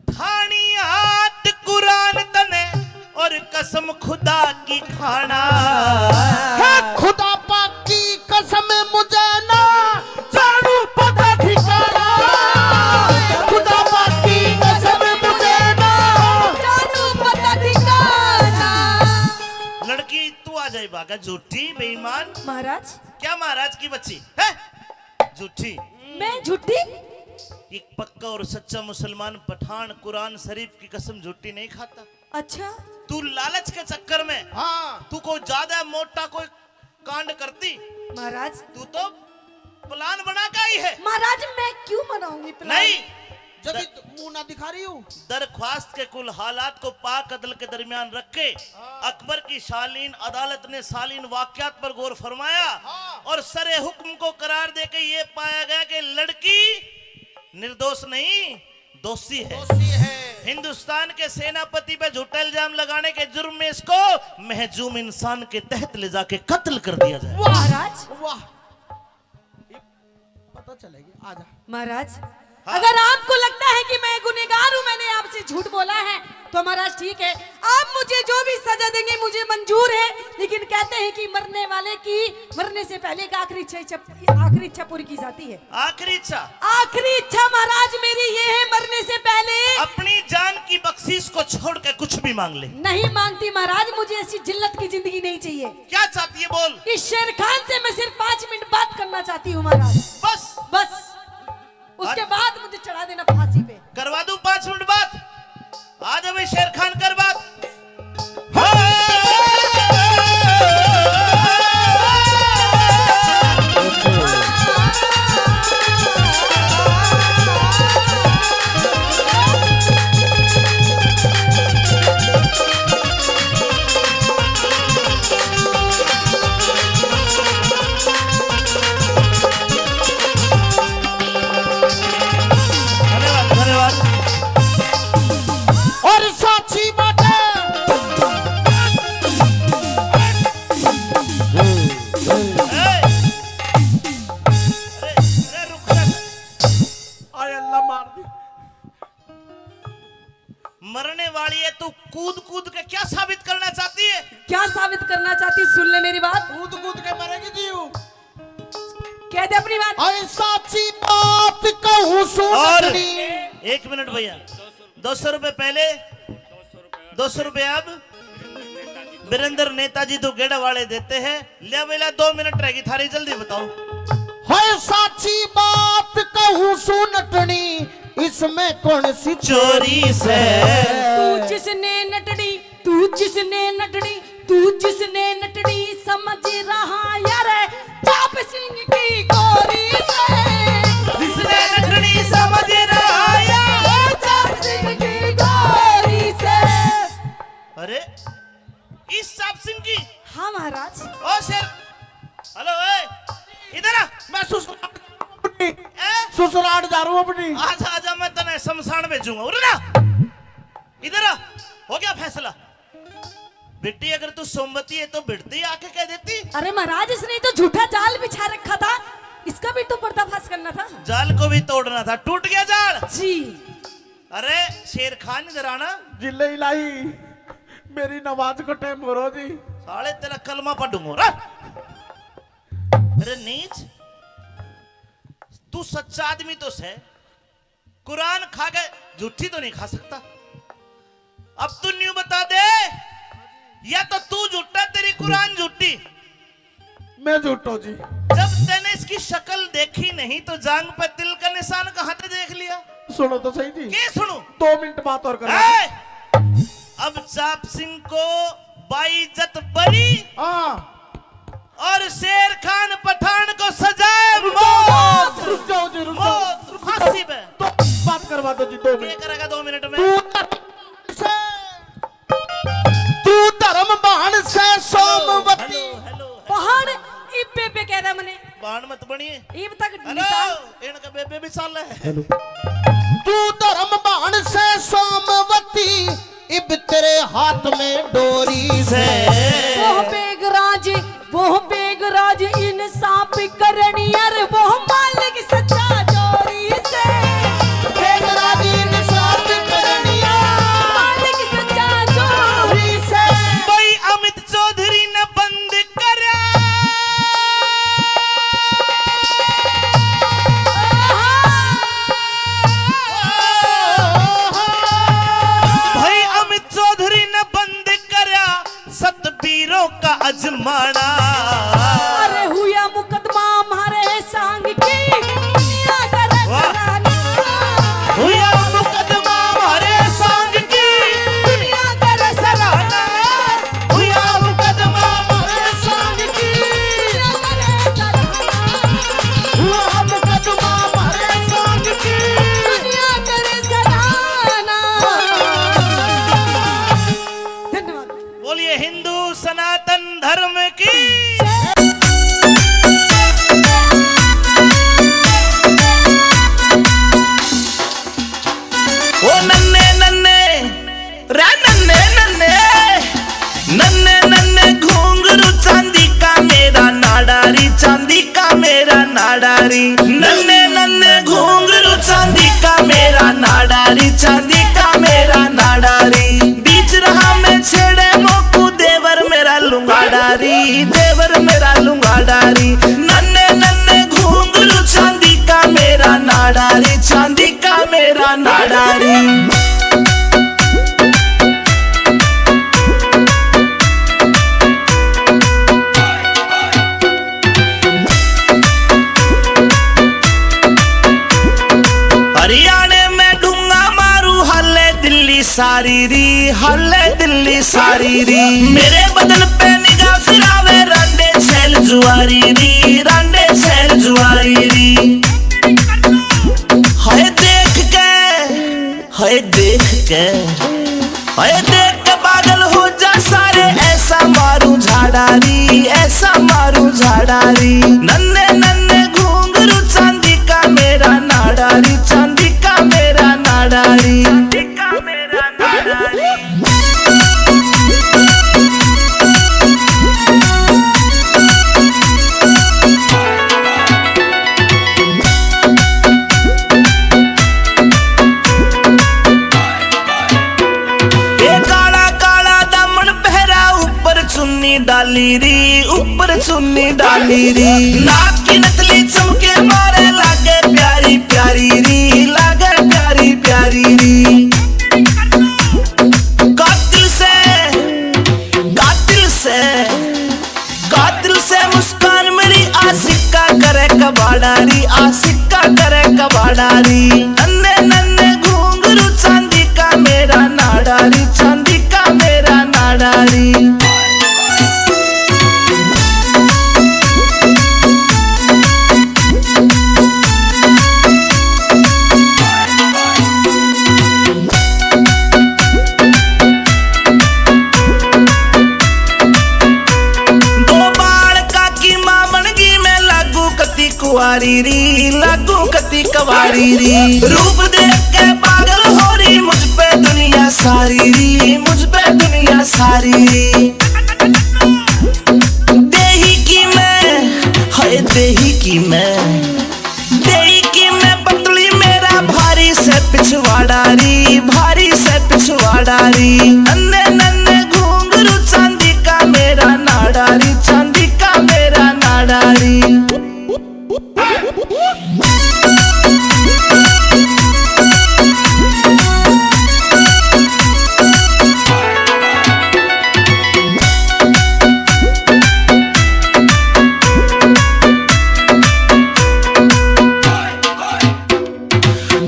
ठाणी हाथ कुरान तने और कसम खुदा की खाना। है खुदा पाक की कसम मुझे ना जानू पता ठिकाना। खुदा पाक की कसम मुझे ना जानू पता ठिकाना। लड़की तू आ जाए भागा, झूठी बेईमान। महाराज। क्या महाराज की बच्ची है? झूठी। मैं झूठी? एक पक्का और सच्चा मुसलमान पठान कुरान शरीफ की कसम झूठी नहीं खाता। अच्छा। तू लालच के चक्कर में, हाँ। तू कोई ज्यादा मोटा कोई कांड करती। महाराज। तू तो प्लान बना के आई है। महाराज, मैं क्यों बनाऊंगी प्लान? नहीं। जब द-, इत-, मुंह ना दिखा रही हूँ। दरख्वास्त के कुल हालात को पाक अदल के दरमियान रख के हाँ। अकबर की शालीन अदालत ने शालीन वाकयात पर गौर फरमाया हाँ। और सरे हुक्म को करार देके ये पाया गया कि लड़की निर्दोष नहीं, दोषी है। दोषी है। हिंदुस्तान के सेनापति पे झूठा इल्जाम लगाने के जुर्म में इसको महजूम इंसान के तहत ले जाके कत्ल कर दिया जाए। वाह, महाराज। वाह। ये पता चलेगी। आजा। महाराज, हाँ। अगर आपको लगता है कि मैं गुनहगार हूँ, मैंने आपसे झूठ बोला है, तो महाराज ठीक है, आप मुझे जो भी सजा देंगे मुझे मंजूर है, लेकिन कहते हैं कि मरने वाले की, मरने से पहले एक आखिरी इच्छा, इच्छा, आखिरी इच्छा पूरी की जाती है। आखिरी इच्छा? आखिरी इच्छा महाराज मेरी ये है, मरने से पहले अपनी जान की बख्शीश को छोड़ के कुछ भी मांग ले। नहीं मांगती महाराज, मुझे ऐसी जिल्लत की जिंदगी नहीं चाहिए। क्या चाहती है बोल। इस शेर खान से मैं सिर्फ पाँच मिनट बात करना चाहती हूँ महाराज। बस? बस। उसके बाद मुझे चढ़ा देना फांसी पे। करवा दूं पाँच मिनट बात? आ जा भाई शेर खान, कर बात। और साची बात है। ए, अरे, अरे रुक जा। आय अल्लाह, मार दी। मरने वाली है, तू कूद कूद के क्या साबित करना चाहती है? क्या साबित करना चाहती, सुन ले मेरी बात। कूद कूद के मरेगी जी। कह दे अपनी बात। ऐ साची बात कहूँ सुन और नटनी। एक मिनट भैया, दो सौ रुपए पहले, दो सौ रुपए अब। वीरेंद्र नेताजी तो गेड़ा वाले देते हैं। ले बेला, दो मिनट रहेगी थारी, जल्दी बताओ। है साची बात कहूँ सुन नटनी, इसमें कौन सी चोरी से? तू जिसने नटनी, तू जिसने नटनी, तू जिसने नटनी समझ रहा यार, चाप सिंह की गोरी से। जिसने नटनी समझ रहा यार, चाप सिंह की गोरी से। अरे, इस चाप सिंह की? हाँ महाराज। ओ शेर, हेलो, ए, इधर आ। मैं ससुराल अपनी, ए? ससुराल जा रहा हूँ अपनी। आजा, आजा, मैं तने शमशान भेजूंगा। उरे ना, इधर आ। हो गया फैसला। बेटी, अगर तू सोमवती है तो भिड़ते ही आके कह देती। अरे महाराज, इसने तो झूठा जाल बिछा रखा था, इसका भी तो पर्दाफाश करना था। जाल को भी तोड़ना था, टूट गया जाल। जी। अरे शेर खान, इधर आना। जिले इलाही, मेरी नमाज को टाइम हो रहा जी। साले तेरा कलमा पढ़ूंगा रे। अरे नीच, तू सच्चा आदमी तो सै, कुरान खा के झूठी तो नहीं खा सकता। अब तू न्यू बता दे, या तो तू झूठा, तेरी कुरान झूठी। मैं झूठो जी। जब तैने इसकी शक्ल देखी नहीं तो जांग पे तिल का निशान कहाँ से देख लिया? सुनो तो सही जी। के सुनो? दो मिनट बात और करो। ए! अब चाप सिंह को बाइज्जत बरी। हाँ। और शेर खान पठान को सजाए मौत। रुक जाओ जी, रुक जाओ। मौत, फांसी पे। तो बात करवा दो जी, दो मिनट। क्या करेगा दो मिनट में? तू धर्म से, तू धर्म बहन से सोमवती। Hello, hello, hello. बहन, इब बेबे कह रहा मने। बहन मत बनिए। इब तक हेलो, निशान। इनका बेबे भी साला है। हेलो। तू धर्म बहन से सोमवती, इब तेरे हाथ में डोरी से। वो बेगराज, वो बेगराज इंसाफ करनी, अरे वो मालिक सच्चा जोरी से। बेगराज इंसाफ करनी, मालिक सच्चा जोरी से। भाई अमित चौधरी ने बंद करया। भाई अमित चौधरी ने बंद करया सतबीरों का अजमाना। अरे हुआ मुकदमा म्हारे सांग की, दुनिया करे वाह। सराहना। हुआ मुकदमा म्हारे सांग की, दुनिया करे सराहना। हुआ मुकदमा म्हारे सांग की, दुनिया करे सराहना। हुआ मुकदमा म्हारे सांग की, दुनिया करे सराहना। धन्यवाद। बोलिए हिंदू सनातन धर्म की। ओ नन्ने नन्ने, रे नन्ने नन्ने, नन्ने नन्ने घुंघरू चांदी का मेरा नाड़ा री, चांदी का मेरा नाड़ा री। नन्ने नन्ने घुंघरू चांदी का मेरा नाड़ा री, चांदी का मेरा नाड़ा री। बीच रहा में छेड़े मोकू देवर मेरा लुंगाड़ा री, देवर मेरा लुंगाड़ा री। नन्ने नन्ने घुंघरू चांदी का मेरा नाड़ा री, चांदी का मेरा नाड़ा री। हरियाणे में ढूंगा मारू, हाले दिल्ली सारी री, हाले दिल्ली सारी री। मेरे बदन पे निगाह फिरावे, रांडे छैल जुआरी री, रांडे छैल जुआरी री। हाय देख के, हाय देख के, हाय देख के पागल हो जा सारे, ऐसा मारू झाड़ा री, ऐसा मारू झाड़ा री। नन्ने नन्ने घुंघरू चांदी का मेरा नाड़ा री, चांदी का मेरा नाड़ा। डारी। ए काला काला दामन पहरा, ऊपर चुन्नी डाली री, ऊपर चुन्नी डाली री। नाक की नथली चमके मारे, लागे प्यारी प्यारी री, लागे प्यारी प्यारी री। कातिल से, कातिल से, कातिल से मुस्कान मेरी, आशिक का करे कबाड़ा री, आशिक का करे कबाड़ा री। नन्ने नन्ने घुंघरू चांदी का मेरा नाड़ा री, चांदी का मेरा नाड़ा री। दो बालका की माँ बन गई मैं, लागू कती कुंवारी री, लागू कती कुंवारी री। रूप देख के पागल हो रही मुझ पे दुनिया सारी री, मुझ पे दुनिया सारी री। देही की मैं, हाय देही की मैं, देही की मैं पतली, मेरा भारी से पिछवाड़ा री, भारी से पिछवाड़ा री। नन्ने नन्ने घुंघरू चांदी का मेरा नाड़ा री, चांदी का मेरा नाड़ा री।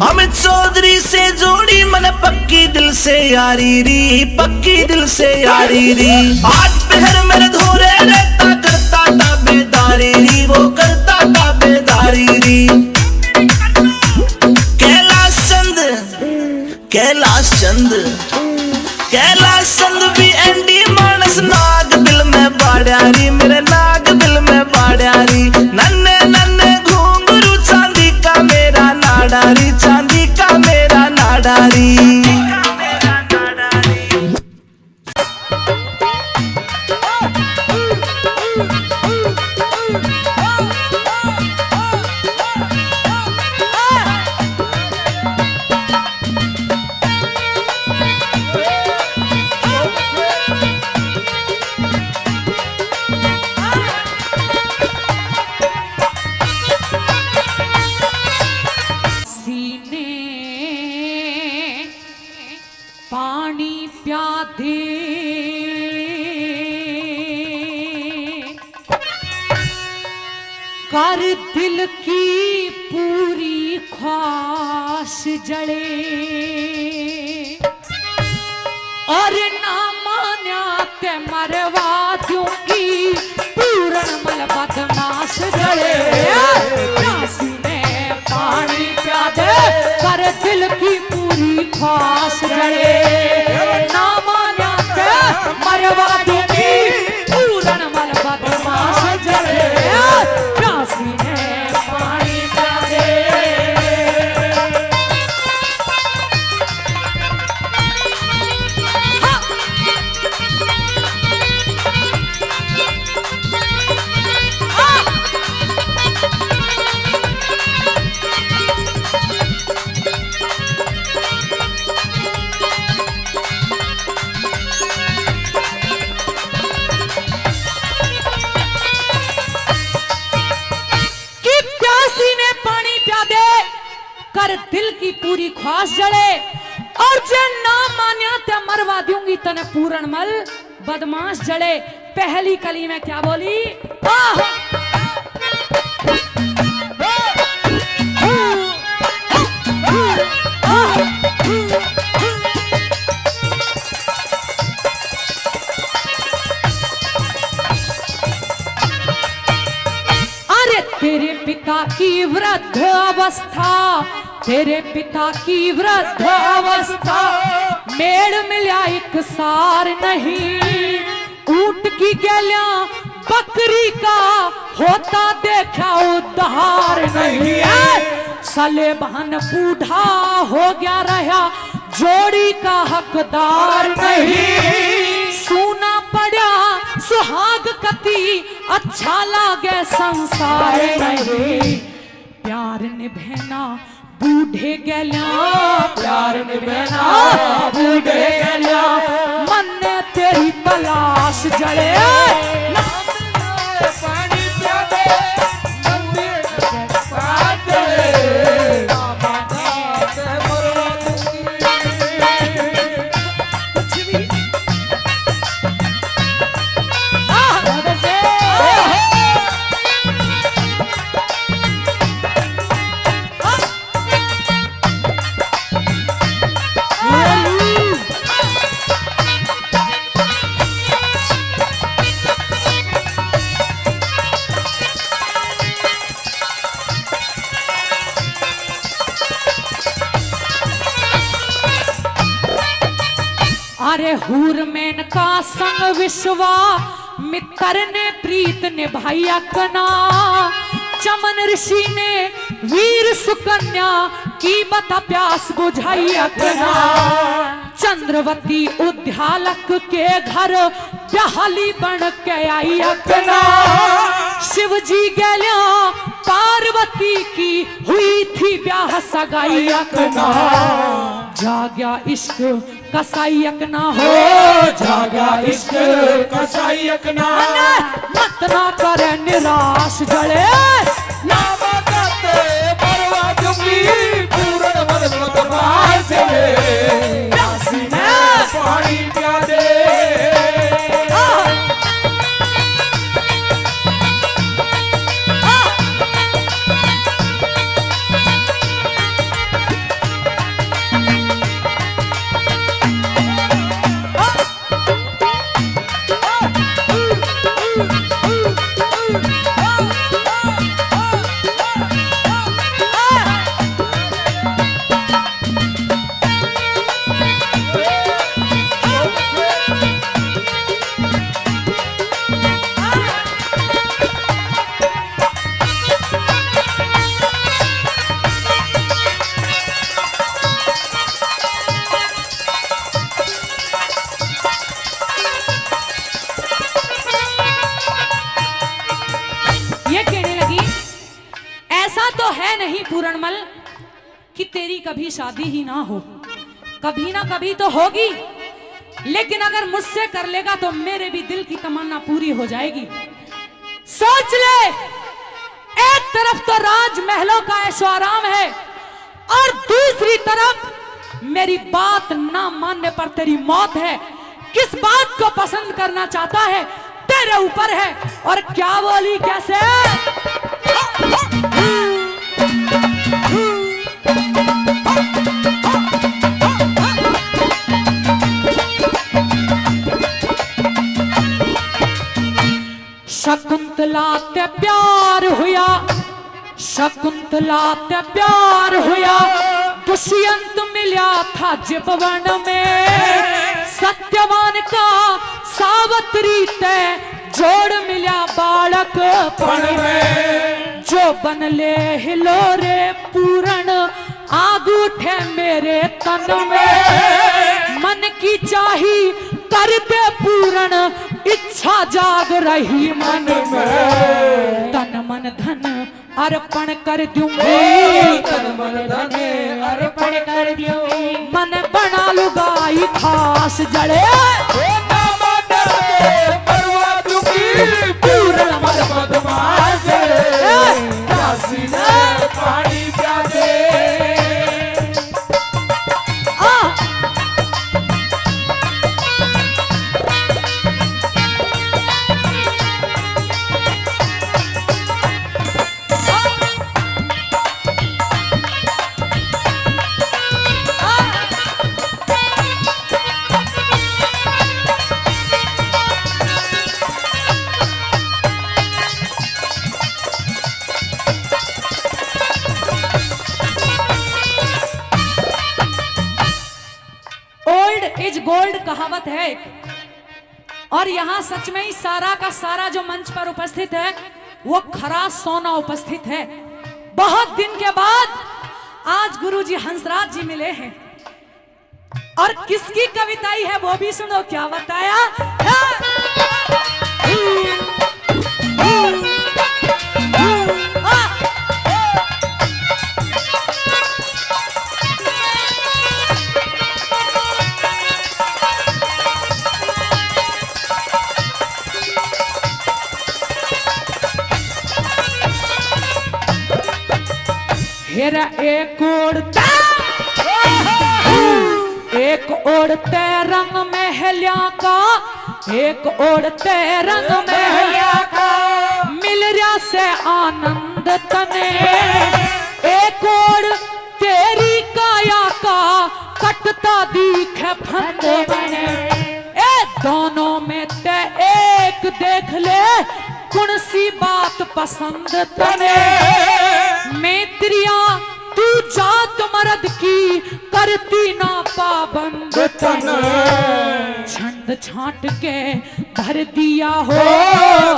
अमित चौधरी से जोड़ी मन पक्की दिल से यारी री, पक्की दिल से यारी री। आठ पहर मेरे धोरे रहता, करता ताबेदारी री, वो करता ताबेदारी री। कैलाश चंद, कैलाश चंद, कैलाश चंद भी एंडी मानस, नाग दिल में बाड़िया री, मेरे नाग दिल में बाड़िया री। नन्ने नन्ने घुंघरू चांदी का मेरा नाड़ा री, चांदी का मेरा नाड़ा री। सीने पानी प्यादे कर दिल की पूरी ख्वाहिश जले, और ना मान्या ते मरवा दूंगी पूरण मल बदमाश जले। प्यासी ने पानी प्यादे कर दिल की पूरी ख्वाहिश जले, ना मान्या ते मरवा दूंगी पूरण मल बदमाश जले। प्यासी ने पानी प्यादे। हाँ। कि प्यासी ने पानी प्यादे कर दिल की पूरी ख्वाहिश जले, और जे ना मान्या ते मरवा दूंगी तने पूरण मल बदमाश जले। पहली कली में क्या बोली? आह! अरे तेरे पिता की वृद्ध अवस्था, तेरे पिता की वृद्ध अवस्था, मेड़ मिल्या एक सार नहीं। ऊंट की गैल्या बकरी का होता देखा उद्धार नहीं है। सालेबान बूढ़ा हो गया रहा, जोड़ी का हकदार नहीं। सूना पड़ा सुहाग कती, अच्छा लागे संसार नहीं। प्यार निभैना बूढ़े गैल्या, प्यार निभैना बूढ़े गैल्या, मन्ने तेरी तलाश जले। पानी प्या दे, मंदिर के पास जले। कुछ भी। आह! अरे हूर मेनका संग विश्वा मित्र ने प्रीत निभाई अकना। चमन ऋषि ने वीर सुकन्या की बता प्यास बुझाई अकना। चंद्रवती उद्यालक के घर ब्याहली बन के आई अकना। शिव जी गैल्या पार्वती की हुई थी ब्याह सगाई अकना। जाग्या इश्क कसाई अकना हो। हो जागा इश्क कसाई अकना। अने मत ना करे निराश जले। ना मदद बर्बाद की पूर्ण मदद बर्बाद जले। प्यासी ने पानी प्या दे। आह! ये कहने लगी, ऐसा तो है नहीं पूरणमल कि तेरी कभी शादी ही ना हो, कभी ना कभी तो होगी, लेकिन अगर मुझसे कर लेगा तो मेरे भी दिल की तमन्ना पूरी हो जाएगी। सोच ले, एक तरफ तो राजमहलों का ऐशो आराम है और दूसरी तरफ मेरी बात ना मानने पर तेरी मौत है। किस बात को पसंद करना चाहता है, तेरे ऊपर है। और क्या बोली, कैसे? शकुंतला ते प्यार हुआ, शकुंतला ते प्यार हुआ, दुष्यंत मिल्या था जिब वन में। सत्यवान का सावित्री ते जोड़ मिल्या बालकपण में। जो बन ले हिलोरे पूरण आग उठे मेरे तन में। मन की चाही कर दे पूरण, इच्छा जाग रही मन में। तन मन धन अर्पण कर दूंगी। ओ तन मन धन अर्पण कर दूंगी। मन बना लुगाई खास जले। ओ ना मदद परवा दूंगी। पूर्ण मन बदमाश जले। ए! प्यासी ने पानी प्या दे। आ! Old is gold कहावत है एक। और यहाँ सच में ही सारा का सारा जो मंच पर उपस्थित है, वो खरा सोना उपस्थित है। बहुत दिन के बाद आज गुरुजी हंसराज जी मिले हैं और किसकी कविताई है वो भी सुनो, क्या बताया। हाँ। हेरा एक ओड़ ते, एक ओड़ ते रंग महलिया का, एक ओड़ ते रंग महलिया का, मिल रहा से आनंद तने। एक ओड़ तेरी काया का, कटता दिखे फंद मने। ए दोनों में ते एक देख ले, कौन सी बात पसंद तने। मेत्रिया तू जात मर्द की, करती ना पाबंद तने। छंद छांट के भर दिया हो,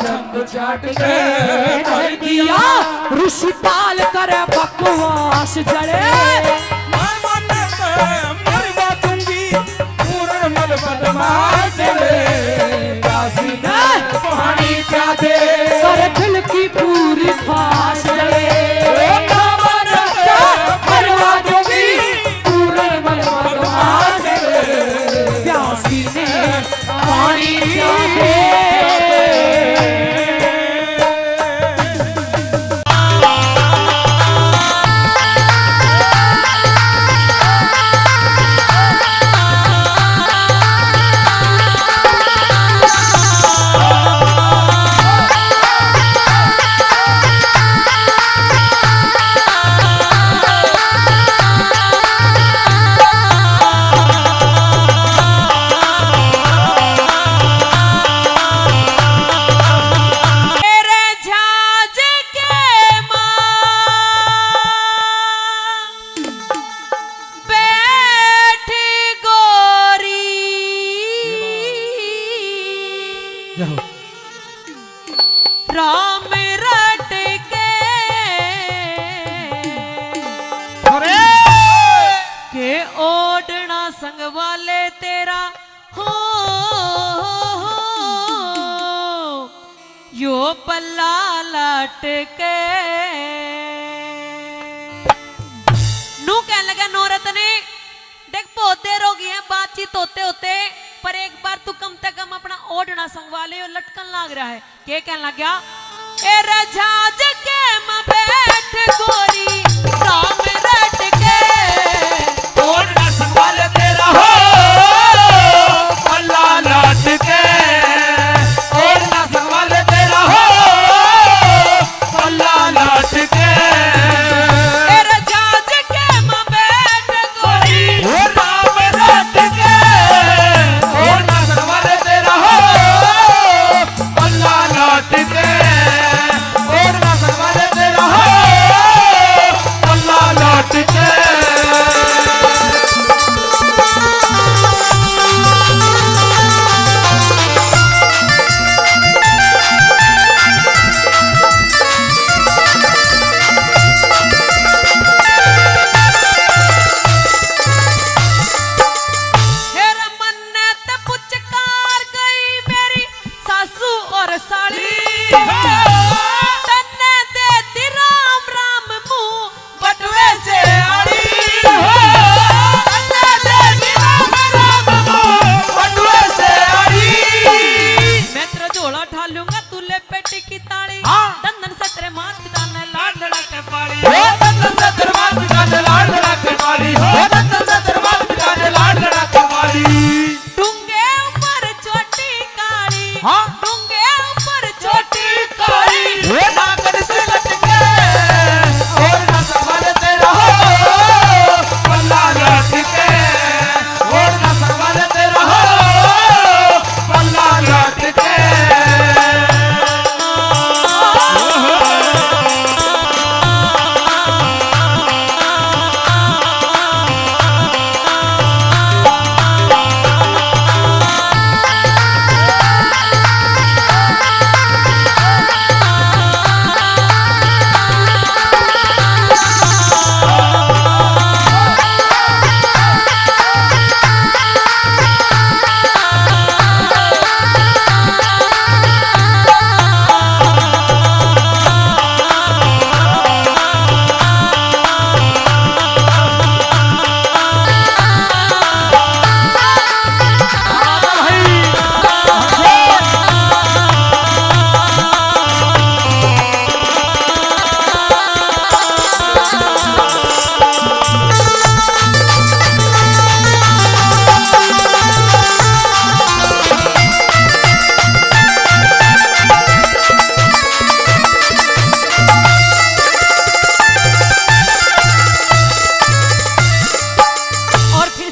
छंद छांट के भर दिया। ऋषिपाल करे बकवास जड़े। मैं मन पे मरवा दूंगी, पूर्ण मल बदमाश रे। काशी ने पानी प्या दे। कर दिल की पूरी ख्वाहिश रे। ओ बाबा ने मरवा दूंगी, पूर्ण मल बदमाश रे। प्यासी ने पानी प्या दे। तेरे झाज के माँ बैठ गोरी। जय हो। राम रट के अरे! के ओढ़ना संग वाले तेरा हो, यो पल्ला लटके। नू कहने लगा नौरत ने, देख, बहुत देर हो गई है बातचीत होते होते, पर एक बार तू कम से कम अपना ओढ़ना संगवा ले, यो लटकन लाग रहा है। के कहन लग गया? ए रजाज के में बैठ गोरी, राम रट के। ओढ़ना संभाल तेरा हो, पल्ला लाट के। ओढ़ना संभाल तेरा हो, पल्ला लाट के। ए रजाज के में बैठ गोरी, ओ राम रट के। ओढ़ना संभाल तेरा हो, पल्ला लाट के, ओढ़ना संभाल तेरा हो, पल्ला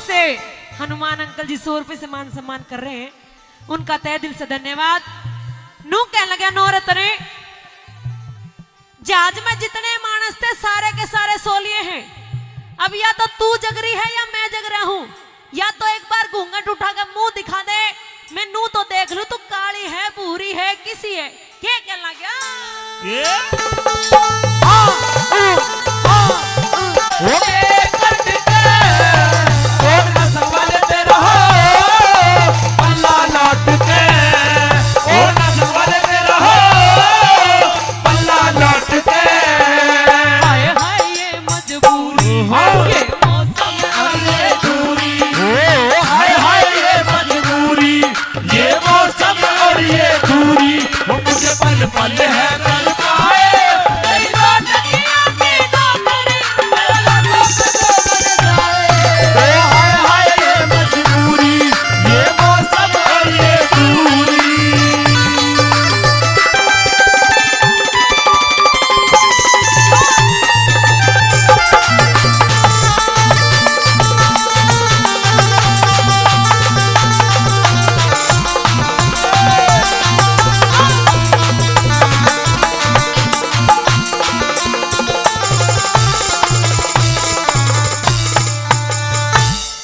से हनुमान अंकल जी सौ रुपए से मान सम्मान कर रहे हैं, उनका तहे दिल से धन्यवाद। नू कहन लग्या, नौरत ने, जहाज में जितने मानस थे, सारे के सारे सो लिए हैं। अब या तो तू जग रही है या मैं जग रहा हूँ, या तो एक बार घूंघट उठा के मुंह दिखा दे, मैं नू तो देख लूं, तू काली है, भूरी है, किसी है। के कहन लग गया? ये? हाँ, ऊ, हाँ, ऊ। ओ, ए, कट के, ओ, नस वाले ते रहो, पल्ला लाट के, ओ, नस वाले ते रहो, पल्ला लाट के। हाय, हाय, ये मजबूरी, हाँ। ये मौसम और ये दूरी। ओ, हाय, हाय, ये मजबूरी, ये मौसम और ये दूरी, वो मुझे पल पल है तरसाए। तेरी बात की आंखें ना करें, मेरा लफ्ज़ तो बन जाए। ओ हाय हाय ये मजबूरी, ये मौसम और ये दूरी।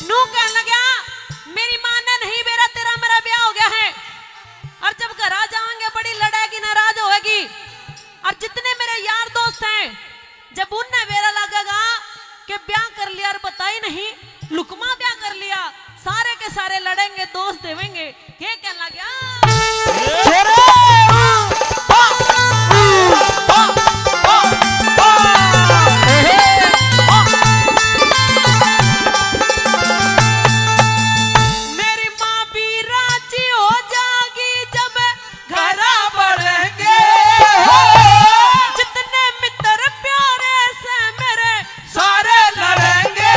नू कहन लग्या, मेरी माँ ने नहीं बेरा, तेरा मेरा ब्याह हो गया है। और जब घर आ जाएंगे, बड़ी लड़ेगी, नाराज होएगी। और जितने मेरे यार दोस्त हैं, जब उन्हें बेरा लगेगा कि ब्याह कर लिया और बताई नहीं, लुकमा ब्याह कर लिया, सारे के सारे लड़ेंगे, दोष देवेंगे। के कहन लग गया? मेरी माँ भी राजी हो जाएगी जब घरा बढ़ेंगे। जितने मित्र प्यारे से मेरे सारे लड़ेंगे।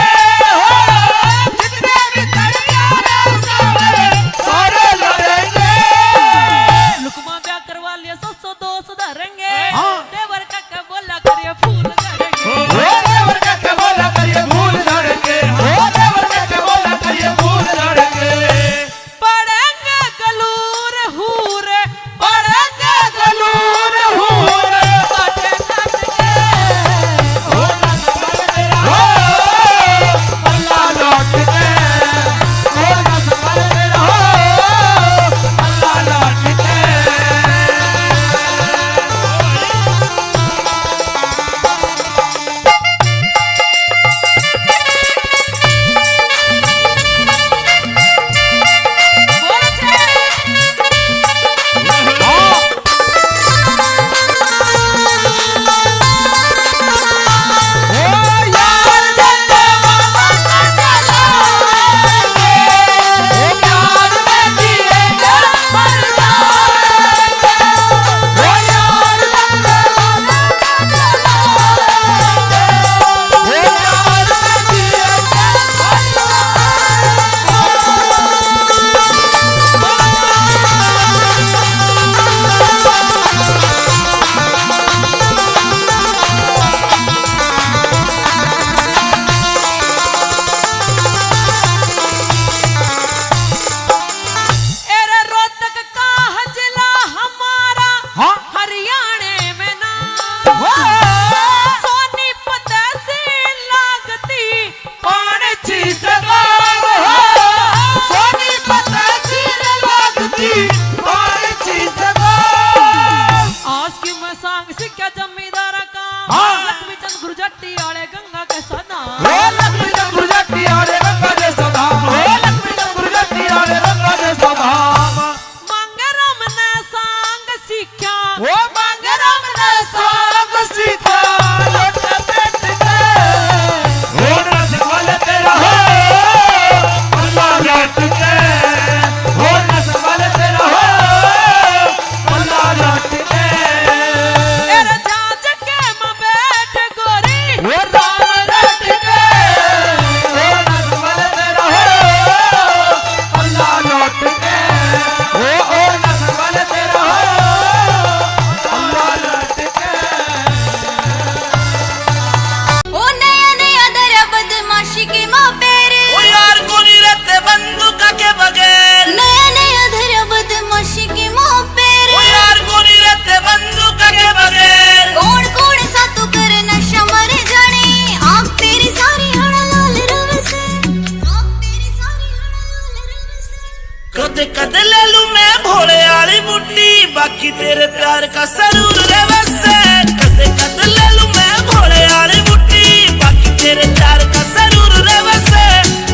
कद कद ले लूं मैं भोले आली मुट्ठी, बाकी तेरे प्यार का सरूर रहवे से। कद कद ले लूं मैं भोले आली मुट्ठी, बाकी तेरे प्यार का सरूर रहवे से।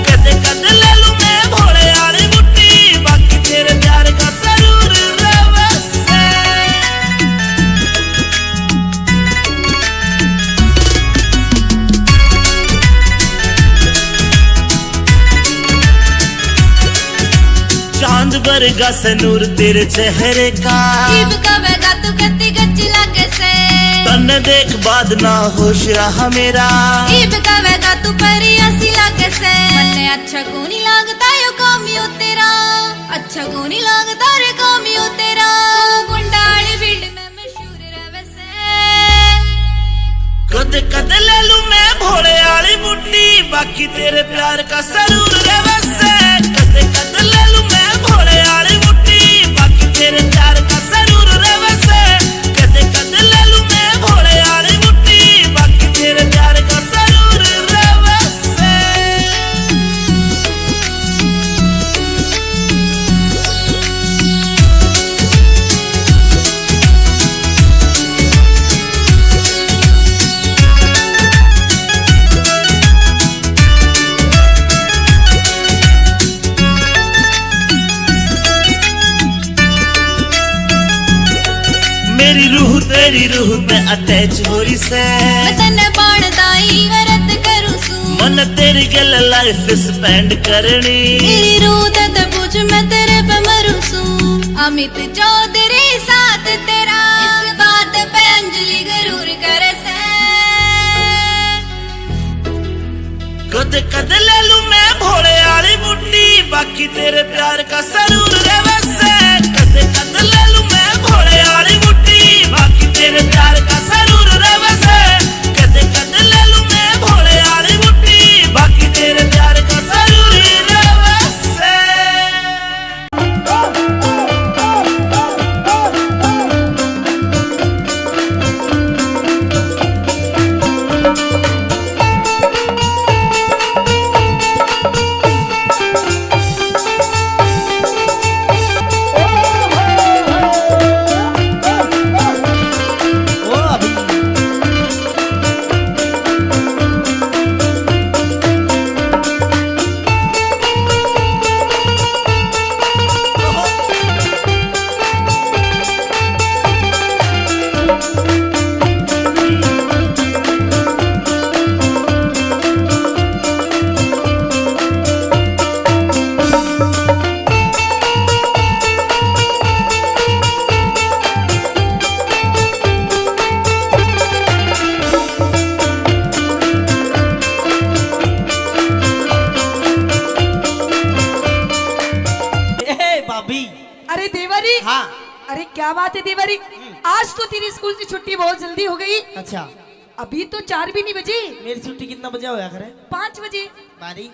कद कद ले लूं मैं भोले आली मुट्ठी, बाकी तेरे प्यार का सरूर रहवे से। चांद बरगा से नूर तेरे चेहरे का। इब कवेगा तू कत्ती गच्ची लागे से। तन्ने देख बाद ना होश रहा मेरा। इब कवेगा तू परी ऐसी लागे से। मन्ने अच्छा कोनी लागता यो कामियो तेरा। अच्छा कोनी लागता रे कामियो तेरा। तू गुंडाली फील्ड में मशहूर रहवे से। कद कद ले लूं मैं भोले आली मुट्ठी, बाकी तेरे प्यार का सरूर रहवे से। कद कद ले लूं मैं भोले आली मुट्ठी, बाकी तेरे प्यार का सरूर रहवे से। कद कद ले लूं मैं भोले आली मुट्ठी, बाकी तेरे प्यार का सरूर रहवे से। मेरी रूह तेरी रूह ते अटैच हो रही से। मैं तन्ने बाण दाई व्रत करूं सूं। मन तेरी गल लाइफ स्पेंड करनी। मेरी रूह ते ते पूछ मैं तेरे पे मरूं सूं। अमित चौधरी साथ तेरा। इस बात पे अंजलि गरूर करे से। कद कद ले लूं मैं भोले आली मुट्ठी, बाकी तेरे प्यार का सरूर रहवे से। कद कद ले लूं मैं भोले आली मुट्ठी, बाकी तेरे प्यार का सरूर रहवे से। कद कद ले लूं मैं भोले आली मुट्ठी, बाकी तेरे प्यार का सरूर रहवे से। ए, भाभी। अरे देवरी। हाँ। अरे क्या बात है देवरी, आज तो तेरी स्कूल से छुट्टी बहुत जल्दी हो गई। अच्छा। अभी तो चार भी नहीं बजी। मेरी छुट्टी कितना बजे होया करे? पाँच बजे। बारी,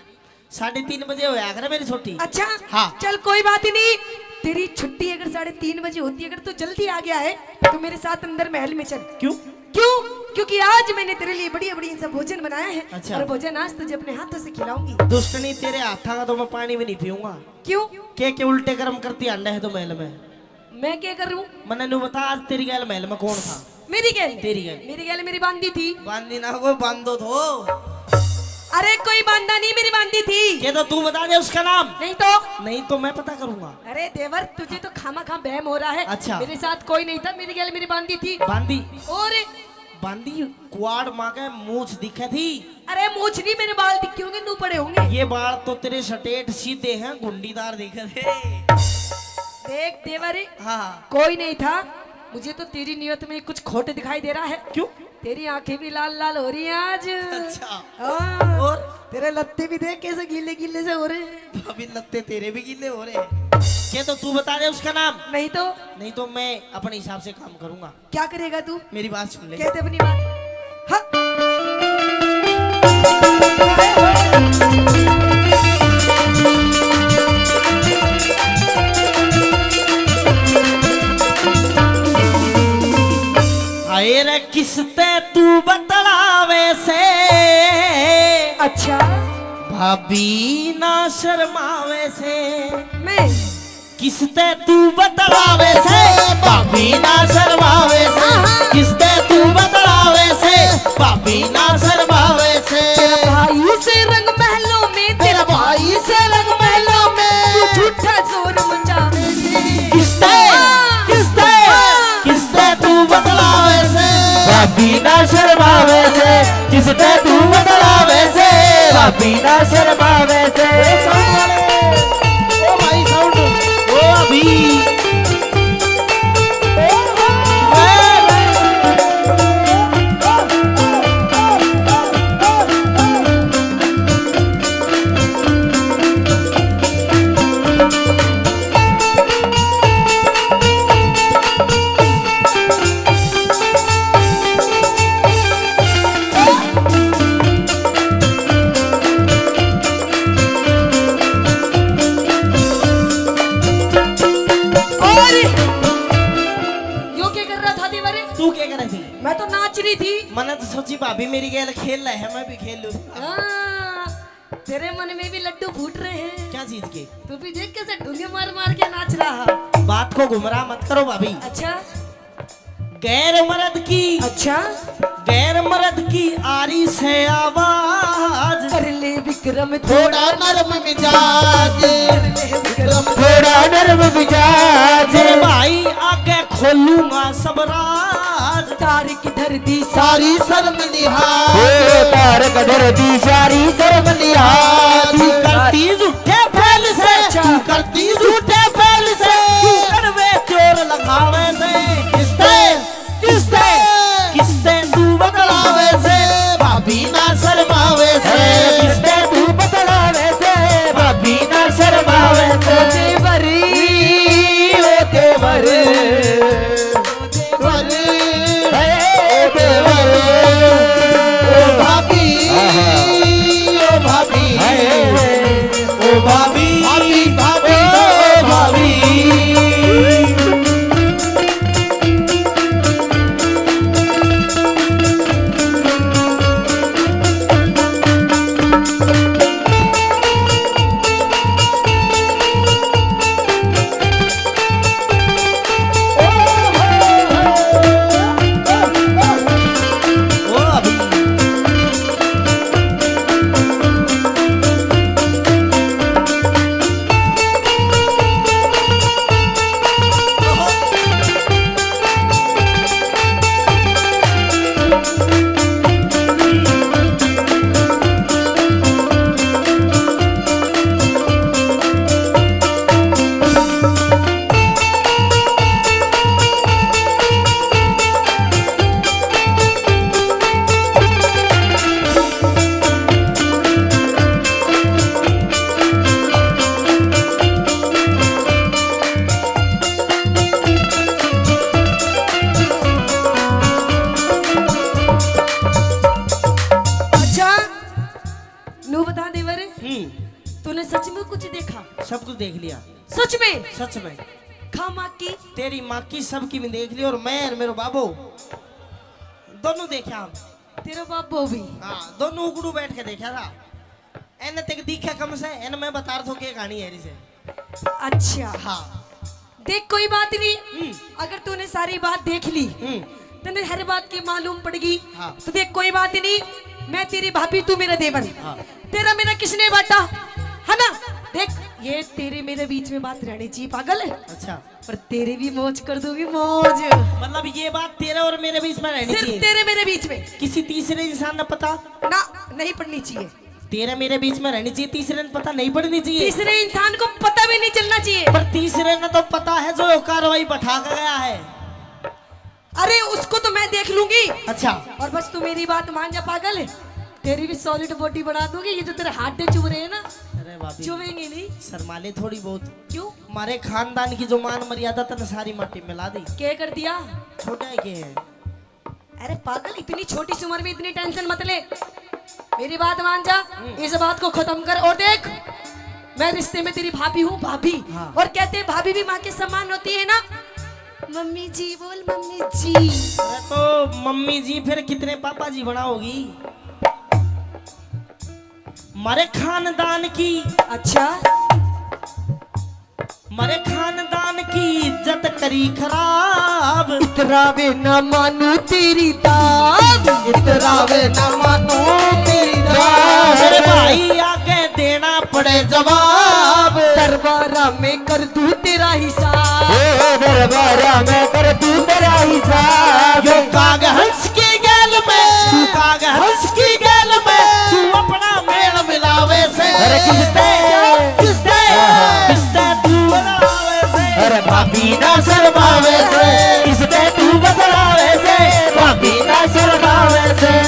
साढ़े तीन बजे होया करे मेरी छुट्टी। अच्छा। हाँ। चल कोई बात ही नहीं, तेरी छुट्टी अगर साढ़े तीन बजे होती, अगर तू जल्दी आ गया है तो मेरे साथ अंदर महल में चल। क्यों? क्यों? क्योंकि आज मैंने तेरे लिए बढ़िया बढ़िया सा भोजन बनाया है। अच्छा। और भोजन आज तुझे अपने हाथों से खिलाऊंगी। दुष्टनी, तेरे हाथा का तो मैं पानी भी नहीं पीऊंगा। क्यों? के के उल्टे कर्म करती आंडा है तो महल में। मैं क्या करूं? मन्ने न्यू बता, आज तेरी गैल महल में कौन था? मेरी गैल? तेरी गैल। मेरी गैल मेरी बांदी थी। बांदी ना, वो बांदो थो। अरे कोई बांदा नहीं, मेरी बांदी थी। ये तो तू बता दे उसका नाम। नहीं तो? नहीं तो मैं पता करूंगा। अरे देवर, तुझे तो खामा खा बहम हो रहा है। अच्छा। मेरे साथ कोई नहीं था, मेरी गैल मेरी बांदी थी। बांदी? और बांदी कुआड़ माँ के मूछ दिखे थी। अरे मूछ नहीं, मेरे बाल दिखे होंगे, नू पड़े होंगे। ये बाल तो तेरे स्ट्रेट सीधे हैं, गुंडीदार दिखे थे। देख देवर, हाँ। कोई नहीं था, मुझे तो तेरी नियत में कुछ खोट दिखाई दे रहा है। क्यों? तेरी आंखें भी लाल लाल हो रही हैं आज। अच्छा। हाँ। और? तेरे लत्ते भी देख कैसे गीले गीले से हो रहे हैं। भाभी, लत्ते तेरे भी गीले हो रहे हैं। क्या तो तू बता दे उसका नाम। नहीं तो? नहीं तो मैं अपने हिसाब से काम करूंगा। क्या करेगा तू? मेरी बात सुन ले। कहते अपनी बात। हाँ। हाय रे, किसते तू बतलावे से? अच्छा। भाभी ना शर्मावे से। मैं? किसते तू बतलावे से, भाभी ना शर्मावे से। किसते तू बतलावे से, भाभी ना शर्मावे से। तेरा भाई से रंग महलों में, तेरा भाई से रंग महलों में। तू झूठा शोर मचावे से। किसते, हाँ। किसते, हाँ। किसते तू बतलावे से, भाभी ना शर्मावे से। किसते तू बतलावे से, भाभी ना शर्मावे से। ए, साउंड वाले, ओ भाई, साउंड, ओ अभी। और यो क्या कर रहा था देवर? तू क्या कर रही थी? मैं तो नाच रही थी। मैंने तो सोची भाभी मेरी गेल खेल रहे है, मैं भी खेल लूँ। हाँ, तेरे मन में भी लड्डू फूट रहे हैं। क्या चीज के? तू भी देख कैसे ढूंगे मार मार के नाच रहा। बात को गुमराह मत करो भाभी। अच्छा। गैर मर्द की, अच्छा। गैर मर्द की आ रही से आवाज। कर ले विक्रम थोड़ा नरम मिजाज। कर ले विक्रम थोड़ा नरम मिजाज। मेरे भाई आगे खोलूंगा सब राज। तारक धर दी सारी शर्म लिहाज। ओ तारक धर दी सारी शर्म लिहाज। तू करती झूठे फैल से, अच्छा। तू करती झूठे फैल से। तू कड़वे चोर लगावे से। किसते, किसते, किसते तू बतलावे से, भाभी ना शर्मावे से। किसते तू बतलावे से, भाभी ना शर्मावे से। ओ देवर, ओ देवर। देवर, हे देवर, ओ भाभी, ओ भाभी, ओ भाभी, भाभी, भाभी, ओ भाभी। अच्छा, नू बता देवर, हम्म। तूने सच में कुछ देखा? सब कुछ देख लिया। सच में? सच में। खा माँ की? तेरी माँ की, सबकी भी देख ली, और मैं और मेरो बाबू दोनों देखा हम। तेरा बाबू भी? हाँ, दोनों उगड़ू बैठ के देखा था। एने तक दिखे कम से, एने मैं बता रहा था के कहानी है इसे। अच्छा। हाँ। देख, कोई बात नहीं। हम्म। अगर तूने सारी बात देख ली, हम्म। तूने हर बात की मालूम पड़ गई, हाँ। तो देख, कोई बात नहीं, मैं तेरी भाभी, तू मेरा देवर। हाँ। तेरा मेरा किसने बांटा, है ना? देख, ये तेरे मेरे बीच में बात रहनी चाहिए, पागल है? अच्छा। पर तेरी भी मौज कर दूंगी, मौज। मतलब, ये बात तेरे और मेरे बीच में रहनी सिर्फ चाहिए? तेरे मेरे बीच में। किसी तीसरे इंसान ने पता? ना, नहीं पड़नी चाहिए। तेरे मेरे बीच में रहनी चाहिए, तीसरे ने पता नहीं पड़नी चाहिए। तीसरे इंसान को पता भी नहीं चलना चाहिए। पर तीसरे ने तो पता है जो कार्रवाई बैठा के गया है। अरे, उसको तो मैं देख लूंगी। अच्छा। और बस तू मेरी बात मान जा पागल, तेरी भी सॉलिड बॉडी बना दूंगी। ये जो तेरे हड्डे चुभ रहे हैं ना, अरे भाभी, चुभेंगे नहीं। शर्मा ले थोड़ी बहुत। क्यों? हमारे खानदान की जो मान मर्यादा तने सारी माटी मिला दी। क्या कर दिया? छोटा है के है? अरे पागल, इतनी छोटी सी उम्र में इतनी टेंशन मत ले, मेरी बात मान जा। हम्म। इस बात को खत्म कर। और देख, मैं रिश्ते में तेरी भाभी हूँ, भाभी। हाँ। और कहते हैं, भाभी भी माँ के समान होती है ना। मम्मी जी बोल, मम्मी जी। अरे तो मम्मी जी फिर कितने पापा जी बनाओगी? मारे खानदान की। अच्छा। मारे खान खराब। इतरावे ना मानू तेरी दाद, इतरावे ना मानू तेरी दाद। मेरे भाई आगे देना पड़े जवाब। दरबारा में कर दूं तेरा हिसाब। ओ दरबारा में कर दूं तेरा हिसाब। यो काग हंस की गैल में, तू काग हंस की गैल में, तू अपना मेल मिलावे से। अरे किसते? किसते? किसते तू बदलावे से? अरे भाभी ना शर्मावे से, किसते तू बदलावे से, भाभी ना शर्मावे से।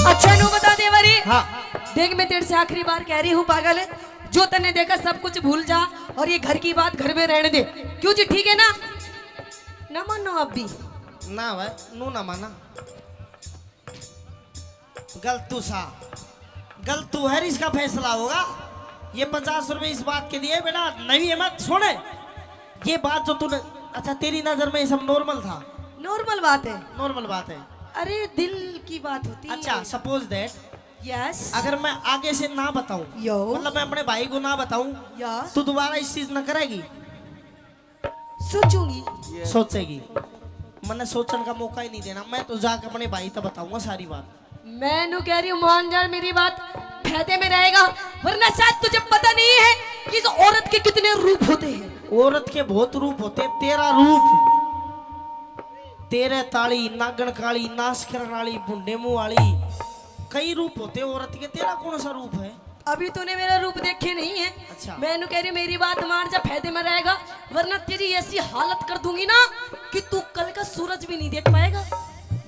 अच्छा, नू बता दे बारी। हाँ। देख, मैं तेरे से आखिरी बार कह रही हूँ पागल, जो तन्ने देखा सब कुछ भूल जा और ये घर की बात घर में रहने दे। क्यों जी, ठीक है ना? ना मानो आप भी। ना भाई, नू ना माना। गलतू सा, गलतू है, इसका फैसला होगा। ये पचास रुपए इस बात के दिए बेटा, नहीं है मत सुने। ये बात जो तूने, अच्छा, तेरी नजर में ये सब नॉर्मल था? नॉर्मल बात है। नॉर्मल बात है। अरे, दिल की बात होती है। अच्छा, सपोज दैट, यस। अगर मैं आगे से ना बताऊं, यो। मतलब मैं अपने भाई को ना बताऊं, या। तो दोबारा इस चीज ना करेगी? सोचूंगी। सोचेगी? मन्ने सोचण का मौका ही नहीं देना। मैं तो जाके अपने भाई तक बताऊंगा सारी बात। मैं नू कह रही हूँ, मान जा मेरी बात, फायदे में रहेगा, वरना शायद तुझे पता नहीं है कि इस औरत के कितने रूप होते हैं। औरत के बहुत रूप होते हैं। तेरा रूप, तेरे ताली, नागण काली, नाश करण वाली, भुंडे मुंह वाली, कई रूप होते हैं औरत के। तेरा कौन सा रूप है? अभी तूने मेरा रूप देखे नहीं है। अच्छा। मैं नू कह रही हूँ, मेरी बात मान जा, फायदे में रहेगा, वरना तेरी ऐसी हालत कर दूंगी ना कि तू कल का सूरज भी नहीं देख पाएगा।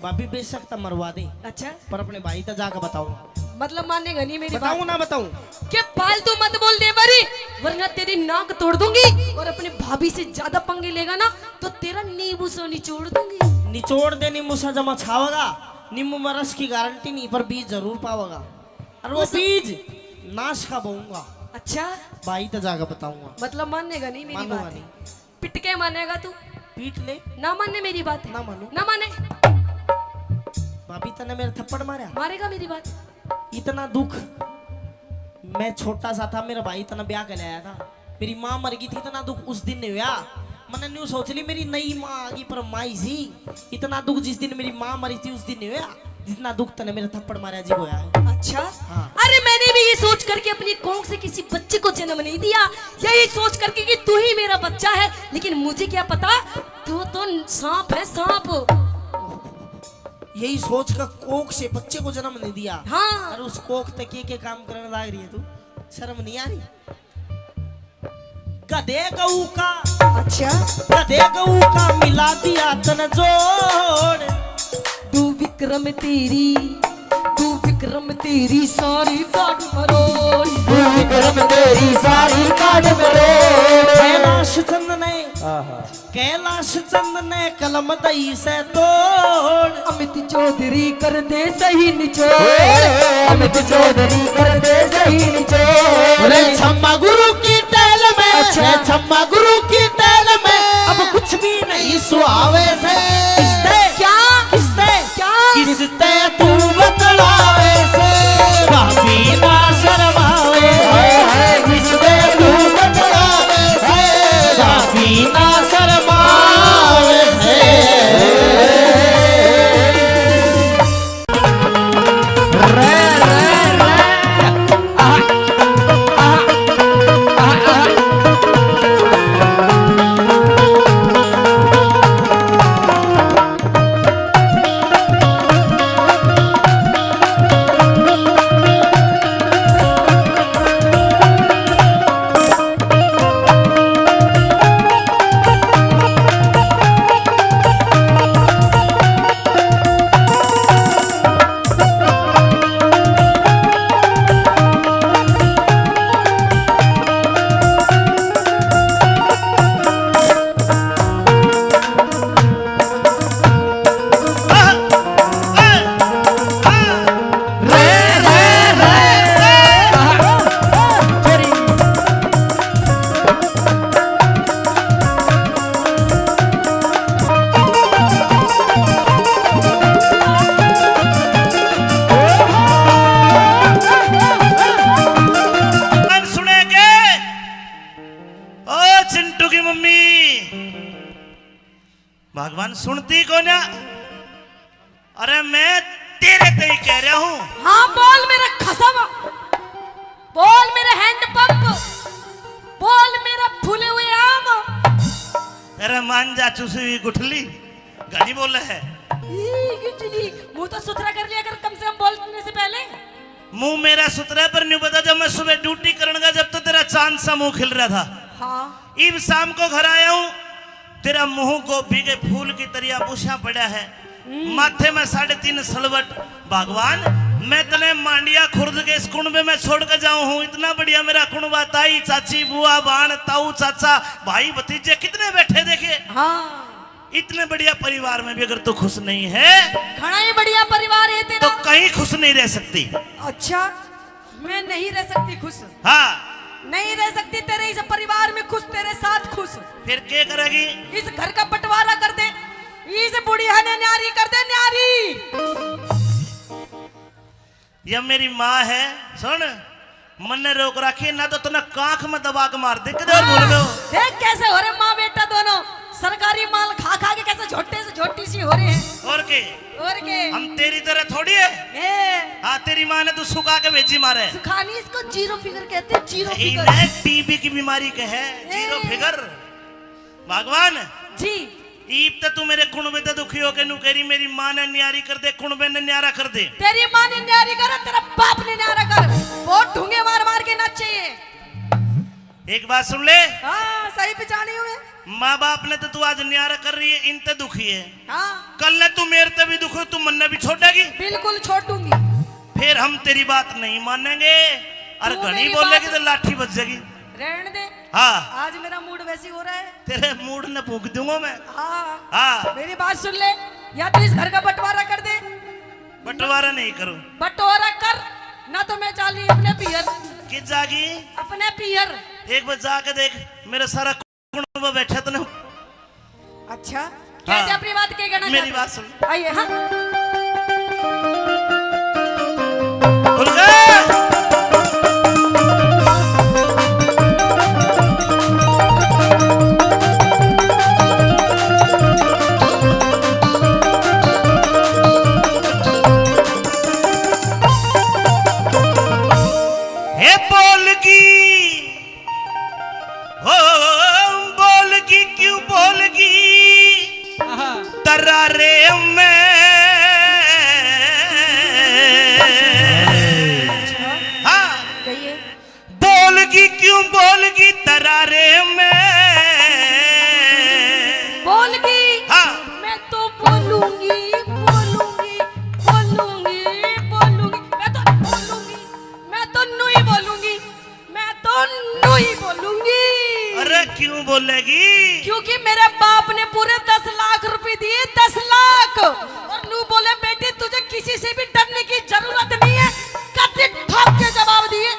भाभी, बेशक तो मरवा दे। अच्छा। पर अपने भाई तक जाके बताऊंगा। मतलब मानेगा नहीं मेरी बात? बताऊं ना बताऊं? के फालतू मत बोल दे बारी, वरना तेरी नाक तोड़ दूंगी, और अपने भाभी से ज्यादा पंगे लेगा ना तो तेरा नींबू सा निचोड़ दूंगी। निचोड़ दे, नींबू सा जमा छावेगा। नींबू में रस की गारंटी नहीं, पर बीज जरूर पावेगा। और वो उस बीज नाश का बोऊंगा। अच्छा। भाई तो जाकर बताऊंगा। मतलब मानेगा नहीं मेरी बात? मानूंगा नहीं। पिट के मानेगा तू? पीट ले। ना माने मेरी बात? ना मानू। ना माने। भाभी, तने मेरे थप्पड़ मारा? मारेगा मेरी बात? इतना दुख, मैं छोटा सा था, मेरा भाई इतना ब्याह कर आया था, मेरी माँ मर गई थी, इतना दुख उस दिन नहीं हुआ। मैंने न्यू सोच ली, मेरी नई माँ आ गई, पर माई सी। इतना दुख जिस दिन मेरी माँ मरी थी, उस दिन नहीं हुआ, जितना दुख तने मेरे थप्पड़ मारा जी होया है। अच्छा? हाँ। अरे, मैंने भी ये सोच करके अपनी कोख से किसी बच्चे को जन्म नहीं दिया, यही सोच करके कि तू ही मेरा बच्चा है, लेकिन मुझे क्या पता तू तो सांप है, सांप। यही सोच का कोख से बच्चे को जन्म नहीं दिया। हाँ। और उस कोख तक के, के काम करने लाग रही है तू, शर्म नहीं आ रही? गधे गऊ का, अच्छा। गधे गऊ का मिला दिया तन जोड़। दू विक्रम तेरी, दू विक्रम तेरी सारी काट मरोड़। दू विक्रम तेरी सारी काट मरोड़। कैलाश चंद ने, आहा। कैलाश चंद ने कलम दई से तोड़। अमित चौधरी कर दे सही निचोड़। अमित चौधरी कर दे सही निचोड़। अरे छम्मा गुरु की टैल में, अच्छा। अरे छम्मा गुरु की टैल में अब कुछ भी नहीं सुहावे से। किसते? क्या? किसते? क्या? किसते तू बतलावे से? भाभी ना शर्मावे से। किसते तू बतलावे से? भाभी ना शर्मावे से। चिंटू की मम्मी। भगवान सुनती को ना। अरे मैं तेरे ते ही कह रहा हूँ। हाँ, बोल मेरे खसम, बोल मेरे हैंड पंप, बोल मेरा फूले हुए आम। अरे मान जा चुसी हुई गुठली, घणी बोले है। ई, गुठली, मुंह तो सुथरा कर लिया कर कम से कम बोलने से पहले। मुंह मेरा सुथरा है, पर न्यू बता, जब मैं सुबह ड्यूटी करण गया, जब तो तेरा चांद सा मुंह खिल रहा था। हाँ। इब शाम को घर आया हूँ, तेरा मुंह गोभी के फूल की तरिया बुशा पड़ा है, हम्म। माथे में साढ़े तीन सलवट। भगवान, मैं तने मांडिया खुर्द के इस कुणबे में छोड़ के जाऊं हूँ, इतना बढ़िया मेरा कुणबा, ताई, चाची, बुआ, बाण, ताऊ, चाचा, भाई, भतीजे कितने बैठे देखे। हाँ। इतने बढ़िया परिवार में भी अगर तू खुश नहीं है, घणा ही बढ़िया परिवार है तेरा। तो कहीं खुश नहीं रह सकती। अच्छा, मैं नहीं रह सकती खुश। हाँ। नहीं रह सकती तेरे इस परिवार में खुश, तेरे साथ खुश। फिर क्या करेगी? इस घर का बंटवारा कर दे, इस बुढ़िया ने न्यारी कर दे, न्यारी। या मेरी माँ है, सुन, मन्ने रोक रखी, ना तो तन्ने कांख में दबा के मार दे, किधर बोल रहे हो? देख कैसे हो रहे माँ बेटा दोनों, सरकारी माल खा खा के कैसे झोटे से झोटी सी हो रहे हैं। और के? और के? हम तेरी तरह थोड़ी है। ए। हाँ, तेरी माँ ने तो सुखा के भेजी मारे। सुखानी इसको जीरो फिगर कहते हैं, जीरो फिगर। टीबी की बीमारी के है, जीरो फिगर। भगवान जी। ईब तो तू मेरे कुणबे ते दुखी होके नू कह रही, मेरी माँ ने न्यारी कर दे, कुणबे ने न्यारा कर दे। तेरी माँ ने न्यारी करे, तेरा बाप ने न्यारा कर। बहुत ढूंगे मार मार के नाचे ये। एक बात सुन ले। हाँ, सही पिछानी हूँ मैं। माँ बाप ने तो तू आज न्यारा कर रही है, इन ते दुखी है। हाँ। कल ने तू मेरे ते भी दुखी हो, तू मन्ने भी छोड़ेगी? बिल्कुल छोड़ूंगी। फिर हम तेरी बात नहीं मानेंगे। और तू घणी मेरी बोलेगी बात तो लाठी बज जाएगी। रहने दे। हाँ। आज मेरा मूड वैसे ही हो रहा है। तेरे मूड ने फूंक दूंगा मैं। हाँ। हाँ। मेरी बात सुन ले, या तो इस घर का बंटवारा कर दे। बंटवारा नहीं करूँ। बंटवारा कर, ना तो मैं चाली अपने पियर। किस जागी? अपने पियर। एक बार जाके देख, मेरा सारा कुणबा बैठा तने। अच्छा, कह दे अपनी बात, के कहना चाहते हो? मेरी बात सुन। आइए, हाँ। खुल गए। हे बोलगी, हो बोलगी, क्यों बोलगी? आहा। तरारे में। हाँ। कहिए। बोलगी, क्यों बोलगी तरारे में? बोलगी। हाँ। मैं तो बोलूंगी, बोलूंगी, बोलूंगी, बोलूंगी। मैं तो बोलूंगी, मैं तो न्यू ही बोलूंगी। मैं तो न्यू ही बोलूंगी। अरे क्यों बोलेगी? क्योंकि मेरे बाप ने पूरे दस लाख रुपए दिए, दस लाख। और न्यू बोले, बेटी तुझे किसी से भी डरने की जरूरत नहीं है। कत्ती ठोक के जवाब दिए।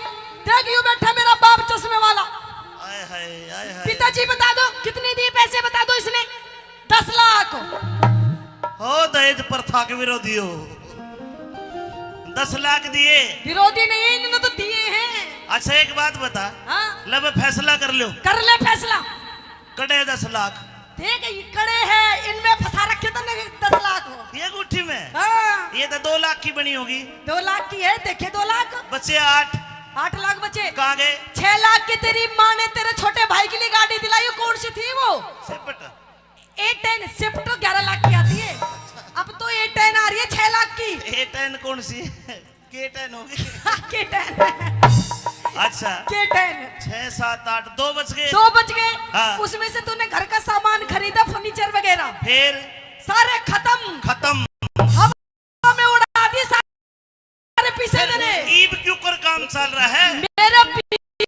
देख यूं बैठा मेरा बाप चश्मे वाला। हाय हाय, हाय हाय। पिताजी बता दो कितने दिए पैसे, बता दो इसने। दस लाख। हो दहेज प्रथा के विरोधी हो। दस लाख दिए। विरोधी नहीं है, इन्होंने तो दिए हैं। अच्छा एक बात बता। हाँ। ले बे फैसला कर लो। कर ले फैसला। कड़े दस लाख। देख ये कड़े हैं, इनमें फंसा रखे तने दस लाख हो। ये गुट्ठी में? हाँ। ये तो दो लाख की बनी होगी। दो लाख की है, देखे दो लाख। बचे आठ। आठ लाख बचे। कहाँ गए? छह लाख की तेरी माँ ने तेरे छोटे भाई के लिए गाड़ी दिलाई, कौन सी थी वो? सेपट। ए टेन, स्विफ्ट तो ग्यारह लाख की आती है, अब तो ए टेन आ रही है छह लाख की। ए टेन कौन सी? के टेन होगी। के टेन। अच्छा। के टेन। छह, सात, आठ, दो बच गए। दो बच गए। हाँ। उसमें से तूने घर का सामान खरीदा, फर्नीचर वगैरह। फिर? सारे खत्म। खत्म। हवा में उड़ा दी सारे पैसे फिर तेरे। ईब क्यों कर काम चल रहा है? मेरे पीछे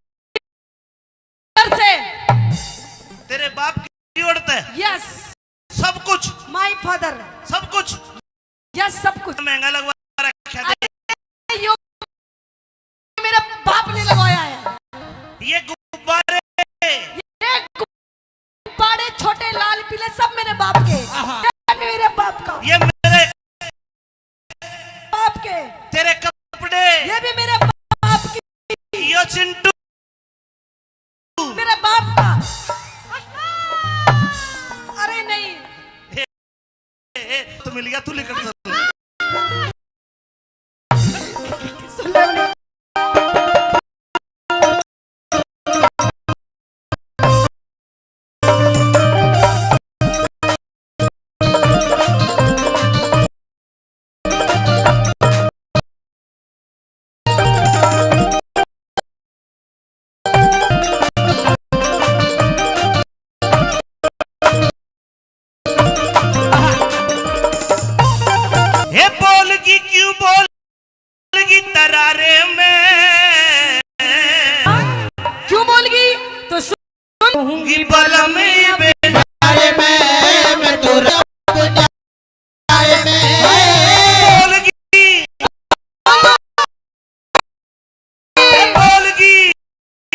से। तेरे बाप की ओर से? यस। सब कुछ? My father. सब कुछ? यस, सब कुछ। महंगा लगवा रखा है। अरे, यो मेरे बाप ने लगवाया है। ये गुब्बारे? ये गुब्बारे छोटे लाल पीले सब मेरे बाप के। आहा। ये मेरे बाप का। ये मेरे बाप के। तेरे कपड़े? ये भी मेरे बाप के। यो चिंटू। मेरे बाप का। मिल गया, तू लिकड़ चल। हे बोलगी, क्यों बोलगी तरारे में? क्यों बोलगी? तो सुन। कहूंगी बलम ये बेचारे में, मैं तो रब जाने में। बोलगी। बोलगी,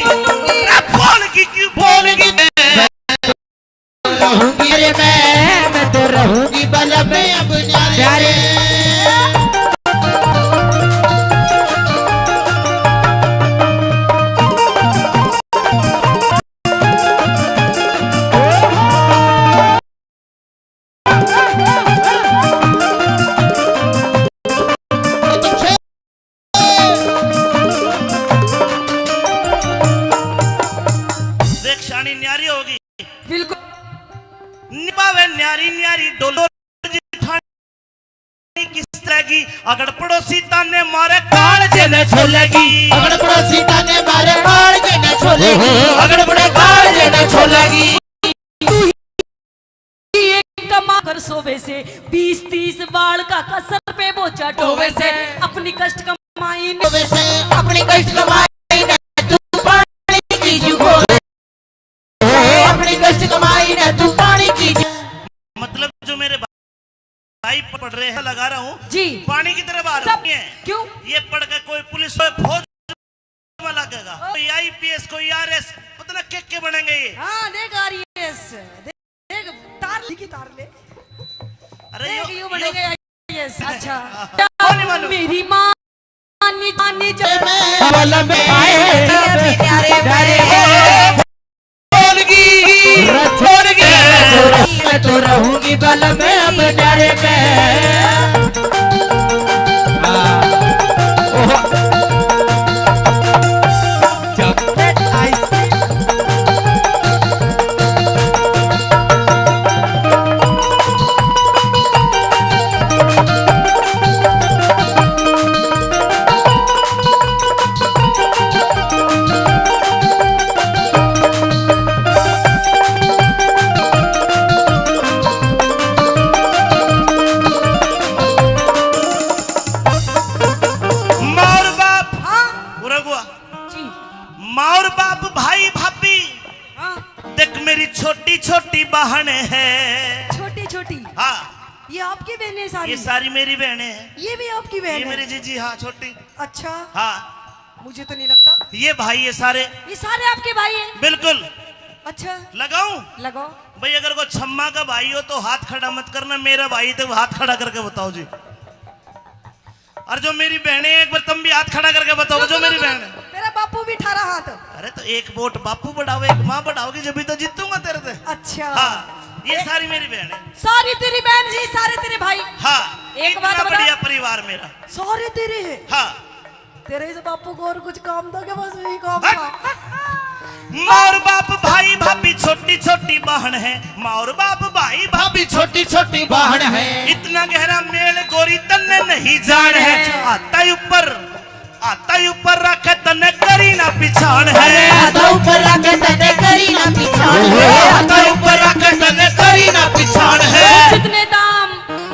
अरे बोलगी, क्यों बोलगी? मैं रहूंगी रे मैं, मैं तो रहूंगी बलम अब प्यारे। देख, शानी न्यारी होगी। बिल्कुल। निभावे न्यारी, न्यारी डोलो जिठानी किस तरह की। अगड़ पड़ोसी ताने मारे काल जे ने छोलेगी। अगड़ पड़ोसी ताने मारे काल जे ने छोलेगी। अगड़ पड़े काल जे ने छोलेगी। एक कमा कर सोवे से, बीस तीस बाल का कसर पे बोझा ढोवे से, अपनी कष्ट कमाई ने ढोवे से, अपनी कष्ट कमाई ने तू पानी की जुगो, अपनी कष्ट कमाई ने तू पानी की जु- मतलब, जो मेरे भाई पढ़ रहे हैं, लगा रहा हूँ जी। पानी की तरह बाहर सब नहीं है। क्यों? ये पढ़ के कोई पुलिस हो, फौज में लगेगा, कोई आईपीएस, कोई आरएस, पता ना के के बनेंगे ये। हाँ, देख आरएस, देख, देख, तार ली की तार ले। अरे देख, यो, यूं यो बनेंगे आईएएस। अच्छा। हाँ, हाँ। कौन है मालूम? मेरी माँ नी जानी जो बलम आए, प्यारे प्यारे। बोलगी, बोलगी। मैं तो रहूंगी बलम अब प्यारे में। हाँ। ओहो। जब तक आइसक्रीम माँ और बाप। हाँ। उरा गुआ। जी। माँ और बाप, भाई भाभी। हाँ। देख, मेरी छोटी छोटी बहन है। छोटी छोटी? हाँ। ये आपकी बहनें सारी? ये सारी मेरी बहनें हैं। ये भी आपकी बहन ये है? मेरी जीजी, हाँ, छोटी। अच्छा। हाँ। मुझे तो नहीं लगता। ये भाई, ये सारे। ये सारे आपके भाई हैं? बिल्कुल। अच्छा। लगाऊं? लगाओ। भाई, अगर कोई छम्मा का भाई हो तो हाथ खड़ा मत करना, मेरा भाई तो हाथ खड़ा करके बताओ जी। और जो मेरी बहनें, एक बार तुम भी हाथ खड़ा करके बताओ, जो मेरी बहन है। मेरा बापू भी अठारह हाथ। अरे, तो एक वोट बापू बढ़ाओ, एक माँ बढ़ाओगी, जब भी तो जीतूंगा तेरे से। अच्छा। हाँ, ये ए- सारी मेरी बहन है। सारी तेरी बहन जी, सारे तेरे भाई। हाँ, एक बात इतना बता। बढ़िया परिवार मेरा। सारे तेरे हैं? हाँ। तेरे इस बापू को और कुछ काम था क्या? बस यही काम हट। था। माँ और बाप, भाई भाभी, छोटी छोटी बहन है। माँ और बाप, भाई भाभी, छोटी छोटी बहन है। इतना गहरा मेल गोरी तन्ने नहीं जान है। अच्छा। आता ही ऊपर, आता ही ऊपर रखे तन्ने करी ना पिछाण है। अरे आता ऊपर रखे तन्ने करी ना पिछाण है। अरे आता ही ऊपर रखे तन्ने करी ना पिछाण है। जितने दाम,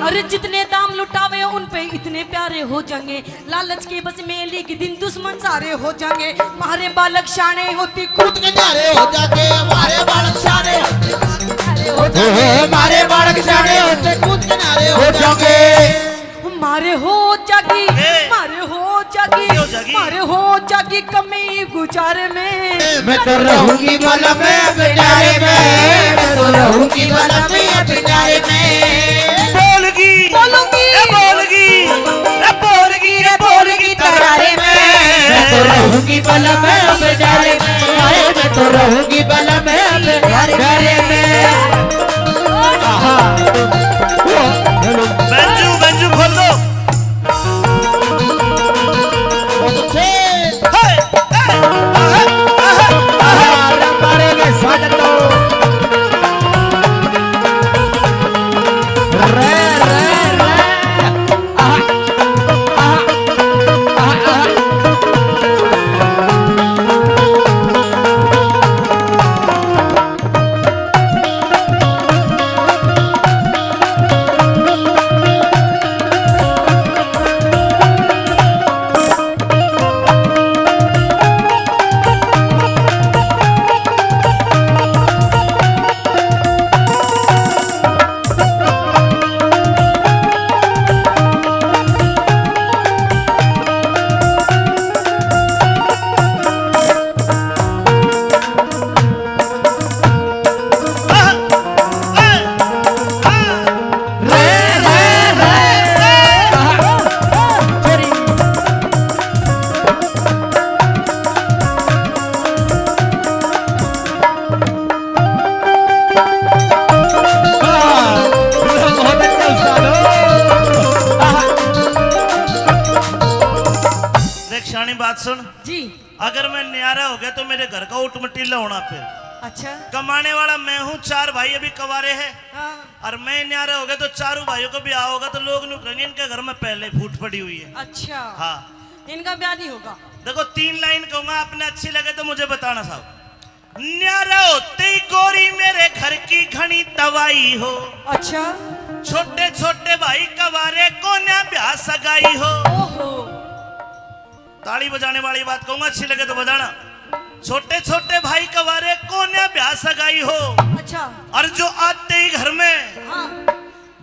अरे जितने दाम लुटावे उन पे इतने प्यारे हो जाएंगे। लालच के बस में एक दिन दुश्मन सारे हो जाएंगे। मारे बालक शाणे होती कूद के न्यारे हो जाते, मारे बालक शाणे होते, मारे बालक शाणे होते कूद के न्यारे हो जाएंगे। मारे हो जागी, ए। मारे हो जागी, हो जागी? मारे हो जागी कमी गुजारे में। मैं तो रहूंगी बलम प्यारे में, मैं तो रहूंगी बलम प्यारे में। बोलगी, बोलूंगी। ए बोलगी, ए बोलगी, ए बोलगी तरारे में। मैं तो रहूंगी बलम प्यारे में, हाय मैं तो रहूंगी बलम प्यारे में। आहा। ओ, हेलो। बात सुन। जी। अगर मैं न्यारा हो गया तो मेरे घर का उठ मटीला होना फिर। अच्छा। कमाने वाला मैं हूँ, चार भाई अभी कवारे हैं। हाँ। और मैं न्यारा हो गया तो चारों भाइयों को ब्याह होगा तो लोग न्यू कहेंगे, "इनके घर में पहले फूट पड़ी हुई है।" अच्छा। हाँ। इनका ब्याह नहीं होगा। देखो, तीन लाइन कहूंगा, आपने अच्छी लगे तो मुझे बताना साहब। न्यारा होते ही गोरी मेरे घर की घणी तबाही हो। अच्छा। छोटे छोटे भाई कवारे कोन्या ब्याह सगाई हो। ओहो। ताली बजाने वाली बात कहूंगा, अच्छी लगे तो बजाना। छोटे छोटे भाई कवारे कोन्या ब्याह सगाई हो। अच्छा। और जो आते ही घर में, हाँ।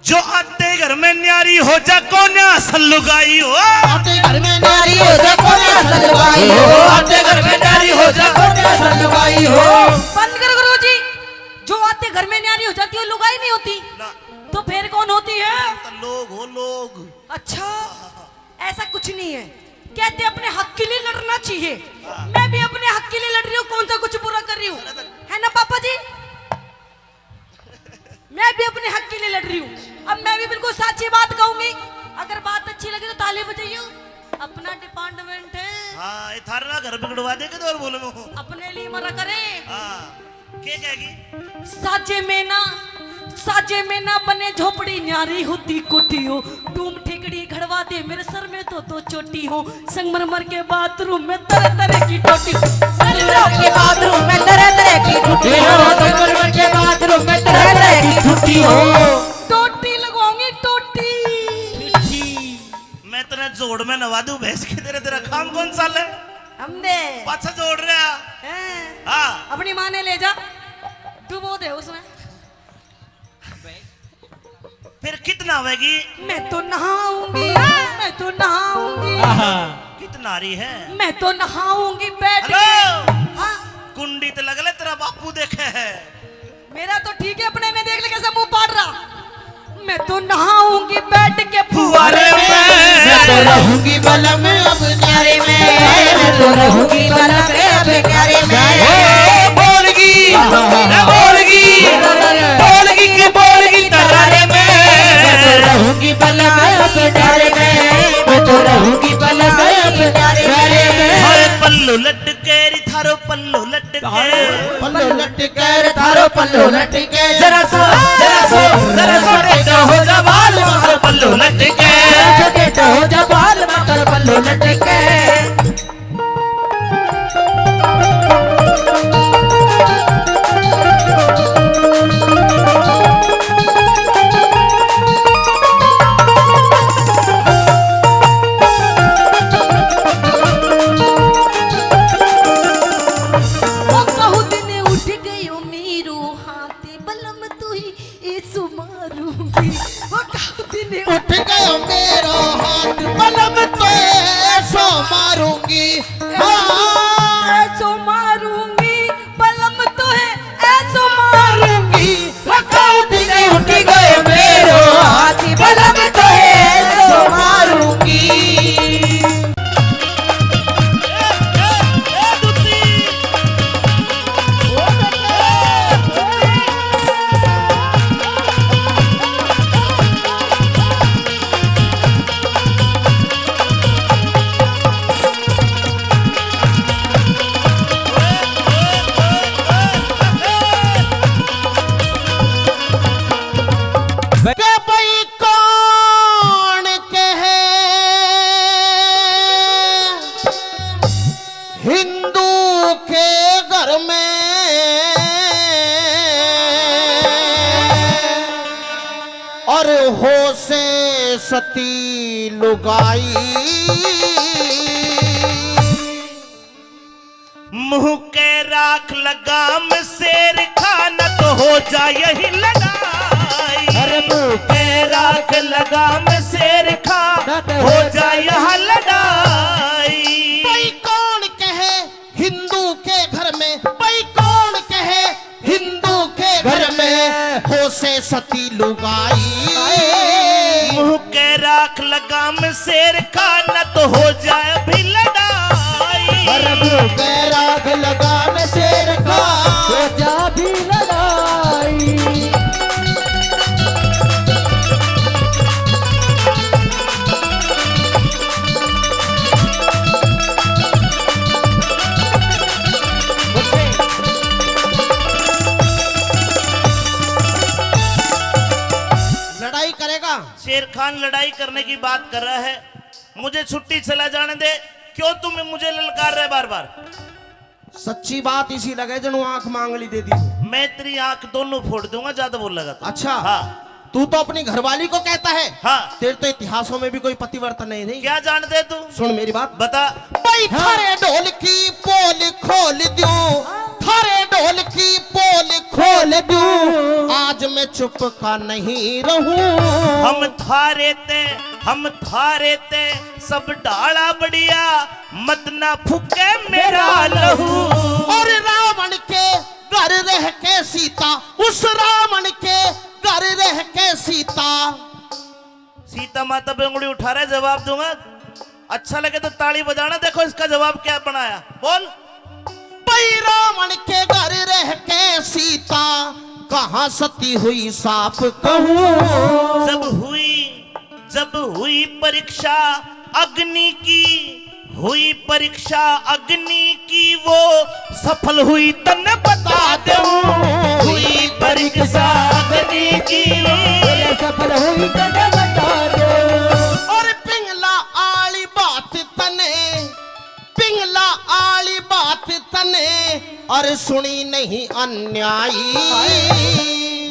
जो आते ही घर में न्यारी हो जा कोन्या असल लुगाई हो। आते घर में न्यारी हो जा कोन्या असल लुगाई हो। आते घर में न्यारी हो जा कोन्या असल लुगाई हो। बंद करो गुरु जी, जो आते घर में न्यारी हो जाती हो, लुगाई नहीं होती। ना। तो फिर कौन होती है? तो लोग हो, लोग। अच्छा। ऐसा कुछ नहीं है। कहते अपने हक के लिए लड़ना चाहिए। मैं भी अपने हक के लिए लड़ रही हूँ, कौन सा कुछ बुरा कर रही हूँ, है ना पापा जी? मैं भी अपने हक के लिए लड़ रही हूँ। अब मैं भी बिल्कुल साची बात कहूंगी, अगर बात अच्छी लगी तो ताली बजाइयो। अपना डिपार्टमेंट है। हाँ, ये थारा घर बिगड़वा दे के तो और बोलूंगा। अपने लिए मरा करे। हाँ। के कहेगी? साजे में ना, साजे में ना बने झोपड़ी, न्यारी होती कोठी हो। डूम ठिकड़ी घड़वा दे, मेरे सर में तो दो चोटी हो। संगमरमर के बाथरूम में तरह तरह की टोटी। संगमरमर के बाथरूम में तरह तरह की टोटी हो। संगमरमर के बाथरूम में तरह तरह की टोटी हो। टोटी लगवाऊंगी, टोटी। मैं तेरे जोड़ में नवा दूं भैंस की, तेरे, तेरा काम कौन सा है? हम दे। पाछा जोड़ रहा। हैं? हाँ। अपनी माँ ने ले जा, डुबो दे उसमें। फिर कितना आवेगी? मैं तो नहाऊंगी, मैं तो नहाऊंगी। आहा। कितना रही है? मैं तो नहाऊंगी बैठ के। हेलो। हाँ। कुंडी तो लग ले, तेरा बापू देखे है। मेरा तो ठीक है, अपने में देख ले कैसे मुंह पाड़ रहा। मैं तो नहाऊंगी बैठ के फुहारे में। मैं तो रहूंगी बलम अब न्यारे में। मैं तो रहूंगी बलम अब न्यारे में। ए बोलगी, ए बोलगी, बोलगी के बोलगी तरारे में। मैं तो रहूंगी बलम अब न्यारे में। मैं तो रहूंगी बलम अब न्यारे में। हाय पल्लू लटके री थारो पल्लू लटके। पल्लो लटके रे थारो पल्लो लटके। जरा सो, जरा सो, जरा सो टेढ़ा हो जा बाल मार पल्लो लटके। जरा सो टेढ़ा हो जा बाल मार पल्लो लटके। वो कहू दिन उठ गयो मेरो हाथ, बलम तू ही ऐसो मारूंगी। वो कहू दिन उठ गयो मेरो हाथ, बलम तो ऐसो मारूंगी। हाँ। ऐसो मारूंगी, बलम तो है ऐसो मारूंगी। वो कहू दिन उठ गयो मेरो हाथ, बलम तो है ऐसो मारूंगी। के भाई कौन कहे हिंदू के घर में और हो से सती लुगाई। मुंह के राख लगाम शेर खा, न तो हो जा यही लड़ाई। अरे मुंह के राख लगाम शेर खा, न तो हो जा यहाँ लड़ाई। भाई कौन कहे हिंदू के घर में, भाई कौन कहे हिंदू के घर में हो से सती लुगाई। मुंह के राख लगाम शेर खा, न तो हो जाए भी लड़ाई। अरे मुंह के राख लगाम शेर खा, हो जा भी लड़ाई। शेर खान लड़ाई करने की बात कर रहा है, मुझे छुट्टी चला जाने दे। क्यों तुम मुझे ललकार रहे बार बार? सच्ची बात इसी लगे जणु आंख मांगली दे दी। मैं तेरी आंख दोनों फोड़ दूंगा, ज्यादा बोलेगा तो। अच्छा। हाँ। तू तो अपनी घरवाली को कहता है। हाँ। तेरे तो इतिहासों में भी कोई पतिव्रता नहीं रही। क्या जानते तू? सुन मेरी बात। बता। भाई, हाँ। थारे ढोल की पोल खोल दूं, थारे ढोल की पोल खोल दूं, आज मैं चुप का नहीं रहूं। हम थारे ते, हम थारे ते सब ढाला बढ़िया, मत ना फूके मेरा लहू। और रावण के घर रह के सीता, उस रावण के घर रह के सीता। सीता माता पे उंगली उठा रहे, जवाब दूंगा। अच्छा लगे तो ताली बजाना, देखो इसका जवाब क्या बनाया। बोल। भाई, रावण के घर रह के सीता कहाँ सती हुई साफ कहूँ। जब हुई, जब हुई परीक्षा अग्नि की, हुई परीक्षा अग्नि की, वो सफल हुई तन्ने बता दूं। हुई परीक्षा अग्नि की, वो सफल हुई तन्ने बता दूं। और पिंगला आली बात तने, पिंगला आली बात तने, और सुनी नहीं अन्यायी।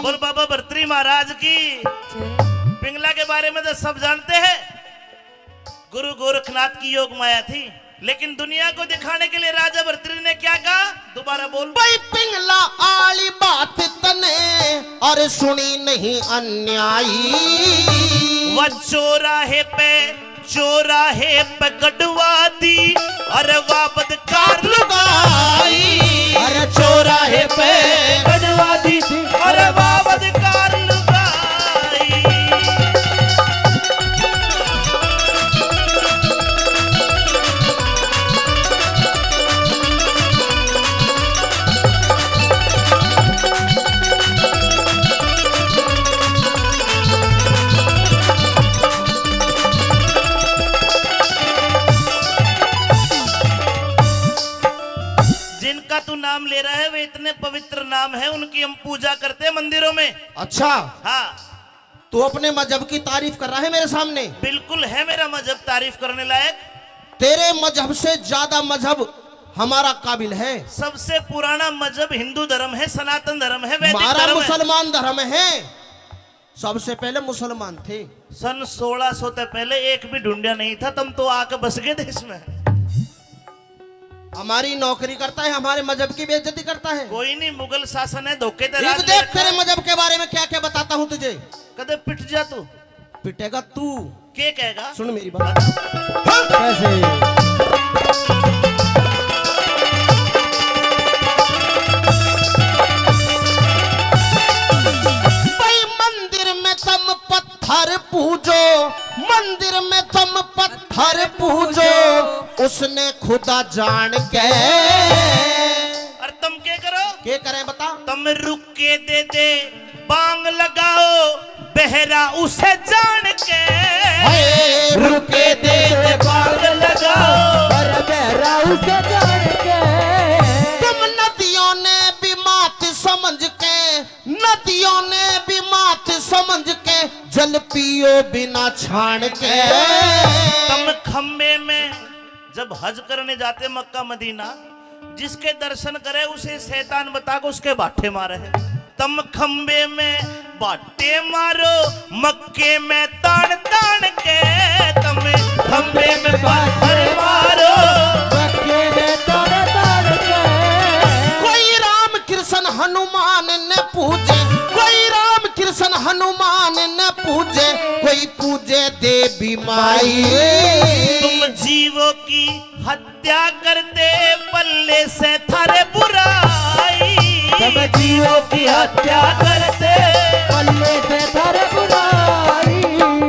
बोल बाबा भरतरी महाराज की। पिंगला के बारे में तो सब जानते हैं, गुरु गोरखनाथ की योग माया थी, लेकिन दुनिया को दिखाने के लिए राजा भरतरी ने क्या कहा? दोबारा बोल। भाई, पिंगला आली बात तने, और सुनी नहीं अन्यायी। वह चौराहे पे, चौराहे पे गड़वा दी, अरे वाह बदकार लुगाई। अरे चौराहे पे गड़वा दी, अरे वाह बदकार लुगाई। जिनका तू नाम ले रहा है, वे इतने पवित्र नाम है, उनकी हम पूजा करते हैं मंदिरों में। अच्छा। हाँ। तू अपने मजहब की तारीफ कर रहा है मेरे सामने? बिल्कुल है मेरा मजहब तारीफ करने लायक। तेरे मजहब से ज्यादा मजहब हमारा काबिल है। सबसे पुराना मजहब हिंदू धर्म है, सनातन धर्म है, वैदिक हमारा धर्म है। मुसलमान धर्म है। सबसे पहले मुसलमान थे। सन सोलह सौ से पहले एक भी ढूंढा नहीं था, तुम तो आके बस गए देश में। हमारी नौकरी करता है, हमारे मजहब की बेइज्जती करता है। कोई नहीं, मुगल शासन है, धोखे ते एक राज देख, ले रखा तेरे है। मजहब के बारे में क्या क्या बताता हूँ तुझे। कदे पिट जा तू। पिटेगा तू। के कहेगा? सुन मेरी बात। हाँ। कैसे? भाई, मंदिर में तुम पत्थर पूजो, मंदिर में तुम पत्थर पूजो, उसने खुदा जान के। और तुम के करो? के करें बता? तुम रुक के दे दे बांग लगाओ, बहरा उसे जान के। हाय, रुके दे दे बांग लगाओ, और बहरा उसे जान के। तुम नदियों ने भी मात समझ के, नदियों ने भी मात समझ के, जल पियो बिना छान के। तुम खम्बे में जब हज करने जाते मक्का मदीना, जिसके दर्शन करे उसे शैतान बता के उसके बाटे मारे। तुम खम्बे में बाटे मारो, मक्के में तान तान के। तुम खम्बे में बाटे मारो, मक्के में तान तान के। कोई राम कृष्ण हनुमान ने पूजे, कोई राम कृष्ण हनुमान ने पूजे, कोई पूजे देवी माई। तुम जीवों की हत्या करते, पल्ले से थारे बुराई। तुम जीवों की हत्या करते, पल्ले से थारे बुराई। ओ,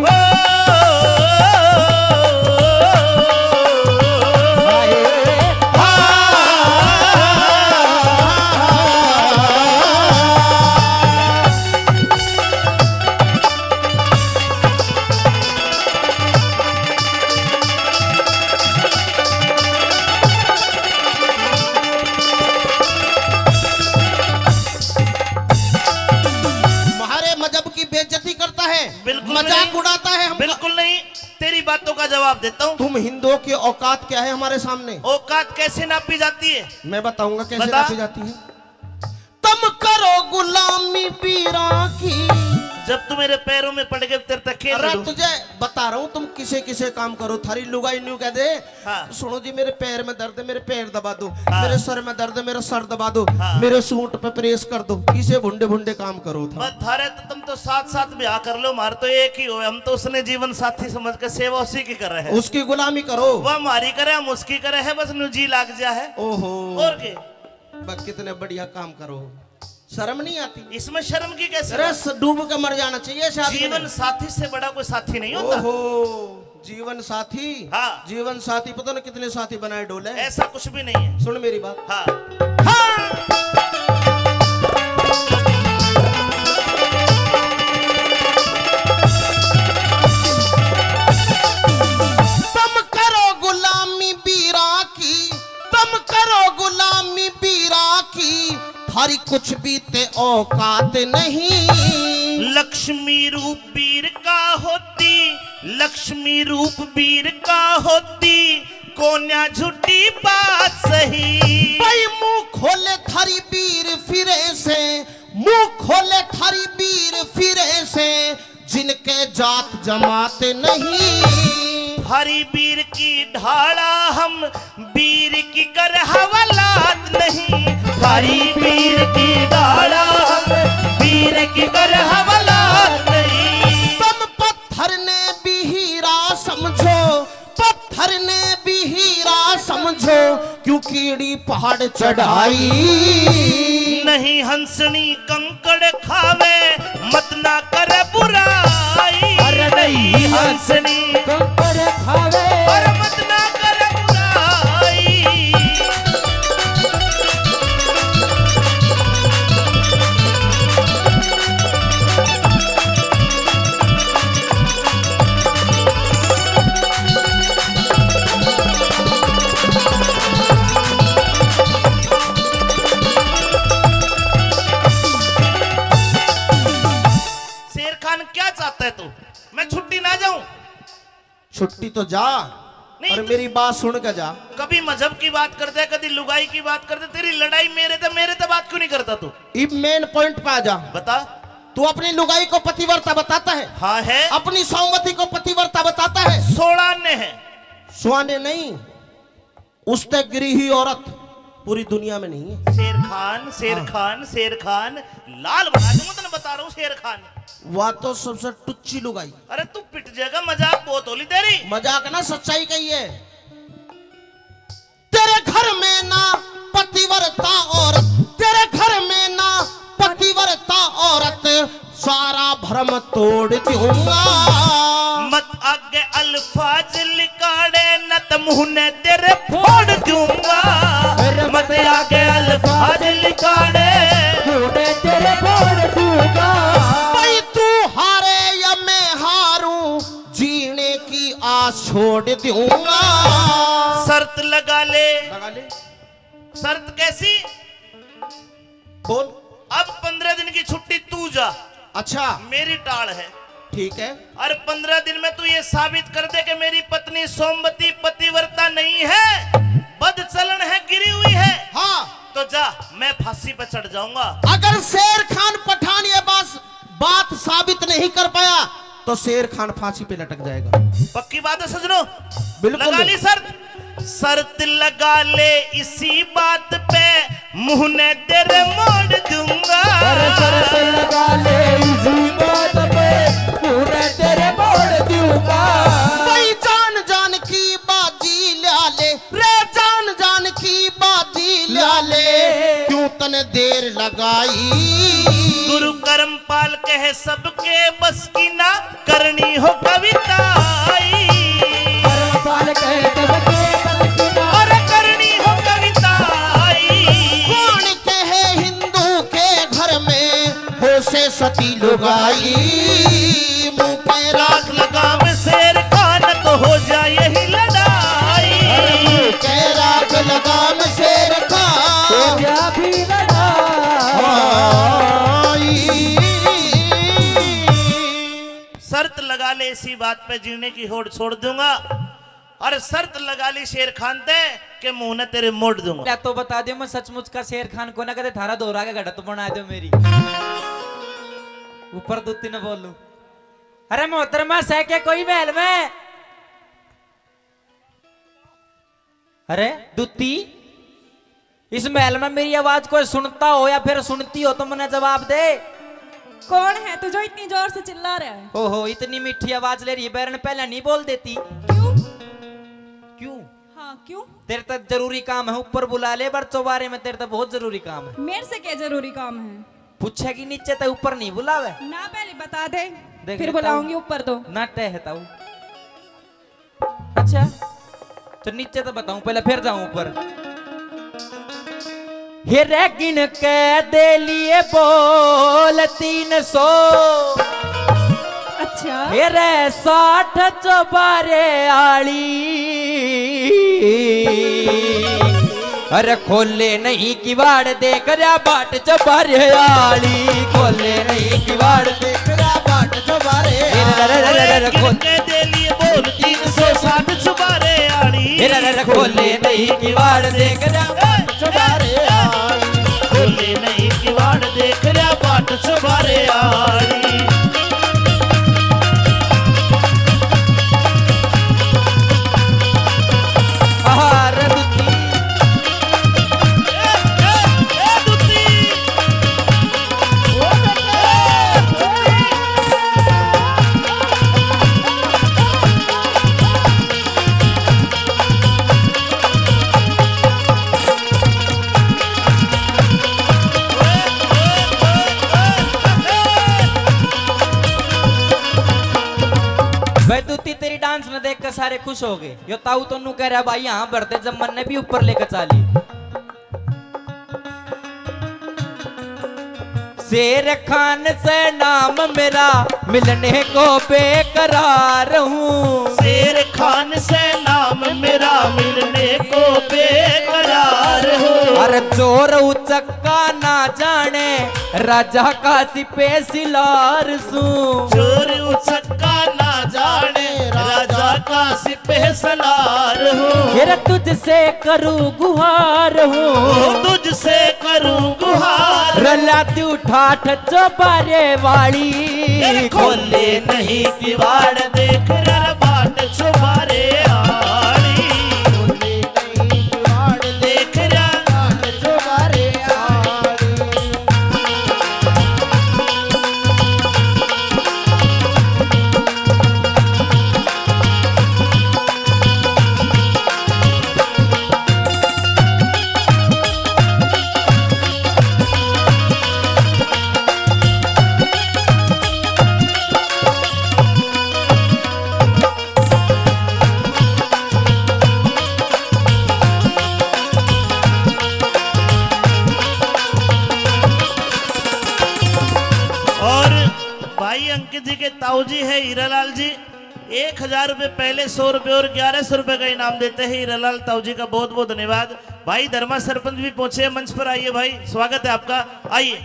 हाय। हमारे मजहब की बेइज्जती करता है, बिल्कुल मजाक नहीं। उड़ाता तो का जवाब देता हूँ। तुम हिंदुओं की औकात क्या है हमारे सामने? औकात कैसे नापी जाती है? मैं बताऊंगा कैसे बता। नापी जाती है। तुम करो गुलामी पीरा की। जब तू मेरे पैरों में पड़ गए, तेरे तक खेल अरे लूं। तुझे बता रहा हूँ, तुम किसे किसे काम करो। थारी लुगाई न्यू कह दे, हाँ। सुनो जी, मेरे पैर में दर्द है, मेरे पैर दबा दो, हाँ। मेरे सर में दर्द है, मेरा सर दबा दो, हाँ। मेरे सूट पे प्रेस कर दो, इसे भुंडे भुंडे काम करो था। बस थारे तो, तुम तो साथ साथ ब्याह कर लो, मार तो एक ही हो, हम तो उसने जीवन साथी समझ के सेवा उसी की कर रहे हैं। उसकी गुलामी करो। वह हमारी करे, हम उसकी करे है, बस न्यू जी लाग जा है। ओहो। और के? बस कितने बढ़िया काम करो, शर्म नहीं आती? इसमें शर्म की कैसी अरे, बात? स-, डूब के मर जाना चाहिए ऐसे आदमी ने। जीवन साथी से बड़ा कोई साथी नहीं होता। ओहो, जीवन साथी? हाँ। जीवन साथी पता ना कितने साथी बनाए डोले। ऐसा कुछ भी नहीं है। सुन मेरी बात। हाँ। हाँ। तुम करो गुलामी बीरा की, तुम करो गुलामी बीरा की, थारी कुछ भी ते औकात नहीं। लक्ष्मी रूप बीर का होती, लक्ष्मी रूप बीर का होती, कोन्या झूठी बात सही। भाई मुंह खोले थारी बीर फिरे से, मुंह खोले थारी बीर फिरे से, जिनके जात जमात नहीं। थारी बीर की ढाला हम, बीर की कर हवालात नहीं। थारी बीर की ढाला हम, बीर की कर हवालात नहीं। तुम पत्थर ने भी हीरा समझो, पत्थर ने भी हीरा समझो, क्यों कीड़ी पहाड़ चढ़ाई। नहीं हंसनी कंकड़ खावे, मत ना कर बुराई। अरे नहीं हंसनी कंकड़ खावे, अरे मत ना कर बुराई। शेर खान, क्या चाहता है तू? मैं छुट्टी ना जाऊं? छुट्टी तो जा, नहीं पर तो मेरी बात सुन के जा। कभी मजहब की बात कर दे, कभी लुगाई की बात कर दे, तेरी लड़ाई मेरे ते, मेरे ते बात क्यों नहीं करता तू? इब मेन पॉइंट पे आ जा। बता। तू अपनी लुगाई को पतिव्रता बताता है, हाँ है। अपनी सौमती को पतिव्रता बताता है। सोलह आने हैं। सौ आने नहीं, उसते गिरी हुई औरत पूरी दुनिया में नहीं है। शेर खान, शेर हाँ। खान, शेर खान, लाल बना दूंगा, तने बता रहा हूँ शेर खान। वह तो सबसे टुच्ची लुगाई। अरे तू पिट जाएगा, मजाक बहुत होली तेरी। मजाक ना, सच्चाई कही है। तेरे घर में ना पतिव्रता औरत, तेरे घर में ना पतिव्रता औरत, सारा भरम तोड़ दूंगा। मत आगे अल्फाज लिकाड़े, न त मुंह ने तेरे फोड़ दूंगा। मत आगे अल्फाज लिकाड़े, मुंह ने तेरे फोड़ दूंगा। भाई तू हारे या मैं हारूं, जीने की आस छोड़ दूंगा। शर्त लगा ले। लगा ले। शर्त कैसी? बोल। अब पंद्रह दिन की छुट्टी तू जा। अच्छा। मेरी टाल है। ठीक है। और पंद्रह दिन में तू ये साबित कर दे कि मेरी पत्नी सोमवती पतिव्रता नहीं है, बदचलन है, गिरी हुई है। हाँ। तो जा, मैं फांसी पे चढ़ जाऊंगा। अगर शेर खान पठान ये बात, बात साबित नहीं कर पाया तो शेर खान फांसी पे लटक जाएगा। पक्की बात है सजनों? बिल्कुल। लगा ली शर्त? शर्त लगा ले इसी बात पे, मुंह ने तेरे मोड़ दूंगा। अरे शर्त लगा ले इसी बात पे, मुंह ने तेरे मोड़ दूंगा। भाई जान जान की बाजी ला ले रे, जान जान की बाजी ला ले, क्यों तने देर लगाई। गुरु कर्मपाल कहे सबके बस की ना करनी हो कविताई। धर्मपाल कहे सबके बस की ना। अरे करनी हो कविताई। कौन कहे हिंदू के घर में हो से सती लुगाई। मुंह पे राख लगाम शेर खान तो हो जाए यही लड़ाई। अरे मुंह पे राख लगाम शेर खान। हो जा भी लड़ाई। शर्त लगा ले इसी बात पे जीने की होड़ छोड़ दूंगा। और शर्त लगा ली शेर खान ते के मुंह ने तेरे मोड़ दूंगा। ले तो बता दे, मैं सचमुच का शेर खान को ना कदे थारा दौरा के घड़त बना दो मेरी। ऊपर दो तीन बोलू। अरे मोहतरमा सह के कोई महल में। अरे दूती, इस महल में मेरी आवाज कोई सुनता हो या फिर सुनती हो तो मने जवाब दे। कौन है तू जो इतनी जोर से चिल्ला रहा है? ओहो, इतनी मीठी आवाज ले रही है, बैरन पहले नहीं बोल देती। क्यों? क्यों? हाँ, क्यों? तेरे तक जरूरी काम है, ऊपर बुला ले, पर चौबारे में तेरे तक बहुत जरूरी काम है। मेरे से क्या जरूरी काम है? पूछेगी नीचे तो ऊपर नहीं बुलावे। ना, पहले बता दे, देख फिर लेता हूँ। बुलाऊंगी ऊपर तो। ना टहता हूँ। अच्छा, तो नीचे तो बताऊं, पहले फिर जाऊं ऊपर। हे रे गिन के दे लिए बोल तीन सौ। अच्छा। हे रे साठ चौबारे आली। अरे खोले नहीं किवाड़ देख रहा बाट चौबारे आली, खोले नहीं किवाड़ देख रहा बाट चौबारे आली। अरे, अरे, अरे, अरे, अरे, खोल। के दे लिए बोल तीन सौ साठ चौबारे आली। अरे, अरे, अरे, खोले नहीं किवाड़ देख रहा बाट चौबारे आली। खोले नहीं किवाड़ देख रहा बाट चौबारे आली। आहा, रे दुखी। भाई दूती, तेरी डांस न देख के सारे खुश हो गए। यो ताऊ तो नू कह रहा, भाई यहाँ भरते जब मन ने भी ऊपर लेकर चाली। शेर खान से नाम मेरा, मिलने को बेकरार हूँ। शेर खान से नाम मेरा, मिलने को बेकरार हूँ। अरे चोर उचक्का ना जाने, राजा का सिपह सिलार सूं। चोर उचक्का ना जाने, राजा का सिपह सलार हूँ। फिर तुझसे करूँ गुहार हूँ। ओ, तुझसे करूँ गुहार। रला तू ठाठ चौबारे वाली। ए, खोले नहीं किवाड़ देख रहा बाट चौबारे आली। खोले नहीं किवाड़ देख रहा बाट चौबारे आली। और भाई अंकित जी के ताऊ जी है हीरालाल जी, एक हजार रुपए पहले, सौ रुपए और ग्यारह सौ रुपए का इनाम देते हैं हीरालाल ताऊ जी का। बहुत बहुत धन्यवाद। भाई धर्मा सरपंच भी पहुंचे हैं मंच पर, आइए भाई, स्वागत है आपका, आइए।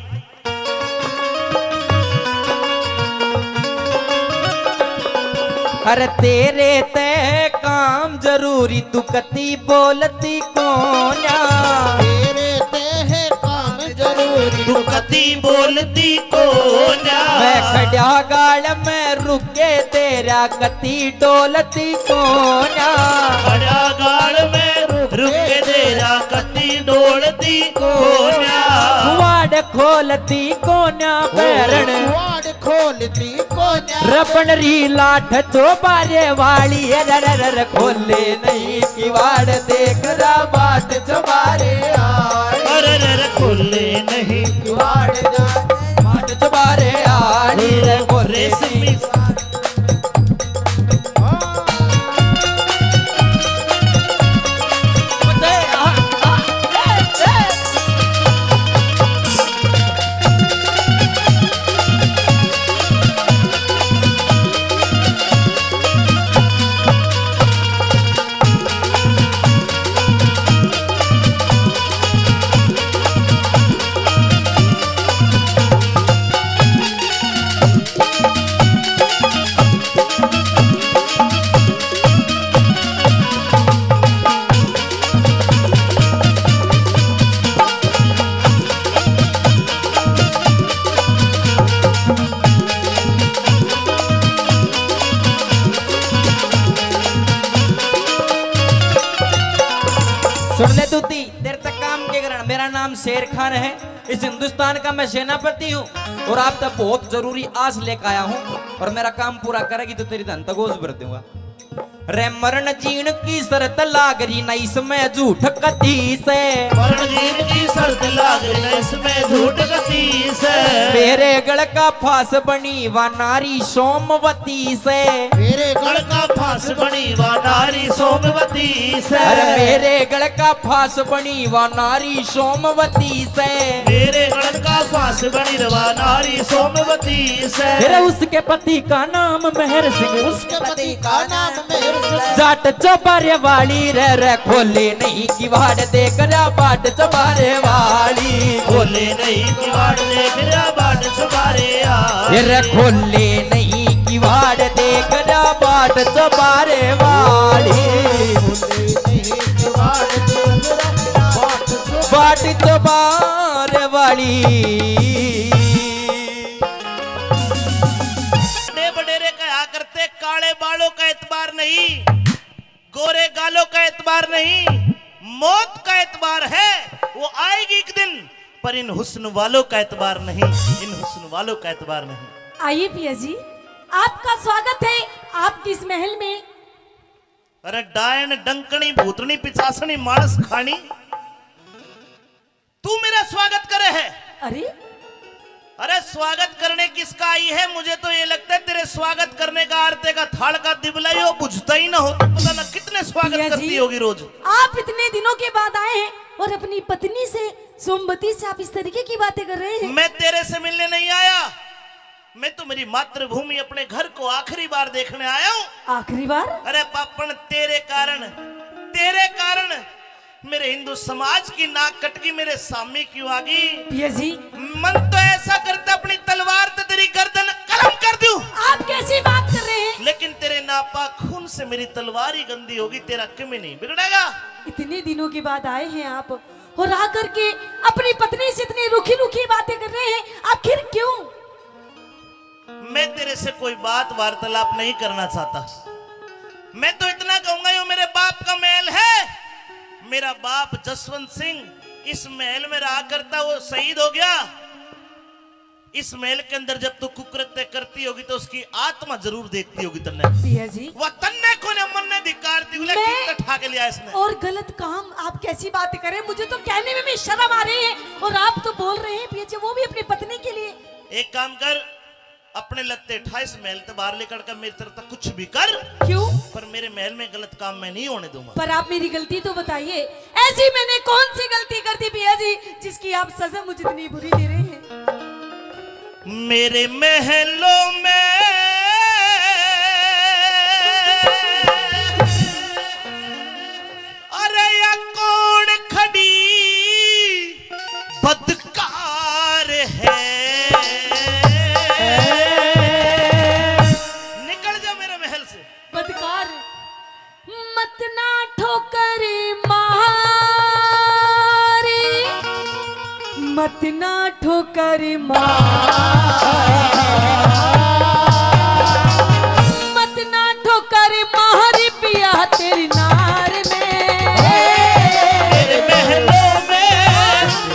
अरे तेरे ते काम जरूरी, तू कती बोलती कोन्या। तेरे ते है काम जरूरी, तू कती बोलती कोन्या। मैं खड्या गाल में रुके तेरा कती डोलती कोन्या। खड्या गाल में रुके तेरा कती डोलती कोन्या। वाड़ खोलती कोन्या बैरण। वाड़ खोलती कोन्या। रबण री लाठ चौबारे वाली, अरे, अरे, अरे, खोले नहीं किवाड़ देख रहा बाट चौबारे आली। अरे, अरे, अरे, खोले नहीं किवाड़ जाने बाट चौबारे आली, रे खोले रेशमी नहीं। शेर खान है, इस हिंदुस्तान का मैं सेनापति हूँ और आप तक बहुत जरूरी आस लेकर आया हूँ और मेरा काम पूरा करेगी तो तेरी धन तक गोज भर दूंगा। रे मरण जीण की शर्त लाग रही ना इसमें झूठ कती से। मरण जीण की शर्त लाग रही ना इसमें झूठ कती से। मेरे गल का फांस बनी वा नारी सोमवती से। मेरे गल का फांस बनी वा नारी सोमवती से। अरे मेरे गल का फांस बनी वा नारी सोमवती से। मेरे गल का फांस बनी वा नारी सोमवती से। फिर उसके पति का नाम मेहर सिंह। उसके पति का नाम मेहर सिंह। जाट चौबारे वाली रे, रे खोले नहीं किवाड़ देख रहा बाट चौबारे वाली। खोले नहीं किवाड़ देख रहा बाट चौबारे आ। ये रे खोले नहीं किवाड़ देख रहा बाट चौबारे वाली। खोले नहीं किवाड़ देख रहा बाट बाट चौबारे वाली। बड़े बडेरे कहा करते, काले बालों का एतबार नहीं, गोरे गालों का एतबार नहीं, मौत का एतबार है, वो आएगी एक दिन, पर इन हुस्न वालों का एतबार नहीं, इन हुस्न वालों का एतबार नहीं। आइए पिया जी, आपका स्वागत है आपकी इस महल में। अरे डायन, डंकनी, भूतनी, पिचासनी, मानस खानी, तू मेरा स्वागत करे है। अरे, अरे स्वागत करने किसका आई है? मुझे तो ये लगता है तेरे स्वागत करने का आरते का थाल का दिबला ही हो, बुझता ही ना हो, तो पता ना कितने स्वागत पिया जी, करती होगी रोज। आप इतने दिनों के बाद आए हैं और अपनी पत्नी से, सोमवती से आप इस तरीके की बातें कर रहे हैं। मैं तेरे से मिलने नहीं आया, मैं तो मेरी मातृभूमि, अपने घर को आखिरी बार देखने आया हूँ। आखिरी बार? अरे पापण, तेरे कारण, तेरे कारण मेरे हिंदू समाज की नाक कटगी, मेरे सामी क्यों आ गई? पिया जी। मन तो ऐसा करता अपनी तलवार ते तेरी गर्दन कलम कर दूं। आप कैसी बात कर रहे हैं? लेकिन तेरे नापाक खून से मेरी तलवार ही गंदी होगी, तेरा किमे नहीं बिगड़ेगा। इतने दिनों के बाद आए हैं आप और आकर के अपनी पत्नी से इतनी रूखी रूखी बातें कर रहे हैं, आखिर क्यों? मैं तेरे से कोई बात वार्तालाप नहीं करना चाहता। मैं तो इतना कहूंगा, यो मेरे बाप का महल है। मेरा बाप जसवंत सिंह इस महल में रहा करता, वो शहीद हो गया। इस महल के अंदर जब तू कुकृत्य करती होगी तो उसकी आत्मा जरूर देखती होगी तन्ने। पिया जी। वह तन्ने को ने मन्ने धिकारती हुई मैं कित ठा के लिया इसने। और गलत काम, आप कैसी बात करें, मुझे तो कहने में भी शर्म आ रही है और आप तो बोल रहे हैं पिया जी, वो भी अपनी पत्नी के लिए। एक काम कर, अपने लत्ते ठा इस महल ते बाहर निकल कर मेरी तरफ तक कुछ भी कर। क्यों? पर मेरे महल में गलत काम मैं नहीं होने दूंगा। पर आप मेरी गलती तो बताइए, ऐसी मैंने कौन सी गलती कर दी पिया जी, जिसकी आप सजा मुझे इतनी बुरी दे रहे हैं? मेरे महलों में अरे या कौन खड़ी बदकार है? निकल जा मेरे महल से। बदकार, मत ना ठोकर मारी, मत ना ठोकर मारी, मत ना ठोकर मारी पिया तेरी नार में। मेरे महलों में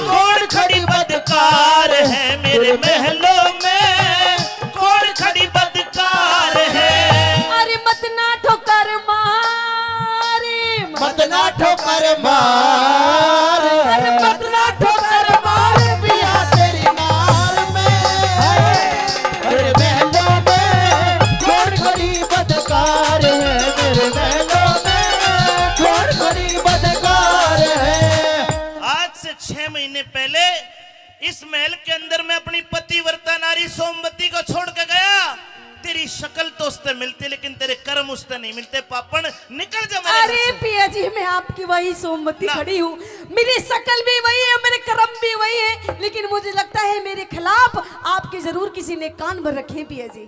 कौन खड़ी बदकार है, मेरे महलों में कौन खड़ी बदकार है। अरे मत ना ठोकर मार, मत ना ठोकर मार, अरे मत ना ठोकर मार पिया तेरी नार में। मेरे महलों में कौन खड़ी बदकार है, मेरे महलों में कौन खड़ी बदकार है। आज से छह महीने पहले इस महल के अंदर मैं अपनी पतिव्रता नारी सोमवती को छोड़ के गया। तेरी शक्ल तो उससे मिलती, लेकिन तेरे कर्म उससे नहीं मिलते। पापण, निकल जा मेरे घर से। अरे पिया जी, मैं आपकी वही सोमवती खड़ी हूँ। मेरी शक्ल भी वही है, मेरे कर्म भी वही है, लेकिन मुझे लगता है मेरे खिलाफ आपके जरूर किसी ने कान भर रखे हैं पिया जी।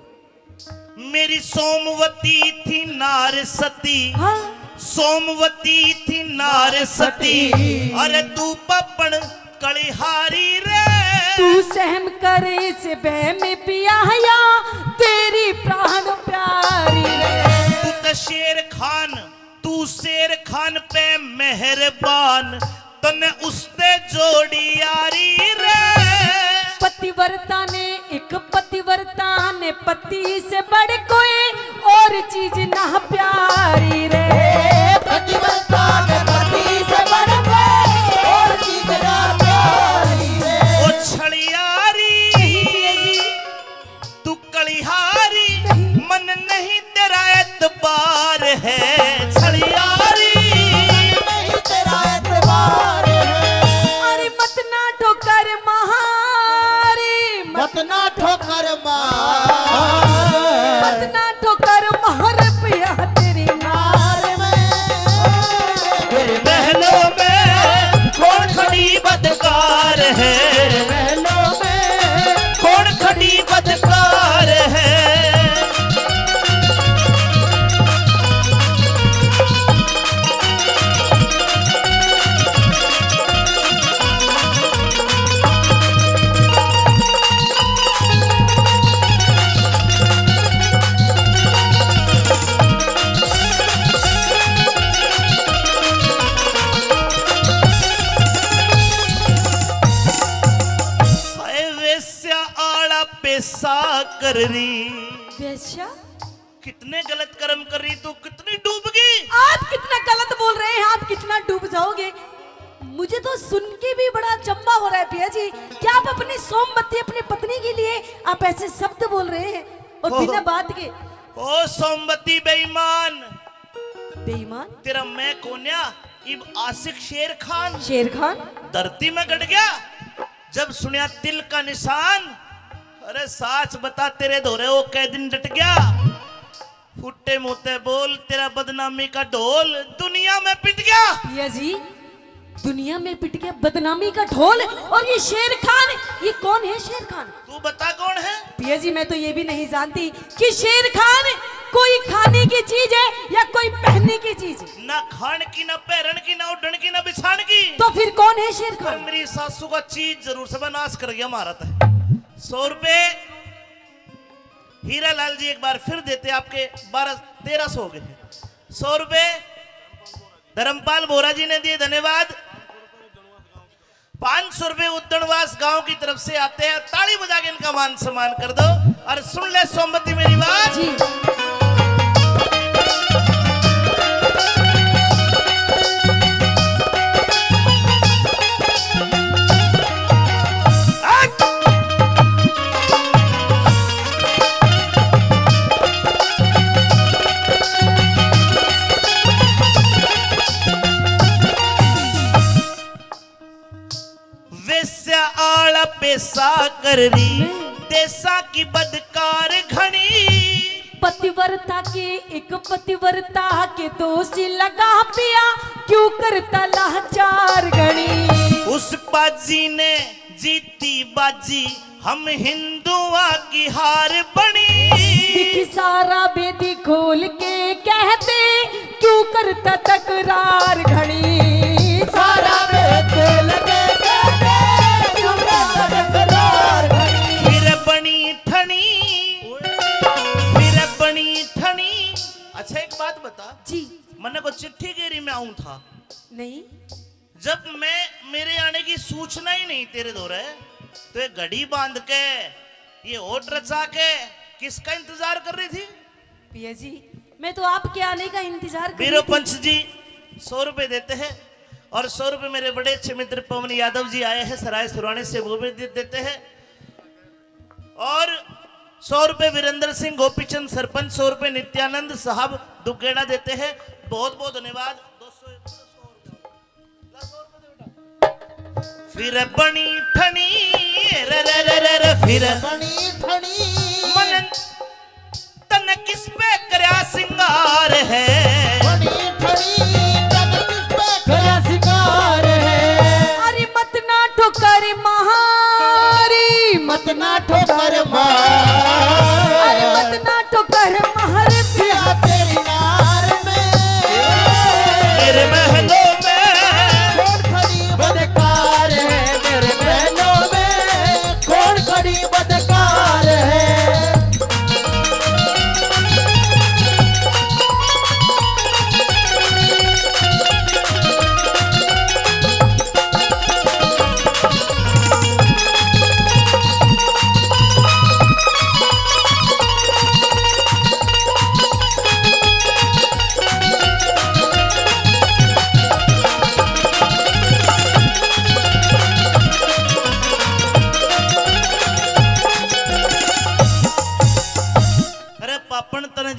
मेरी सोमवती थी नार सती। हाँ। सोमवती थी नार सती। अरे तू पापण कलिहारी रे। तू सहम कर इस बह में पिया या तेरी प्राण प्यारी रे। तू तो शेर खान, तू शेर खान पे मेहरबान, तन्ने उसते जोड़ी यारी रे। पतिव्रता ने, एक पतिव्रता ने पति से बढ़ कोई और चीज ना प्यारी रे। ए, पतिव्रता ने पति से बढ़ कोई और चीज ना प्यारी रे। ओ छलियारी, नहीं पिया जी। तू कलिहारी, नहीं। मन नहीं तेरा एतबार है छलियारी। नहीं तेरा एतबार है। अरे मत ना ठोकर महारी, मत मत ना ठोकर मार। मत ना ठोकर मार पिया तेरी नार में। तेरे महलों में कौन खड़ी बदकार है? तेरे महलों में कौन खड़ी बदकार है? हाय वेश्या आला पेशा कर रही। वेश्या? कितने गलत कर्म कर रही तू, कितनी डूबगी। आप कितना गलत बोल रहे हैं, आप कितना डूब जाओगे। मुझे तो सुन के भी बड़ा अचंभा हो रहा है पिया जी, क्या आप अपनी सोमवती, अपनी पत्नी के लिए आप ऐसे शब्द बोल रहे हैं और ओह। बिना बात के। ओ सोमवती बेईमान। बेईमान? तेरा मैं कोन्या, इब आशिक शेर खान। शेर खान? धरती में गड़ गया, जब सुनया तिल का निशान। अरे साच बता, तेरे धोरे वो कै दिन डट गया? फुट्टे मुंह ते बोल, तेरा बदनामी का ढोल दुनिया में पिट गया। पिया जी, दुनिया में पिट गया बदनामी का ढोल। और ये शेर खान, ये कौन है शेर खान? तू बता कौन है? पिया जी, मैं तो ये भी नहीं जानती कि शेर खान कोई खाने की चीज है या कोई पहनने की चीज। ना खान की, ना पहरन की, ना उड़न की, ना बिछान की। तो फिर कौन है शेर खान? पर मेरी सासू का चीज जरूर से नाश कर गया महाराज। सौ रुपए हीरा लाल जी एक बार फिर देते, आपके बारह, तेरह सौ हो गए हैं। सौ रुपए धर्मपाल बोरा जी ने दिए, धन्यवाद। पाँच सौ रुपए उद्दणवास गांव की तरफ से आते हैं, ताली बजा के इनका मान सम्मान कर दो। और सुन ले सोमवती मेरी बात। जी। वेश्या आला पेशा कर रही, मैं देशा की बदकार घणी। पतिव्रता के, एक पतिव्रता के दोषी लगा पिया, क्यों करता लाचार घणी। उस पाजी ने जीती बाजी, हम हिंदुआ की हार बणी। दिख सारा बेदी खोल के कहते, क्यों करता तकरार घणी। सारा बेदी खोल के कहते, क्यों करता तकरार घणी। फिर बणी ठणी, फिर बणी ठणी। अच्छा, एक बात बता। जी। मन्ने को चिट्ठी गेरी में आऊं था। नहीं। जब मैं, मेरे आने की सूचना ही नहीं तेरे धोरे, तो ये घड़ी बांध के, ये ओट रचा के किसका इंतजार कर रही थी? पिया जी, मैं तो आपके आने का इंतजार कर रही थी। पंच जी सौ रुपए देते हैं और सौ रुपए मेरे बड़े अच्छे मित्र पवन यादव जी आए हैं सराय सुराने से, वो भी दे देते हैं। और सौ रुपए वीरेंद्र सिंह गोपीचंद सरपंच, सौ रुपए नित्यानंद साहब दुगेड़ा देते हैं। बहुत बहुत धन्यवाद। फिर बणी ठणी, रे रे रे रे रे, फिर बणी ठणी। मन तन किस पे करया सिंगार है? बणी ठणी, तन किस पे करया सिंगार है? अरे मत ना ठोकर महारी, मत ना ठोकर मार। अरे मत ना ठोकर मार पिया तेरी नार में। तेरे महलों में कौन खड़ी बदकार है? तेरे महलों में कौन खड़ी बदकार है?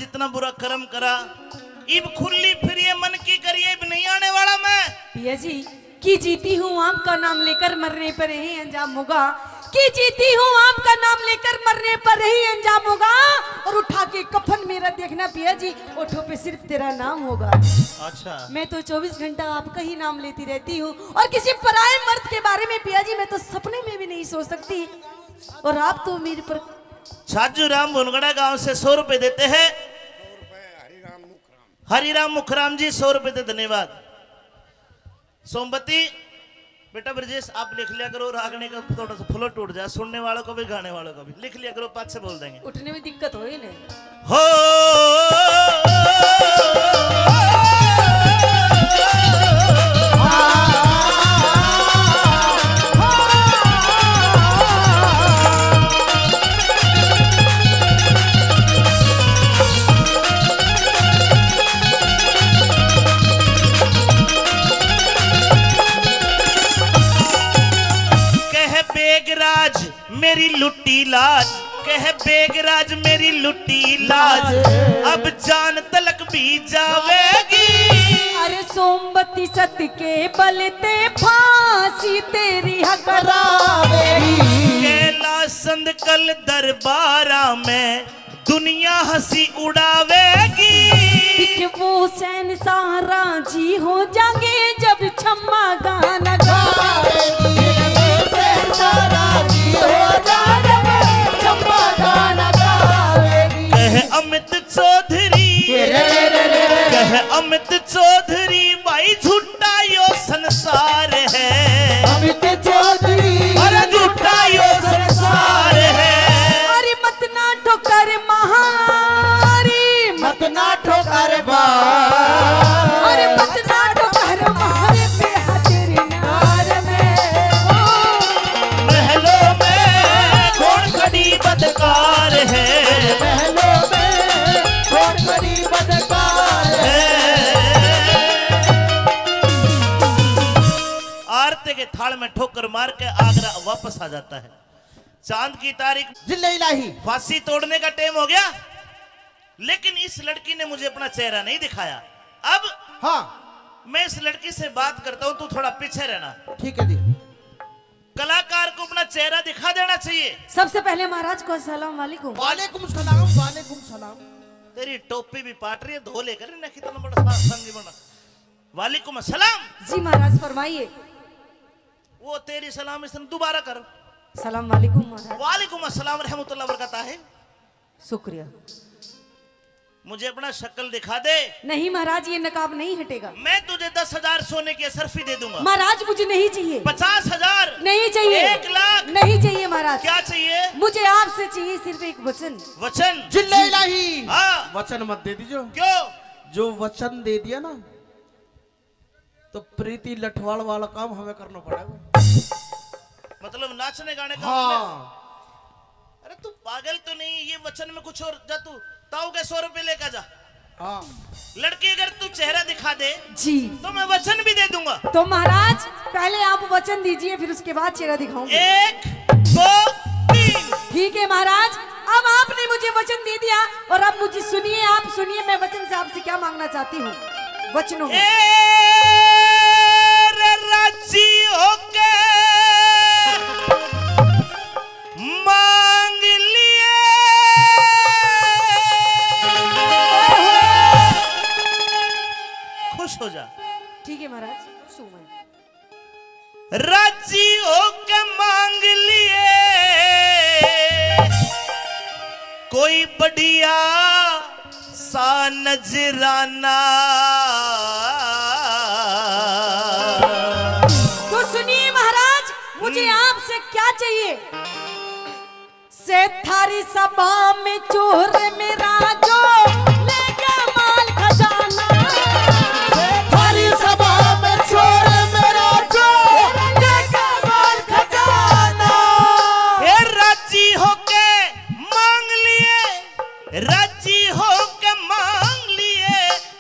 जितना बुरा कर्म करा, इब खुली फिरिए मन की करिए, इब नहीं आने वाला मैं। पिया जी, की जीती हूँ आपका नाम लेकर, मरने पर यही अंजाम होगा। की जीती हूँ आपका नाम लेकर, मरने पर यही अंजाम होगा। और उठा के कफन मेरा देखना पिया जी, ओठों पे सिर्फ तेरा नाम होगा। अच्छा। मैं तो चौबीस घंटा आपका ही नाम लेती रहती हूँ, और किसी पराए मर्द के बारे में पिया जी मैं तो सपने में भी नहीं सोच सकती। और आप तो मेरे पर छाजू राम भुनगड़ा गांव से सौ रुपए देते हैं। हरिराम मुखराम जी, सौ रुपए दे, धन्यवाद। सोमवती, बेटा ब्रजेश, आप लिख लिया करो, रागनी का थोड़ा सा flow टूट जाए, सुनने वालों को भी, गाने वालों को भी। लिख लिया करो, पाछे बोल देंगे। उठने में दिक्कत हो ही नहीं। हो। कह बेगराज मेरी लुट्टी लाज, कह बेगराज मेरी लुट्टी लाज, अब जान तलक भी जावेगी। अरे सोमवती सत के बल ते फांसी तेरी हकरावेगी। कैलाश संद कल दरबारा में दुनिया हंसी उड़ावेगी। कि वो शहंशाह राजी हो जाएंगे जब छम्मा गाना गावेगी। शहंशाह राजी हो जाएंगे जब छम्मा गाना गावेगी। कह अमित चौधरी, कह अमित चौधरी भाई झूठा यो संसार है। अमित चौधरी। अरे झूठा यो संसार है। अरे मत ना ठोकर मारी। मत ना ठोकर मार। अरे मत ना ठोकर मार पे हाजिर नार में। ओ। महलों में कौन कड़ी बदकार है। महलों में कौन कड़ी बदकार है। आरती के थाल में ठोकर मार के आगरा वापस आ जाता है। चांद की तारीख। जिल्ले इलाही। फांसी तोड़ने का टाइम हो गया, लेकिन इस लड़की ने मुझे अपना चेहरा नहीं दिखाया। अब हाँ। मैं इस लड़की से बात करता हूँ, तू थोड़ा पीछे रहना। ठीक है जी। कलाकार को अपना चेहरा दिखा देना चाहिए। सबसे पहले महाराज को अस्सलाम वालेकुम। वालेकुम सलाम, वालेकुम सलाम। तेरी टोपी भी पाट रही है, धो लेकर ना, कितना बड़ा सा संगी बना। वालेकुम अस्सलाम। जी महाराज, फरमाइए। वो तेरी सलाम, इसने दोबारा कर। सलाम वालेकुम महाराज। वालेकुम अस्सलाम रहमतुल्लाह बरकाता है। शुक्रिया। मुझे अपना शक्ल दिखा दे। नहीं महाराज, ये नकाब नहीं हटेगा। मैं तुझे दस हजार सोने की अशरफी दे दूंगा। महाराज, मुझे नहीं चाहिए। पचास हजार। नहीं चाहिए। एक लाख। नहीं चाहिए महाराज। क्या चाहिए? मुझे आपसे चाहिए सिर्फ एक वचन। वचन? जिल्ले इलाही। हाँ। वचन मत दे दीजिए। क्यों? जो वचन दे दिया ना, तो प्रीति लठवाल वाला काम हमें करना पड़ेगा। मतलब नाचने गाने का हाँ। हमने? अरे तू पागल तो नहीं, ये वचन में कुछ और, जा तू ताऊ के सौ रुपए लेकर जा। हाँ। लड़की अगर तू चेहरा दिखा दे जी। तो मैं वचन भी दे दूंगा। तो महाराज पहले आप वचन दीजिए, फिर उसके बाद चेहरा दिखाऊंगी। एक, दो, तीन। ठीक है महाराज, अब आपने मुझे वचन दे दिया और अब मुझे सुनिए, आप सुनिए, मैं वचन से आपसे क्या मांगना चाहती हूँ। वचनों में। ए रे राजी होके मांग लिए। खुश हो जा। ठीक है महाराज, खुश हूँ मैं। राजी होके मांग लिए कोई बढ़िया सा नजराना। तो सुनिए महाराज, मुझे हम्म। आपसे क्या चाहिए? से थारी सभा में चोर मेरा जो ले गया माल खजाना। से थारी सभा में चोर मेरा जो ले गया माल खजाना। ए राजी होके मांग लिए, राजी होके मांग लिए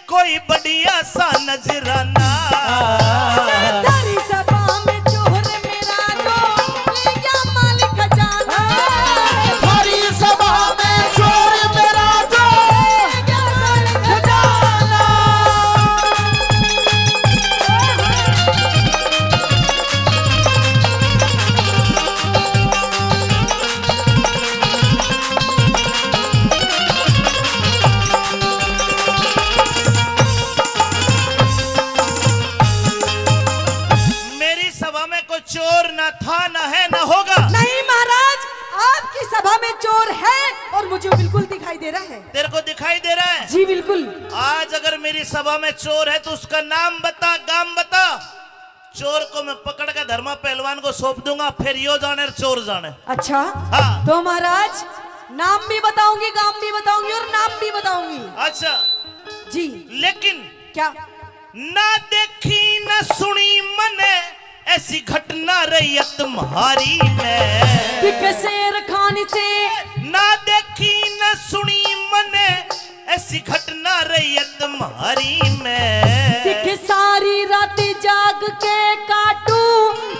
कोई बढ़िया सा नजराना। थारी सभा में चोर मेरा जो ले गया माल खजाना। थारी सभा में चोर मेरा जो और है, और मुझे बिल्कुल दिखाई दे रहा है। तेरे को दिखाई दे रहा है? जी बिल्कुल। आज अगर मेरी सभा में चोर है तो उसका नाम बता, गाम बता। चोर को मैं पकड़ के धर्मा पहलवान को सौंप दूंगा, फिर यो जाने और चोर जाने। अच्छा। हाँ। तो महाराज, नाम भी बताऊंगी, गाम भी बताऊंगी और नाम भी बताऊंगी। अच्छा। जी। लेकिन क्या? ना देखी ना सुनी मने ऐसी घटना रैयत म्हारी में। दिखे शेर खान से। ना देखी ना सुनी मने ऐसी घटना रैयत म्हारी में। दिखे सारी रात जाग के काटू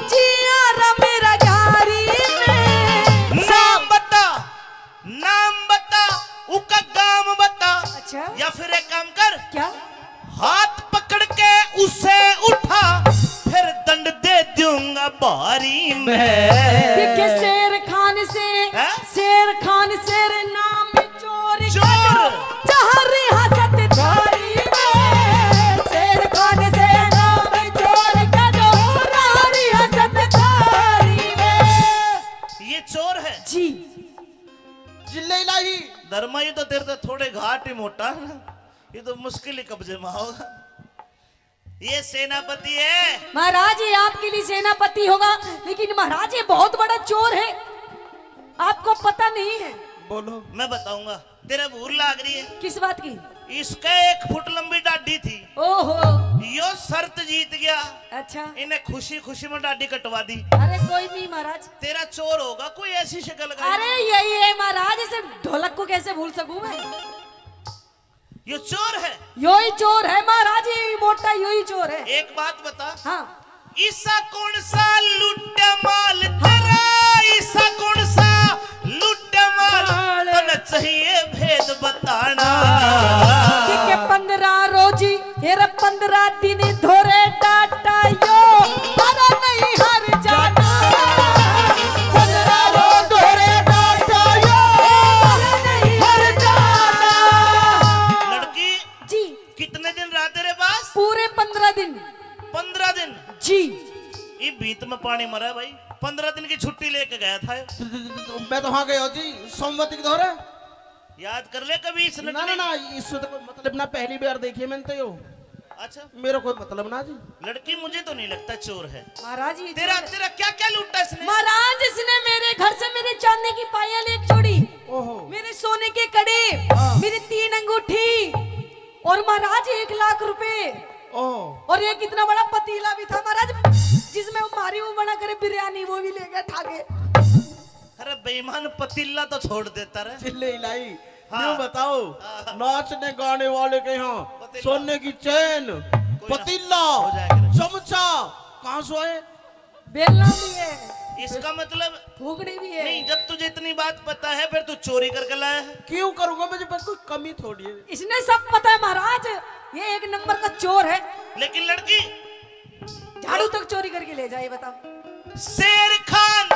जिया रा मेरा घारी में। नाम बता, नाम बता, उका गाम बता। अच्छा। या फिर एक काम कर। क्या? हाथ पकड़ के उसे उठा, फिर दंड दे दूंगा भारी मैं। दिखे शेर खान से, हैं? शेर खान शेर नाम चोर चोर। करो, जहाँ रियासत थारी में। शेर खान से नाम चोर करो, जहाँ रियासत थारी में। ये चोर है। जी। जिल्ले इलाही। धर्मा, ये तो तेरे से थोड़े घाट ही मोटा है ना, ये तो मुश्किल ही कब्जे में होगा। ये सेनापति है। महाराज, ये आपके लिए सेनापति होगा, लेकिन महाराज, ये बहुत बड़ा चोर है, आपको पता नहीं है। बोलो। मैं बताऊंगा, तेरे भूल लाग रही है। किस बात की? इसका एक फुट लंबी डाडी थी। ओहो। यो शर्त जीत गया। अच्छा। इन्हें खुशी खुशी में डाडी कटवा दी। अरे कोई नहीं महाराज। तेरा चोर होगा कोई ऐसी शक्ल का। अरे यही है महाराज, इसे ढोलक को कैसे भूल सकूं मैं? यो चोर है। यो ही चोर है महाराज, ये मोटा यो ही चोर है। एक बात बता। हाँ। ईसा कौन सा लुट्टा माल तेरा, ईसा कौन सा लुट्टा माल, माल। तने चाहिए भेद बताना। ठीक है, पंद्रह रोजी, ये रे पंद्रह दिन धोरे डाटा यो, अरे नहीं हर जाना। पंद्रह रोज धोरे डाटा यो, अरे नहीं हर जाना। लड़की, जी। कितने दिन रहा तेरे पास? पूरे पंद्रह दिन। पंद्रह दिन? जी। ये भीत में पानी मरा है भाई, पंद्रह दिन की छुट्टी लेके गया था। मैं तो वहां गया जी, सोमवती के धोरे। याद कर ले कभी इस ना, ना, नटनी। ना, इससे तो कोई मतलब ना, पहली बार देखी मैंने तो यो। अच्छा। मेरा कोई मतलब ना जी। लड़की, मुझे तो नहीं लगता चोर है। महाराज, ये तेरा, चोर है। तेरा क्या क्या लूटा इसने? महाराज, इसने मेरे घर से मेरे चांदी की पायल एक जोड़ी, ओहो। मेरे सोने के कड़े, हाँ। मेरी तीन अंगूठी, और महाराज एक लाख रुपए, ओहो। और एक इतना बड़ा पतीला भी था महाराज, जिसमें वो मारी वो बना करे बिरयानी, वो भी ले गया ठाके। अरे बेईमान, पतीला तो छोड़ देता रे। जिल्ले इलाही, हाँ। यूं बताओ, हाँ। नाचने गाने वाले के यहाँ पतीला। सोने की चेन, कोई ना। पतीला, हो जाएगा रे। चमचा, कहाँ से आए? बेलना भी है। इसका मतलब फूकनी भी है। नहीं, जब तुझे इतनी बात पता है, फिर तू चोरी करके लाया है। क्यों करूंगा मैं, जब कोई कमी थोड़ी है। इसने सब पता है महाराज, ये एक नंबर का चोर है। लेकिन लड़की, झाड़ू तक चोरी करके ले जाए, बताओ। शेर खान।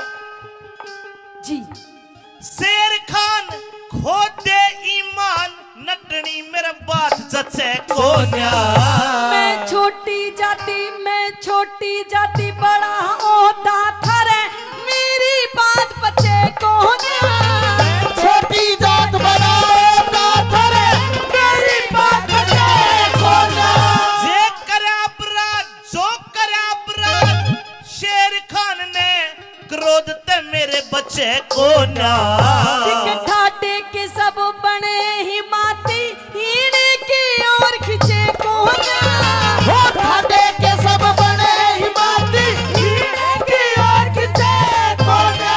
जी। शेर खान, खो दे ईमान, नटनी मेरा बात जचे कोन्या। मैं छोटी जाति, मैं छोटी जाति, बड़ा ओहदा थारे, मेरी बात पचे कोन्या। छोटी जात, बड़ा ओहदा थारे, मेरी बात पचे कोन्या। जे करे अपराध, जो करे अपराध, शेर खान ने क्रोध ते मेरे बचे कोन्या। ठीक ठाटे के सब बने ही माती, इनकी ओर खिंचे कोन्या। हो ठाटे के सब बने ही माती, इनकी ओर खिंचे कोन्या।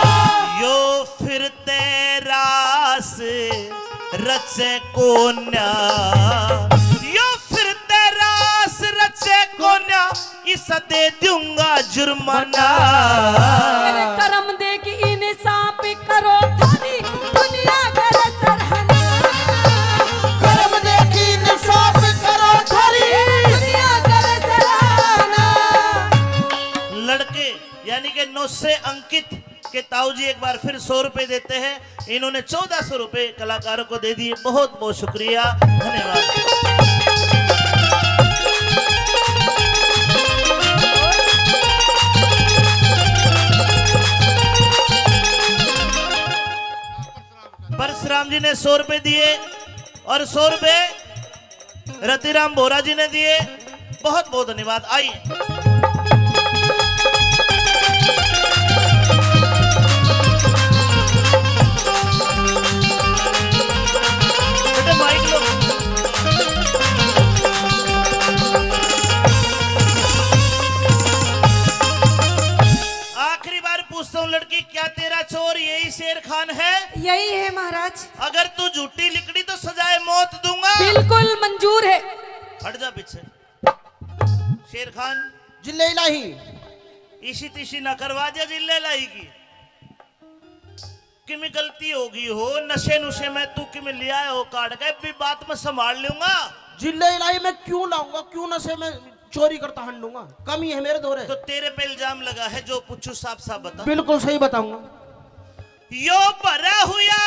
यो फिरते रास रचे कोन्या, यो फिरते रास रचे कोन्या, इसा दे दूंगा जुर्माना। अरे करम देख इंसाफ करो थारी, दुनिया करे सराहना। करम देख इंसाफ करो थारी, दुनिया करे सराहना। लड़के यानी कि नौ से अंकित के ताऊ जी एक बार फिर सौ रुपए देते हैं। इन्होंने चौदह सौ रुपए कलाकारों को दे दिए। बहुत बहुत शुक्रिया, धन्यवाद। परशुराम जी ने सौ रुपए दिए और सौ रुपए रतिराम बोरा जी ने दिए। बहुत बहुत धन्यवाद। आइए। बेटे, माइक लो। आखिरी बार पूछता हूँ लड़की, क्या तेरा चोर यही शेर खान है? यही है महाराज। अगर तू झूठी लिकड़ी तो सजाए मौत दूंगा। बिल्कुल मंजूर है। हट जा पीछे। शेर खान। जिल्ले इलाही। इसी तिसी ना करवा दिया जिल्ले इलाही की। किमें गलती होगी हो, नशे नुशे में तू किमें ले आया हो काट के, भी बात मैं संभाल लूंगा। जिल्ले इलाही मैं क्यों लाऊंगा, क्यों नशे में चोरी करता हंडूंगा? कमी है मेरे धोरे। तो तेरे पे इल्जाम लगा है, जो पूछू साफ साफ बता। बिल्कुल सही बताऊंगा। यो भरा हुआ,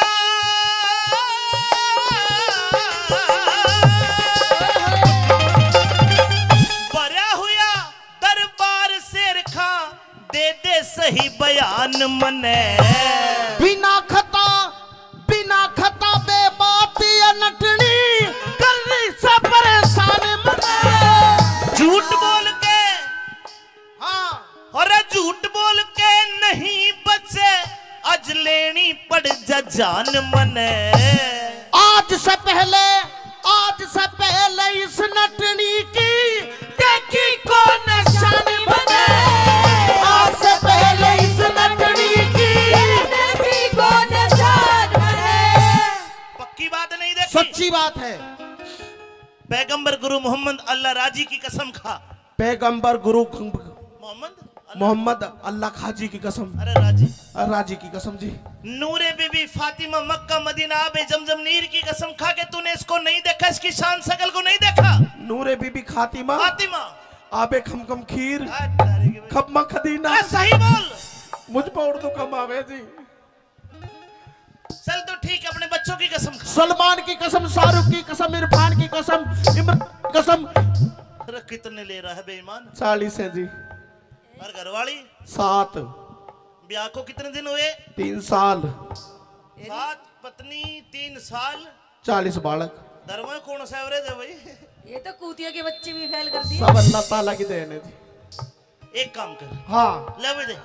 भरा हुआ दरबार शेर खां दे दे सही बयान मने। बिना खता, बिना खता बे बात ये नटनी कर रही से परेशान मने। झूठ बोल के, हाँ। और झूठ बोल के नहीं बचे, आज लेनी पड़ जा जान मने। आज से पहले, आज से पहले इस नटनी की देखी कौन शान मने। आज से पहले इस नटनी की देखी कौन शान मने। पक्की बात नहीं देखी? सच्ची बात है। पैगंबर गुरु मोहम्मद अल्लाह राजी की कसम खा। पैगंबर गुरु मोहम्मद अल्लाह, मोहम्मद अल्लाह खाजी की कसम। अरे राजी। अरे राजी की कसम जी। नूरे बीबी फातिमा मक्का मदीना आबे जमजम नीर की कसम खा के तूने इसको नहीं देखा, इसकी शान शकल को नहीं देखा। नूरे बीबी खातिमा। फातिमा। आबे खमखम खीर। आ, तारे के खपमा खदीना। आ, सही बोल। मुझ पर उर्दू कम आवे जी। चल तो ठीक है, अपने बच्चों की कसम खा। सलमान की कसम, शाहरुख की कसम, इरफान की कसम, इमरान की कसम। अरे कितने ले रहा है बेईमान? चालीस है जी। और घरवाली? सात। ब्याह को कितने दिन हुए? तीन साल। सात पत्नी, तीन साल। चालीस बालक। धर्म में कौन सा एवरेज है भाई? ये तो कूतिया के बच्चे भी फेल कर दिए। सब अल्लाह ताला की देन है जी। एक काम कर। हाँ। ले भी दे।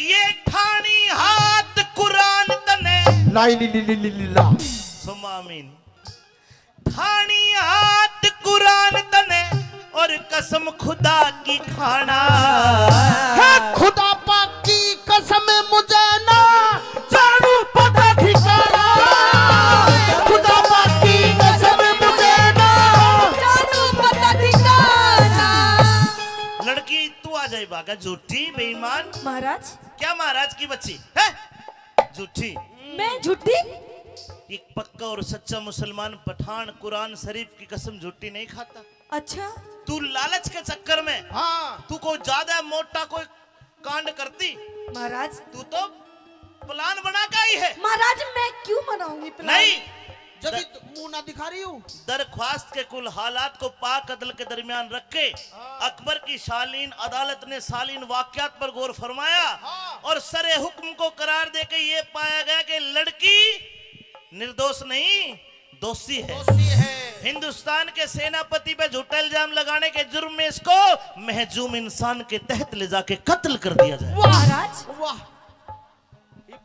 ये ठानी हाथ कुरान तने। लाई ली ली ली ली ली ला। सुम्मा आमीन। ठानी हाथ कुरान तने और कसम खुदा की खाना। है खुदा पाक की कसम मुझे ना जानू पता ठिकाना। खुदा पाक की कसम मुझे ना जानू पता ठिकाना। लड़की तू आ जाए भागा, झूठी बेईमान। महाराज। क्या महाराज की बच्ची है? झूठी। मैं झूठी? एक पक्का और सच्चा मुसलमान पठान कुरान शरीफ की कसम झूठी नहीं खाता। अच्छा। तू लालच के चक्कर में, हाँ। तू को ज्यादा मोटा कोई कांड करती। महाराज। तू तो प्लान बना के आई है। महाराज, मैं क्यों बनाऊंगी प्लान? नहीं। जब द-, मुंह ना दिखा रही हूँ। दरख्वास्त के कुल हालात को पाक अदल के दरमियान रख के हाँ। अकबर की शालीन अदालत ने शालीन वाकयात पर गौर फरमाया हाँ। और सरे हुक्म को करार देके ये पाया गया कि लड़की निर्दोष नहीं, दोषी है। दोषी है। हिंदुस्तान के सेनापति पे झूठा इल्जाम लगाने के जुर्म में इसको महजूम इंसान के तहत ले जाके कत्ल कर दिया जाए। वाह, महाराज। वाह। ये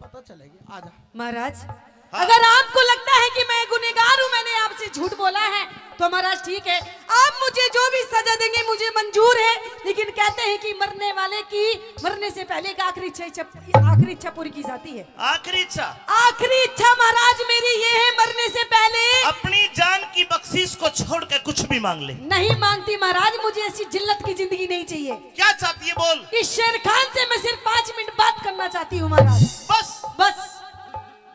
पता चलेगी। आजा। महाराज, हाँ। अगर आपको लगता है कि मैं गुनहगार हूँ, मैंने आपसे झूठ बोला है, तो महाराज ठीक है, आप मुझे जो भी सजा देंगे मुझे मंजूर है, लेकिन कहते हैं कि मरने वाले की मरने से पहले एक आखिरी इच्छा, इच्छा, आखिरी इच्छा पूरी की जाती है। आखिरी इच्छा? आखिरी इच्छा महाराज मेरी ये है, मरने से पहले अपनी जान की बख्शीश को छोड़ के कुछ भी मांग ले। नहीं मांगती महाराज, मुझे ऐसी जिल्लत की जिंदगी नहीं चाहिए। क्या चाहती है बोल। इस शेर खान से मैं सिर्फ पाँच मिनट बात करना चाहती हूँ महाराज। बस? बस।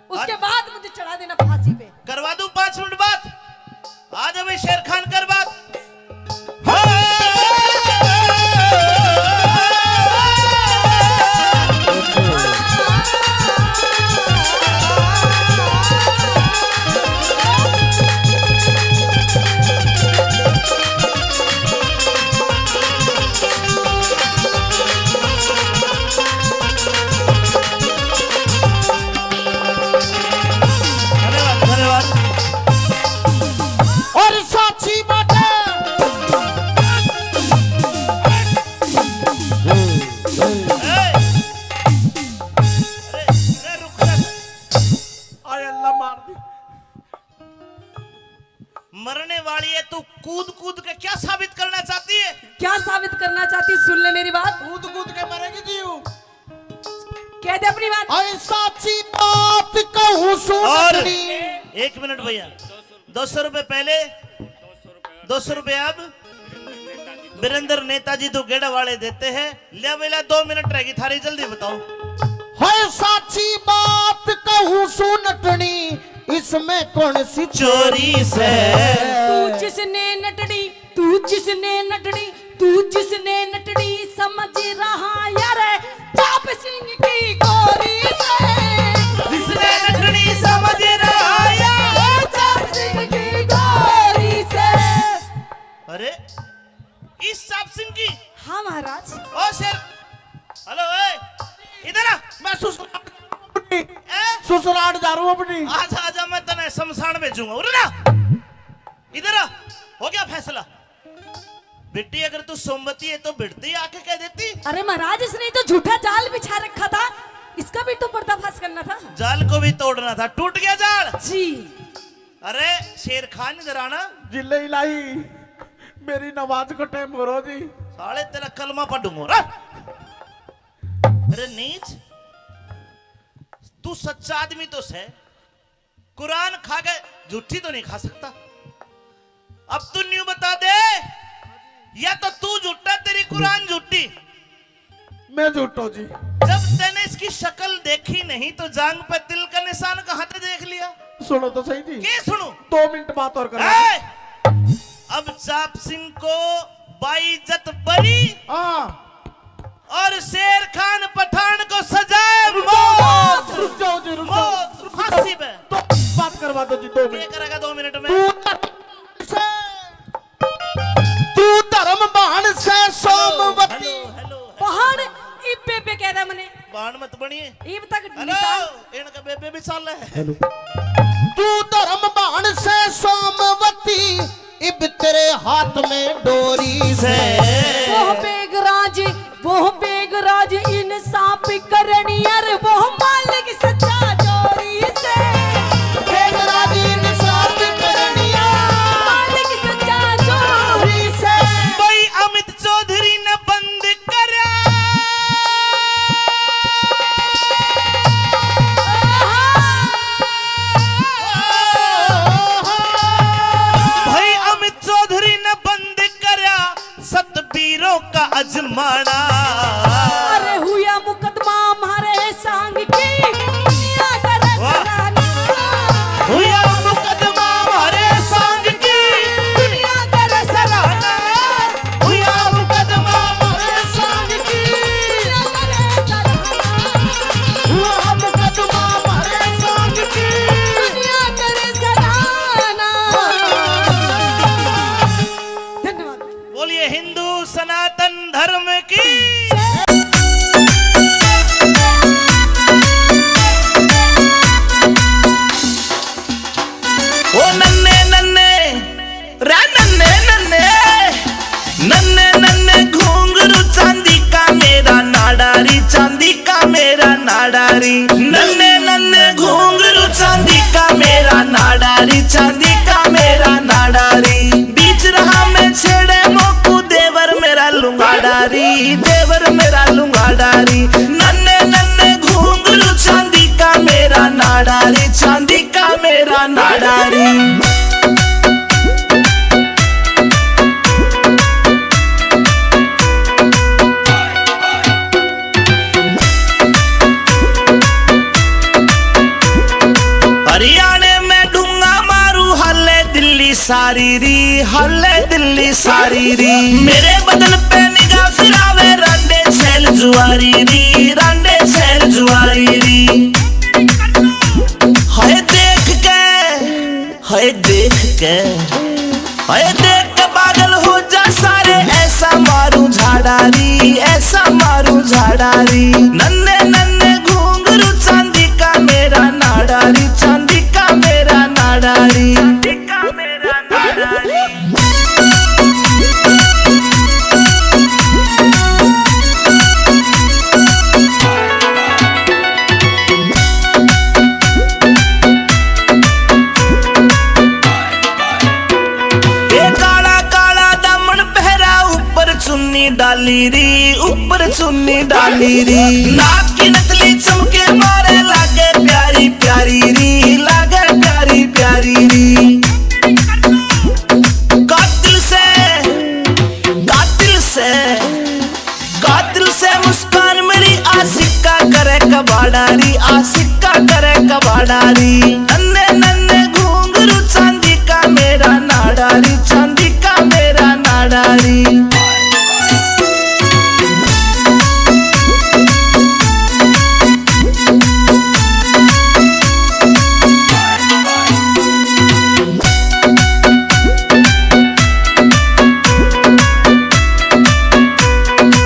उसके बाद मुझे चढ़ा देना फांसी पे। करवा दूं पाँच मिनट बात? आ जा भाई शेर खान, कर बात। मरने वाली है तू, कूद कूद के क्या साबित करना चाहती है? क्या साबित करना चाहती, सुन ले मेरी बात। कूद कूद के मरेगी जी वो। कह दे अपनी बात। ऐ साची बात कहूँ सू और नटनी। एक मिनट भैया, दो सौ रुपए पहले, दो सौ रुपए अब। वीरेंद्र नेताजी तो गेड़ा वाले देते हैं। ले बेला, दो मिनट रहेगी थारी, जल्दी बताओ। है साची बात कहूँ सू नटनी, इसमें कौन सी चोरी से? तू जिसने नटनी, तू जिसने नटनी, तू जिसने नटनी समझ रहा यार, चाप सिंह की गोरी से। जिसने नटनी समझ रहा यार, चाप सिंह की गोरी से। अरे, इस चाप सिंह की? हाँ महाराज। ओ शेर, हेलो, ए, इधर आ। मैं ससुराल जा रहा हूँ अपनी। ए? ससुराल जा रहा हूँ अपनी। आजा, आजा, मैं तने शमशान भेजूंगा। उरे ना, इधर आ। हो गया फैसला। बेटी, अगर तू सोमवती है तो भिड़ती आके कह देती। अरे महाराज, इसने तो झूठा जाल बिछा रखा था, इसका भी तो पर्दाफाश करना था। जाल को भी तोड़ना था, टूट गया जाल। जी। अरे शेर खान, इधर आना। जिले इलाही, मेरी नमाज को टाइम करो जी। साले तेरा कलमा पढ़ूंगा रे। अरे नीच, तू सच्चा आदमी तो सै, कुरान खा के झूठी तो नहीं खा सकता। अब तू न्यू बता दे, या तो तू झूठा, तेरी कुरान झूठी। मैं झूठो जी। जब तैने इसकी शक्ल देखी नहीं तो जांग पे तिल का निशान कहाँ से देख लिया? सुनो तो सही जी। के सुनू? दो मिनट बात और करो। ए! अब चाप सिंह को बाइज्जत बरी। हाँ। और शेर खान पठान को सजाए मौत। रुक जाओ जी, रुक जाओ। मौत, फांसी पे। तो बात करवा दो जी, दो मिनट। क्या करेगा दो मिनट में? तू धर्म भाण से सोमवती। Hello, hello, hello. भाण इब्बे पे कह रहा मने। भाण मत बनिए। इब तक हेलो, निशान। इनका बेबे भी साल है। हेलो। तू धर्म भाण से सोमवती, इब तेरे हाथ में डोरी से। वो बेगराज, वो बेगराज इंसाफ करनी, अरे वो मालिक सच्चा चोरी से। बेगराज इंसाफ करनी, मालिक सच्चा चोरी से। भाई अमित चौधरी ने बंद करया। भाई अमित चौधरी ने बंद करया सतबीरों का अजमाना। अरे हुया मुकदमा म्हारे सांग की, दुनिया करे वाह। सराहना। हुया मुकदमा म्हारे सांग की, दुनिया करे सराहना। हुया मुकदमा म्हारे सांग की, दुनिया करे सराहना। हुआ मुकदमा म्हारे सांग की, दुनिया करे सराहना। धन्यवाद। बोलिए हिंदू सनातन धर्म की। ओ नन्ने नन्ने, रे नन्ने नन्ने, नन्ने नन्ने घुंघरू चांदी का मेरा नाड़ा री, चांदी का मेरा नाड़ा री। नन्ने नन्ने घुंघरू चांदी का मेरा नाड़ा री, चांदी का मेरा नाड़ा री। बीच राह में छेड़े मोकू देवर मेरा लुंगाड़ा री, देवर मेरा लुंगाड़ा री। नन्ने नन्ने घुंघरू चांदी का मेरा नाड़ा री, चांदी का मेरा नाड़ा री। हरियाणे में ढूंगा मारू, हल्ले दिल्ली सारी री, हल्ले दिल्ली सारी री। मेरे बदन पे निगाह फिरावे, रांडे छैल जुआरी री, रांडे छैल जुआरी री। हाय देख के, हाय देख के, हाय देख के पागल हो जा सारे, ऐसा मारू झाड़ा री, ऐसा मारू झाड़ा री। नन्ने नन्ने घुंघरू चांदी का मेरा नाड़ा री, चांदी का मेरा नाड़ा री। नी डाली री। नाक की नथली चमके मारे, लागे प्यारी प्यारी री, लागे प्यारी प्यारी री। कातिल से, कातिल से, कातिल से मुस्कान मेरी, आशिक का करे कबाड़ा री, आशिक का करे कबाड़ा री। नन्हे नन्हे घुंघरू चांदी का मेरा नाड़ा री, चांदी का मेरा नाड़ा री।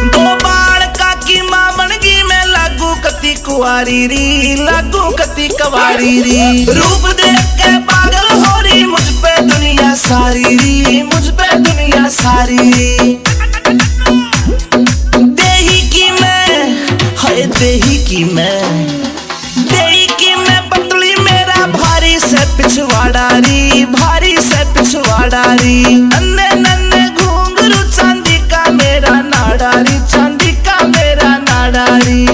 दो बालका की माँ बन गई मैं, लागू कती कुंवारी री, लागू कती कुंवारी री। रूप देख के पागल हो रही मुझ पे दुनिया सारी री, मुझ पे दुनिया सारी री। देही की मैं, हाय देही की मैं, देही की मैं पतली मेरा भारी से पिछवाड़ा री, भारी से पिछवाड़ा री। नन्हे नन्हे घुंघरू चांदी का मेरा नाड़ा री, चांदी का मेरा नाड़ा री।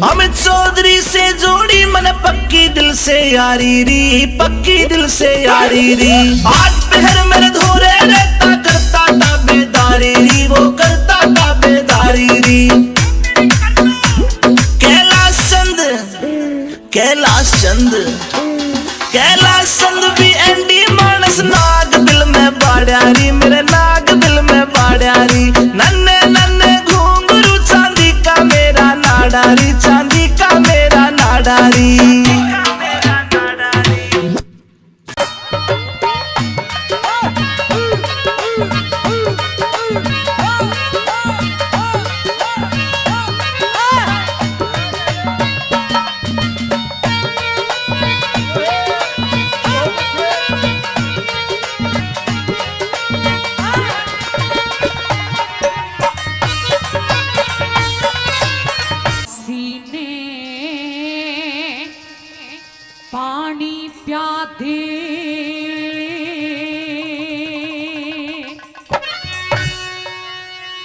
अमित चौधरी से जोड़ी मन पक्की दिल से यारी री, पक्की दिल से यारी री। आज पहर मेरे धोरे रहता, करता ताबेदारी री, वो करता ताबेदारी री। कैलाश चंद, कैलाश चंद, कैलाश चंद भी एंडी मानस, नाग दिल में बाड़ा री, मेरे नाग दिल में बाड़ा री। नन्हे नन्हे घुंघरू चांदी का मेरा नाड़ा री, चांदी का मेरा नाड़ा री। सीने पानी प्यादे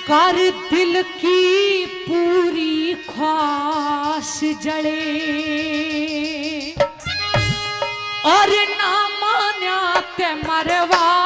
कर दिल की पूरी ख्वाहिश जले।